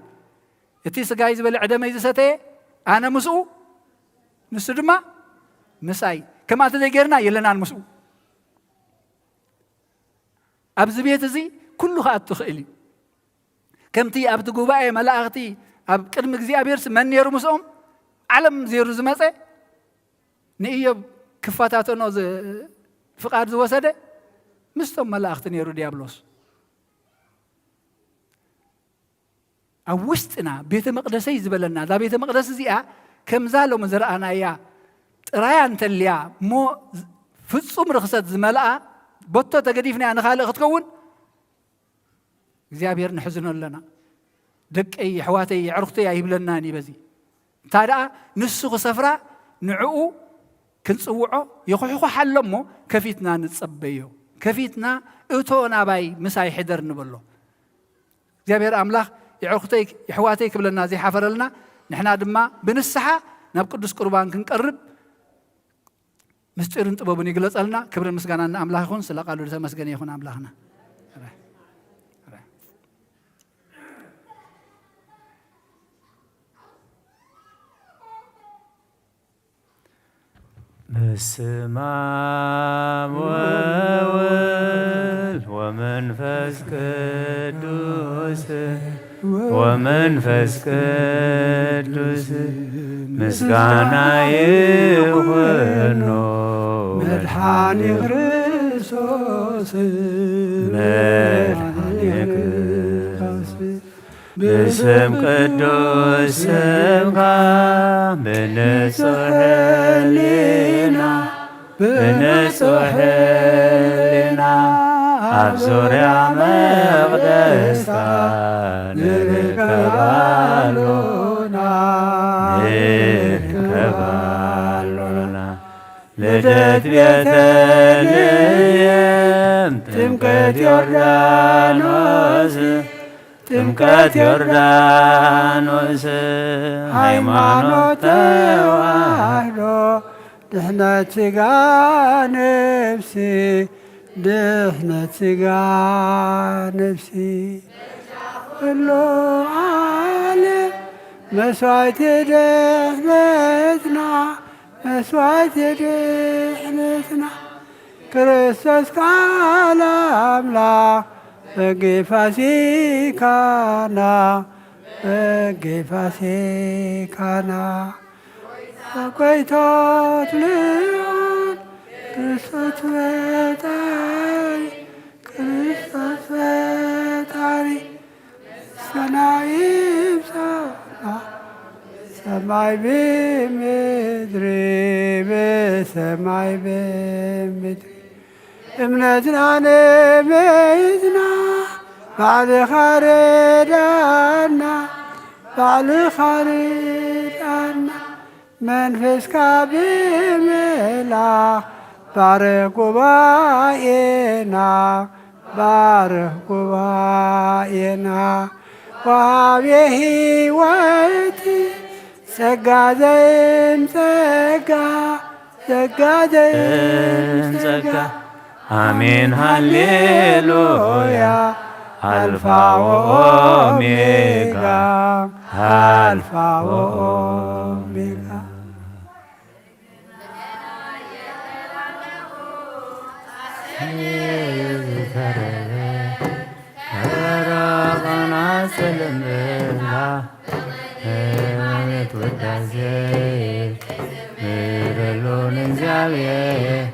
እቲ ስጋይ ዝበልዐ ደመይ ዝሰተየ ኣነ ምስኡ፣ ንሱ ድማ ምሳይ። ከምኣ እንተዘይጌርና የለናን ምስኡ። ኣብዚ ቤት እዚ ኩሉ ክኣቱ ይኽእል እዩ። ከምቲ ኣብቲ ጉባኤ መላእኽቲ ኣብ ቅድሚ እግዚኣብሔርሲ መን ነይሩ ምስኦም? ዓለም ዜሩ ዝመጸ ንኢዮብ ክፈታተኖ ዝ-፣ ፍቓድ ዝወሰደ ምስቶም መላእኽቲ ነይሩ ዲያብሎስ። ኣብ ውሽጥና ቤተ መቕደሰይ ዝበለና፣ እዛ ቤተ መቕደስ እዚኣ ከምዛ ሎሚ ዝረኣናያ ጥራያ እንተልያ እሞ ፍጹም ርኽሰት ዝመልኣ ቦቶ ተገዲፍናያ ንኻልእ ክትከውን እግዚኣብሔር ንሕዝኖ ኣለና። ደቀይ፣ ኣሕዋተይ፣ ኣዕሩኽተይ ኣይብለናን እዩ በዚ። እንታ ደኣ ንሱ ክሰፍራ ንዕኡ ክንጽውዖ ይኹሕኹሕ ኣሎ እሞ ከፊትና ንጸበዮ። ከፊትና እቶ ናባይ ምሳይ ሕደር ንበሎ። እግዚኣብሔር ኣምላኽ የዕሩኽተይ፣ የሕዋተይ ክብለና ዘይሓፈረልና፣ ንሕና ድማ ብንስሓ ናብ ቅዱስ ቁርባን ክንቀርብ ምስጢርን ጥበቡን ይግለጸልና። ክብርን ምስጋናን ንኣምላኽ ይኹን። ስለ ቃሉ ዝተመስገነ ይኹን ኣምላኽና። በስመ አብ ወወልድ ወመንፈስ ቅዱስ፣ ወመንፈስ ቅዱስ ምስጋና ይኹኖ። መድኃኒ ክርስቶስ፣ መድኃኒ ክርስቶስ፣ ብስም ቅዱስ ስምካ ብንጹሕ ሕሊና፣ ብንጹሕ ሕሊና ኣብ ዙርያ መቕደስካ ንርከብ ኣሎና፣ ንርከብ ኣሎና። ልደት ቤተልሔም፣ ጥምቀት ዮርዳኖስ፣ ጥምቀት ዮርዳኖስ፣ ሃይማኖት ተዋህዶ፣ ድሕነት ሥጋ ነፍሲ፣ ድሕነት ሥጋ ነፍሲ፣ ኩሉ ዓለም መስዋዕቲ ድሕነትና፣ መስዋዕቲ ድሕነትና፣ ክርስቶስ ቃል ኣምላኽ በጊ ፋሲካና፣ በጊ ፋሲካና፣ ጎይታ ትልዑል ክርስቶስ ፈጣሪ፣ ክርስቶስ ፈጣሪ፣ ሰናይ ይብዛና ሰማይ ብምድሪ፣ ብሰማይ ብምድሪ። እምነትና ንምይዝና ባዕልኻ ርዳና፣ ባዕልኻ ርዳና። መንፈስካ ብምልኣኽ ባርኽ ጉባኤና፣ ባርኽ ጉባኤና። ወሃቤ ሕይወት ጸጋ ዘይም ጸጋ፣ ጸጋ ዘይም ጸጋ። ኣሜን ሃሌሉያ። ኣልፋ ወኦሜጋ፣ ኣልፋ ወኦሜጋ። ዝተረፈ ከረቐና ሰለምላ ማለት ውዳሴ ምረሉ ንእግዚኣብሔር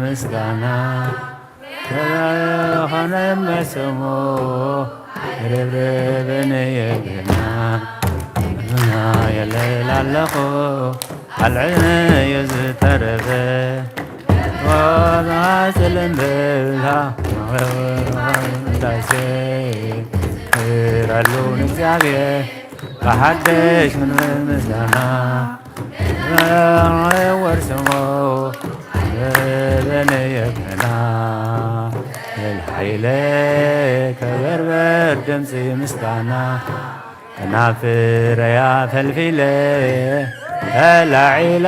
ምስጋና ከበረኸነ መስሙ ርብርብን የግና የለላለኹ ኣልዕነ የዝተረፈ ወማጽልን ብላ ዳሴ ራሉ ንእግዚኣብሔር ብሓደሽ ምን ምስጋና ወርስሞ በበነ የቀና እልሓይለ ከበርበር ድምፂ ምስጋና ከናፍረያ ፈልፊለ ተላዒለ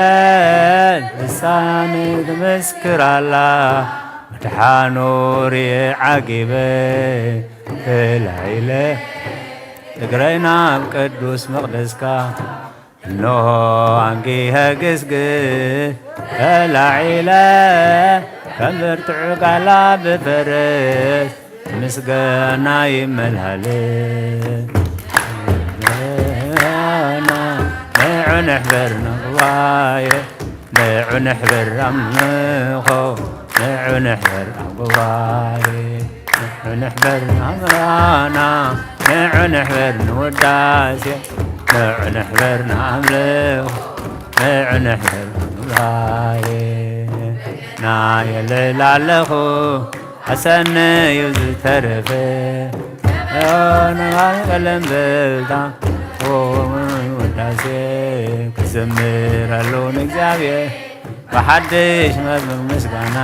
ልሳን ትምስክር ኣላ ምድሓኑ ርየ ዓጊበ ተላዒለ እግረይ ናብ ቅዱስ መቕደስካ እንሆ ኣንጊሀ ግስግስ ተላዒለ ከም ብርቱዕ ጋላ ብፈረስ ምስጋና ይመላለስ። ንዑ ንሕበር ንጉባኤ ንዑ ንሕበር ኣምልኾ ንዑ ንሕበር ኣብ ጉባኤ ንዑ ንሕበር ናምራና ንዑ ንሕበር ንውዳሴ ንዑ ንሕበር ንኣምልኾ ንዑ ንሕበር ንጉባኤ ናየልዕል ኣለኹ ኣሰነዩ ዝተረፈ ንባል ቀለም በልታ ውዳሴ ክዘምረሉ ንእግዚኣብሔር ብሓድሽ መዝሙር ምስጋና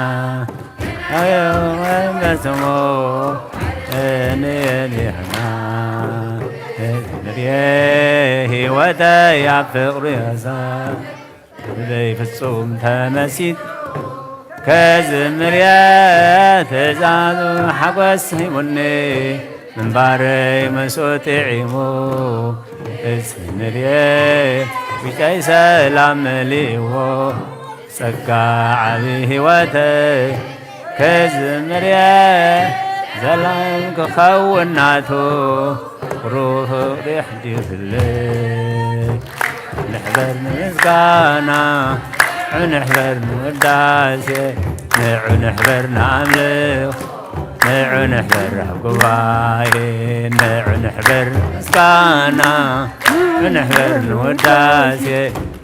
ኣየመዝሞ እንየሊሕና ንርየ ህይወተይ ኣብ ፍቕሪ ኣዛ ብዘይ ፍጹም ተመሲጥ ከዝምርየ ትእዛዙ ሓጎስ ሂቡኒ ምንባረይ መስኡ ጥዒሙ እዚ ንርየ ውሽጠይ ሰላም መሊእዎ ጸጋ ዓቢ ህይወተይ ከዝምርየ ዘላም ክኸውን ናቱ ፍቕሩ ፍቕሪ ኣሕዲርለይ ንሕበር ንምስጋና ንዑ ንሕበር ንውዳሴ ንዑ ንሕበር ንኣምልኽ ንዑ ንሕበር ኣብ ጉባኤ ንዑ ንሕበር ንምስጋና ንዑ ንሕበር ንውዳሴ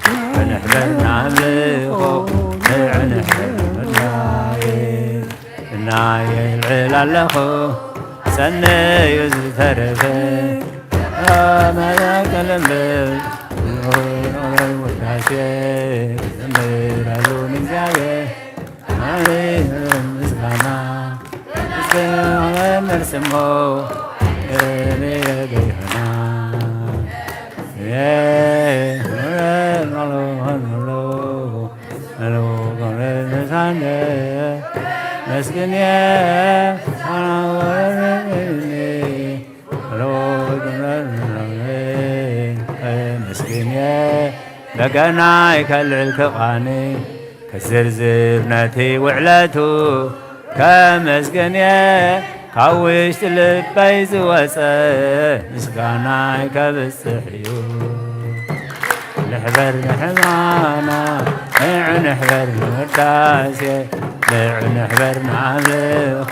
ንዑ ንሕበር ንኣምልኾ ንዑ ንሕበር ንውዳሴ እናየልዕል ኣለኹ ሰነዩ ዝተረፈ መለቀለምብ ውዳሴ ዘምራሉ ንእግዚኣብሔር ኣሜን ምስጋና እስከ መልስሞ ገይሆና መስግን መስግን በገናይ ከልዕል ክቓኒ ክዝርዝር ነቲ ውዕለቱ ከመስግን ካብ ውሽጢ ልበይ ዝወፀ ምስጋናይ ከብፅሕ እዩ። ንሕበር ንሕማና ንዑ ንሕበር ንውዳሴ ንዑ ንሕበር ንኣምልኽ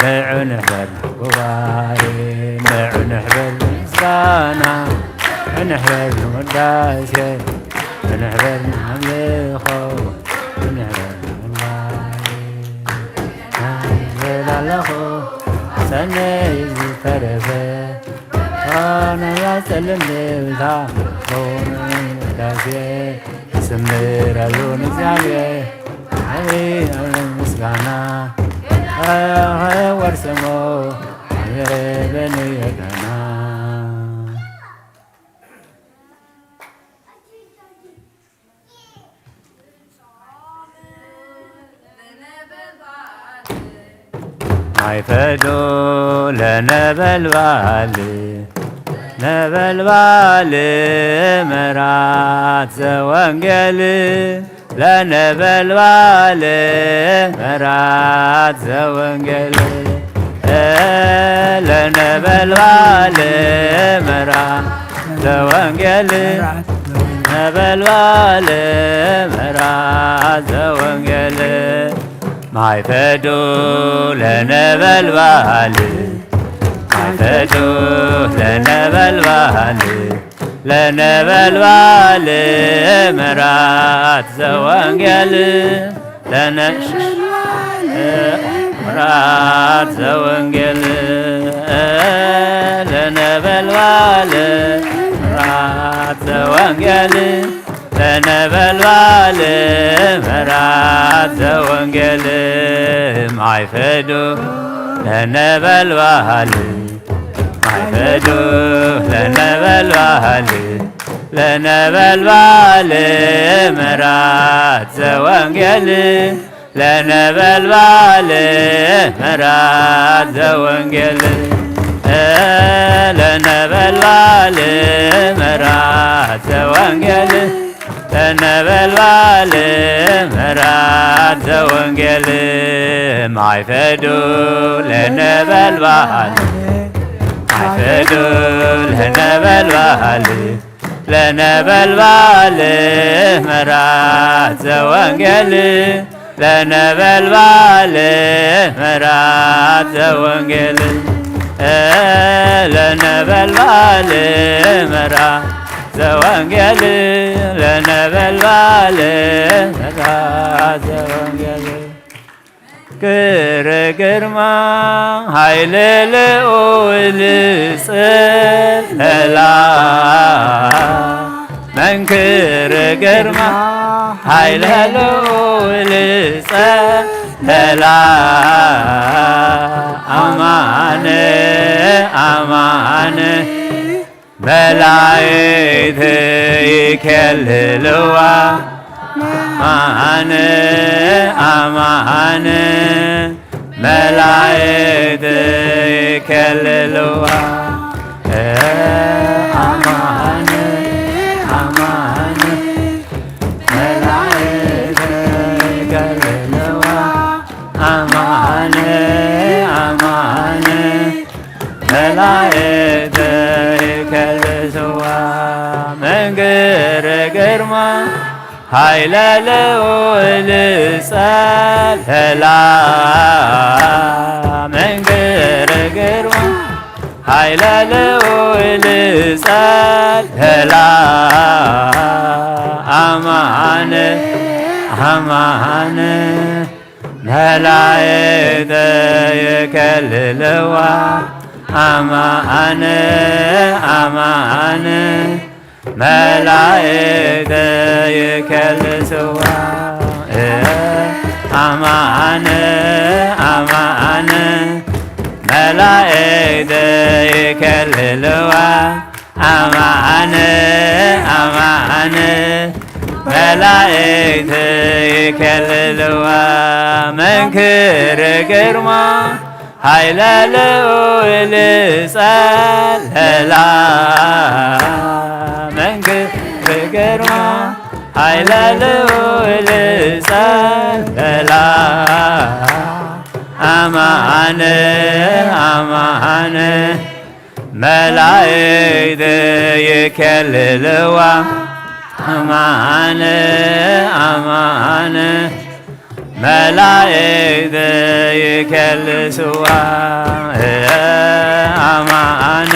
ንዑ ንሕበር ጉባኤ ንዑ ንሕበር ምስጋና ንሕበር ንውዳሴ ንሕበር ንኣምልኾ ንሕበር ንውዳሴ እብል ኣለኹ ሰነይ ዝተረፈ ነዛ ጸልም ልብታ ውዳሴ ስምረሉ ንእግዚኣብሔር ዓብዪ ምስጋና ወርስሞ በንየገና ማይ ፈዱ ለነበልባል ነበልባል መራት ዘወንጌል ለነበልባል መራት ዘወንጌል ለነበልባል መራት ዘወንጌል ነበልባል መራት ዘወንጌል ማይ ፈዱ ለነበልባል ማይ ፈዱ ለነበልባል ለነበልባል መራት ዘወንጌል ለነ መራት ዘወንጌል ለነበልባል መራት ዘወንጌል ለነበልባል መራት ዘወንጌል ማይ ፈዱ ለነበልባል ማይ ፈዱ ለነበልባል ለነበልባል መራት ዘወንጌል ለነበልባል መራት ዘወንጌል ለነበልባል መራት ዘወንጌል ለነበልባል መራት ዘወንጌል ማይ ፈዱ ለነበልባል ማይ ፈዱ ለነበልባል ለነበልባል መራት ዘወንጌል ለነበልባል መራት ዘወንጌል ለነበልባል መራት ዘወንጌል ለነበልባል መራት ዘወንጌል ክብር ግርማ ኃይለ ልዑል ጸለላ መንክር ግርማ ኃይለ ልዑል ጸለላ አማን አማን መላእክት ይከልልዋ አማን አማን መላእክት ይከልልዋ አማን አማን መላእክት ይከልልዋ አማን አማን መላእክት ይከልስዋ መንክር ግርማ ኃይለ ልዑል ጸለላ መንክር ግርማ ኃይለ ልዑል ጸለላ አማን አማን መላእክት ይከልልዋ አማን አማን መላእክት ይከልስዋ አማን አማን መላእክት ይከልልዋ አማን አማን መላእክት ይከልልዋ መንክር ግርማ ኃይለ ልዑል ጸለላ መንክር ግርማ ኃይለ ልዑል ጸለላ አማን አማን መላእክት ይከልልዋ አማን አማን መላእክት ይከልስዋ አማን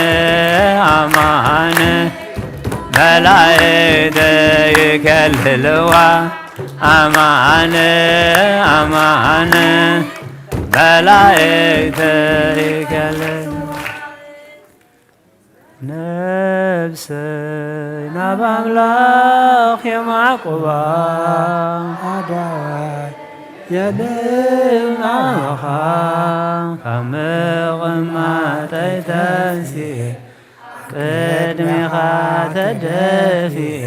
አማን መላእክት ይከልልዋ አማን አማን መላእክት ይከልልዋ ነፍሰይ ናብ ኣምላኽ የማዕቁባ ኣዳዋይ የድናኻ ካብ ምቕማጠይ ተንሲኤ ቅድሜኻ ተደፊኤ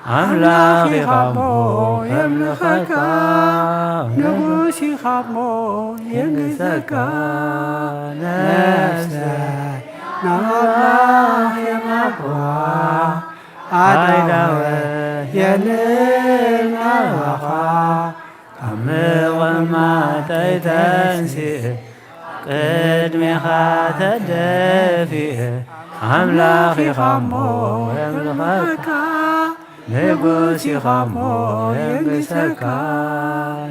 ኣምላኽ ኢኻ እሞ የምልኸካ፣ ንጉስ ኢኻ እሞ የንግሰካ። ነፍሰይ ንኣምላኽ የማርኽዋ፣ ኣእዳወይ የልዕል ናባኻ። ካብ ምቕማጠይ ተንሲኤ፣ ቅድሜኻ ተደፊኤ፣ ኣምላኽ ኢኻ እሞ የምልኸካ፣ ንጉስ ኢኻ እሞ የንግሰካ።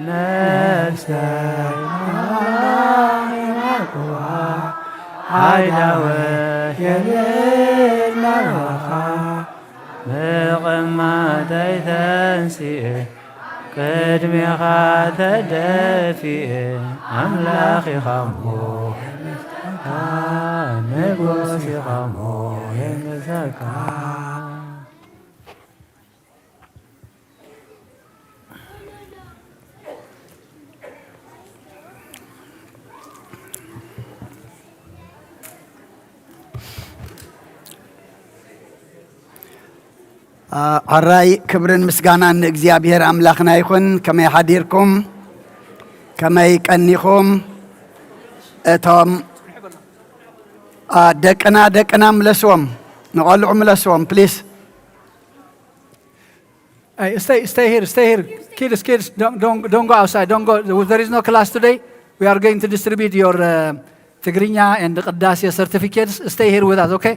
ነፍሰይ ንኣምላኽ የማርኽዋ፣ ኣእዳወይ የልዕል ናባኻ። ምቕማጠይ ተንሲኤ፣ ቅድሜኻ ተደፊኤ፣ ኣምላኽ ኢኻ እሞ የመስገንካ፣ ንጉስ ኢኻ እሞ የመስገንካ። አ፣ ሕራይ ክብርን ምስጋናን ንእግዚኣብሔር ኣምላኽና ይኹን። ከመይ ሓዲርኩም? ከመይ ቀኒኹም? እቶም፣ አ፣ ደቅና፣ ደቅና ምለስዎም፣ ንቖልዑ ምለስዎም ፕሊስ። Hey, stay, stay here, stay here. Kids, kids, don't, don't, don't go outside. Don't go. There is no class today. We are going to distribute your uh, ትግርኛ and ቅዳሴ certificates. Stay here with us, okay?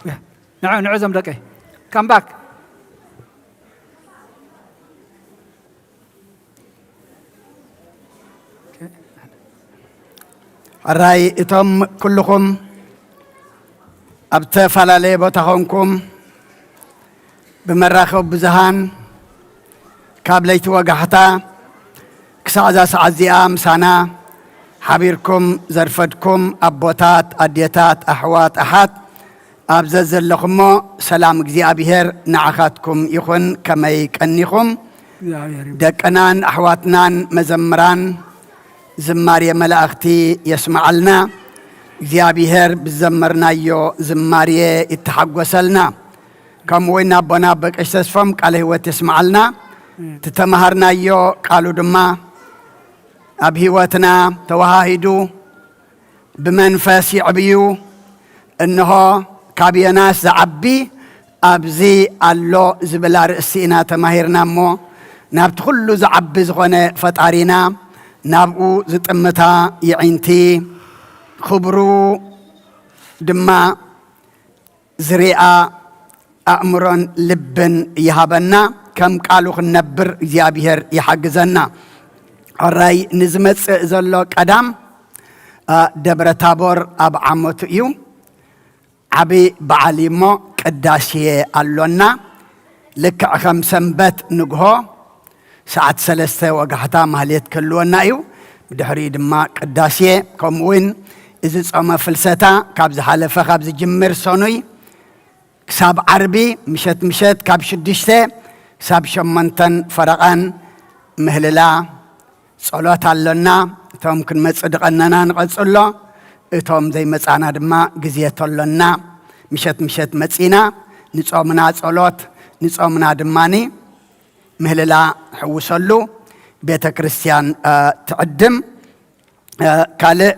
Yeah. ንዑ፣ ንዑ እዞም ደቀይ። Come back. ሕራይ እቶም ኩልኹም ኣብ ዝተፈላለየ ቦታ ኾንኩም ብመራኸቢ ብዙሃን ካብ ለይቲ ወጋሕታ ክሳዕ እዛ ሰዓት እዚኣ ምሳና ሓቢርኩም ዘርፈድኩም ኣቦታት፣ ኣዴታት፣ ኣሕዋት፣ ኣሓት፣ ኣብ ዘዘለኹሞ ሰላም እግዚኣብሔር ንዓኻትኩም ይኹን። ከመይ ቀኒኹም? እግዚኣብሔር ይመስገን። ደቅናን ኣሕዋትናን መዘምራን ዝማሬ መላእኽቲ የስምዓልና። እግዚኣብሔር ብዘመርናዮ ዝማሬ ይተሓጎሰልና። ከምኡ እውን ኣቦና በቀሽ ተስፎም ቃለ ህይወት የስምዓልና። እም። እቲ ተማሃርናዮ ቃሉ ድማ ኣብ ህይወትና ተወሃሂዱ ብመንፈስ ይዕብዩ። እንሆ ካብ ዮናስ ዝዓቢ ኣብዚ ኣሎ ዝብል ኣርእስቲ ኢና ተማሂርና እሞ፣ ናብቲ ኩሉ ዝዓቢ ዝኾነ ፈጣሪና፣ ናብኡ ዝጥምታ የዒንቲ፣ ክብሩ ድማ ዝሪኣ ኣእምሮን ልብን ይሃበና። ከም ቃሉ ክንነብር እግዚኣብሔር ይሓግዘና። ሕራይ ንዝመጽእ ዘሎ ቀዳም፣ አ፣ ደብረ ታቦር ኣብ ዓመቱ እዩ። ዓቢ በዓል እዩ እሞ ቅዳሴ ኣሎና። ልክዕ ከም ሰንበት ንግሆ ሰዓት ሰለስተ ወጋሕታ ማህሌት ክህልወና እዩ። ብድሕሪኡ ድማ ቅዳሴ፣ ከምኡ እውን እዚ ጾመ ፍልሰታ ካብ ዝሓለፈ ካብ ዝጅምር ሰኑይ ክሳብ ዓርቢ ምሸት ምሸት ካብ ሽዱሽተ ክሳብ ሸሞንተን ፈረቓን ምህልላ ጸሎት ኣሎና። እቶም ክንመጽእ ድቐነና ንቐጽሎ፣ እቶም ዘይመጻና ድማ ግዜ ተሎና። ምሸት ምሸት መጺና ንጾምና ጸሎት፣ ንጾምና ድማኒ ምህልላ ሕውሰሉ። ቤተ ክርስቲያን፣ እ፣ ትዕድም። እ፣ ካልእ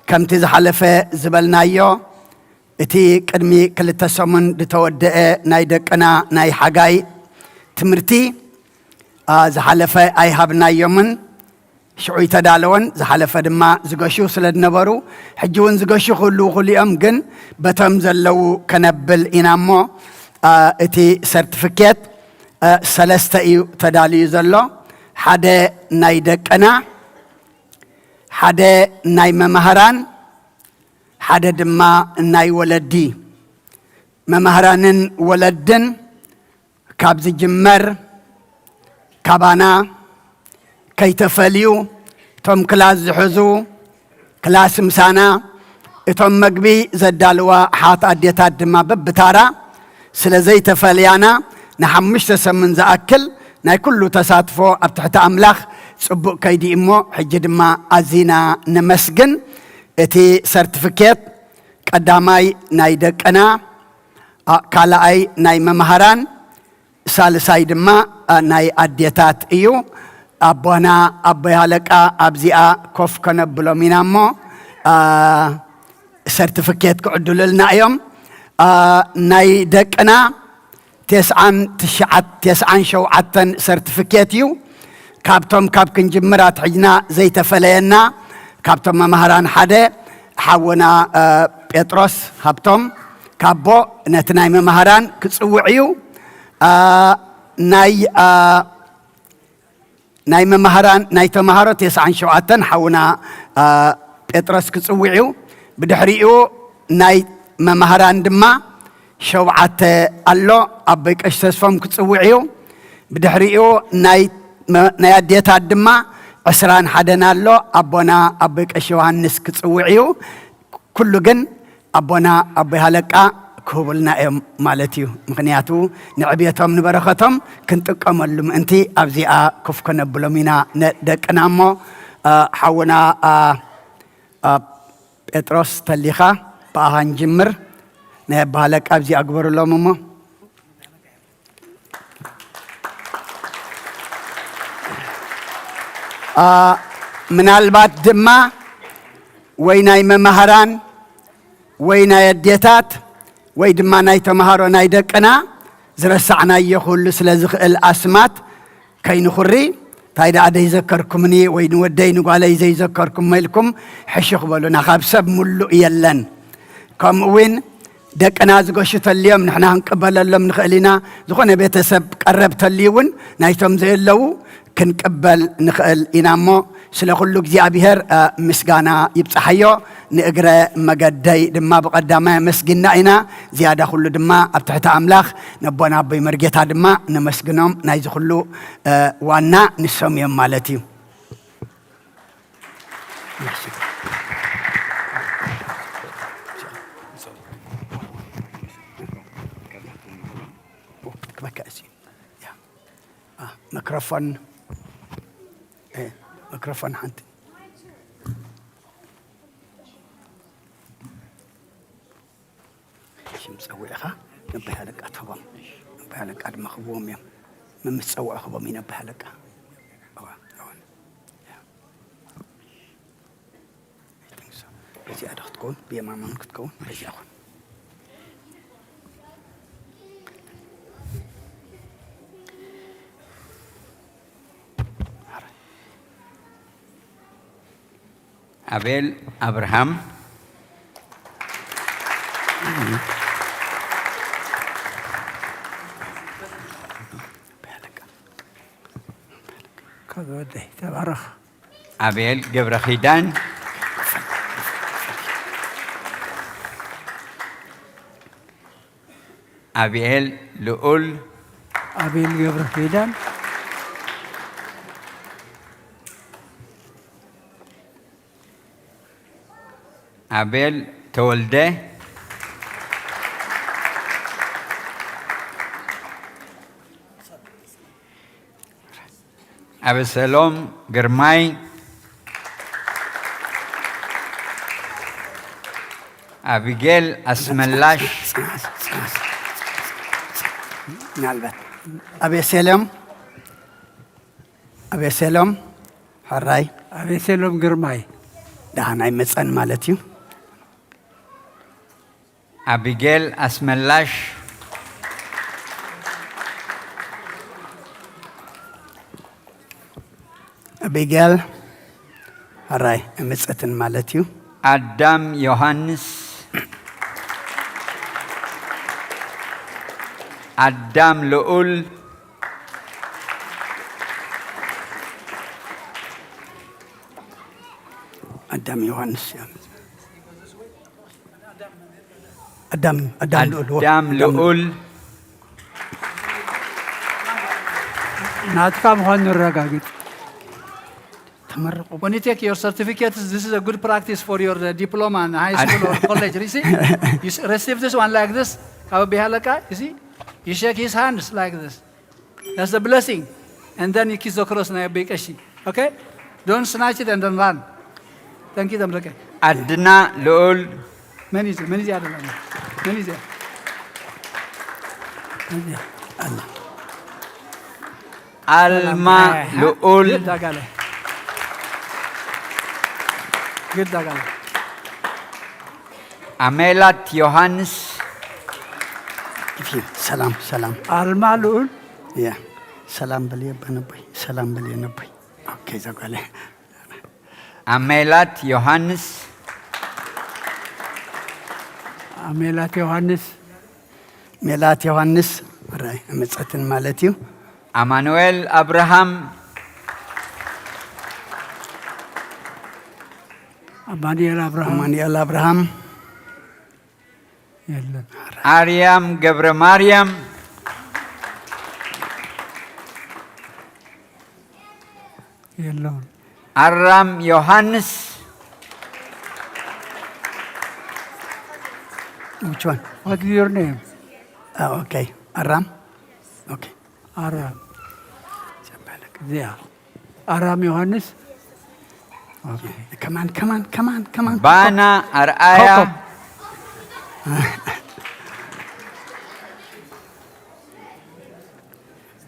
ከምቲ ዝሓለፈ ዝበልናዮ፣ እቲ ቅድሚ ክልተ ሰሙን ዝተወደአ ናይ ደቅና ናይ ሓጋይ ትምህርቲ፣ አ፣ ዝሓለፈ ኣይሃብናዮምን፣ ሽዑ ይተዳለወን፣ ዝሓለፈ ድማ ዝገሹ ስለ ዝነበሩ፣ ሕጂ እውን ዝገሹ ክህልዉ ክእሉ እዮም፣ ግን በቶም ዘለዉ ከነብል ኢና እሞ፣ አ፣ እቲ ሰርቲፊኬት፣ አ፣ ሰለስተ እዩ ተዳልዩ ዘሎ። ሓደ ናይ ደቅና፣ ሓደ ናይ መማህራን፣ ሓደ ድማ ናይ ወለዲ። መማህራንን ወለድን ካብ ዝጅመር ካባና ከይተፈልዩ፣ እቶም ክላስ ዝሕዙ፣ ክላስ ምሳና፣ እቶም መግቢ ዘዳልዋ ኣሓት ኣዴታት ድማ በብታራ ስለ ዘይተፈልያና፣ ንሓሙሽተ ሰሙን ዝኣክል ናይ ኩሉ ተሳትፎ ኣብ ትሕቲ ኣምላኽ ጽቡቕ ከይዱ እሞ፣ ሕጂ ድማ ኣዚና ነመስግን። እቲ ሰርቲፊኬት ቀዳማይ ናይ ደቅና፣ ኣ፣ ካልኣይ ናይ መምሃራን፣ ሳልሳይ ድማ፣ አ፣ ናይ ኣዴታት እዩ። ኣቦና ኣቦይ ሃለቃ ኣብዚኣ ኮፍ ከነብሎም ኢና እሞ፣ አ፣ ሰርቲፊኬት ክዕድሉልና እዮም። አ፣ ናይ ደቅና ተስዓን ትሽዓት-፣ ተስዓን ሸውዓተን ሰርቲፊኬት እዩ። ካብቶም ካብ ክንጅምር ኣትሒዝና ዘይተፈለየና፣ ካብቶም መማህራን ሓደ ሓውና፣ አ፣ ጴጥሮስ ሃብቶም ካቦ ነቲ ናይ መማህራን ክጽውዕ እዩ። አ፣ ናይ፣ አ፣ ናይ መማህራን፣ ናይ ተማሃሮ ተስዓን ሸውዓተን ሓውና፣ አ፣ ጴጥሮስ ክጽውዕ እዩ። ብድሕሪኡ ናይ መማህራን ድማ ሸውዓተ ኣሎ፣ ኣቦይ ቀሺ ተስፎም ክጽውዕ እዩ። ብድሕሪኡ ናይ መ-፣ ናይ ኣዴታት ድማ ዕስራን ሓደን ኣሎ፣ ኣቦና ኣቦይ ቀሺ ዮሃንስ ክጽውዕ እዩ። ኩሉ ግን ኣቦና ኣቦይ ሃለቃ ክህቡልና እዮም ማለት እዩ። ምኽንያቱ ንዕብየቶም ንበረኸቶም ክንጥቀመሉ ምእንቲ ኣብዚኣ ኮፍ ከነብሎም ኢና ነ-፣ ደቅና እሞ፣ አ፣ ሓውና፣ አ፣ አ፣ ጴጥሮስ ተሊኻ ብኣኻ ንጅምር። ናይ ኣቦ ሃለቃ ኣብዚኣ ግበሩሎም እሞ። አ፣ ምናልባት ድማ ወይ ናይ መማህራን ወይ ናይ ኣዴታት ወይ ድማ ናይ ተምሃሮ ናይ ደቅና ዝረሳዕናዮ ክህሉ ስለ ዝኽእል ኣስማት ከይንኹሪ፣ እንታይ ደኣ ዘይዘከርኩምኒ ወይ ንወደይ ንጓለይ ዘይዘከርኩም ኢልኩም ሕሽኽ በሉና። ካብ ሰብ ምሉእ የለን። ከምኡ እውን ደቅና ዝገሹ ተልዮም ንሕና ክንቅበለሎም ንኽእል ኢና። ዝኾነ ቤተሰብ ቀረብ ተልዩ እውን ናይቶም ዘየለዉ ክንቅበል ንኽእል ኢና። እሞ ስለ ኩሉ እግዚኣብሔር፣ አ፣ ምስጋና ይብጽሓዮ። ንእግረ መገደይ ድማ ብቐዳማይ ኣመስጊና ኢና። ዝያዳ ኩሉ ድማ ኣብ ትሕቲ ኣምላኽ ነቦና ኣቦይ መርጌታ ድማ ነመስግኖም። ናይዚ ኩሉ፣ አ፣ ዋና ንሶም እዮም ማለት እዩ። ክበካ እዚ። ያ። አ፣ መክሮፎን፣ እ፣ መክሮፎን ሓንቲ። ሽም ጸዊዕኻ ነባይ ኣለቃ ትህቦም። ነባይ ኣለቃ ድማ ክህብዎም እዮም። መምስ ጸውዖ ክህቦም እዩ ነባይ ኣለቃ። እዋ፣ እዋ። ያ። I think so. በዚኣ ዶ ክትከውን? ብየማማን ክትከውን? በዚኣ ኹን። ኣቤል ኣብርሃም። ካብ ወደይ ተባረኽ። ኣቤል ገብረ ኪዳን። ኣቤል ልኡል። ኣቤል ገብረ ኪዳን። ኣቤል ተወልደ። ኣበሰሎም ግርማይ። ኣቢጌል ኣስመላሽ። ምናልባት ኣቤሴሎም፣ ኣቤሴሎም ሕራይ። ኣቤሴሎም ግርማይ። ደሓን ኣይመጸን ማለት እዩ። ኣቢጌል ኣስመላሽ። ኣቢጌል ሕራይ ኣይመጸትን ማለት እዩ። ኣዳም ዮሃንስ። ኣዳም ልኡል። ኣዳም ዮሃንስ እዮም። ኣዳም፣ ኣዳም ልኡል፣ ኣዳም ኣዳም ልኡል። ናትካ ምዃኑ ነረጋግጥ። ተመረቑ። When you take your certificates, this is a good practice for your, uh, diploma in high school or college. You see? You s-, receive this one like this. ካብ ኣቦይ ሃለቃ፣ you see? You shake his hands like this. That's the blessing. And then you kiss the cross ናይ ኣቦይ ቀሺ. Okay? Don't snatch it and then run. Thank you, ተምረቀ። ኣድና ልኡል። መን እዩ? መን እዩ? ኣድና መን እዩ? ኣላ። ኣልማ ልኡል። ግዳ ጋለ። ግዳ ጋለ። ኣሜላት ዮሃንስ። ሰላም ሰላም። ኣልማ ልኡል። ያ ሰላም በል የበነቦይ። ሰላም በል የነቦይ። ኦኬ ዘጓለ። ኣሜላት ዮሃንስ። ኣሜላት ዮሃንስ። ሜላት ዮሃንስ ራይ መጸትን ማለት እዩ። ኣማኑኤል ኣብርሃም። ኣማኑኤል ኣብርሃም። ኣማኑኤል ኣብርሃም። የለን። ኣርያም ገብረ ማርያም። የለውን። ኣራም ዮሃንስ። Which one? What is your name? Oh, okay. Aram? Okay. ኣራም። እዚኣ ኣራም ዮሃንስ። Come on, come on, come on, come on. ባና ኣርኣያ።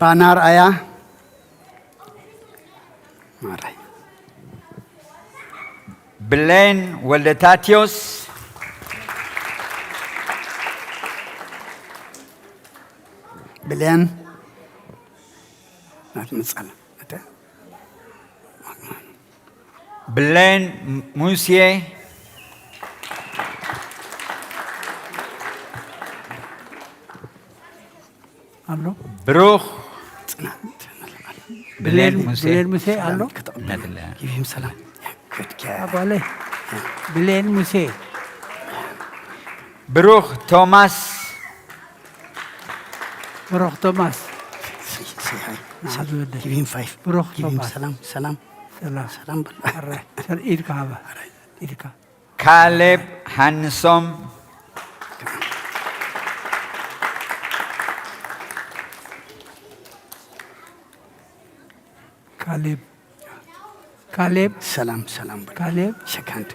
ባና ኣርኣያ። ማራይ። ብሌን ወልደታትዮስ። ብሌን ናት መጻል። ብሌን ሙሴ። ኣሎ። ብሩኽ ጽናት። ብሌን ሙሴ። ብሌን ሙሴ ኣሎ። ይህም ሰላም። ኣጓለይ ብሌን ሙሴ። ብሩኽ ቶማስ። ብሩኽ ቶማስ። Say hi. መሓዝ ወደይ። Give him five. ብሩኽ Give him ቶማስ። ሰላም ሰላም ሰላም። ሰላም በል። ኣረ ሰር ኢድካ ሃባ። ኢድካ። ካሌብ ሃንሶም። ካሌብ ካሌብ ሰላም ሰላም በል። ካሌብ Shake hand.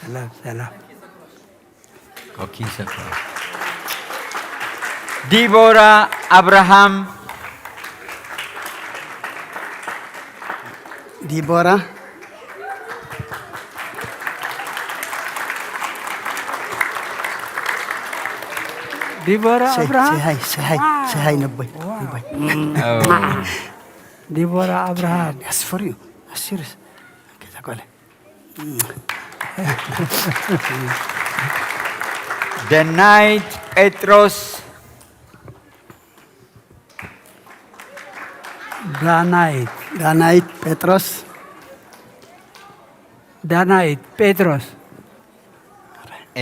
ሰላም ሰላም። ኦኬ ሰፋ። ዲቦራ ኣብርሃም። ዲቦራ ዲቦራ Say, ኣብርሃም። say hi, say hi, say hi ነቦይ ነቦይ። ዲቦራ ኣብርሃም። That's for you. Serious. ከዛ ጓለ ደናይት ጴጥሮስ። ዳናይት ዳናይት ጴጥሮስ ዳናይት ጴጥሮስ።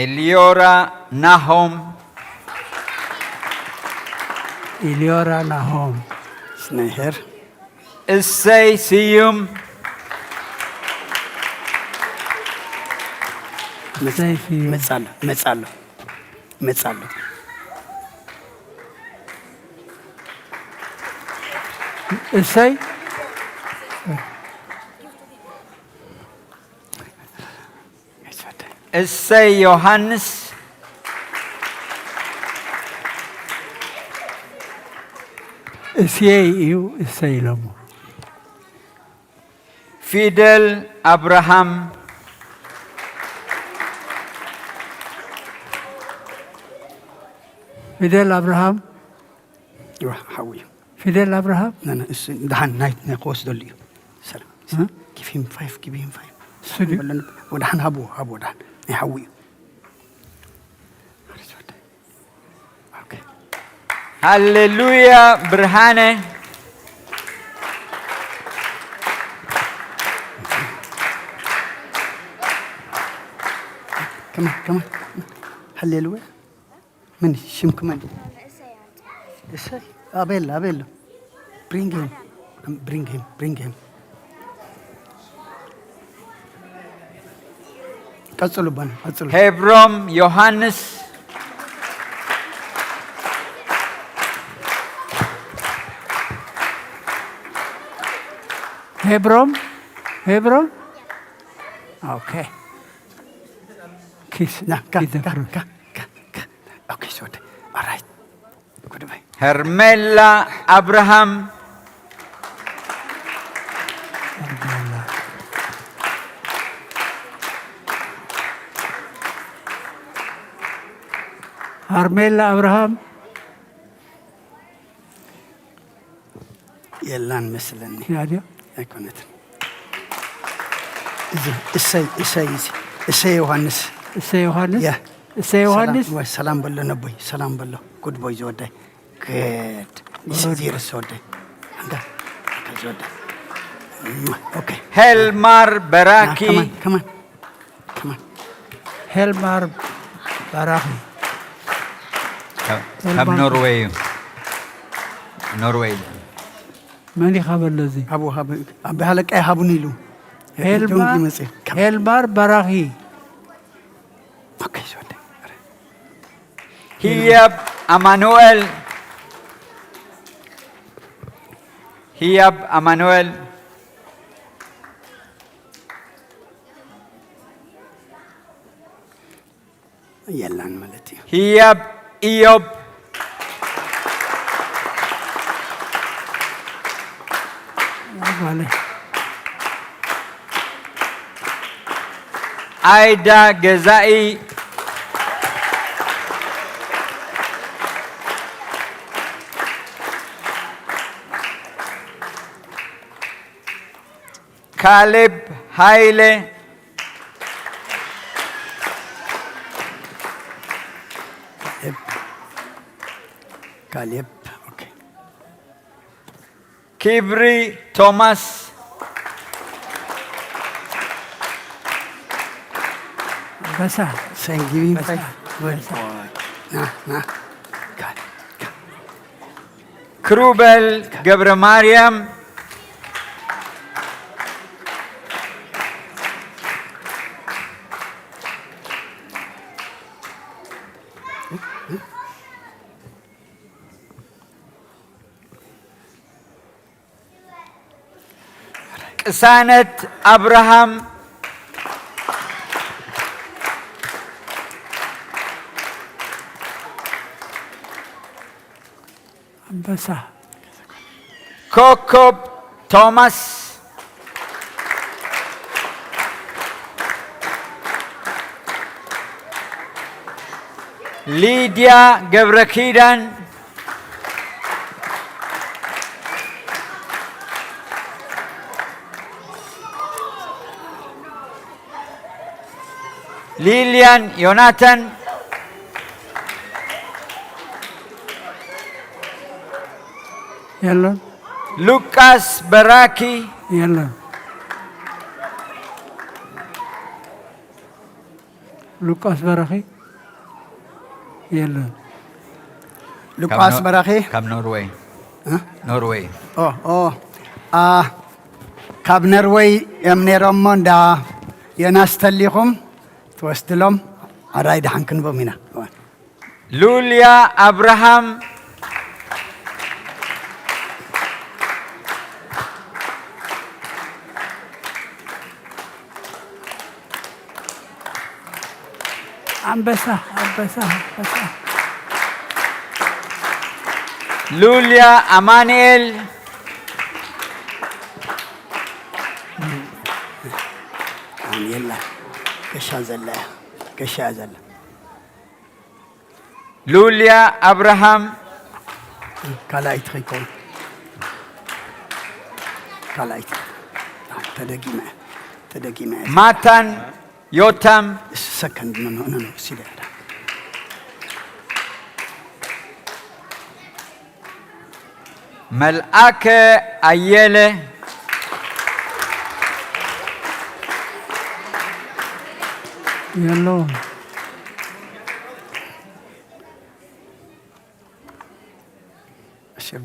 ኤልዮራ ናሆም። ኢልዮራ ናሆም። ስናይሄር እሰይ ስዩም። እሰይ ስዩም። መጻሎ መጻሎ መጻሎ። እሰይ እሰይ ዮሃንስ። እሰይ እዩ እሰይ ኢሎሞ። ፊደል ኣብርሃም። ፊደል ኣብርሃም። ሓዊ እዩ። ፊደል ኣብርሃም። እሱ ደሓን ናይ ናይ ክወስደሉ እዩ። ሰላም። Give him five, give him five. እሱ ድዩ? ወደሓን ሃብዎ ሃብዎ ደሓን ናይ ሓዊ እዩ። ሃሌሉያ ብርሃነ። Come on, come on. ሃሌሉያ። ምን ሽምክ መን? እሰይ ኣቤል ኣቤል። Bring him. Bring him. Bring him. ቀጽሉ ባና ቀጽሉ። ሄብሮም ዮሃንስ። ሄብሮም ሄብሮም። ኦኬ ኪስ ና ካ ኪስ ካ ካ ካ ካ። ኦኬ ሶደ። All right. Goodbye. ሄርሜላ ኣብርሃም። ሃርሜላ ኣብርሃም። የላን መስለኒ። ያድዮ ኣይኮነትን። እዚ እሰይ እሰይ እዚ እሰይ ዮሃንስ እሰይ ዮሃንስ ያ እሰይ ዮሃንስ ሰላም- ወይ ሰላም በሎ ነቦይ ሰላም በሎ ጉድ ቦይ ዝወዳይ ግድ እሺ ዚርስ ወዳይ እንዳ ዝወዳይ ኦኬ ሄልማር በራኪ ከማን ከማን ከማን ሄልማር ባራኺ ካብ ኖርዌይ እዩ። ኖርዌይ እዩ። መን ኢኻ በሎ እዚ ሃቡ ሃቡ ኣቢ ሃለቃይ ሃቡኒ ኢሉ ሄልማ- ይመጽእ ሄልማር ባራኺ ኦኬ ዝወዳይ ህያብ ኣማኑኤል ህያብ ኣማኑኤል የላን ማለት እዩ። ህያብ ኢዮብ ጓለይ ኣይዳ ገዛኢ ካሌብ ሃይለ ካሌብ ኦኬ ክብሪ ቶማስ ኣንበሳ Thanksgiving Basta. Good boy. Nah, nah. God. ክሩበል ገብረ ማርያም ቅሳነት ኣብርሃም ኣንበሳ ኮኮብ ቶማስ ሊድያ ገብረ ኪዳን ሊልያን ዮናታን የለን ሉቃስ በራኪ የለን ሉቃስ በራኺ የለን ሉቃስ በራኺ ካብ ኖርዌይ እ? ኖርዌይ ኦ ኦ አ ካብ ነርወይ እዮም ነይሮሞ እንዳ ዮናስ ተሊኹም ትወስድሎም ኣራይ ደሓን ክንቦም ኢና ሉልያ ኣብርሃም ኣንበሳ ኣንበሳ ኣንበሳ ሉልያ ኣማንኤል ኣሜላ ገሻ ዘላ እያ ገሻ እያ ዘላ ሉልያ ኣብርሃም ካልኣይቲ ከይከውን ካልኣይቲ ተደጊመ ተደጊመ ማታን ዮታም ሰከንድ ነው ነው ነው ሲለ መልኣከ ኣየለ የለውን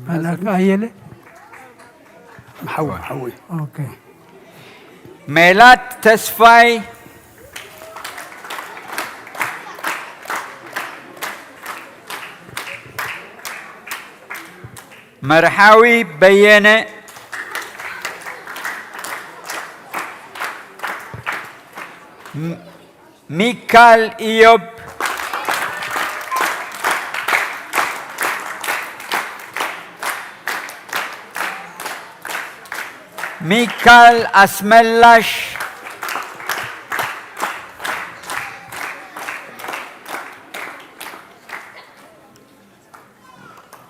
መላክ ኣየለ ሓዊ ሓዊ ኦኬ ሜላት ተስፋይ መርሓዊ በየነ ም- ሚካል ኢዮብ ሚካል ኣስመላሽ፣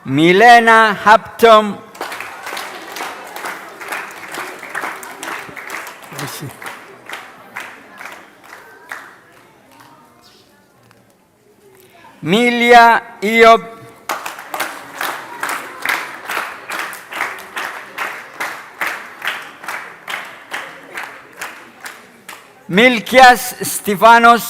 ሚሌና ሃብቶም፣ ሚልያ ኢዮብ፣ ሚልክያስ እስቲፋኖስ፣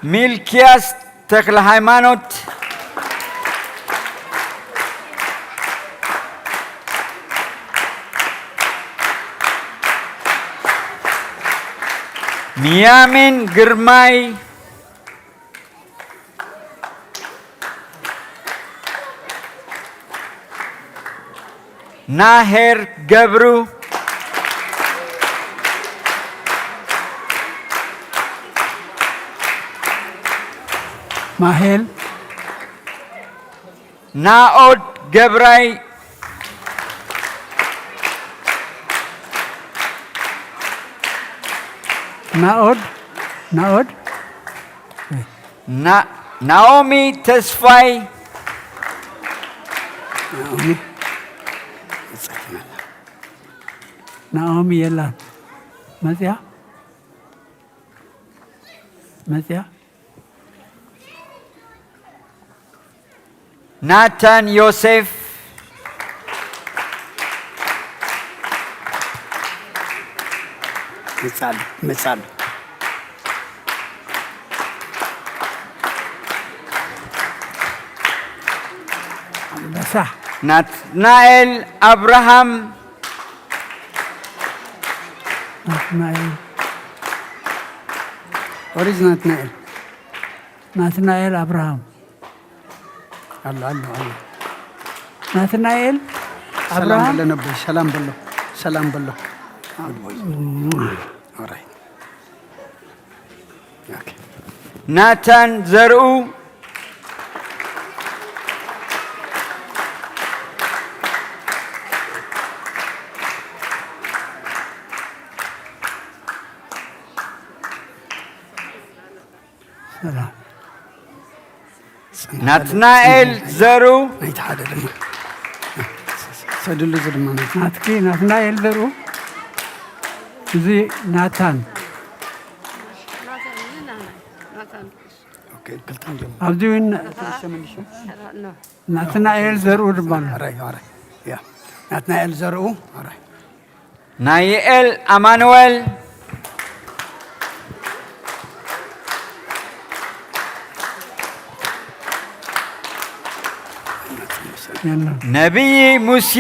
ሚልክያስ ተክለ ሃይማኖት፣ ሚያሚን ግርማይ፣ ናሄር ገብሩ፣ ማሄል ናኦድ ገብራይ፣ ናኦድ ናኦድ ናኦሚ ተስፋይ፣ ናኦሚ የላን መፅያ መፅያ ናታን ዮሴፍ፣ ምጻሉ ምጻሉ ኣንበሳ ናትናኤል ኣብርሃም፣ ናትናኤል ወሪዝ ናትናኤል ናትናኤል ኣብርሃም ኣሎ ኣሎ ኣሎ ናትናኤል ሰላም ኣብርሃም በሎ ነቦይ ሰላም በሎ ሰላም በሎ Good boy. All right. Okay. ናታን ዘርኡ፣ ሰላም ናትናኤል ዘርኡ፣ ናይቲ ሓደ ድማ ሰድሉ እዚ ድማ ናይቲ ናትኪ ናትናኤል ዘርኡ እዚ ናታን ኦኬ ክልተ እንዲዮም ኣብዚ እውን ናትናኤል ዘርኡ ድማ ኣሎ ራይ ራይ ያ ናትናኤል ዘርኡ ራይ ናይኤል ኣማኑኤል፣ የለን ነቢይ ሙሴ፣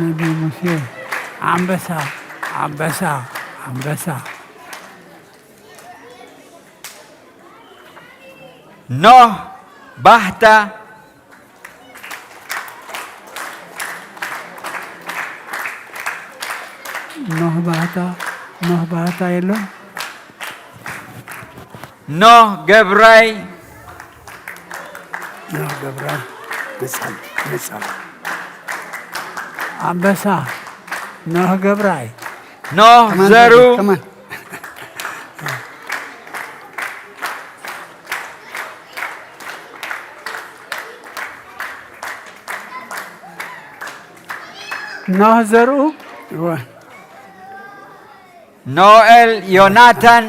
ነቢ ሙሴ ኣንበሳ ኣንበሳ ኣንበሳ ኖህ ባህታ፣ ኖህ ባህታ ኖህ ባህታ የለን ኖህ ገብራይ፣ ኖህ ገብራይ መጻሉ መጻሉ ኣንበሳ ኖህ ገብራይ ኖህ ዘሩ፣ ከማን ኖህ ዘርኡ እወ ኖኤል ዮናታን፣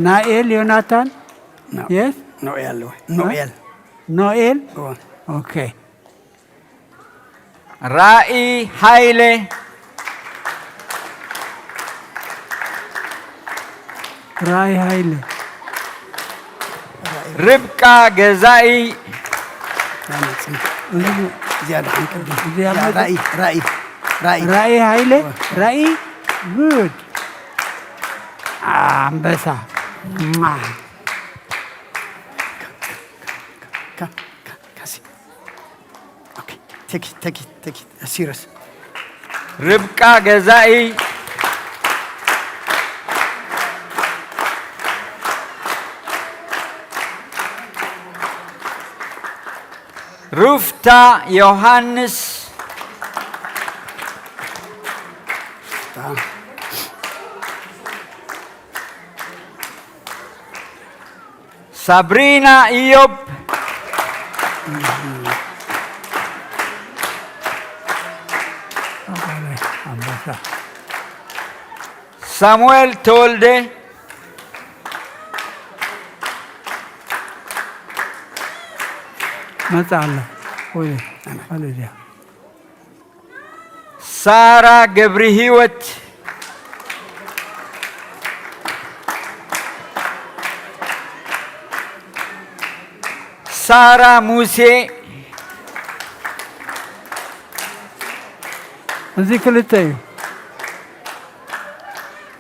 ናኤል ዮናታን የስ ኖኤል እወ ኖኤል ኖኤል እወ ኦኬ ራኢ ሃይለ፣ ራእይ ሃይለ ርብቃ ገዛኢ፣ ዝያዳ ሓንቀል እዚኣ ራእይ ራእይ ራእይ ራእይ ሃይለ ራእይ ጉድ ኣንበሳ ማ ካ- ካ- ካሲ ኦኬ Take it, take it, take it. Serious. ርብቃ ገዛኢ፣ ሩፍታ ዮሃንስ፣ ሳብሪና ኢዮብ፣ ኣንበሳ። ሳሙኤል ተወልደ፣ መጻ ኣላ ወይ ኣለ እዚኣ። ሳራ ገብሪ ህይወት፣ ሳራ ሙሴ፣ እዚ ክልተ እዩ።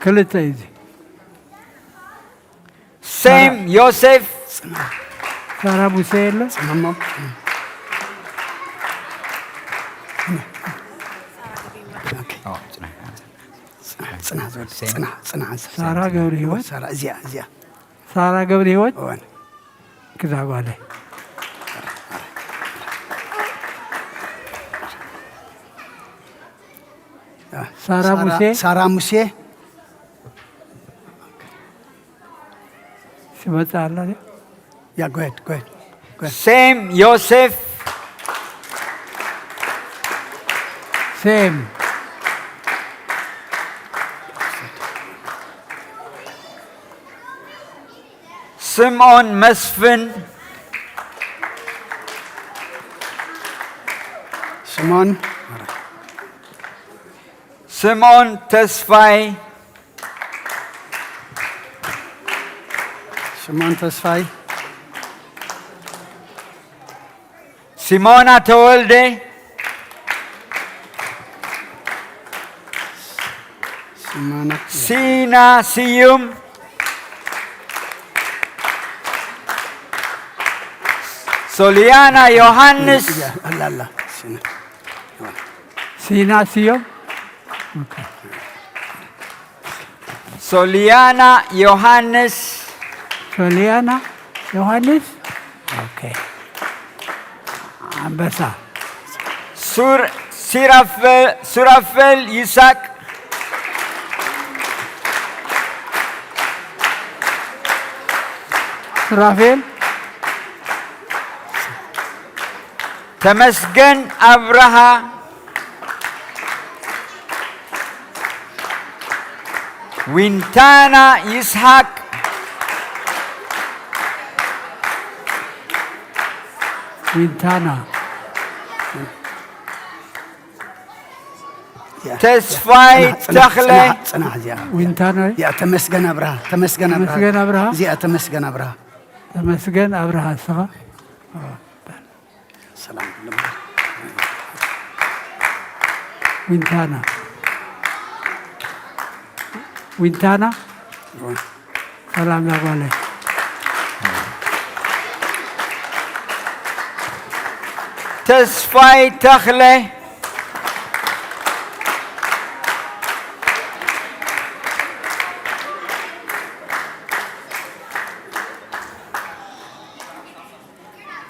ክልተ እዩ እዚ። ሴም ዮሴፍ፣ ሳራ ሙሴ የለ። ጽናማ። ጽና ጽና ጽና ጽና። ሳራ ገብሪ ህይወት። ሳራ እዚኣ እዚኣ። ሳራ ገብሪ ህይወት እዋን ክዛ ጓለ። ሳራ ሙሴ። ሳራ ሙሴ። ትመጽእ ኣላ ድያ? ያ፣ go ahead, go ahead, go ahead. ሴም ዮሴፍ፣ ሴም። ስምዖን መስፍን፣ ስምኦን። ስምዖን ተስፋይ፣ ስምኦን ተስፋይ። ሲሞና ተወልደ፣ ስምኦን። ሲና ስዩም፣ ሶልያና ዮሃንስ፣ ያ፣ ኣላ፣ ኣላ። ሲና። ሲና ስዮም። ሶልያና ዮሃንስ፣ ሶልያና ዮሃንስ። ኦኬ። ኣንበሳ። ሱር-፣ ሲራፈ-፣ ሱራፌል ይስሐቅ፣ ሱራፌል። ተመስገን ኣብርሃ፣ ዊንታና ይስሐቅ፣ ዊንታና። ያ። ተስፋይ ጽናሕ፣ ጽናሕ፣ ተኽለ፣ ጽናሕ፣ ጽናሕ፣ እዚኣ። ዊንታና። ያ፣ ተመስገን ኣብርሃ፣ ተመስገን ኣብርሃ። ተመስገን ኣብርሃ። እዚኣ ተመስገን ኣብርሃ። ተመስገን ኣብርሃ፣ እስኻ። ሰላም ልምበር። ዊንታና። ዊንታና። ሰላም ዛጓለይ። ተስፋይ ተኽለ፣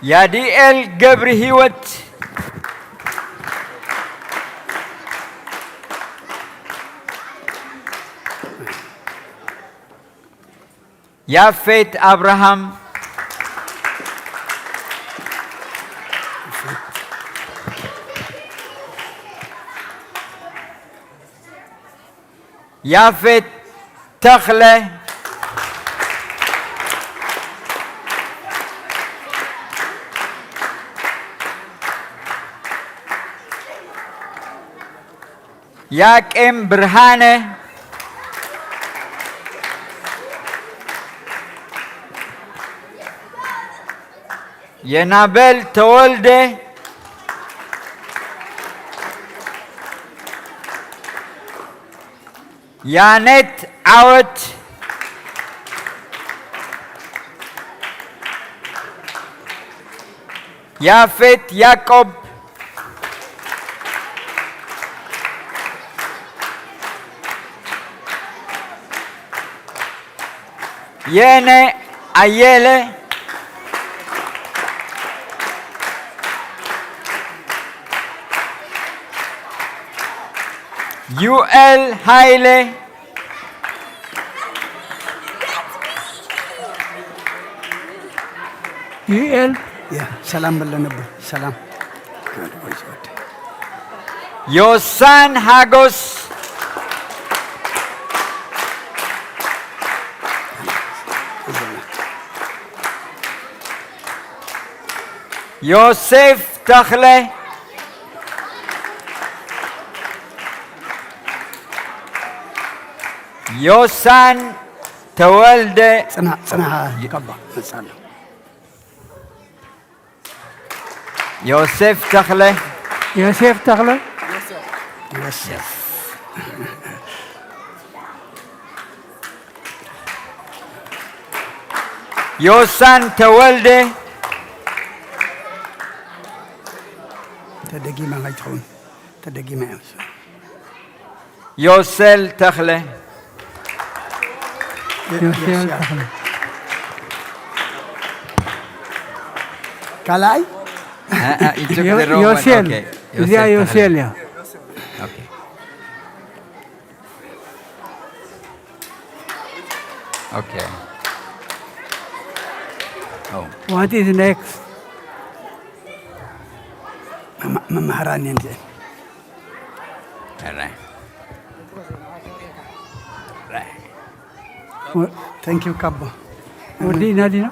ያዲኤል ገብሪ ህይወት፣ ያፌት ኣብርሃም፣ ያፌት ተኽለ፣ ያቄም ብርሃነ፣ የናበል ተወልደ፣ ያኔት ዓወት፣ ያፌት ያቆብ፣ የነ ኣየለ፣ ዩኤል ሃይለ፣ ዩኤል ያ ሰላም በለነብ ሰላም። ዮሳን ሃጎስ፣ ዮሴፍ ተኽለ፣ ዮሳን ተወልደ፣ ፅና ፅና ይቀባ መፃለሁ። ዮሴፍ ተኽለ፣ ዮሴፍ ተኽለ፣ ዮሴፍ ዮሳን ተወልደ፣ ተደጊማ ኣይትኸውን ተደጊማ እዮም። ዮሴል ተኽለ፣ ዮሴል ተኽለ፣ ካልኣይ ዮሴል፣ እዚኣ ዮሴል እያ። What is next? መማህራን እየን እዚአን። Thank you ካቦ። ወዲእና ዲና?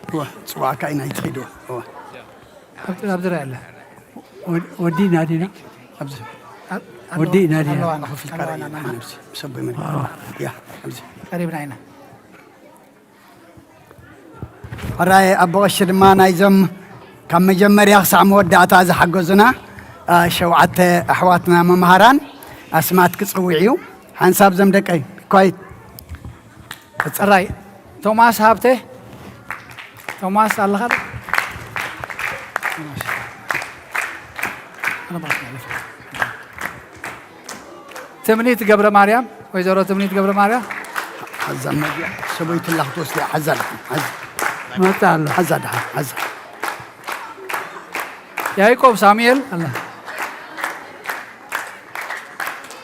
እዋ፣ ፅዋዕካ ኢና ይትኺዱ። እዋ። ኣብዚ ርኣ ኣለ። ወዲእና ዲና? ኣብዚ ወዲእና ዲና? ክፍልካ ርኣየና፣ ነብሲ፣ ሰቦይ መን? ያ፣ ኣብዚ። ቀሪብና ኢና። ሕራይ ኣቦ ቀሺ ድማ ናይዞም ካብ መጀመርያ ክሳዕ መወዳእታ ዝሓገዙና ሸውዓተ ኣሕዋትና መምሃራን ኣስማት ክፅውዕ እዩ። ሓንሳብ ዘም ደቀይ ኳይት ሕራይ ቶማስ ሃብተ፣ ቶማስ ኣለኻ? ትምኒት ገብረ ማርያም፣ ወይዘሮ ትምኒት ገብረ ማርያም። ሓዛ መግቢያ ሰበይትላ ክትወስድ እያ። ሓዛ ደሓን ሓዛ። መጣ ኣሎ። ሓዛ ደሓን ሓዛ። ያዕቆብ ሳሙኤል ኣላ።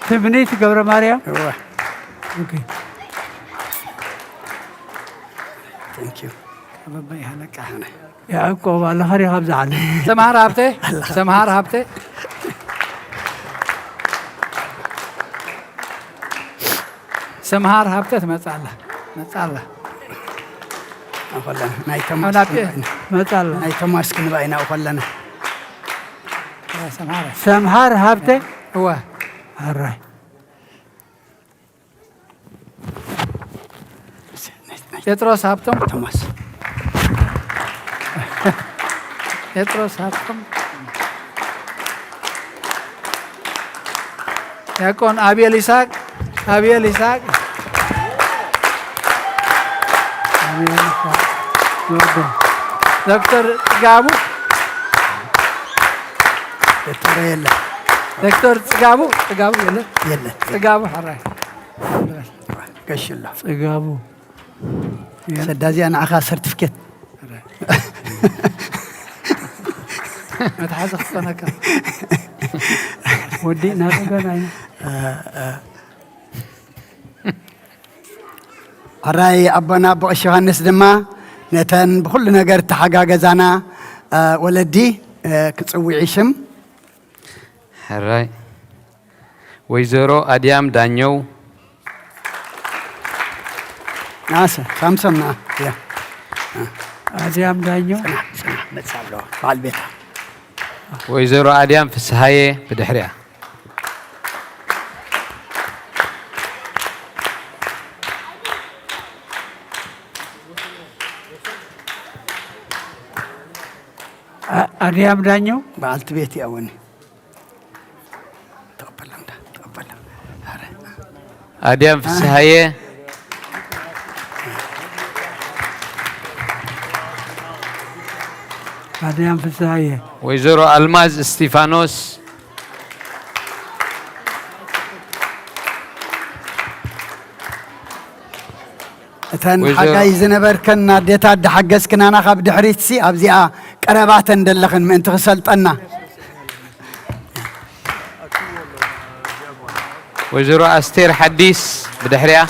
ትምኒት ገብረ ማርያም። እወ። ኦኬ። Thank you። ያዕቆብ ኣለኻ ዲኻ ኣብዚ ዓለም? ሰምሃር ሃብተ፣ ሰምሃር ሃብተ፣ ሰምሃር ሃብተ ትመጽእ ኣላ፣ መጽእ ኣላ። ኣኸለና ናይ ቶማስ ክንባ ኢና። መጽእ ኣላ። ናይ ቶማስ ክንባ ኢና ኣኸለና። ሰምሃር፣ ሰምሃር ሃብተ። እወ። ኣራይ። ጴጥሮስ ሃብቶም። ቶማስ። ጴጥሮስ ሃብቶም። ዲያቆን ኣብኤል ይስሐቅ፣ ኣብኤል ይስሐቅ። ኣብኤል ይስሐቅ። ዶክተር ጽጋቡ። ዶክተር የለ። ዶክተር ጽጋቡ፣ ጽጋቡ የለ። የለ። ጽጋቡ ሕራይ። ገሽላ። ጽጋቡ። ሰዳዚያ ንዓኻ ሰርቲፊኬት። መትሓዚ ክኾነካ። ወዲእና ዶ ገና ኢና? ሕራይ ኣቦና ኣቦ ቀሺ ዮሃንስ ድማ ነተን ብኹሉ ነገር ተሓጋገዛና ወለዲ ክጽውዒ ሽም። ሕራይ ወይዘሮ ኣድያም ዳኘው። ናሰ ሳምሶም ና ያ ኣድያም ዳኘው። ጽናሕ ጽናሕ መጽእ ኣለዋ በዓል ቤታ። ወይዘሮ ኣድያም ፍስሃየ ብድሕሪኣ። ኣድያም ዳኘው። በዓልቲ ቤት እያ ወኒ። ተቐበላ እንዳ ተቐበላ። ኧረ። ኣድያም ፍስሃየ። ኣድያም ፍስሃየ። ወይዘሮ ኣልማዝ እስቲፋኖስ። እተን ወይዘሮ ሓጋይ ዝነበርከን ኣዴታት ድሓገዝክናና ካብ ድሕሪትሲ ኣብዚኣ ቀረባተን ደለኽን ምእንቲ ክሰልጠና። ወይዘሮ ኣስቴር ሓዲስ ብድሕሪያ።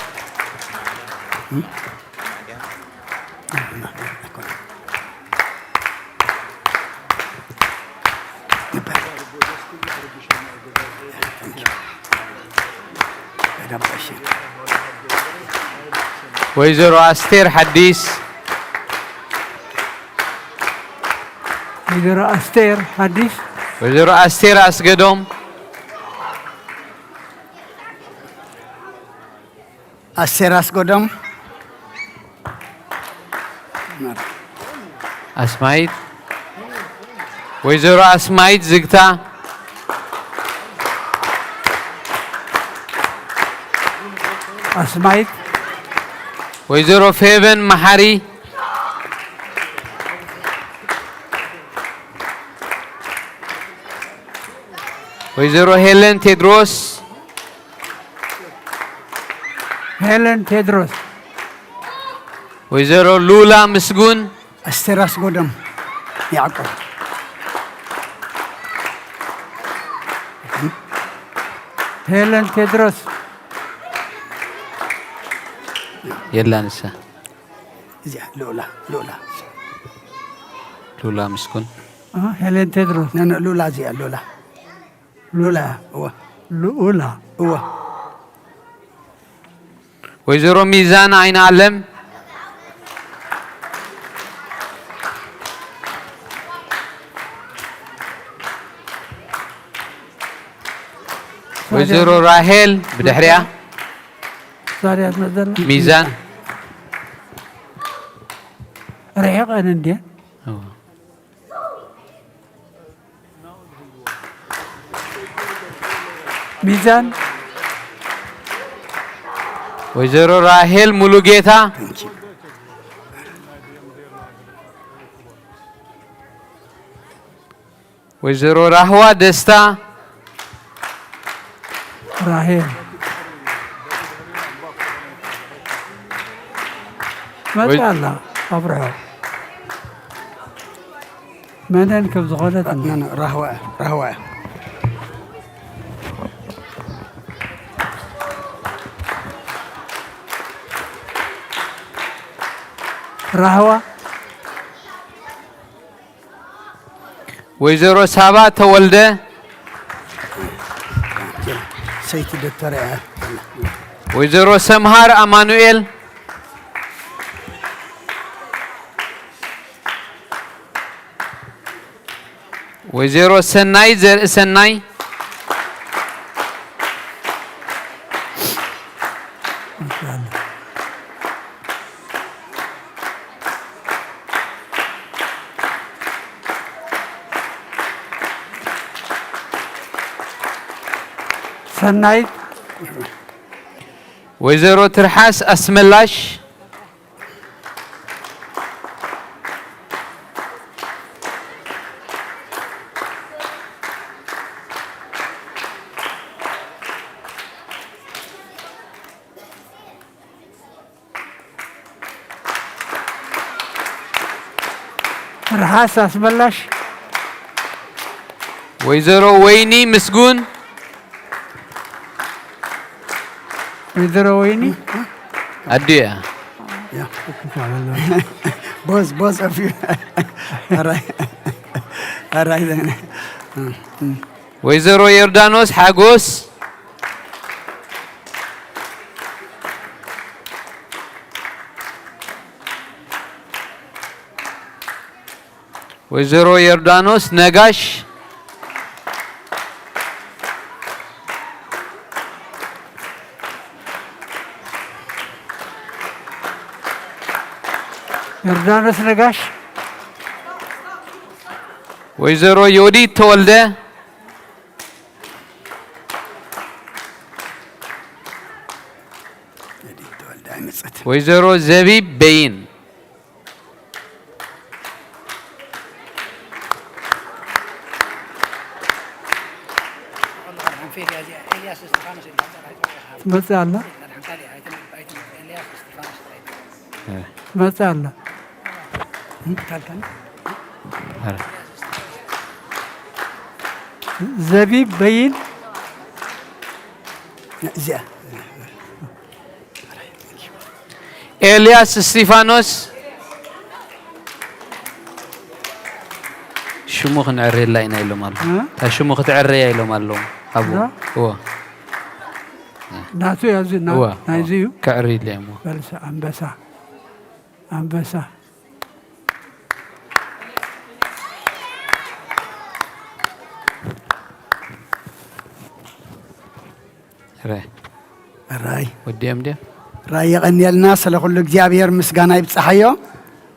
ወይዘሮ ኣስቴር ሓዲስ። ወይዘሮ ኣስቴር ሓዲስ። ወይዘሮ ኣስቴር ኣስገዶም። ኣስቴር ኣስገዶም። ኣስማይት። ወይዘሮ ኣስማይት ዝግታ። ኣስማይት። ወይዘሮ ፌቨን መሓሪ። ወይዘሮ ሄለን ቴድሮስ። ሄለን ቴድሮስ። ወይዘሮ ሉላ ምስጉን። ኣስቴር ኣስጎዶም ያዕቆብ። ሄለን ቴድሮስ። የላ ንሳ። እዚኣ ሉላ ሉላ ሉላ ምስጉን። ሄለን ቴድሮስ። ሉላ እዚኣ ሉላ ሉላ እወ ልኡላ። እወ ወይዘሮ ሚዛን ኣይነ ኣለም። ወይዘሮ ራሄል ብድሕሪያ። ዛርያ ትመዘና። ሚዛን። ርሒቐን እንድየ። ሚዛን። ወይዘሮ ራሄል ሙሉጌታ። ወይዘሮ ራህዋ ደስታ። ራሄል። መፅኣ ኣላ ኣብርሖ። መነን ከም ዝኾነት ራህዋ ራህዋ ራህዋ። ወይዘሮ ሳባ ተወልደ። ሰይቲ ዶክተር እያ። ወይዘሮ ሰምሃር ኣማኑኤል። ወይዘሮ ሰናይ ዘርእሰናይ። ሰናይት። ወይዘሮ ትርሓስ ኣስመላሽ። ትርሓስ ኣስመላሽ። ወይዘሮ ወይኒ ምስጉን። ወይዘሮ ወይኒ። ኣዲያ። ቦዝ ቦዝ ኣፍ ኣራይ ኣራይ ዘነ ወይዘሮ ዮርዳኖስ ሓጎስ። ወይዘሮ ዮርዳኖስ ነጋሽ። ዮርዳኖስ ነጋሽ። ወይዘሮ ዮዲት ተወልደ። ወይዘሮ ዘቢብ በይን። ትመፅእ ኣላ። ትመጽእ ኣላ። ዘቢብ በይን። እዚኣ። ኤልያስ እስጢፋኖስ። ሽሙ ክንዕረየላ ኢና ኢሎም ኣለዉ። እ? እታ ሽሙ ክትዕረያ ኢሎም ኣለዉ። ኣብኡ። እዛ? እወ። ናቱ እያ፣ እዚ ና-፣ እወ፣ ናይዚ እዩ። ክዕርዩላ እዮም። በልሰ ኣንበሳ። ኣንበሳ። ረ-፣ ራይ። ወዲኦም ድዮም? ራይ የቐንየልና፣ ስለ ኩሉ እግዚኣብሔር ምስጋና ይብጽሓዮ።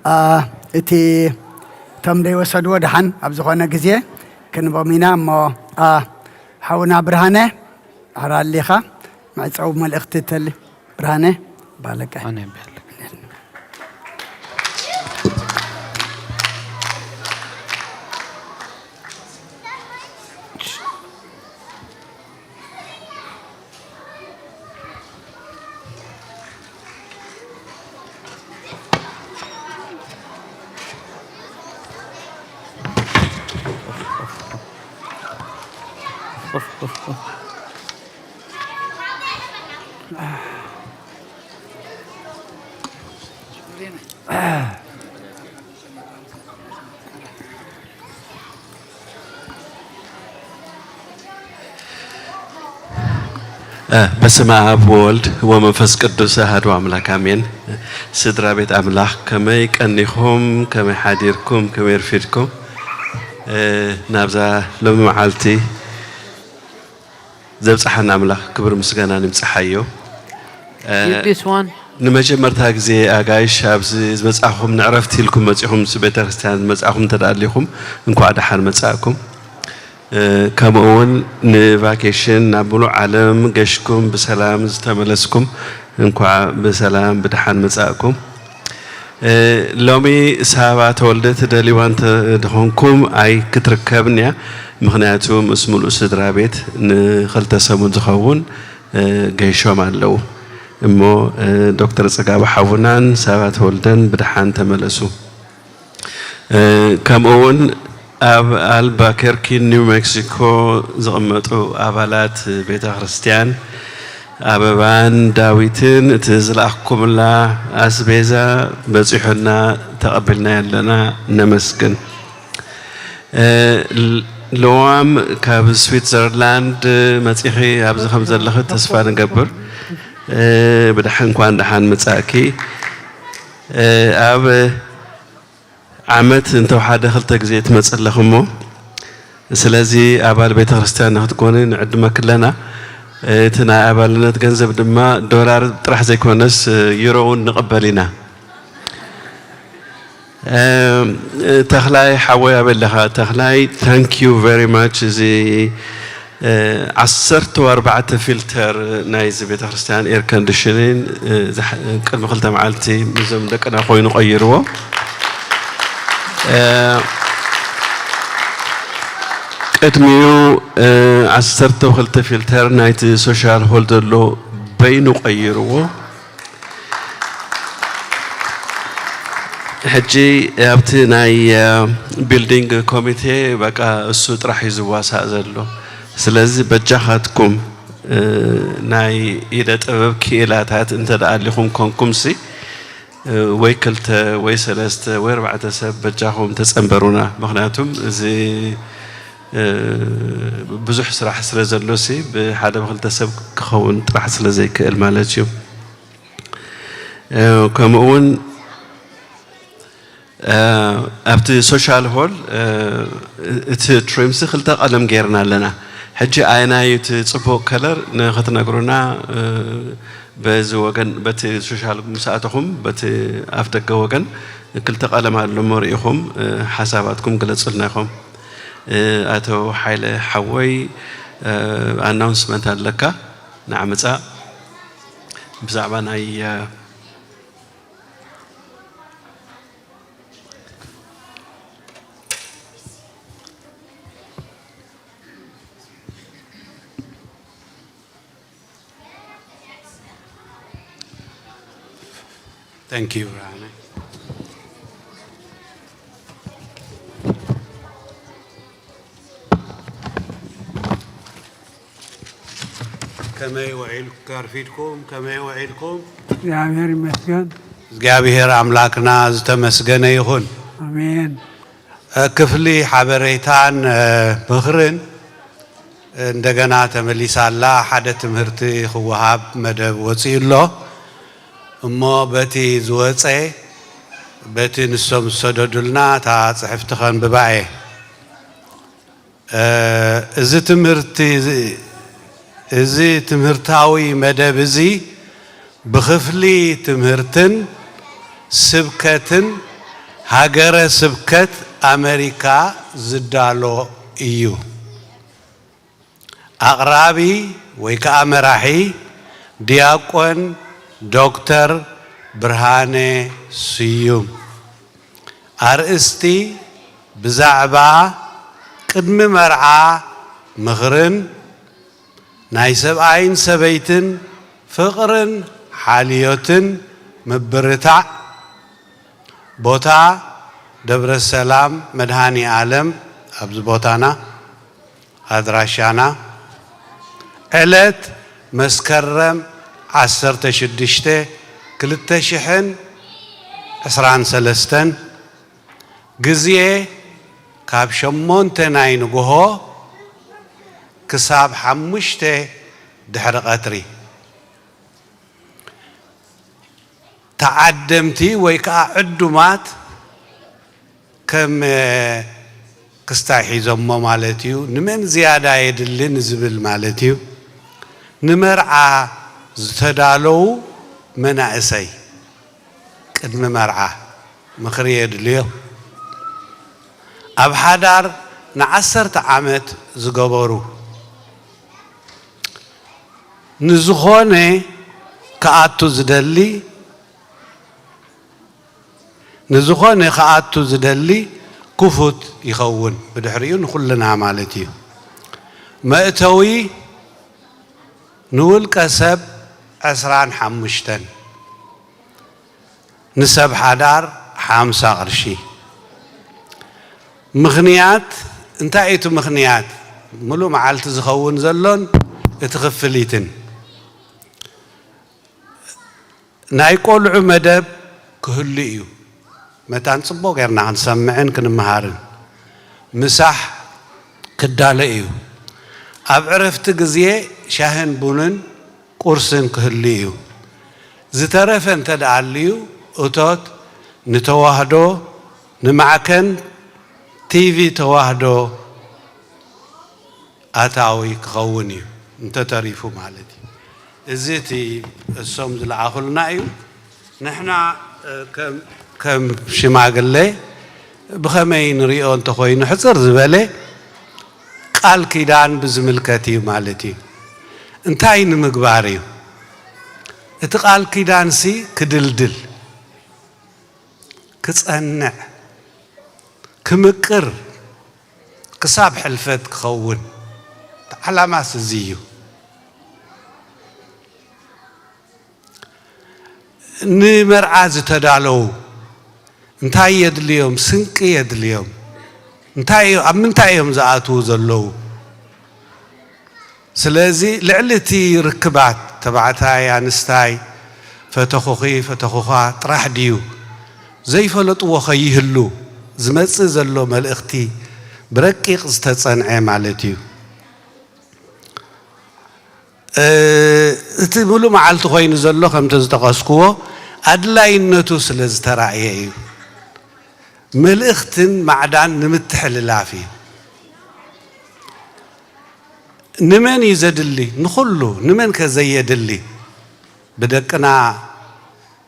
አ፣ እቲ እቶም ዘይወሰድዎ ደሓን ኣብ ዝኾነ ግዜ ክንቦም ኢና እሞ፣ አ፣ ሓውና ብርሃነ፣ ኣራሊኻ መዕጸዊ መልእኽቲ ተሊ። ብርሃነ ባለቀ። ኣነ በል። እ፣ በስመ ኣብ ወወልድ ወመንፈስ ቅዱስ ኣሐዱ ኣምላክ ኣሜን። ስድራ ቤት ኣምላኽ ከመይ ቀኒኹም? ከመይ ሓዲርኩም? ከመይ ኣርፊድኩም? እ፣ ናብዛ ሎሚ መዓልቲ ዘብጽሓና ኣምላኽ ክብሪ ምስጋናን ይብጽሓዮ። እ፣ Keep this one. ንመጀመርታ ግዜ ኣጋይሽ ኣብዚ ዝመጻኹም ንዕረፍቲ ኢልኩም መጺኹም ምስ ቤተ ክርስቲያን ዝመጻኹም እንተ ደኣ ኣሊኹም እንኳዕ ደሓን መጻእኩም። እ፣ ከምኡ እውን ንቫኬሽን ናብ ምሉእ ዓለም ገሽኩም ብሰላም ዝተመለስኩም እንኳዕ ብሰላም ብደሓን መጻእኩም። እ፣ ሎሚ ሳባ ተወልደ ትደልይዋ እንተ ደኾንኩም ኣይክትርከብን እያ። ምኽንያቱ ምስ ምሉእ ስድራ ቤት ንኽልተ ሰሙን ዝኸውን፣ እ፣ ገይሾም ኣለዉ። እሞ፣ እ፣ ዶክተር ጽጋቡ ሓውናን ሳባ ተወልደን ብደሓን ተመለሱ። እ፣ ከምኡ እውን ኣብ ኣልባከርኪ ኒው ሜክሲኮ ዝቕመጡ ኣባላት ቤተ ክርስቲያን ኣበባን ዳዊትን እቲ ዝለኣኽኩምላ ኣስቤዛ በጺሑና ተቐቢልናዮ ኣለና፣ ነመስግን። እ፣ ል-፣ ልዋም ካብ ስዊትዘርላንድ መጺኺ ኣብዚ ከም ዘለኺ ተስፋ ንገብር። እ፣ ብደሓን፣ እንኳን ደሓን መጻእኪ። እ፣ ኣብ ዓመት እንተወሓደ ክልተ ግዜ ትመጽእ ኣለኺ እሞ፣ ስለዚ ኣባል ቤተ ክርስቲያን ንክትኮኒ ንዕድመኪ ኣለና። እቲ ናይ ኣባልነት ገንዘብ ድማ ዶላር ጥራሕ ዘይኮነስ ዩሮ እውን ንቕበል ኢና። እም፣ ተኽላይ ሓወይ ኣበይ ኣለኻ? ተኽላይ፣ thank you very much። እዚ እ፣ ዓሰርተ ኣርባዕተ ፊልተር ናይዚ ቤተክርስትያን ኤር ኮንዲሽኒን፣ እ፣ ዝሓ-፣ ቅድሚ ክልተ መዓልቲ ምስዞም ደቅና ኮይኑ ቀይርዎ። እ፣ ቅድሚኡ፣ እ፣ ዓሰርተ ክልተ ፊልተር ናይቲ ሶሻል ሆል ዘሎ በይኑ ቀይርዎ። ሕጂ ኣብቲ ናይ፣ እ፣ ቢልዲንግ ኮሚቴ በቃ እሱ ጥራሕ እዩ ዝዋሳእ ዘሎ። ስለዚ በጃኻትኩም፣ እ፣ ናይ ኢደ ጥበብ ክኢላታት እንተ ደኣ ኣሊኹም ኮንኩምሲ፣ እ፣ ወይ ክልተ ወይ ሰለስተ ወይ ኣርባዕተ ሰብ በጃኹም ተጸንበሩና። ምኽንያቱም እዚ፣ እ፣ ብዙሕ ስራሕ ስለ ዘሎሲ ብሓደ ብክልተ ሰብ ክኸውን ጥራሕ ስለ ዘይክእል ማለት እዩ። እ፣ ከምኡ እውን፣ እ፣ ኣብቲ ሶሻል ሆል፣ እ፣ እቲ ትሪምሲ ክልተ ቀለም ጌርና ኣለና። ሕጂ ኣየናይ እዩ እቲ ጽቡቕ ከለር ንኽትነግሩና፣ እ፣ በዚ ወገን፣ በቲ ሶሻል ምስ ኣተኹም፣ በቲ ኣፍ ደገ ወገን ክልተ ቀለም ኣሎ እሞ ርኢኹም፣ እ፣ ሓሳባትኩም ግለጹልና ኢኹም። እ፣ ኣቶ ሓይለ ሓወይ፣ እ፣ ኣናውንስመንት ኣለካ፣ ንዓ ምጻእ። ብዛዕባ ናይ፣ እ፣ Thank you, ብርሃነ። ከመይ ውዒል-፣ ኣርፊድኩም? ከመይ ውዒልኩም? እግዚኣብሔር ይመስገን። እግዚኣብሔር ኣምላክና ዝተመስገነ ይኹን። ኣሜን። እ፣ ክፍሊ ሓበሬታን፣ እ፣ ምኽርን እንደገና ተመሊሳ ኣላ። ሓደ ትምህርቲ ክወሃብ መደብ ወፂኡ ኣሎ። እሞ በቲ ዝወፀ፣ በቲ ንሶም ዝሰደዱልና እታ ፅሕፍቲ ከንብባ እየ። እ፣ እዚ ትምህርቲ እዚ፣ እዚ ትምህርታዊ መደብ እዚ ብክፍሊ ትምህርትን ስብከትን ሃገረ ስብከት ኣመሪካ ዝዳሎ እዩ። ኣቕራቢ ወይ ከዓ መራሒ ዲያቆን ዶክተር ብርሃነ ስዩም። ኣርእስቲ ብዛዕባ ቅድሚ መርዓ ምኽርን ናይ ሰብኣይን ሰበይትን ፍቕርን ሓልዮትን ምብርታዕ። ቦታ ደብረ ሰላም መድሃኒ ኣለም ኣብዚ ቦታና። ኣድራሻና ዕለት መስከረም ዓሰርተ ሽዱሽተ ክልተ ሽሕን ዕስራን ሰለስተን። ግዜ ካብ ሸሞንተ ናይ ንግሆ ክሳብ ሓሙሽተ ድሕሪ ቀትሪ። ተዓደምቲ ወይ ከዓ ዕዱማት ከም፣ እ፣ ክስታይ ሒዞሞ ማለት እዩ። ንመን ዝያዳ የድሊ ንዝብል ማለት እዩ። ንመርዓ ዝተዳለዉ መናእሰይ ቅድሚ መርዓ ምኽሪ የድልዮ። ኣብ ሓዳር ንዓሰርተ ዓመት ዝገበሩ፣ ንዝኾነ ክኣቱ ዝደሊ፣ ንዝኾነ ክኣቱ ዝደሊ ክፉት ይኸውን። ብድሕሪኡ ንኹልና ማለት እዩ። መእተዊ ንውልቀ ሰብ ዕስራን ሓሙሽተን፣ ንሰብ ሓዳር ሓምሳ ቅርሺ። ምኽንያት፣ እንታይ እዩ እቲ ምኽንያት? ምሉእ መዓልቲ ዝኸውን ዘሎን እቲ ክፍሊትን። ናይ ቆልዑ መደብ ክህሉ እዩ። መታን ጽቡቕ ጌርና ክንሰምዕን ክንመሃርን። ምሳሕ ክዳሎ እዩ። ኣብ ዕረፍቲ ግዜ ሻህን ቡንን ቁርስን ክህሉ እዩ። ዝተረፈ እንተ ደኣ ኣልዩ፣ እቶት ንተዋህዶ፣ ንማዕከን ቲቪ ተዋህዶ ኣታዊ ክኸውን እዩ፣ እንተተሪፉ ማለት እዩ። እዚ እቲ እሶም ዝለኣኹልና እዩ። ንሕና፣ እ፣ ከም፣ ከም ሽማግሌ ብኸመይ ንሪኦ እንተኾይኑ፣ ሕጽር ዝበለ ቃል ኪዳን ብዝምልከት እዩ ማለት እዩ። እንታይ ንምግባር እዩ? እቲ ቃል ኪዳንሲ ክድልድል፣ ክጸንዕ፣ ክምቅር፣ ክሳብ ሕልፈት ክኸውን። እቲ ዓላማስ እዚ እዩ። ንመርዓ ዝተዳለዉ እንታይ የድልዮም? ስንቂ የድልዮም። እንታይ፣ ኣብ ምንታይ እዮም ዝኣትዉ ዘለዉ? ስለዚ ልዕሊ እቲ ርክባት ተባዕታይ ኣንስታይ፣ ፈተኹኺ፣ ፈተኹኻ ጥራሕ ድዩ? ዘይፈለጥዎ ከይህሉ ዝመጽእ ዘሎ መልእኽቲ ብረቂቕ ዝተጸንዐ ማለት እዩ። እ፣ እቲ ምሉእ መዓልቲ ኮይኑ ዘሎ፣ ከምቲ ዝጠቐስክዎ፣ ኣድላይነቱ ስለ ዝተራእየ እዩ። መልእኽትን ማዕዳን ንምትሕልላፍ እዩ። ንመን እዩ ዘድሊ? ንኹሉ። ንመን ከ ዘየድሊ? ብደቅና፣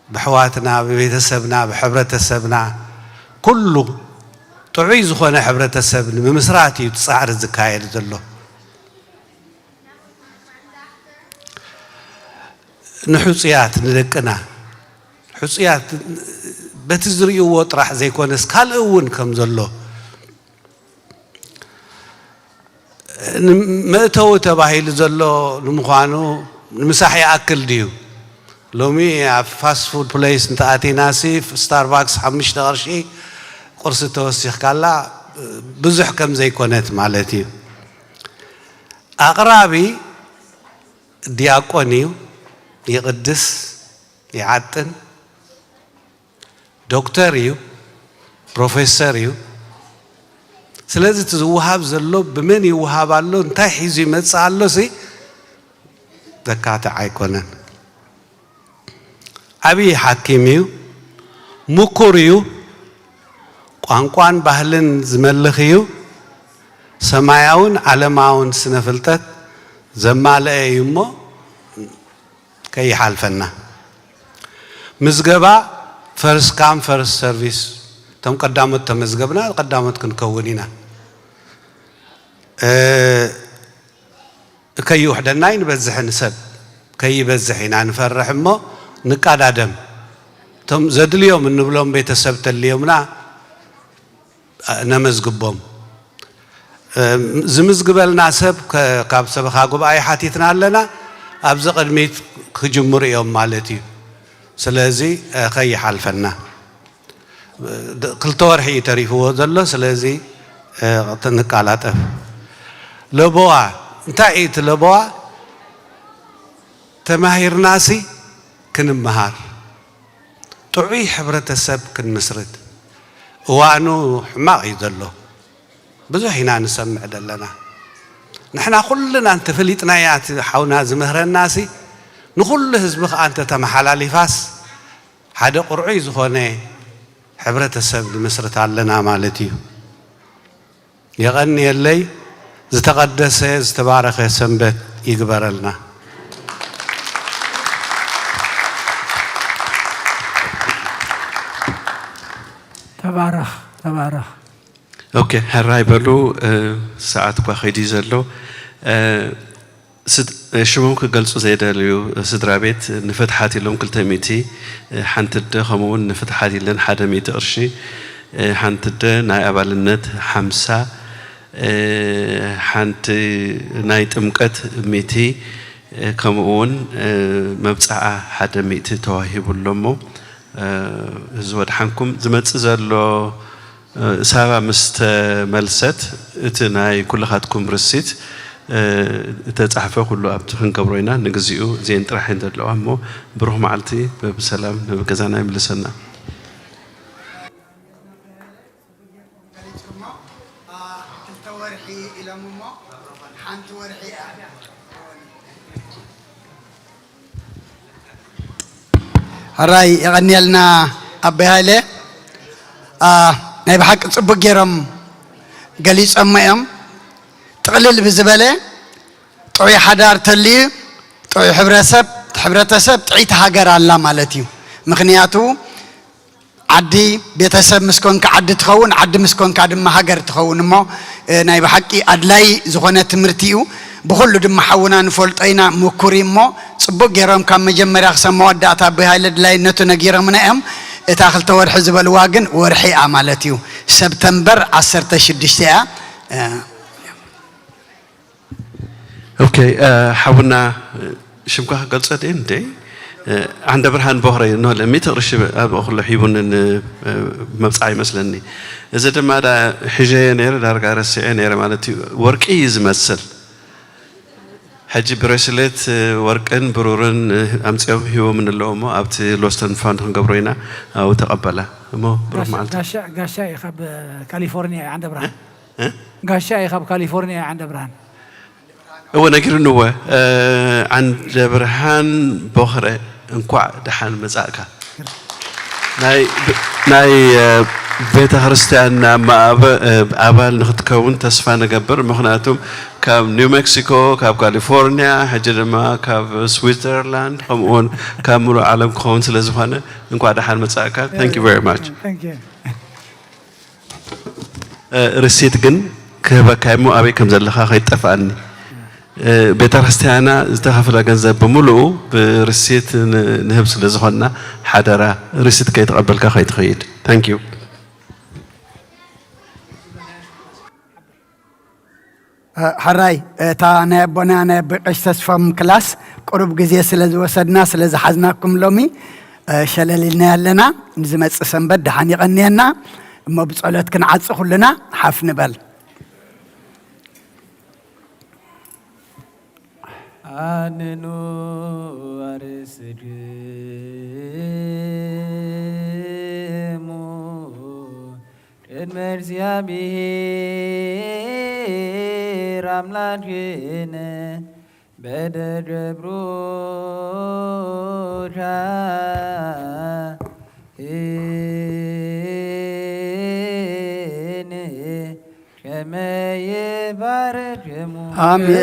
ብኣሕዋትና፣ ብቤተሰብና፣ ብሕብረተሰብና፣ ኩሉ ጥዑይ ዝኾነ ሕብረተሰብ ንምምስራት እዩ እቲ ጻዕሪ ዝካየድ ዘሎ። ንሕጹያት፣ ንደቅና፣ ሕጹያት በቲ ዝርእይዎ ጥራሕ ዘይኮነስ ካልእ እውን ከም ዘሎ፣ ን-፣ መእተዊ ተባሂሉ ዘሎ ንምዃኑ ንምሳሕ ይኣክል ድዩ? ሎሚ ኣብ ፋስት ፉድ ፕሌስ እንተኣቲናሲ፣ ስታርባክስ ሓሙሽተ ቅርሺ ቁርሲ ተወሲኽካላ፣ ብዙሕ ከም ዘይኮነት ማለት እዩ። ኣቕራቢ ዲያቆን እዩ፣ ይቕድስ፣ ይዓጥን፣ ዶክተር እዩ፣ ፕሮፌሰር እዩ። ስለዚ እቲ ዝወሃብ ዘሎ ብመን ይወሃብ ኣሎ፣ እንታይ ሒዙ ይመጽእ ኣሎ ሲ ዘካትዕ ኣይኮነን። ዓብዪ ሓኪም እዩ፣ ምኩር እዩ፣ ቋንቋን ባህልን ዝመልኽ እዩ፣ ሰማያውን ዓለማውን ስነ ፍልጠት ዘማልአ እዩ እሞ ከይሓልፈና። ምዝገባ ፈርስት ካም ፈርስት ሰርቪስ፣ እቶም ቀዳሞት ተመዝገብና ቀዳሞት ክንከውን ኢና። እ፣ ከይውሕደና ንበዝሕ ንሰብ ከይበዝሕ ኢና ንፈርሕ እሞ ንቃዳደም። እቶም ዘድልዮም እንብሎም ቤተሰብ ተልዮምና ነመዝግቦም። ዝምዝግበልና ሰብ ከ-፣ ካብ ሰበኻ ጉባኤ ሓቲትና ኣለና፣ ኣብዚ ቅድሚት ክጅምሩ እዮም ማለት እዩ። ስለዚ ከይሓልፈና። ክልተ ወርሒ እዩ ተሪፍዎ ዘሎ፣ ስለዚ ንቃላጠፍ። ለበዋ፣ እንታይ እዩ እቲ ለበዋ? ተማሂርናሲ ክንመሃር፣ ጥዑይ ሕብረተሰብ ክንምስርት። እዋኑ ሕማቕ እዩ ዘሎ፣ ብዙሕ ኢና ንሰምዕ ዘለና። ንሕና ኩልና እንተፈሊጥናያ እቲ ሓውና ዝምህረናሲ፣ ንኹሉ ህዝቢ ከኣ እንተተመሓላሊፋስ፣ ሓደ ቅርዑይ ዝኾነ ሕብረተሰብ ንምስርት ኣለና ማለት እዩ። የቐንየለይ። ዝተቐደሰ ዝተባረኸ ሰንበት ይግበረልና። ተባረኽ፣ ተባረኽ። ኦኬ፣ ሕራይ በሉ። ሰዓት እኳ ከይዱ እዩ ዘሎ። ሽሞም ክገልፁ ዘይደልዩ ስድራ ቤት ንፍትሓት ኢሎም ክልተ ሚእቲ፣ ሓንቲ ኣደ ከምኡ እውን ንፍትሓት ኢለን ሓደ ሚእቲ ቅርሺ፣ ሓንቲ ኣደ ናይ ኣባልነት ሓምሳ፣ ሓንቲ ናይ ጥምቀት ሚእቲ፣ ከምኡ እውን መብፅዓ ሓደ ሚእቲ ተዋሂቡ ኣሎ እሞ፣ እዚ ወድሓንኩም ዝመፅእ ዘሎ ሳባ ምስ ተመልሰት፣ እቲ ናይ ኩልኻትኩም ርሲት እተጻሕፈ ኩሉ ኣብቲ ክንገብሮ ኢና። ንግዚኡ እዚኤን ጥራሕ እየን ዘለዋ እሞ፣ ብሩኽ መዓልቲ፣ ብሰላም ናብ ገዛና ይምልሰና። ሕራይ የቐንየልና ኣቦይ ሃይለ። ናይ ብሓቂ ጽቡቕ ገይሮም ገሊጾሞ እዮም። ጥቕልል ብዝበለ ጥዑይ ሓዳር ተልዩ ጥዑይ ሕብረተሰብ፣ ሕብረተሰብ ጥዕይቲ ሃገር ኣላ ማለት እዩ። ምኽንያቱ ዓዲ ቤተሰብ ምስ ኮንካ ዓዲ ትኸውን፣ ዓዲ ምስ ኮንካ ድማ ሃገር ትኸውን እሞ ናይ ብሓቂ ኣድላይ ዝኾነ ትምህርቲ እዩ። ብኹሉ ድማ ሓውና ንፈልጦ ኢና፣ ምኩር እዩ እሞ ጽቡቕ ገይሮም ካብ መጀመርያ ክሰም መወዳእታ ኣቦይ ሃይለ ድላይነቱ ነጊሮምና እዮም። እታ ክልተ ወርሒ ዝበልዋ ግን ወርሒ እያ ማለት እዩ። ሰብተምበር ዓሰርተ ሽዱሽተ እያ። ኦኬ፣ ሓውና ሽምካ ክገልጾ ድየ እንዴ? ዓንደ ብርሃን ቦኽረ ኖ ለሚት ቅርሺ ኣብ እኽሎ ሒቡኒ መብጽዓ ይመስለኒ። እዚ ድማ ዳ ሒዘዮ ነይረ ዳርጋ ረሲዐ ነይረ ማለት እዩ። ወርቂ እዩ ዝመስል። ሕጂ ብሬስሌት ወርቅን ብሩርን ኣምጺኦም ሂቦምን ኣለዉ እሞ ኣብቲ ሎስት ኤንድ ፋውንድ ክንገብሮ ኢና። ኣብኡ ተቐበላ እሞ ብሩኽ መዓልቲ። ጋሻ ጋሻ እዩ ካብ ካሊፎርኒያ እዩ ዓንደ ብርሃን። እ? ጋሻ እዩ ካብ ካሊፎርኒያ እዩ ዓንደ ብርሃን። እወ ነጊሩኒ እወ። ዓንደ ብርሃን ቦኽረ እንኳዕ ደሓን መጻእካ። ናይ ናይ ቤተ ክርስቲያንና ኣባል ንክትከውን ተስፋ ንገብር። ምክንያቱም ካብ ኒው ሜክሲኮ፣ ካብ ካሊፎርኒያ፣ ሕጂ ድማ ካብ ስዊዘርላንድ ከምኡውን ካብ ሙሉእ ዓለም ክኸውን ስለ ዝኾነ እንኳዕ ደሓን መጻእካ። Thank you very much። Thank you። ርሲት ግን ክህበካ እሞ ኣበይ ከም ዘለኻ ከይጠፍኣኒ። ቤተ ክርስቲያና ዝተኸፍለ ገንዘብ ብምሉኡ ብርሲት ንህብ ስለ ዝኾንና ሓደራ ርሲት ከይተቐበልካ ከይትኸይድ። Thank you። ሕራይ፣ እታ ናይ ኣቦና ናይ ኣቦይ ቀሺ ተስፎም ክላስ ቁሩብ ግዜ ስለ ዝወሰድና፣ ስለ ዝሓዝናኩም ሎሚ፣ እ፣ ሸለል ኢልና ኣለና። ንዝመጽእ ሰንበት ደሓን ይቐንየና። እሞ ብጸሎት ክንዓጽ ኩልና ሓፍ ንበል። ኣንኑ ኣርእስክሙ ቅድመ እግዚኣብሔር ኣምላክነ በደገብሩካ እኔ ከመ ይባርክሙ። ኣሜን።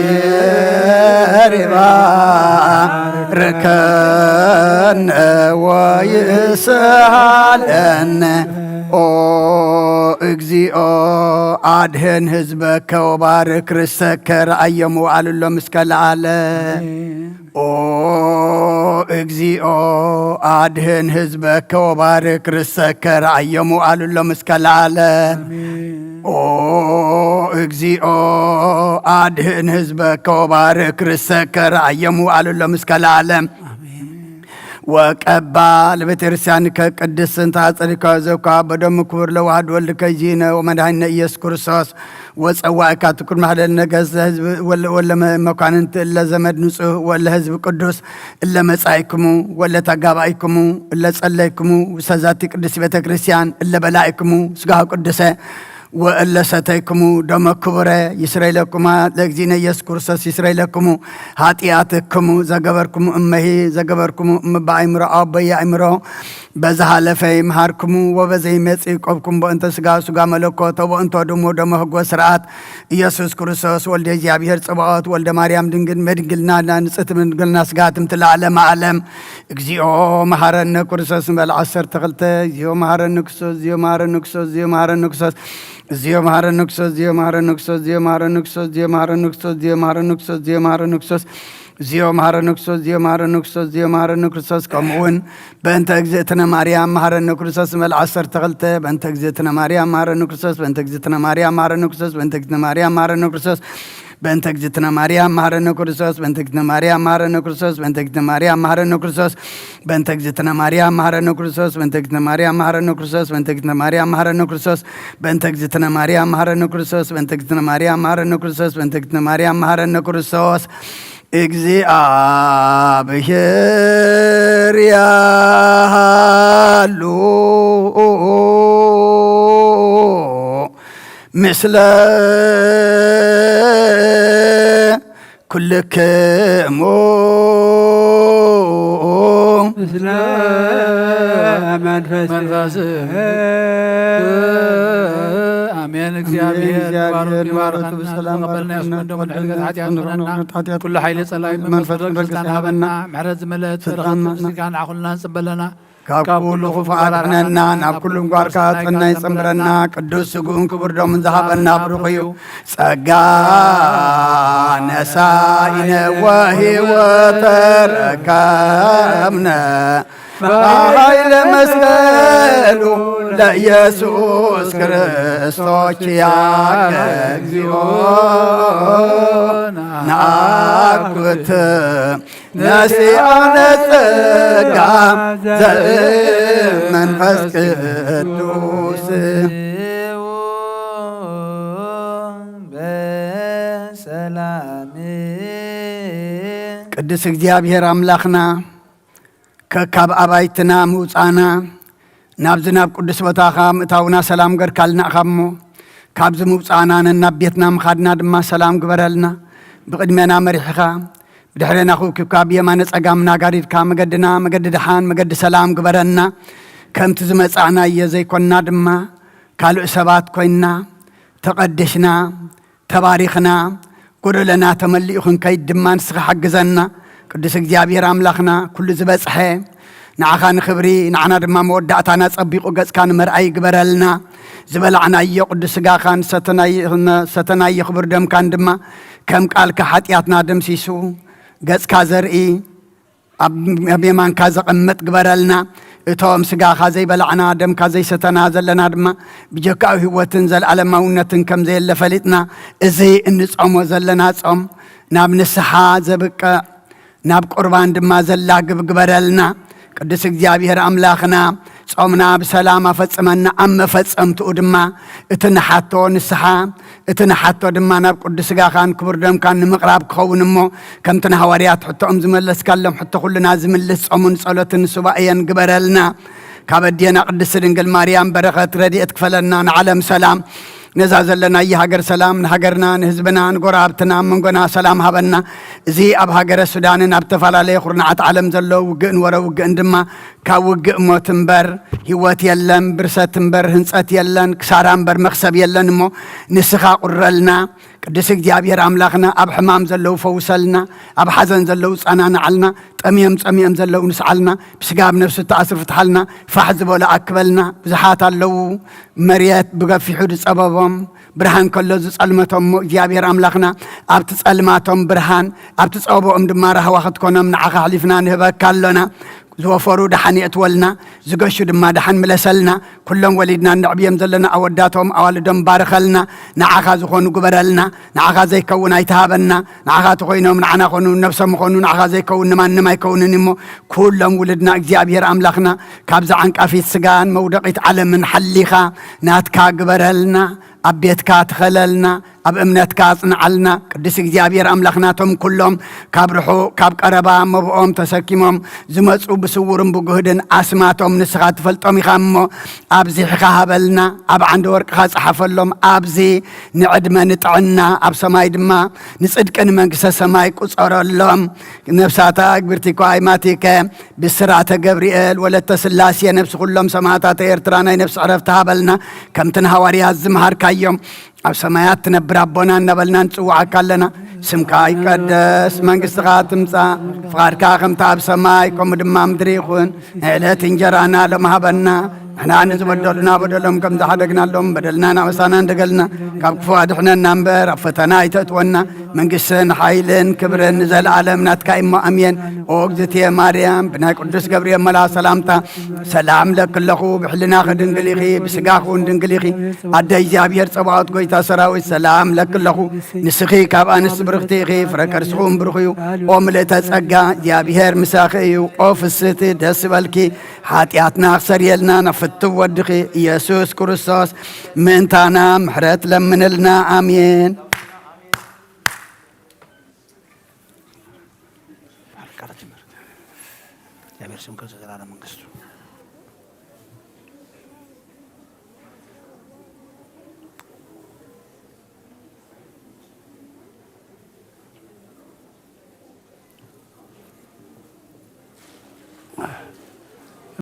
እግዚኣብሔር ይባርከነ ወይስሃለነ። ኦ እግዚኦ፣ ኣድህን ህዝበከ ወባርክ ርሰከ፣ ረኣዮም ወኣልሎም እስከ ለዓለም። ኦ እግዚኦ፣ ኣድህን ህዝበከ ወባርክ ርሰከ፣ ረኣዮም ወኣልሎም እስከ ለዓለም። ኦ እግዚኦ፣ ኣድህን ህዝበከ ወባርክ ርሰከ፣ ረኣዮም ወኣልሎም እስከ ለዓለም። ወቀባ ለቤተ ክርስቲያንከ ቅድስት እንተ አጸድካ ዘካ በደሙ ክቡር ለዋህድ ወልድከ ይነ ወመድኃኒነ ኢየሱስ ክርስቶስ ወጸዋእካ ትኩር ማህለል ነገስ ለህዝብ ወለ፣ ወለ መኳንንት እለ ዘመድ ንጹህ ወለ ህዝብ ቅዱስ እለ መጻኢክሙ ወለ ተጋባኢክሙ እለ ጸለይክሙ ውሰዛቲ ቅድስት ቤተ ክርስቲያን እለ በላኢክሙ ስጋሁ ቅዱሰ ወእለ ሰተይክሙ ደመ ክቡረ ይስረይ ለኩማ። ለእግዚእነ ኢየሱስ ክርስቶስ ይስረይ ለኩሙ ኃጢአትክሙ ዘገበርክሙ እመሂ ዘገበርክሙ እምበ አእምሮ አበየ አእምሮ በዝሃለፈ ይምሃርክሙ ወበዘይመጽእ ይቆብኩም። በእንተ ስጋ ስጋ መለኮት ወበእንተ ደሙ ደመ ህጎ ስርዓት ኢየሱስ ክርስቶስ ወልደ እግዚኣብሔር ጸባኦት ወልደ ማርያም ድንግል መድንግልና ንጽሕት ምድንግልና ስጋ ትምትለ ዓለመ ዓለም። እግዚኦ መሐረነ ክርስቶስ ንበል ዓሰርተ ክልተ። እግዚኦ መሐረነ ክርስቶስ፣ እግዚኦ መሐረነ ክርስቶስ፣ እግዚኦ መሐረነ ክርስቶስ፣ እግዚኦ መሐረነ ክርስቶስ፣ እግዚኦ መሐረነ ክርስቶስ፣ እግዚኦ መሐረነ ክርስቶስ፣ እግዚኦ መሐረነ ክርስቶስ፣ እግዚኦ መሐረነ ክርስቶስ፣ እግዚኦ መሐረነ ክርስቶስ፣ እግዚኦ መሐረነ ክርስቶስ፣ እግዚኦ መሐረነ ክርስቶስ፣ እግዚኦ መሐረነ ክርስቶስ። ከምኡ እውን በእንተ እግዝእትነ ማርያም መሐረነ ክርስቶስ ንበል ዓሰርተ ክልተ። በእንተ እግዝእትነ ማርያም መሐረነ ክርስቶስ፣ በእንተ እግዝእትነ ማርያም መሐረነ ክርስቶስ፣ በእንተ እግዝእትነ ማርያም መሐረነ ክርስቶስ፣ በእንተ እግዝእትነ ማርያም መሐረነ ክርስቶስ፣ በእንተ እግዝእትነ ማርያም መሐረነ ክርስቶስ፣ በእንተ እግዝእትነ ማርያም መሐረነ ክርስቶስ፣ በእንተ እግዝእትነ ማርያም መሐረነ ክርስቶስ፣ በእንተ እግዝእትነ ማርያም መሐረነ ክርስቶስ፣ በእንተ እግዝእትነ ማርያም መሐረነ ክርስቶስ፣ በእንተ እግዝእትነ ማርያም መሐረነ ክርስቶስ፣ በእንተ እግዝእትነ ማርያም መሐረነ ክርስቶስ፣ በእንተ እግዝእትነ ማርያም መሐረነ ክርስቶስ። እግዚኣብሔር ያሃሉ ምስለ ኩልክሙ። ምስለ መንፈስ መንፈስ። አሜን። እግዚአብሔር እግዚአብሔር ባሮቱ ይባርካልና፣ ይባርካልና፣ ተቀበልና፣ ያስመን ደግሞ ንሕድገት ኃጢአት ኩለና፣ ኃጢአት ኩሉ ኃይለ ጸላኢ መንፈስ መንፈስ ስልጣን ሃበና፣ ምሕረት ዝመለአት ስልጣን በረከት ስጋ ንዓኹልና ንጽበለና። ካብ ኩሉ ክፉእ ኣድሕነና፣ ናብ ኩሉ ምግባርካ ጽና ይጸንብረና። ቅዱስ ስግኡን ክቡር ደሙን ዝሃበና ብሩኽ እዩ። ጸጋ ነሳኢነ ወህይወት ተረከብነ፣ በኃይለ መስቀሉ ለኢየሱስ ክርስቶስ ያከ እግዚኦ ናኩት ነሲአነ ጸጋ ዘእመንፈስ ቅዱስ። በሰላም። ቅዱስ እግዚኣብሔር ኣምላኽና፣ ከካብ ኣባይትና ምውጻና፣ ናብዚ ናብ ቅዱስ ቦታኻ ምእታውና ሰላም ገርካልና ኢኻ እሞ፣ ካብዚ ምውጻና ነናብ ቤትና ምኻድና ድማ ሰላም ግበረልና። ብቕድሜና መሪሕኻ፣ ብድሕሬና ክውክብካ፣ ብየማነ ጸጋምና ጋሪድካ፣ መገድና መገዲ ደሓን፣ መገዲ ሰላም ግበረና። ከምቲ ዝመጻእናዮ ዘይኮንና ድማ፣ ካልእ ሰባት ኮይንና፣ ተቐዲስና፣ ተባሪኽና፣ ጎደለና ተመሊኡ ክንከይድ ድማ ንስኻ ሓግዘና። ቅዱስ እግዚኣብሔር ኣምላኽና፣ ኩሉ ዝበጽሐ ንዓኻ ንኽብሪ፣ ንዓና ድማ መወዳእታና ጸቢቑ ገጽካ ንምርኣይ ይግበረልና። ዝበላዕናዮ ቅዱስ ስጋኻን ሰተናይ-፣ ሰተናዮ ክቡር ደምካን ድማ ከም ቃልካ ሓጢኣትና ደምሲሱ ገጽካ ዘርኢ ኣብ፣ ኣብ የማንካ ዘቐምጥ ግበረልና። እቶም ስጋኻ ዘይበላዕና ደምካ ዘይሰተና ዘለና ድማ ብጀካኡ ህይወትን ዘለዓለማውነትን ከም ዘየለ ፈሊጥና፣ እዚ እንጾሞ ዘለና ጾም ናብ ንስሓ ዘብቅዕ፣ ናብ ቁርባን ድማ ዘላግብ ግበረልና። ቅዱስ እግዚኣብሔር ኣምላኽና፣ ጾምና ብሰላም ኣፈጽመና፣ ኣብ መፈጸምትኡ ድማ እቲ ንሓቶ ንስሓ፣ እቲ ንሓቶ ድማ ናብ ቅዱስ ስጋኻን ክቡር ደምካን ንምቕራብ ክኸውን እሞ፣ ከምቲ ንሃዋርያት ሕቶኦም ዝመለስካሎም ሕቶ ኩልና ዝምልስ ጾምን ጸሎትን ሱባኤን ግበረልና። ካብ ኣዴና ቅድስት ድንግል ማርያም በረኸት ረድኤት ክፈለና። ንዓለም ሰላም፣ ነዛ ዘለናያ ሃገር ሰላም፣ ንሃገርና፣ ንህዝብና፣ ንጎረባብትና፣ ኣብ መንጎና ሰላም ሃበና። እዚ ኣብ ሃገረ ሱዳንን ኣብ ዝተፈላለየ ኩርናዓት ዓለም ዘሎ ውግእን ወረ ውግእን ድማ ካብ ውግእ ሞት እምበር ህይወት የለን፣ ብርሰት እምበር ህንጸት የለን፣ ክሳራ እምበር መኽሰብ የለን እሞ ንስኻ ቁረልና። ቅዱስ እግዚኣብሔር ኣምላኽና፣ ኣብ ሕማም ዘለዉ ፈውሰልና፣ ኣብ ሓዘን ዘለዉ ጸናንዓልና፣ ጠምዮም ጸሚኦም ዘለዉ ንስዓልና፣ ብስጋ ኣብ ነፍሲ እተኣስሩ ፍትሓልና፣ ፋሕ ዝበሉ ኣክበልና። ብዙሓት ኣለዉ መሬት ብገፊሑ ዝጸበቦም፣ ብርሃን ከሎ ዝጸልመቶም እሞ እግዚኣብሔር ኣምላኽና፣ ኣብቲ ጸልማቶም ብርሃን፣ ኣብቲ ጸበቦኦም ድማ ራህዋ ክትኮኖም ንዓኻ ኣሕሊፍና ንህበካ ኣሎና። ዝወፈሩ ደሓን የእትወልና፣ ዝገሹ ድማ ደሓን ምለሰልና። ኩሎም ወሊድና እነዕብዮም ዘለና ኣወዳቶም ኣዋልዶም ባርኸልና። ንዓኻ ዝኾኑ ግበረልና። ንዓኻ ዘይከውን ኣይትሃበና። ንዓኻ ተኾይኖም ንዓና ኾኑ፣ ነብሶም ኾኑ፣ ንዓኻ ዘይከውን ንማንም ኣይከውንን እሞ፣ ኩሎም ውልድና እግዚኣብሔር ኣምላኽና፣ ካብዛ ዓንቃፊት ስጋን መውደቒት ዓለምን ሓሊኻ ናትካ ግበረልና። ኣብ ቤትካ ትኸለልና፣ ኣብ እምነትካ ኣጽንዓልና። ቅዱስ እግዚኣብሔር ኣምላኽ ናቶም ኩሎም ካብ ርሑቕ ካብ ቀረባ መብኦም ተሰኪሞም ዝመጹ ብስውርን ብጉህድን ኣስማቶም ንስኻ ትፈልጦም ኢኻ እሞ ኣብዚሕኻ ሃበልና። ኣብ ዓንዲ ወርቅኻ ጸሓፈሎም። ኣብዚ ንዕድመ ንጥዕና ኣብ ሰማይ ድማ ንጽድቂ ንመንግስተ ሰማይ ቁጸረሎም። ነፍሳታ ግብርቲ እኳ ኣይማቲከ ብስራተ ገብርኤል ወለተ ስላሴ ነፍሲ ኩሎም ሰማዕታት ኤርትራ ናይ ነፍሲ ዕረፍቲ ሃበልና። ከምቲ ንሃዋርያት ዝመሃርካዮም ኣብ ሰማያት ትነብር ኣቦና እናበልና ንጽውዓካ ኣለና። ስምካ ይቀደስ፣ መንግስትኻ ትምጻእ፣ ፍቓድካ ከምቲ ኣብ ሰማይ ከምኡ ድማ ምድሪ ይኹን። ንዕለት እንጀራና ሎም ሃበና። ንሕና ንዝበደሉና በደሎም ከም ዝሓደግናሎም በደልና ናበሳና እንደገልና፣ ካብ ክፉ ኣድሕነና እምበር ኣብ ፈተና ኣይተእትወና። መንግስትን ሓይልን ክብርን ንዘለኣለም ናትካ እሞ ኣሜን። ኦ እግዝእትየ ማርያም፣ ብናይ ቅዱስ ገብርኤል መልኣ ሰላምታ ሰላም ለኪ ኣለኹ። ብሕልናኺ ድንግል ኢኺ፣ ብስጋኺ እውን ድንግል ኢኺ። ኣደ እግዚኣብሔር ጸባኦት ጎይታ ሰራዊት ሰላም ለኪ ኣለኹ። ንስኺ ካብ ኣንስቲ ብርኽቲ ኢኺ፣ ፍረ ከርስኺ እውን ብሩኽ እዩ። ኦ ምልእተ ጸጋ እግዚኣብሔር ምሳኺ እዩ። ኦ ፍስቲ ደስ ይበልኪ፣ ሓጢኣትና ክሰርየልና ናብ ፍትው ወድኺ ኢየሱስ ክርስቶስ ምእንታና ምሕረት ለምንልና። ኣሜን።